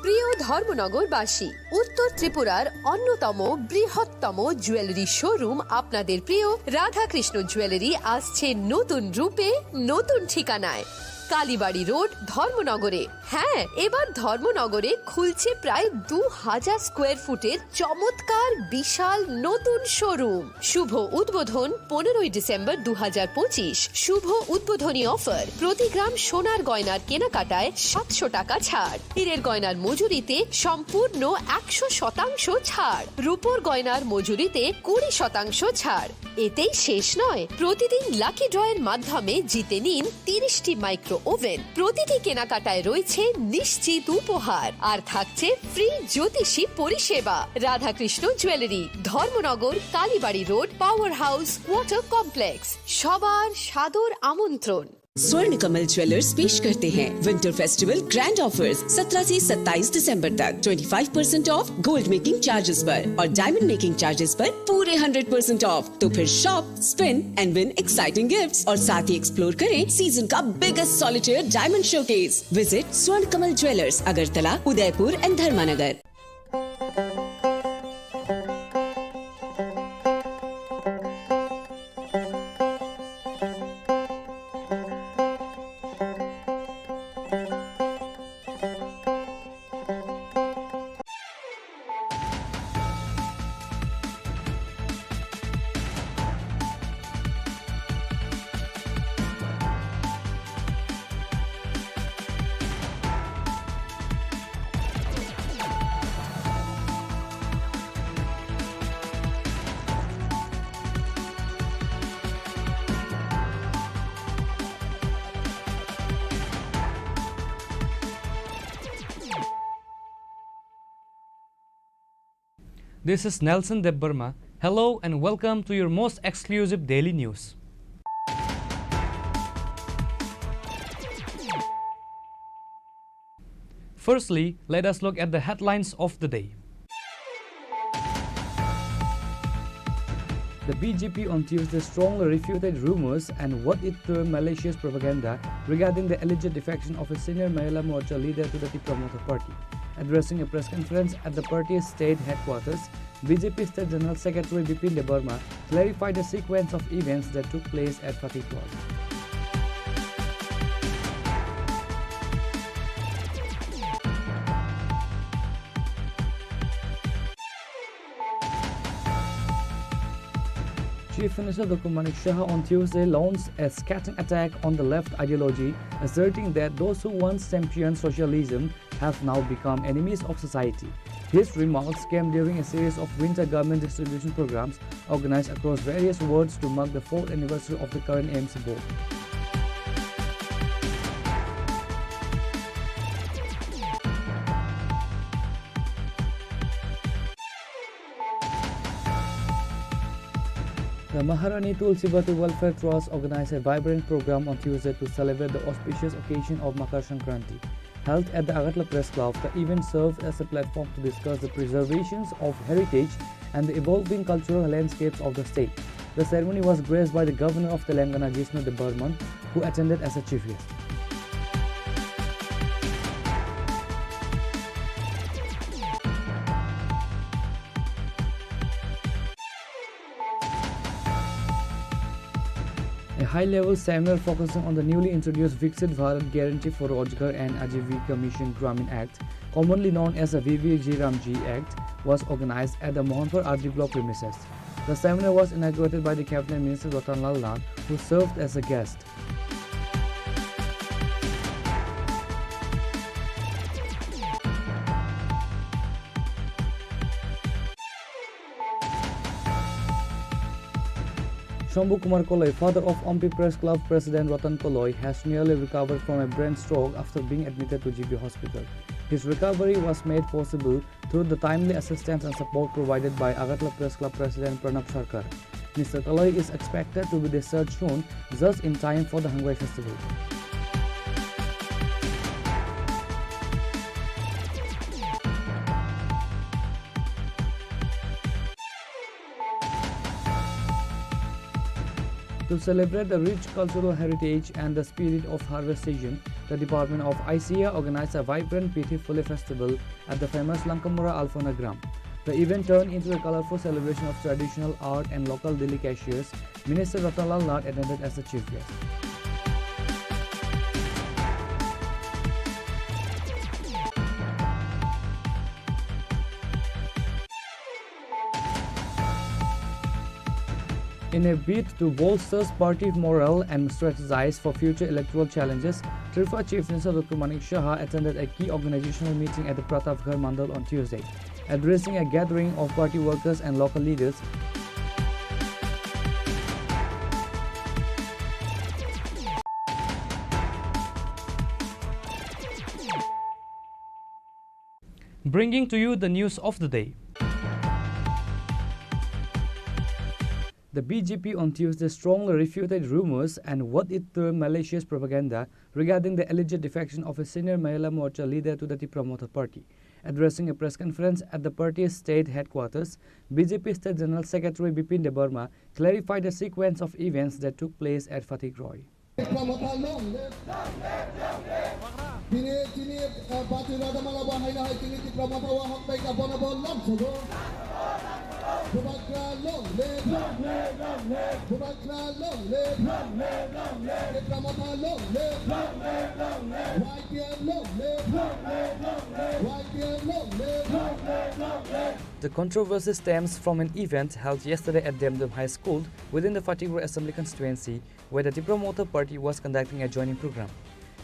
প্রিয় ধর্মনগরবাসী, উত্তর ত্রিপুরার অন্যতম বৃহত্তম জুয়েলারি শোরুম আপনাদের প্রিয় রাধাকৃষ্ণ জুয়েলারি আসছে নতুন রূপে, নতুন ঠিকানায়। কালীবাড়ি রোড, ধর্মনগরে। হ্যাঁ, এবার ধর্মনগরে খুলছে প্রায় দু হাজার স্কোয়ার ফুটের চমৎকার বিশাল নতুন শোরুম। শুভ উদ্বোধন পনেরোই ডিসেম্বর দু হাজার পঁচিশ। শুভ উদ্বোধনী অফার, প্রতি গ্রাম সোনার গয়নার কেনাকাটায় সাতশো টাকা ছাড়, হীরের গয়নার মজুরিতে সম্পূর্ণ একশো শতাংশ ছাড়, রূপোর গয়নার মজুরিতে কুড়ি শতাংশ ছাড়। এতেই শেষ নয়, প্রতিদিন লাকি ড্রয়ের মাধ্যমে জিতে নিন তিরিশটি মাইক্রো ওভেন। প্রতিটি কেনাকাটায় রয়েছে নিশ্চিত উপহার, আর থাকছে ফ্রি জ্যোতিষী পরিষেবা। Radhakrishna jewellery, Dharmanagar, Kalibari road, power house, water complex. সবার সাদর আমন্ত্রণ। स्वर्ण कमल ज्वेलर्स पेश करते हैं विंटर फेस्टिवल ग्रैंड ऑफर्स। सत्रह से सत्ताईस दिसंबर तक twenty five percent of gold making charges पर और डायमंड मेकिंग चार्जेस पर पूरे हंड्रेड परसेंट ऑफ। तो फिर shop, spin and win exciting gifts और साथ ही एक्सप्लोर करें सीजन का biggest solitaire diamond showcase. Visit स्वर्ण कमल ज्वेलर्स, अगरतला, उदयपुर एंड धर्मानगर। This is Nelson Debbarma. Hello and welcome to your most exclusive daily news. Firstly, let us look at the headlines of the day. The B J P on Tuesday strongly refuted rumors and what it termed malicious propaganda regarding the alleged defection of a senior Mahila Morcha leader to the Tipra Motha party. Addressing a press conference at the party's state headquarters, B J P State General Secretary Bipin Debbarma clarified the sequence of events that took place at Fatehpur. Chief Minister Doctor Manik Saha on Tuesday launched a scathing attack on the left ideology, asserting that those who once championed socialism have now become enemies of society. His remarks came during a series of winter garment distribution programs organized across various wards to mark the fourth anniversary of the current A M C board. The Maharani Tulsibati Welfare Trust organized a vibrant program on Tuesday to celebrate the auspicious occasion of Makar Sankranti. Held at the Agartala Press Club, the event served as a platform to discuss the preservations of heritage and the evolving cultural landscapes of the state. The ceremony was graced by the Governor of Telangana, Jishnu Debbarman, who attended as a chief guest. A high-level seminar focusing on the newly introduced Viksit Bharat Guarantee for Rojgar and Ajivika Mission Gramin Act, commonly known as the V V G Ramji Act, was organized at the Mohanpur R D block premises. The seminar was inaugurated by the Cabinet Minister Ratan Lal Nath, who served as a guest. Shambhu Kumar Koloi, father of Ompi Press Club President Ratan Koloi, has nearly recovered from a brain stroke after being admitted to G B hospital. His recovery was made possible through the timely assistance and support provided by Agartala Press Club President Pranab Sarkar. Mister Koloi is expected to be discharged soon, just in time for the Hangbai Festival. To celebrate the rich cultural heritage and the spirit of harvest season, the Department of I C A organized a vibrant Pithi Phule festival at the famous Langkamura Alphona Gram. The event turned into a colorful celebration of traditional art and local delicacies. Minister Ratan Lal Nath attended as the chief guest. In a bid to bolster party morale and strategize for future electoral challenges, Tripura Chief Minister Doctor Manik Saha attended a key organizational meeting at the Pratapgarh Mandal on Tuesday. Addressing a gathering of party workers and local leaders, bringing to you the news of the day. The B J P on Tuesday strongly refuted rumors and what it termed malicious propaganda regarding the alleged defection of a senior Mahila Morcha leader to the Tipra Motha Party. Addressing a press conference at the party's state headquarters, B J P State General Secretary Bipin Debbarma clarified the sequence of events that took place at Fatehpur. Tipra Motha long live. Tini, tini, eh, Batu Radhamala bo haino hai tini Tipra Motha o hok bai ka bono bo long sogo. Bubagra long live. Long live, long live. Bubagra long live. Long live, long live. Tipra Motha long live. Long live, long live. Y T F long live. Long live, long live. Y T F long live. Long live, long live. The controversy stems from an event held yesterday at Demdem High School within the Fatehpur Assembly Constituency, where the Tipra Motha Party was conducting a joining program.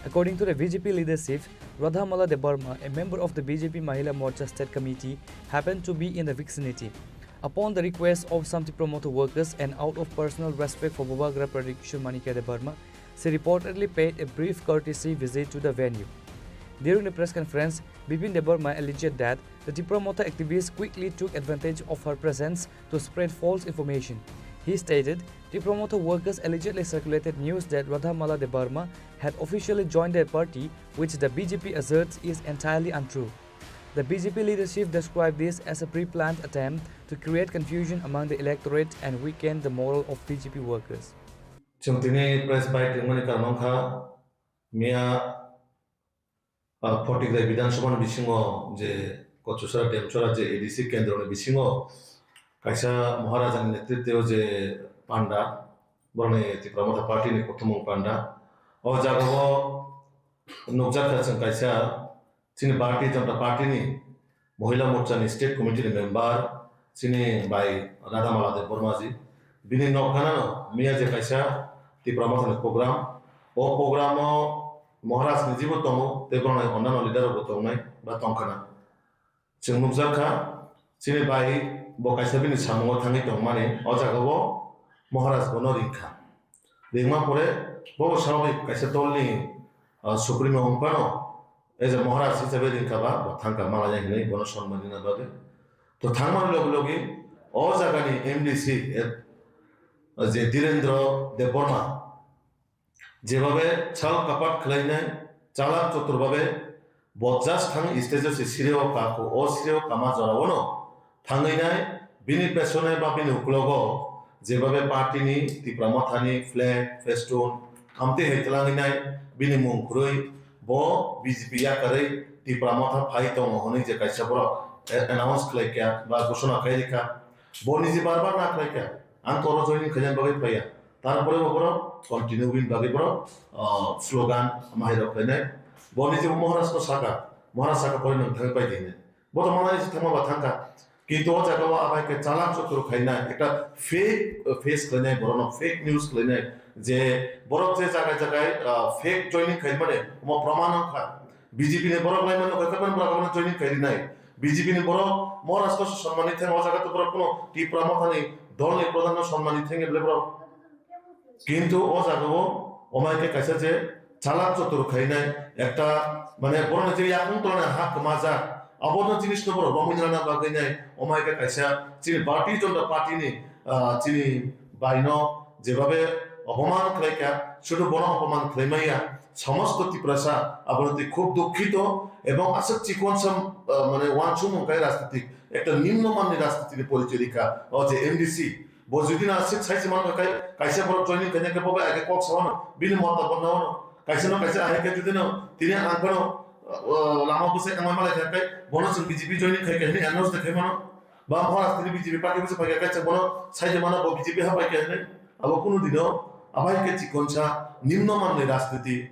According to the B J P leadership, Radhamala Debbarma, a member of the B J P Mahila Morcha State Committee, happened to be in the vicinity. Upon the request of some Tipra Motha workers and out of personal respect for Bubagra Pradip Kishore Manikya Debbarma, she reportedly paid a brief courtesy visit to the venue. During the press conference, Bipin Debbarma alleged that the Tipra Motha activists quickly took advantage of her presence to spread false information. He stated, Tipra Motha workers allegedly circulated news that Radhamala Debbarma had officially joined their party, which the B J P asserts is entirely untrue. The B J P leadership described this as a pre-planned attempt to create confusion among the electorate and weaken the morale of B J P workers. Chwng tini press bai tongmani karon wngkha, miya Ah, Photigrai Bidhan Sabha ni bisingo je Kochusra Demchora je A D C kendro ni bisingo kaisa Maharajani netritwo je panda, borokni Tipra Motha party ni kothomung panda. O jagao nukjakha chwng kaisa chini Bharatiya Janata Party ni Mohila Morcha ni State Committee ni member, chini bai Radhamala Debbarma ji. Bini nokhanano miya je kaisa Tipra Motha ni program. O program o Maharaj ni jibo tongo, tei borokni onnano leader rokbo tongnai ba tongkhana. Chwng nukjakha, chini bai bo kaisa bini samungo thangwi tongmani, o jagao Maharaj bono ringkha. Ringma pore bo swababik kaisa dolni, ah, supremo wngphano, as a Maharaj hisabe ringkha ba, bo thangkha malaya hinwi bono sonman rina bagwi. To thangmani logi logi o jagani M D C, eh, je Dhirendra Debbarma, jebabe chal kapat khlainai, chalak chotur babe, bo just thang stage o se sireo kako, o sireo kama jora ono thangwi nai, bini pesone ba bini uklogo jebabe party ni, Tipra Motha ni flag, festoon, amtwi hai twlangwi nai, bini mung khurui, bo B J P yakarwi Tipra Motha phai tongo hwnwi je kaisa borok a-, announce khlai kha ba ghosona khai rikha, bo niji bar bar na khlai kha, ang toro joining khaina bagwi phaiya. Tarpore bo borok continue win bagwi borok, ah, slogan mahairok khlainai. Bo niji bo Maharaj no saka, Maharaj saka pore nwng thangwi pai di hinwi. Bo to malai se thangma ba thangkha. Kintu o jaga o abai khe chalak chotro khainai, ekta fake, uh, face khlainai, borokno fake news khlainai, je borok je jagai jagai, uh, fake joining khaimani, omo proman wngkha. B J P ni borok laimano khe, khe borok abono joining khai rinai. B J P ni borok Maharaj ko sonmani thang, o jaga to borok kuno Tipra Mothani dolni pradhan no sonmani thang, eble borok. Kintu o jaga o omai khe kaisa je chalak chotur khainai ekta, mane, borokni je yakung tolani ha kwmajak, abono jinis no borok romwi rana bagwi nai, omai khe kaisa chini Bharatiya Janata Party ni, ah, chini baino jebabe opoman khlai kha, sudu bono opoman khlai maya, somosto Tiprasa abono twi khub dukhito ebong aswk chikonsa, ah, mane, wansukmung kai rajnitik, ekta nimno manni rajniti ni porichoy rikha, o je M D C, bo jodi na aswk sai se mano kai, kaisa borok joining khaina khe bo bai age kok sa mano, bini mota bo na mano, kaisa no kaisa ahai khe jodi no tini ang phano, o, lama bwsai tangma malai kha kai, bono chwng B J P joining khai kha hinwi announce de khai mano, ba Maharaj tini B J P party bwsai phai kha kai, chwng bono sai de mano bo B J P ha pai kha hinwi, abo kunu dino abai khe chikonsa nimno manni rajniti.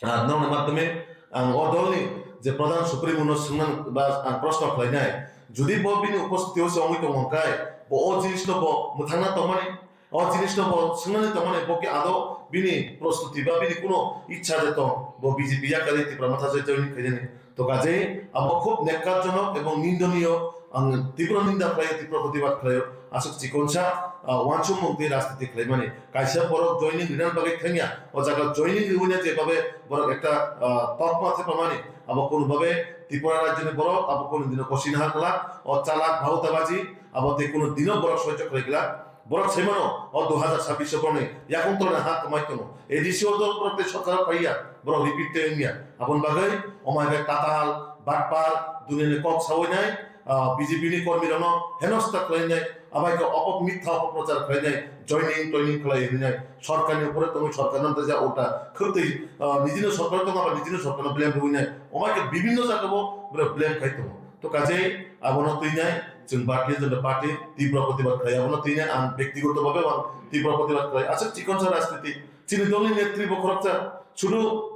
Ah, nokni matome ang o dolni je pradhan supremo no swngnang ba ang proshno khlainai, jodi bo bini upostiti o se wngwi tongmang kai, bo o jinis no bo mwthangna tongmani, o jinis no bo swngnani tongmani, bo khe ado bini prostuti ba bini kuno ichha je tong, bo B J P yakarwi Tipra Motha se joining khainani. To kajei abo khub nekkarjonok ebong nindoniyo, ang tibro ninda khlaio, tibro protibad khlaio, aswk chikonsa, ah, wansukmung tei rajniti khlaimani. Kaisa borok joining rina bagwi thangya, o jaga joining riwina je babe borok ekta, ah, tokma thepamani, abo kunu babe Tripura rajyoni borok abo kunu dino kosina ha kwlak, o chalak bhautabaji, abo tei kunu dino borok soichok khlai kwlak. Borok saimano o dui hajar sabbish o borokni yakung tolni ha kwmai tongo. A D C o do borok tei sorkar phaiya, borok repeat tei wngya. Aboni bagwi omai bai tatal, batpar, duniyani kok sawi nai, ah, B J P ni kormi rokno henosta khlainai, abai khe opok mitha opok prochar khlainai, joining toining khlai hinai, sorkarni upore tongwi sorkarno da ja ulta khwtwi, ah, nijino sorkar tongo aba nijino sorkarno blame rwinai, omai khe bibinno jagao borok blame khai tongo. To kajei abono twinai chwng Bharatiya Janata Party tibro protibad khlai, abono twinai ang bektigoto bhabe ang tibro protibad khlai. Aswk chikonsa rajniti, chini dolni netri bo khoroksa, sudu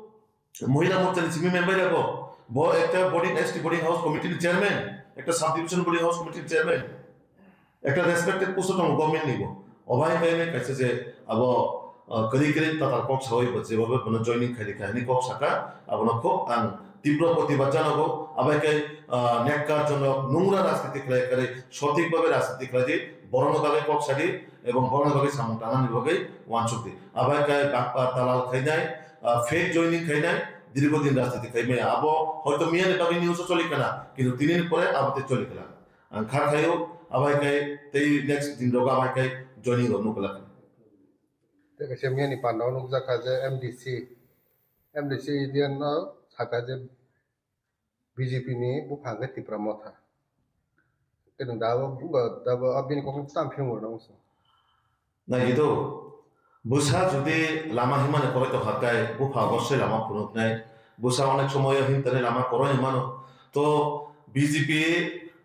Mohila Morcha ni simi member ya bo. Bo ekta boarding, S T boarding house committee ni chairman, ekta subdivision boarding house committee ni chairman. Ekta respected post o tongo government ni bo. Obai khe kaisa je abo, ah, kwrwi kwrwi tatal kok sawi bo jebobe bono joining khai rikha hwnwi kok saka, abono khub ang tibro protibad janago. Abai khe, ah, nekkar jonok nungra rajniti khlai kwrwi sothik bhabe rajniti khlai di, borokno bagwi kok sadi ebong borokno bagwi samung tangnani bagwi wansuk di. Abai khe bakpa talal khainai, ah, fake joining khainai, dirgo din rajniti khai maya. Abo hoito miyani bagwi news o choli kana, kintu tini ni pore abo tei choli kana. Ang kha khaio, abai khe tei next din rogo abai khe joining rok nukla. Tei kaisa miyani panda o nukjakha je M D C, M D C Indian no sakha je B J P ni buphang khe Tipra Motha. Tei nwng dabo, dabo abini kokno tam phiyung rwna wngsa. Nai do, bwsa jodi lama himani korai tongkha khe, bupha obossoi lama phunuknai. Bwsa onek somoyo himtani lama kwrwngwi mano. To B J P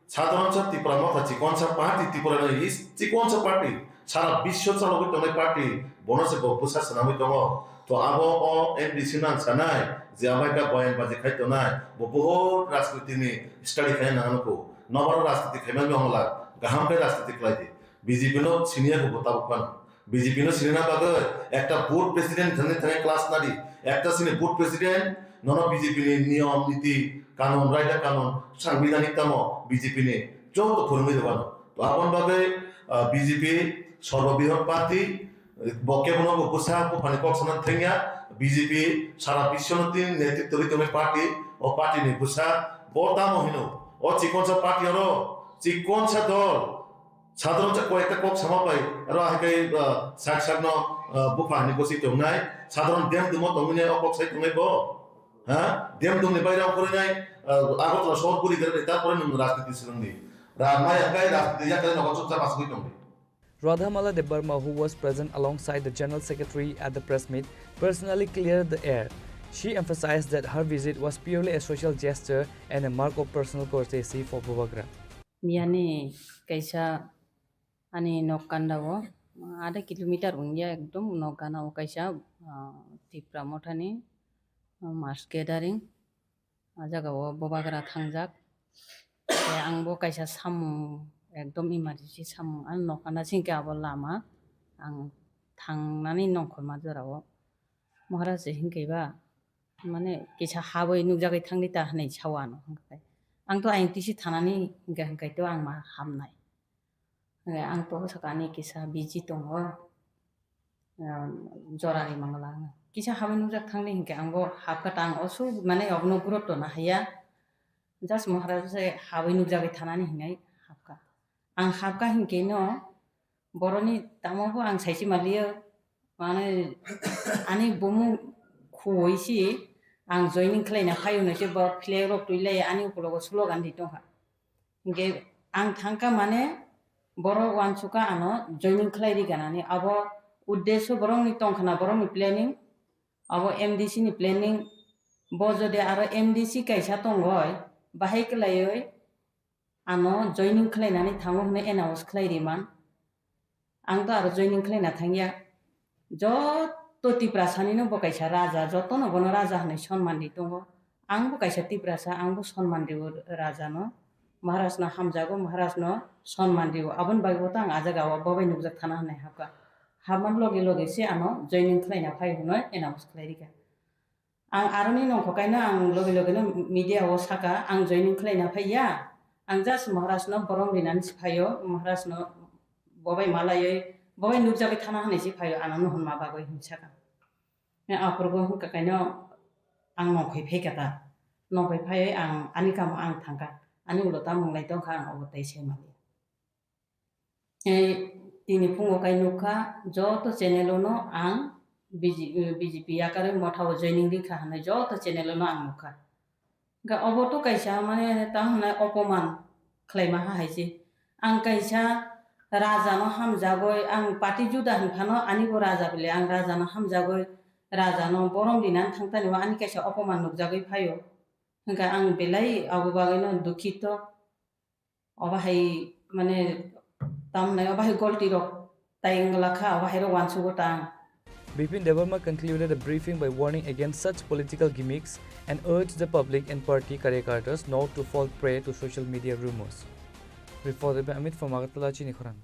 sadharon sa Tipra Motha chikonsa party, Tripura ni is chikonsa party, sara biswo chalogwi tongnai party, bono se bo bwsa swnamwi tongo. To abo o M D C nang sanai je abai ka boyan baji khai tonai, bo bohot rajniti ni study khai nang nukho. Nobaro rajniti khai man wngla, kaham khe rajniti khlai di. B J P no siniya ko bo tabuk phano. B J P no sinina bagwi ekta board president thani thani class nadi. Ekta sini board president nono B J P ni niyom niti kanun, raida kanun, sangbidhanik tamo B J P ni joto phwrwngwi rwmano. To aboni bagwi, ah, B J P sorbobihor party, bo kebono bo bwsa buphani kok sana thengya, B J P sara biswno tini netritw rwi tongnai party, o party ni bwsa bo tamo hino, o chikonsa party oro, chikonsa dol, Sadharon sa koi ekta kok sama bai, aro hai kai, ah, sak sak no, ah, bupha hani kosi tongnai, sadharon dem dumo tongwi nai o kok sai tongnai bo. Ha? Dem dumni bai rao kori nai, ah, Agartala sohor guri gari ta pore nung rajniti swrwngdi. Ra mai ang kai rajniti yak kai nogo chukcha masugwi tongdi. Radhamala Debbarma, who was present alongside the General Secretary at the press meet, personally cleared the air. She emphasized that her visit was purely a social gesture and a mark of personal courtesy for Bubagra. Miyani kaisa ani nok kanda o, adha kilometer wngya ekdom nok gana o kaisa, ah, Tipra Mothani, ah, mass gathering, ah jaga o Bubagra thangjak. Tei ang bo kaisa samung ekdom emergency samung ani nok kanda singkhe abo lama ang thangnani nongkhorma jora o Maharaj se hinkhe ba mane kisa habwi nukjagwi thangdi ta hinwi sao ano hinkhe. Ang to ayang tisi thanani hinkhe hinkhe to ang ma hamnai. Hinkhe ang to sakani kisa busy tongo. Jorani mangala ang kisa habwi nukjak thangdi hinkhe ang bo habkha ta ang osu mane obono gurotto nahaiya. Just Maharaj se habwi nukjagwi thanani hinwi habkha. Ang habkha hinkhe no boroni tamo bo ang saisi maliyo, mane ani bumung khuwi si ang joining khlaina phaio hwnwi se bo flag rok twi lai ani ukologo slogan di tongkha. Hinkhe ang thangkha mane borok uansukha ano joining khlai ri ganani abo uddesyo borokni tongkhana borokni planning abo M D C ni planning bo jodi aro M D C kaisa tongoi bahai kwlaioi ano joining khlainani thango hwnwi announce khlai riman. Ang to aro joining khlaina thangya. Joto Tiprasani no bo kaisa raja, jotono bono raja hwnwi sonman ri tongo. Ang bo kaisa Tiprasa, ang bo sonman rio raja no. Maharaj no hamjago, Maharaj no sonman rio. Aboni bagwi bo to ang ah jaga o bobai nukjak thana hwnwi habkha. Habman loge loge se ano joining khlaina phai hwnwi announce khlai rikha. Ang aroni nongkho kaino ang logi logi no media o saka, ang joining khlaina phaiya, ang just Maharaj no borom rinani si phaio, Maharaj no bobai malaioi, bobai nukjagwi thana hinwi si phaio, ano nuhunma bagwi hinwi saka. Aphurugo hwnkha kaino ang nongkhoi phaikha ta, nongkhoi phaioi ang ani kamo ang thangkha, ani ulo tamung lai tongkha, ang obo tei sai maliya. Eh, tini phungo kai nukha, joto channel-o no ang B J, B J P yakarwi mothao joining rikha hwnwi joto channel-o no ang nukha. Hwnkhe obo to kaisa mane tamo hwnai opoman khlaima ha hai se. Ang kaisa raja no hamjagwi, ang party juda hwnphano ani bo raja bile, ang raja no hamjagwi, raja no borom rinani thangtani o ani kaisa opoman nukjagwi phaio. Hwnkhe ang belai abo bagwi no dukhito. Obo hai mane tamnai obo hai golti rok tai wngla kha, obo hai rok uansugo tang. Bipin Debbarma concluded a briefing by warning against such political gimmicks and urged the public and party karyakartas not to fall prey to social media rumors. Reported by Amit from Agartala, Chini Khorang.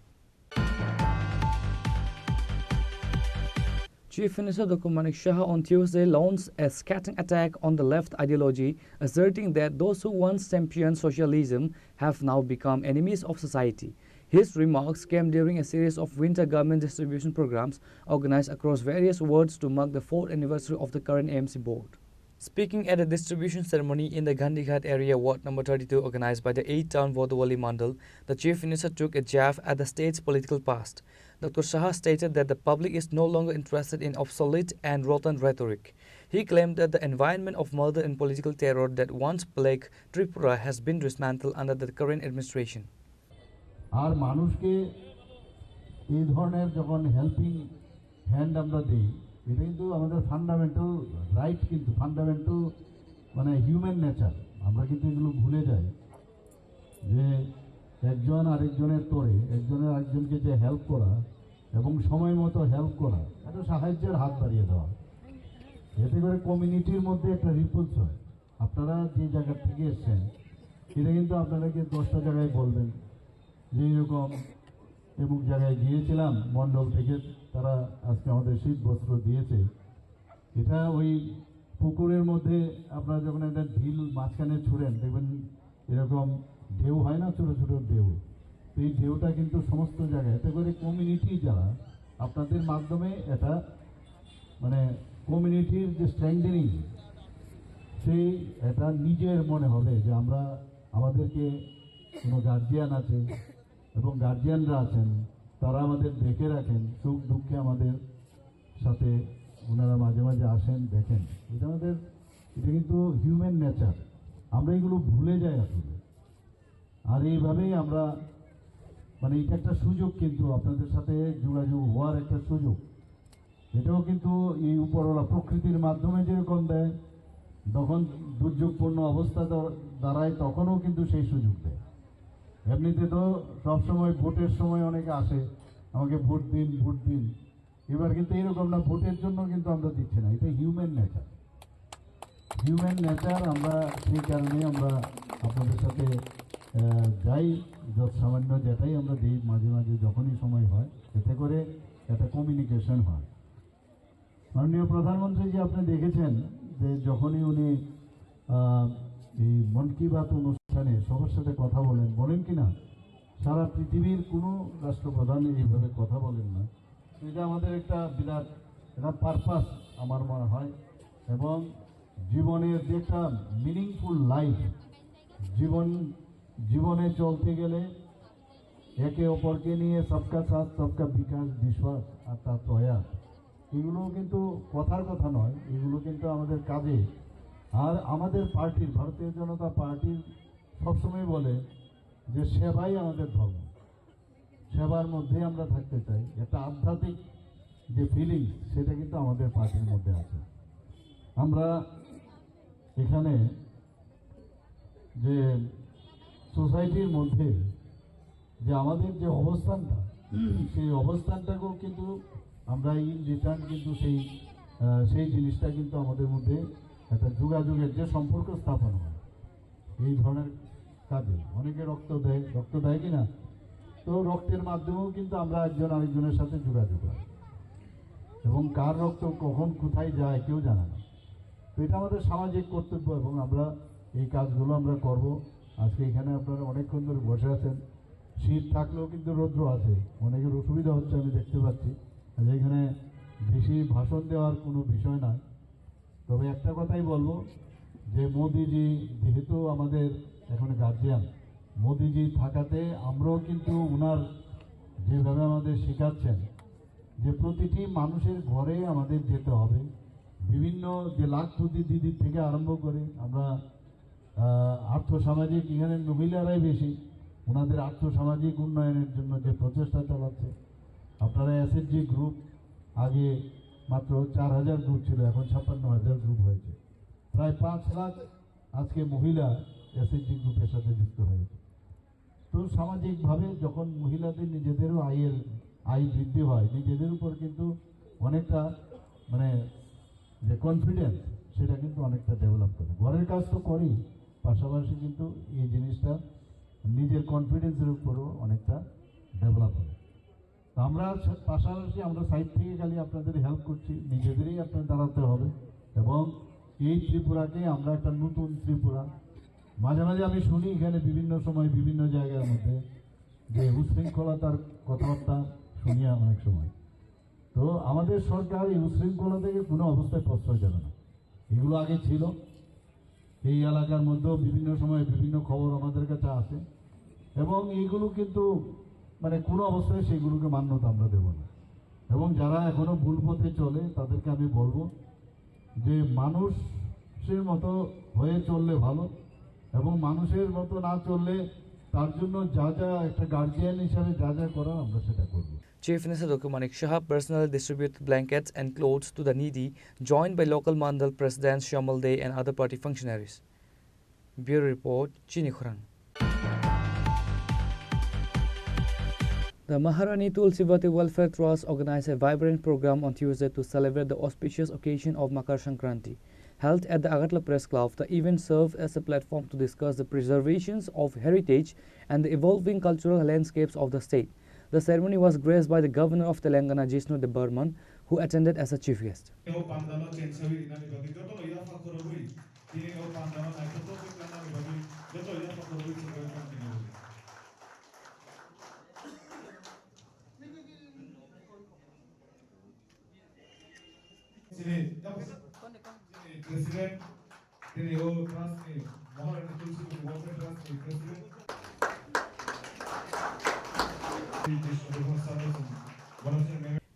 Chief Minister Doctor Manik Saha on Tuesday launched a scathing attack on the left ideology, asserting that those who once championed socialism have now become enemies of society. His remarks came during a series of winter garment distribution programs organized across various wards to mark the fourth anniversary of the current A M C board. Speaking at a distribution ceremony in the Gandhighat area, ward number thirty-two, organized by the eighth Town Vodawali Mandal, the Chief Minister took a jab at the state's political past. Doctor Saha stated that the public is no longer interested in obsolete and rotten rhetoric. He claimed that the environment of murder and political terror that once plagued Tripura has been dismantled under the current administration. আর মানুষকে এই ধরনের যখন helping hand আমরা দিই, এটা কিন্তু আমাদের fundamental right, কিন্তু ফান্ডামেন্টাল মানে হিউম্যান নেচার, আমরা কিন্তু এগুলো ভুলে যাই যে একজন আরেকজনের তরে, একজনের আরেকজনকে যে হেল্প করা এবং সময় মতো হেল্প করা, একটা সাহায্যের হাত বাড়িয়ে দেওয়া, এতে করে কমিউনিটির মধ্যে একটা রিপোর্টস হয়। আপনারা যে জায়গা থেকে এসছেন, এটা কিন্তু আপনারা কি দশটা জায়গায় বলবেন যে এরকম অমুক জায়গায় গিয়েছিলাম, মণ্ডল থেকে তারা আজকে আমাদের শীত বস্ত্র দিয়েছে। এটা ওই পুকুরের মধ্যে আপনারা যখন একটা ঢিল মাঝখানে ছুড়েন, দেখবেন এরকম ঢেউ হয় না, ছোট ছোট ঢেউ। তো এই ঢেউটা কিন্তু সমস্ত জায়গায়, এতে করে কমিউনিটি যারা আপনাদের মাধ্যমে এটা মানে কমিউনিটির যে স্ট্রেংথেনিং, সেই এটা নিজের মনে হবে যে আমরা, আমাদেরকে কোনো গার্জিয়ান আছে এবং গার্জিয়ানরা আছেন, তারা আমাদের দেখে রাখেন, সুখ দুঃখে আমাদের সাথে ওনারা মাঝে মাঝে আসেন, দেখেন। এটা আমাদের, এটা কিন্তু হিউম্যান নেচার, আমরা এগুলো ভুলে যাই আসলে। আর এইভাবেই আমরা, মানে, এটা একটা সুযোগ, কিন্তু আপনাদের সাথে যোগাযোগ হওয়ার একটা সুযোগ। এটাও কিন্তু এই উপরওয়ালা প্রকৃতির মাধ্যমে যেরকম দেয়, তখন দুর্যোগপূর্ণ অবস্থা দ-, দাঁড়ায়, তখনও কিন্তু সেই সুযোগ দেয়। এমনিতে তো সবসময় ভোটের সময় অনেকে আসে, "আমাকে ভোট দিন, ভোট দিন।" এবার কিন্তু এরকম না, ভোটের জন্য কিন্তু আমরা দিচ্ছি না, এটা হিউম্যান নেচার। হিউম্যান নেচার, আমরা সেই কারণে আমরা আপনাদের সাথে, আহ, যাই, যত সামান্য যেটাই আমরা দিই মাঝে মাঝে, যখনই সময় হয়, এতে করে একটা কমিউনিকেশন হয়। মাননীয় প্রধানমন্ত্রী জি, আপনি দেখেছেন যে যখনই উনি, আহ, এই মন কি বাত অনুষ্ঠানে সবার সাথে কথা বলেন, বলেন কি না, সারা পৃথিবীর কোনো রাষ্ট্রপ্রধান এইভাবে কথা বলেন না। তো এটা আমাদের একটা বিরাট একটা পারপাস আমার মনে হয়, এবং জীবনের যে একটা মিনিংফুল লাইফ, জীবন, জীবনে চলতে গেলে একে অপরকে নিয়ে সবকা সাথ সবকা বিকাশ, বিশ্বাস আর তার প্রয়াস, এগুলো কিন্তু কথার কথা নয়, এগুলো কিন্তু আমাদের কাজে। আর আমাদের পার্টির, ভারতীয় জনতা পার্টির সবসময় বলে যে সেবাই আমাদের ধর্ম, সেবার মধ্যে আমরা থাকতে চাই। একটা আধ্যাত্মিক যে ফিলিংস, সেটা কিন্তু আমাদের পার্টির মধ্যে আছে। আমরা এখানে যে সোসাইটির মধ্যে যে আমাদের যে অবস্থানটা, সেই অবস্থানটাকেও কিন্তু আমরা ইন রিটার্ন কিন্তু সেই, আহ, সেই জিনিসটা কিন্তু আমাদের মধ্যে একটা যোগাযোগের যে সম্পর্ক স্থাপন হয় এই ধরনের কাজে। অনেকে রক্ত দেয়, রক্ত দেয় কি না? তো রক্তের মাধ্যমেও কিন্তু আমরা একজন আরেকজনের সাথে যোগাযোগ হয়, এবং কার রক্ত কখন কোথায় যায় কেউ জানে না। তো এটা আমাদের সামাজিক কর্তব্য এবং আমরা এই কাজগুলো আমরা করব। আজকে এখানে আপনারা অনেকক্ষণ ধরে বসে আছেন, শীত থাকলেও কিন্তু রৌদ্র আছে, অনেকের অসুবিধা হচ্ছে আমি দেখতে পাচ্ছি। আজ এখানে বেশি ভাষণ দেওয়ার কোনো বিষয় নয়, তবে একটা কথাই বলবো যে মোদিজি যেহেতু আমাদের এখন গার্জিয়ান, মোদিজি থাকাতে আমরাও কিন্তু ওনার যেভাবে আমাদের শেখাচ্ছেন যে প্রতিটি মানুষের ঘরে আমাদের যেতে হবে, বিভিন্ন যে লাখপতি দিদির থেকে আরম্ভ করে আমরা, আহ, আর্থ সামাজিক, এখানে মহিলারাই বেশি, ওনাদের আর্থ সামাজিক উন্নয়নের জন্য যে প্রচেষ্টা চালাচ্ছে। আপনারা এসএইচজি গ্রুপ, আগে মাত্র চার হাজার গ্রুপ ছিল, এখন ছাপ্পান্ন হাজার গ্রুপ হয়েছে। প্রায় পাঁচ লাখ আজকে মহিলা এসএইচজি গ্রুপের সাথে যুক্ত হয়েছে। তো সামাজিকভাবে যখন মহিলাদের নিজেদেরও আয়ের, আয় বৃদ্ধি হয়, নিজেদের উপর কিন্তু অনেকটা, মানে, যে কনফিডেন্স, সেটা কিন্তু অনেকটা ডেভেলপ করে। ঘরের কাজ তো করি, পাশাপাশি কিন্তু এই জিনিসটা নিজের কনফিডেন্সের উপরও অনেকটা ডেভেলপ হয়। তো আমরা স-, পাশাপাশি আমরা সাইড থেকে খালি আপনাদের হেল্প করছি, নিজেদেরই আপনার দাঁড়াতে হবে। এবং এই ত্রিপুরাকে আমরা একটা নতুন ত্রিপুরা, মাঝে মাঝে আমি শুনি এখানে বিভিন্ন সময় বিভিন্ন জায়গার মধ্যে যে উশৃঙ্খলতার কথাবার্তা শুনি অনেক সময়। তো আমাদের সরকার এই উশৃঙ্খলা থেকে কোনো অবস্থায় প্রশ্রয় দেবে না। এগুলো আগে ছিল, এই এলাকার মধ্যেও বিভিন্ন সময় বিভিন্ন খবর আমাদের কাছে আসে, এবং এইগুলো কিন্তু, মানে, কোনো অবস্থায় সেগুলোকে মান্যতা আমরা দেব না। এবং যারা এখনো ভুল পথে চলে, তাদেরকে আমি বলবো যে মানুষের মতো হয়ে চললে ভালো, এবং মানুষের মতো না চললে তার জন্য যা যা একটা গার্জিয়ান হিসাবে যা যা করার, আমরা সেটা করব। Chief Minister Doctor Manik Saha personally distributed blankets and clothes to the needy, joined by local mandal presidents Shamal Dey and other party functionaries. Bureau Report, Chini Khorang. The Maharani Tulsivati Welfare Trust organized a vibrant program on Tuesday to celebrate the auspicious occasion of Makar Sankranti. Held at the Agartala Press Club, the event served as a platform to discuss the preservations of heritage and the evolving cultural landscapes of the state. The ceremony was graced by the Governor of Telangana, Jishnu Debbarman, who attended as a chief guest. Tini o pandal o naithotok khe kanani bagwi joto yapha khoroknwi chwngwi welcome khainai. Chini, chini President, tini o trust ni, Maharani Tulsi Welfare Trust ni President.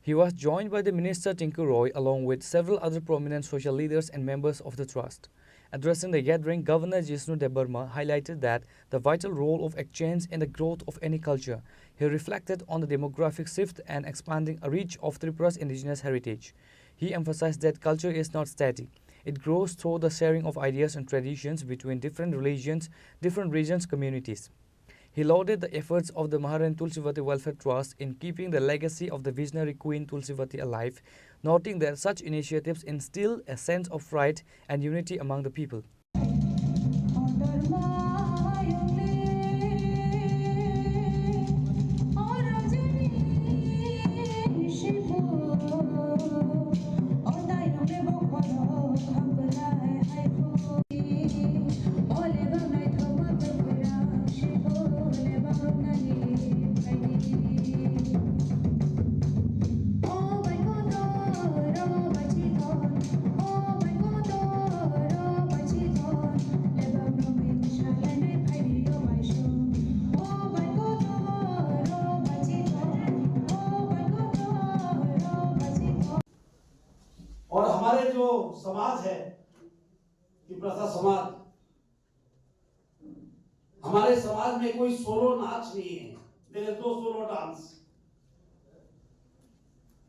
He was joined by the Minister Tinku Roy along with several other prominent social leaders and members of the trust. Addressing the gathering, Governor Jishnu Debbarma highlighted that the vital role of exchange in the growth of any culture. He reflected on the demographic shift and expanding reach of Tripura's indigenous heritage. He emphasized that culture is not static. It grows through the sharing of ideas and traditions between different religions, different regions, communities. He lauded the efforts of the Maharani Tulsivati Welfare Trust in keeping the legacy of the visionary Queen Tulsivati alive, noting that such initiatives instill a sense of pride and unity among the people. और हमारे जो समाज है, तिपरासा समाज, हमारे समाज में कोई सोलो नाच नहीं है, there is no solo dance।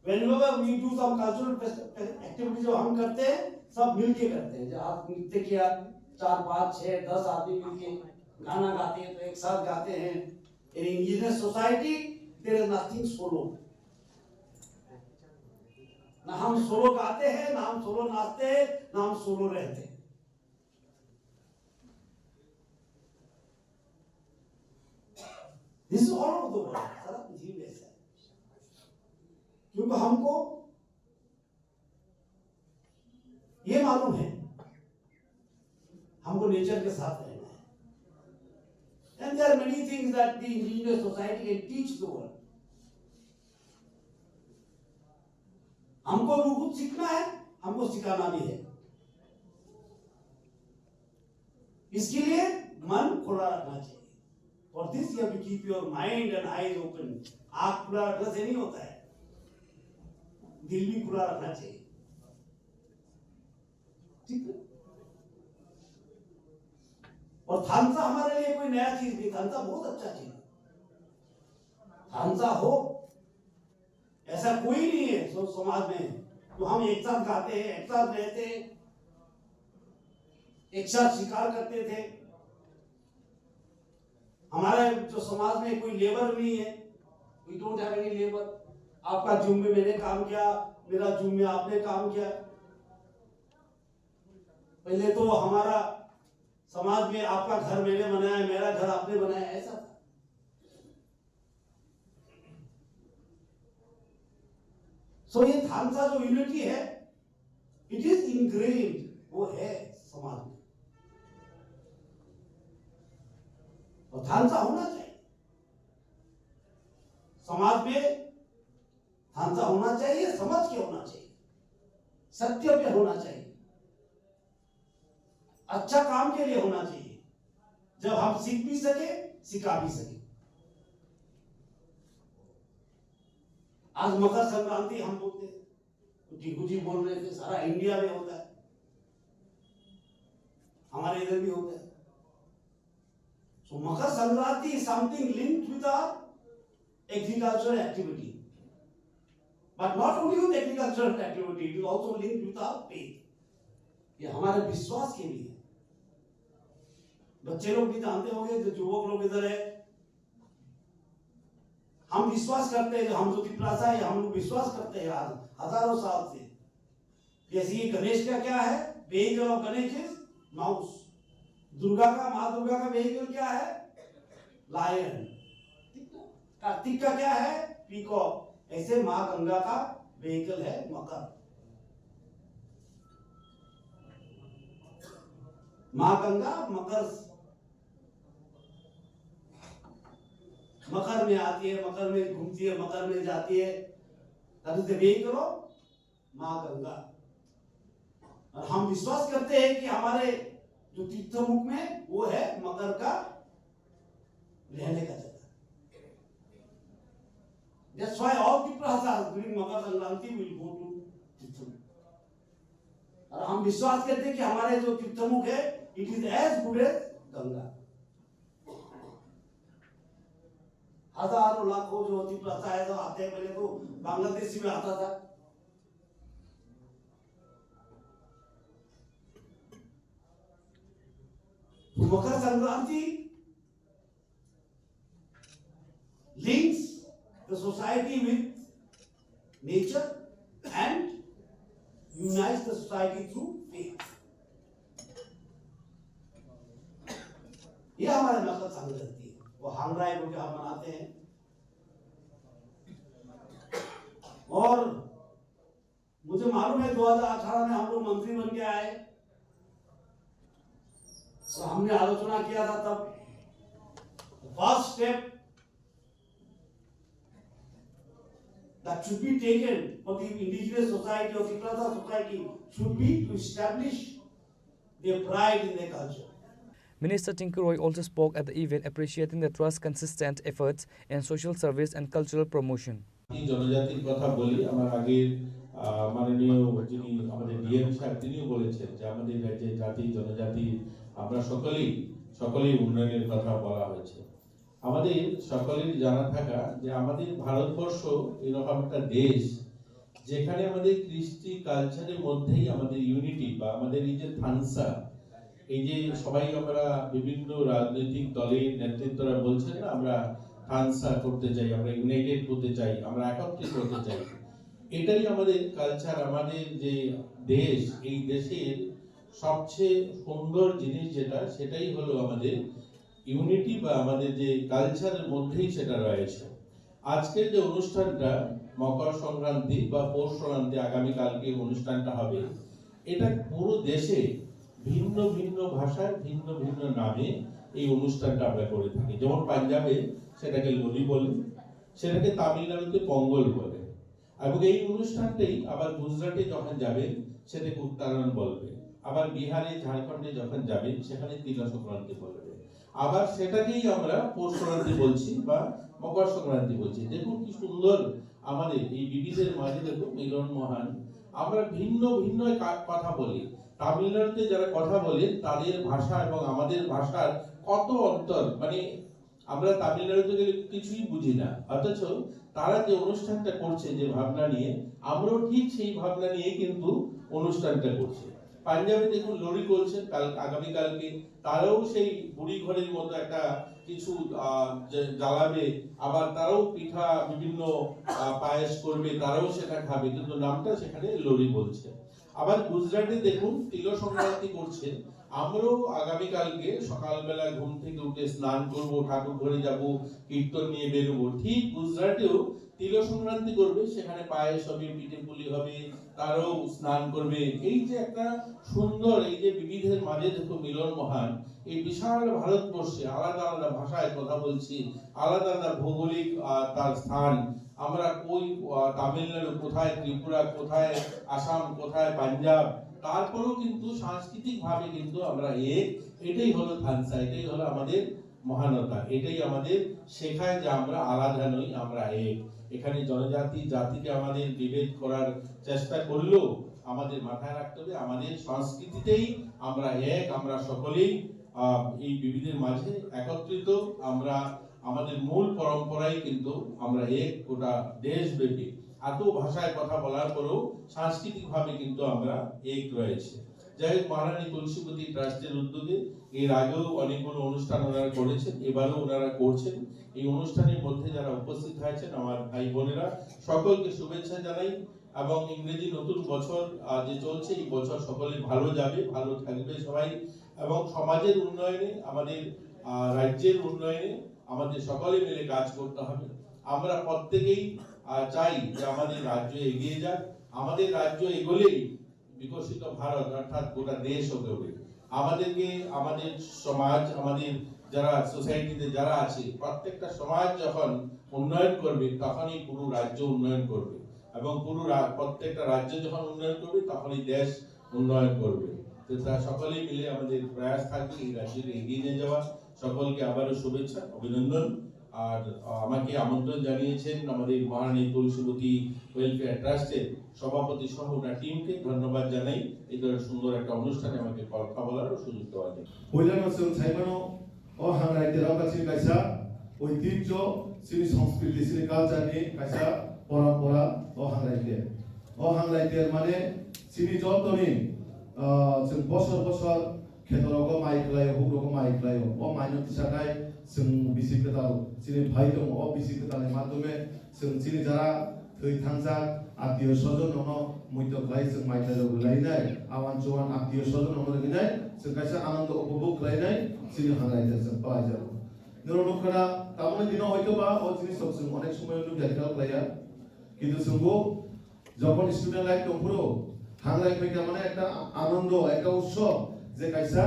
Whenever we do some cultural fest-, activity, जो हम करते हैं, सब मिलके करते हैं। जो आज नृत्य किया, चार, पाँच, छह, दस आदमी मिलके गाना गाते हैं, तो एक साथ गाते हैं। In indigenous society, there is nothing solo। ना हम सोलो गाते हैं, ना हम सोलो नाचते हैं, ना हम सोलो रहते हैं। This is all over the world, सारा पृथ्वी में ऐसा है। क्योंकि हमको ये मालूम है, हमको नेचर के साथ रहना है। And there are many things that the indigenous society can teach the world। हमको भी कुछ सीखना है, हमको सिखाना भी है। इसके लिए मन खुला रखना चाहिए। For this you have to keep your mind and eyes open। आँख खुला रखने से नहीं होता है, दिल भी खुला रखना चाहिए। ठीक है? और थांसा हमारे लिए कोई नया चीज नहीं, थांसा बहुत अच्छा चीज है। थांसा हो, ऐसा कोई नहीं है सो समाज में। तो हम एक साथ गाते हैं, एक साथ रहते हैं, एक साथ शिकार करते थे। हमारे जो समाज में कोई लेबर नहीं है, we don't have any labor। आपका जूम में मैंने काम किया, मेरा जूम में आपने काम किया। पहले तो हमारा समाज में आपका घर मैंने बनाया, मेरा घर आपने बनाया, ऐसा था। सो ये थांसा जो यूनिटी है, it is ingrained, वो है समाज में। और थांसा होना चाहिए समाज में। थांसा होना चाहिए, समझ के होना चाहिए, सत्य पे होना चाहिए, अच्छा काम के लिए होना चाहिए। जब हम सीख भी सके, सिखा भी सके। आज मकर संक्रांति हम बोलते हैं, तो टिंकू जी बोल रहे थे, सारा इंडिया में होता है, हमारे इधर भी होता है। So Makar Sankranti is something linked with our agricultural activity। But not only with agricultural activity, it is also linked with our faith. ये हमारे विश्वास के लिए। बच्चे लोग भी जानते होंगे, जो युवक लोग इधर है, हम विश्वास करते हैं, हम जो तिपरासा है, हम लोग विश्वास करते हैं आज हजारों साल से। जैसे कि गणेश का क्या है, vehicle of Ganesh is mouse। Durga का, माँ दुर्गा का vehicle क्या है? Lion। ठीक है? कार्तिक का क्या है? Peacock। ऐसे माँ गंगा का vehicle है मकर। माँ गंगा मकर, मकर में आती है, मकर में घूमती है, मकर में जाती है। That is the vehicle of माँ गंगा। और हम विश्वास करते हैं कि हमारे जो तीर्थमुख में वो है मकर का रहने का जगह। That's why all Tiprasas during Makar Sankranti will go to तीर्थमुख। और हम विश्वास करते हैं कि हमारे जो तीर्थमुख है, it is as good as Ganga. हजारों लाखों जो तिपरासा है, जो आते हैं, पहले तो बांग्लादेशी में आता था। तो मकर Sankranti links the society with nature and unites the society through faith। ये हमारा मकर संक्रांति है, वो हांगराई बोल के हम मनाते हैं। और मुझे मालूम है, दो हज़ार अठारह में हम लोग मंत्री बन के आए और हमने आलोचना किया था तब, first step that should be taken for the indigenous society or Tiprasa society should be to establish their pride in their culture। Minister Tinku Roy also spoke at the event, appreciating the trust's consistent efforts in social service and cultural promotion। এই জনজাতির কথা বলি, আমার আগের, আহ, মাননীয় যিনি আমাদের ডিএম সাহেব, তিনিও বলেছেন যে আমাদের রাজ্যের জাতি, জনজাতি, আমরা সকলেই, সকলেই উন্নয়নের কথা বলা হয়েছে। আমাদের সকলের জানা থাকা যে আমাদের ভারতবর্ষ এরকম একটা দেশ, যেখানে আমাদের কৃষ্টি কালচারের মধ্যেই আমাদের ইউনিটি বা আমাদের এই যে থানসা, এই যে সবাই আমরা বিভিন্ন রাজনৈতিক দলের নেতৃত্বরা বলছেন না, আমরা থানসা করতে চাই, আমরা ইউনাইটেড হতে চাই, আমরা একত্রিত হতে চাই। এটাই আমাদের কালচার, আমাদের যে দেশ, এই দেশের সবচেয়ে সুন্দর জিনিস যেটা, সেটাই হলো আমাদের ইউনিটি বা আমাদের যে কালচারের মধ্যেই সেটা রয়েছে। আজকের যে অনুষ্ঠানটা মকর সংক্রান্তি বা পৌষ সংক্রান্তি, আগামীকালকে অনুষ্ঠানটা হবে, এটা পুরো দেশে ভিন্ন ভিন্ন ভাষায় ভিন্ন ভিন্ন নামে এই অনুষ্ঠানটা আমরা করে থাকি। যেমন পাঞ্জাবে সেটাকে লোরি বলে, সেটাকে তামিলনাড়ুতে পঙ্গল বলে। এবং এই অনুষ্ঠানটাই আবার গুজরাটে যখন যাবেন, সেটাকে উত্তরায়ণ বলবে, আবার বিহারে, ঝাড়খণ্ডে যখন যাবেন, সেখানে তিলা সংক্রান্তি বলবে, আবার সেটাকেই আমরা পৌষ সংক্রান্তি বলছি বা মকর সংক্রান্তি বলছি। দেখুন কি সুন্দর আমাদের এই বিবিধের মাঝে দেখুন মিলন মহান। আমরা ভিন্ন ভিন্ন কা-, কথা বলি। তামিলনাড়ুতে যারা কথা বলে, তাদের ভাষা এবং আমাদের ভাষার কত অন্তর, মানে আমরা তামিলনাড়ুতে গেলে কিছুই বুঝি না, অথচ তারা যে অনুষ্ঠানটা করছে যে ভাবনা নিয়ে, আমরাও ঠিক সেই ভাবনা নিয়ে কিন্তু অনুষ্ঠানটা করছি। পাঞ্জাবে দেখুন লোরি করছে, কাল, আগামীকালকে তারাও সেই বুড়ি ঘরের মতো একটা কিছু, আহ, জা-, জ্বালাবে, আবার তারাও পিঠা বিভিন্ন, আহ, পায়েস করবে, তারাও সেটা খাবে, কিন্তু নামটা সেখানে লোরি বলছে। আবার গুজরাটে দেখুন তিল সংক্রান্তি করছে, আমরাও আগামীকালকে সকালবেলা ঘুম থেকে উঠে স্নান করব, ঠাকুর ঘরে যাব, কীর্তন নিয়ে বেরোবো। ঠিক গুজরাটেও তিল সংক্রান্তি করবে, সেখানে পায়েস হবে, পিঠে পুলি হবে, তারাও স্নান করবে। এই যে একটা সুন্দর, এই যে বিবিধের মাঝে দেখো মিলন মহান, এই বিশাল ভারতবর্ষে আলাদা আলাদা ভাষায় কথা বলছি, আলাদা আলাদা ভৌগোলিক, আহ, তার স্থান, আমরা কই, আহ, তামিলনাড়ু, কোথায় ত্রিপুরা, কোথায় আসাম, কোথায় পাঞ্জাব, তারপরেও কিন্তু সাংস্কৃতিক ভাবে কিন্তু আমরা এক। এটাই হলো থানসা, এটাই হলো আমাদের মহানতা, এটাই আমাদের শেখায় যে আমরা আলাদা নই, আমরা এক। এখানে জনজাতি জাতিকে আমাদের বিভেদ করার চেষ্টা করলেও আমাদের মাথায় রাখতে হবে, আমাদের সংস্কৃতিতেই আমরা এক, আমরা সকলেই, আহ, এই বিবিধের মাঝে একত্রিত। আমরা আমাদের মূল পরম্পরাই কিন্তু আমরা এক, গোটা দেশব্যাপী। এত ভাষায় কথা বলার পরেও সাংস্কৃতিকভাবে কিন্তু আমরা এক রয়েছে। যাই হোক, মহারানী তুলসীবতী ট্রাস্টের উদ্যোগে এর আগেও অনেকগুলো অনুষ্ঠান ওনারা করেছেন, এবারও ওনারা করছেন। এই অনুষ্ঠানের মধ্যে যারা উপস্থিত হয়েছেন, আমার ভাই বোনেরা, সকলকে শুভেচ্ছা জানাই এবং ইংরেজি নতুন বছর, আহ, যে চলছে, এই বছর সকলে ভালো যাবে, ভালো থাকবে সবাই এবং সমাজের উন্নয়নে, আমাদের, আহ, রাজ্যের উন্নয়নে আমাদের সকলে মিলে কাজ করতে হবে। আমরা প্রত্যেকেই, আহ, চাই যে আমাদের রাজ্য এগিয়ে যাক। আমাদের রাজ্য এগোলেই বিকশিত ভারত অর্থাৎ গোটা দেশ এগোবে। আমাদেরকে, আমাদের সমাজ, আমাদের যারা সোসাইটিতে যারা আছে, প্রত্যেকটা সমাজ যখন উন্নয়ন করবে, তখনই পুরো রাজ্য উন্নয়ন করবে। এবং পুরো রা-, প্রত্যেকটা রাজ্য যখন উন্নয়ন করবে, তখনই দেশ উন্নয়ন করবে। তো তা সকলেই মিলে আমাদের প্রয়াস থাকবে এই রাজ্যকে এগিয়ে নিয়ে যাওয়া। সকলকে আবারও শুভেচ্ছা, অভিনন্দন। আর, আহ, আমাকে আমন্ত্রণ জানিয়েছেন আমাদের মহারানী তুলসীবতী ওয়েলফেয়ার ট্রাস্টের সভাপতি সহ ওনার টিমকে ধন্যবাদ জানাই এই ধরনের সুন্দর একটা অনুষ্ঠানে আমাকে কথা বলার সুযোগ দেওয়ার জন্য। Puilano chwng sai mano, o hangrai terok chini kaisa oitijjo, chini sanskriti, chini culture ni kaisa porompora o hangrai ter. O hangrai ter mane chini jotoni, ah, chwng bosor bosor khetorogo mai khlaio, hugrogo mai khlaio. O maino tisakhai chwng bisi kwtal chini phai tongo. O bisi kwtalni madhyome chwng chini jara thwi thangjak attiyo sojon rokno muito khlai chwng mai khlairok rwlainai, awan chuan attiyo sojon rokno rwinai chwng kaisa anando upobhog khlainai chini hangrai ter chwng palaijago. Norok nukha na, tamoni dino hoito ba o jinis rok chwng onek somoy nukya khel khlaiya. Kintu chwngbo jokhon student life tongphuru, hangrai phaikha mane ekta anando, ekta utsob, je kaisa,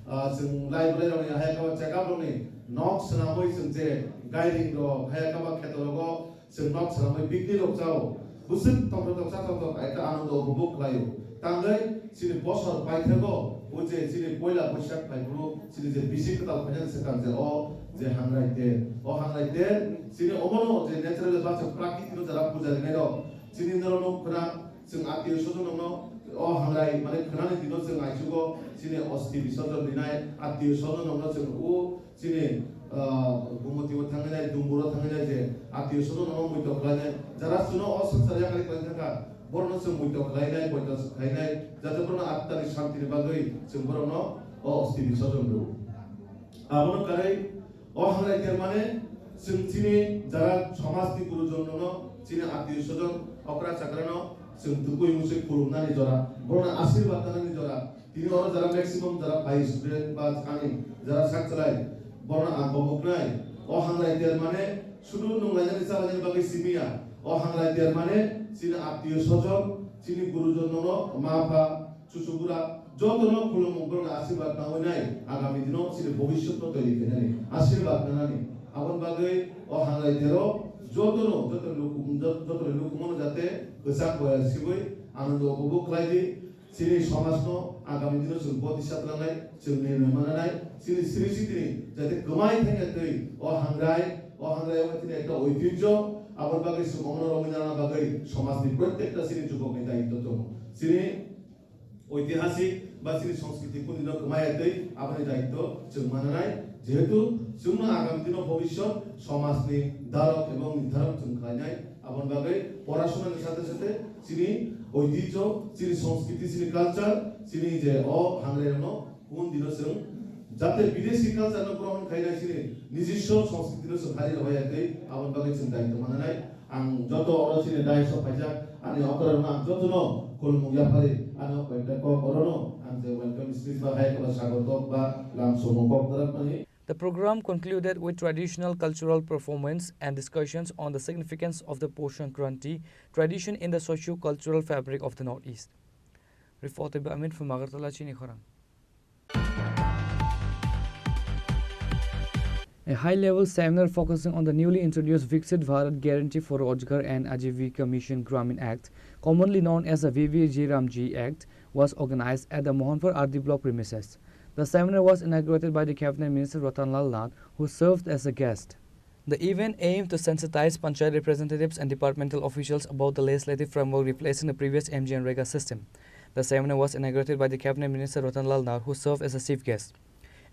ah, chwng library rokni hai ekta check up rokni nok swnamwi chwng je gairing rok hai ekta kheto rogo chwng nok swnamwi picnic rok chao. Bwswk tongthok tongsa tongthok ekta anando upobhog khlaio. Tangwi chini bosor paithakgo, o je chini poila Boisak phaiphuru chini je bisi kwtal phainani swkang je o je hangrai ter. O hangrai ter chini omono je natural bachak prakriti no jara puja rinai rok. Chini norok no khwna chwng attiyo sojon rokno o hangrai mane khwnani dino chwng aichugo chini osti bisorjon rinai attiyo sojon rokno chwng o chini, ah, Gumoti o thangwi nai, Dumbur o thangwi nai je attiyo sojon rokno muito khlainai. Jara chwngno o swngchar yakari khlaina thangkha, borokno chwng muito khlainai, poito khlainai, jate borokno attani santini bagwi chwng borokno o osti bisorjon rw. Abono karwi o hangrai ter mane chwng chini jara somajni gurujon rokno, chini attiyo sojon, okra chakrano chwng tubui musui khulumnani jora, borokno asirwad nanani jora. Tini oro jara maximum jara phai student ba thani jara sak chalai, borokno ang koboknai. O hangrai ter mane sudu nunglainani chalainani bagwi simiya. O hangrai ter mane chini attiyo sojon, chini gurujon nono, ma pha, chuchu bura, jotono khulumung borokno asirwad nawi nai, agami dino chini bhobishyotno toiri khainani asirwad nanani. Aboni bagwi o hangrai tero jotono, joto luku-, jot-, joto lukumano jate kwchak boya sibui anando upobhog khlai di. Chini somajno agami dino chwng bodisa twlangnai, chwng nirnoi mananai, chini sri sitini jate kwmai thangya twi o hangrai, o hangrai wngkha chini ekta oitijjo, aboni bagwi chwng omono romwi nana bagwi somajni protekta chini jubokni daitto tongo. Chini oitihasik ba chini sanskriti kundino kwmai twi aboni daitto chwng mananai, jehetu chwngno agami dino bhobishyot somajni dharok ebong nirdarok chwng khlainai, aboni bagwi porasonani sathe sathe chini oitijjo, chini sanskriti, chini culture, chini je o hangrai rokno kun dino chwng jate bidesi culture no grohon khainai chini nijiswo sanskriti no chwng hari rwbai ya tei aboni bagwi chwng daitto mananai. Ang joto oro chini dais o phaijak ani okra rokno ang jotono khulumung yaphari ani o koyekta kok orono ang je welcome speech ba hai kono sagotok ba lam somo kok dorok mani. The program concluded with traditional cultural performance and discussions on the significance of the Posh Sankranti tradition in the socio-cultural fabric of the Northeast. Reported by Amin from Agartala, Chini Khorang. A high-level seminar focusing on the newly introduced Viksit Bharat Guarantee for Rojgar and Ajivika Mission Gramin Act, commonly known as the V V G Ramji Act, was organized at the Mohanpur R D block premises. The seminar was inaugurated by the Cabinet Minister Ratan Lal Nath, who served as a guest. The event aimed to sensitize panchayat representatives and departmental officials about the legislative framework replacing the previous MGNREGA system. The seminar was inaugurated by the Cabinet Minister Ratan Lal Nath, who served as a chief guest.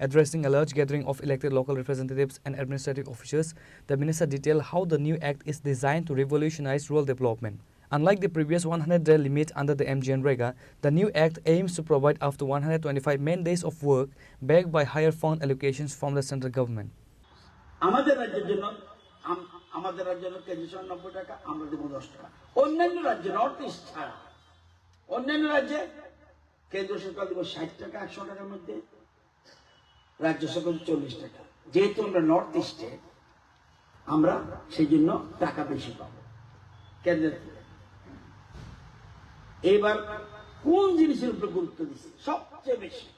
Addressing a large gathering of elected local representatives and administrative officials, the minister detailed how the new act is designed to revolutionize rural development. Unlike the previous one hundred day limit under the MGNREGA, the new act aims to provide up to one hundred twenty-five main days of work backed by higher fund allocations from the central government. আমাদের রাজ্যের জন্য আম- আমাদের রাজ্যের জন্য কেন্দ্র সরকার নব্বই টাকা, আমরা দেবো দশ টাকা। অন্যান্য রাজ্যে, নর্থ ইস্ট ছাড়া, অন্যান্য রাজ্যে কেন্দ্র সরকার দেবো ষাট টাকা, একশো টাকার মধ্যে, রাজ্য সরকার চল্লিশ টাকা। যেহেতু আমরা নর্থ ইস্টে, আমরা সেই জন্য টাকা বেশি পাবো কেন্দ্রের থেকে। এবার কোন জিনিসের উপরে গুরুত্ব দিচ্ছে সবচেয়ে বেশি?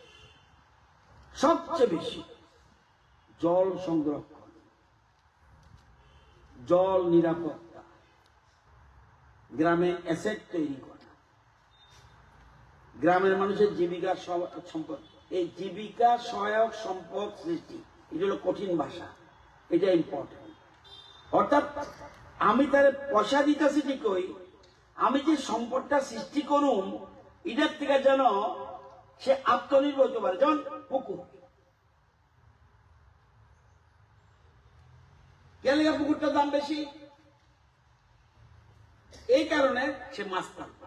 সবচেয়ে বেশি জল সংরক্ষণ, জল নিরাপত্তা, গ্রামে অ্যাসেট তৈরি করা, গ্রামের মানুষের জীবিকা সহ- সম্পদ, এই জীবিকা সহায়ক সম্পদ সৃষ্টি, এটা হলো কঠিন ভাষা, এটা ইম্পর্টেন্ট। অর্থাৎ আমি তারে পয়সা দিতেছি ঠিকই, আমি যে সম্পদটা সৃষ্টি করুম, এটার থেকে যেন সে আত্মনির্ভর হতে পারে। যেমন পুকুর, কেন লেগে পুকুরটার দাম বেশি? এই কারণে সে মাছ পালবে,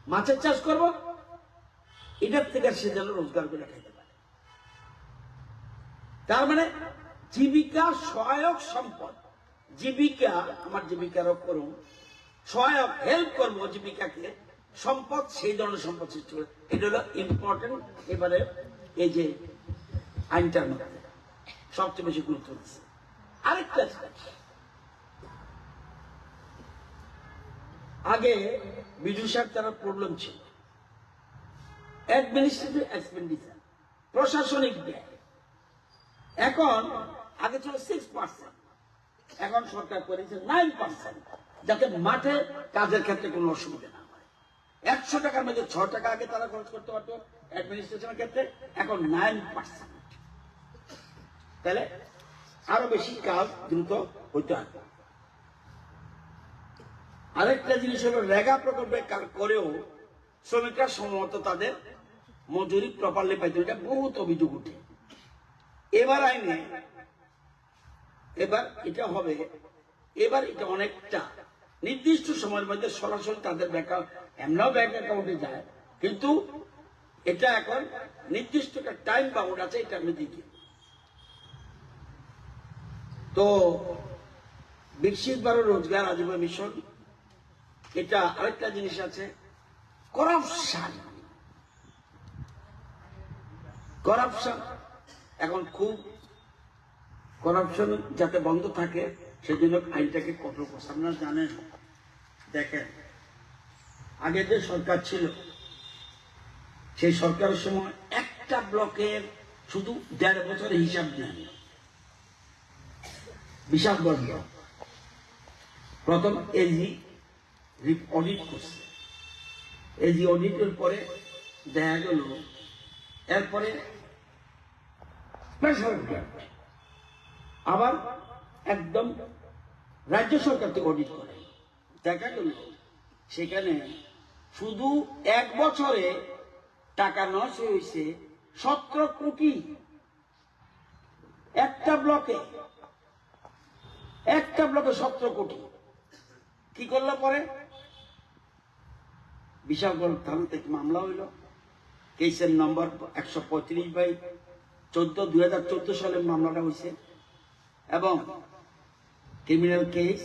মাছের চাষ করব, এটার থেকে সে যেন রোজগার করে খাইতে পারে। তার মানে জীবিকা সহায়ক সম্পদ, জীবিকা, আমার জীবিকা রক্ষা করুন, সহায়ক, হেল্প করবো জীবিকাকে, সম্পদ, সেই ধরনের সম্পদ সৃষ্টি করে। এটা হলো ইম্পর্টেন্ট। এবারে এই যে আইনটার মধ্যে সবচেয়ে বেশি গুরুত্ব দিচ্ছে। আরেকটা জিনিস, আগে বিডিও সাহেব তারা প্রবলেম ছিল, অ্যাডমিনিস্ট্রেটিভ এক্সপেন্ডিচার, প্রশাসনিক ব্যয়। এখন আগে ছিল সিক্স পার্সেন্ট, এখন সরকার করেছে নাইন পার্সেন্ট, যাতে মাঠে কাজের ক্ষেত্রে কোনো অসুবিধা না হয়। একশো টাকার মধ্যে ছ টাকা আগে তারা খরচ করতে পারতো অ্যাডমিনিস্ট্রেশনের ক্ষেত্রে, এখন নাইন পার্সেন্ট। তাহলে আরো বেশি কাজ দ্রুত হইতে হবে। আরেকটা জিনিস হলো, রেগা প্রকল্পে কার করেও শ্রমিকরা সময়মতো তাদের মজুরি প্রপারলি পাইতো, এটা বহুত অভিযোগ উঠে। এবার আইনে এবার এটা হবে, এবার এটা অনেকটা নির্দিষ্ট সময়ের মধ্যে সরাসরি তাদের ব্যাংক, এমনিও ব্যাংক অ্যাকাউন্টে যায়, কিন্তু এটা এখন নির্দিষ্ট একটা টাইম বাউন্ড আছে, এটা আমি দেখি। তো বিকশিত ভারত রোজগার আজীবন মিশন, এটা আরেকটা জিনিস আছে, করাপশন। করাপশন এখন খুব, করাপশন যাতে বন্ধ থাকে সেজন্য আইনটাকে কঠোর করছে। আপনারা জানেন, দেখেন, আগে যে সরকার ছিল, সেই সরকারের সময় একটা ব্লকের শুধু দেড় বছরের হিসাব নেন, বিশালগড় ব্লক। প্রথম এজি অডিট করছে, এজি অডিটের পরে দেখা গেল, এরপরে প্রেশার কুকার, আবার একদম রাজ্য সরকার থেকে অডিট করে, দেখা গেল সেখানে শুধু এক বছরে টাকা নষ্ট হয়েছে সতেরো কোটি। একটা ব্লকে, একটা ব্লকে সতেরো কোটি। কি করলো পরে? বিশালগড় থানা থেকে মামলা হইল, কেসের নম্বর একশো পঁয়ত্রিশ বাই চোদ্দ, দুই হাজার চোদ্দ সালে মামলাটা হয়েছে। এবং ক্রিমিনাল কেস,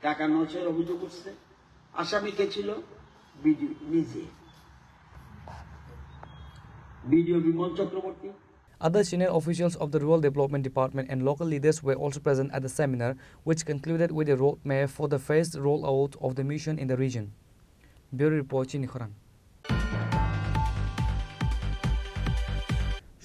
টাকা নষ্টের অভিযোগ উঠছে। আসামি কে ছিল? বিডিও নিজে, BDO Bimal Chakraborty. Other senior officials of the Rural Development Department and local leaders were also present at the seminar, which concluded with a roadmap for the phased rollout of the mission in the region. Bureau Report, Chini Khorang.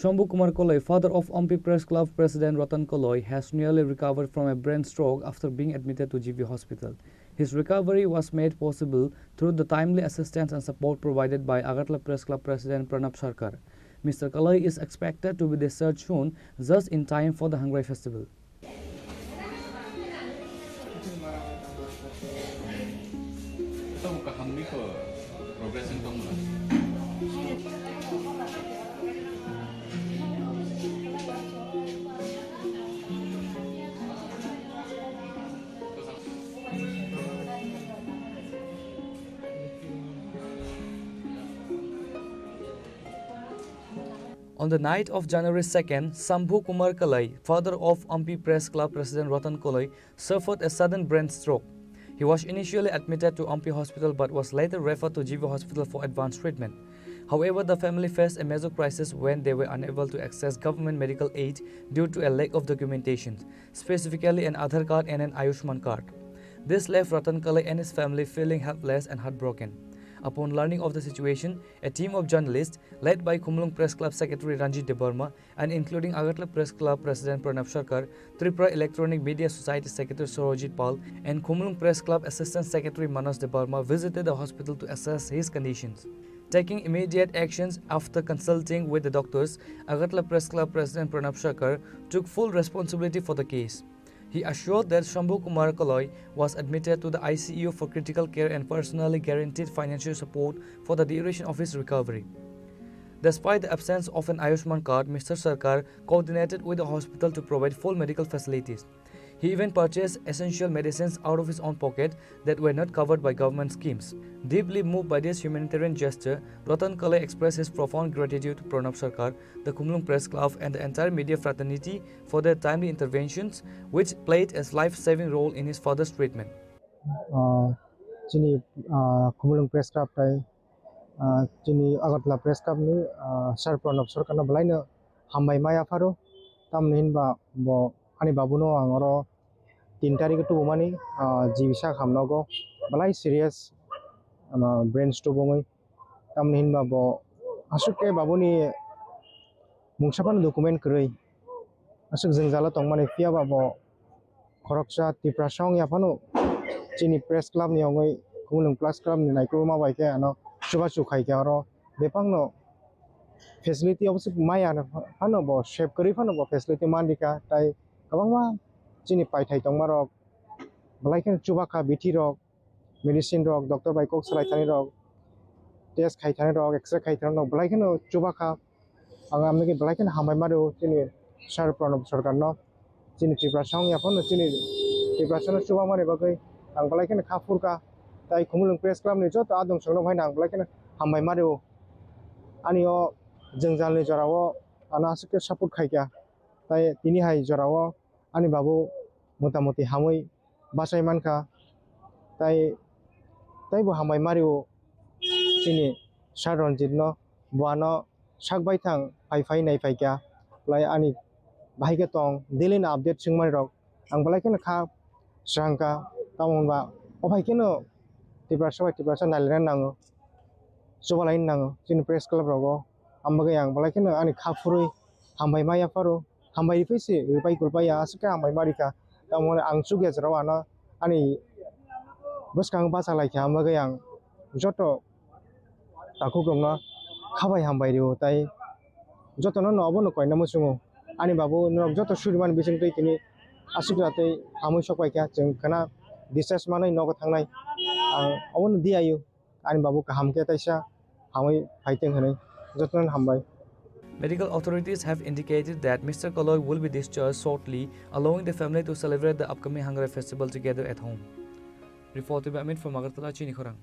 Shambhu Kumar Koloi, father of Ompi Press Club President Ratan Koloi, has nearly recovered from a brain stroke after being admitted to G B Hospital. His recovery was made possible through the timely assistance and support provided by Agartala Press Club President Pranab Sarkar. Mister Koloi is expected to be discharged soon, just in time for the Hangrai Festival. Ito, kahamni ko progressing tong mo. On the night of January second, Shambhu Kumar Kalai, father of Ampi Press Club President Ratan Kalai, suffered a sudden brain stroke. He was initially admitted to Ampi Hospital but was later referred to G V Hospital for advanced treatment. However, the family faced a major crisis when they were unable to access government medical aid due to a lack of documentation, specifically an Aadhaar card and an Ayushman card. This left Ratan Kalai and his family feeling helpless and heartbroken. Upon learning of the situation, a team of journalists, led by Khumulwng Press Club Secretary Ranjit Debbarma and including Agartala Press Club President Pranab Sarkar, Tripura Electronic Media Society Secretary Surojit Pal, and Khumulwng Press Club Assistant Secretary Manas Debbarma, visited the hospital to assess his conditions. Taking immediate actions after consulting with the doctors, Agartala Press Club President Pranab Sarkar took full responsibility for the case. He assured that Shambhu Kumar Kalai was admitted to the I C U for critical care and personally guaranteed financial support for the duration of his recovery. Despite the absence of an Ayushman card, Mister Sarkar coordinated with the hospital to provide full medical facilities. He even purchased essential medicines out of his own pocket that were not covered by government schemes. Deeply moved by this humanitarian gesture, Ratan Kalai expressed his profound gratitude to Pranab Sarkar, the Khumulwng Press Club, and the entire media fraternity for their timely interventions, which played a life-saving role in his father's treatment. Ah, chini, ah, Khumulwng Press Club tai, ah, chini Agartala Press Club ni, ah, Sir Pranab Sarkar no belai no hambai maya pharo. Tamni hinba bo ani babu no ang oro tin tarik o tubumani, ah, G V sak hamnogo belai serious, ah, brain stroke wngwi. Tamni hinba bo aswk khe babuni mungsa phano document kwrwi. Aswk jwngjalo tongmani phiya ba bo khoroksa Tiprasa wngya phano chini press club ni wngwi Khumulwng Press Club ni naikolma bai khe ano chubachu khai khe oro bebakno facility obo se maya phano bo save kwrwi phano bo facility man rikha, tai kwbangma chini paithai tongmarok belai kheno chubakha bithi rok. Medicine rok, doctor bai kok salai thani rok, test khai thani rok, X-ray khai thani rok, belai kheno chuba kha. Ang amni belai kheno hambai ma rw chini Sir Pranab Sarkar no, chini Tiprasa wngya phano chini Tiprasa no chuba mani bagwi ang belai kheno kha phur kha. Tai Khumulwng Press Club ni joto adong song rok hai ang belai kheno hambai ma rw. Ani o jwngjal ni jora o ano aswk khe support khai kha. Tai tini hai jora o ani babu mota moti hamwi bachai mankha, tai, taibo hambai mario chini Sir Ranjit no, bo ano sak baithang phai phai nai phaikha, lai ani bahai khe tong daily no update swngmani rok, ang belai kheno kha swrang kha, tamo hwnba o phai kheno Tiprasa bai Tiprasa nailina nango, chubalai nango chini press club rogo, ang bagwi ang belai kheno ani kha phurwi hambai ma yapharo. Hambai riphaisi, ripai kulpai ya, aswk khe hambai ma rikha. Tamo ang chukya jora o ano ani bwskang bacha laikha, ang bagwi ang joto takhuk rokno khabai hambai rio, tai jotono no obono koina muchungo. Ani babu norok joto suriman bising twi tini aswk ratwi hamwi sok paikha, chwng khwna discharge manwi nogo thangnai. Ang obono di ayu. Ani babu kaham khe taisa hamwi phaiteng hwnwi jotono hambai. Medical authorities have indicated that Mister Kaloi will be discharged shortly, allowing the family to celebrate the upcoming Hangrai festival together at home. Reported by Amit from Agartala, Chini Khorang.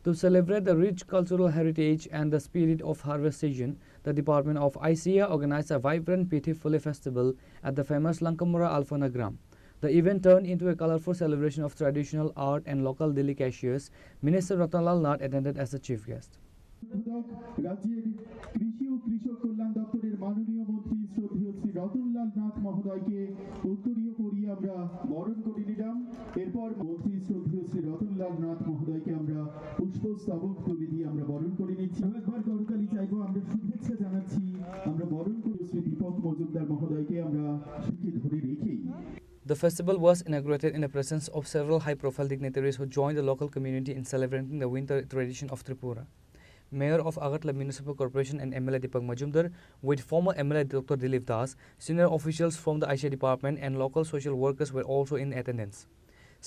To celebrate the rich cultural heritage and the spirit of harvest season, the Department of I C A organized a vibrant Pithi Phule festival at the famous Langkamura Alphana Gram. The event turned into a colorful celebration of traditional art and local delicacies. Minister Ratan Lal Nath attended as the chief guest. উদ্বোধক রাজ্যের কৃষি ও কৃষক কল্যাণ দপ্তরের মাননীয় মন্ত্রী শ্রদ্ধেয় শ্রী রতনলাল নাথ মহোদয়কে উত্তরীয় পরিয়ে আমরা বরণ করে নিলাম। এরপর মন্ত্রী শ্রদ্ধেয় শ্রী রতনলাল নাথ মহোদয়কে আমরা পুষ্পস্তবক তুলে দিয়ে আমরা বরণ করে নিচ্ছি। আরো একবার করতালি চাইবো, আমরা শুভেচ্ছা জানাচ্ছি, আমরা বরণ করে শ্রী দীপক মজুমদার মহোদয়কে আমরা সুখে ধরে রেখেই The festival was inaugurated in the presence of several high-profile dignitaries who joined the local community in celebrating the winter tradition of Tripura. Mayor of Agartala Municipal Corporation and M L A Deepak Majumdar, with former M L A Doctor Dilip Das, senior officials from the I C A department and local social workers were also in attendance.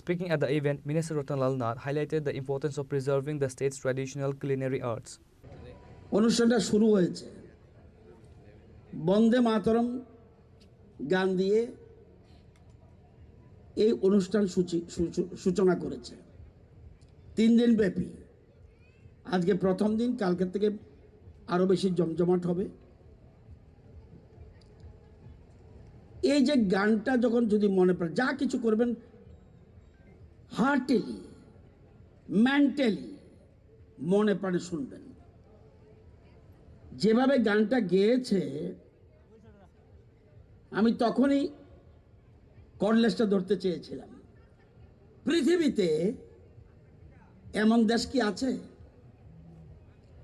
Speaking at the event, Minister Ratan Lal Nath highlighted the importance of preserving the state's traditional culinary arts. অনুষ্ঠানটা শুরু হয়েছে বন্দে মাতরম গান দিয়ে। এই অনুষ্ঠান সূচি সূচ- সূচনা করেছে তিন দিন ব্যাপী। আজকে প্রথম দিন, কালকে থেকে আরো বেশি জমজমাট হবে। এই যে গানটা যখন যদি মনে পড়ে, যা কিছু করবেন হার্টিলি, মেন্টালি, মনে প্রাণে শুনবেন। যেভাবে গানটা গেয়েছে, আমি তখনই কর্ডলেসটা ধরতে চেয়েছিলাম। পৃথিবীতে এমন দেশ কি আছে?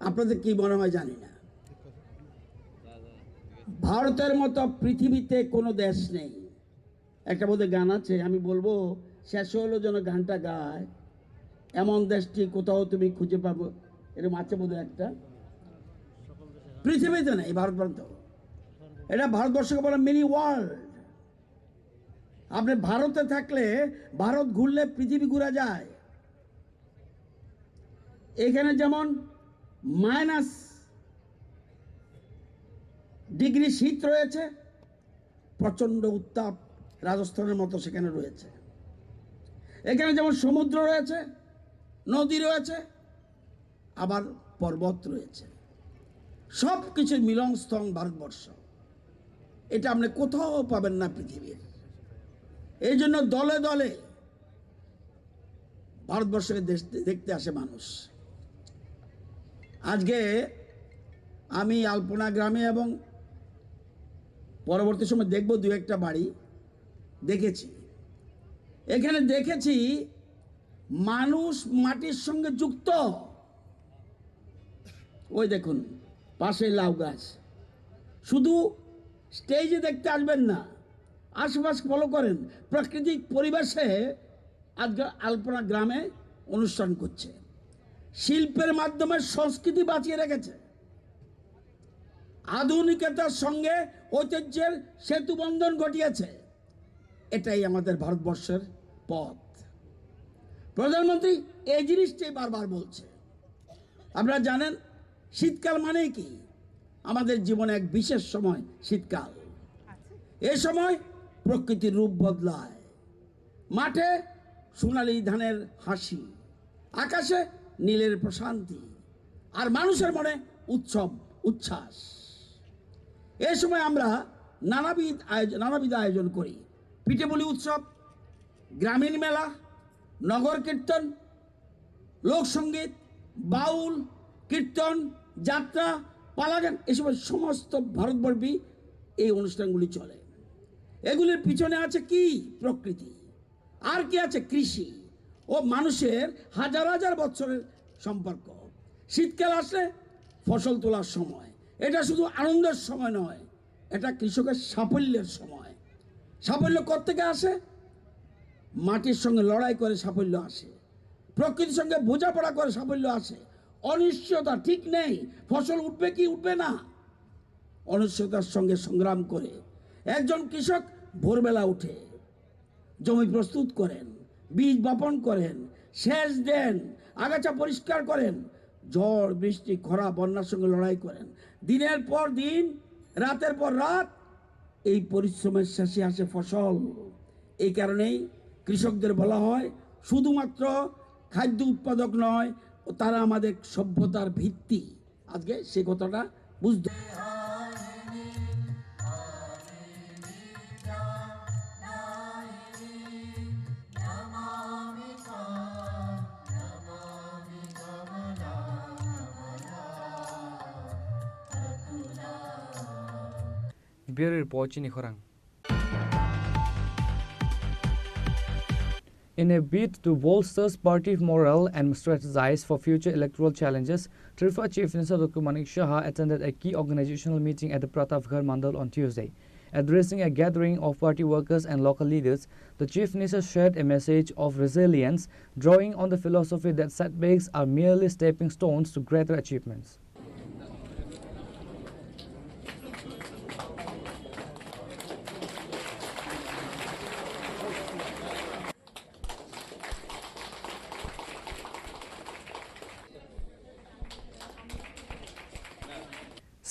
আপনাদের কি মনে হয় জানি না। ভারতের মতো পৃথিবীতে কোনো দেশ নেই। একটা বোধহয় গান আছে, আমি বলবো, শেষ হলো যেন গানটা গায়, "এমন দেশটি কোথাও তুমি খুঁজে পাবো", এরকম আছে বোধহয় একটা। পৃথিবীতে নেই, ভারতবর্ষ। এটা ভারতবর্ষকে বলে মিনি ওয়ার্ল্ড। আপনি ভারতে থাকলে, ভারত ঘুরলে পৃথিবী ঘোরা যায়। এখানে যেমন মাইনাস ডিগ্রি শীত রয়েছে, প্রচণ্ড উত্তাপ রাজস্থানের মতো সেখানে রয়েছে। এখানে যেমন সমুদ্র রয়েছে, নদী রয়েছে, আবার পর্বত রয়েছে। সব কিছুর মিলনস্থল ভারতবর্ষ। এটা আপনি কোথাও পাবেন না পৃথিবীর। এই জন্য দলে দলে ভারতবর্ষকে দেশ, দেখতে আসে মানুষ। আজকে আমি আলপনা গ্রামে এবং পরবর্তী সময় দেখব দু একটা বাড়ি দেখেছি। এখানে দেখেছি মানুষ মাটির সঙ্গে যুক্ত। ওই দেখুন, পাশে লাউ গাছ। শুধু স্টেজে দেখতে আসবেন না, আশেপাশ ফলো করেন। প্রাকৃতিক পরিবেশে আজকে আলপনা গ্রামে অনুষ্ঠান করছে। শিল্পের মাধ্যমে সংস্কৃতি বাঁচিয়ে রেখেছে, আধুনিকতার সঙ্গে ঐতিহ্যের সেতু বন্ধন ঘটিয়েছে। এটাই আমাদের ভারতবর্ষের পথ। প্রধানমন্ত্রী এই জিনিসটাই বারবার বলছে। আপনারা জানেন, শীতকাল মানেই কি? আমাদের জীবনে এক বিশেষ সময় শীতকাল। এ সময় প্রকৃতির রূপ বদলায়। মাঠে সোনালি ধানের হাসি, আকাশে নীলের প্রশান্তি, আর মানুষের মনে উৎসব উচ্ছ্বাস। এ সময় আমরা নানাবিধ আয়োজন, নানাবিধ আয়োজন করি। পিঠেপুলি উৎসব, গ্রামীণ মেলা, নগর কীর্তন, লোকসঙ্গীত, বাউল, কীর্তন, যাত্রা, পালাগান, এসব সমস্ত ভারতব্যাপী এই অনুষ্ঠানগুলি চলে। এগুলির পিছনে আছে কি? প্রকৃতি। আর কি আছে? কৃষি ও মানুষের হাজার হাজার বছরের সম্পর্ক। শীতকাল আসলে ফসল তোলার সময়। এটা শুধু আনন্দের সময় নয়, এটা কৃষকের সাফল্যের সময়। সাফল্য কোত্থেকে আসে? মাটির সঙ্গে লড়াই করে সাফল্য আসে, প্রকৃতির সঙ্গে বোঝাপড়া করে সাফল্য আসে। অনিশ্চয়তা ঠিক নেই, ফসল উঠবে কি উঠবে না, অনিশ্চয়তার সঙ্গে সংগ্রাম করে। একজন কৃষক ভোরবেলা উঠে জমি প্রস্তুত করেন, বীজ বপন করেন, সেচ দেন, আগাছা পরিষ্কার করেন, ঝড়, বৃষ্টি, খরা, বন্যার সঙ্গে লড়াই করেন। দিনের পর দিন, রাতের পর রাত এই পরিশ্রমের শেষে আসে ফসল। এই কারণেই কৃষকদের বলা হয় শুধুমাত্র খাদ্য উৎপাদক নয়, তারা আমাদের সভ্যতার ভিত্তি। আজকে সে কথাটা বুঝতে Bureau Report, chini khorang. In a bid to bolster party morale and strategize for future electoral challenges, Tripura Chief Minister Doctor Manik Saha attended a key organizational meeting at the Pratapgarh Mandal on Tuesday. Addressing a gathering of party workers and local leaders, the Chief Minister shared a message of resilience, drawing on the philosophy that setbacks are merely stepping stones to greater achievements.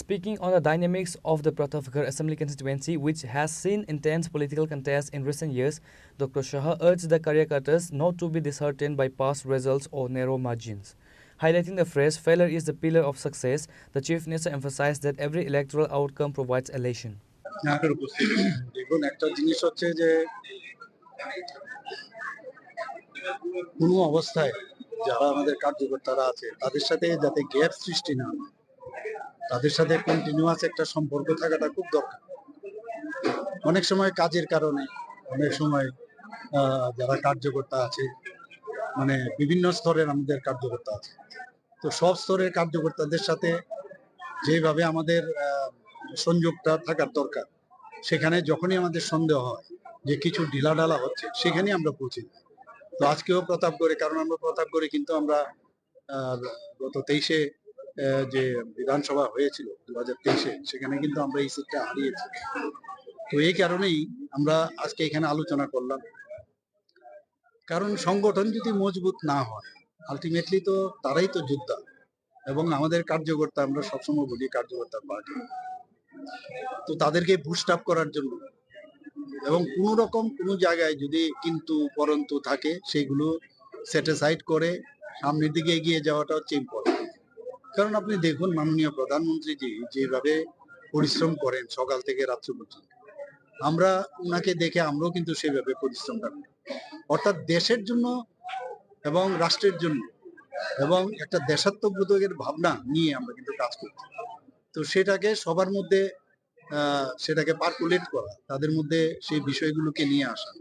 Speaking on the dynamics of the Pratapgarh Assembly constituency, which has seen intense political contest in recent years, Doctor Saha urged the Karyakartas not to be disheartened by past results or narrow margins. Highlighting the phrase, "Failure is the pillar of success," the Chief Minister emphasized that every electoral outcome provides a lesson. Natore উপস্থিত। দেখুন, একটা জিনিস হচ্ছে যে কোনো অবস্থায় যারা আমাদের কার্যকর্তারা আছে, তাদের সাথে যাতে গ্যাপ সৃষ্টি না হয়, তাদের সাথে কন্টিনিউয়াস একটা সম্পর্ক থাকাটা খুব দরকার। অনেক সময় কাজের কারণে, অনেক সময়, আহ, যারা কার্যকর্তা আছে, মানে, বিভিন্ন স্তরের আমাদের কার্যকর্তা আছে, তো সব স্তরের কার্যকর্তাদের সাথে যেভাবে আমাদের, আহ, সংযোগটা থাকার দরকার, সেখানে যখনই আমাদের সন্দেহ হয় যে কিছু ঢিলাঢালা হচ্ছে, সেখানেই আমরা পৌঁছে যাই। তো আজকেও প্রতাপগড়ে, কারণ আমরা প্রতাপগড়ে কিন্তু আমরা, আহ, গত তেইশে, আহ, যে বিধানসভা হয়েছিল দু হাজার তেইশে, সেখানে কিন্তু আমরা এই সিটটা হারিয়েছি। তো এই কারণেই আমরা আজকে এখানে আলোচনা করলাম, কারণ সংগঠন যদি মজবুত না হয়, আলটিমেটলি তো তারাই তো যোদ্ধা। এবং আমাদের কার্যকর্তা, আমরা সবসময় বলি কার্যকর্তা পার্টি, তো তাদেরকে বুস্ট আপ করার জন্য এবং কোনো রকম কোনো জায়গায় যদি কিন্তু পরন্তু থাকে, সেগুলো সেট অ্যাসাইড করে সামনের দিকে এগিয়ে যাওয়াটা হচ্ছে ইম্পর্টেন্ট। কারণ আপনি দেখুন, মাননীয় প্রধানমন্ত্রীজি যেভাবে পরিশ্রম করেন সকাল থেকে রাত্রি পর্যন্ত, আমরা ওনাকে দেখে আমরাও কিন্তু সেভাবে পরিশ্রমটা করি। অর্থাৎ দেশের জন্য এবং রাষ্ট্রের জন্য এবং একটা দেশাত্মবোধকের ভাবনা নিয়ে আমরা কিন্তু কাজ করতে হয়। তো সেটাকে সবার মধ্যে, আহ, সেটাকে পার্কুলেট করা, তাদের মধ্যে সেই বিষয়গুলোকে নিয়ে আসা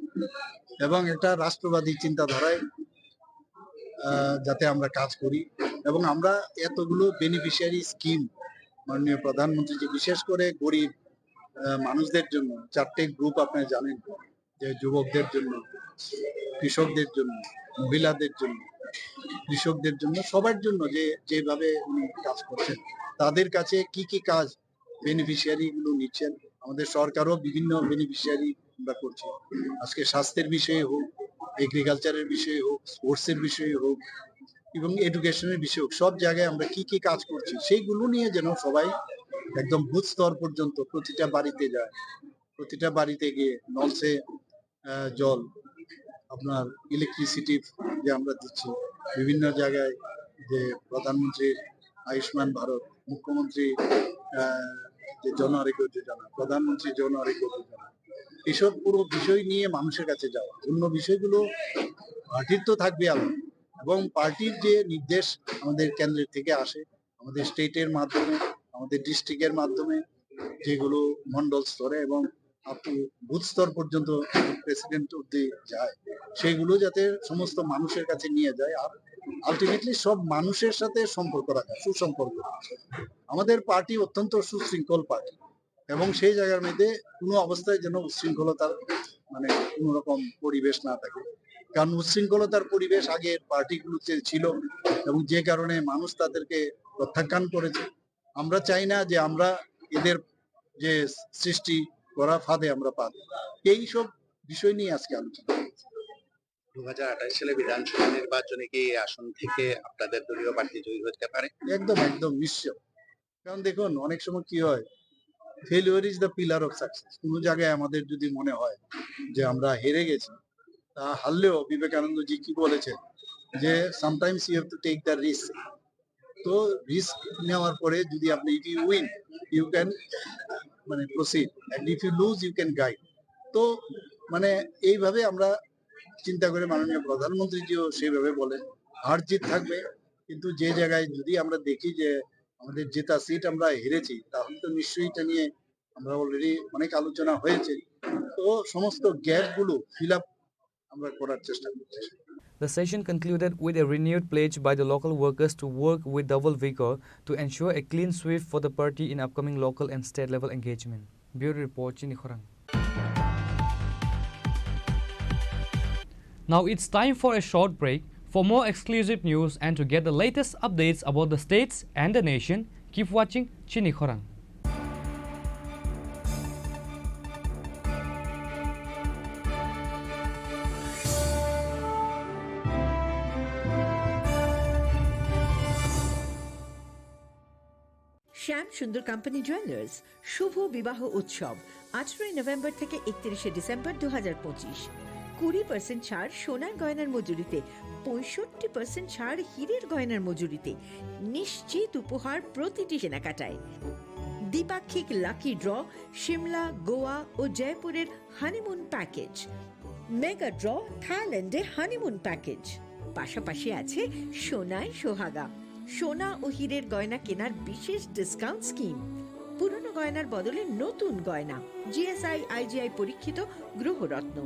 এবং একটা রাষ্ট্রবাদী চিন্তাধারায়, আহ, যাতে আমরা কাজ করি এবং আমরা এতগুলো বেনিফিশিয়ারি স্কিম মাননীয় প্রধানমন্ত্রী যে বিশেষ করে গরিব, আহ, মানুষদের জন্য চারটে গ্রুপ আপনি জানেন, যে যুবকদের জন্য, কৃষকদের জন্য, মহিলাদের জন্য, কৃষকদের জন্য, সবার জন্য যে যেভাবে উনি কাজ করছেন, তাদের কাছে কি কি কাজ বেনিফিশিয়ারি গুলো নিচ্ছেন, আমাদের সরকারও বিভিন্ন বেনিফিশিয়ারি আমরা করছি। আজকে স্বাস্থ্যের বিষয়ে হোক, এগ্রিকালচারের বিষয়ে হোক, স্পোর্টসের বিষয়ে হোক এবং এডুকেশনের বিষয়ে হোক, সব জায়গায় আমরা কি কি কাজ করছি সেইগুলো নিয়ে যেন সবাই একদম বুথ স্তর পর্যন্ত প্রতিটা বাড়িতে যায়, প্রতিটা বাড়িতে গিয়ে নলসে, আহ, জল, আপনার ইলেকট্রিসিটি যে আমরা দিচ্ছি, বিভিন্ন জায়গায় যে প্রধানমন্ত্রীর আয়ুষ্মান ভারত, মুখ্যমন্ত্রী, আহ, যে জন আরোগ্য যোজনা, প্রধানমন্ত্রী জন আরোগ্য যোজনা, এইসব পুরো বিষয় নিয়ে মানুষের কাছে যাওয়া। অন্য বিষয়গুলো পার্টির তো থাকবে আলাদা, এবং পার্টির যে নির্দেশ আমাদের কেন্দ্রের থেকে আসে, আমাদের স্টেটের মাধ্যমে, আমাদের ডিস্ট্রিক্টের মাধ্যমে যেগুলো মন্ডল স্তরে এবং আপ টু বুথ স্তর পর্যন্ত প্রেসিডেন্ট অব্দি যায়, সেগুলো যাতে সমস্ত মানুষের কাছে নিয়ে যায়। আর আলটিমেটলি সব মানুষের সাথে সম্পর্ক রাখা, সুসম্পর্ক। আমাদের পার্টি অত্যন্ত সুশৃঙ্খল পার্টি, এবং সেই জায়গার মধ্যে কোনো অবস্থায় যেন উচ্ছৃঙ্খলতার, মানে, কোনো রকম পরিবেশ না থাকে। কারণ উচ্ছৃঙ্খলতার পরিবেশ আগে পার্টিগুলোতে ছিল এবং যে কারণে মানুষ তাদেরকে প্রত্যাখ্যান করেছে। আমরা চাই না যে আমরা এদের যে সৃষ্টি করা ফাঁদে আমরা পা দিই। এই সব বিষয় নিয়ে আজকে আলোচনা হয়েছে। দু হাজার আঠাশ সালে বিধানসভা নির্বাচনে কি এই আসন থেকে আপনাদের দলীয় প্রার্থী জয়ী হতে পারে? একদম, একদম নিশ্চয়। কারণ দেখুন, অনেক সময় কি হয়, failure is the pillar of success. কোনো জায়গায় আমাদের যদি মনে হয় যে আমরা হেরে গেছি, তা হারলেও বিবেকানন্দজি কি বলেছেন যে sometimes you have to take the risk। তো রিস্ক নেওয়ার পরে যদি আপনি, if you win, you can, মানে, proceed, and if you lose, you can guide। তো, মানে, এইভাবে আমরা চিন্তা করে মাননীয় প্রধানমন্ত্রীজিও সেইভাবে বলেন, হার জিত থাকবে, কিন্তু যে জায়গায় যদি আমরা দেখি যে আমাদের জেতা সিট আমরা হেরেছি, তাহলে তো নিশ্চয়ই এটা নিয়ে আমরা অলরেডি অনেক আলোচনা হয়েছে। তো সমস্ত গ্যাপগুলো ফিল আপ আমরা করার চেষ্টা করছি। The session concluded with a renewed pledge by the local workers to work with double vigor to ensure a clean sweep for the party in upcoming local and state level engagement. Bureau Report, Chini Khorang. Now it's time for a short break. For more exclusive news and to get the latest updates about the states and the nation, keep watching Chini Khorang. Shyam Sundar company jewellers শুভ বিবাহ উৎসব, আঠারোই নভেম্বর থেকে একত্রিশে ডিসেম্বর দু হাজার পঁচিশ। কুড়ি পার্সেন্ট ছাড় সোনার গয়নার মজুরিতে, পঁয়ষট্টি পার্সেন্ট ছাড় হীরের গয়নার মজুরিতে। নিশ্চিত উপহার প্রতিটি কেনাকাটায়। দ্বিপাক্ষিক লাকি ড্র, সিমলা, গোয়া ও জয়পুরের হানিমুন প্যাকেজ। মেগা ড্র, থাইল্যান্ডে হানিমুন প্যাকেজ। পাশাপাশি আছে সোনায় সোহাগা, সোনা ও হীরের গয়না কেনার বিশেষ ডিসকাউন্ট স্কিম। পুরনো গয়নার বদলে নতুন গয়না, জিএসআই আইজিআই পরীক্ষিত গ্রহরত্ন,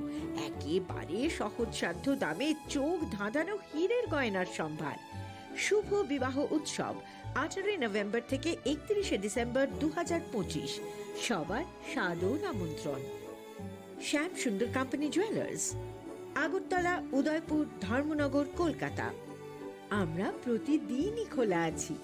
একেবারে সহজসাধ্য দামে চোখ ধাঁধানো হীরের গয়নার সম্ভার। শুভ বিবাহ উৎসব, আঠারোই নভেম্বর থেকে একত্রিশে ডিসেম্বর দু হাজার পঁচিশ। সবার সাদর আমন্ত্রণ। শ্যাম সুন্দর কোম্পানি জুয়েলার্স, আগরতলা, উদয়পুর, ধর্মনগর, কলকাতা। আমরা প্রতিদিনই খোলা আছি।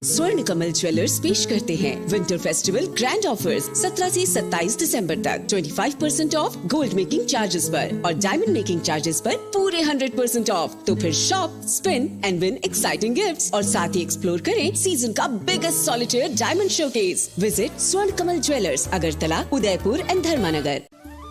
स्वर्ण कमल ज्वेलर्स पेश करते हैं विंटर फेस्टिवल ग्रैंड ऑफर्स। सत्रह से सत्ताईस दिसंबर तक twenty five percent of gold making charges पर और डायमंड मेकिंग चार्जेस पर पूरे हंड्रेड परसेंट ऑफ। तो फिर shop, spin and win exciting gifts और साथ ही एक्सप्लोर करें सीजन का biggest solitaire diamond showcase. Visit स्वर्ण कमल ज्वेलर्स, अगरतला, उदयपुर एंड धर्मानगर।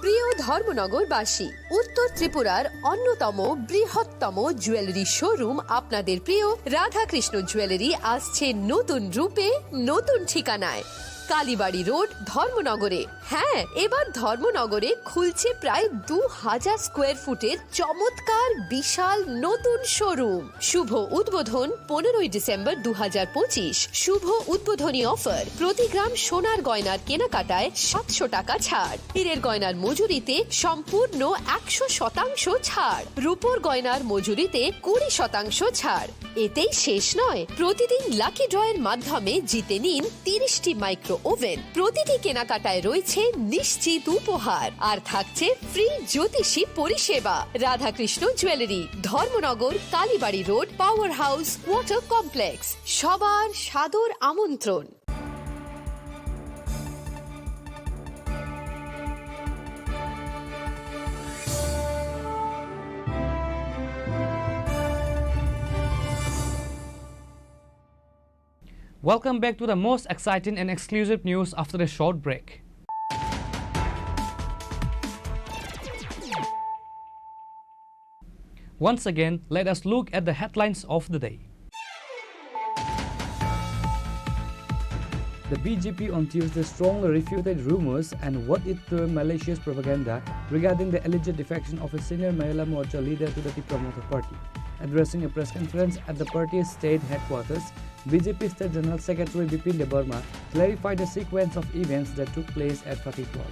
প্রিয় ধর্মনগরবাসী, উত্তর ত্রিপুরার অন্যতম বৃহত্তম জুয়েলারি শোরুম আপনাদের প্রিয় রাধাকৃষ্ণ জুয়েলারি আসছে নতুন রূপে, নতুন ঠিকানায়। কালীবাড়ি রোড, ধর্মনগরে। হ্যাঁ, এবার ধর্মনগরে খুলছে প্রায় দু হাজার স্কোয়ার ফুটের চমৎকার বিশাল নতুন শোরুম। শুভ উদ্বোধন পনেরোই ডিসেম্বর দু হাজার পঁচিশ। শুভ উদ্বোধনী অফার, প্রতি গ্রাম সোনার গয়নার কেনাকাটায় সাতশো টাকা ছাড়, হীরের গয়নার মজুরিতে সম্পূর্ণ একশো শতাংশ ছাড়, রূপোর গয়নার মজুরিতে কুড়ি শতাংশ ছাড়। এতেই শেষ নয়, প্রতিদিন লাকি ড্রয়ের মাধ্যমে জিতে নিন তিরিশটি মাইক্রো ওভেন। প্রতিটি কেনাকাটায় রয়েছে নিশ্চিত উপহার, আর থাকছে ফ্রি জ্যোতিষী পরিষেবা। Radhakrishna jewellery, Dharmanagar, Kalibari road, power house, water complex. সবার সাদর আমন্ত্রণ। Welcome back to the most exciting and exclusive news after a short break. Once again, let us look at the headlines of the day. The B J P on Tuesday strongly refuted rumors and what it termed malicious propaganda regarding the alleged defection of a senior Mahila Morcha leader to the Tipra Motha Party. Addressing a press conference at the party's state headquarters, B J P State General Secretary Bipin Debbarma clarified the sequence of events that took place at Fatehpur.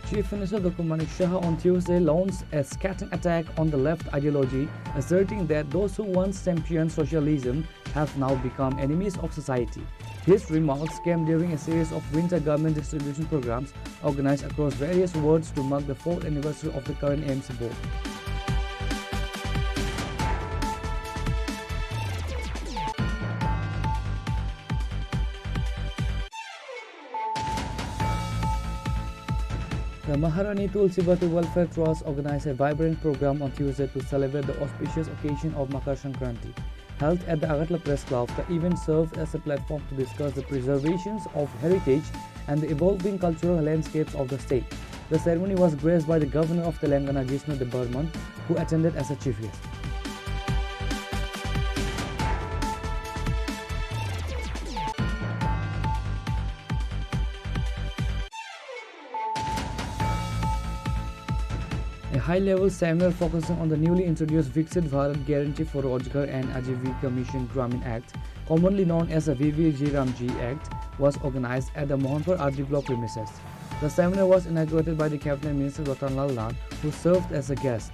Chief Minister Doctor Manik Saha on Tuesday launched a scathing attack on the left ideology, asserting that those who once championed socialism have now become enemies of society. His remarks came during a series of winter garment distribution programs organized across various wards to mark the fourth anniversary of the current A M C board. The Maharani Tulsibati Welfare Trust organized a vibrant program on Tuesday to celebrate the auspicious occasion of Makar Sankranti. Held at the Agartala Press Club, the event served as a platform to discuss the preservations of heritage and the evolving cultural landscapes of the state. The ceremony was graced by the Governor of Telangana, Jishnu Debbarman, who attended as a chief guest. A high-level seminar focusing on the newly introduced Viksit Bharat Guarantee for Rojgar and Ajeevika Mission Gramin Act, commonly known as the V V G Ramji Act, was organized at the Mohanpur R D block premises. The seminar was inaugurated by the Cabinet Minister Ratan Lal Nath, who served as a guest.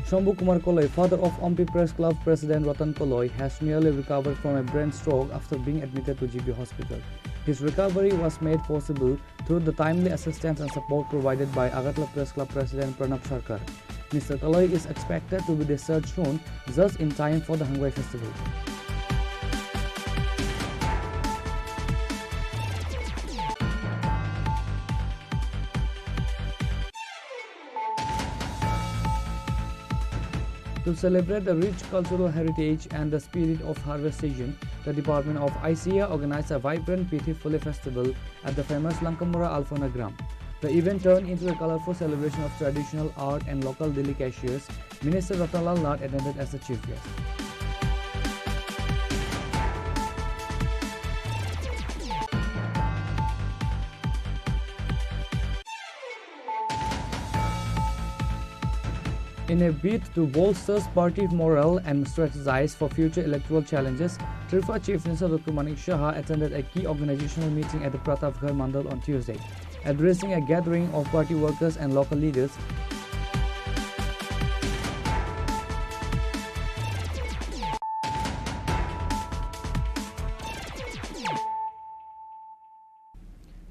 Shambhu Kumar Koloi, father of Ompi Press Club President Ratan Koloi, has nearly recovered from a brain stroke after being admitted to G B hospital. His recovery was made possible through the timely assistance and support provided by Agartala Press Club President Pranab Sarkar. Mister Kaloi is expected to be discharged soon, just in time for the Hangbai festival. To celebrate the rich cultural heritage and the spirit of harvest season, the Department of I C A organized a vibrant Pithi Phule festival at the famous Langkamura Alphona Gram. The event turned into a colorful celebration of traditional art and local delicacies. Minister Ratan Lal Nath attended as the chief guest. In a bid to bolster party morale and strategize for future electoral challenges, Tripura Chief Minister Doctor Manik Saha attended a key organizational meeting at the Pratapgarh Mandal on Tuesday. Addressing a gathering of party workers and local leaders,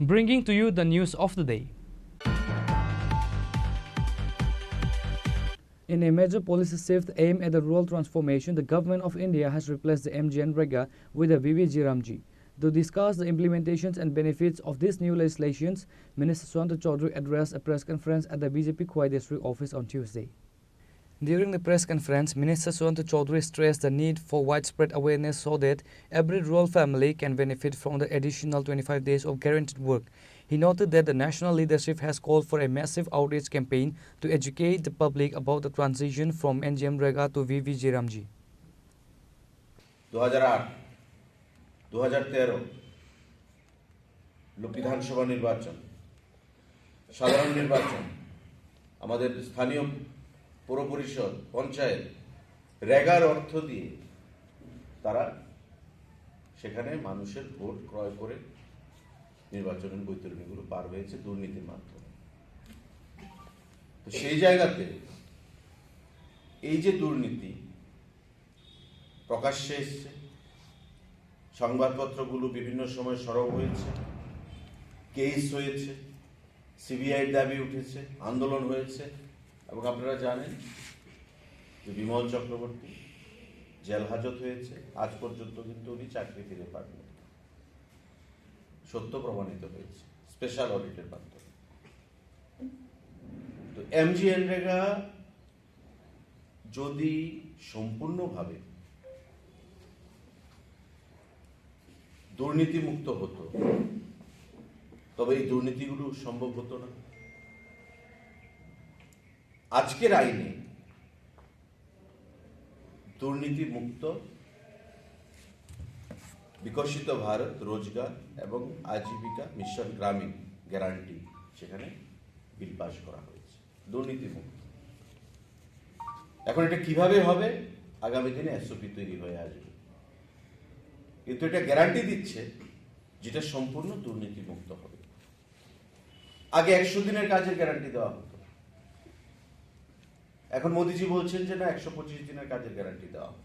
bringing to you the news of the day. In a major policy shift aimed at the rural transformation, the Government of India has replaced the MGNREGA with the VVGRAMG. To discuss the implementations and benefits of these new legislations, Minister Sushanta Chowdhury addressed a press conference at the BJP Khowai District Office on Tuesday. During the press conference, Minister Sushanta Chowdhury stressed the need for widespread awareness so that every rural family can benefit from the additional twenty-five days of guaranteed work. He noted that the national leadership has called for a massive outreach campaign to educate the public about the transition from MGNREGA to VVGRAMG. দু হাজার আট, দু হাজার তেরো বিধানসভা নির্বাচন, সাধারণ নির্বাচন, আমাদের স্থানীয় পৌর পরিষদ, পঞ্চায়েত, রেগার অর্থ দিয়ে তারা সেখানে মানুষের ভোট ক্রয় করে নির্বাচনের বৈতরণীগুলো পার হয়েছে দুর্নীতির মাধ্যমে। তো সেই জায়গাতে এই যে দুর্নীতি প্রকাশ্যে এসছে, সংবাদপত্রগুলো বিভিন্ন সময় সরব হয়েছে, কেস হয়েছে, সিবিআইর দাবি উঠেছে, আন্দোলন হয়েছে, এবং আপনারা জানেন যে বিমল চক্রবর্তী জেল হাজত হয়েছে, আজ পর্যন্ত কিন্তু উনি চাকরি ফিরে পাননি। সত্য প্রমাণিত হয়েছে স্পেশাল অডিটের মাধ্যমে। তো এমজিএনরেগা যদি সম্পূর্ণভাবে দুর্নীতিমুক্ত হতো, তবে এই দুর্নীতিগুলো সম্ভব হতো না। আজকের আইনে দুর্নীতিমুক্ত বিকশিত ভারত রোজগার এবং আজীবিকা মিশন গ্রামীণ গ্যারান্টি সেখানে বিল পাস করা হয়েছে, দুর্নীতিমুক্ত। এখন এটা কিভাবে হবে, আগামী দিনে এসওপি তৈরি হয়ে আসবে, কিন্তু এটা গ্যারান্টি দিচ্ছে যেটা সম্পূর্ণ দুর্নীতিমুক্ত হবে। আগে একশো দিনের কাজের গ্যারান্টি দেওয়া হতো, এখন মোদিজি বলছেন যে না, একশো পঁচিশ দিনের কাজের গ্যারান্টি দেওয়া হবে।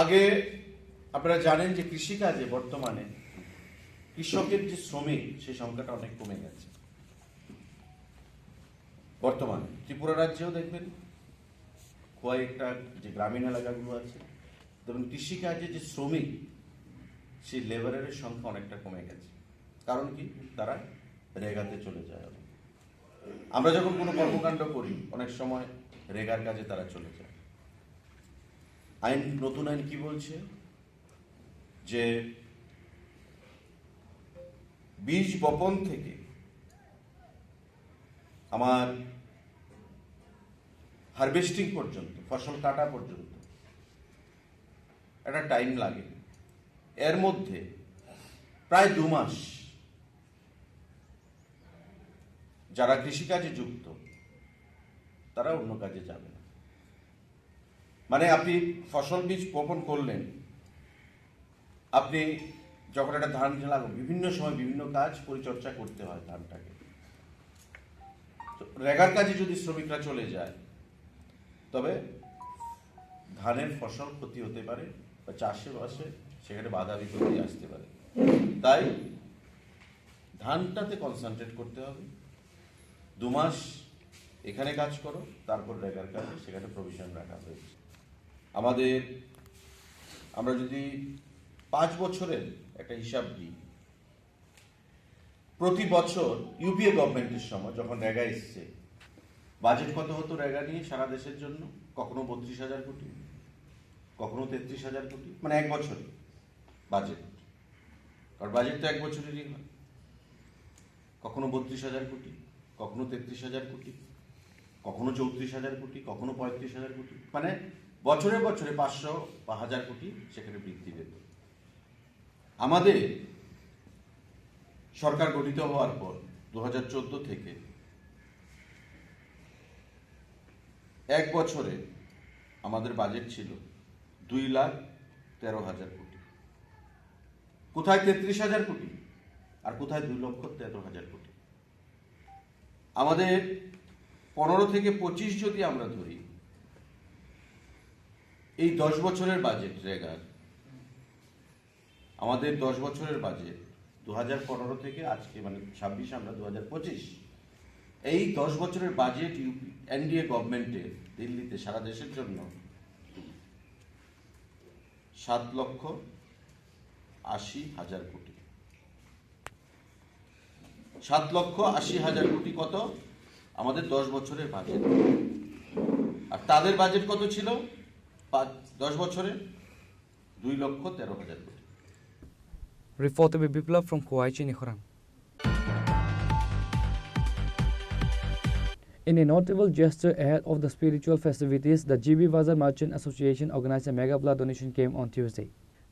আগে আপনারা জানেন যে কৃষিকাজে বর্তমানে কৃষকের যে শ্রমিক, সেই সংখ্যাটা অনেক কমে গেছে। বর্তমানে ত্রিপুরা রাজ্যেও দেখবেন, কয়েকটা যে গ্রামীণ এলাকাগুলো আছে, যেমন কৃষিকাজে যে শ্রমিক, সেই লেবারের সংখ্যা অনেকটা কমে গেছে। কারণ কি? তারা রেগাতে চলে যায়। আমরা যখন কোনো কর্মকাণ্ড করি, অনেক সময় রেগার কাজে তারা চলে যায়। আইন, নতুন আইন কি বলছে? যে বীজ বপন থেকে আমার হারভেস্টিং পর্যন্ত, ফসল কাটা পর্যন্ত একটা টাইম লাগে। এর মধ্যে প্রায় দু মাস যারা কৃষিকাজে যুক্ত, তারা অন্য কাজে যাবে না। মানে, আপনি ফসল বীজ বপন করলেন, আপনি যখন একটা ধান লাগান, বিভিন্ন সময় বিভিন্ন কাজ পরিচর্যা করতে হয় ধানটাকে। তো রেগার কাজে যদি শ্রমিকরা চলে যায়, তবে ধানের ফসল ক্ষতি হতে পারে বা চাষে বাসে সেখানে বাধা বিপত্তি আসতে পারে। তাই ধানটাতে কনসেন্ট্রেট করতে হবে। দু মাস এখানে কাজ করো, তারপর রেগার কাজে সেখানে প্রভিশন রাখা হয়েছে। আমাদের, আমরা যদি পাঁচ বছরের একটা হিসাব দিই, প্রতি বছর ইউপিএ গভর্নমেন্টের সময় যখন রেগা এসছে, বাজেট কত হতো রেগা নিয়ে সারা দেশের জন্য? কখনো বত্রিশ হাজার কোটি, কখনো তেত্রিশ হাজার কোটি, মানে এক বছরে বাজেট, কারণ বাজেট তো এক বছরেরই হয়। কখনো বত্রিশ হাজার কোটি, কখনো তেত্রিশ হাজার কোটি, কখনো চৌত্রিশ হাজার কোটি, কখনো পঁয়ত্রিশ হাজার কোটি, মানে বছরে বছরে পাঁচশো বা হাজার কোটি সেখানে বৃদ্ধি পেত। আমাদের সরকার গঠিত হওয়ার পর দু হাজার চোদ্দ থেকে এক বছরে আমাদের বাজেট ছিল দুই লাখ তেরো হাজার কোটি। কোথায় তেত্রিশ হাজার কোটি আর কোথায় দুই লক্ষ তেরো হাজার কোটি। আমাদের পনেরো থেকে পঁচিশ যদি আমরা ধরি, এই দশ বছরের বাজেট রেগার, আমাদের দশ বছরের বাজেট দু হাজার পনেরো থেকে আজকে, মানে ছাব্বিশ, আমরা দু হাজার পঁচিশ, এই দশ বছরের বাজেট ইউপি, এনডিএ গভর্নমেন্টের দিল্লিতে সারা দেশের জন্য সাত লক্ষ আশি হাজার কোটি। সাত লক্ষ আশি হাজার কোটি কত? আমাদের দশ বছরের বাজেট। আর তাদের বাজেট কত ছিল পাঁচ, দশ বছরে? দুই লক্ষ তেরো হাজার কোটি। Report by Biplab from Khowai, Chini Khorang. In a notable gesture ahead of the spiritual festivities, the G B Bazar Merchant Association organized a mega blood donation camp on Tuesday.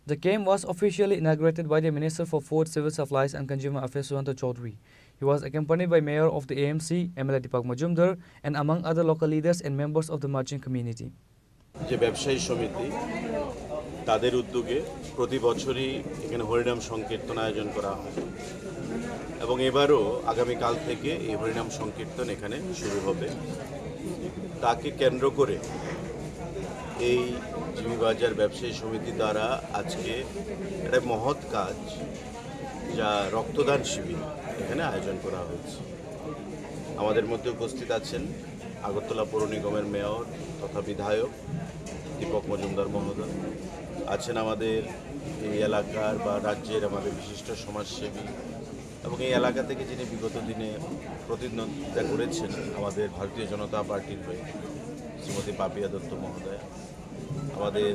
The camp was officially inaugurated by the Minister for Food, Civil Supplies and Consumer Affairs, Sudanta Chaudhary. He was accompanied by Mayor of the A M C, M L A Deepak Majumdar, and among other local leaders and members of the merchant community. যে ব্যবসায়ী সমিতি, তাদের উদ্যোগে প্রতি বছরই এখানে হরিনাম সংকীর্তন আয়োজন করা হয় এবং এবারও আগামীকাল থেকে এই হরিনাম সংকীর্তন এখানে শুরু হবে। তাকে কেন্দ্র করে এই জিবি বাজার ব্যবসায়ী সমিতি দ্বারা আজকে একটা মহৎ কাজ, যা রক্তদান শিবির এখানে আয়োজন করা হয়েছে। আমাদের মধ্যে উপস্থিত আছেন আগরতলা পৌর নিগমের মেয়র তথা বিধায়ক দীপক মজুমদার মহোদয়, আছেন আমাদের এই এলাকার বা রাজ্যের আমাদের বিশিষ্ট সমাজসেবী এবং এই এলাকা থেকে যিনি বিগত দিনে প্রতিদ্বন্দ্বিতা করেছেন আমাদের ভারতীয় জনতা পার্টির হয়ে, শ্রীমতী পাপিয়া দত্ত মহোদয়া, আমাদের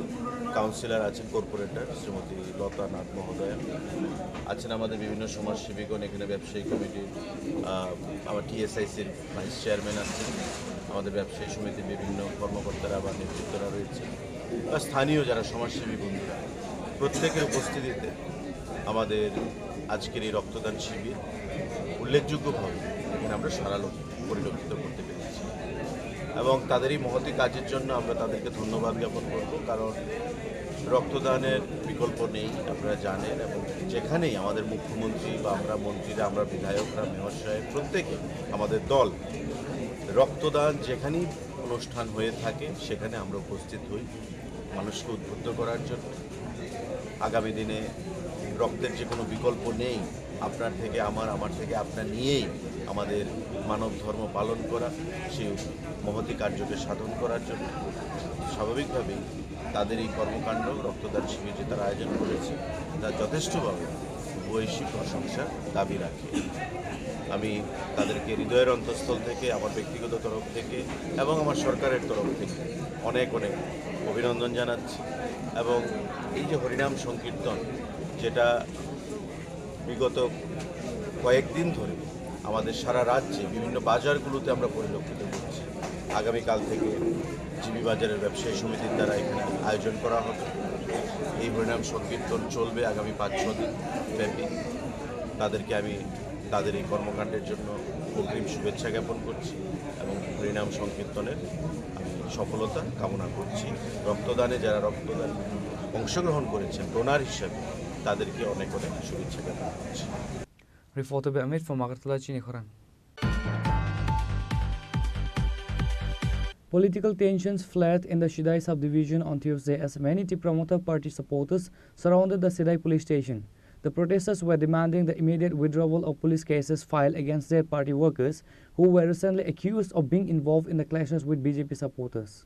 কাউন্সিলর আছেন, কর্পোরেটর শ্রীমতী লতা নাথ মহোদয়া আছেন, আমাদের বিভিন্ন সমাজসেবীগণ, এখানে ব্যবসায়ী কমিটির, আহ, আমার টিএসআইসির ভাইস চেয়ারম্যান আছেন, আমাদের ব্যবসায়ী সমিতির বিভিন্ন কর্মকর্তারা বা নেতৃত্বরা রয়েছে, বা স্থানীয় যারা সমাজসেবী বন্ধুরা, প্রত্যেকের উপস্থিতিতে আমাদের আজকের এই রক্তদান শিবির উল্লেখযোগ্যভাবে এখানে আমরা সাড়া লক্ষ-, পরিলক্ষিত করতে পেরেছি এবং তাদের এই মহতী কাজের জন্য আমরা তাদেরকে ধন্যবাদ জ্ঞাপন করব, কারণ রক্তদানের বিকল্প নেই, আপনারা জানেন। এবং যেখানেই আমাদের মুখ্যমন্ত্রী বা আমরা মন্ত্রীরা, আমরা বিধায়করা, মেয়র সাহেব, প্রত্যেকে, আমাদের দল রক্তদান যেখানেই অনুষ্ঠান হয়ে থাকে সেখানে আমরা উপস্থিত হই মানুষকে উদ্বুদ্ধ করার জন্য। আগামী দিনে রক্তের যে কোনো বিকল্প নেই, আপনার থেকে আমার, আমার থেকে আপনার নিয়েই আমাদের মানব ধর্ম পালন করা, সেই মহতী কার্যকে সাধন করার জন্য। স্বাভাবিকভাবেই তাদের এই কর্মকাণ্ড, রক্তদান শিবির যে তারা আয়োজন করেছে, তা যথেষ্টভাবে বৈশ্বিক প্রশংসার দাবি রাখে। আমি তাদেরকে হৃদয়ের অন্তঃস্থল থেকে, আমার ব্যক্তিগত তরফ থেকে এবং আমার সরকারের তরফ থেকে অনেক অনেক অভিনন্দন জানাচ্ছি। এবং এই যে হরিনাম সংকীর্তন, যেটা বিগত কয়েকদিন ধরে আমাদের সারা রাজ্যে বিভিন্ন বাজারগুলোতে আমরা পরিলক্ষিত করছি, আগামীকাল থেকে জিবি বাজারের ব্যবসায়ী সমিতির দ্বারা এখানে আয়োজন করা হবে। এই হরিনাম সংকীর্তন চলবে আগামী পাঁচ ছ দিন ব্যাপী। তাদেরকে আমি তাদের এই কর্মকাণ্ডের জন্য অগ্রিম শুভেচ্ছা জ্ঞাপন করছি এবং হরিনাম সংকীর্তনের আমি সফলতা কামনা করছি। রক্তদানে যারা রক্তদান অংশগ্রহণ করেছেন ডোনার হিসাবে, তাদেরকে অনেক অনেক শুভেচ্ছা জ্ঞাপন করছি। Reporter by Amit from Agartala, Chini Khorang. Political tensions flared in the Shidai subdivision on Tuesday as many Tipra Motha Party supporters surrounded the Shidai police station. The protesters were demanding the immediate withdrawal of police cases filed against their party workers who were recently accused of being involved in the clashes with B J P supporters.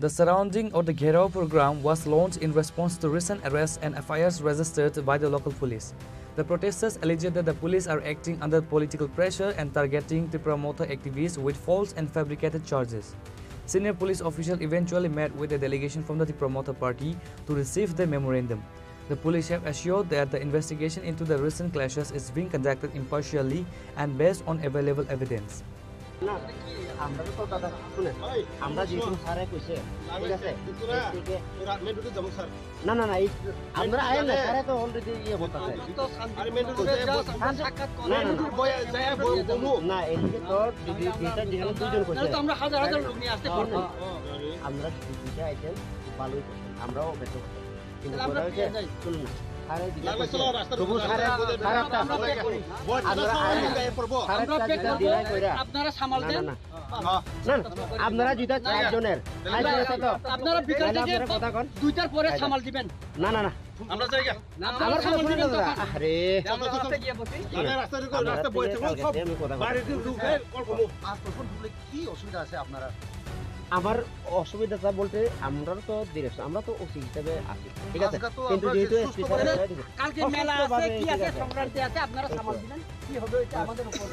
The surrounding of the Gherao program was launched in response to recent arrests and F I Rs registered by the local police. The protesters alleged that the police are acting under political pressure and targeting Tipra Motha activists with false and fabricated charges. Senior police officials eventually met with a delegation from the Tipra Motha party to receive the memorandum. The police have assured that the investigation into the recent clashes is being conducted impartially and based on available evidence. না, আমরা তো দাদা, শুনেন, আমরা যেহেতু স্যারে কইছে, ঠিক আছে? এদিকে না, না, না, এই আমরা আইন না, স্যারে তো already ইয়ে করতেছে। না, না, না। না, এদিকে তো দুই-, দুইটা যেখানে দুইজন কইছে। আমরা হাজার হাজার লোক নিয়ে আসতে পারবো। আমরা দুইটা আইটেম ভালোই করছি, আমরাও ব্যর্থ করছি। কিন্তু কথা হচ্ছে, শুনুন না, স্যারে যেটা কইছে, তবু স্যারে, স্যারেরটা, আমরা আইন, স্যারেরটা যেটা deny কইরা, আপনারা সামাল দেন। না, না, না। না, না, আপনারা যদি চারজনের, চারজনের তো আপনারা বিকাল তাহলে থেকে আপনারা কথা কন। দুইটার পরে সামাল দিবেন। না, না, না। আমরা যাই গা। না, আপনারা আমার সামাল দিবেন তো। আরে। আমরা রাস্তায় গিয়ে বসি। আরে রাস্তায় গিয়ে, রাস্তায় বসে থাকবো, সব বাড়িতে ঢুকে কল করবো। আজ প্রথম ঢুকলে কি অসুবিধা আছে আপনারা? আমার অসুবিধাটা বলতে আমরা তো ডিরেকশন, আমরা তো ওসি হিসেবে আছি, ঠিক আছে? আজকে তো কিন্তু আমরা যেহেতু যে এসপি সুস্থ স্যার করে আছে, কালকে মেলা আছে, সুস্থভাবে, কি ঠিক আছে, আছে। সংক্রান্তি আছে, আপনারা সামাল দিবেন। কি হবে ওইটা আমাদের উপর।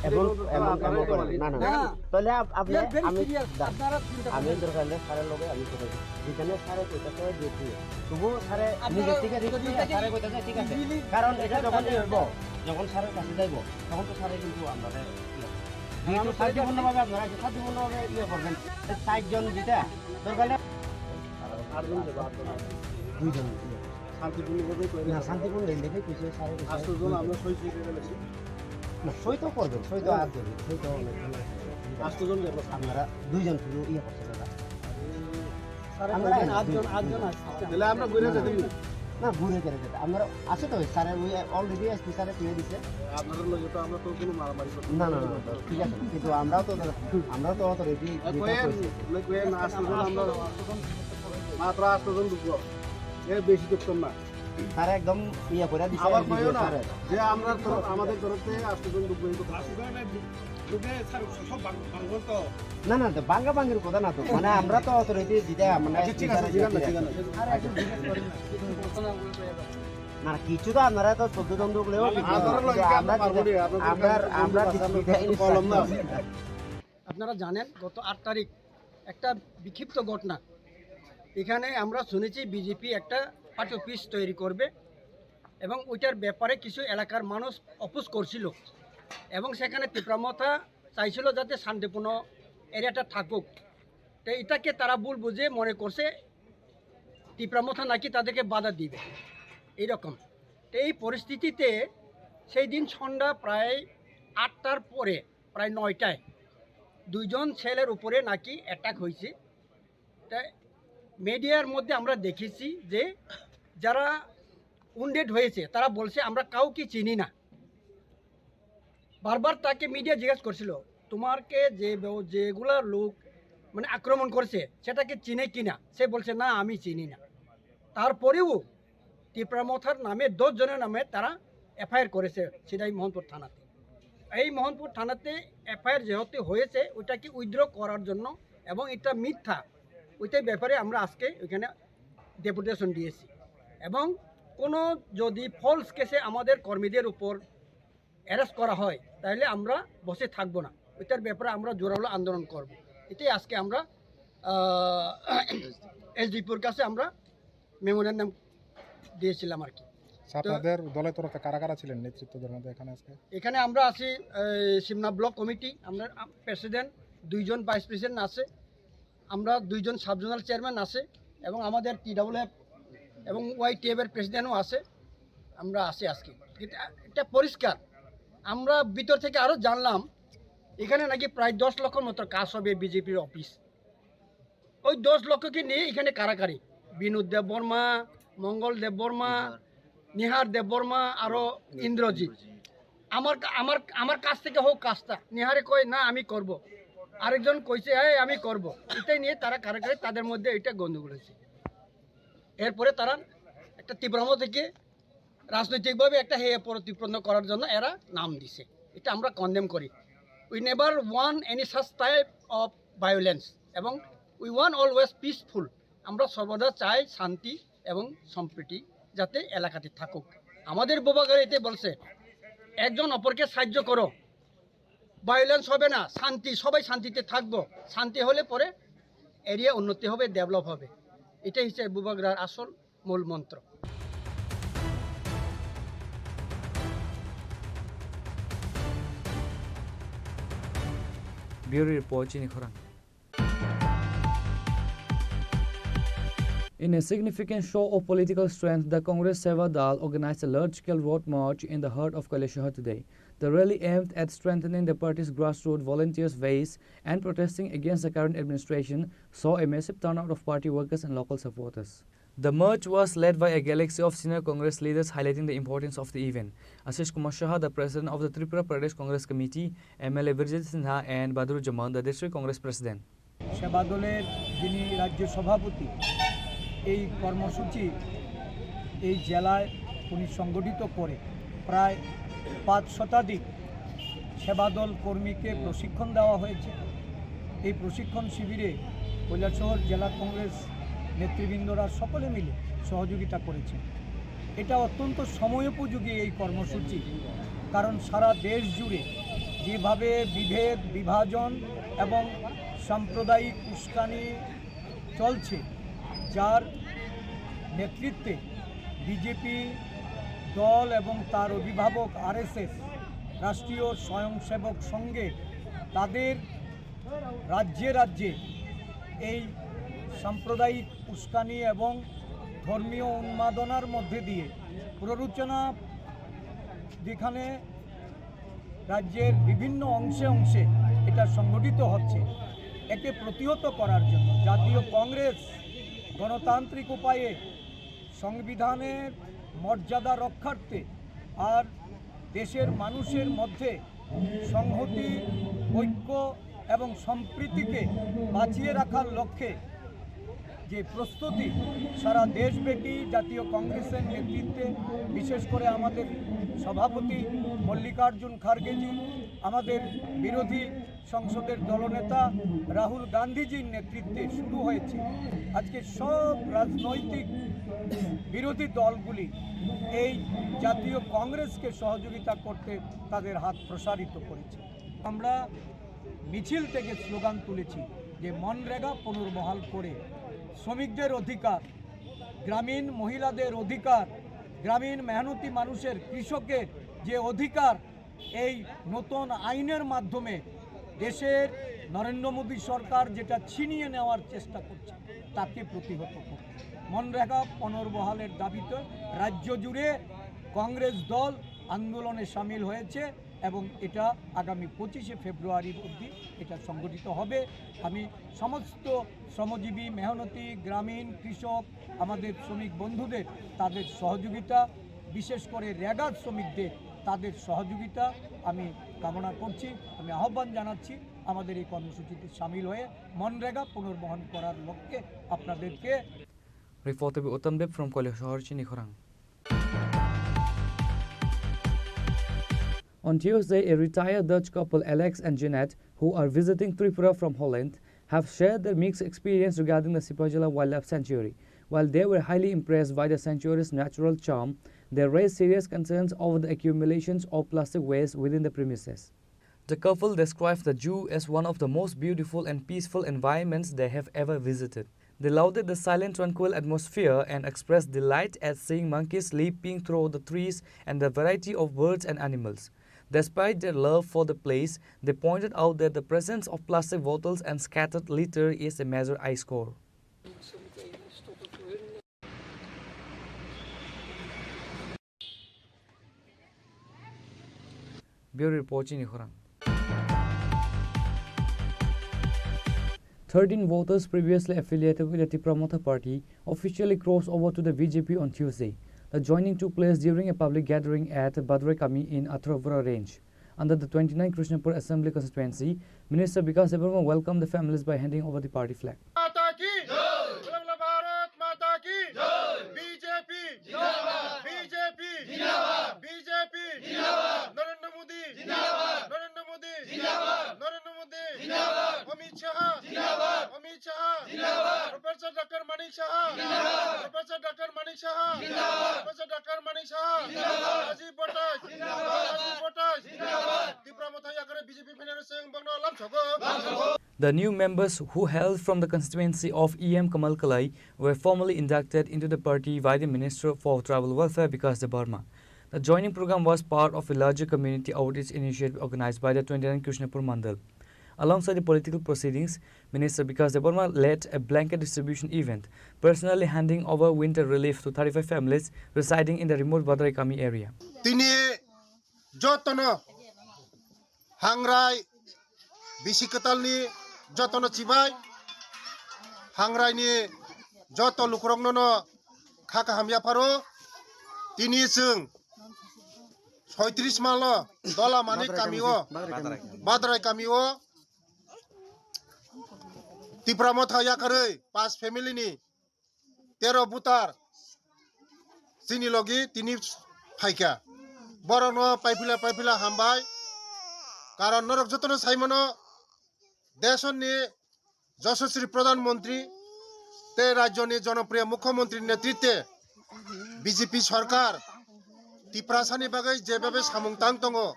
এমন, এমন, এমন করে। না, না, না। না। তাহলে আপ-, আপনি, We are very আমি, serious। দা-, আপনারা চিন্তা আমি করবেন না। দরকার হলে স্যারের লগে আমি কথা বলবো। যেখানে স্যারে কইতাছে যে কি, তবুও স্যারে আপনারা নিজের থেকে রিস্ক যদি নিয়ে এটাকে স্যারে কইতাছে, ঠিক আছে। ইজিলি কারণ এটা যখন ইয়ে হইব, যখন স্যারের কাছে যাইব, তখন তো স্যারে কিন্তু আমরা ইয়ে করবো। যেহেতু আমরা শান্তিপূর্ণভাবে আপনারা একটা শান্তিপূর্ণভাবে ইয়ে করবেন। এই চারজন যেটা দরকার হলে আটজন যাবো, আটজন। দুইজন, ইয়ে। শান্তিপূর্ণভাবে করে না, শান্তিপূর্ণ এই লেখে কিছু স্যারের কিছু আটজন আমরা সই করে ফেলেছি। না, সই তো করবেন, সই তো আর করবেন, সই তো অনেক ভালো আছে। আটজন যাবো। আপনারা দুইজন শুধু ইয়ে করছেন দাদা। স্যার, আমরা আটজন, আটজন, আটজন আছে। তাহলে আমরা ঘুরে যেতে দিন। না, ঘুরে ফিরে যেতে। আমরা আছে তো, স্যারের ওই already এসপি স্যারে তুলে দিছে। আপনাদের লগে তো আমরা তো কোনো মারামারি করতে না, না, না, না, ঠিক আছে। কিন্তু আমরাও তো, আমরাও তো অত রেডি। কয়েন, কয়েন, আটজন আমরা মাত্র আটজন ঢুকবো, এর বেশি ঢুকতাম না। তারা একদম ইয়ে করে দিছে, আবার কইও না স্যারে। যে আমরা তো, আমাদের তরফ থেকে আটজন ঢুকবো, এই কথা। না, না, তো ভাঙ্গা ভাঙ্গির কথা না তো। মানে, আমরা তো অথরিটি দিতে, মানে, আচ্ছা, ঠিক আছে, ঠিক আছে, ঠিক আছে। না, কিছু তো আপনারা তো চোদ্দ জন ঢুকলেও কিছু না, না, না, না, আমরা, আমরা, আমরা কলম না। আপনারা জানেন, গত আট তারিখ একটা বিক্ষিপ্ত ঘটনা। এখানে আমরা শুনেছি বিজেপি একটা পার্টি অফিস তৈরি করবে এবং ওইটার ব্যাপারে কিছু এলাকার মানুষ অপোজ করছিল এবং সেখানে তিপ্রা মথা চাইছিল যাতে শান্তিপূর্ণ এরিয়াটা থাকুক। তো এটাকে তারা ভুল বুঝে মনে করছে তিপ্রা মথা নাকি তাদেরকে বাধা দিবে এইরকম। তো এই পরিস্থিতিতে সেই দিন সন্ধ্যা প্রায় আটটার পরে, প্রায় নয়টায় দুইজন ছেলের উপরে নাকি অ্যাটাক হয়েছে। তা মিডিয়ার মধ্যে আমরা দেখেছি যে যারা উন্ডেড হয়েছে তারা বলছে, "আমরা কাউকে চিনি না।" বারবার তাকে মিডিয়া জিজ্ঞেস করছিল, "তোমারকে যে ব-, যেগুলা লোক মানে আক্রমণ করছে সেটাকে চিনে কিনা?" সে বলছে, "না, আমি চিনি না।" তারপরেও তিপ্রা মথার নামে দশ জনের নামে তারা এফআইআর করেছে সিদাই মোহনপুর থানাতে। এই মোহনপুর থানাতে এফআইআর যেহেতু হয়েছে, ওইটাকে উইথড্র করার জন্য, এবং এটা মিথ্যা, ওইটার ব্যাপারে আমরা আজকে ওইখানে ডেপুটেশন দিয়েছি। এবং কোনো যদি ফলস কেসে আমাদের কর্মীদের উপর অ্যারেস্ট করা হয়, তাহলে আমরা বসে থাকবো না, ওইটার ব্যাপারে আমরা জোরালো আন্দোলন করব। এটাই আজকে আমরা এসডিপিওর কাছে আমরা মেমোরেন্ডাম দিয়েছিলাম আর কি। আচ্ছা, তো আপনাদের দলের তরফে কারা কারা ছিলেন নেতৃত্ব দেওয়ার মধ্যে এখানে আজকে? এখানে আমরা আছি, এই, সিমনা ব্লক কমিটি, আমরা, আম, প্রেসিডেন্ট, দুইজন ভাইস প্রেসিডেন্ট আছে, আমরা দুইজন সাব জোনাল চেয়ারম্যান আছে, এবং আমাদের টিডাব্লিউএফ এবং ওয়াইটিএফ এর প্রেসিডেন্টও আছে। আমরা আছি আজকে। এটা, এটা পরিষ্কার। আমরা ভিতর থেকে আরও জানলাম, এখানে নাকি প্রায় দশ লক্ষর মতো কাজ হবে বিজেপির অফিস। ওই দশ লক্ষকে নিয়ে এখানে কারাকারি। বিনোদ দেববর্মা, মঙ্গল দেববর্মা, নিহার দেববর্মা, আরো ইন্দ্রজিৎ। আমার কা-, আমার, আমার কাছ থেকে হোক কাজটা। নিহারে কয়, "না, আমি করব।" আরেকজন কইছে, "এই, আমি করব।" এটাই নিয়ে তারা কারাকারি, তাদের মধ্যে এটা গন্ডগোল হয়েছে। এরপরে তারা একটা তিপ্রা মথা থেকে রাজনৈতিকভাবে একটা হেয় প্রতিপন্ন করার জন্য এরা নাম দিছে। এটা আমরা কন্ডেম করি। We never want any such type of violence এবং we want always peaceful। আমরা সর্বদা চাই শান্তি এবং সম্প্রীতি যাতে এলাকাতে থাকুক। আমাদের বুবাগরা এতে বলছে, একজন অপরকে সাহায্য করো, ভায়োলেন্স হবে না, শান্তি, সবাই শান্তিতে থাকবো। শান্তি হলে পরে এরিয়া উন্নতি হবে, ডেভেলপ হবে। এটাই হচ্ছে বুবাগরার আসল মূল মন্ত্র। Bureau Report, Chini Khorang. In a significant show of political strength, the Congress Seva Dal organized a large-scale road march in the heart of Kailashahar today. The rally aimed at strengthening the party's grassroots volunteers base and protesting against the current administration saw a massive turnout of party workers and local supporters. The march was led by a galaxy of senior Congress leaders, highlighting the importance of the event. Ashish Kumar Saha, the president of the Tripura Pradesh Congress Committee, M L A Birjit Singha, and Badruzzaman, the district Congress president. সেবা দলের যিনি রাজ্য সভাপতি, এই কর্মসূচি এই জেলায় উনি সংগঠিত করে প্রায় পাঁচ শতাধিক সেবা দল কর্মীকে প্রশিক্ষণ দেওয়া হয়েছে। এই প্রশিক্ষণ শিবিরে কৈলাসহর জেলা কংগ্রেস নেতৃবৃন্দরা সকলে মিলে সহযোগিতা করেছেন। এটা অত্যন্ত সময়োপযোগী এই কর্মসূচি, কারণ সারা দেশ জুড়ে যেভাবে বিভেদ, বিভাজন এবং সাম্প্রদায়িক উস্কানি চলছে, যার নেতৃত্বে বিজেপি দল এবং তার অভিভাবক আরএসএস, রাষ্ট্রীয় স্বয়ংসেবক সংঘে তাদের রাজ্যে রাজ্যে এই সাম্প্রদায়িক উস্কানি এবং ধর্মীয় উন্মাদনার মধ্যে দিয়ে প্ররোচনা, যেখানে রাজ্যের বিভিন্ন অংশে অংশে এটা সংগঠিত হচ্ছে, একে প্রতিহত করার জন্য জাতীয় কংগ্রেস গণতান্ত্রিক উপায়ে সংবিধানের মর্যাদা রক্ষার্থে আর দেশের মানুষের মধ্যে সংহতি, ঐক্য এবং সম্প্রীতিকে বাঁচিয়ে রাখার লক্ষ্যে যে প্রস্তুতি সারা দেশব্যাপী জাতীয় কংগ্রেসের নেতৃত্বে, বিশেষ করে আমাদের সভাপতি মল্লিকার্জুন খার্গেজি, আমাদের বিরোধী সংসদের দলনেতা রাহুল গান্ধীজির নেতৃত্বে শুরু হয়েছে, আজকে সব রাজনৈতিক বিরোধী দলগুলি এই জাতীয় কংগ্রেসকে সহযোগিতা করতে তাদের হাত প্রসারিত করেছে। আমরা মিছিল থেকে স্লোগান তুলেছি যে মনরেগা পুনর্বহাল করে শ্রমিকদের অধিকার, গ্রামীণ মহিলাদের অধিকার, গ্রামীণ মেহনতি মানুষের, কৃষকের যে অধিকার, এই নতুন আইনের মাধ্যমে দেশের নরেন্দ্র মোদী সরকার যেটা ছিনিয়ে নেওয়ার চেষ্টা করছে, তাকে প্রতিহত করতে। মনরেগা পুনর্বহালের দাবিতে রাজ্য জুড়ে কংগ্রেস দল আন্দোলনে সামিল হয়েছে এবং এটা আগামী পঁচিশে ফেব্রুয়ারি অবধি এটা সংগঠিত হবে। আমি সমস্ত শ্রমজীবী, মেহনতি, গ্রামীণ, কৃষক, আমাদের শ্রমিক বন্ধুদের তাদের সহযোগিতা, বিশেষ করে রেগার শ্রমিকদের তাদের সহযোগিতা আমি কামনা করছি। আমি আহ্বান জানাচ্ছি আমাদের এই কর্মসূচিতে সামিল হয়ে মনরেগা পুনর্বহাল করার লক্ষ্যে আপনাদেরকে। Reporter Uttam Deb from Koilashahar, Chini Khorang. On Tuesday, a retired Dutch couple, Alex and Jeanette, who are visiting Tripura from Holland, have shared their mixed experience regarding the Sipahijala Wildlife Sanctuary. While they were highly impressed by the sanctuary's natural charm, they raised serious concerns over the accumulations of plastic waste within the premises. The couple described the zoo as one of the most beautiful and peaceful environments they have ever visited. They lauded the silent, tranquil atmosphere and expressed delight at seeing monkeys leaping through the trees and the variety of birds and animals. Despite their love for the place, they pointed out that the presence of plastic bottles and scattered litter is a major eyesore. Bureau Report, Chini Khorang. Thirteen voters previously affiliated with the Tipra Motha Party officially crossed over to the B J P on Tuesday. The joining took place during a public gathering at Badrekami in Atharapura Range, under the twenty-nine Krishnapur Assembly Constituency. Minister Bikash Debbarma welcomed the families by handing over the party flag. माता की जय। बोलो भारत माता की जय। B J P जिंदाबाद। B J P जिंदाबाद। Doctor Manik Saha. Zindabad. Professor Doctor Manik Saha. Zindabad. Rajiv Bhattacharyya. Zindabad. Rajiv Bhattacharyya. Zindabad. Tipra Motha Yakarwi B J P phainai rw chwng bongno lamsogo. The new members who hail from the constituency of E M Kamal Kalai were formally inducted into the party by the Minister for Tribal Welfare Bikash Debbarma. The joining program was part of a larger community outreach initiative organized by the twenty-nine Krishnapur Mandal. Alongside the political proceedings, Minister Bikash Debbarma led a blanket distribution event, personally handing over winter relief to thirty-five families residing in the remote Badrai Kami area. Tini jotono hangrai bisi kwtalni jotono chibai, hangraini joto lukurokno no kha kaham yapharo. Tini chwng soitris malo Dola Manik kamio, Badrai kamio Tipra Motha Yakarwi pas family ni tero butar chini logi tini phaikha. Borokno paipila paipila hambai. Karon norok jotono saimano desoni Yashaswi Pradhan Mantri tei rajyoni jonopriya Mukhyamantri netritwe B J P sarkar Tiprasani bagwi jebabe samung tang tongo,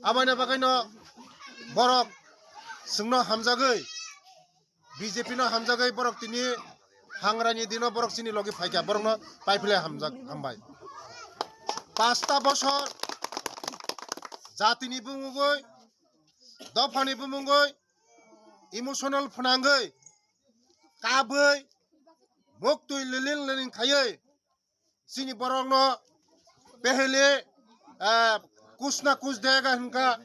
aboni bagwino borok chwngno hamjagwi, B J P no hamjagwi borok tini hangraini dino borok chini logi phaikha, borokno paiphlai hamjak, hambai. Pasta bosor jatini bumungwi, dophani bumungwi, emotional phnangwi, kabwi, muktwi liling liling khaiwi, chini borokno pehele, ah, kuch na kuch dega hinka,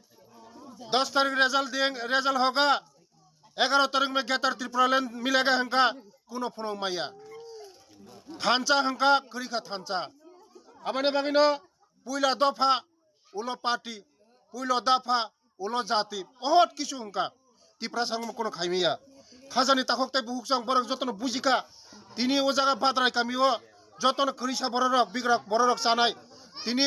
dos tarik result deng, result hoga, egaro tarik mein Greater Tripura Land milega hinka, kuno phunuk maya. Thansa hinka, kwrwikha thansa. Aboni bagwino puila dopha, ulo party, puilo dopha, ulo jati, bohot kisu hinka. Tiprasa wngma kuno khaimaya. Khajani takhuk tei bukhuk chwng borok jotono bujikha. Tini o jaga Badrai kamio jotono kwrwisa bororok, bigrok, bororok chanai. Tini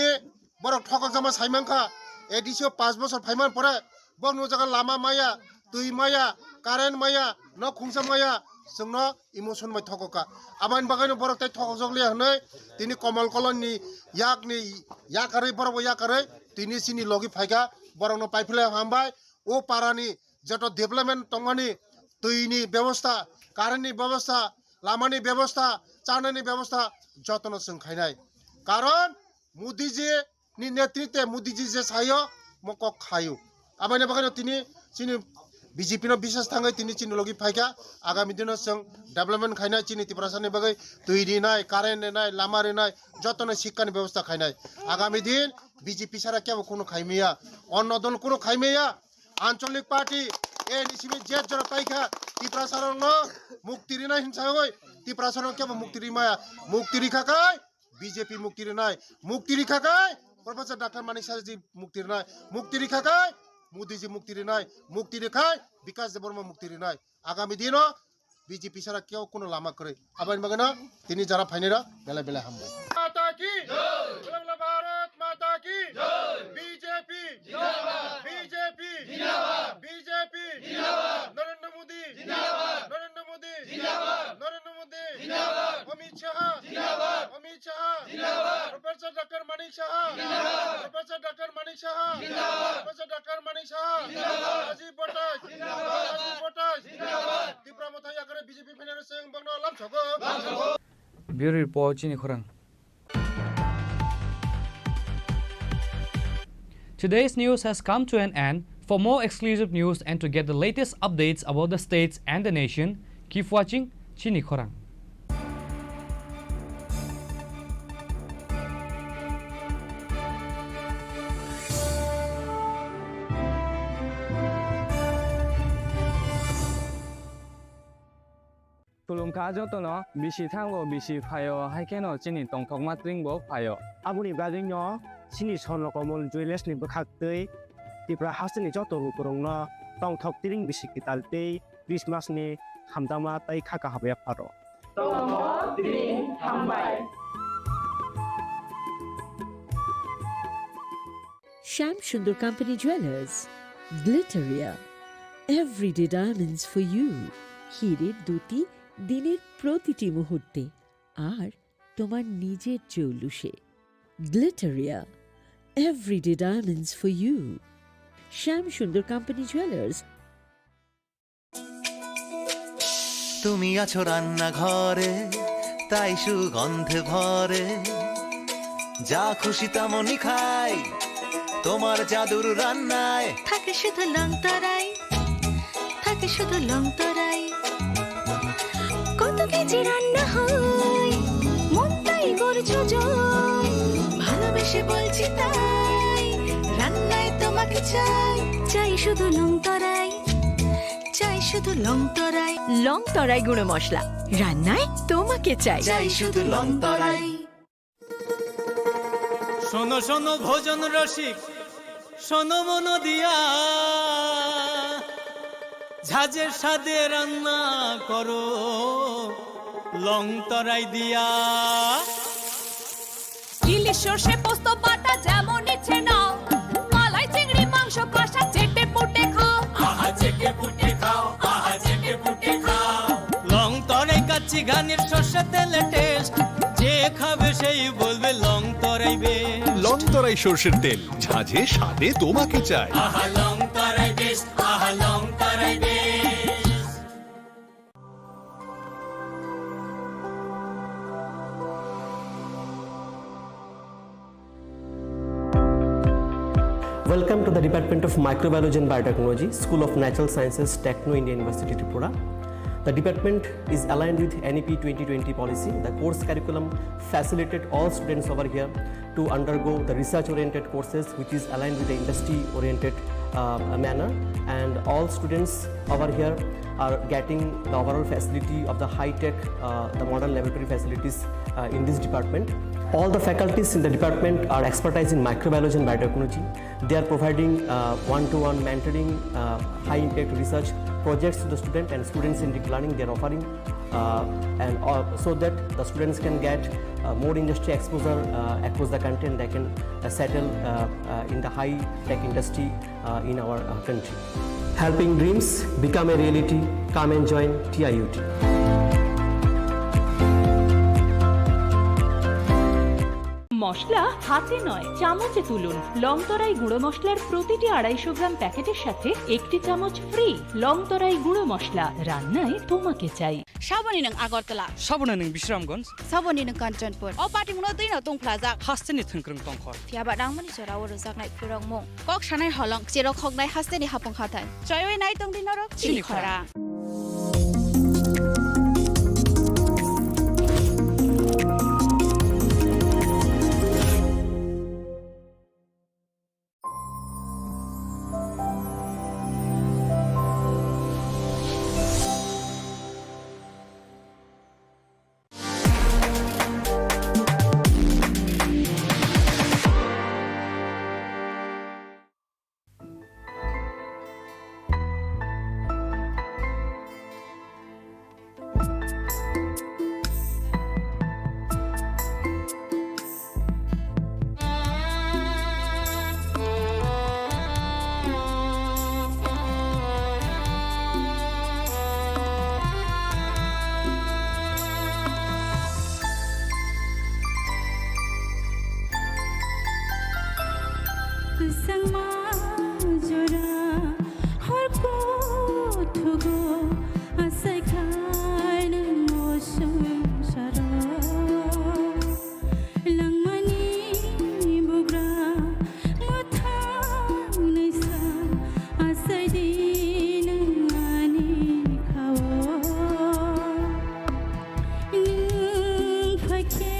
borok thokokjama saimankha. A D C o panch bosor phaiman pore bokni o jaga lama maya, twi maya, current maya, nok khungsa maya, chwngno emotion bai thokokha. Aboni bagwino borok tei thokokjak liya hwnwi tini Kamal Kalai ni yakni yakarwi, borokbo yakarwi tini chini logi phaikha, borokno paiphlai hambai. O parani joto development tongmani, twini bebosta, current ni bebosta, lamani bebosta, chanani bebosta jotono chwng khainai. Karon Modiji ni netritwe Modiji je sayo, mo kok khayo. Aboni bagwino tini chini B J P no biswas thangwi tini chini logi phaikha. Agami dino chwng development khainai, chini Tiprasani bagwi twi rinai, current rinai, lama rinai, jotono sikkani bebosta khainai. Agami din B J P sara kebo kuno khaimaya, onno dol kuno khaimaya. Anchalik party, A N C B je jora paikha, Tiprasarokno mukti rinai hinsa hoi, Tiprasarok kebo mukti rimaya, mukti rikha kai, B J P mukti rinai, mukti rikha kai, Professor Doctor Manik Saha ji mukti rinai, mukti rikha kai, Modi ji mukti rinai, mukti rikhai, Bikash Debbarma mukti rinai. Agami dino B J P sara kebo kuno lama kwrwi. Aboni bagwino tini jara phainai rok belai belai hambai. Mata ki jai. Bharatiya Mata ki jai. B J P jindabad. B J P jindabad. B J P jindabad. Narendra Modi jindabad. Narendra Modi jindabad. Narendra Modi jindabad. Amit Shah jindabad. Amit Shah jindabad. Professor Doctor Manik Saha jindabad. Professor Doctor Manik Saha jindabad. Professor Doctor Manik Saha jindabad. Rajiv Bhattacharyya jindabad. Rajiv Bhattacharyya jindabad. Tipra Motha Yakarwi B J P phainai rw chwng bongno lamsogo. Bureau Report, Chini Khorang. Today's news has come to an end. For more exclusive news and to get the latest updates about the states and the nation, keep watching Chini Khorang. Khulumkha jotono, bisi thango bisi phaio, hai kheno chini tongthokma tring bo phaio. Aboni bagwino chini Swarno Komol Jewellers ni bwkhak twi Tripura hasteni joto lukurokno tongthok tring bisi kwtal tei Christmas ni hamjakma tei kha kaham yapharo. Tongthok tring hambai. Shyam Sundar company jewellers, Glitteria, everyday diamonds for you. হীরের দ্যুতি দিনের প্রতিটি মুহূর্তে, আর তোমার নিজের জৌলুসে। Glitteria, everyday diamonds for you. Shyam Sundar Company Jewelers. তুমি আছো রান্নাঘরে, তাই সুগন্ধে ভরে। যা খুশি তেমনই খাই, তোমার জাদুর রান্নায়। থাকে শুধু লং তরাই, থাকে শুধু লং তরাই। কত কেজি রান্না হয়, মনটাই করছো জয়। ভালোবেসে বলছি তাই, রান্নায় তোমাকে চাই। চাই শুধু লং তরাই, চাই শুধু লং তরাই। লং তরাই গুঁড়ো মশলা, রান্নায় তোমাকে চাই। চাই শুধু লং তরাই। শোনো শোনো ভোজন রসিক, শোনো মন দিয়া, ঝাঁঝের স্বাদে রান্না করো লং তরাই দিয়া। ইলিশ সর্ষে পোস্ত বাটা যেমন ইচ্ছে নাও, মালাই চিংড়ি মাংস কষা চেটে পুটে খাও। আহা চেটে পুটে খাও, আহা চেটে পুটে খাও। লং তরাই কাচ্চি ঘানির সর্ষে তেলে টেস্ট, যে খাবে সেই বলবে লং তরাই বেস্ট। লং তরাই সর্ষের তেল, ঝাঁঝে স্বাদে তোমাকে চাই। আহা লং তরাই বেস্ট, আহা লং তরাই best. Welcome to the Department of Microbiology and Biotechnology, School of Natural Sciences, Techno India University, Tripura. The department is aligned with N E P twenty twenty policy. The course curriculum facilitate all students over here to undergo the research-oriented courses, which is aligned with the industry-oriented, uh, manner. And all students over here are getting the overall facility of the high-tech, uh, the modern laboratory facilities, uh, in this department. All the faculties in the department are expertise in microbiology and biotechnology. They are providing, uh, one-to-one mentoring, uh, high-impact research projects to the student and student-centric learning they are offering, uh, and, uh, so that the students can get, uh, more industry exposure, uh, across the country, and they can, uh, settle, uh, uh, in the high-tech industry, uh, in our, uh, country. Helping dreams become a reality. Come and join T I U T. মশলা হাতে নয়, চামচে তুলুন। লং তরাই গুঁড়ো মশলার প্রতিটি আড়াইশো গ্রাম প্যাকেটের সাথে একটি চামচ ফ্রি। লং তরাই গুঁড়ো মশলা, রান্নায় তোমাকে চাই। Saboni nwng Agartala. Saboni nwng Bisramganj. Saboni nwng Kanchanpur. O patimungno twino tungphlajak. Hasteni thwngkwrwng tongkhor. Phiyaba nangmani jorao rwjaknai phwrwngmung. Kok sanai holong, cherok hoknai hasteni hapung hathai. Choiwi nai tongdi norok chini khorang. Kwchangma jora hor kuthugo asai khai nwng o swngcharo. Langmani bugra mwthang nai sa asai di nwng ani khao. Nwng phaikhe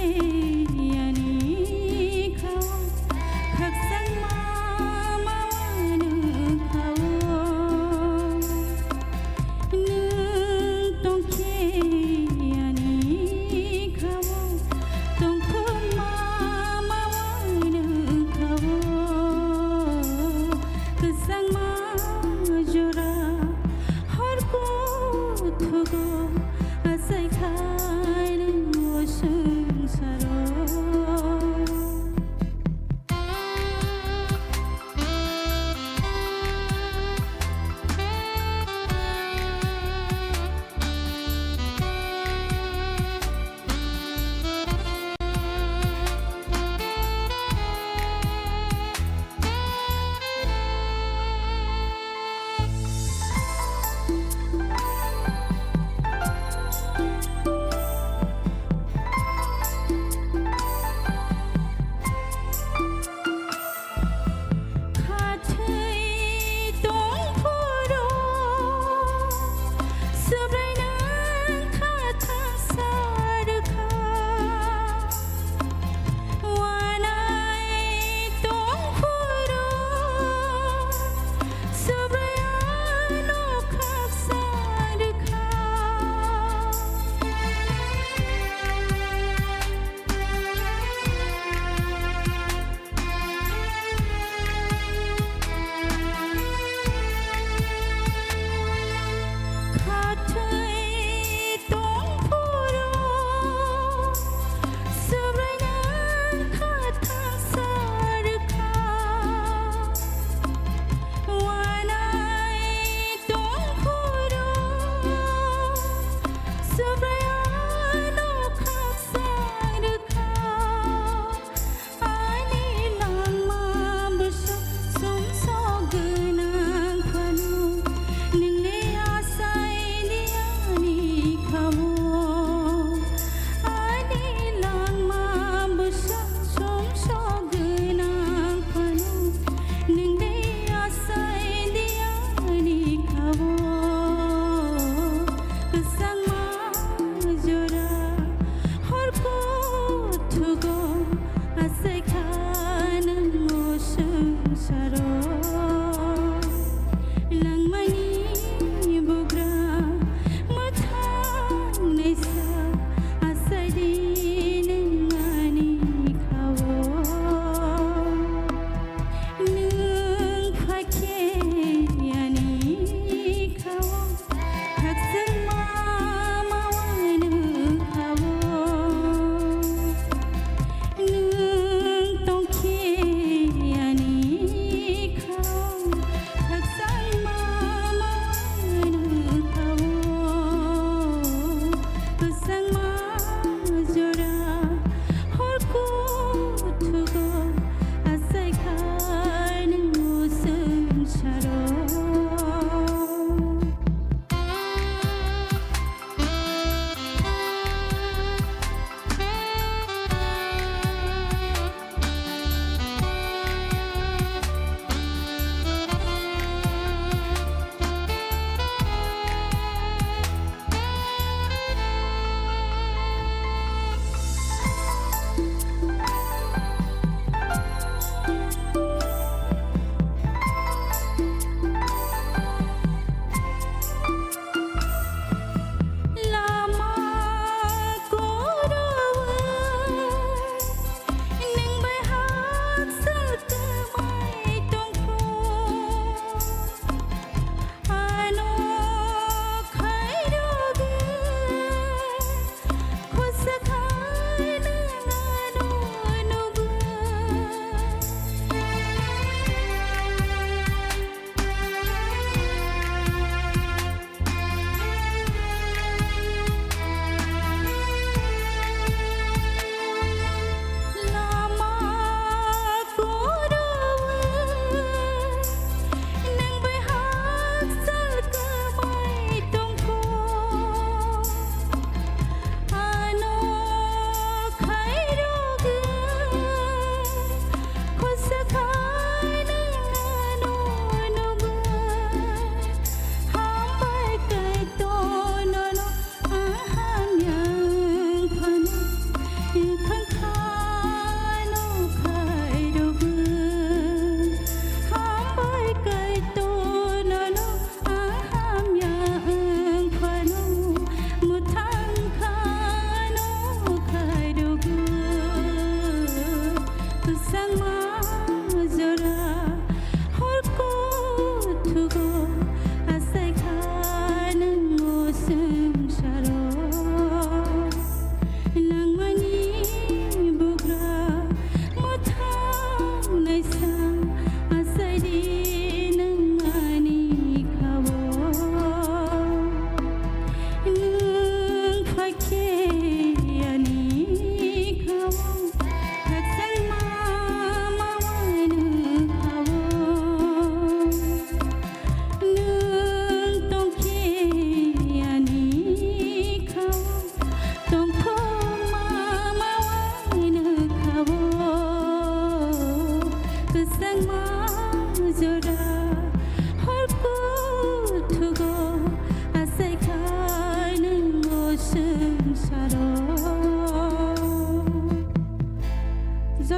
ani khao khakchangma ma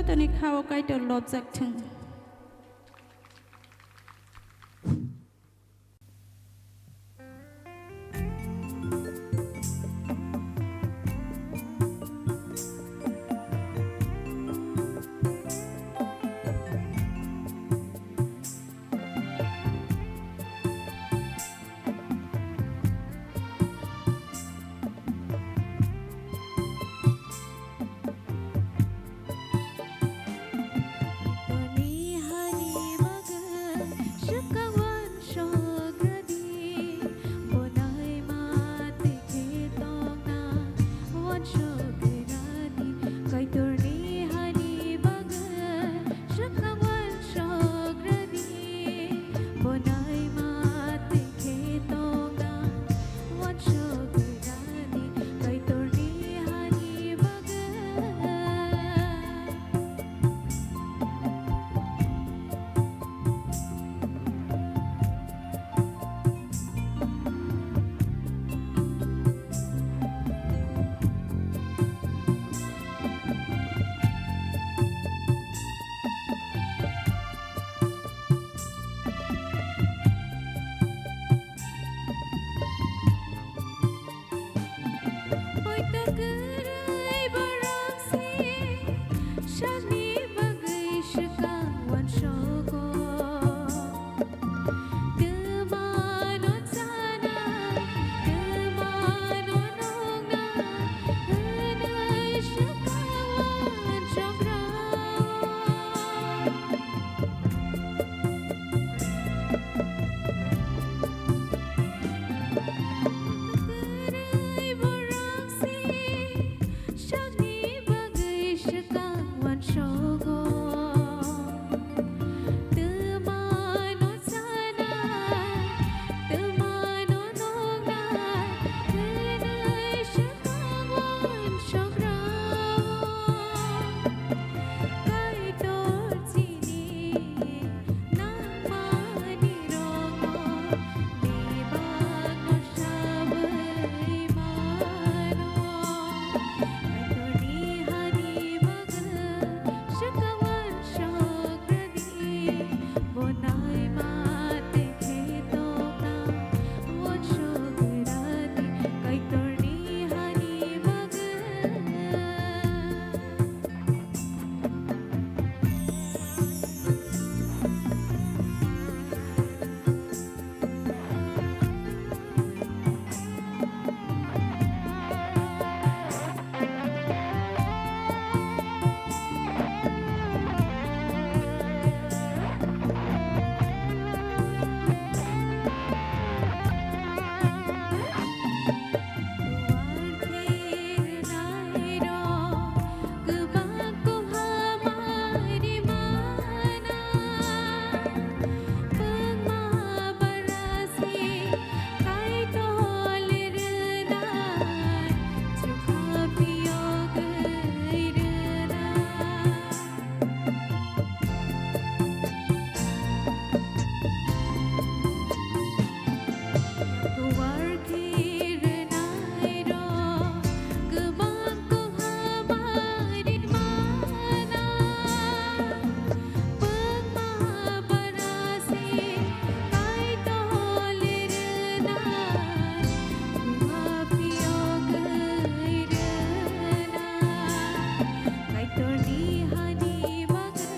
Toni kha-o Kaitor lobjak thung. Poito kwrwi borok se sakni bagwi swkang uansugo. Twmano chana, twmano nungna hwnwi swkang uansukgo. Kwrwi borok se sakni bagwi swkang uansugo. Twmano chana, twmano nungna hwnwi swkang uansukgo. Kaitor chini nangmani rokno bebakno sabwi mano. Kaitorni hani bagwi swkang uansuk rwdi, bo naima tei khe tongna uansuk rwdi. Kaitorni hani bagwi. Kaitorni hani bagwi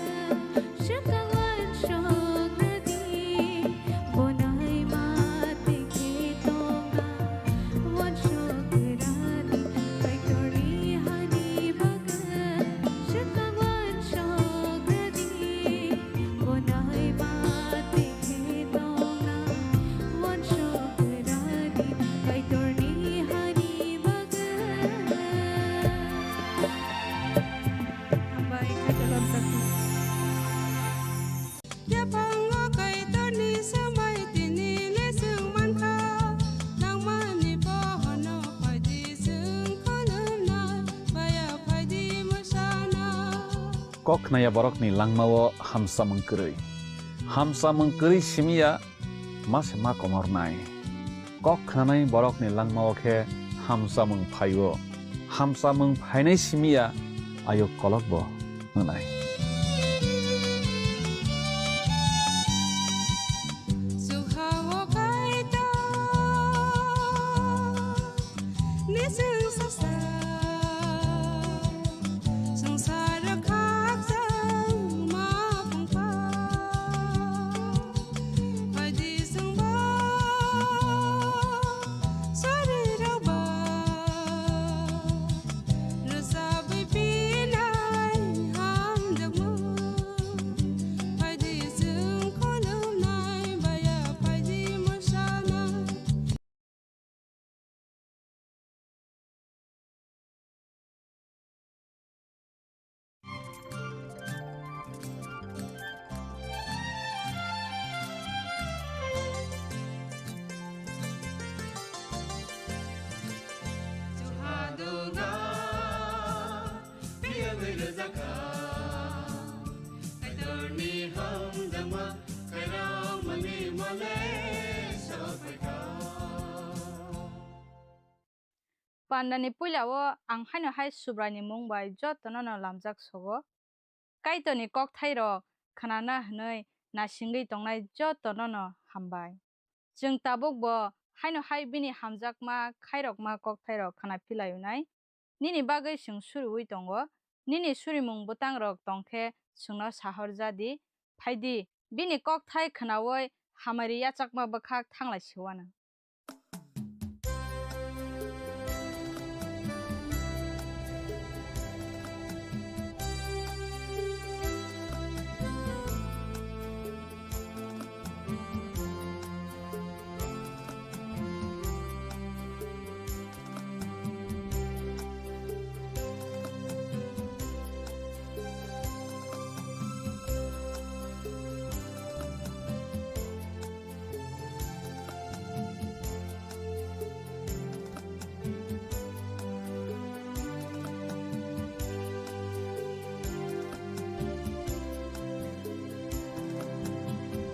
swkang uansuk rwdi, bo naima tei khe tongna uansuk rwdi. Kaitorni hani bagwi swkang uansuk rwdi, bo naima tei khe tongna uansuk rwdi. Kaitorni hani bagwi. Hambai, kaitor lobjak. Yaphango Kaitorni swmai tini le chwng mankha, nangmani bohono phaidi chwng khulumnai, baya phaidi mwsana. Kok khnaya borokni langmao hamsamung kwrwi. Hamsamung kwrwi simi ya ma se ma komornai. Kok khnanai borokni langmao khe hamsamung phaio. Hamsamung phainai simi ya ayuk kolokbo wngnai. Kaitorni hamjakma kairamani mole sokphaikha. Pandani puilao ang haino hai Subraini mung bai jotono no lamjak sogo. Kaitorni kokthairok khnana hwnwi nasingwi tongnai jotono no hambai. Chwng tabukbo haino hai bini hamjakma khairokma kokthairok khna philaio nai. Nini bagwi chwng suriui tongo. Nini surimung bwtangrok tong khe chwngno sahor ja di. Phai di, bini kokthai khnaui hamari yachakma bwkhak thanglai siwano.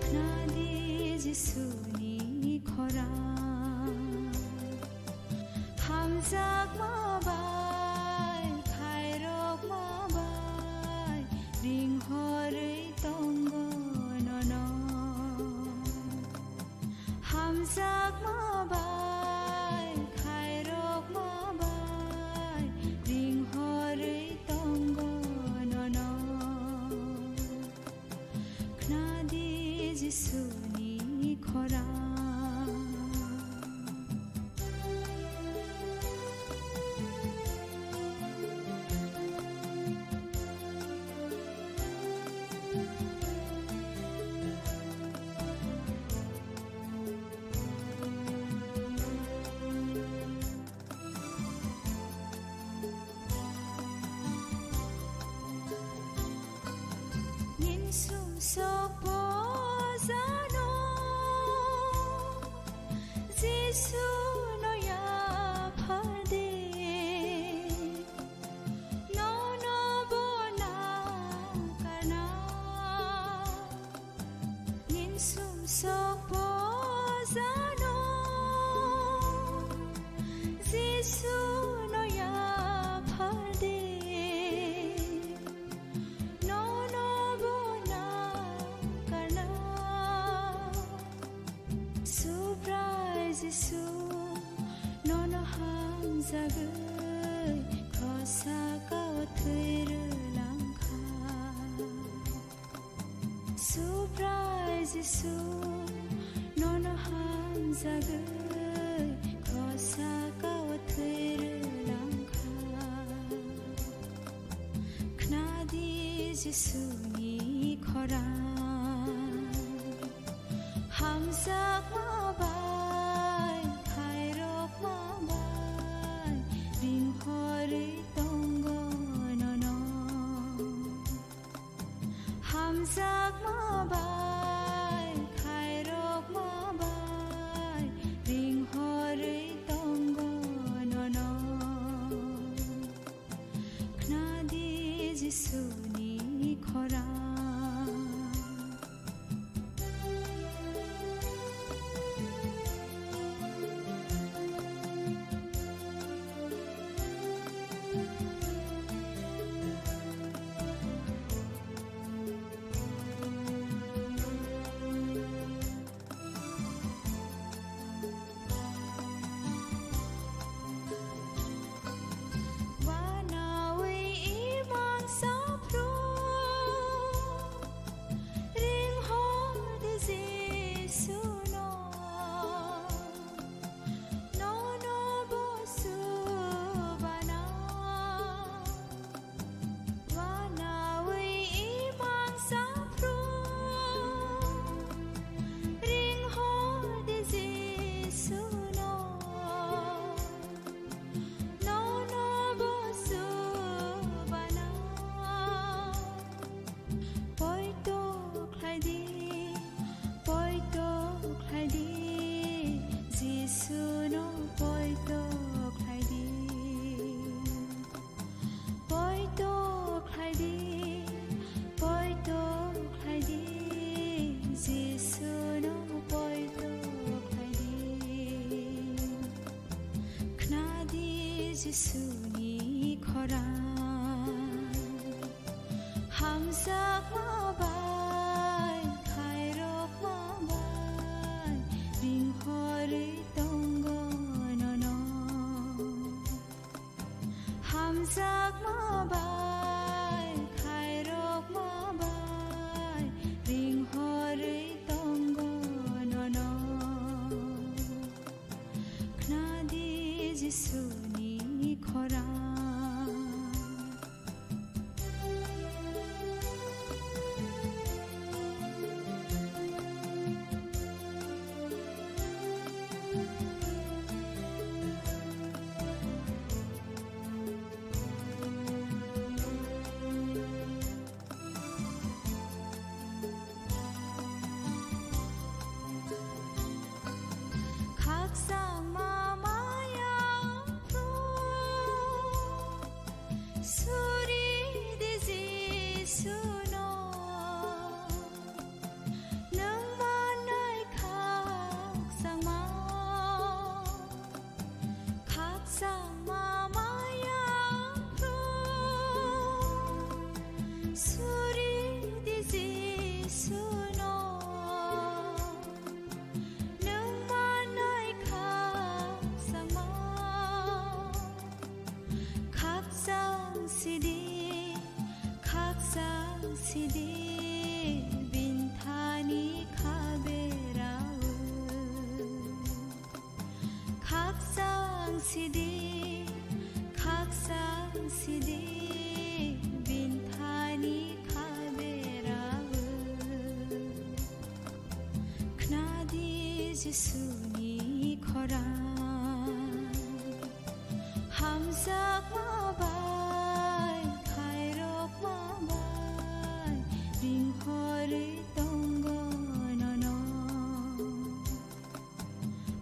Khnadi Jisuni khorang, hamjakma bai khairokma bai ringhorwi tongo nono. Hamjakma bai khairokma bai ringhorwi tongo nono. Khnadi Jisuni khorang. Nin sumsok pojano Jisu no yaphardi, nono bo nakarna. Nin sumsok pojano Jisu no yaphardi, nono bo nakarna. Subrai Jisu nono hamjagwi khrosa kao thwi rwlangkha. Subrai Jisu nono hamjagwi khrosa kao thwi rwlangkha. Khnadi Jisuni khorang. Hamjakma bai khairokma bai ringhorwi tongo nono. Hamjakma bai khairokma bai ringhorwi tongo nono. Khnadi Jisuni khorang. Wanawi imang saphru Hamjakma bai khairokma bai ringhorwi tongo nono. Hamjakma bai khairokma bai ringhorwi tongo nono. Khnadi Jisuni khorang. Khakchangma maya phru, suri di Jisuno, nwng manai khakchangma. Khakchangma maya phru, suri di Jisuno, nwng manai khakchangma. Khakchang sidi, khakchang sidi, binthani khaberao. Khakchang sidi, khakchang sidi, binthani khaberao. Khnadi Jisuni khorang. Hamjakma bai, khairokma bai, ringhorwi tongo nono.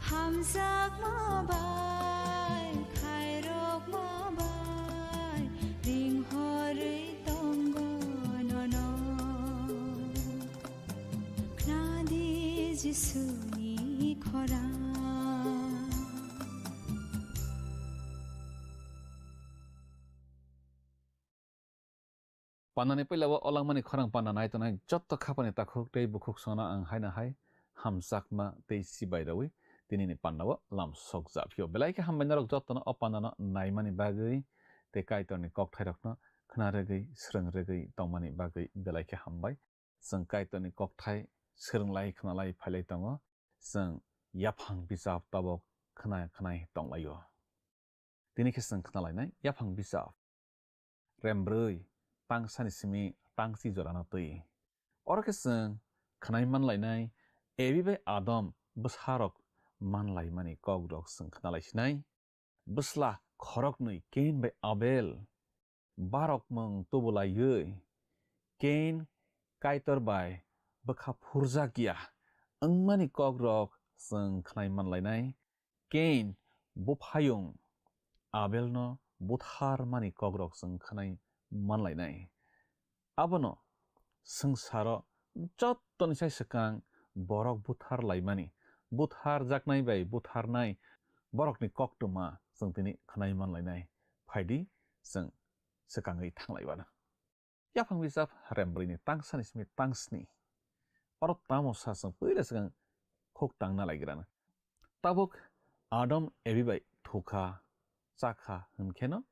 Hamjakma bai, khairokma bai, ringhorwi tongo nono. Khnadi Jisuni khorang. Pandani puila o langmani khorang panda nai tongnai jotto khapani takhuk tei bukhuk songno ang haino hai hamjakma tei chibai rwi tinini pandao lam sok japhio. Belai khe hambai norok jottono o pandano naimani bagwi tei Kaitorni kokthairokno khna rwgwi, srwng rwgwi tongmani bagwi belai khe hambai. Chwng Kaitorni kokthai srwnglai, khnalai, phailai tongo. Chwng yaphang bichap tabok khna khnai tonglaio. Tini khe chwng khnalainai yaphang bichap. Rembrwi, tangsani simi tangchi jorano twi. Oro khe chwng khnai manlainai Ebi bai Adam bwsarok manlaimani kokrok chwng khnalaisinai. Bwsla khoroknwi Kain bai Abel barokmung tubulaiwi Kain Kaitor bai bwkha phurjakya wngmani kokrok chwng khnai manlainai. Kain buphayung Abelno butharmani kokrok chwng khnai manlainai. Abono swngcharo jottoni sai swkang borok buthar laimani, butharjaknai bai butharnai borokni koktwma chwng tini khnai manlainai. Phaidi chwng swkangwi thanglaibano. Yaphang bichap Rembrwini tangsani simi tangsni. Oro tamo sa chwng puila swkang khuk tangna laigrana. Tabuk Adam Ebi bai thukha, chakha hwnkheno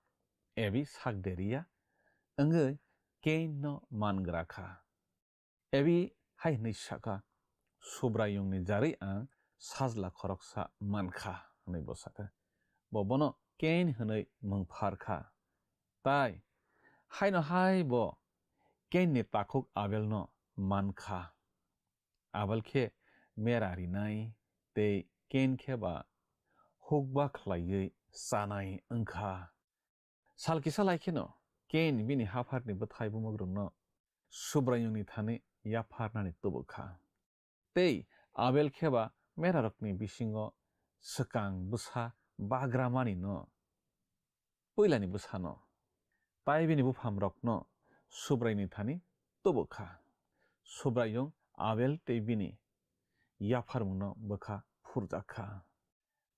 Ebi sak deriya wngwi Kain no mangra kha. Ebi hai hwnwi sakha, "Subraiyungni jarwi ang sajla khoroksa mankha," hwnwi bo sakha. Bo bono Kain hwnwi mung phar kha. Tai haino hai bo Kainni takhuk Abelno mankha. Abel khe mera rinai tei Kain khe ba hukba khlaiwi chanai wngkha. Sal kisa lai kheno Kain bini hapharni bwthai bumukrokno Subraiyungni thani yapharnani tubu kha. Tei Abel khe ba merarokni bisingo swkang bwsa bagramani no puilani bwsano, tai bini buphamrokno Subraiyungni thani tubu kha. Subraiyung Abel tei bini yapharmungno bwkha phurjak kha.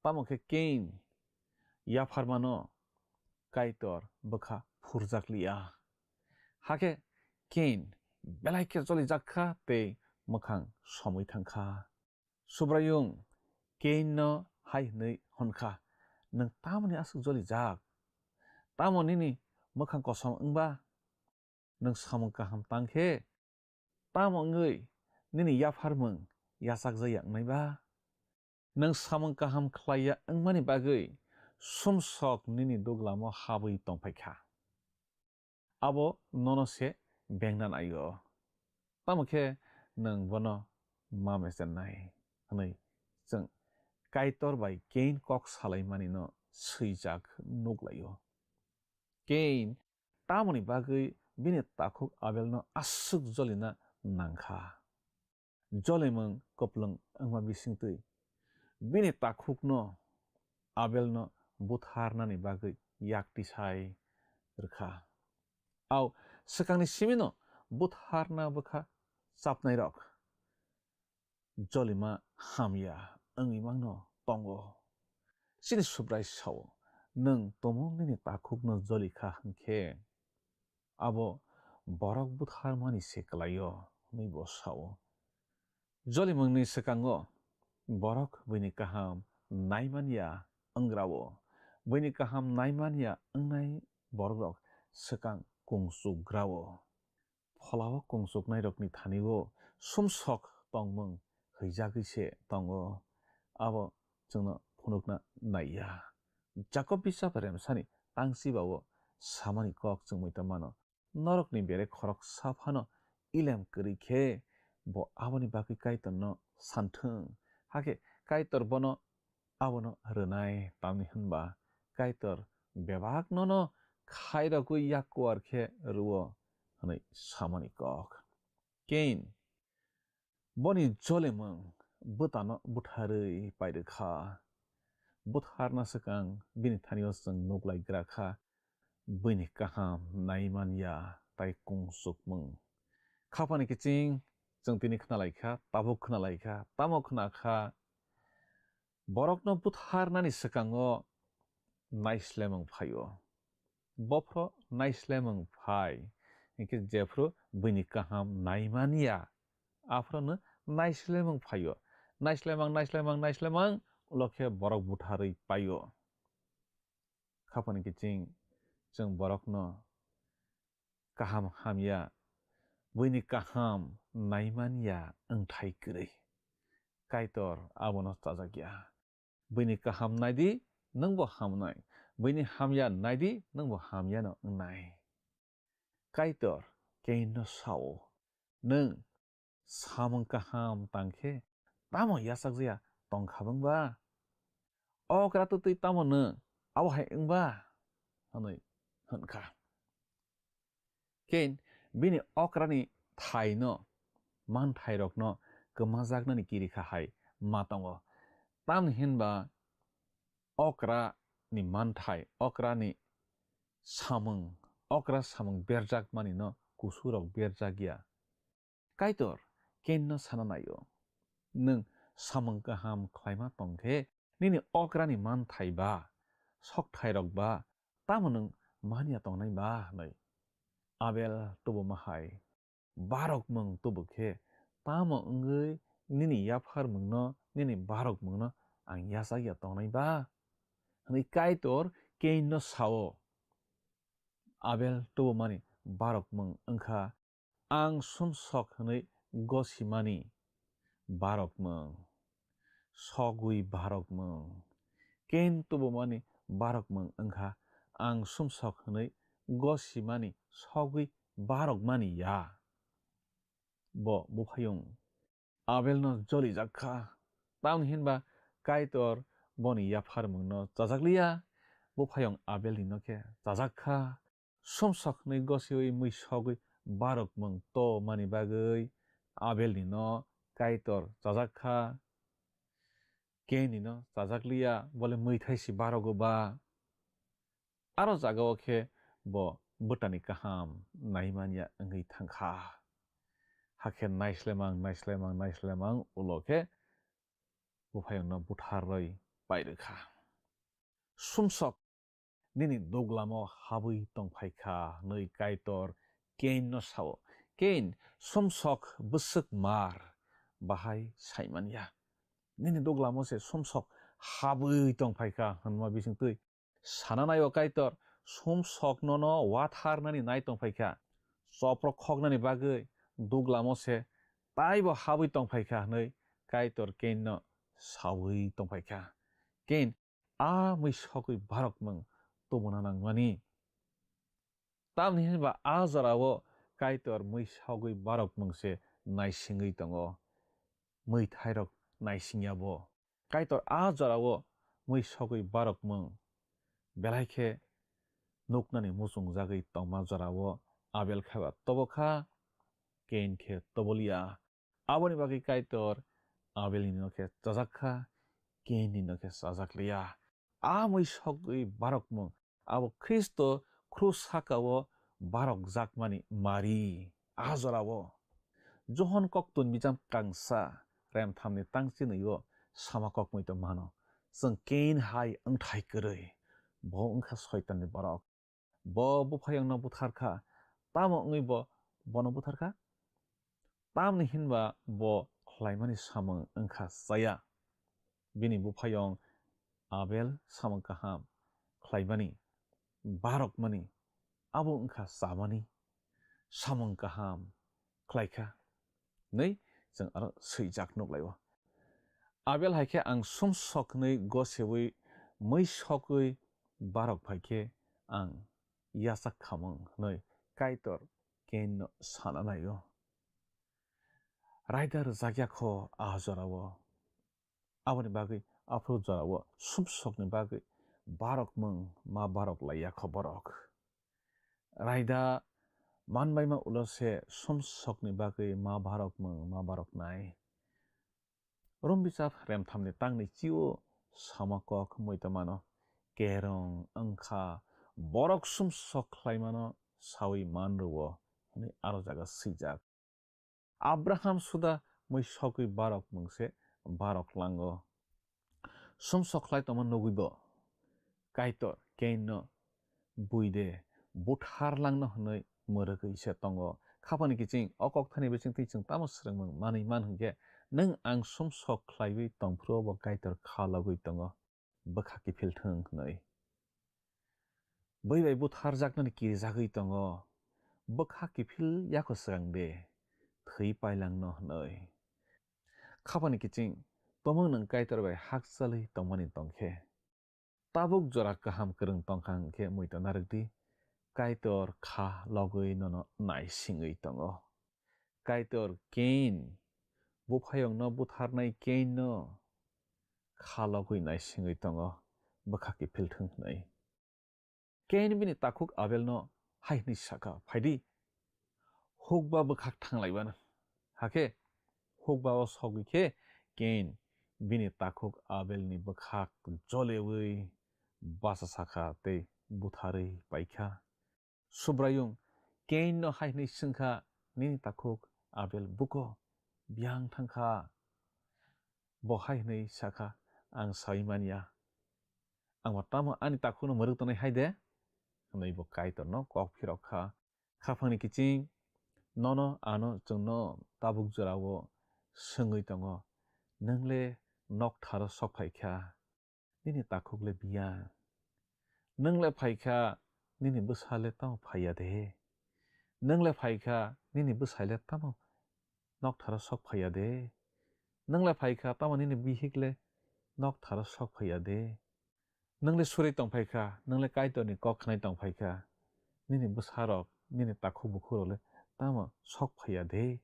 Tamo khe Kain yapharmano Kaitor bwkha phurjak liya. Hakhe Kain belai khe jolijak kha tei mwkhang somwi thang kha. Subraiyung Kainno hai hwnwi hwn kha, "Nwng tamoni aswk jolijak? Tamo nini mwkhang kosom wng ba? Nwng samung kaham tang khe tamo wngwi nini yapharmung yachakjakya wngnai ba? Nwng samung kaham khlaiya wngmani bagwi sumsok nini duglamo habwi tong phai kha. Abo nono se bengna nai-o, tamo khe nwng bono ma mechennai," hwnwi chwng Kaitor bai Kain kok salaimanino swijak nuk lai-o. Kain tamoni bagwi bini takhuk Abelno aswk jolina nang kha? Jolimung kwplwng wngma bisingtwi bini takhukno Abelno butharnani bagwi yak tisai rwkha. Au swkangni simino butharna bwkha chapnairok jolima hamya wngwi mangno tongo. Chini Subrai sao, "Nwng tumung nini takhukno joli kha hwn khe abo borok butharmani se kwlai-o," hwnwi bo sao. Jolimungni swkango borok buini kaham naimanya wngrao, buini kaham naimanya wngnai borokrok swkang kungchukrao. Pholao kungchuknairokni thani-o sumsok tongmung huijagwi se tongo, abo chwngno phunukna naiya. Jakob bisap remsani tangchiba-o samani kok chwngwi tongmano, "Norokni bere khoroksa phano ilem kwrwi khe bo aboni bagwi Kaitorno santhwng, hakhe Kaitor bono abono rwnai, tamni hwnba Kaitor bebak nono khairogwi yak kuar khe rw-o," hwnwi samani kok. Kain boni jolimung bwtano butharwi pairwkha. Butharna swkang bini thani-o chwng nuklaigra kha, buini kaham naimanya tai kungchukmung. Khapani kiching chwng tini khnalaikha, tabuk khnalaikha, tamo khna kha, borokno butharnani swkango naislemung phai-o. Bophro naislemung phai, hinkhe jephru buini kaham naimanya, aphrono naislemung phai-o. Naislemang, naislemang, naislemang, ulo khe borok butharwi pai-o. Khapani kiching chwng borokno kaham hamya, buini kaham naimanya wngthai kwrwi. Kaitor abono chajakya. Buini kaham naidi, nwngbo hamnai. Buini hamya naidi, nwngbo hamyano wngnai. Kaitor Kainno sao, "Nwng samung kaham tang khe tamo yachakjaya tong kha bwng ba? Okra twtwi tamo nwng abo hai wng ba?" hwnwi hwn kha. Kain bini okrani thaino manthairokno kwmajaknani kiri kha hai ma tongo. Tamni hinba okrani manthai, okrani samung, okra samung berjakmanino kusurok berjakya. Kaitor Kainno sana nai-o, "Nwng samung kaham khlaima tong khe nini okrani manthai ba, sokthairok ba tamo nwng manya tongnai ba?" hwnwi. Abel tubuma hai, "Barokmung tubu khe tamo wngwi nini yapharmungno, nini barokmungno ang yachakya tongnai ba?" hwnwi Kaitor Kainno sao. Abel tubumani barokmung wng kha ang sumsok hwnwi gosimani barokmung, sogwi barokmung. Kain tubumani barokmung wng kha ang sumsok hwnwi gosimani, sogwi barokmani ya. Bo buphayung Abelno jolijak kha, tamni hinba Kaitor boni yapharmungno chajak liya, buphayung Abelnino khe chajak kha. Sumsok hwnwi gosiwi mui sogwi barokmung to mani bagwi Abelnino Kaitor chajak kha, Kainnino chajak liya, bole mui thai si barogo ba? Aro jagao khe bo bwtani kaham naimanya wngwi thang kha. Hakhe naislemang, naislemang, naislemang ulo khe buphayungno butharwi pairwkha. Sumsok nini duglamo habwi tongphai kha, hwnwi Kaitor Kainno sao. Kain sumsok bwswk mar bahai saimanya. Nini duglamo se sumsok habwi tongphaikha hwnma bisingtwi sana naio Kaitor sumsokno no watharnani nai tongphaikha. Choprok khoknani bagwi duglamo se taibo habwi tongphaikha hwnwi Kaitor Kainno sawi tongphaikha. Kain a mwisogwi barokmung tubuna nangmani. Tamni hinba a jorao Kaitor mwisogwi barokmung se naisingwi tongo. Mwithairok naisingya bo. Kaitor a jorao mwisogwi barokmung belai khe nuknani muchungjagwi tongma jorao Abel khe ba tobo kha, Kain khe tobo liya. Aboni bagwi Kaitor Abelni no khe chajak kha, Kainni no khe chajak liya. A mwisogwi barokmung abo Khristo krus sakao barokjakmani mari. A jorao Johon koktun bijap kangsa remthamni tangchinwi o sama kokmui tong mano. Chwng Kain hai wngthai kwrwi, bo wngkha Soitanni borok. Bo buphayungno buthar kha. Tamo wngwi bo bono buthar kha? Tamni hinba bo khlaimani samung wngkha chaya. Bini buphayung Abel samung kaham khlaimani, barokmani, abo wngkha chamani samung kaham khlaikha. Nwi chwng aro swijak nuklaio. Abel hai khe ang sumsoknwi gosewi mwisogwi barok phai khe ang yachak khamung hwnwi Kaitor Kainno sana naio. Raida rwjakya kho a jorao. Aboni bagwi aphuru jorao sumsokni bagwi barokmung ma barok laiya kho borok. Raida manbaima ulo se sumsokni bagwi ma barokmung ma baroknai. Rom bijap remthamni tangni chio sama kok muitomano kerong wngkha, borok sumsok khlaimano sawi man rwo hwnwi aro jaga swijak. Abraham suda mui sogwi barok mungse barok lango. Sumsok khlai tongma nugwi bo Kaitor Kainno buide buthar langno hwnwi mwrwgwi se tongo. Khapani kiching o kokthani bisingtwi chwng tamo swrwngmung manwi man hwnkhe, nwng ang sumsok khlaiwi tongphuru bo Kaitor kha logwi tongo, bwkha kiphil thwng hwnwi. Bui bai butharjaknani kirijagwi tongo, bwkha kiphil yakho swkang de, thwi pailangno hwnwi. Khapani kiching tomung nwng Kaitor bai hakchalwi tongmani tongkhe, tabuk jora kaham kwrwng tongkha hwnkhe muitu narwkdi, Kaitor kha logwi nono naisingwi tongo. Kaitor Kain, buphayungno butharnai Kainno kha logwi naisingwi tongo, bwkha kiphil thwng hwnwi. Kain bini takhuk Abelno hai hwnwi sakha, "Phaidi, hukba bwkhak thanglaibano." Hakhe hukba o sogwi khe Kain bini takhuk Abelni bwkhak jolewi bachasakha tei butharwi paikha. Subraiyung Kainno hai hwnwi swngkha, "Nini takhuk Abel buko biyang thangkha?" Bo hai hwnwi sakha, "Ang saui manya. Ang bo tamo ani takhukno mwrwk tongnai hai de?" hwnwi bo Kaitorno kok phirok kha. Khaphangni kiching nono ano chwngno tabuk jorao swngwi tongo, "Nwng le noktharo sok phai kha, nini takhuk le biyang. Nwng le phai kha, nini bwsa le tamo phaiya de? Nwng le phai kha, nini bwsai le tamo noktharo sok phaiya de? Nwng le phai kha, tamo nini bihik le noktharo sok phaiya de? Nwng le suri tong phai kha, nwng le Kaitorni kok khnai tong phai kha, nini bwsarok, nini takhuk bukhukrok le tamo sok phaiya de?"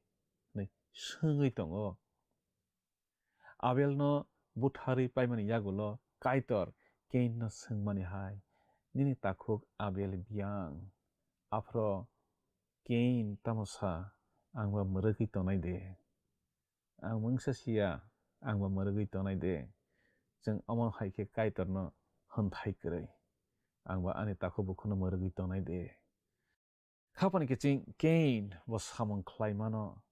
hwnwi swngwi tongo. Abelno butharwi paimani yagulo Kaitor Kainno swngmani hai, "Nini takhuk Abel biyang?" Aphro Kain tamo sa, "Ang ba mwrwgwi tongnai de? Ang mungsa siya, ang ba mwrwgwi tongnai de?" Chwng omo hai khe Kaitorno hwnthai kwrwi, "Ang ba ani takhuk bukhuno mwrwgwi tongnai de?" Khapani kiching Kain bo samung khlaimano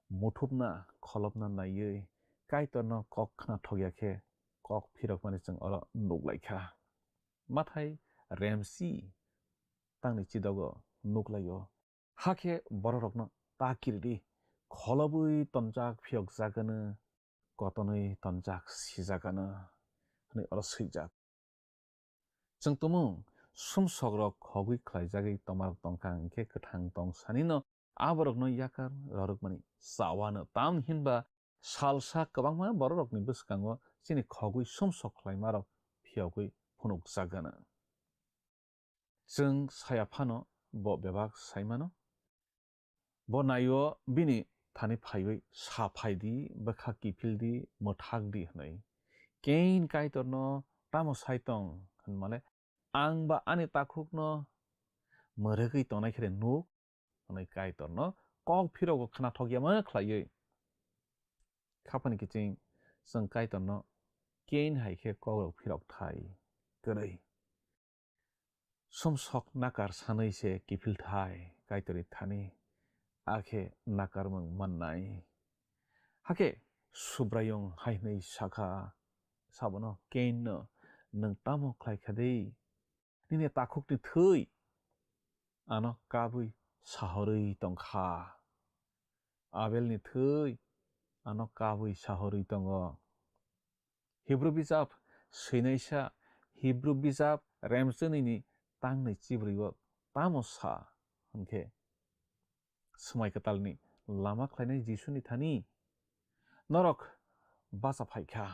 muthupna kholopna naiwi Kaitorno kok khna thokya khe kok phirokmani chwng oro nuklaikha. Mathai remsi tangni chidogo nuklaio. Hakhe bororokno ta kiridi, kholobwi tonjak phiyokjagano, kotonwi tonjak sijakano, hwnwi oro swijak. Chwng tumung sumsokrok khogwi khlaijagwi tomarok tongkha, hwnkhe kwthang tong sanino aborokno yakar rwrwkmani chawano. Tamni hinba salsa kwbangma bororokni bwskango chini khogwi sumsok khlaimarok phiyogwi phunukjagano. Chwng saya phano bo bebak saimano. Bo naio bini thani phaiwi sa phaidi, bwkha kiphildi, mwthakdi hwnwi. Kein Kaitorno tamo sai tong hwnmale, ang ba ani takhukno mwrwgwi tongnai khe nuk hwnwi Kaitorno kok phirokbo khnathok yama khlaiwi. Khapani kiching chwng Kaitorno kein hai khe kokrok phirok thai kwrwi. Sumsok nakar sanwi se kiphil thai Kaitorni thani, akhe nakarmung mannai. Hakhe Subraiyung hai hwnwi sakha, sabono Kainno, "Nwng tamo khlai kha de? Nini takhukni thwi ano kabwi sahorwi tong kha. Abelni thwi ano kabwi sahorwi tongo." Hibru bijap swinaisa, Hibru bijap remchwnini tangnwi chibrwi-o tamo sa hwnkhe, swmai kwtalni lama khlainai Jisuni thani norok bacha phai kha.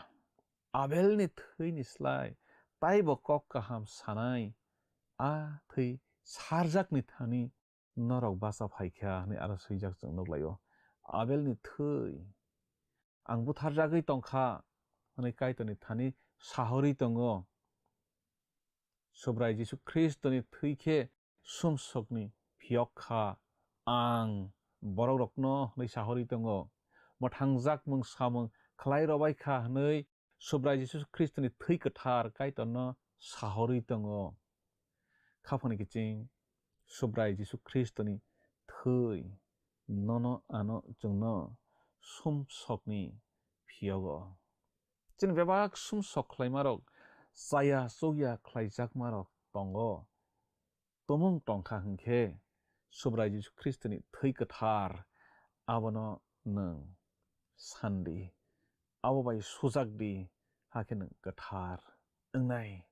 Abelni thwini slai taibo kok kaham sanai, a thwi sarjakni thani norok bacha phai kha hwnwi aro swijak chwng nuk lai-o. Abelni thwi, "Ang butharjagwi tong kha," hwnwi Kaitorni thani sahorwi tongo. Subrai Jisu Khristoni thwi khe sumsokni phiyok kha. Ang borokrokno hwnwi sahorwi tongo. Mwthangjak mung samung khlai rwbai kha hwnwi Subrai Jisu Khristoni thwi kwthar Kaitorno sahorwi tongo. Khapani kiching Subrai Jisu Khristoni thwi nono ano chwngno sumsokni phiyogo. Chini bebak sumsok khlaimarok, chaya chukya khlaijakmarok tongo. Tumung tongkha hwnkhe Subrai Jisu Khristoni thwi kwthar, abono nwng sandi, abo bai sujakdi, hakhe nwng kwthar wngnai.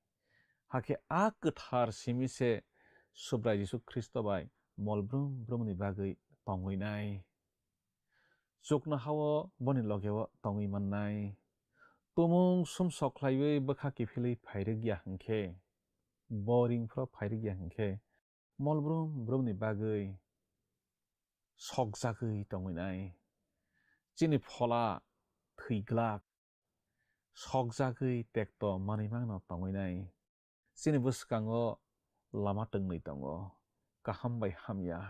Hakhe a kwthar simi se Subrai Jisu Khristo bai mol brum brumni bagwi tongwinai. Chuknoha-o boni loge-o tongwi mannai. Tumung sumsok khlaiwi bwkha kiphilwi phairwk ya hwnkhe, bo ring phro phairwk ya hwnkhe, mol brum brumni bagwi sokjagwi tongwinai. Chini phola thwi glak, sokjagwi tekto manwi mangno tongwinai. Chini bwskango lama twngnwi tongo, kaham bai hamya.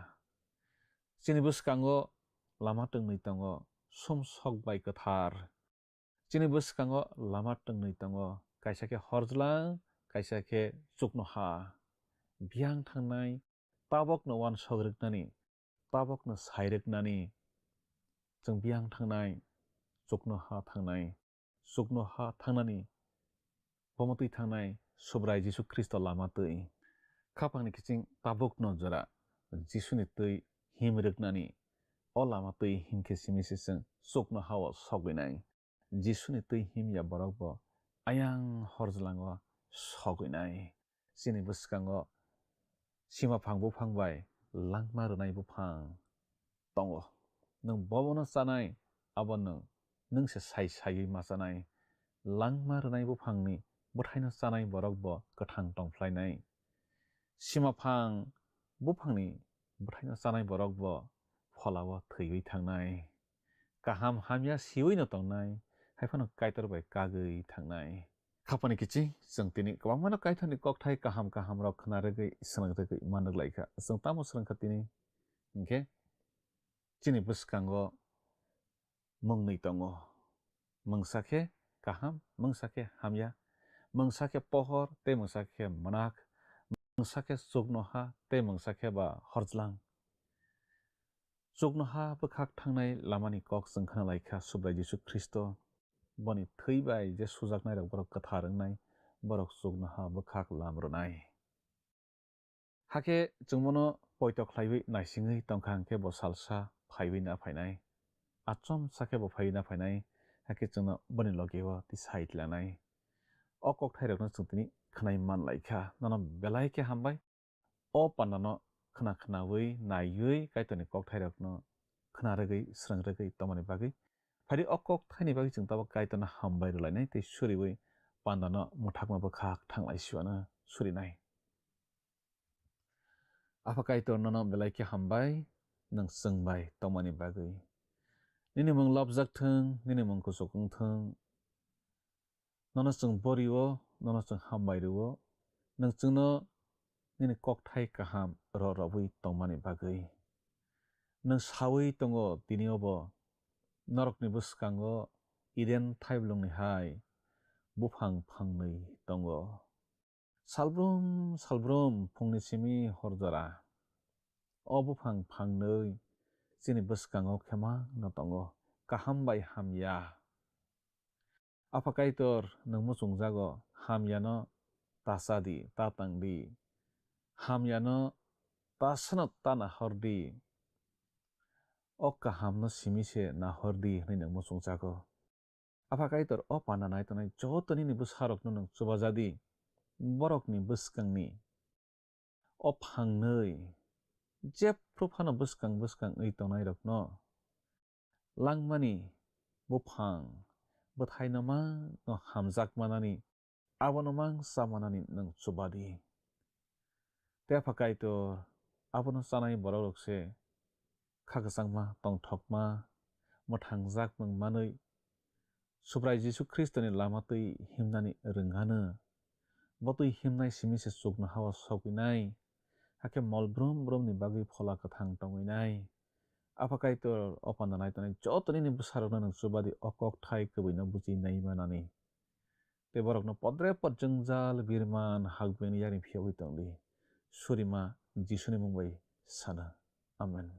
Chini bwskango lama twngnwi tongo, sumsok bai kwthar. Chini bwskango lama twngnwi tongo, kaisa khe horjlang, kaisa khe chuknoha. Biyang thangnai, tabokno uansuk rwknani, tabokno sai rwknani. Chwng biyang thangnai, chuknoha thangnai, chuknoha thangnani, bomo twi thangnai Subrai Jisu Khristo lama twi. Khapangni kiching tabukno jora Jisuni twi him rwknani, o lama twi himkhe simi se chwng chuknoha-o sogwinai. Jisuni twi himya borok bo ayang horjlango sogwinai. Chini bwskango simaphang buphang bai langma rwnai buphang tongo. Nwng bobono chanai, abo nwng, nwng se sai saiwi ma chanai. Langma rwnai buphangni bwthaino chanai borok bo kwthang tongphlainai. Simaphang buphangni bwthaino chanai borok bo pholao thwiwi thangnai. Kaham hamya siwi no tongnai, hai phano Kaitor bai kagwi thangnai. Khapani kiching, chwng tini kwbangmano Kaitorni kokthai kaham kaham rok khna rwgwi, swnam rwgwi manrwk lai kha. Chwng tamo swrwng kha tini? Hinkhe chini bwskango mwngnwi tongo. Mungsa khe kaham, mungsa khe hamya, mungsa khe pohor tei mungsa khe mwnak, mungsa khe chuknoha tei mungsa khe ba horjlang. Chuknoha bwkhak thangnai lamani kok chwng khna lai kha Subrai Jisu Khristo. Boni thwi bai je sujaknairok borok kwthar wngnai, borok chuknoha bwkhak lam rwnai. Hakhe chwng bono poito khlaiwi naisingwi tongkha hwnkhe bo salsa phaiwi na phainai. Achomsa khe bo phaiwi na phainai, hakhe chwngno boni logi o tisai tlanai. O kokthairokno chwng tini khwnai man lai kha, nono belai khe hambai. O pandano khna khnawi, naiwi Kaitorni kokthairokno khna rwgwi, srwng rwgwi tongmani bagwi. Phaidi o kokthaini bagwi chwng tabuk Kaitorno hambai rwlainai tei suriwi pandano mwthakma bwkhak thanglai siwano surinai. Apha Kaitor, nono belai khe hambai, nwng chwng bai tongmani bagwi. Nini mung lobjak thung, nini mung kuchuk wng thung. Nono chwng borio, nono chwng hambai rwo. Nwng chwngno nini kokthai kaham rw rwwi tongmani bagwi. Nwng saui tongo tini obo, norokni bwskango Eden thaiblwngni hai buphang phangnwi tongo. Salbrum salbrum phungni simi hor jora o buphang phangnwi chini bwskango khemangno tongo, kaham bai hamya. Apha Kaitor, nwng muchungjago, hamyano ta cha di, ta tang di. Hamyano ta sano ta nahor di. O kahamno simi se nahor di hwnwi nwng muchungjago. Apha Kaitor, o panda nai tongnai joto nini bwsarokno nwng chubaja di. Borokni bwskangni o phangnwi jephru phano bwskang bwskang wi tongnairokno langmani buphang bwthaino mangno hamjak manani, abono mangsa manani nwng chuba di. Tei Apha Kaitor, abono chanai borokrok se kha kwchangma, tongthokma, mwthangjak mung manwi Subrai Jisu Khristoni lama twi himnani rwngano. Bo twi himnai simi se chuknoha-o sogwinai, hakhe mol brum brumni bagwi Phola Kwthang tongwinai. Apha Kaitor, o panda nai tongnai joto nini bwsarokno nwng chuba di, o kokthai kwbwino buji nai manani. Tei borokno podre pod jwngjal, birman, hakbini yakni phiyogwi tong di. Surima Jisuni mung bai sana. Amen.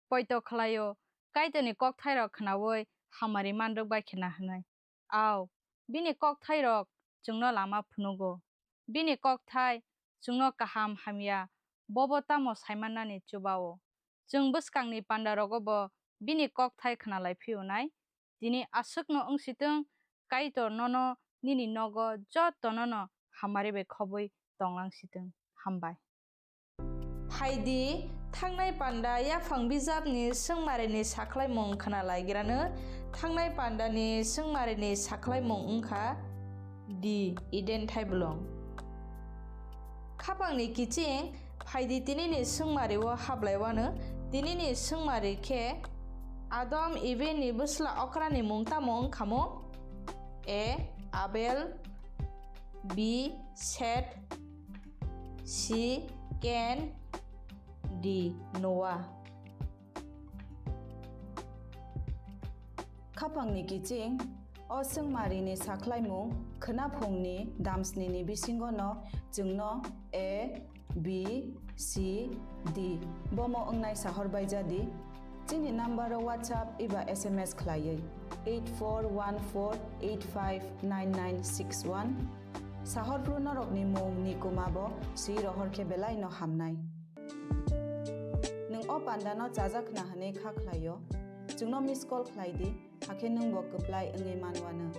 Poito khlaio, Kaitorni kokthairok khnaui hamari man rwk bai khe na hwnwi. Au, bini kokthairok chwngno lama phunukgo. Bini kokthai chwngno kaham hamya bobo tamo saimannani chuba-o. Chwng bwskangni pandarogo bo bini kokthai khnalai phiyonai. Tini aswkno wng si thung, Kaitor nono nini nogo jotono'-no hamari bai khobwi tonglang si thung. Hambai. Phai di, thangnai panda yaphang bijapni swngmarini sakhlaimung khna lai grano, thangnai pandani swngmarini sakhlaimung wng kha di Eden thaiblwng. Khapangni kiching, phai di, tinini swngmari-o hablaiwano, tinini swngmari khe Adam Eve ni bwsla okrani mung tamo wng kha mo? A. Abel, B. Seth, C. Cain, D. Noah. Khapangni kiching, o swngmarini sakhlaimung khwnaphungni damsnini bisingono chwngno A, B, C, D bomo wngnai sahor bai jadi. Chini number-o WhatsApp eba S M S khlaiwi eight four one four eight five nine nine six one. Sahorphru norokni mung ni kwma bo swi rohor khe belai no hamnai. Nwng o panda no chajak khna hwnwi kha khlai-o, chwngno miss call khlai di, hakhe nwng bo kwplai wngwi man wano.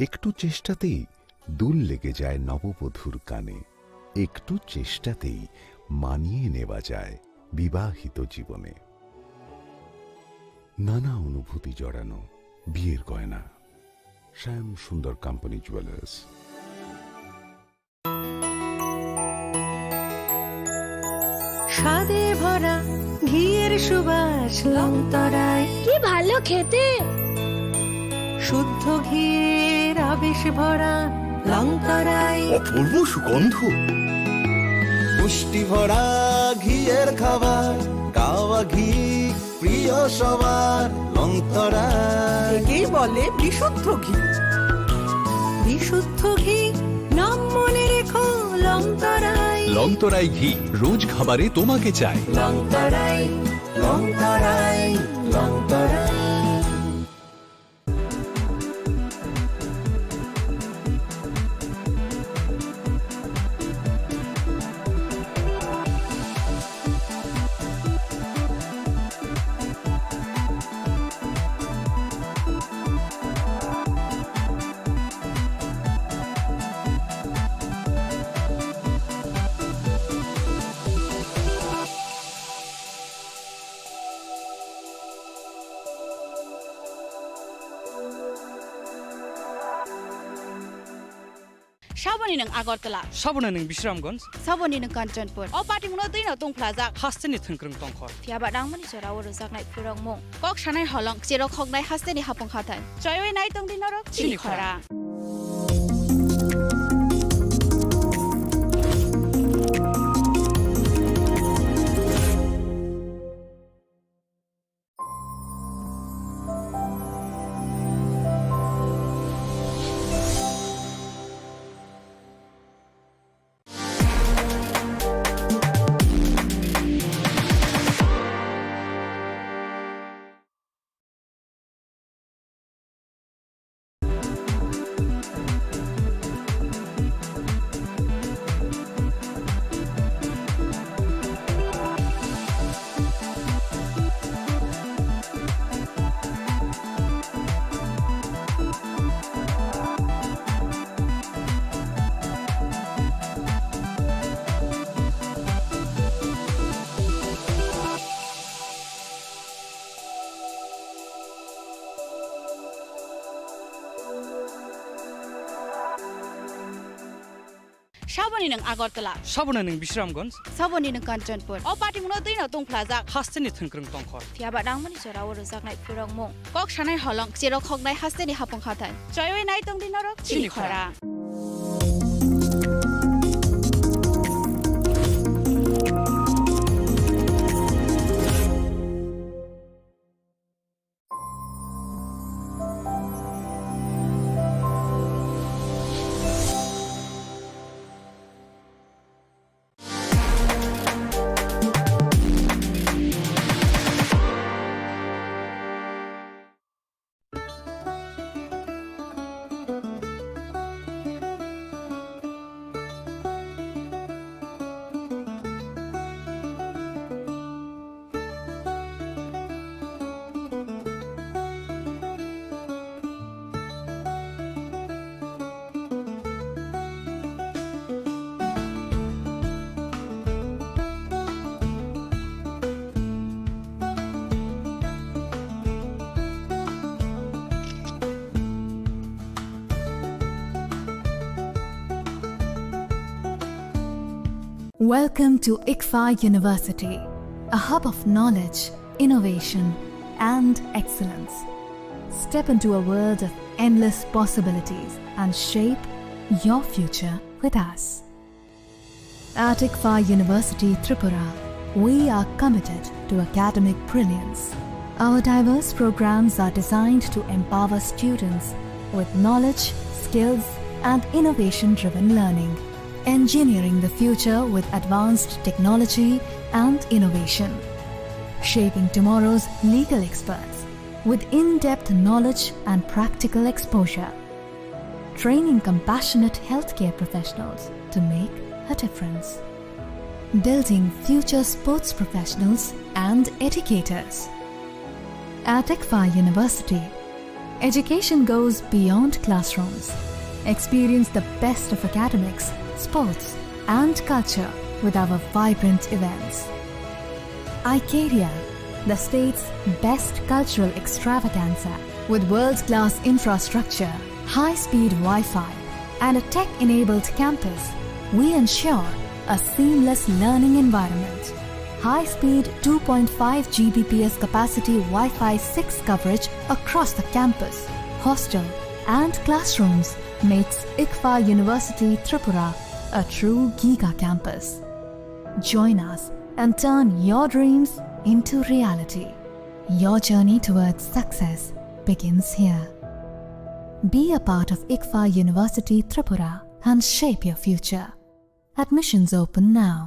একটু চেষ্টাতেই দুল লেগে যায় নববধূর কানে। একটু চেষ্টাতেই মানিয়ে নেওয়া যায় বিবাহিত জীবনে। নানা অনুভূতি জড়ানো বিয়ের গয়না। শ্যাম সুন্দর কোম্পানি জুয়েলার্স। স্বাদে ভরা ঘিয়ের সুবাস লংতরাই। কি ভালো খেতে! শুদ্ধ ঘিয়ের আবেশ ভরা লংতরাই। অপূর্ব সুগন্ধ। পুষ্টি ভরা ঘিয়ের খাবার, গাওয়া ঘি প্রিয় সবার, লংতরাই। একেই বলে বিশুদ্ধ ঘি। বিশুদ্ধ ঘি, নাম মনে রেখো, লংতরাই। লংতরাই ঘি, রোজ খাবারে তোমাকে চাই। লংতরাই, লংতরাই, লংতরাই। Saboni nwng Agartala. Saboni nwng Bisramganj. Saboni nwng Kanchanpur. O patimungno twino tungphlajak. Hasteni thwngkwrwng tongkhor. Phiyaba nangmani jorao rwjaknai phurokmung. Kok sanai holong, cherok hoknai hasteni hapung hathai. Choiwi nai tongdi norok chini khorang. Saboni nwng Agartala. Saboni nwng Bisramganj. Saboni nwng Kanchanpur. O patimungno twino tungphlajak. Hasteni thwngkwrwng tongkhor. Phiyaba nangmani jorao rwjaknai phurokmung. Kok sanai holong, cherok hoknai hasteni hapung hathai. Choiwi nai tongdi norok chini khorang. Welcome to ICFAI University, a hub of knowledge, innovation, and excellence. Step into a world of endless possibilities and shape your future with us. At ICFAI University Tripura, we are committed to academic brilliance. Our diverse programs are designed to empower students with knowledge, skills, and innovation-driven learning, engineering the future with advanced technology and innovation, shaping tomorrow's legal experts with in-depth knowledge and practical exposure, training compassionate healthcare professionals to make a difference, building future sports professionals and educators. At ICFAI University, Education goes beyond classrooms. Experience the best of academics, sports, and culture with our vibrant events. Icaria, the state's best cultural extravaganza. With world-class infrastructure, high-speed Wi-Fi, and a tech-enabled campus, we ensure a seamless learning environment. High-speed two point five G B P S capacity Wi-Fi six coverage across the campus, hostel, and classrooms makes ICFA University Tripura a true giga campus. Join us and turn your dreams into reality. Your journey towards success begins here. Be a part of ICFA University Tripura and shape your future. Admissions open now.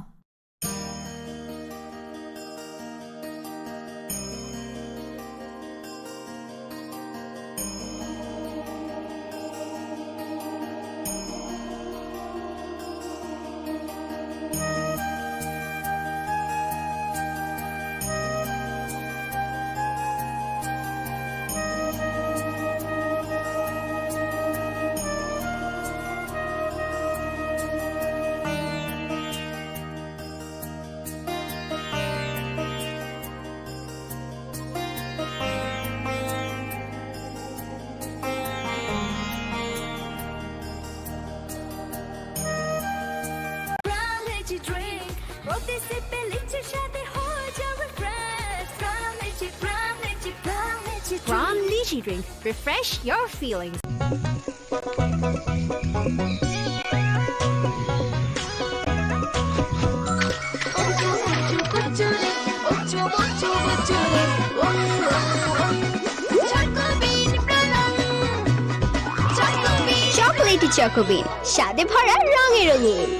Crown Energy Drink, প্রতি সিপে লিচ্ছে স্বাদে হয়ে যাও refresh. Crown Energy, Crown Energy, Crown Energy Drink। Crown Energy Drink, refresh your feelings. Chocolatey চকোবিন, স্বাদে ভরা, রঙে রঙিন।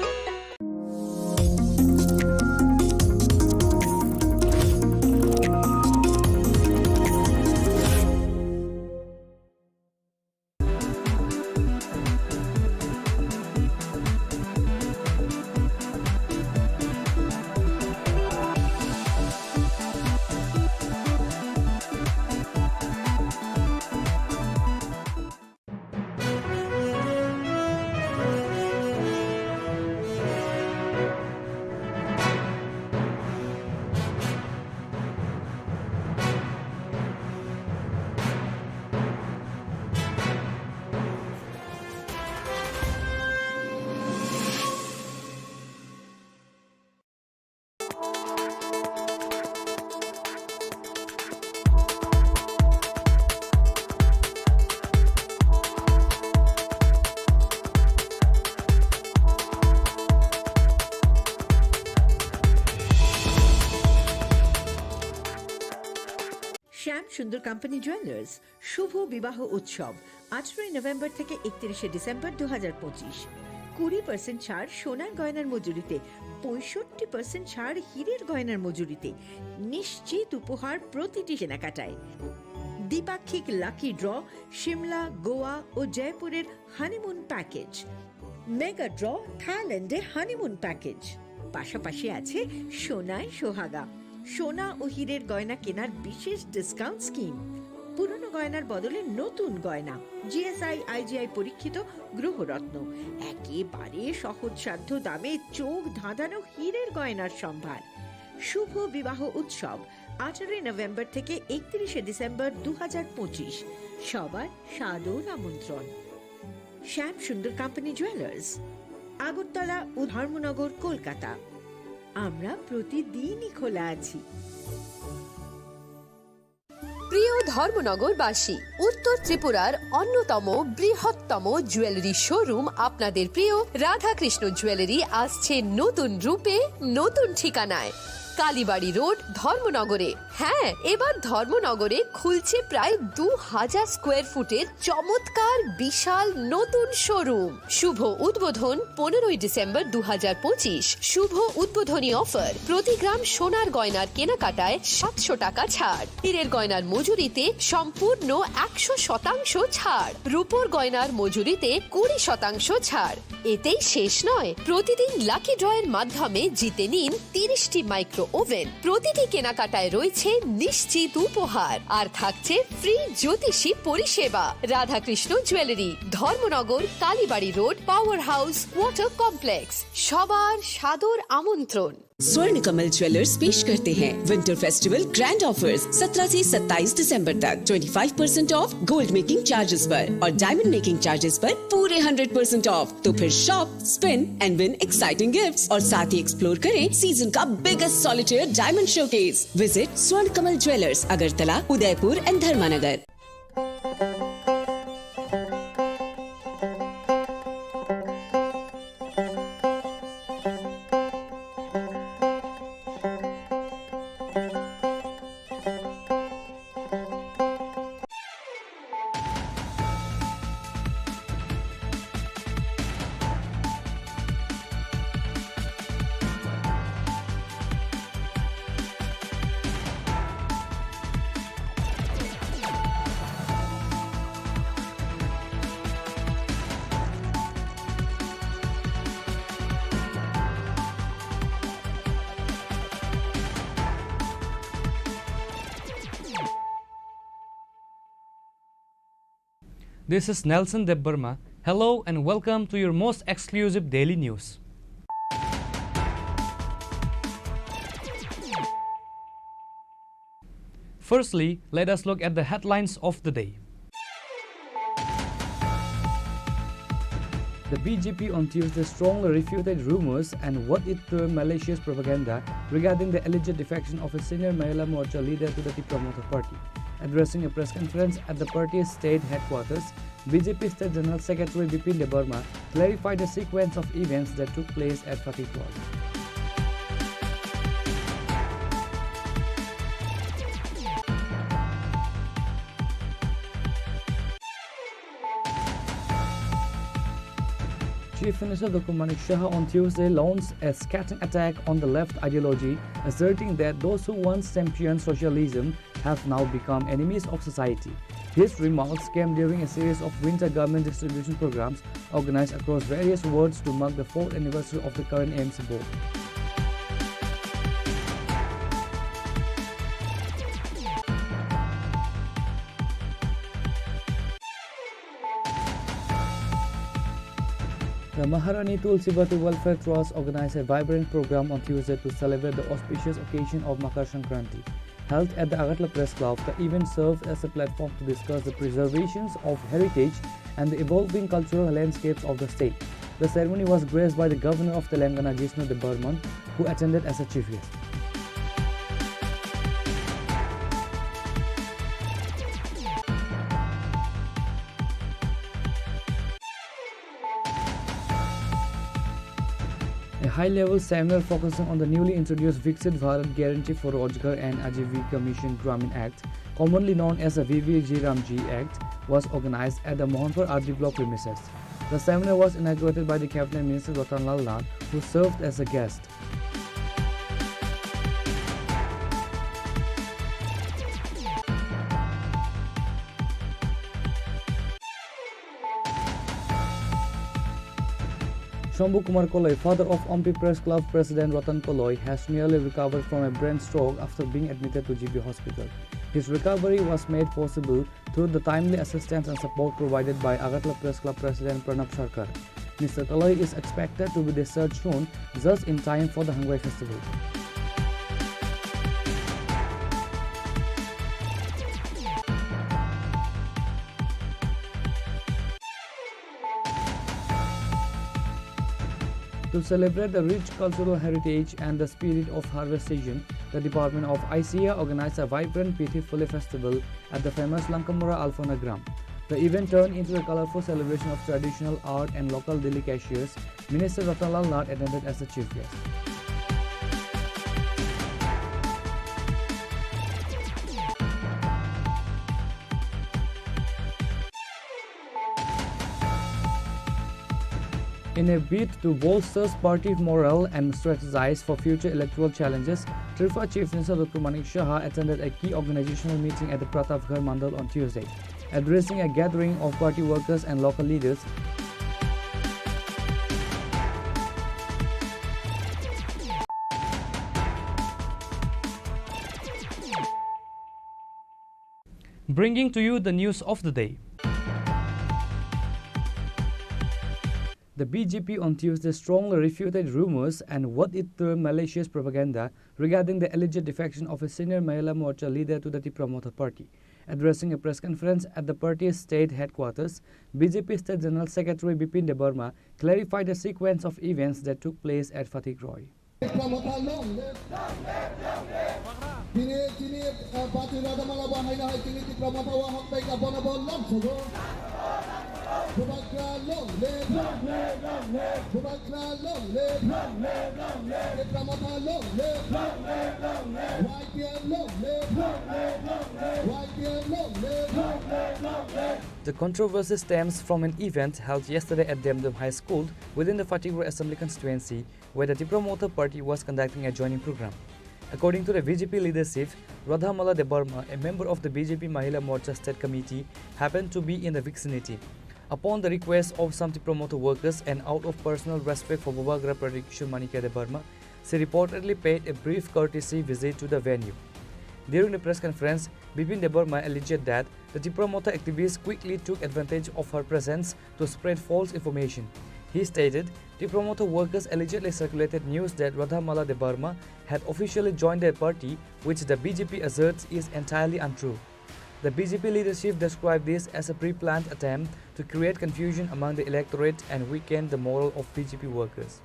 শ্যাম সুন্দর কোম্পানি জুয়েলার্স শুভ বিবাহ উৎসব, আঠারোই নভেম্বর থেকে একত্রিশে ডিসেম্বর দু হাজার পঁচিশ। কুড়ি পার্সেন্ট ছাড় সোনার গয়নার মজুরিতে, পঁয়ষট্টি পার্সেন্ট ছাড় হীরের গয়নার মজুরিতে। নিশ্চিত উপহার প্রতিটি কেনাকাটায়। দ্বিপাক্ষিক লাকি ড্র, সিমলা, গোয়া ও জয়পুরের হানিমুন প্যাকেজ। মেগা ড্র, থাইল্যান্ডে হানিমুন প্যাকেজ। পাশাপাশি আছে সোনায় সোহাগা, সোনা ও হীরের গয়না কেনার বিশেষ ডিসকাউন্ট স্কিম। পুরনো গয়নার বদলে নতুন গয়না, জিএসআই, আইজিআই পরীক্ষিত গ্রহরত্ন, একেবারে সহজসাধ্য দামে চোখ ধাঁধানো হীরের গয়নার সম্ভার। শুভ বিবাহ উৎসব, আঠারোই নভেম্বর থেকে একত্রিশে ডিসেম্বর দু হাজার পঁচিশ। সবার সাদর আমন্ত্রণ। শ্যাম সুন্দর কোম্পানি জুয়েলার্স, আগরতলা ও ধর্মনগর, কলকাতা। আমরা প্রতিদিনই খোলা আছি। প্রিয় ধর্মনগরবাসী, উত্তর ত্রিপুরার অন্যতম বৃহত্তম জুয়েলারি শোরুম আপনাদের প্রিয় রাধাকৃষ্ণ জুয়েলারি আসছে নতুন রূপে, নতুন ঠিকানায়। কালীবাড়ি রোড, ধর্মনগরে। হ্যাঁ, এবার ধর্মনগরে খুলছে প্রায় দু হাজার স্কোয়ার ফুটের চমৎকার বিশাল নতুন শোরুম। শুভ উদ্বোধন পনেরোই ডিসেম্বর দু হাজার পঁচিশ। শুভ উদ্বোধনী অফার, প্রতি গ্রাম সোনার গয়নার কেনাকাটায় সাতশো টাকা ছাড়, হীরের গয়নার মজুরিতে সম্পূর্ণ একশো শতাংশ ছাড়, রূপোর গয়নার মজুরিতে কুড়ি শতাংশ ছাড়। এতেই শেষ নয়, প্রতিদিন লাকি ড্রয়ের মাধ্যমে জিতে নিন তিরিশটি মাইক্রো ওভেন। প্রতিটি কেনাকাটায় রয়েছে নিশ্চিত উপহার, আর থাকছে ফ্রি জ্যোতিষী পরিষেবা। Radhakrishna jewellery, Dharmanagar, Kalibari road, power house, water complex. সবার সাদর আমন্ত্রণ। स्वर्ण कमल ज्वेलर्स पेश करते हैं विंटर फेस्टिवल ग्रैंड ऑफर्स। सत्रह से सत्ताईस दिसंबर तक twenty five percent of gold making charges पर और डायमंड मेकिंग चार्जेस पर पूरे हंड्रेड परसेंट ऑफ। तो फिर shop, spin and win exciting gifts और साथ ही एक्सप्लोर करें सीजन का biggest solitaire diamond showcase. Visit स्वर्ण कमल ज्वेलर्स, अगरतला, उदयपुर एंड धर्मानगर। This is Nelson Debbarma. Hello and welcome to your most exclusive daily news. Firstly, let us look at the headlines of the day. The B J P on Tuesday strongly refuted rumors and what it termed malicious propaganda regarding the alleged defection of a senior Mahila Morcha leader to the Tipra Motha Party. Addressing a press conference at the party's state headquarters, B J P State General Secretary Bipin Debbarma clarified the sequence of events that took place at Fatehpur. Chief Minister Doctor Manik Saha on Tuesday launched a scathing attack on the left ideology, asserting that those who once championed socialism have now become enemies of society. His remarks came during a series of winter garment distribution programs organized across various wards to mark the fourth anniversary of the current A M C board. The Maharani Tulsibati Welfare Trust organized a vibrant program on Tuesday to celebrate the auspicious occasion of Makar Sankranti. Held at the Agartala Press Club, the event served as a platform to discuss the preservations of heritage and the evolving cultural landscapes of the state. The ceremony was graced by the Governor of Telangana, Jishnu Debbarman, who attended as a chief guest. A high-level seminar focusing on the newly introduced Viksit Bharat Guarantee for Rojgar and Ajivika Mission Gramin Act, commonly known as the V V G Ramji Act, was organized at the Mohanpur R D block premises. The seminar was inaugurated by the Cabinet Minister Ratan Lal Nath, who served as a guest. Shambhu Kumar Koloi, father of Ompi Press Club President Ratan Koloi, has nearly recovered from a brain stroke after being admitted to G B hospital. His recovery was made possible through the timely assistance and support provided by Agartala Press Club President Pranab Sarkar. Mister Koloi is expected to be discharged soon, just in time for the Hangbai Festival. To celebrate the rich cultural heritage and the spirit of harvest season, the Department of I C A organized a vibrant Pithi Phule festival at the famous Lankamura Alphona Gram. The event turned into a colorful celebration of traditional art and local delicacies. Minister Ratan Lal Nath attended as the chief guest. In a bid to bolster party morale and strategize for future electoral challenges, Tripura Chief Minister Doctor Manik Saha attended a key organizational meeting at the Pratapgarh Mandal on Tuesday. Addressing a gathering of party workers and local leaders, Bringing to you the news of the day. The B J P on Tuesday strongly refuted rumors and what it termed malicious propaganda regarding the alleged defection of a senior Mahila Morcha leader to the Tipra Motha party. Addressing a press conference at the party's state headquarters, B J P State General Secretary Bipin Debbarma clarified the sequence of events that took place at Fatikroi. Tipra Motha long live. Tini, tini, uh, Batu Radhamala bo haino hai tini Tipra Motha o hok bai ka bono bo lam sogo. Bubagra long live. Bubagra long live. Tipra Motha long live. Y T F long live. Y T F long live. The controversy stems from an event held yesterday at Demdem High School within the Fatikroi Assembly constituency, where the Tipra Motha party was conducting a joining program. According to the B J P leadership, Radhamala Debbarma, a member of the B J P Mahila Morcha State Committee, happened to be in the vicinity. Upon the request of some Tipra Motha workers and out of personal respect for Bubagra Pradyut Kishore Manikya Debbarma, she reportedly paid a brief courtesy visit to the venue. During the press conference, Bipin Debbarma alleged that the Tipra Motha activists quickly took advantage of her presence to spread false information. He stated, Tipra Motha workers allegedly circulated news that Radhamala Debbarma had officially joined their party, which the B J P asserts is entirely untrue. The B J P leadership described this as a pre-planned attempt to create confusion among the electorate and weaken the morale of B J P workers.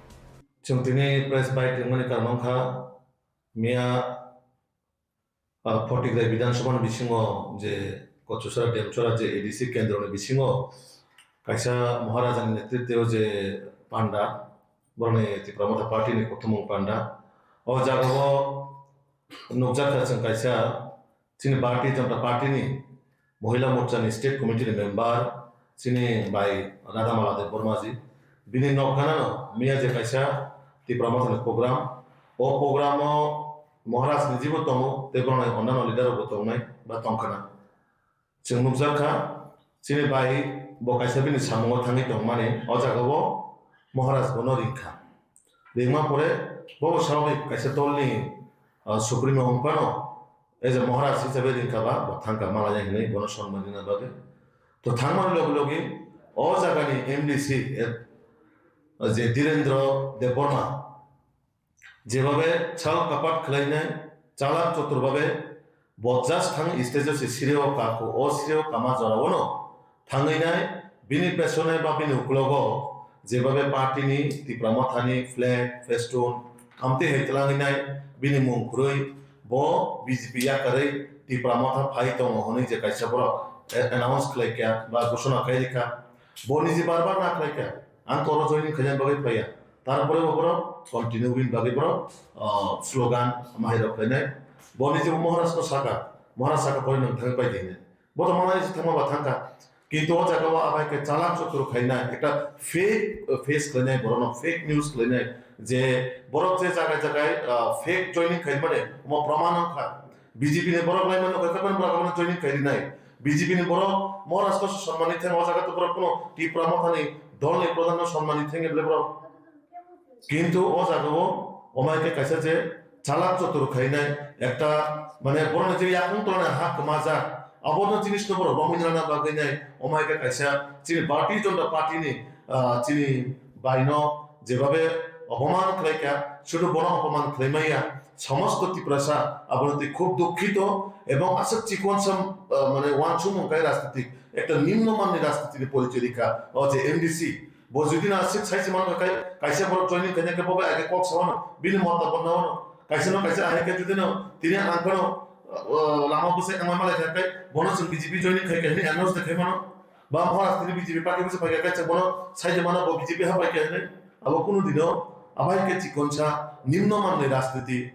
Chwng tini press bai tongmani karon wngkha, miya, ah, Photigrai Bidhan Sabha ni bisingo je Kochuchara Demchara je A D C kendro ni bisingo kaisa Maharaja ni netritwo je panda, boroni Tipra Motha party ni kuthumung panda. O jaga o nukjakha chwng kaisa chini Bharatiya Janata Party ni Mohila Morcha ni State Committee ni member, chini bai Radhamala Debbarma ji. Bini nok gana no miya je kaisa Tipra Motha ni program. O program o Maharaj ni jibo tongo, tei borok ni onano leader rok bo tongnai ba tongkhana. Chwng nukjakha, chini bai bo kaisa bini samungo thangwi tongmani, o jaga o Maharaj bono ringkha. Ringma pore bo swababik kaisa dol ni, ah, supremo wngphano, e je Maharaj hisabe ringkha ba, bo thangkha malaya hinwi bono sonmani na bagwi. To thangmani logi logi o jagani M D C, eh, je Dhirendra Debbarma, jebabe chal kapat khlainai, chalak chotur babe bo just thang stage o se sireo kako, o sireo kama jorao no thangwi nai, bini pesone ba bini uklogo jebabe party ni Tipra Motha ni flag, festoon, amtwi hai twlangwi nai, bini mung kwrwi bo B J P yakarwi Tipra Motha phai tongo hwnwi je kaisa borok a-, announce khlai kha ba ghosona khai rikha, bo niji bar bar na khlai kha, ang koro joining khaina bagwi phaiya, tarpore bo borok continue win bagwi borok, ah, slogan mahai rok khlainai, bo niji Maharaj no saka, Maharaj saka pore nang thangwi pai di hinwi, bo to malai se thangma ba thangkha. Kintu o jaga o abai khe chalak chotur khaina ekta fake, uh, face khlainai, borokno fake news khlainai, je borok je jaga jaga, uh, fake joining khaimani omo proman wngkha. B J P ni borok laimano khe kwbangma borok abono joining khairinai. B J P ni borok Maharaj no sonmani thang o jaga to borok kuno Tipra Mothani dolni pradhan no sonmani thang eble borok. Kintu o jaga o omai khe kaisa je chalak chotur khainai ekta, mane, borokni je yakung tolani ha kwmajak, abono jinis no borok romwi rana bagwi nai, omai khe kaisa chini Bharatiya Janata Party ni, ah, chini baino jebabe opoman khlai kha, sudu bono opoman khlai maya, somosto Tiprasa abono twi khub dukhito ebong aswk chikon sam, ah, mane, wansukmung kai rajnitik, ekta nimno manni rajnitini porichoy rikha, o je M D C. Bo jodi na sik sai se man kai, kaisa borok joining khaina khe bo bai age kok sa wano, bini mota bo na wano. Kaisa no kaisa ahai khe jodi no, tini ang phano, uh, lama bwsai ang malai kha kai, bono chwng B J P joining khai khe hini announce de khai mano. Ba Maharaj tini B J P party bwsai phai kha kai, chwng bono sai de mano bo B J P ha pai khe hini. Abo kunu dino, abai khe chikon sa, nimno manni rajniti.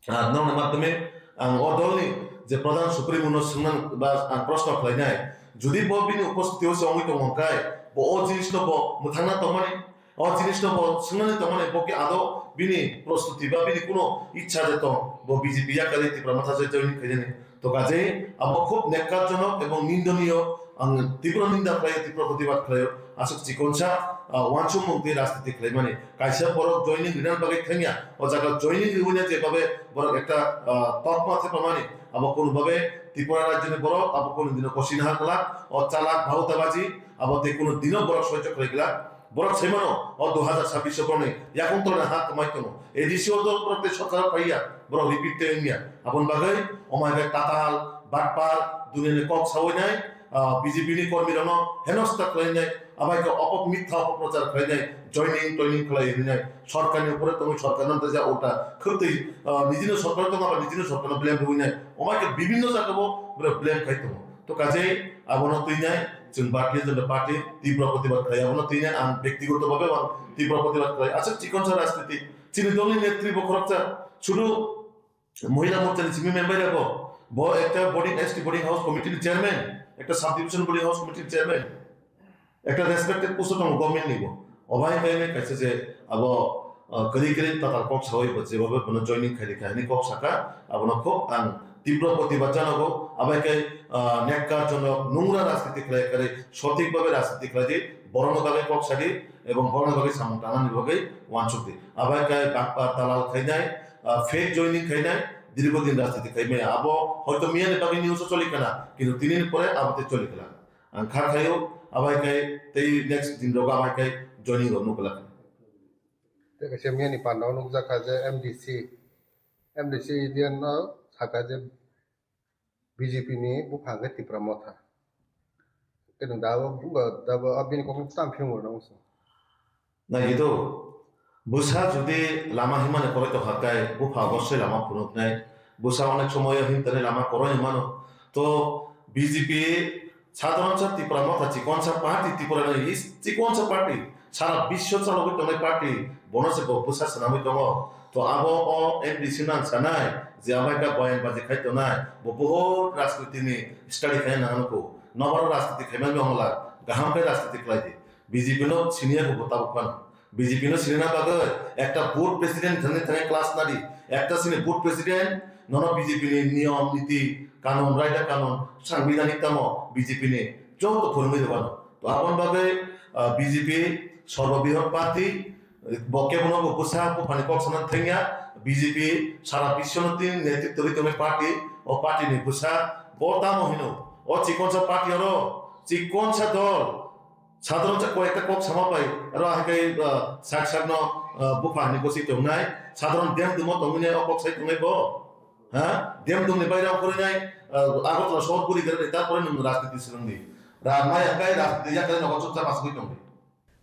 Ah, nokni matome ang o dolni je pradhan supremo no swngnani ba ang proshno khlainai, jodi bo bini upostiti o se wngwi tongo hwnkhe, bo o jinis no bo mwthangna tongmani, o jinis no bo swngnani tongmani, bo khe ado bini prostuti ba bini kuno ichha je tong, bo B J P yakarwi Tipra Motha se join khainani. To kajei abo khub nekkarjonok ebong nindoniyo, ang tibro ninda khlaio, tibro protibad khlaio, aswk chikonsa, ah, wansukmung tei rajniti khlaimani. Kaisa borok joining rina bagwi thangya, o jaga joining riwina je babe borok ekta, ah, tokma thepamani, abo kunu babe Tripura rajyoni borok abo kunu dino kosi naha glak, o chalak bhauta baji, abo tei kunu dino borok soichok khlai glak. Borok sai mano, o dui hajar sabbish o borokni yakung tolni ha kwmai tongo. A D C o do borok tei sorkar o phaiya, borok repeat tei wngya. Aboni bagwi omo hai khe tatal, batpar, duniani kok sawi nai, ah, B J P ni kormi rokno henosta khlai nai, abo hai khe opok mitha opok prochar khlai nai, joining toining khlai ri nai, sorkar ni upore tongwi sorkar no tei ja ulta khwtwi, ah, nijino sorkar tongo aba nijino sorkar no blame rwi nai, omo hai khe bibinno jaga o borok blame khai tongo. To kajai abono twi nai chwng Bharatiya Janata Party tibro protibad khlai, abono twi nai ang bektigoto bhabe ang tibro protibad khlai. Aswk chikon sa rajniti, chini dol ni netri bo khoroksa, sudu Mohila Morcha ni simi member abo, bo ekta boarding, S T boarding house committee ni chairman, ekta sub division boarding house committee ni chairman, ekta respected post o tongo government ni bo. Obai khe kaisa je abo, ah, kwrwi kwrwi tatal kok sawi bo jebobe bono joining khai rikha hwnwi kok saka, abono khub ang tibro protibad janago. Abai khe, ah, nekkarjonok nungra rajniti khlai kwrwi sothik bhabe rajniti khlai di, borokno bagwi kok sadi ebong borokno bagwi samung tangnani bagwi uansuk di. Abai khe bakpa dalal khainai, ah, fake joining khainai, dirgo din rajniti khai maya. Abo hoito miyani bagwi news o choli kana, kintu tinini pore abo tei choli kana. Ang kha khaio, abai khe tei next din rogo abai khe joining rok nukla. Tei kaisa miyani panda o nukjakha je M D C, M D C Indian no sakha je B J P ni buphang khe Tipra Motha. Khe nwng da bo, da bo abini kokno tam phiyung rw nang se. Nai do, bwsa jodi lama himani koroi tongkha khe, bupha obossoi lama phunuknai. Bwsa onek somoyo himtani lama koroi himano. To B J P sadharon sa Tipra Motha chikon sa party, Tripura ni is chikon sa party. Sara biswo chalogwi tongnai party, bono se bo bwsa swnamwi tongo. To abo o M D C nang sanai, je abo ekta boyan baji khai tongnai, bo bohut rajniti ni study khai nang nukho. Nobaro rajniti khai man wngla, kaham khe rajniti khlai di. B J P no siniya bo tabuk phano. B J P no sinina bagwi ekta board president thangwi thangwi class nadi. Ekta sini board president nono B J P ni niyom niti kanun, raida kanun, sangbidhanik tamo B J P ni joto phwrwngwi rwmano. To aboni bagwi, ah, B J P sorbo bihor party, bo kebono bo bwsa buphani kok sana thangya, B J P sara biswno tin netritw rwi tongnai party, o party ni bwsa bo tamo hino, o chikonsa party oro, chikonsa dol, sadharon sa koi ekta kok sama bai, aro hai kai, ah, sak sak no, ah, bupha hani kosi tongnai, sadharon dem dumo tongwi nai o kok sai tongnai bo. Ha? Dem dum ni baira okhorwi nai, ah, Agartala sohor guri gari, tarpore nwng rajniti swrwng di. Ra mai ang kai rajniti yak kai nogo chukcha masugwi tong di.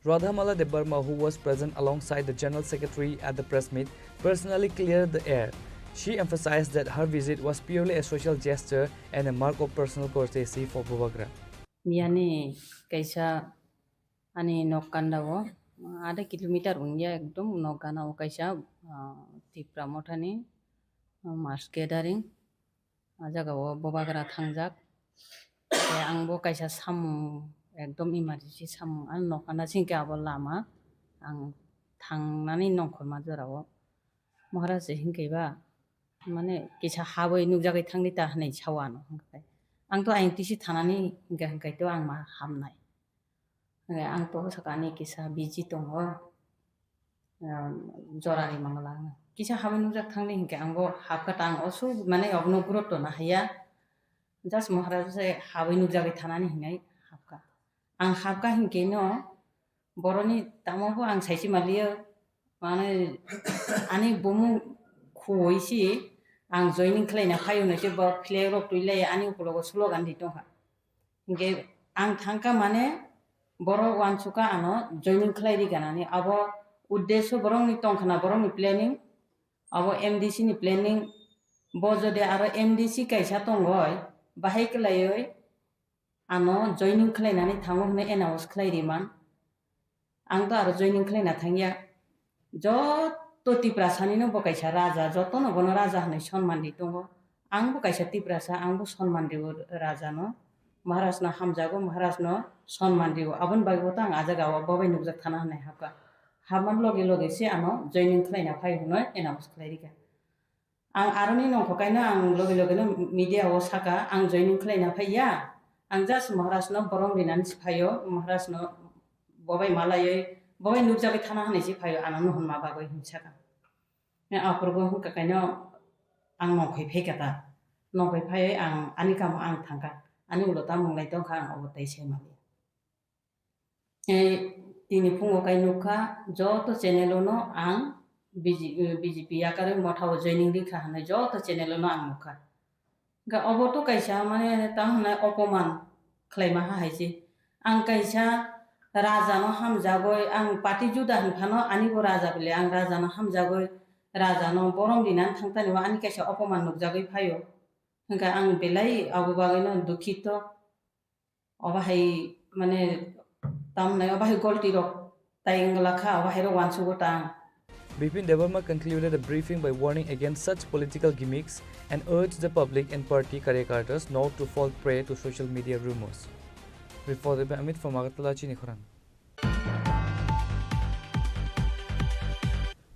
Radhamala Debbarma, who was present alongside the General Secretary at the press meet, personally cleared the air. She emphasized that her visit was purely a social gesture and a mark of personal courtesy for Bubagra. Miyani kaisa ani nok kanda o, adha kilometer wngya ekdom nok gana o kaisa, ah, Tipra Mothani, ah, mass gathering. Ah jaga o Bubagra thangjak. Tei ang bo kaisa samung ekdom emergency samung, ani nok gana singke abo lama ang thangnani nongkhorma jora o. Maharaj se hinkhe ba, mane kisa habwi nukjagwi thangdi ta hwnwi sao ano, hwnkhe ang to ayang tisi thanani hwnkhe, hwnkhe to ang ma hamnai. Hwnkhe ang to sakani kisa busy tongo, um, jora ri mangla ang. Kisa habwi nukjak thangdi hwnkhe ang bo hapkha ta ang osu mane obono gurutto na haiya. Just Maharaj se habwi nukjagwi thanani hinwi hapkha. Ang hapkha hinkhe no boroni tamo bo ang saisi maliyo. Mane, ani bumung khuwi si ang joining khlaina phaio hwnwi se bo flag rok twi lai ani ukologo slogan di tongkha. Hinkhe ang thangkha mane borok uansukha ano joining khlai ri ganani. Abo uddesho borokni tongkhana, borokni planning, abo M D C ni planning. Bo jodi aro M D C kaisa tongoi, bahai kwlaioi ano joining khlainani thango hwnwi announce khlai ri man. Ang to aro joining khlaina thangya. Joto Tiprasani no bo kaisa raja, jotono bono raja hwnwi sonman ri tongo. Ang bo kaisa Tiprasa, ang bo sonman rio raja no. Maharaj no hamjago, Maharaj no sonman rio. Aboni bagwi bo to ang a jaga o bobai nukjak thana hwnwi hapkha. Hapman loge loge se ano joining khlaina phai hwnwi announce khlai rikha. Ang aroni nongkho kaino ang logi logi no media o saka, ang joining khlaina phaiya. Ang just Maharaj no borom rinani se phaio, Maharaj no bobai malaioi, bobai nukjagwi thana hwnwi se phaio, ano nuhunma bagwi hinwi saka. Aphuru bo hwnkha kaino ang nongkhoi phaikha ta. Nokbai phaiwi ang ani kamo ang thangkha. Ani ulo tamo wnglaitongkha ang obo tei sai manliya. Eh, tini phungo kai nukha joto channel no ang B J P yakarwi mothao joining rikha hwnwi joto channel no ang nukha. Ga obo to kaisa mane tamo hwnwi opoman khlaima ha hai se. Ang kaisa raja no hamjagwi, ang party juda hwn phano ani bo raja bile, ang raja no hamjagwi, raja no borom dinani thangtani o ani kaisa opoman nukjagwi phaio. Hwnkha ang belai abo bagwi no dukhito. Obo hai mane tamo hwnwi obo hai golti rok tai wngla kha, obo hai rok uansugo tang. Bipin Debbarma concluded the briefing by warning against such political gimmicks and urged the public and party karyakartas not to fall prey to social media rumors. Reported by Amit from Agartala, Chini Khorang.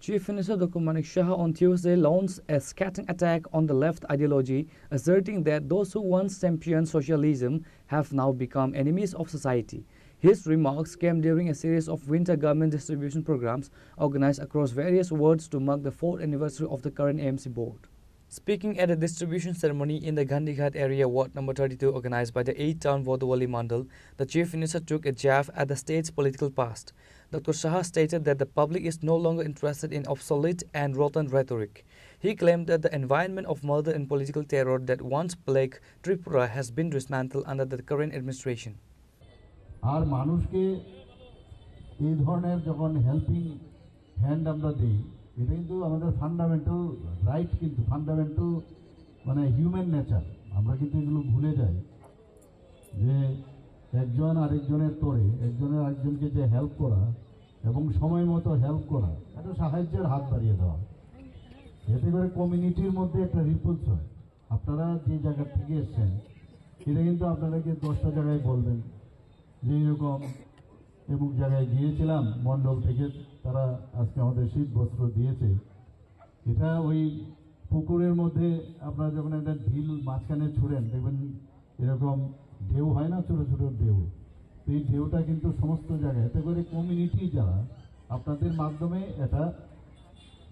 Chief Minister Doctor Manik Saha on Tuesday launched a scathing attack on the left ideology, asserting that those who once championed socialism have now become enemies of society. His remarks came during a series of winter garment distribution programs organized across various wards to mark the fourth anniversary of the current A M C board. Speaking at a distribution ceremony in the Gandhighat area, ward number thirty-two, organized by the eighth Town Vodawali Mandal, the Chief Minister took a jab at the state's political past. Doctor Saha stated that the public is no longer interested in obsolete and rotten rhetoric. He claimed that the environment of murder and political terror that once plagued Tripura has been dismantled under the current administration. আর মানুষকে এই ধরনের যখন helping hand আমরা দিই, এটা কিন্তু আমাদের fundamental right, কিন্তু ফান্ডামেন্টাল মানে হিউম্যান নেচার। আমরা কিন্তু এগুলো ভুলে যাই যে একজন আরেকজনের তরে, একজনের আরেকজনকে যে হেল্প করা এবং সময় মতো হেল্প করা, একটা সাহায্যের হাত বাড়িয়ে দেওয়া, এতে করে কমিউনিটির মধ্যে একটা রিপলস হয়। আপনারা যে জায়গা থেকে এসছেন, এটা কিন্তু আপনারা গিয়ে দশটা জায়গায় বলবেন যে এরকম অমুক জায়গায় গিয়েছিলাম, মণ্ডল থেকে তারা আজকে আমাদের শীত বস্ত্র দিয়েছে। এটা ওই পুকুরের মধ্যে আপনারা যখন একটা ঢিল মাঝখানে ছুঁড়েন, দেখবেন এরকম ঢেউ হয় না, ছোট ছোট ঢেউ। তো এই ঢেউটা কিন্তু সমস্ত জায়গায়, এতে করে কমিউনিটি যারা আপনাদের মাধ্যমে এটা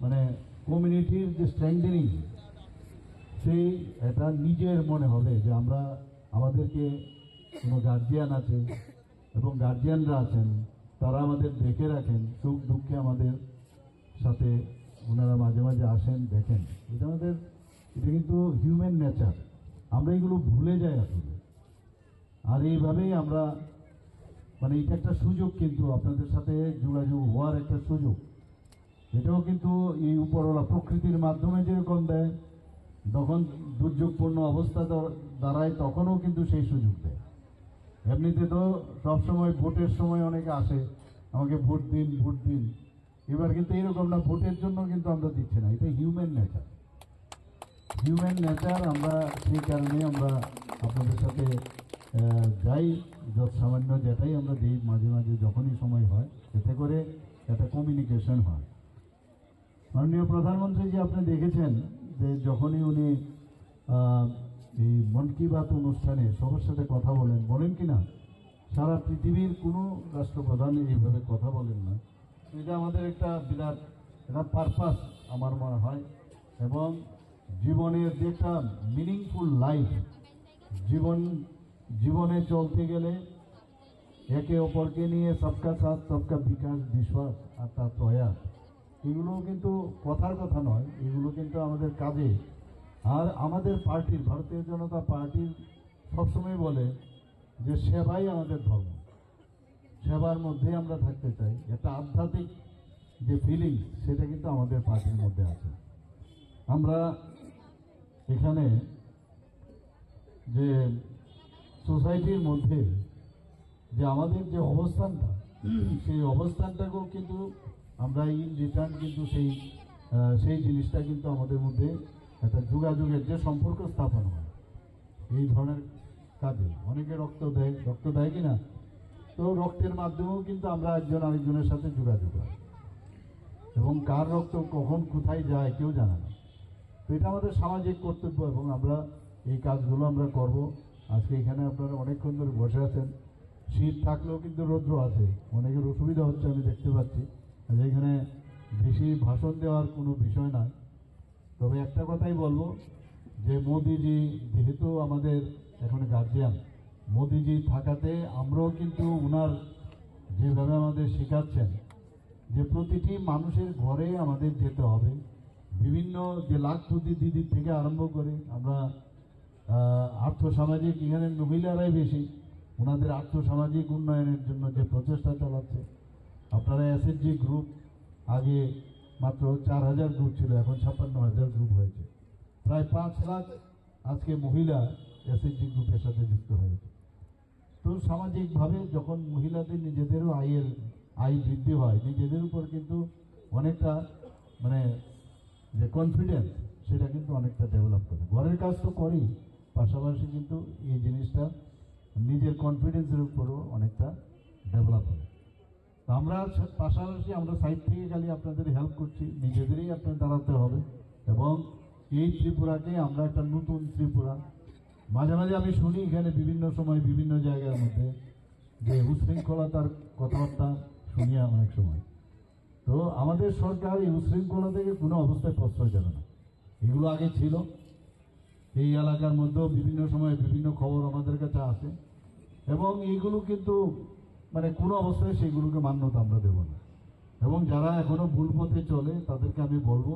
মানে কমিউনিটির যে স্ট্রেংথেনিং, সেই এটা নিজের মনে হবে যে আমরা, আমাদেরকে কোনো গার্জিয়ান আছে এবং গার্জিয়ানরা আছেন, তারা আমাদের দেখে রাখেন, সুখ দুঃখে আমাদের সাথে ওনারা মাঝে মাঝে আসেন, দেখেন। এটা আমাদের, এটা কিন্তু হিউম্যান নেচার, আমরা এগুলো ভুলে যাই আসলে। আর এইভাবেই আমরা, মানে, এটা একটা সুযোগ, কিন্তু আপনাদের সাথে যোগাযোগ হওয়ার একটা সুযোগ। এটাও কিন্তু এই উপরওয়ালা প্রকৃতির মাধ্যমে যেরকম দেয়, তখন দুর্যোগপূর্ণ অবস্থা দ-, দাঁড়ায়, তখনও কিন্তু সেই সুযোগ দেয়। এমনিতে তো সবসময় ভোটের সময় অনেকে আসে, "আমাকে ভোট দিন, ভোট দিন।" এবার কিন্তু এরকম না, ভোটের জন্য কিন্তু আমরা দিচ্ছি না, এটা হিউম্যান নেচার। হিউম্যান নেচার, আমরা সেই কারণে আমরা আপনাদের সাথে, আহ, যাই, যত সামান্য যেটাই আমরা দিই মাঝে মাঝে যখনই সময় হয়, এতে করে একটা কমিউনিকেশন হয়। মাননীয় প্রধানমন্ত্রী জি, আপনি দেখেছেন যে যখনই উনি, আহ, এই মন কি বাত অনুষ্ঠানে সবার সাথে কথা বলেন, বলেন কি না? সারা পৃথিবীর কোনো রাষ্ট্রপ্রধান এইভাবে কথা বলেন না। তো এটা আমাদের একটা বিরাট, এটা পারপাস আমার মনে হয়, এবং জীবনের যে একটা মিনিংফুল লাইফ, জীবন, জীবনে চলতে গেলে একে অপরকে নিয়ে সবকা সাথ, সবকা বিকাশ, বিশ্বাস আর তার প্রয়াস, এগুলো কিন্তু কথার কথা নয়, এগুলো কিন্তু আমাদের কাজে। আর আমাদের পার্টির, ভারতীয় জনতা পার্টির সবসময় বলে যে সেবাই আমাদের ধর্ম, সেবার মধ্যে আমরা থাকতে চাই। একটা আধ্যাত্মিক যে ফিলিংস, সেটা কিন্তু আমাদের পার্টির মধ্যে আছে। আমরা এখানে যে সোসাইটির মধ্যে যে আমাদের যে অবস্থানটা, সেই অবস্থানটাকেও কিন্তু আমরা ইন রিটার্ন কিন্তু সেই, আহ, সেই জিনিসটা কিন্তু আমাদের মধ্যে একটা যোগাযোগের যে সম্পর্ক স্থাপন হয় এই ধরনের কাজে। অনেকে রক্ত দেয়, রক্ত দেয় কি না? তো রক্তের মাধ্যমেও কিন্তু আমরা একজন আরেকজনের সাথে যোগাযোগ হয়, এবং কার রক্ত কখন কোথায় যায় কেউ জানে না। তো এটা আমাদের সামাজিক কর্তব্য, এবং আমরা এই কাজগুলো আমরা করব। আজকে এখানে আপনারা অনেকক্ষণ ধরে বসে আছেন, শীত থাকলেও কিন্তু রৌদ্র আছে, অনেকের অসুবিধা হচ্ছে আমি দেখতে পাচ্ছি। আর এখানে বেশি ভাষণ দেওয়ার কোনো বিষয় নয়, তবে একটা কথাই বলবো যে মোদিজি যেহেতু আমাদের এখন গার্জিয়ান, মোদিজি থাকাতে আমরাও কিন্তু ওনার যেভাবে আমাদের শেখাচ্ছেন যে প্রতিটি মানুষের ঘরে আমাদের যেতে হবে, বিভিন্ন যে লাখপতি দিদির থেকে আরম্ভ করে আমরা আহ, আর্থ সামাজিক, এখানে মহিলারাই বেশি, ওনাদের আর্থ সামাজিক উন্নয়নের জন্য যে প্রচেষ্টা চালাচ্ছে। আপনারা এসএইচজি গ্রুপ, আগে মাত্র চার হাজার গ্রুপ ছিল, এখন ছাপ্পান্ন হাজার গ্রুপ হয়েছে। প্রায় পাঁচ লাখ আজকে মহিলা এসএইচজি গ্রুপের সাথে যুক্ত হয়েছে। তো সামাজিকভাবে যখন মহিলাদের নিজেদেরও আয়ের, আয় বৃদ্ধি হয়, নিজেদের উপর কিন্তু অনেকটা, মানে, যে কনফিডেন্স, সেটা কিন্তু অনেকটা ডেভেলপ করে। ঘরের কাজ তো করেই, পাশাপাশি কিন্তু এই জিনিসটা নিজের কনফিডেন্সের উপরও অনেকটা ডেভেলপ হয়। তো আমরা সা-, পাশাপাশি আমরা সাইড থেকে খালি আপনাদের হেল্প করছি, নিজেদেরই আপনাদের দাঁড়াতে হবে। এবং এই ত্রিপুরাকে আমরা একটা নতুন ত্রিপুরা, মাঝে মাঝে আমি শুনি এখানে বিভিন্ন সময় বিভিন্ন জায়গার মধ্যে যে উশৃঙ্খলতার কথাবার্তা শুনি অনেক সময়। তো আমাদের সরকার এই উশৃঙ্খলা থেকে কোনো অবস্থায় প্রশ্রয় দেবে না। এগুলো আগে ছিল, এই এলাকার মধ্যেও বিভিন্ন সময় বিভিন্ন খবর আমাদের কাছে আসে, এবং এইগুলো কিন্তু, মানে, কোনো অবস্থায় সেইগুলোকে মান্যতা আমরা দেব না। এবং যারা এখনো ভুল পথে চলে, তাদেরকে আমি বলবো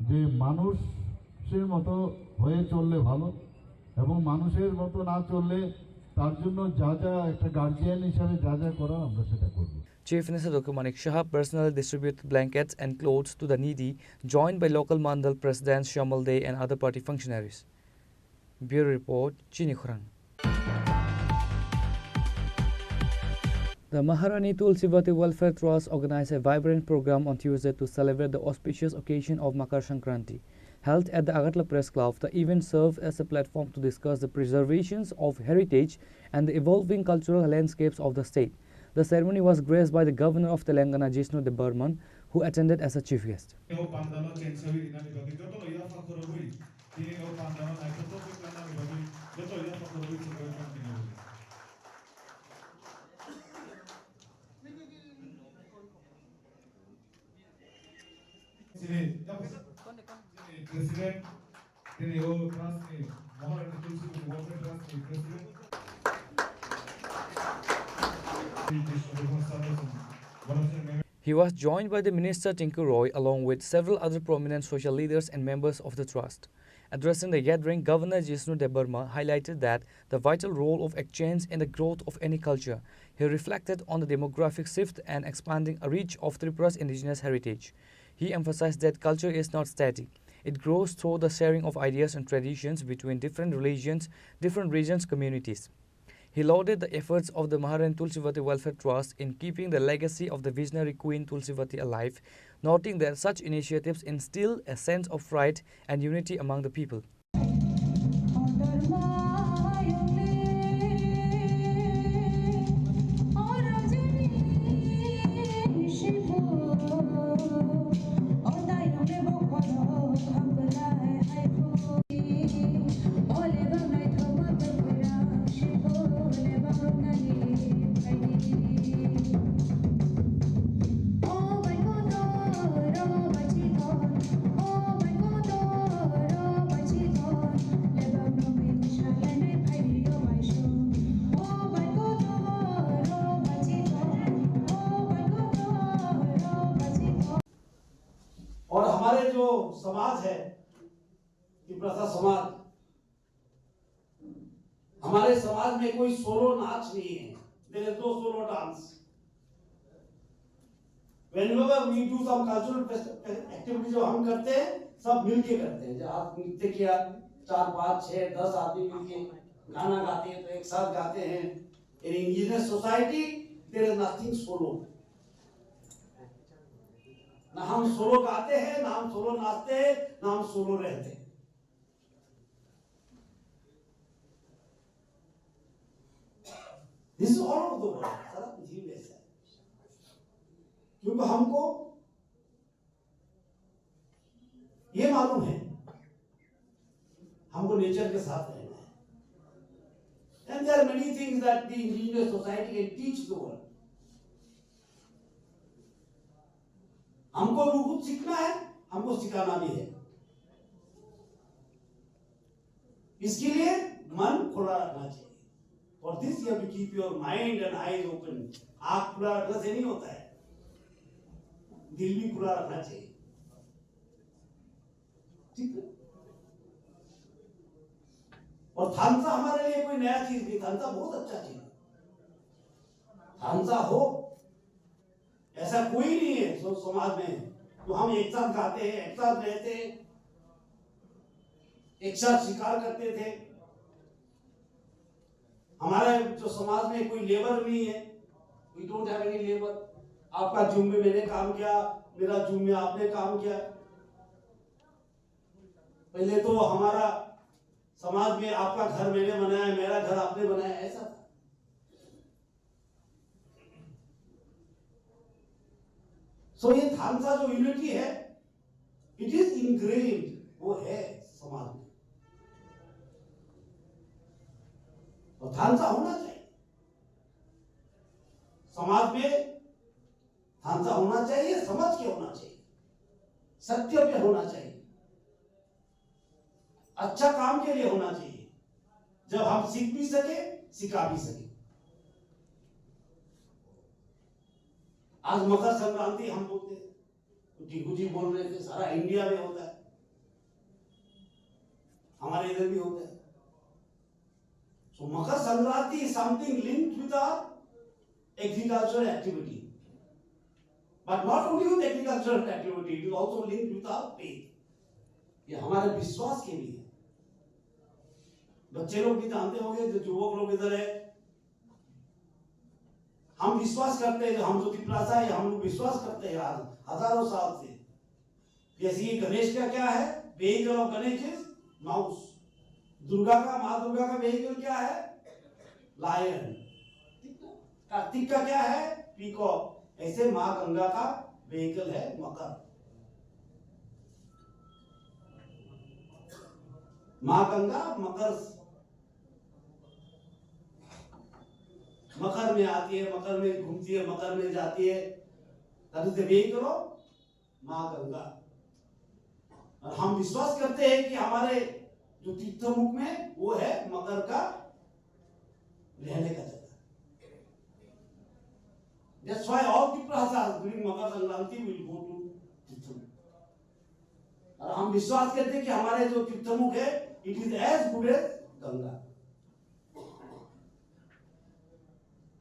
যে মানুষের মতো হয়ে চললে ভালো, এবং মানুষের মতো না চললে তার জন্য যা যা একটা গার্জিয়ান হিসাবে যা যা করার, আমরা সেটা করব। Chief Minister Doctor Manik Saha personally distributed blankets and clothes to the needy, joined by local Mandal President Shamal Dey and other party functionaries. Bureau Report, Chini Khorang. The Maharani Tulsivati Welfare Trust organized a vibrant program on Tuesday to celebrate the auspicious occasion of Makar Sankranti. Held at the Agartala Press Club, the event served as a platform to discuss the preservations of heritage and the evolving cultural landscapes of the state. The ceremony was graced by the Governor of Telangana, Jishnu Debbarman, who attended as a chief guest. O pandalo chengsawi rinani bagwi jotono yapha khorobwi, tini o pandalo naithothok khe klanani bagwi joto yapha khorobwi chengsawi kang tini. Chini, chini President, chini o trust ni, Maharani Tulsi Welfare Trust ni President. He was joined by the Minister Tinku Roy along with several other prominent social leaders and members of the trust. Addressing the gathering, Governor Jishnu Debbarma highlighted that the vital role of exchange in the growth of any culture. He reflected on the demographic shift and expanding reach of Tripura's indigenous heritage. He emphasized that culture is not static. It grows through the sharing of ideas and traditions between different religions, different regions, communities. He lauded the efforts of the Maharani Tulsivati Welfare Trust in keeping the legacy of the visionary Queen Tulsivati alive, noting that such initiatives instill a sense of pride and unity among the people. और हमारे जो समाज है, तिपरासा समाज, हमारे समाज में कोई सोलो नाच नहीं है, there is no solo dance। Whenever we do some cultural fest-, activity, जो हम करते हैं, सब मिलके करते हैं। जैसे आज नृत्य किया, चार, पाँच, छह, दस आदमी मिलके गाना गाते हैं, तो एक साथ गाते हैं। In indigenous society, there is nothing solo। ना हम सोलो गाते हैं, ना हम सोलो नाचते हैं, ना हम सोलो रहते हैं। This is all over the world, सारा पृथ्वी में ऐसा है। क्योंकि हमको ये मालूम है, हमको नेचर के साथ रहना है। And there are many things that the indigenous society can teach the world। हमको भी कुछ सीखना है, हमको सिखाना भी है। इसके लिए मन खुला रखना चाहिए। For this you have to keep your mind and eyes open. आँख खुला रखने से नहीं होता है, दिल भी खुला रखना चाहिए। ठीक है। और थानसा हमारे लिए कोई नया चीज नहीं, थानसा बहुत अच्छा चीज है। थानसा हो, ऐसा कोई नहीं है जो समाज में, तो हम एक साथ गाते हैं, एक साथ रहते हैं, एक साथ शिकार करते थे। हमारे जो समाज में कोई लेबर नहीं है, we don't have any labor। आपका जुम्मे मैंने काम किया, मेरा जुम्मे आपने काम किया। पहले तो हमारा समाज में आपका घर मैंने बनाया, मेरा घर आपने बनाया, ऐसा था। सो ये थानसा जो यूनिटी है, इट इज इनग्रेन्ड, वो है समाज में। और थानसा होना चाहिए समाज में। थानसा होना चाहिए, समझ के होना चाहिए, सत्य पे होना चाहिए, अच्छा काम के लिए होना चाहिए, जब हम सीख भी सके, सिखा भी सके। आज मकर संक्रांति हम बोलते हैं, तो टिंकू जी बोल रहे थे, सारा इंडिया में होता है, हमारे इधर भी होता है। So Makar Sankranti is something linked with our agricultural activity. But not only with agricultural activity, it is also linked with our faith. ये हमारे विश्वास के लिए। बच्चे लोग भी जानते होंगे, जो युवक लोग इधर है, हम विश्वास करते हैं, जो हम जो तिपलासा है, हम लोग विश्वास करते हैं आज हजारों साल से। जैसे ये गणेश का क्या है? Vehicle of Ganesh is mouse। Durga का, माँ दुर्गा का vehicle क्या है? Lion। ठीक ना? कार्तिक का क्या है? Peacock। ऐसे माँ गंगा का vehicle है मकर। माँ गंगा मकर, मकर में आती है, मकर में घूमती है, मकर में जाती है। That is the vehicle of माँ गंगा। और हम विश्वास करते हैं कि हमारे जो तीर्थमुख में वो है मकर का रहने का जगह। That's why all Tiprasa during Makar Sankranti will go to तीर्थमुख। और हम विश्वास करते हैं कि हमारे जो तीर्थमुख है, it is as good as Ganga.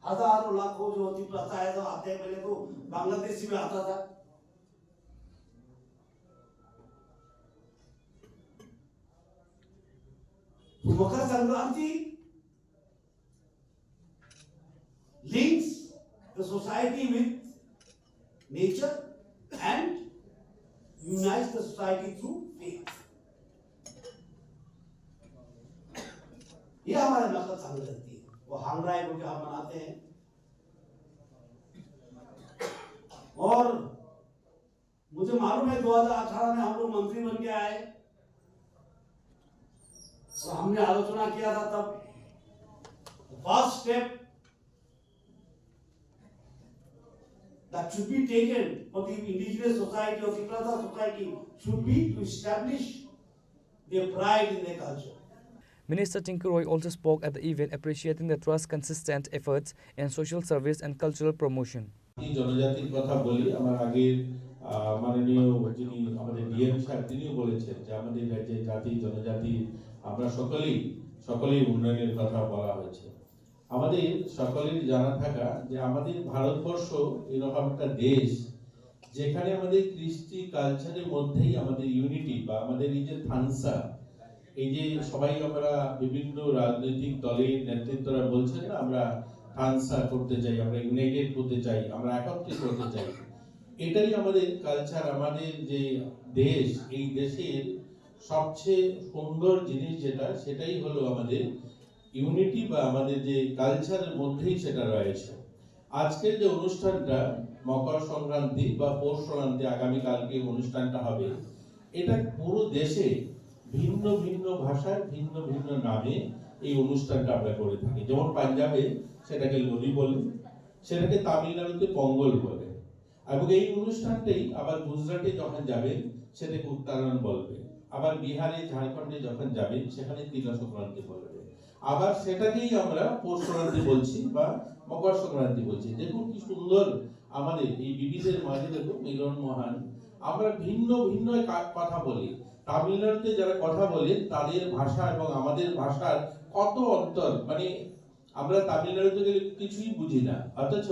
हजारों लाखों जो तिपलासा है, जो आते हैं, पहले तो बांग्लादेशी में आता था। तो मकर Sankranti links the society with nature and unites the society through faith। ये हमारा मकर संक्रांति है, वो हंगराई को हम मनाते हैं। और मुझे मालूम है, दो हज़ार अठारह में हम लोग मंत्री बन के आए और हमने आलोचना किया था तब, first step that should be taken for the indigenous society or the Tiprasa society should be to establish their pride in their culture। Minister Tinku Roy also spoke at the event, appreciating the trust's consistent efforts in social service and cultural promotion। জাতি জনজাতির কথা বলি, আমার আগের, আহ, মাননীয় যিনি আমাদের ডিএম সাহেব, তিনিও বলেছেন যে আমাদের রাজ্যে জাতি জনজাতি আমরা সকলেই, সকলেই উন্নয়নের কথা বলা হয়েছে। আমাদের সকলের জানা থাকা যে আমাদের ভারতবর্ষ এরকম একটা দেশ, যেখানে আমাদের কৃষ্টি কালচারের মধ্যেই আমাদের ইউনিটি বা আমাদের এই যে থানসা, এই যে সবাই আমরা বিভিন্ন রাজনৈতিক দলের নেতৃত্বরা বলছেন না, আমরা থানসা করতে চাই, আমরা ইউনাইটেড হতে চাই, আমরা একত্রিত হতে চাই। এটাই আমাদের কালচার। আমাদের যে দেশ, এই দেশের সবচেয়ে সুন্দর জিনিস যেটা, সেটাই হলো আমাদের ইউনিটি বা আমাদের যে কালচারের মধ্যেই সেটা রয়েছে। আজকের যে অনুষ্ঠানটা, মকর সংক্রান্তি বা পৌষ সংক্রান্তি, আগামীকালকে অনুষ্ঠানটা হবে, এটা পুরো দেশে ভিন্ন ভিন্ন ভাষায় ভিন্ন ভিন্ন নামে এই অনুষ্ঠানটা আমরা করে থাকি। যেমন পাঞ্জাবে সেটাকে লোরি বলে, সেটাকে তামিলনাড়ুতে পঙ্গল বলে। এবং এই অনুষ্ঠানটাই আবার গুজরাটে যখন যাবেন, সেটাকে উত্তরায়ণ বলবে। আবার বিহারে, ঝাড়খণ্ডে যখন যাবেন, সেখানে তিলা সংক্রান্তি বলবে। আবার সেটাকেই আমরা পৌষ সংক্রান্তি বলছি বা মকর সংক্রান্তি বলছি। দেখুন কি সুন্দর আমাদের এই বিবিধের মাঝে দেখুন মিলন মহান। আমরা ভিন্ন ভিন্ন কা-, কথা বলি। তামিলনাড়ুতে যারা কথা বলেন, তাদের ভাষা এবং আমাদের ভাষার কত অন্তর, মানে আমরা তামিলনাড়ুতে গেলে কিছুই বুঝি না, অথচ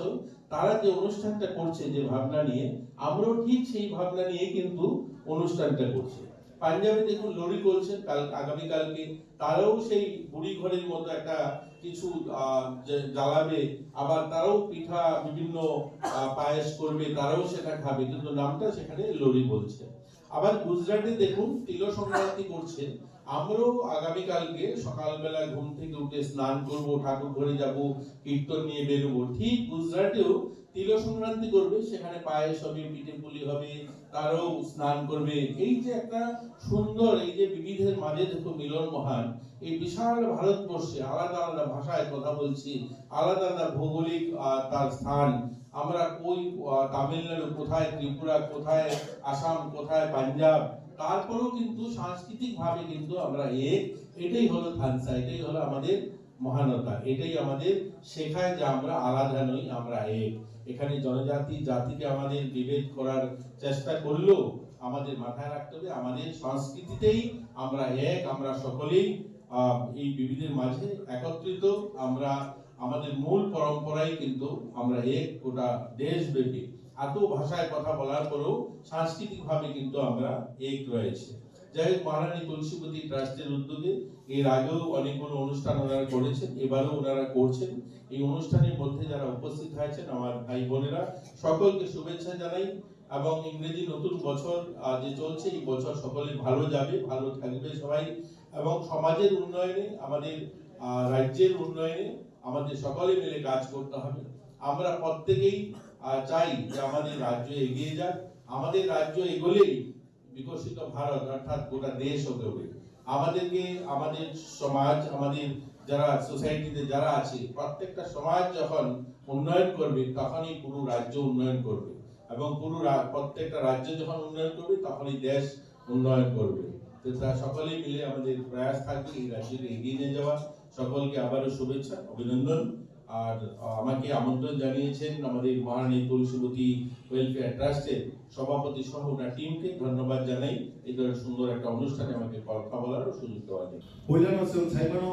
তারা যে অনুষ্ঠানটা করছে, যে ভাবনা নিয়ে, আমরাও ঠিক সেই ভাবনা নিয়ে কিন্তু অনুষ্ঠানটা করছি। পাঞ্জাবে দেখুন লোরি করছেন, কাল, আগামীকালকে তারাও সেই বুড়ি ঘরের মতো একটা কিছু, আহ, যে জ্বালাবে, আবার তারাও পিঠা বিভিন্ন, আহ, পায়েস করবে, তারাও সেটা খাবে, কিন্তু নামটা সেখানে লোরি বলছে। আবার গুজরাটে দেখুন তিল সংক্রান্তি করছে। আমরাও আগামীকালকে সকালবেলা ঘুম থেকে উঠে স্নান করব, ঠাকুর ঘরে যাব, কীর্তন নিয়ে বেরোবো। ঠিক গুজরাটেও তিল সংক্রান্তি করবে, সেখানে পায়েস হবে, পিঠে পুলি হবে, তারাও স্নান করবে। এই যে একটা সুন্দর, এই যে বিবিধের মাঝে দেখো মিলন মহান, এই বিশাল ভারতবর্ষে আলাদা আলাদা ভাষায় কথা বলছি, আলাদা আলাদা ভৌগোলিক, আহ, তার স্থান। আমরা কই, আহ, তামিলনাড়ু কোথায়, ত্রিপুরা কোথায়, আসাম কোথায়, পাঞ্জাব, তারপরেও কিন্তু সাংস্কৃতিক ভাবে কিন্তু আমরা এক। এটাই হলো থানসা, এটাই হলো আমাদের মহানতা, এটাই আমাদের শেখায় যে আমরা আলাদা নই, আমরা এক। এখানে জনজাতি জাতিকে আমাদের বিভেদ করার চেষ্টা করলেও আমাদের মাথায় রাখতে হবে, আমাদের সংস্কৃতিতেই আমরা এক, আমরা সকলেই, আহ, এই বিবিধের মাঝে একত্রিত। আমরা আমাদের মূল পরম্পরাই কিন্তু আমরা এক, গোটা দেশব্যাপী। এত ভাষায় কথা বলার পরেও সাংস্কৃতিকভাবে কিন্তু আমরা এক রয়েছে। যাই হোক, মহারানী তুলসীবতী ট্রাস্টের উদ্যোগে এর আগেও অনেকগুলো অনুষ্ঠান ওনারা করেছেন, এবারও ওনারা করছেন। এই অনুষ্ঠানের মধ্যে যারা উপস্থিত হয়েছেন, আমার ভাই বোনেরা, সকলকে শুভেচ্ছা জানাই। এবং ইংরেজি নতুন বছর, আহ, যে চলছে, এই বছর সকলে ভালো যাবে, ভালো থাকবে সবাই, এবং সমাজের উন্নয়নে, আমাদের, আহ, রাজ্যের উন্নয়নে আমাদের সকলে মিলে কাজ করতে হবে। আমরা প্রত্যেকেই, আহ, চাই যে আমাদের রাজ্য এগিয়ে যাক। আমাদের রাজ্য এগোলেই বিকশিত ভারত অর্থাৎ গোটা দেশ এগোবে। আমাদেরকে, আমাদের সমাজ, আমাদের যারা সোসাইটিতে যারা আছে, প্রত্যেকটা সমাজ যখন উন্নয়ন করবে, তখনই পুরো রাজ্য উন্নয়ন করবে। এবং পুরো রা-, প্রত্যেকটা রাজ্য যখন উন্নয়ন করবে, তখনই দেশ উন্নয়ন করবে। তো তা সকলেই মিলে আমাদের প্রয়াস থাকবে এই রাজ্যকে এগিয়ে নিয়ে যাওয়া। সকলকে আবারও শুভেচ্ছা, অভিনন্দন। আর, আহ, আমাকে আমন্ত্রণ জানিয়েছেন আমাদের মহারানী তুলসীবতী ওয়েলফেয়ার ট্রাস্টের সভাপতি সহ ওনার টিমকে ধন্যবাদ জানাই এই ধরনের সুন্দর একটা অনুষ্ঠানে আমাকে কথা বলার সুযোগ দেওয়ার জন্য। Poilano chwng saimano,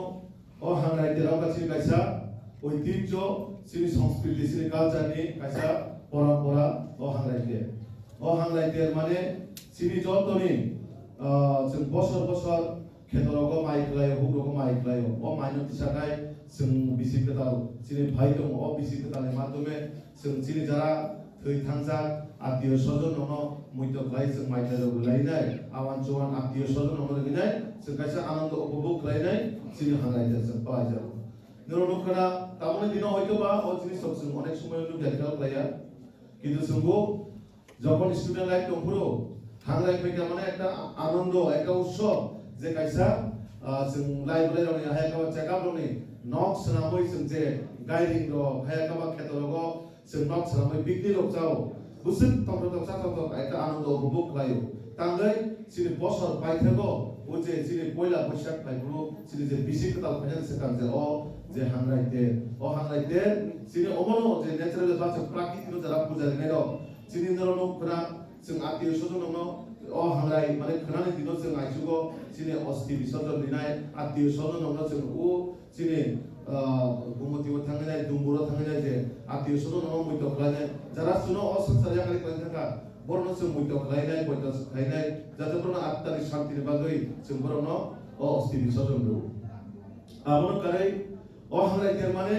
o hangrai terao kaisa ঐতিহ্য, chini সংস্কৃতি, chini culture ni kaisa পরম্পরা, o hangrai ter. O hangrai ter mane chini jotoni, ah, chwng bosor bosor khetorogo mai khlaio, hugrogo mai khlaio. O maino tisakhai chwng bisi kwtal chini phai tongo. O bisi kwtalni madhyome chwng chini jara thwi thangjak attiyo sojon nono muito khlai chwng mai khlai rwgwi lainai. Awan chuan attiyo sojon nono rwginai chwng kaisa anando upobhog khlainai chini hangrai ter chwng palaijago. Norok nukha na, tamoni dino hoito ba o jinisrok chwng onek somoy nukya khel khlaiya. Kintu chwngbo jokhon student life tongphuru, hangrai phaikha mane ekta anando, ekta utsob, je kaisa, ah, chwng library rokni hai khe check up rokni nok swnamwi chwng je gairing rok hai khe kheto rogo chwng nok swnamwi picnic rok chao. Bwswk tongthok tongsa tongthok ekta anando upobhog khlaio. Tangwi chini bosor paithago o je chini poila Boisak phaiphuru chini je bisi kwtal phainani swkang je o je hangrai ter. O hangrai ter chini omono je natural bachuk prakriti no jara puja rinai rok. Chini norok no khwna chwng attiyo sojon rokno o hangrai mane khwnani dino chwng aichugo chini osti bisorjon rinai attiyo sojon rokno chwng o chini, ah, Gumoti o thangwi nai, Dumbur o thangwi nai je attiyo sojon rokno muito khlainai, jara chuno o swngchar yakari khlai thangkha, borokno chwng muito khlainai, boito khlainai, jate borokno attani santini bagwi chwng borokno o osti bisorjon rwo. Abono karwi o hangrai ter mane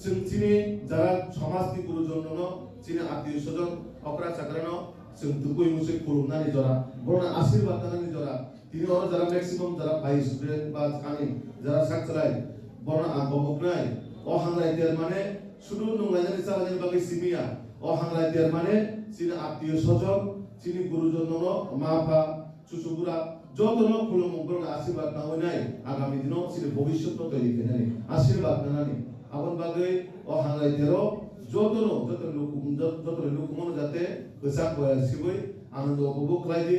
chwng chini jara somajni gurujon rokno, chini attiyo sojon, okra chakrano chwng tubui musui khulumnani jora, borokno asirwad nanani jora. Tini oro jara maximum jara phai student ba ani jara sakchalai, borokno ang koboknai. O hangrai ter mane sudu nunglainani chalainani bagwi simiya. O hangrai ter mane chini attiyo sojon, chini gurujon nono, ma pha, chuchu bura, jotono khulumung borokno asirwad nangwi nai. Agami dino chini bhobishyotno toiri khainani asirwad nanani. Aboni bagwi o hangrai tero Jotono, joto luku-, jot-, joto lukumono jate kwchak boya sibui anando upobhog khlai di.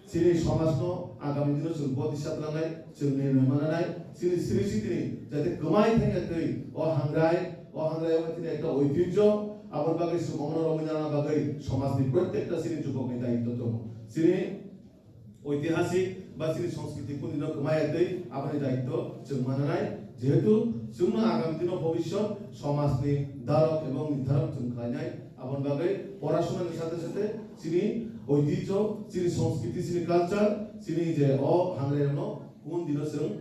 Chini somajno agami dino chwng bodisa tlangnai, chwng nirnoi mananai, chini sri sitini jate kwmai thangya twi o hangrai, o hangrai o chini ekta oitijjo, aboni bagwi chwng omono romwi nana bagwi somajni prottekta chini jubokni daitto tongo. Chini oitihasik ba chini sanskriti kundino kwmaya twi aboni daitto chwng mananai, jehetu chwngno agami dino bhobishyot somajni dharok ebong nirdarok chwng khlainai. Aboni bagwi porasonani sathe sathe chini oitihyo, chini sanskriti, chini culture, chini je o hangrairokno kun dino chwng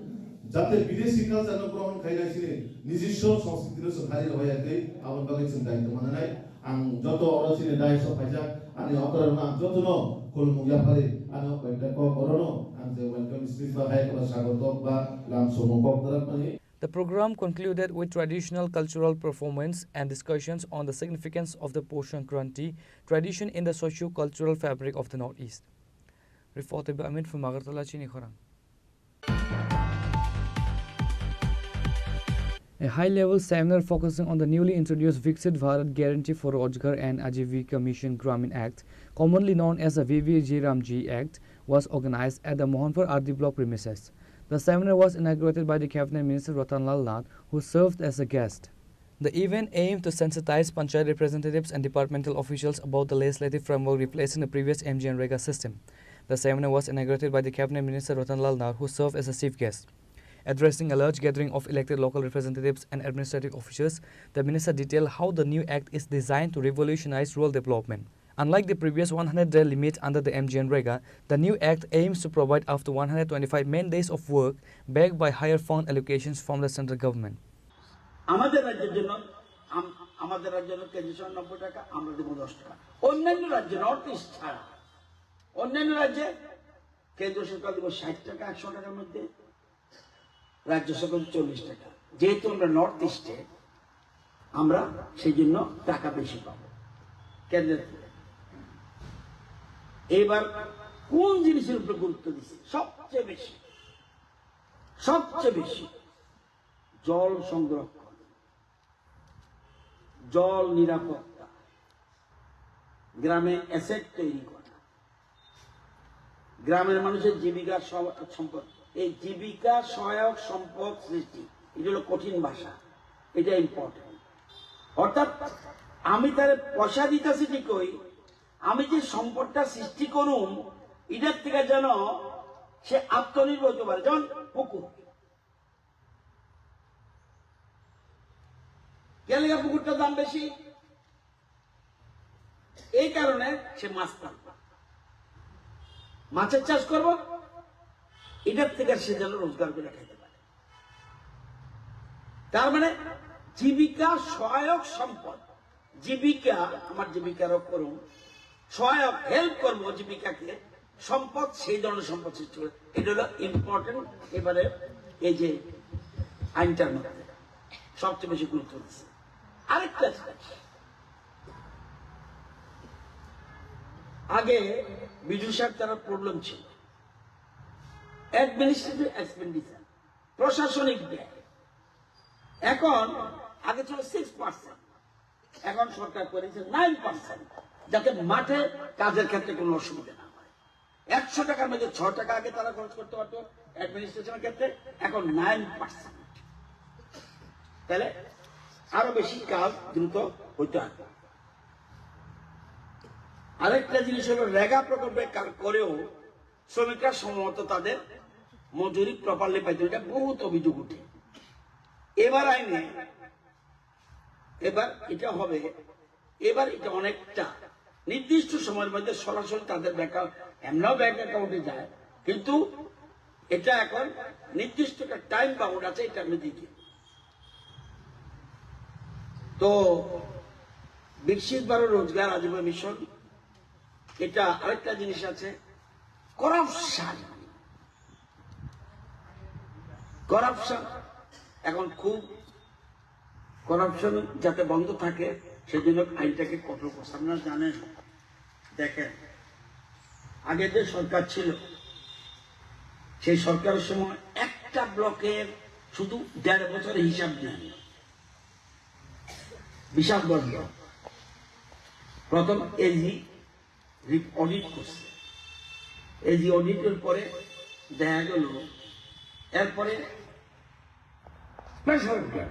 jate bidesi culture no grohon khainai, chini nijiswo sanskriti no chwng khali rwya twi aboni bagwi chwng daitto mananai. Ang joto oro chini dais o phaijak ani okra rwno ang jotono khulumung yapharwi ani o kok orono ang je welcome speech ba hai kok sagotok ba lam somung kok darak mani. The program concluded with traditional cultural performance and discussions on the significance of the Posh Sankranti tradition in the socio-cultural fabric of the Northeast. Report by Amit from Agartala, Chini Khorang. A high-level seminar focusing on the newly introduced Viksit Bharat Guarantee for Rojgar and Ajivika Mission Gramin Act, commonly known as the V V G Ramji Act, was organized at the Mohanpur R D block premises. The seminar was inaugurated by the Cabinet Minister Ratan Lal Nath, who served as a guest. The event aimed to sensitize panchayat representatives and departmental officials about the legislative framework replacing the previous M G N Rega system. The seminar was inaugurated by the Cabinet Minister Ratan Lal Nath, who served as a chief guest. Addressing a large gathering of elected local representatives and administrative officials, the minister detailed how the new act is designed to revolutionize rural development. Unlike the previous one hundred day limit under the M G N Rega, the new act aims to provide up to one hundred twenty-five main days of work backed by higher fund allocations from the central government. আমাদের রাজ্যের জন্য আম-, আমাদের রাজ্যের জন্য কেন্দ্রীয় সরকার নব্বই টাকা, আমরা দেবো দশ টাকা। অন্যান্য রাজ্যে, নর্থ ইস্ট ছাড়া, অন্যান্য রাজ্যে কেন্দ্র সরকার দেবো ষাট টাকা একশো টাকার মধ্যে, রাজ্য সরকার চল্লিশ টাকা। যেহেতু আমরা নর্থ ইস্টে, আমরা সেই জন্য টাকা বেশি পাবো কেন্দ্রের থেকে। এইবার কোন জিনিসের উপরে গুরুত্ব দিচ্ছে সবচেয়ে বেশি? সবচেয়ে বেশি জল সংরক্ষণ, জল নিরাপত্তা, গ্রামে অ্যাসেট তৈরি করা, গ্রামের মানুষের জীবিকা সহ-, সম্পদ, এই জীবিকা সহায়ক সম্পদ সৃষ্টি, এটা হলো কঠিন ভাষা, এটা ইম্পর্টেন্ট। অর্থাৎ আমি তারে পয়সা দিতেছি ঠিকই, আমি যে সম্পদটা সৃষ্টি করুম, এটার থেকে যেন সে আত্মনির্ভর হতে পারে। যেমন পুকুর, কেন লেগে পুকুরটার দাম বেশি? এই কারণে সে মাছ পালবে, মাছের চাষ করব, এটার থেকে সে যেন রোজগার করে খেতে পারে। তার মানে জীবিকা সহায়ক সম্পদ, জীবিকা, আমার জীবিকার উপরও সহায়ক, হেল্প করবো জীবিকাকে, সম্পদ, সেই ধরনের সম্পদ সৃষ্টি করে। এটা হলো ইম্পর্টেন্ট। এবারে এই যে আইনটার মধ্যে সবচেয়ে বেশি গুরুত্ব দিচ্ছে। আরেকটা জিনিস, আগে বিডিও সাহেব তারা প্রবলেম ছিল, অ্যাডমিনিস্ট্রেটিভ এক্সপেন্ডিচার, প্রশাসনিক ব্যয়। এখন আগে ছিল সিক্স পার্সেন্ট, এখন সরকার করেছে নাইন পার্সেন্ট, যাতে মাঠে কাজের ক্ষেত্রে কোনো অসুবিধা না হয়। একশো টাকার মধ্যে ছ টাকা আগে তারা খরচ করতে পারতো অ্যাডমিনিস্ট্রেশনের ক্ষেত্রে, এখন নাইন পার্সেন্ট। তাহলে আরো বেশি কাজ দ্রুত হইতে হবে। আরেকটা জিনিস হলো, রেগা প্রকল্পের কা-, করেও শ্রমিকরা সময়মতো তাদের মজুরি প্রপারলি পাইতো না, এটা বহুত অভিযোগ উঠে। এবার আইনে, এবার এটা হবে, এবার এটা অনেকটা নির্দিষ্ট সময়ের মধ্যে সরাসরি তাদের ব্যাংক, এমনিও ব্যাংক অ্যাকাউন্টে যায়, কিন্তু এটা এখন নির্দিষ্ট একটা টাইম বাউন্ড আছে, এটা আমি দিই। তো বিকশিত ভারত রোজগার আজীবন মিশন, এটা আরেকটা জিনিস আছে, করাপশন। করাপশন এখন খুব, করাপশন যাতে বন্ধ থাকে, সেজন্য আইনটাকে কঠোর করছে। আপনারা জানেন, দেখেন, আগে যে সরকার ছিল, সেই সরকারের সময় একটা ব্লকের শুধু দেড় বছরের হিসাব নেন। হিসাব বন্ধ। প্রথম এজি অডিট করছে, এজি অডিটের পরে দেখা গেল, এরপরে প্রেশার কুকার,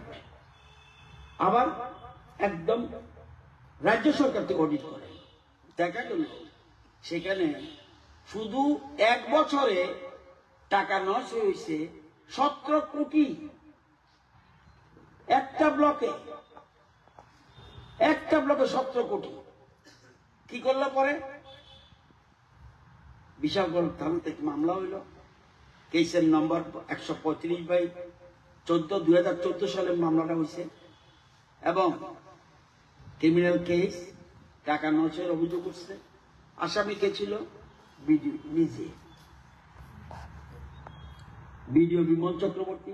আবার একদম রাজ্য সরকার থেকে অডিট করে দেখা গেল সেখানে শুধু এক বছরে টাকা নষ্ট হয়েছে সতেরো কোটি। একটা ব্লকে, একটা ব্লকে সতেরো কোটি। কি করলো পরে? বিশালগড় থানা থেকে মামলা হইল, কেসের নম্বর একশো পঁয়ত্রিশ বাই চোদ্দ, দুই হাজার চোদ্দ সালে মামলাটা হয়েছে। এবং ক্রিমিনাল কেস, টাকা নষ্টের অভিযোগ উঠছে। আসামি কে ছিল? বিডিও নিজে, BDO Bimal Chakraborty.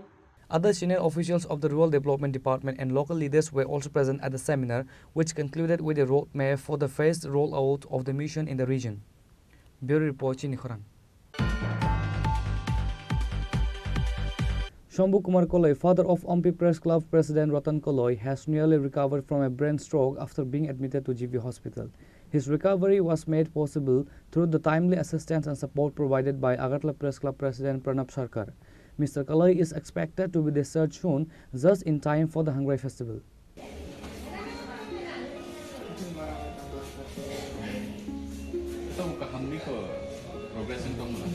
Other senior officials of the Rural Development Department and local leaders were also present at the seminar, which concluded with a roadmap for the phased rollout of the mission in the region. Bureau Report, Chini Khorang. Shambhu Kumar Koloi, father of Ampi Press Club President Ratan Koloi, has nearly recovered from a brain stroke after being admitted to G B Hospital. His recovery was made possible through the timely assistance and support provided by Agartala Press Club President Pranab Sarkar. Mister Koloi is expected to be discharged soon, just in time for the Hangrai Festival. Ito mo kahamni ko progression tong mo.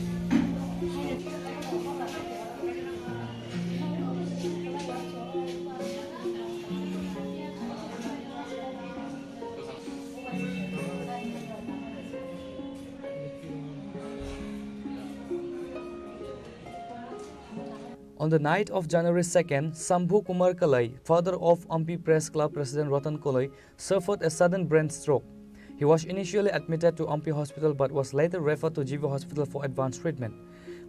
On the night of January second, Shambhu Kumar Kalai, father of Ampi Press Club President Ratan Kalai, suffered a sudden brain stroke. He was initially admitted to Ampi Hospital but was later referred to G V Hospital for advanced treatment.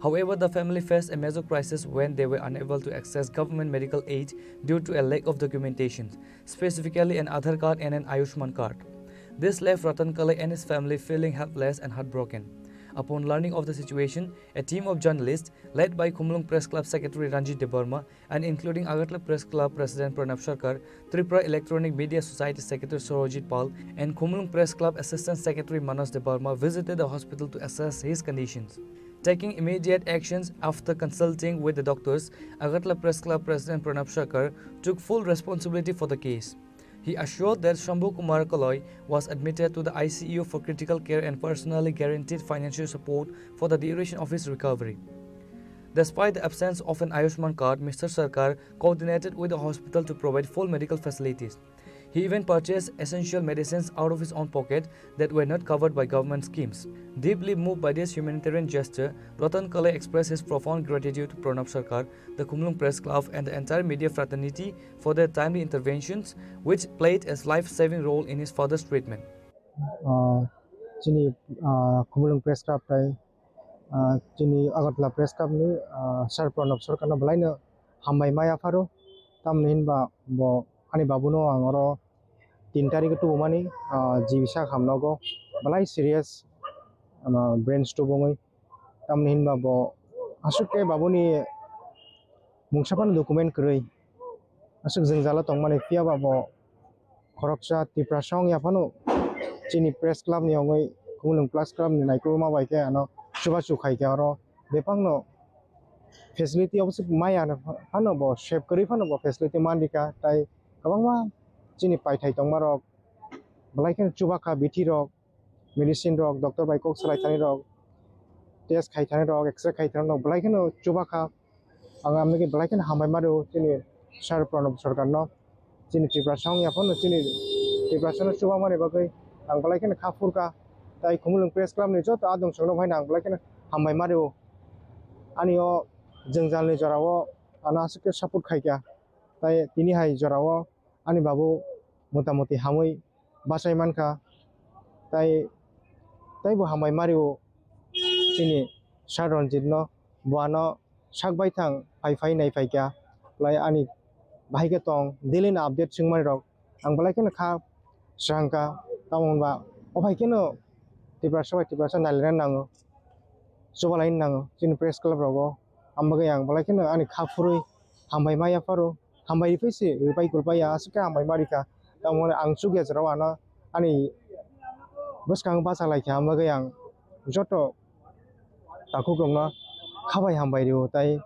However, the family faced a major crisis when they were unable to access government medical aid due to a lack of documentation, specifically an Aadhaar card and an Ayushman card. This left Ratan Kalai and his family feeling helpless and heartbroken. Upon learning of the situation, a team of journalists, led by Khumulwng Press Club Secretary Ranjit Debbarma and including Agartala Press Club President Pranab Sarkar, Tripura Electronic Media Society Secretary Surajit Pal, and Khumulwng Press Club Assistant Secretary Manoj Debbarma, visited the hospital to assess his conditions. Taking immediate actions after consulting with the doctors, Agartala Press Club President Pranab Sarkar took full responsibility for the case. He assured that Shambhu Kumar Kaloi was admitted to the I C U for critical care and personally guaranteed financial support for the duration of his recovery. Despite the absence of an Ayushman card, Mister Sarkar coordinated with the hospital to provide full medical facilities. He even purchased essential medicines out of his own pocket that were not covered by government schemes. Deeply moved by this humanitarian gesture, Ratan Kalai expressed his profound gratitude to Pranab Sarkar, the Khumulwng Press Club, and the entire media fraternity for their timely interventions, which played a life-saving role in his father's treatment. Ah, chini, ah, Khumulwng Press Club tai, ah, chini Agartala Press Club ni, ah, Sir Pranab Sarkar no belai no hambai ma yapharo. Tamni hinba bo ani babu no ang oro tin tarik o tubumani, ah, G B sa hamnogo belai serious, ah, brain stroke wngwi. Tamni hinba bo aswk khe babuni mungsa phano document kwrwi aswk jwngjalo tongmani, phiya ba bo khoroksa Tiprasa wngya phano chini press club ni wngwi Khumulwng Press Club ni naikolma bai khe ano chubachu khai khe oro bebakno facility obwswk maya phano bo save kwrwi phano bo facility man rikha, tai kwbangma chini paithai tongmarok belai kheno chubakha, bithi rok, medicine rok, doctor bai kok salai thani rok, test khai thani rok, X-ray khai thani rok, belai kheno chubakha. Ang amni belai kheno hambai ma rwo chini Sir Pranab Sarkar no, chini Tiprasa wngya phano chini Tiprasa no chubamani bagwi ang belai kheno kha phurkha. Tai Khumulwng Press Club ni joto adong songno hai ang belai kheno hambai ma rwo. Ani o jwngjal ni jora o ano aswk khe support khai kha. Tai tini hai jora o ani babu motamoti hamwi bachai mankha, tai, taibo hambai mario chini Sir Ranjit no, bo ano sak baithang phai phai nai phaikha, lai ani bahai khe tong daily no update swngmani rok ang belai kheno kha swrangkha, tamo hwnba o phai kheno Tiprasa bai Tiprasa nailaina nango, chubalai nango chini press club rogo, ang bagwi ang belai kheno ani kha phurwi hambai ma yapharo, hambai riphaisi ripai kulpai ya aswk khe hambai ma rikha. Tamo ang chukya chwrao ano ani bwskang bacha lai kha, ang bagwi ang joto takhuk rokno khabai hambai rio, tai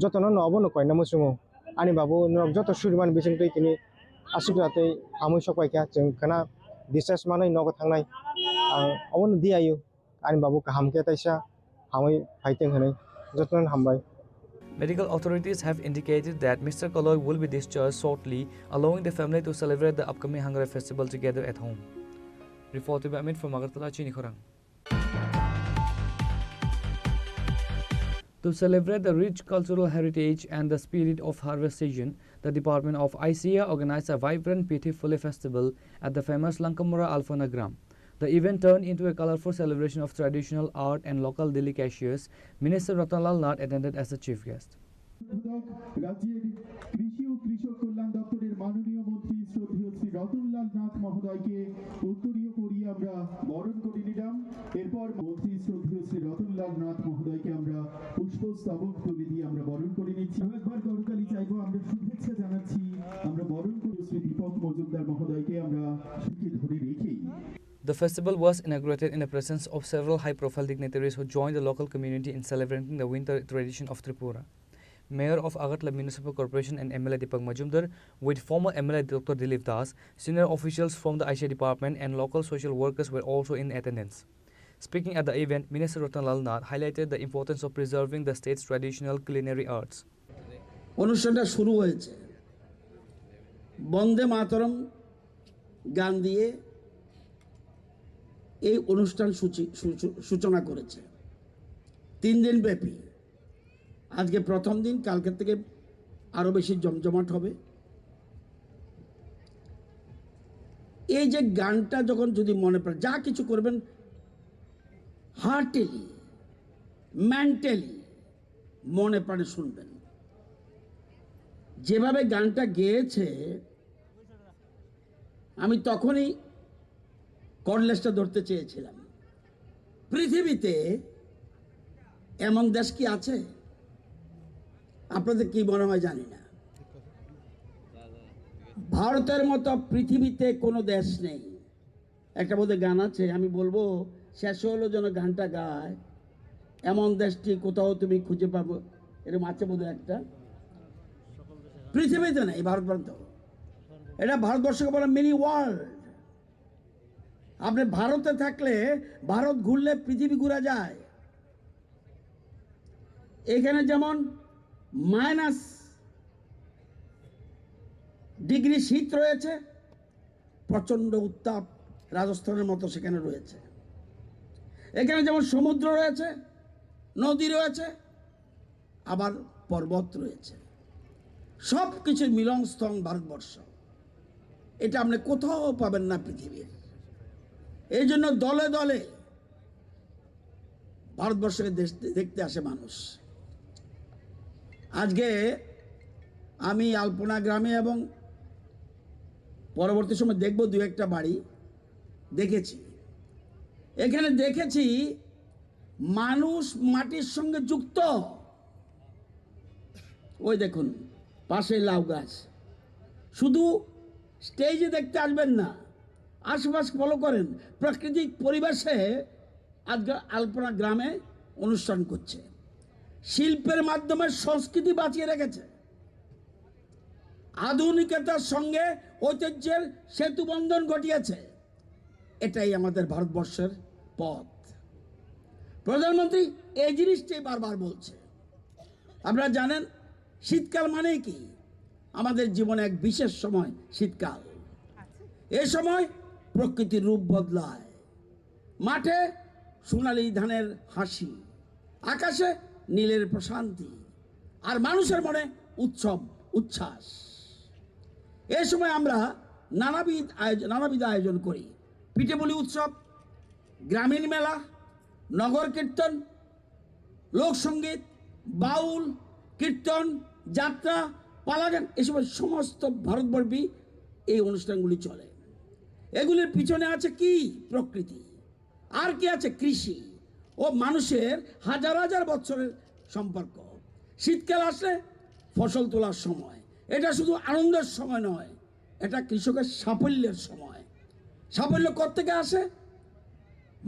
jotono no obono koina muchungo. Ani babu norok joto suriman bising twi tini aswk da tei hamwi sok pai kha, chwng khana discharge manwi nogo thangnai. Ang obono di ayu, ani babu kaham khe taisa hamwi phai teng hwnwi jotono hambai. Medical authorities have indicated that Mister Kaloi will be discharged shortly, allowing the family to celebrate the upcoming Hangrai festival together at home. Reported by Amit from Agartala, Chini Khorang. To celebrate the rich cultural heritage and the spirit of harvest season, the Department of I C A organized a vibrant Pithi Phule festival at the famous Langkamura Alpana Gram. The event turned into a colorful celebration of traditional art and local delicacies. Minister Ratan Lal Nath attended as the chief guest. উদ্বোধক রাজ্যের কৃষি ও কৃষক কল্যাণ দপ্তরের মাননীয় মন্ত্রী শ্রদ্ধেয় শ্রী রতনলাল নাথ মহোদয়কে উত্তরীয় পরিয়ে আমরা বরণ করে নিলাম। এরপর মন্ত্রী শ্রদ্ধেয় শ্রী রতনলাল নাথ মহোদয়কে আমরা পুষ্পস্তবক তুলে দিয়ে আমরা বরণ করে নিচ্ছি। আরো একবার করতালি চাইবো, আমরা শুভেচ্ছা জানাচ্ছি, আমরা বরণ করি শ্রী দীপক মজুমদার মহোদয়কে আমরা সুখে ধরে রেখেই। The festival was inaugurated in the presence of several high-profile dignitaries who joined the local community in celebrating the winter tradition of Tripura. Mayor of Agartala Municipal Corporation and M L A Deepak Majumdar, with former M L A Doctor Dilip Das, senior officials from the I C A department and local social workers were also in attendance. Speaking at the event, Minister Ratan Lal Nath highlighted the importance of preserving the state's traditional culinary arts. অনুষ্ঠানটা শুরু হয়েছে বন্দে মাতরম গান দিয়ে। এই অনুষ্ঠান সূচি সূচ- সূচনা করেছে তিন দিন ব্যাপী। আজকে প্রথম দিন, কালকে থেকে আরো বেশি জমজমাট হবে। এই যে গানটা যখন যদি মনে পড়ে, যা কিছু করবেন হার্টিলি, মেন্টালি মনে প্রাণে শুনবেন। যেভাবে গানটা গেয়েছে, আমি তখনই কর্ডলেসটা ধরতে চেয়েছিলাম। পৃথিবীতে এমন দেশ কি আছে? আপনাদের কি মনে হয় জানি না। ভারতের মতো পৃথিবীতে কোনো দেশ নেই। একটা বোধহয় গান আছে, আমি বলবো, শেষ হলো যেন গানটা গায়, এমন দেশটি কোথাও তুমি খুঁজে পাবো, এরকম আছে বোধহয় একটা। পৃথিবীতে নেই, ভারতবর্ষ। এটা ভারতবর্ষকে বলে মিনি ওয়ার্ল্ড। আপনি ভারতে থাকলে ভারত ঘুরলে পৃথিবী ঘোরা যায়। এখানে যেমন মাইনাস ডিগ্রি শীত রয়েছে, প্রচণ্ড উত্তাপ রাজস্থানের মতো সেখানে রয়েছে। এখানে যেমন সমুদ্র রয়েছে, নদী রয়েছে, আবার পর্বত রয়েছে। সব কিছুর মিলনস্থল ভারতবর্ষ। এটা আপনি কোথাও পাবেন না পৃথিবীর। এই জন্য দলে দলে ভারতবর্ষকে দেশ দেখতে আসে মানুষ। আজকে আমি আলপনা গ্রামে এবং পরবর্তী সময় দেখব দু একটা বাড়ি দেখেছি। এখানে দেখেছি মানুষ মাটির সঙ্গে যুক্ত। ওই দেখুন, পাশে লাউ গাছ। শুধু স্টেজে দেখতে আসবেন না, আশেপাশ ফলো করেন। প্রাকৃতিক পরিবেশে আজকে আলপনা গ্রামে অনুষ্ঠান করছে। শিল্পের মাধ্যমে সংস্কৃতি বাঁচিয়ে রেখেছে, আধুনিকতার সঙ্গে ঐতিহ্যের সেতু বন্ধন ঘটিয়েছে। এটাই আমাদের ভারতবর্ষের পথ। প্রধানমন্ত্রী এই জিনিসটাই বারবার বলছে। আপনারা জানেন, শীতকাল মানেই কি? আমাদের জীবনে এক বিশেষ সময় শীতকাল। এ সময় প্রকৃতির রূপ বদলায়। মাঠে সোনালি ধানের হাসি, আকাশে নীলের প্রশান্তি, আর মানুষের মনে উৎসব উচ্ছ্বাস। এ সময় আমরা নানাবিধ আয়োজন, নানাবিধ আয়োজন করি। পিঠেপুলি উৎসব, গ্রামীণ মেলা, নগর কীর্তন, লোকসঙ্গীত, বাউল, কীর্তন, যাত্রা, পালাগান, এসব সমস্ত ভারতব্যাপী এই অনুষ্ঠানগুলি চলে। এগুলির পিছনে আছে কি? প্রকৃতি। আর কি আছে? কৃষি ও মানুষের হাজার হাজার বছরের সম্পর্ক। শীতকাল আসলে ফসল তোলার সময়। এটা শুধু আনন্দের সময় নয়, এটা কৃষকের সাফল্যের সময়। সাফল্য কোত্থেকে আসে?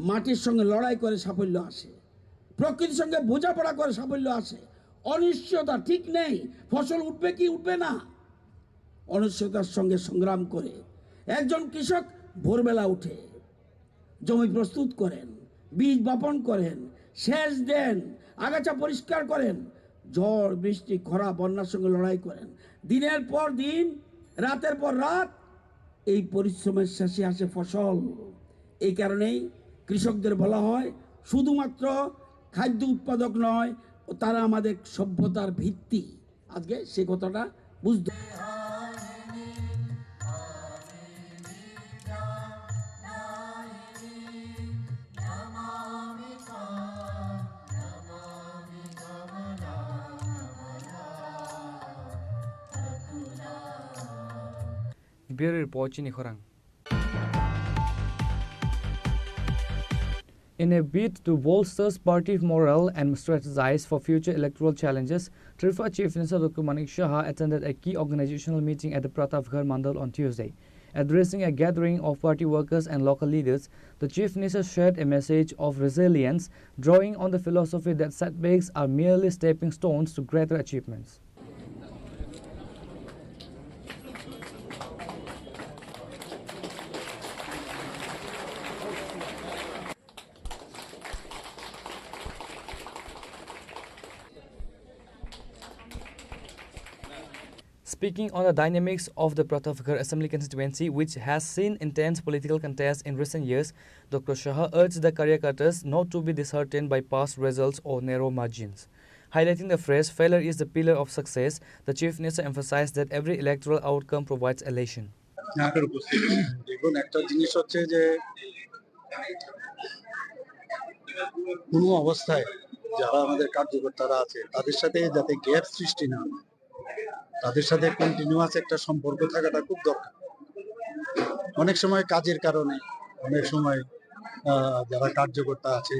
মাটির সঙ্গে লড়াই করে সাফল্য আসে, প্রকৃতির সঙ্গে বোঝাপড়া করে সাফল্য আসে। অনিশ্চয়তা ঠিক নেই, ফসল উঠবে কি উঠবে না, অনিশ্চয়তার সঙ্গে সংগ্রাম করে একজন কৃষক ভোরবেলা উঠে জমি প্রস্তুত করেন, বীজ বপন করেন, সেচ দেন, আগাছা পরিষ্কার করেন, ঝড় বৃষ্টি খরা বন্যার সঙ্গে লড়াই করেন, দিনের পর দিন, রাতের পর রাত। এই পরিশ্রমের শেষে আসে ফসল। এই কারণেই কৃষকদের বলা হয় শুধুমাত্র খাদ্য উৎপাদক নয়, তারা আমাদের সভ্যতার ভিত্তি। আজকে সে কথাটা বুঝতে Bureau Report, chini khorang. In a bid to bolster party morale and strategize for future electoral challenges, Tripura Chief Minister Doctor Manik Saha attended a key organizational meeting at the Pratapgarh Mandal on Tuesday. Addressing a gathering of party workers and local leaders, the Chief Minister shared a message of resilience, drawing on the philosophy that setbacks are merely stepping stones to greater achievements. Speaking on the dynamics of the Pratapgarh Assembly constituency, which has seen intense political contest in recent years, Doctor Saha urged the Karyakartas not to be disheartened by past results or narrow margins. Highlighting the phrase, "Failure is the pillar of success," the Chief Minister emphasized that every electoral outcome provides a lesson. আপনাদের উপস্থিত। দেখুন, একটা জিনিস হচ্ছে যে কোনো অবস্থায় যারা আমাদের কার্যকর্তারা আছে তাদের সাথে যাতে গ্যাপ সৃষ্টি না হয়, তাদের সাথে কন্টিনিউয়াস একটা সম্পর্ক থাকাটা খুব দরকার। অনেক সময় কাজের কারণে, অনেক সময় আহ, যারা কার্যকর্তা আছে,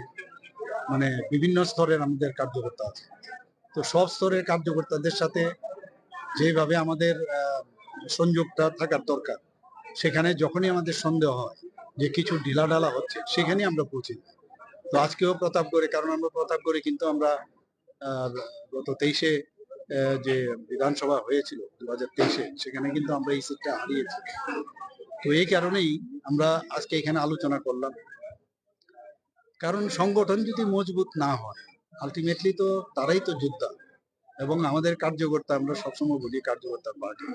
মানে বিভিন্ন স্তরের আমাদের কার্যকর্তা আছে, তো সব স্তরের কার্যকর্তাদের সাথে যেভাবে আমাদের আহ, সংযোগটা থাকার দরকার, সেখানে যখনই আমাদের সন্দেহ হয় যে কিছু ঢিলাঢালা হচ্ছে, সেখানেই আমরা পৌঁছে যাই। তো আজকেও প্রতাপগড়ে, কারণ আমরা প্রতাপগড়ে কিন্তু আমরা আহ, গত তেইশে আহ, যে বিধানসভা হয়েছিল দু হাজার তেইশে, সেখানে কিন্তু আমরা এই সিটটা হারিয়েছি। তো এই কারণেই আমরা আজকে এখানে আলোচনা করলাম। কারণ সংগঠন যদি মজবুত না হয়, আলটিমেটলি তো তারাই তো যোদ্ধা। এবং আমাদের কার্যকর্তা, আমরা সবসময় বলি কার্যকর্তা পার্টি,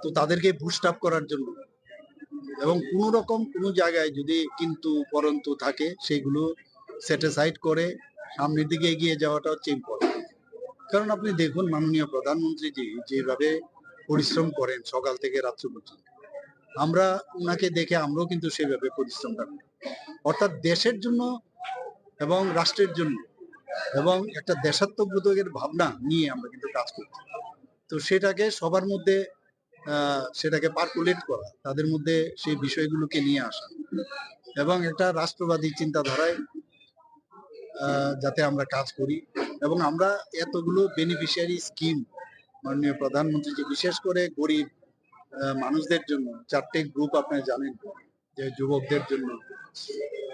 তো তাদেরকে বুস্ট আপ করার জন্য এবং কোনো রকম কোনো জায়গায় যদি কিন্তু পরন্তু থাকে, সেগুলো সেট অ্যাসাইড করে সামনের দিকে এগিয়ে যাওয়াটা হচ্ছে ইম্পর্টেন্ট। কারণ আপনি দেখুন, মাননীয় প্রধানমন্ত্রীজি যেভাবে পরিশ্রম করেন সকাল থেকে রাত্রি পর্যন্ত, আমরা ওনাকে দেখে আমরাও কিন্তু সেভাবে পরিশ্রমটা করি। অর্থাৎ দেশের জন্য এবং রাষ্ট্রের জন্য এবং একটা দেশাত্মবোধকের ভাবনা নিয়ে আমরা কিন্তু কাজ করছি। তো সেটাকে সবার মধ্যে আহ, সেটাকে পার্কুলেট করা, তাদের মধ্যে সেই বিষয়গুলোকে নিয়ে আসা এবং একটা রাষ্ট্রবাদী চিন্তাধারায় আহ, যাতে আমরা কাজ করি। এবং আমরা এতগুলো বেনিফিশিয়ারি স্কিম, মাননীয় প্রধানমন্ত্রী যে বিশেষ করে গরিব আহ, মানুষদের জন্য চারটে গ্রুপ আপনি জানেন, যে যুবকদের জন্য,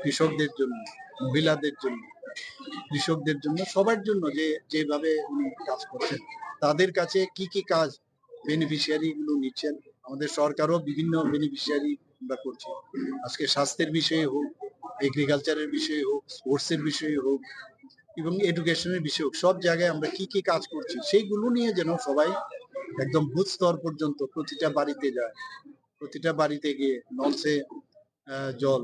কৃষকদের জন্য, মহিলাদের জন্য, কৃষকদের জন্য, সবার জন্য যে যেভাবে উনি কাজ করছেন, তাদের কাছে কি কি কাজ বেনিফিশিয়ারি গুলো নিচ্ছেন। আমাদের সরকারও বিভিন্ন বেনিফিশিয়ারি আমরা করছি। আজকে স্বাস্থ্যের বিষয়ে হোক, এগ্রিকালচারের বিষয়ে হোক, স্পোর্টস এর বিষয়ে হোক এবং এডুকেশনের বিষয়ে হোক, সব জায়গায় আমরা কি কি কাজ করছি সেইগুলো নিয়ে যেন সবাই একদম বুথ স্তর পর্যন্ত প্রতিটা বাড়িতে যায়, প্রতিটা বাড়িতে গিয়ে নলসে আহ, জল,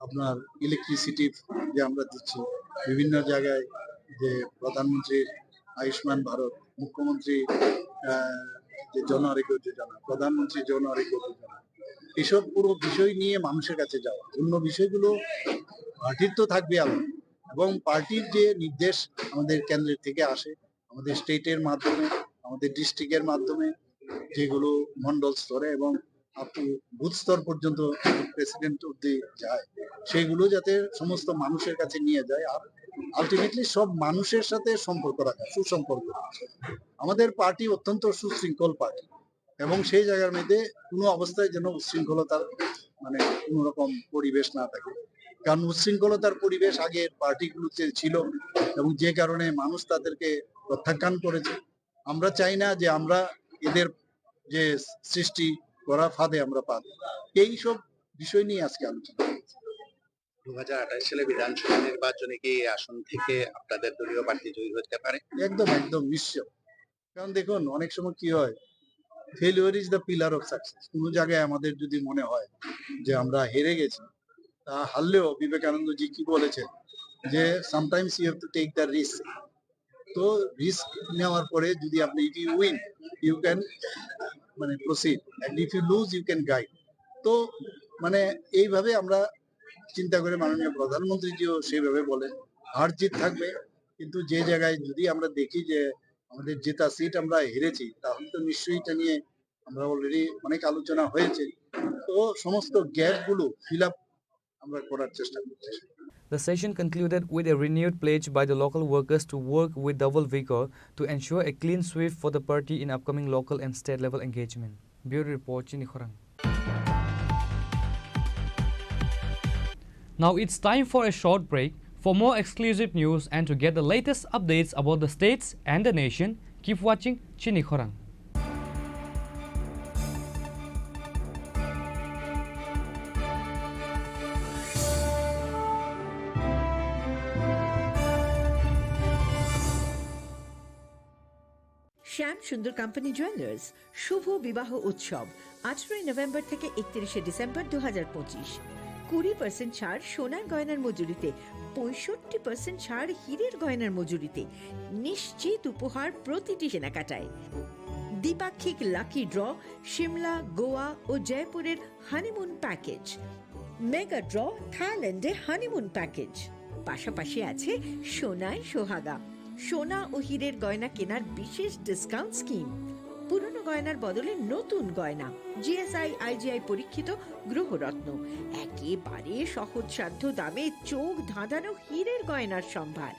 আপনার ইলেকট্রিসিটি যে আমরা দিচ্ছি, বিভিন্ন জায়গায় যে প্রধানমন্ত্রীর আয়ুষ্মান ভারত, মুখ্যমন্ত্রী আহ, যে জন আরোগ্য যোজনা, প্রধানমন্ত্রী জন আরোগ্য যোজনা, এসব পুরো বিষয় নিয়ে মানুষের কাছে যাওয়া। অন্য বিষয়গুলো পার্টির তো থাকবে আলাদা, এবং পার্টির যে নির্দেশ আমাদের কেন্দ্রের থেকে আসে, আমাদের স্টেটের মাধ্যমে, আমাদের ডিস্ট্রিক্টের মাধ্যমে, যেগুলো মন্ডল স্তরে এবং আপ টু বুথ স্তর পর্যন্ত প্রেসিডেন্ট অব্দি যায়, সেইগুলো যাতে সমস্ত মানুষের কাছে নিয়ে যায়। আর আলটিমেটলি সব মানুষের সাথে সম্পর্ক রাখা, সুসম্পর্ক। আমাদের পার্টি অত্যন্ত সুশৃঙ্খল পার্টি। এবং সেই জায়গার মধ্যে কোনো অবস্থায় যেন উচ্ছৃঙ্খলতার মানে কোনো রকম পরিবেশ না থাকে। কারণ উচ্ছৃঙ্খলতার পরিবেশ আগের পার্টিগুলোতে ছিল এবং যে কারণে মানুষ তাদেরকে প্রত্যাখ্যান করেছে। আমরা চাই না যে আমরা এদের যে সৃষ্টি করা ফাঁদে আমরা পা দিই। এই সব বিষয় নিয়ে আজকে আলোচনা হয়েছে। দু হাজার আঠাশ সালে বিধানসভা নির্বাচনে কি এই আসন থেকে আপনাদের দলীয় প্রার্থী জয়ী হতে পারে? একদম, একদম নিশ্চয়। কারণ দেখুন, অনেক সময় কি হয়, failure is the pillar of success। কোনো জায়গায় আমাদের যদি মনে হয় যে আমরা হেরে গেছি, তা হারলেও বিবেকানন্দজি কি বলেছেন যে sometimes you have to take the risk। তো রিস্ক নেওয়ার পরে যদি আপনি, if you win, you can মানে proceed, and if you lose, you can guide। তো মানে এইভাবে আমরা চিন্তা করে, মাননীয় প্রধানমন্ত্রীজিও সেইভাবে বলেন, হার জিত থাকবে, কিন্তু যে জায়গায় যদি আমরা দেখি যে আমাদের জেতা সিট আমরা হেরেছি, তাহলে তো নিশ্চয়ই এটা নিয়ে আমরা অলরেডি অনেক আলোচনা হয়েছে। তো সমস্ত গ্যাপগুলো ফিল আপ আমরা করার চেষ্টা করছি। The session concluded with a renewed pledge by the local workers to work with double vigor to ensure a clean sweep for the party in upcoming local and state level engagement. Bureau report, Chini Khorang. Now it's time for a short break. For more exclusive news and to get the latest updates about the states and the nation, keep watching Chini Khorang. Shyam Sundar company jewellers শুভ বিবাহ উৎসব, আঠারোই নভেম্বর থেকে একত্রিশে ডিসেম্বর দু হাজার পঁচিশ। কুড়ি পার্সেন্ট ছাড় সোনার গয়নার মজুরিতে, পঁয়ষট্টি পার্সেন্ট ছাড় হীরের গয়নার মজুরিতে। নিশ্চিত উপহার প্রতিটি কেনাকাটায়। দ্বিপাক্ষিক লাকি ড্র, সিমলা, গোয়া ও জয়পুরের হানিমুন প্যাকেজ। মেগা ড্র, থাইল্যান্ডে হানিমুন প্যাকেজ। পাশাপাশি আছে সোনায় সোহাগা, সোনা ও হীরের গয়না কেনার বিশেষ ডিসকাউন্ট স্কিম। পুরনো গয়নার বদলে নতুন গয়না, জিএসআই আইজিআই পরীক্ষিত গ্রহরত্ন, একেবারে সহজসাধ্য দামে চোখ ধাঁধানো হীরের গয়নার সম্ভার।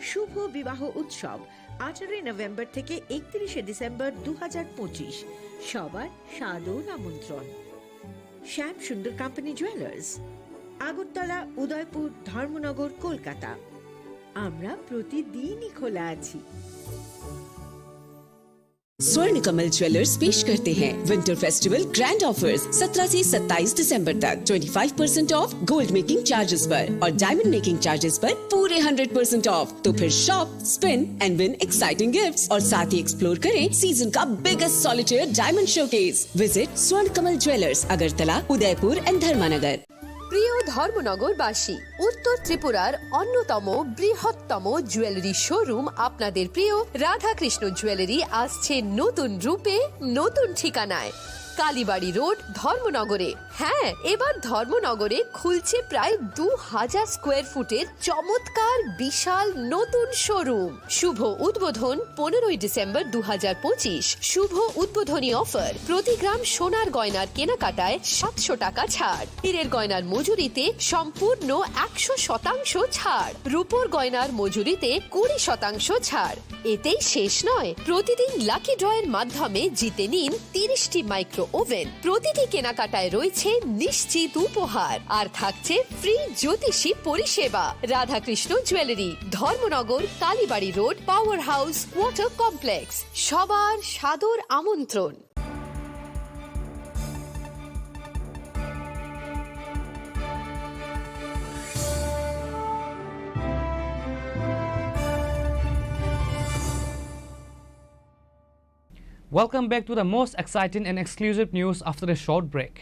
শুভ বিবাহ উৎসব, আঠারোই নভেম্বর থেকে একত্রিশে ডিসেম্বর দু হাজার পঁচিশ। সবার সাদর আমন্ত্রণ। শ্যাম সুন্দর কোম্পানি জুয়েলার্স, আগরতলা, উদয়পুর, ধর্মনগর, কলকাতা। আমরা প্রতিদিনই খোলা আছি। स्वर्ण कमल ज्वेलर्स पेश करते हैं विंटर फेस्टिवल ग्रैंड ऑफर्स। सत्रह से सत्ताईस दिसंबर तक twenty five percent of gold making charges पर और डायमंड मेकिंग चार्जेस पर पूरे हंड्रेड परसेंट ऑफ। तो फिर shop, spin and win exciting gifts और साथ ही एक्सप्लोर करें सीजन का biggest solitaire diamond showcase. Visit स्वर्ण कमल ज्वेलर्स, अगरतला, उदयपुर एंड धर्मानगर। প্রিয় ধর্মনগরবাসী, উত্তর ত্রিপুরার অন্যতম বৃহত্তম জুয়েলারি শোরুম আপনাদের প্রিয় রাধাকৃষ্ণ জুয়েলারি আসছে নতুন রূপে, নতুন ঠিকানায়, কালীবাড়ি রোড, ধর্মনগরে। হ্যাঁ, এবার ধর্মনগরে খুলছে প্রায় দু হাজার স্কোয়ার ফুটের চমৎকার বিশাল নতুন শোরুম। শুভ উদ্বোধন পনেরোই ডিসেম্বর দু হাজার পঁচিশ। শুভ উদ্বোধনী অফার, প্রতি গ্রাম সোনার গয়নার কেনাকাটায় সাতশো টাকা ছাড়, হীরের গয়নার মজুরিতে সম্পূর্ণ একশো শতাংশ ছাড়, রূপোর গয়নার মজুরিতে কুড়ি শতাংশ ছাড়। এতেই শেষ নয়, প্রতিদিন লাকি ড্রয়ের মাধ্যমে জিতে নিন তিরিশটি মাইক্রো ওভেন। প্রতিটি কেনাকাটায় রয়েছে নিশ্চিত উপহার, আর থাকছে ফ্রি জ্যোতিষী পরিষেবা। Radhakrishna jewellery, Dharmanagar, Kalibari road, power house, water complex. সবার সাদর আমন্ত্রণ। Welcome back to the most exciting and exclusive news after a short break.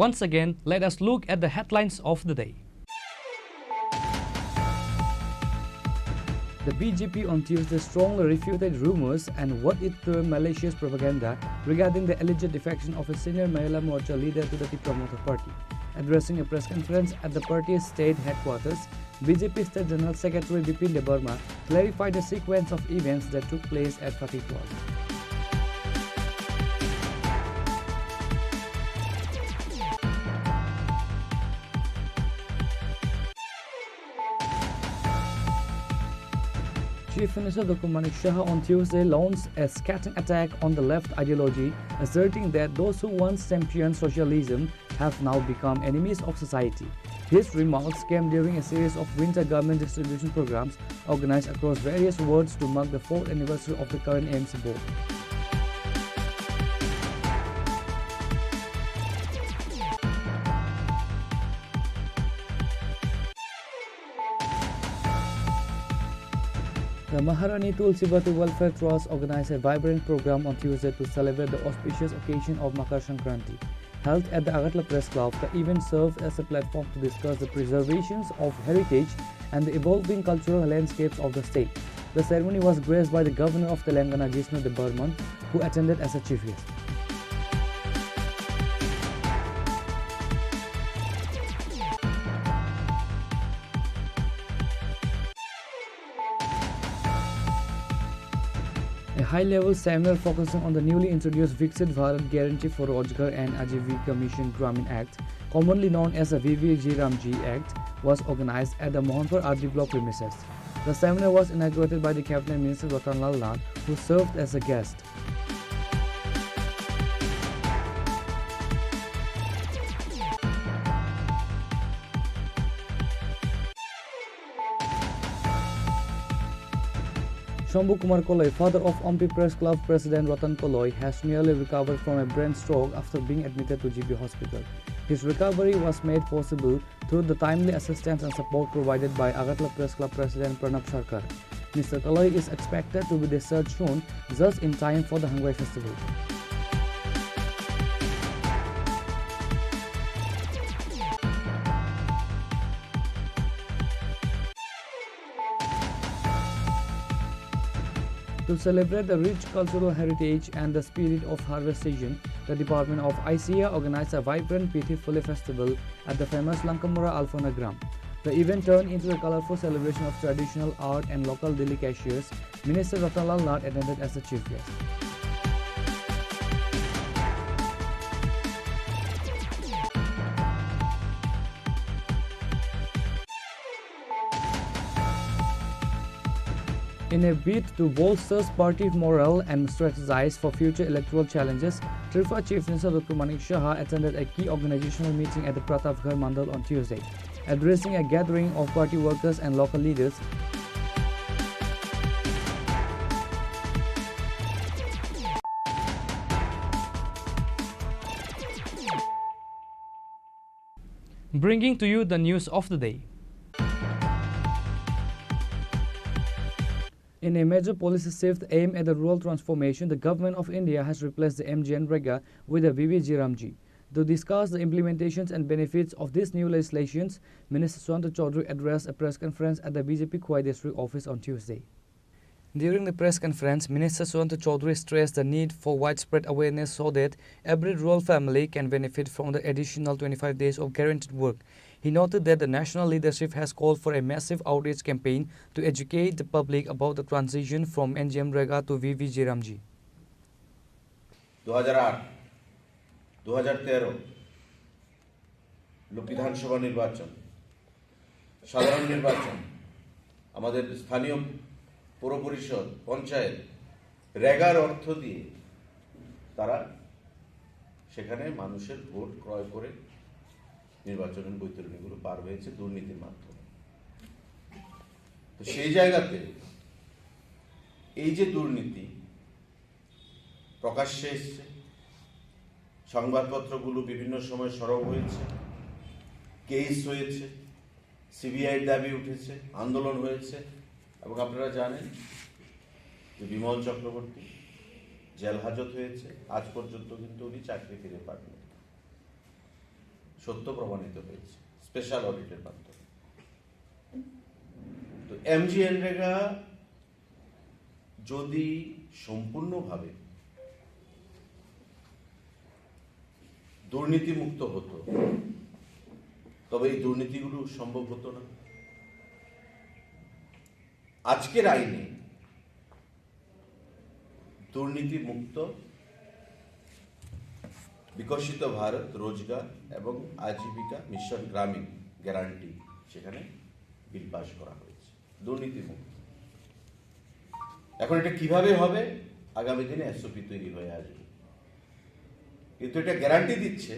Once again, let us look at the headlines of the day. The B J P on Tuesday strongly refuted rumors and what it termed malicious propaganda regarding the alleged defection of a senior Mahila Morcha leader to the Tipra Motha Party. Addressing a press conference at the party's state headquarters, B J P State General Secretary Bipin Debbarma clarified the sequence of events that took place at Fatehpur. Chief Minister Doctor Manik Saha on Tuesday launched a scathing attack on the left ideology, asserting that those who once championed socialism have now become enemies of society. His remarks came during a series of winter garment distribution programs organized across various wards to mark the fourth anniversary of the current A M C board. The Maharani Tulsibati Welfare Trust organized a vibrant program on Tuesday to celebrate the auspicious occasion of Makar Sankranti. Held at the Agartala Press Club, the event served as a platform to discuss the preservations of heritage and the evolving cultural landscapes of the state. The ceremony was graced by the Governor of Telangana, Jishnu Debbarman, who attended as a chief guest. A high-level seminar focusing on the newly introduced Viksit Bharat Guarantee for Rojgar and Ajivika Mission Gramin Act, commonly known as the V V G Ramji Act, was organized at the Mohanpur R D block premises. The seminar was inaugurated by the Cabinet Minister Ratan Lal Nath, who served as a guest. Shambhu Kumar Koloi, father of Ompi Press Club President Ratan Koloi, has nearly recovered from a brain stroke after being admitted to G B hospital. His recovery was made possible through the timely assistance and support provided by Agartala Press Club President Pranab Sarkar. Mister Koloi is expected to be discharged soon, just in time for the Hangbai Festival. To celebrate the rich cultural heritage and the spirit of harvest season, the Department of I C A organized a vibrant Pithi Phule festival at the famous Lankamura Alphona Gram. The event turned into a colorful celebration of traditional art and local delicacies. Minister Ratan Lal Nath attended as the chief guest. In a bid to bolster party morale and strategize for future electoral challenges, Tripura Chief Minister Doctor Manik Saha attended a key organizational meeting at the Pratapgarh Mandal on Tuesday. Addressing a gathering of party workers and local leaders, bringing to you the news of the day. In a major policy shift aimed at the rural transformation, the Government of India has replaced the M G N Rega with the V V G Ramji. To discuss the implementations and benefits of these new legislations, Minister Sushanta Chowdhury addressed a press conference at the B J P Khowai District Office on Tuesday. During the press conference, Minister Sushanta Chowdhury stressed the need for widespread awareness so that every rural family can benefit from the additional twenty-five days of guaranteed work. He noted that the national leadership has called for a massive outreach campaign to educate the public about the transition from N G N Rega to V V G Ramji. দু হাজার আট, দু হাজার তেরো লোক বিধানসভা নির্বাচন, সাধারণ নির্বাচন, আমাদের স্থানীয় পৌর পরিষদ, পঞ্চায়েত, রেগার অর্থ দিয়ে তারা সেখানে মানুষের ভোট ক্রয় করে নির্বাচনের বৈতরণীগুলো পার হয়েছে দুর্নীতির মাধ্যমে। তো সেই জায়গাতে এই যে দুর্নীতি প্রকাশ্যে এসছে, সংবাদপত্রগুলো বিভিন্ন সময় সরব হয়েছে, কেস হয়েছে, সিবিআইর দাবি উঠেছে, আন্দোলন হয়েছে, এবং আপনারা জানেন যে বিমল চক্রবর্তী জেল হাজত হয়েছে, আজ পর্যন্ত কিন্তু উনি চাকরি ফিরে পাননি। সত্য প্রমাণিত হয়েছে স্পেশাল অডিটের মাধ্যমে। তো এমজিএনরেগা যদি সম্পূর্ণভাবে দুর্নীতিমুক্ত হতো, তবে এই দুর্নীতিগুলো সম্ভব হতো না। আজকের আইনে দুর্নীতিমুক্ত বিকশিত ভারত, রোজগার এবং আজীবিকা মিশন গ্রামীণ গ্যারান্টি, সেখানে বিল পাস করা হয়েছে। দুর্নীতিমুক্ত। এখন এটা কিভাবে হবে, আগামী দিনে এসওপি তৈরি হয়ে আসবে, কিন্তু এটা গ্যারান্টি দিচ্ছে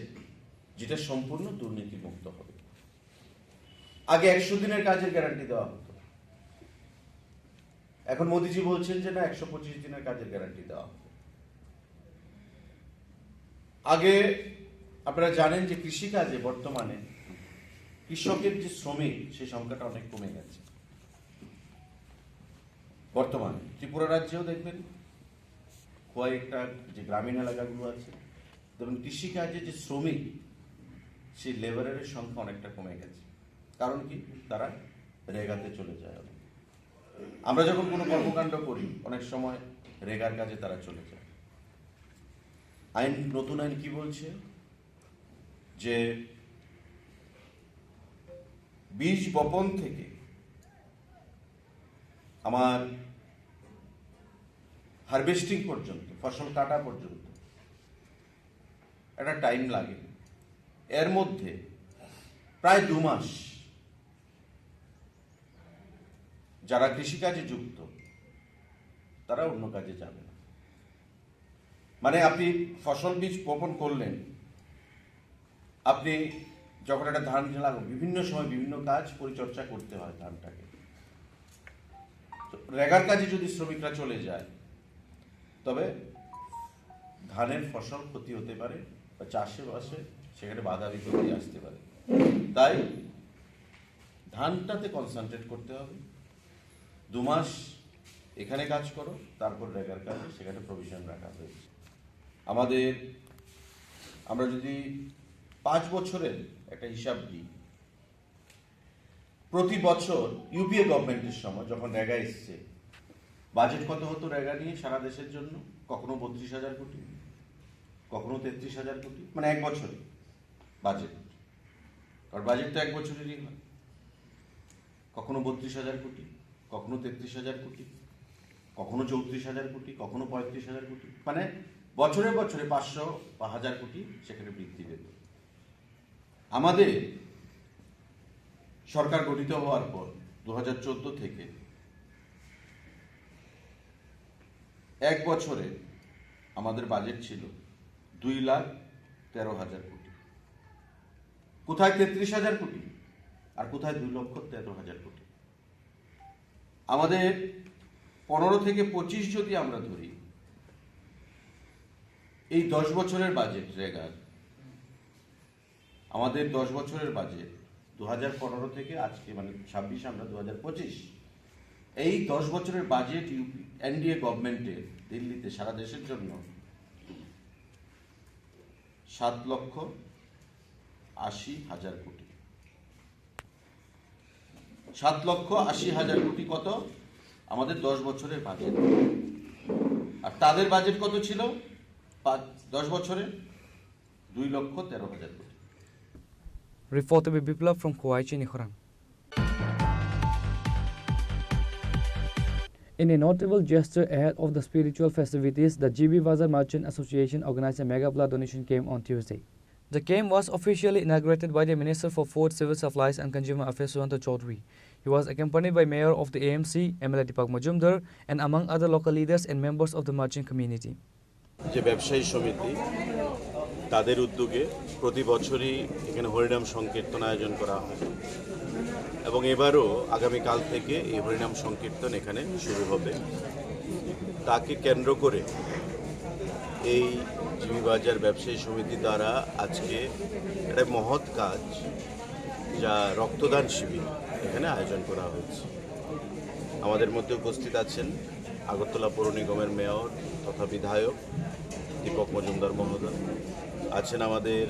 যেটা সম্পূর্ণ দুর্নীতিমুক্ত হবে। আগে একশো দিনের কাজের গ্যারান্টি দেওয়া হতো, এখন মোদিজি বলছেন যে না, একশো পঁচিশ দিনের কাজের গ্যারান্টি দেওয়া হবে। আগে আপনারা জানেন যে কৃষিকাজে বর্তমানে কৃষকের যে শ্রমিক, সেই সংখ্যাটা অনেক কমে গেছে। বর্তমানে ত্রিপুরা রাজ্যেও দেখবেন, কয়েকটা যে গ্রামীণ এলাকাগুলো আছে, যেমন কৃষিকাজে যে শ্রমিক, সেই লেবারের সংখ্যা অনেকটা কমে গেছে। কারণ কি? তারা রেগাতে চলে যায় অনেকে। আমরা যখন কোনো কর্মকাণ্ড করি, অনেক সময় রেগার কাজে তারা চলে যায়। আইন, নতুন আইন কি বলছে? যে বীজ বপন থেকে আমার হারভেস্টিং পর্যন্ত, ফসল কাটা পর্যন্ত একটা টাইম লাগে। এর মধ্যে প্রায় দু মাস যারা কৃষিকাজে যুক্ত, তারা অন্য কাজে যাবে না। মানে, আপনি ফসল বীজ বপন করলেন, আপনি যখন একটা ধান লাগান, বিভিন্ন সময় বিভিন্ন কাজ পরিচর্যা করতে হয় ধানটাকে। তো রেগার কাজে যদি শ্রমিকরা চলে যায়, তবে ধানের ফসল ক্ষতি হতে পারে বা চাষে বাসে সেখানে বাধা বিপত্তি আসতে পারে। তাই ধানটাতে কনসেন্ট্রেট করতে হবে। দু মাস এখানে কাজ করো, তারপর রেগার কাজে সেখানে প্রভিশন রাখা হয়েছে। আমাদের, আমরা যদি পাঁচ বছরের একটা হিসাব দিই, প্রতি বছর ইউপিএ গভর্নমেন্টের সময় যখন রেগা এসছে, বাজেট কত হতো রেগা নিয়ে সারা দেশের জন্য? কখনো বত্রিশ হাজার কোটি, কখনো তেত্রিশ হাজার কোটি, মানে এক বছরে বাজেট। কারণ বাজেট তো এক বছরেরই হয়। কখনো বত্রিশ হাজার কোটি, কখনো তেত্রিশ হাজার কোটি, কখনো চৌত্রিশ হাজার কোটি, কখনো পঁয়ত্রিশ হাজার কোটি, মানে বছরে বছরে পাঁচশো বা হাজার কোটি সেখানে বৃদ্ধি পেত। আমাদের সরকার গঠিত হওয়ার পর দু হাজার চোদ্দ থেকে এক বছরে আমাদের বাজেট ছিল দুই লাখ তেরো হাজার কোটি। কোথায় তেত্রিশ হাজার কোটি আর কোথায় দুই লক্ষ তেরো হাজার কোটি। আমাদের পনেরো থেকে পঁচিশ যদি আমরা ধরি, এই দশ বছরের বাজেট রেগার, আমাদের দশ বছরের বাজেট, দু হাজার পনেরো থেকে আজকে, মানে ছাব্বিশ, আমরা দু হাজার পঁচিশ, এই দশ বছরের বাজেট ইউপি, এনডিএ গভর্নমেন্টের দিল্লিতে সারা দেশের জন্য সাত লক্ষ আশি হাজার কোটি। সাত লক্ষ আশি হাজার কোটি কত? আমাদের দশ বছরের বাজেট। আর তাদের বাজেট কত ছিল পাঁচ, দশ বছরে? দুই লক্ষ তেরো হাজার কোটি। Report by Biplab from Khowai, Chini Khorang. In a notable gesture ahead of the spiritual festivities, the G B Bazar Merchant Association organized a mega blood donation camp on Tuesday. The camp was officially inaugurated by the Minister for Food, Civil Supplies and Consumer Affairs Sudanta Chaudhary. He was accompanied by Mayor of the A M C, M L A Deepak Majumdar, and among other local leaders and members of the merchant community. যে ব্যবসায়ী সমিতি, তাদের উদ্যোগে প্রতি বছরই এখানে হরিনাম সংকীর্তন আয়োজন করা হয় এবং এবারও আগামীকাল থেকে এই হরিনাম সংকীর্তন এখানে শুরু হবে। তাকে কেন্দ্র করে এই জিবি বাজার ব্যবসায়ী সমিতি দ্বারা আজকে একটা মহৎ কাজ, যা রক্তদান শিবির, এখানে আয়োজন করা হয়েছে। আমাদের মধ্যে উপস্থিত আছেন আগরতলা পৌর নিগমের মেয়র তথা বিধায়ক দীপক মজুমদার মহোদয়, আছেন আমাদের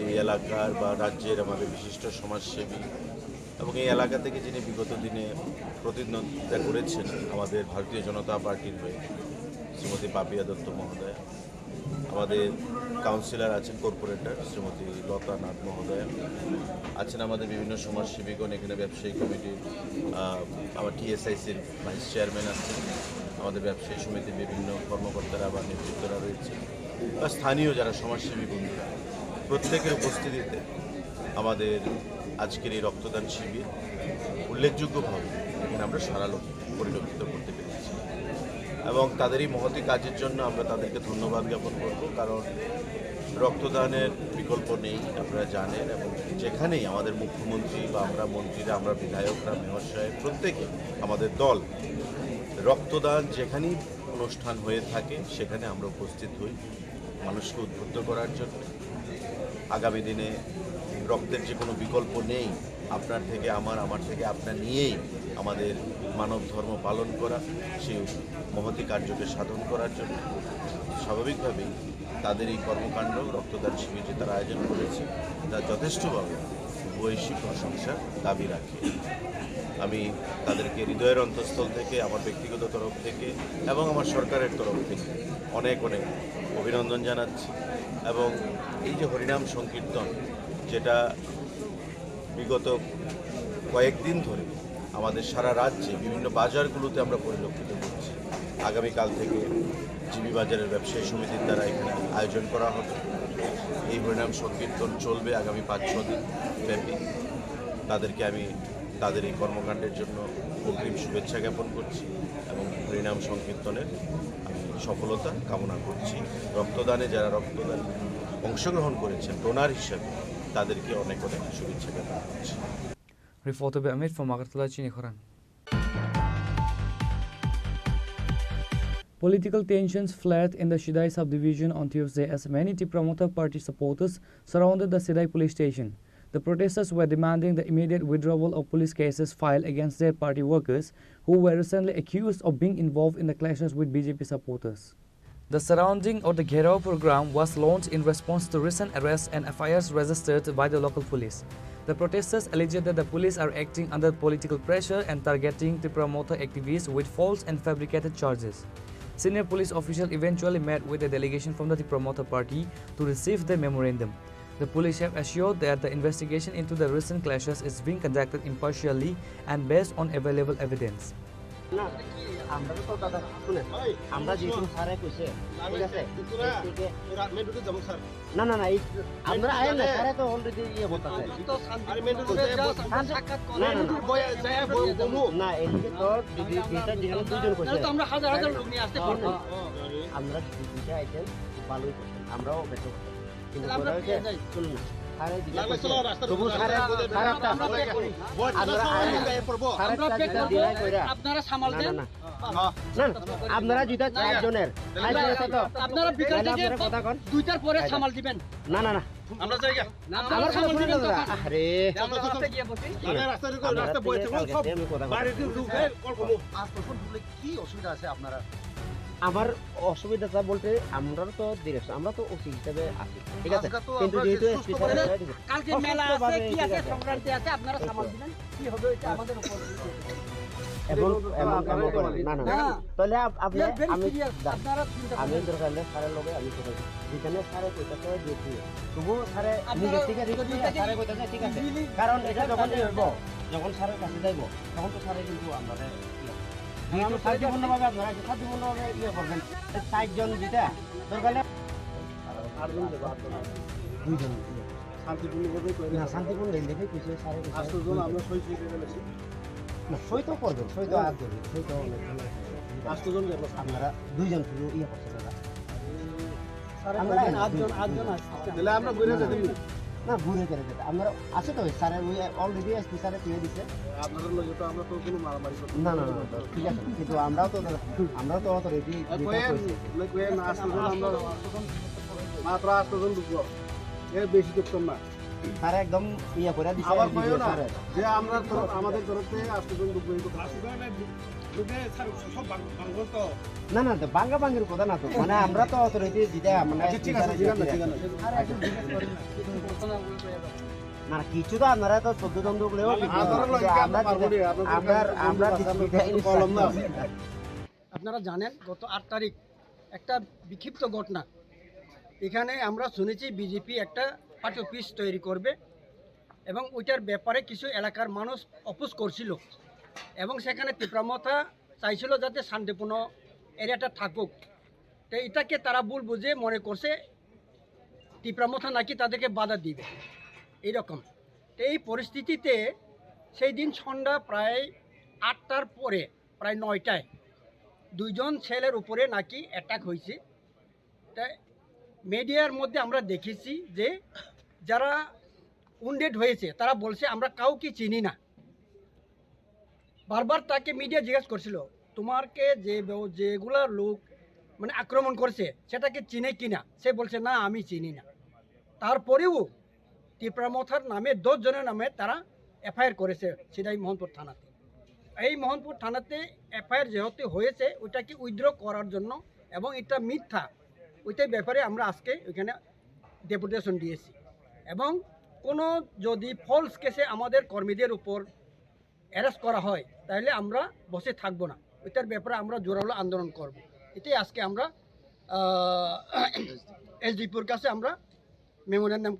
এই এলাকার বা রাজ্যের আমাদের বিশিষ্ট সমাজসেবী এবং এই এলাকা থেকে যিনি বিগত দিনে প্রতিদ্বন্দ্বিতা করেছেন আমাদের ভারতীয় জনতা পার্টির হয়ে, শ্রীমতী পাপিয়া দত্ত মহোদয়, আমাদের কাউন্সিলর আছেন, কর্পোরেটর শ্রীমতী লতা নাথ মহোদয়া আছেন, আমাদের বিভিন্ন সমাজসেবীগণ এখানে, ব্যবসায়ী কমিটির, আহ, আমার টিএসআইসির ভাইস চেয়ারম্যান আছেন, আমাদের ব্যবসায়ী সমিতির বিভিন্ন কর্মকর্তারা বা নেতৃত্বরা রয়েছে, বা স্থানীয় যারা সমাজসেবী বন্ধুরা, প্রত্যেকের উপস্থিতিতে আমাদের আজকের এই রক্তদান শিবির উল্লেখযোগ্যভাবে এখানে আমরা সারা লোক পরিলক্ষিত করতে পেরেছি। এবং তাদের এই মহতী কাজের জন্য আমরা তাদেরকে ধন্যবাদ জ্ঞাপন করব, কারণ রক্তদানের বিকল্প নেই, আপনারা জানেন। এবং যেখানেই আমাদের মুখ্যমন্ত্রী বা আমরা মন্ত্রীরা, আমরা বিধায়করা, মেয়র সাহেব, প্রত্যেকে, আমাদের দল, রক্তদান যেখানেই অনুষ্ঠান হয়ে থাকে সেখানে আমরা উপস্থিত হই মানুষকে উদ্বুদ্ধ করার জন্য। আগামী দিনে রক্তের যে কোনো বিকল্প নেই, আপনার থেকে আমার, আমার থেকে আপনার নিয়েই আমাদের মানব ধর্ম পালন করা, সেই মহতী কার্যকে সাধন করার জন্য। স্বাভাবিকভাবেই তাদের এই কর্মকাণ্ড, রক্তদান শিবির যে তারা আয়োজন করেছে, তা যথেষ্টভাবে ভূয়সী প্রশংসার দাবি রাখে। আমি তাদেরকে হৃদয়ের অন্তঃস্থল থেকে, আমার ব্যক্তিগত তরফ থেকে এবং আমার সরকারের তরফ থেকে অনেক অনেক অভিনন্দন জানাচ্ছি। এবং এই যে হরিনাম সংকীর্তন, যেটা বিগত কয়েকদিন ধরে আমাদের সারা রাজ্যে বিভিন্ন বাজারগুলোতে আমরা পরিলক্ষিত করছি, আগামীকাল থেকে জিবি বাজারের ব্যবসায়ী সমিতির দ্বারা এখানে আয়োজন করা হবে। এই হরিনাম সংকীর্তন চলবে আগামী পাঁচ ছ দিন ব্যাপী। তাদেরকে আমি তাদের এই কর্মকাণ্ডের জন্য অগ্রিম শুভেচ্ছা জ্ঞাপন করছি এবং হরিনাম সংকীর্তনের আমি সফলতা কামনা করছি। রক্তদানে যারা রক্তদান অংশগ্রহণ করেছেন ডোনার হিসাবে, তাদেরকে অনেক অনেক শুভেচ্ছা জ্ঞাপন করছি। Reporter Amit from Agartala, Chini Khorang. Political tensions flared in the Sidai subdivision on Tuesday as many Tipra Motha Party supporters surrounded the Sidai police station. The protesters were demanding the immediate withdrawal of police cases filed against their party workers who were recently accused of being involved in the clashes with B J P supporters. The surrounding of the Gherao program was launched in response to recent arrests and F I Rs registered by the local police. The protesters alleged that the police are acting under political pressure and targeting Tipra Motha activists with false and fabricated charges. Senior police official eventually met with a delegation from the Tipra Motha Party to receive the memorandum. The police have assured that the investigation into the recent clashes is being conducted impartially and based on available evidence. না, আমরা তো দাদা, শুনেন, আমরা যেহেতু স্যারে কইছে, ঠিক আছে? এদিকে ওরা মেন রোডে যাবো, স্যার। না, না, না, এই আমরা আইন না, স্যারে তো already ইয়ে বলতেছে। আরে মেন রোডে যাবো, সাক্ষাৎ করে। না, না, না। বয়া যায়, বয়া বমু। না, এদিকে তো দুই-, দুইটা যেখানে দুইজন কইছে। তাহলে তো আমরা হাজার হাজার লোক নিয়ে আসতে পারবো। আমরা দুইটা আইটেম ভালোই করছি, আমরাও ব্যর্থ করছি। কিন্তু তাহলে আমরা কথা হচ্ছে, ফিরে যাই। শুনুন না, স্যারে যেটা লাগলে কইছে, চলো, রাস্তার তবু উপরে স্যারে, যাই। স্যার একটা, আমরা ব্যাক করি। আমরা আইন, স্যার আমরা একটা ব্যাক যেটা করবো। ডিনাই কইরা। আপনারা সামাল না, না, দেন। না। না, না, আপনারা যেটা চারজনের, চারজনের তো, আপনারা বিকাল তাহলে থেকে আপনারা কথা কন। দুইটার পরে আচ্ছা। সামাল দিবেন। না, না, না। আমরা যাই গা। না, আমার আপনারা কথা সামাল শুনুন দিবেন না, তখন। আরে। আমরা রাস্তায় গিয়ে বসি। আরে রাস্তায় ঢুকো, আমরা রাস্তায় বয়ে থেকে থাকো, কালকে সব আমি কথা কন। বাইরে থেকে ঢুকে কল করবো। আজ প্রথম ঢুকলে কি অসুবিধা আছে আপনারা? আমার অসুবিধাটা বলতে আমরা তো ডিরেকশন, আমরা তো ওসি হিসেবে আছি, ঠিক আছে? আজকে তো কিন্তু আমরা যেহেতু সুস্থ এসপি স্যার করে আছে, ঠিক আছে? কালকে মেলা আছে, অসুস্থভাবে, কি ঠিক আছে, আছে? সংক্রান্তি আছে, আপনারা সামাল দিবেন, কি হবে ওইটা আমাদের উপর। এবং এমন কাম করে না, না, না। না। তাহলে আপ-, আপনি, We are very আমি serious, দা-, আপনারা চিন্তা আমি করবেন না। দরকার হলে স্যারের লগে আমি কথা বলি। যেখানে স্যারে কইতাছে যে কি, তবুও স্যারে আপনারা নিজের থেকে রিস্ক যদি নিয়ে এটাকে স্যারে কইতাছে ঠিক আছে। ইজিলি কারণ এটা যখন ইয়ে হইব, যখন স্যারের কাছে যাইব, তখন তো স্যারে কিন্তু আমাদের ইয়ে, যেহেতু শান্তিপূর্ণভাবে আপনারা এসে শান্তিপূর্ণভাবে ইয়ে করবেন। এই চারজন যেটা দরকার হলে আটজন যাবো, আটজন। দুইজন ইয়ে। শান্তিপূর্ণভাবে করে না, শান্তিপূর্ণ এই দেখে কিছু স্যারে কিছু আটজন আমরা সই সই করে ফেলেছি। না, সই তো করবেন, সই তো আর করবেন, সই তো অনেক ভালো। আটজন যাবো। আপনারা দুইজন শুধু ইয়ে করছেন দাদা। স্যারে আমরা বললেন আটজন, আটজন আসছে। তাহলে আমরা ঘুরে যেতে দিই। না, ঘুরে ফিরে যেতে। আমরা আছে তো, স্যারের ওই already এসপি স্যারে দিয়ে দিছে। আপনাদের লগে তো আমরা তো কোনো মারামারি করতে না, না, না, না, ঠিক আছে। কিন্তু আমরাও তো, আমরাও তো অথরিটি আর কয়ে, কয়ে না আসতে দিলে আমরা মাত্র আটজন ঢুকবো। এর বেশি ঢুকতাম না। স্যারে একদম ইয়ে করে দিছে, আবার কইও না স্যারে। যে আমরা তরফ, আমাদের তরফ থেকে আটজন ঢুকবো, এই কথা। না, না, তো ভাঙ্গা ভাঙ্গির কথা না তো। মানে, আমরা তো অথরিটি দিতে, মানে, আচ্ছা, ঠিক আছে, ঠিক আছে, ঠিক আছে। না, না, কিছু তো আপনারা তো চোদ্দ জন ঢুকলেও কিছু না। আমরা, আমরা, আমরা, আমরা, কলম না। আপনারা জানেন, গত আট তারিখ একটা বিক্ষিপ্ত ঘটনা। এখানে আমরা শুনেছি বিজেপি একটা পার্টি অফিস তৈরি করবে এবং ওইটার ব্যাপারে কিছু এলাকার মানুষ অপোজ করছিল এবং সেখানে তিপ্রা মথা চাইছিল যাতে শান্তিপূর্ণ এরিয়াটা থাকুক। তো এটাকে তারা ভুল বুঝে মনে করছে তিপ্রা মথা নাকি তাদেরকে বাধা দিবে এইরকম। তো এই পরিস্থিতিতে সেই দিন সন্ধ্যা প্রায় আটটার পরে, প্রায় নয়টায় দুইজন ছেলের উপরে নাকি অ্যাটাক হয়েছে। তাই মিডিয়ার মধ্যে আমরা দেখেছি যে যারা উন্ডেড হয়েছে তারা বলছে, "আমরা কাউকে চিনি না।" বারবার তাকে মিডিয়া জিজ্ঞেস করছিল, "তোমাকে যে ব-, যেগুলা লোক মানে আক্রমণ করছে সেটাকে চিনে কিনা?" সে বলছে, "না, আমি চিনি না।" তারপরেও টিপ্রা মথার নামে দশ জনের নামে তারা এফআইআর করেছে সিদাই মোহনপুর থানাতে। এই মোহনপুর থানাতে এফআইআর যেহেতু হয়েছে, ওইটাকে উইথড্র করার জন্য, এবং এটা মিথ্যা, ওইটাই ব্যাপারে আমরা আজকে ওইখানে ডেপুটেশন দিয়েছি। এবং কোনো যদি ফলস কেসে আমাদের কর্মীদের উপর অ্যারেস্ট করা হয়, তাহলে আমরা বসে থাকবো না, ওইটার ব্যাপারে আমরা জোরালো আন্দোলন করব। এটাই আজকে আমরা এসডিপিওর কাছে আমরা মেমোরেন্ডাম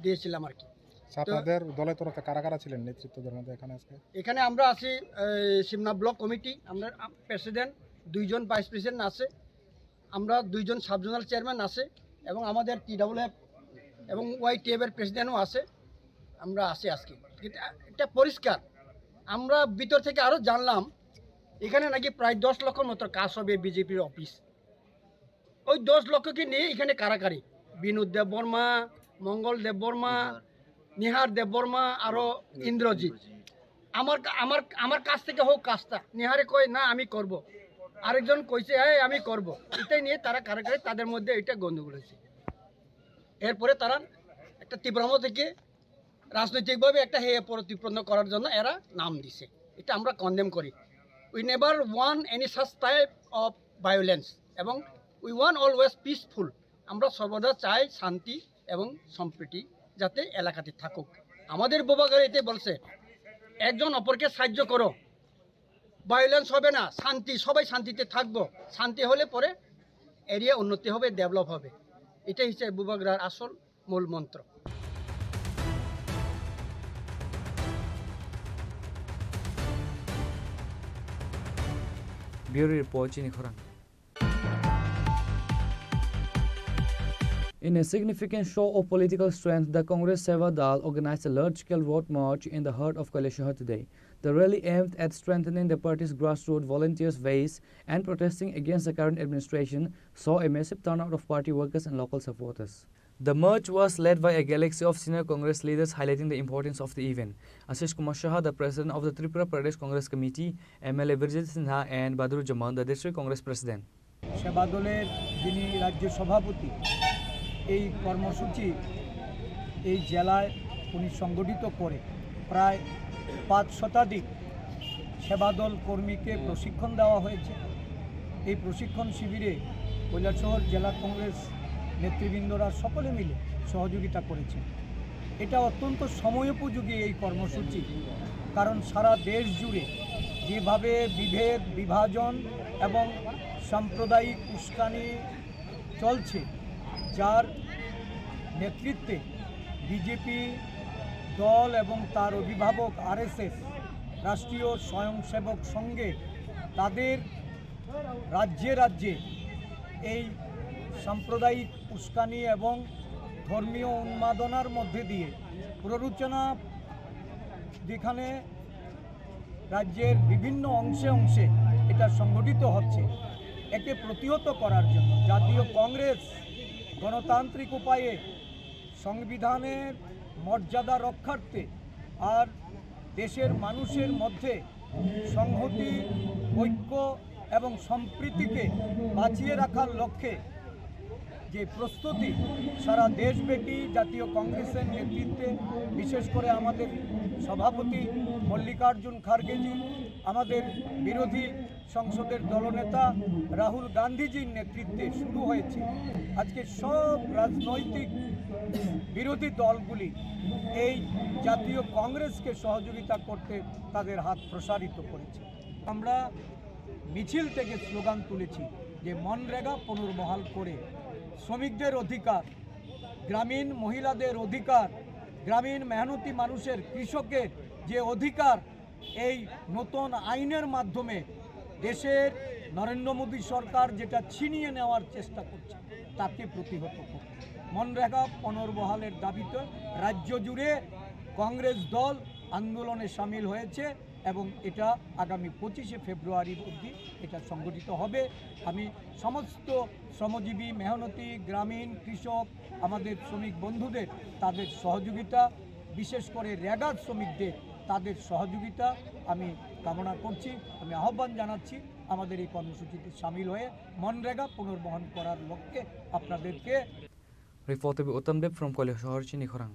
দিয়েছিলাম আর কি। আচ্ছা, তো আপনাদের দলের তরফে কারা কারা ছিলেন নেতৃত্ব দেওয়ার মধ্যে এখানে আজকে? এখানে আমরা আছি, এই, সিমনা ব্লক কমিটি, আমরা প্রেসিডেন্ট, দুইজন ভাইস প্রেসিডেন্ট আছে, আমরা দুইজন সাব জোনাল চেয়ারম্যান আছে, এবং আমাদের টিডাব্লিউএফ এবং ওয়াইটিএফ এর প্রেসিডেন্টও আছে। আমরা আছি আজকে। এটা, এটা পরিষ্কার। আমরা ভিতর থেকে আরও জানলাম, এখানে নাকি প্রায় দশ লক্ষ মতো কাজ হবে বিজেপির অফিস। ওই দশ লক্ষকে নিয়ে এখানে কারাকারি। বিনোদ দেববর্মা, মঙ্গল দেববর্মা, নিহার দেববর্মা, আরও ইন্দ্রজিৎ। আমার কা-, আমার, আমার কাছ থেকে হোক কাজটা। নিহারে কয়, "না, আমি করব।" আরেকজন কইছে, "এই, আমি করব।" এটাই নিয়ে তারা কারাকারি, তাদের মধ্যে এটা গন্ডগোল হয়েছে। এরপরে তারা একটা তীব্র মত থেকে রাজনৈতিকভাবে একটা হেয় প্রতিপন্ন করার জন্য এরা নাম দিছে। এটা আমরা কন্ডেম করি। We never want any such type of violence এবং we want always peaceful। আমরা সর্বদা চাই শান্তি এবং সম্প্রীতি যাতে এলাকাতে থাকুক। আমাদের বুবাগরা এটাই বলছে, "একজন অপরকে সাহায্য করো, ভায়োলেন্স হবে না, শান্তি, সবাই শান্তিতে থাকবো। শান্তি হলে পরে এরিয়া উন্নতি হবে, ডেভেলপ হবে।" এটাই হচ্ছে বুবাগরার আসল মূল মন্ত্র। Bureau Report, Chini Khorang. In a significant show of political strength, the Congress Seva Dal organized a large-scale road march in the heart of Kailashahar today. The rally aimed at strengthening the party's grassroots volunteers base and protesting against the current administration saw a massive turnout of party workers and local supporters. The march was led by a galaxy of senior Congress leaders, highlighting the importance of the event. Ashish Kumar Saha, the president of the Tripura Pradesh Congress Committee, M L A Birjit Sinha, and Badruzzaman, the district Congress president. সেবা দলের যিনি রাজ্য সভাপতি, এই কর্মসূচি এই জেলায় উনি সংগঠিত করে প্রায় পাঁচ শতাধিক সেবা দল কর্মীকে প্রশিক্ষণ দেওয়া হয়েছে। এই প্রশিক্ষণ শিবিরে কৈলাসহর জেলা কংগ্রেস নেতৃবৃন্দরা সকলে মিলে সহযোগিতা করেছেন। এটা অত্যন্ত সময়োপযোগী এই কর্মসূচি, কারণ সারা দেশ জুড়ে যেভাবে বিভেদ, বিভাজন এবং সাম্প্রদায়িক উস্কানি চলছে, যার নেতৃত্বে বিজেপি দল এবং তার অভিভাবক আরএসএস, রাষ্ট্রীয় স্বয়ংসেবক সংঘে তাদের রাজ্যে রাজ্যে এই সাম্প্রদায়িক উস্কানি এবং ধর্মীয় উন্মাদনার মধ্যে দিয়ে প্ররোচনা, যেখানে রাজ্যের বিভিন্ন অংশে অংশে এটা সংগঠিত হচ্ছে, একে প্রতিহত করার জন্য জাতীয় কংগ্রেস গণতান্ত্রিক উপায়ে সংবিধানের মর্যাদা রক্ষার্থে আর দেশের মানুষের মধ্যে সংহতি, ঐক্য এবং সম্প্রীতিকে বাঁচিয়ে রাখার লক্ষ্যে যে প্রস্তুতি সারা দেশব্যাপী জাতীয় কংগ্রেসের নেতৃত্বে, বিশেষ করে আমাদের সভাপতি মল্লিকার্জুন খার্গেজি, আমাদের বিরোধী সংসদের দলনেতা রাহুল গান্ধীজির নেতৃত্বে শুরু হয়েছে, আজকে সব রাজনৈতিক বিরোধী দলগুলি এই জাতীয় কংগ্রেসকে সহযোগিতা করতে তাদের হাত প্রসারিত করেছে। আমরা মিছিল থেকে স্লোগান তুলেছি যে মনরেগা পুনর্বহাল করে শ্রমিকদের অধিকার, গ্রামীণ মহিলাদের অধিকার, গ্রামীণ মেহনতি মানুষের, কৃষকের যে অধিকার, এই নতুন আইনের মাধ্যমে দেশের নরেন্দ্র মোদী সরকার যেটা ছিনিয়ে নেওয়ার চেষ্টা করছে, তাকে প্রতিহত করতে মনরেগা পুনর্বহালের দাবিতে রাজ্য জুড়ে কংগ্রেস দল আন্দোলনে সামিল হয়েছে। এবং এটা আগামী পঁচিশে ফেব্রুয়ারি অবধি এটা সংগঠিত হবে। আমি সমস্ত শ্রমজীবী, মেহনতি, গ্রামীণ, কৃষক, আমাদের শ্রমিক বন্ধুদের তাদের সহযোগিতা, বিশেষ করে রেগার শ্রমিকদের তাদের সহযোগিতা আমি কামনা করছি। আমি আহ্বান জানাচ্ছি আমাদের এই কর্মসূচিতে সামিল হয়ে মনরেগা পুনর্বহন করার লক্ষ্যে আপনাদেরকে Reporter Uttam Deb from Koilashahar, Chini Khorang.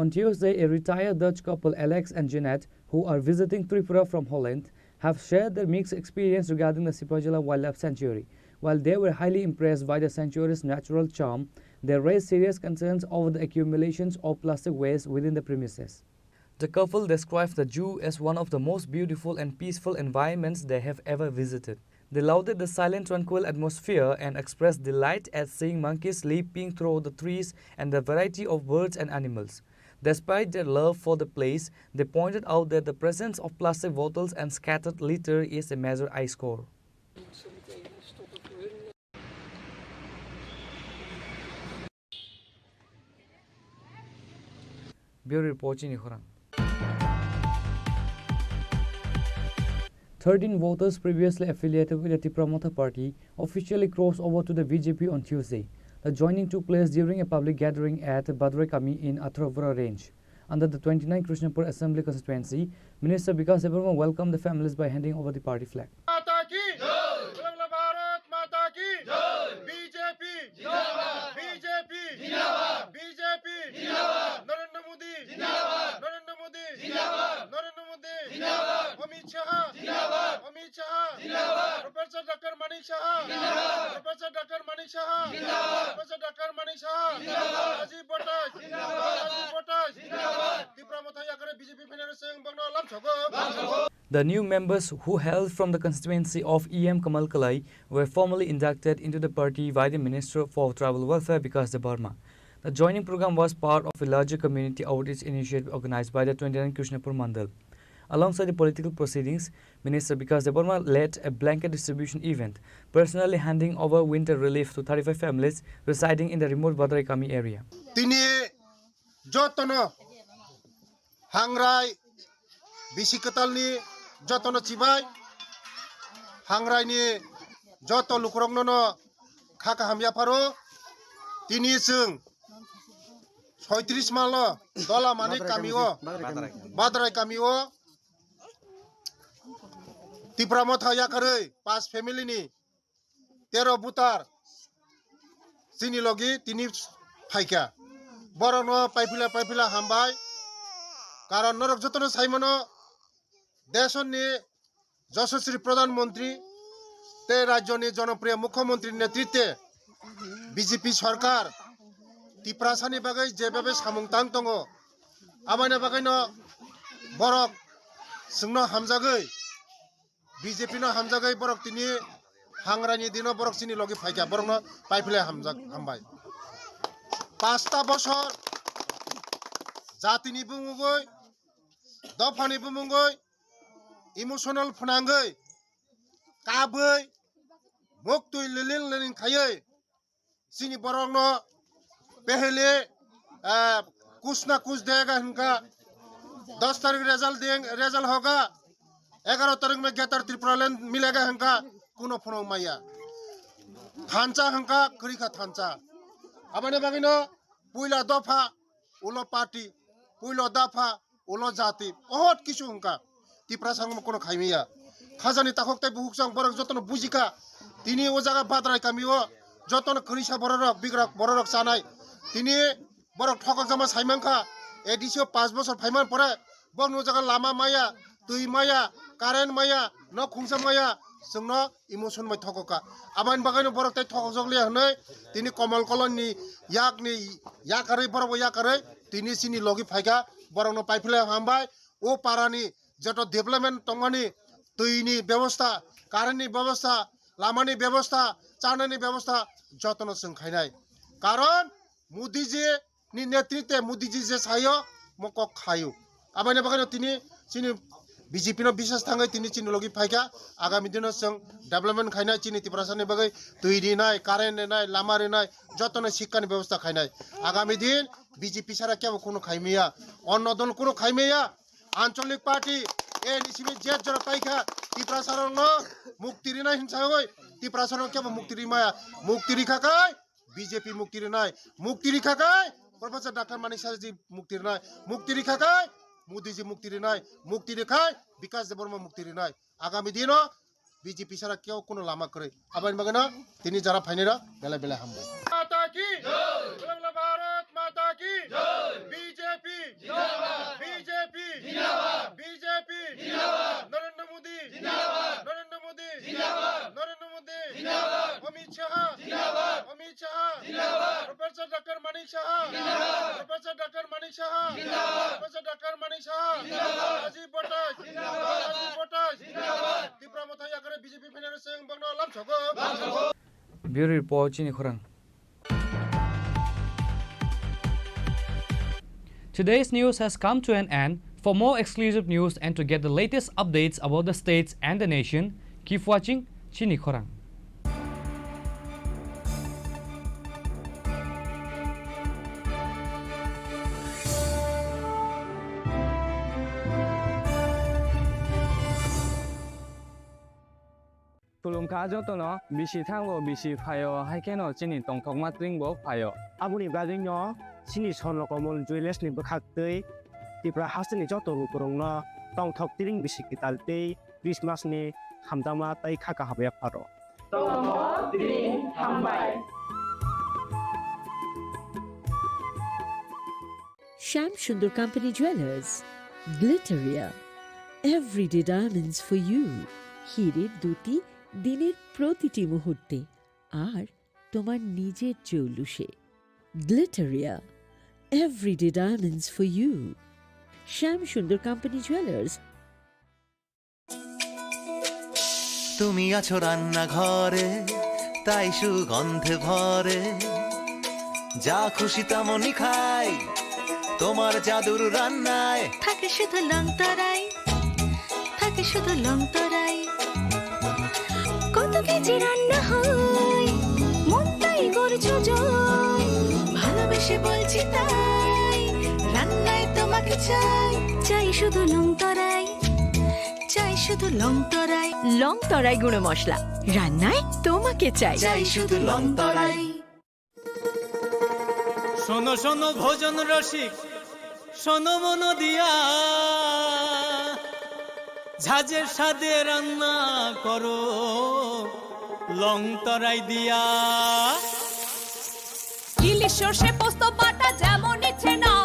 On Tuesday, a retired Dutch couple, Alex and Jeanette, who are visiting Tripura from Holland, have shared their mixed experience regarding the Sipahijala Wildlife Sanctuary. While they were highly impressed by the sanctuary's natural charm, they raised serious concerns over the accumulations of plastic waste within the premises. The couple described the zoo as one of the most beautiful and peaceful environments they have ever visited. They lauded the silent, tranquil atmosphere and expressed delight at seeing monkeys leaping through the trees and the variety of birds and animals. Despite their love for the place, they pointed out that the presence of plastic bottles and scattered litter is a major eyesore. Bureau Report, Chini Khorang. Thirteen voters previously affiliated with the Tipra Motha Party officially crossed over to the B J P on Tuesday. The joining took place during a public gathering at Badrai Kami in Atharobura Range. Under the twenty-nine Krishnapur Assembly Constituency, Minister Bikash Debbarma welcomed the families by handing over the party flag. माता की जय। बोलो भारत माता की जय। बीजेपी जिंदाबाद। बीजेपी जिंदाबाद। बीजेपी जिंदाबाद। नरेंद्र मोदी जिंदाबाद। नरेंद्र मोदी जिंदाबाद। नरेंद्र मोदी जिंदाबाद। अमित शाह जिंदाबाद। अमित शाह जिंदाबाद। प्रोफेसर डॉक्टर मानिक शाह जिंदाबाद। प्रोफेसर डॉक्टर मानिक शाह जिंदाबाद। प्रोफेसर डॉक्टर मानिक शाह जिंदाबाद। राजीव भट्टाचार्य जिंदाबाद। राजीव भट्टाचार्य जिंदाबाद। Tipra Motha yakare B J P phainai chwng bangno lamsogo. The new members who hail from the constituency of E M Kamal Kalai were formally inducted into the party by the Minister for Tribal Welfare, Bikash Debbarma. The joining program was part of a larger community outreach initiative organized by the twenty-nine Krishnapur Mandal. Alongside the political proceedings, Minister Bikash Debbarma led a blanket distribution event, personally handing over winter relief to thirty-five families residing in the remote Badrai Kami area. Tini jotono hangrai bisi kwtalni jotono chibai, hangraini joto lukurokno no kha kaham yapharo. Tini chwng soitris malo Dola Manik kamio, Badrai kamio Tipra Motha yakarwi pas family ni tero butar chini logi tini phaikha. Borokno paiphila paiphila hambai. Karon norok jotono saimano, desoni Yashaswi Pradhan Mantri tei rajyoni jonopriyo Mukhyamantri netritwe B J P sarkar Tiprasani bagwi jebhabe samung tang tongo, aboni bagwino borok chwngno hamjagwi, B J P no hamjagwi borok tini hangraini dino borok chini logi phaikha, borokno paiphilai hamjak, hambai. Pasta bosor jatini bumungwi, dophani bumungwi, emotional phwnangwi, kabwi, muktwi liling liling khaiwi, chini borokno pehele, ah, kuch na kuch dega hinka, dos tarik result deng, result hoga, egaro tarik mein Greater Tipraland milega hinka, kuno phunuk maya. Thansa hinka, kwrwikha thansa. Aboni bagwino puila dopha, ulo party, puilo dopha, ulo jati, ohot kisu hinka. Tiprasa wngma kono khaimaya. Khajani takhuk tei bukhuk chwng borok jotono bujikha. Tini o jaga Badrai kamio jotono kwrwisa bororok, bigrak bororok chanai. Tini borok thokok jama saimankha. A D C o panch bosor phaiman pore borokni o jaga lama maya, twi maya, current maya, nok khungsa maya, chwngno emotion bai thokokha. Aboni bagwino borok tei thokokjak liya hwnwi tini Komol Kolonni yakni yakarwi, borokbo yakarwi tini chini logi phaikha, borokno paiphilai hambai. O parani joto development tongmani, twini bebosta, currentni bebosta, lamani bebosta, chanani bebosta jotono chwng khainai. Karon Modiji ni netritwe Modiji je sayo, mo kok khayo. Aboni bagwino tini chini B J P no biswas thangwi tini chini logi phaikha, agami dino chwng development khainai, chini Tiprasani bagwi twi rinai, current rinai, lama rinai, jotono sikkani bebosta khainai. Agami din B J P sara kebo kuno khaimaya, onno dol kuno khaimaya. Ancholik party A N C B je jora paikha, Tiprasarokno mukti rinai hinsagwi Tiprasarok kebo mukti rimaya, mukti rikha kai B J P mukti rinai, mukti rikha kai Professor Doctor Manik Saha ji mukti rinai, mukti rikha kai Modi ji mukti rinai, mukti rikhai Bikash Debbarma mukti rinai. Agami dino B J P sara kebo kuno lama kwrwi. Aboni bagwino tini jara phainai rok belai belai hambai. Mata ki jai. Bharatiya Bharat Mata ki jai. B J P jindabad. B J P jindabad. B J P jindabad. Narendra Modi jindabad. Narendra Modi jindabad. Narendra Modi jindabad. Amit Shah jindabad. Amit Shah jindabad. Professor Doctor Manik Saha jindabad. Professor Doctor Manik Saha jindabad. Professor Doctor Manik Saha jindabad. Rajiv Bhattacharyya jindabad. Rajiv Bhattacharyya jindabad. Tipra Motha yakarwi B J P phainai rok chwng bongno lamsogo. Bureau Report, Chini Khorang. Today's news has come to an end. For more exclusive news and to get the latest updates about the states and the nation, keep watching Chini Khorang. Khulumkha jotono, bisi thango, bisi phaio, hai kheno chini tongthokma tringbo phaio. Aboni bagwino chini Swarno Komol Jewellers ni bwkhaktwi Tripura hasteni joto lukurokno tongthok tring bisi kwtal tei Christmas ni hamjakma tei kha kaham yapharo. Tongthok tring hambai. Shyam Sundar Company Jewellers, Glitteria, everyday diamonds for you. হীরের দ্যুতি দিনের প্রতিটি মুহূর্তে, আর তোমার নিজের জৌলুসে। Glitteria, everyday diamonds for you. Shyam Sundar Company Jewellers. তুমি আছো রান্নাঘরে, তাই সুগন্ধে ভরে। যা খুশি তেমনই খাই, তোমার জাদুর রান্নায়। থাকে শুধু লং তরাই, থাকে শুধু লং তরাই। কত কেজি রান্না হয়, মনটাই করছো জয়। ভালোবেসে বলছি তাই, রান্নায় তোমাকে চাই। চাই শুধু লং তরাই, চাই শুধু লং তরাই। লং তরাই গুঁড়ো মশলা, রান্নায় তোমাকে চাই। চাই শুধু লং তরাই। শোনো শোনো ভোজন রসিক, শোনো মন দিয়া, ঝাঁঝের স্বাদে রান্না করো লং তরাই দিয়া। ইলিশ সর্ষে পোস্ত বাটা যেমন ইচ্ছে নাও,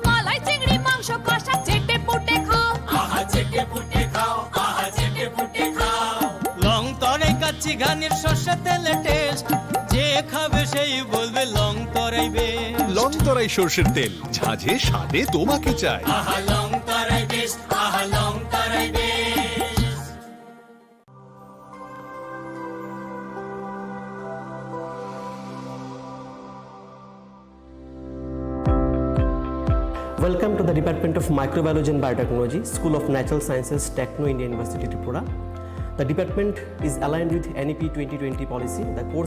মালাই চিংড়ি মাংস কষা চেটে পুটে খাও। আহা চেটে পুটে খাও, আহা চেটে পুটে খাও। লং তরাই কাচ্চি ঘানির সর্ষে তেলে টেস্ট, যে খাবে সেই বলবে লং তরাই বেস্ট। লং তরাই সর্ষের তেল, ঝাঁঝে স্বাদে তোমাকে চাই। আহা লং তরাই বেস্ট, আহা লং তরাই best. Welcome to the Department of Microbiology and Biotechnology, School of Natural Sciences, Techno India University, Tripura. The department is aligned with N E P twenty twenty policy. The course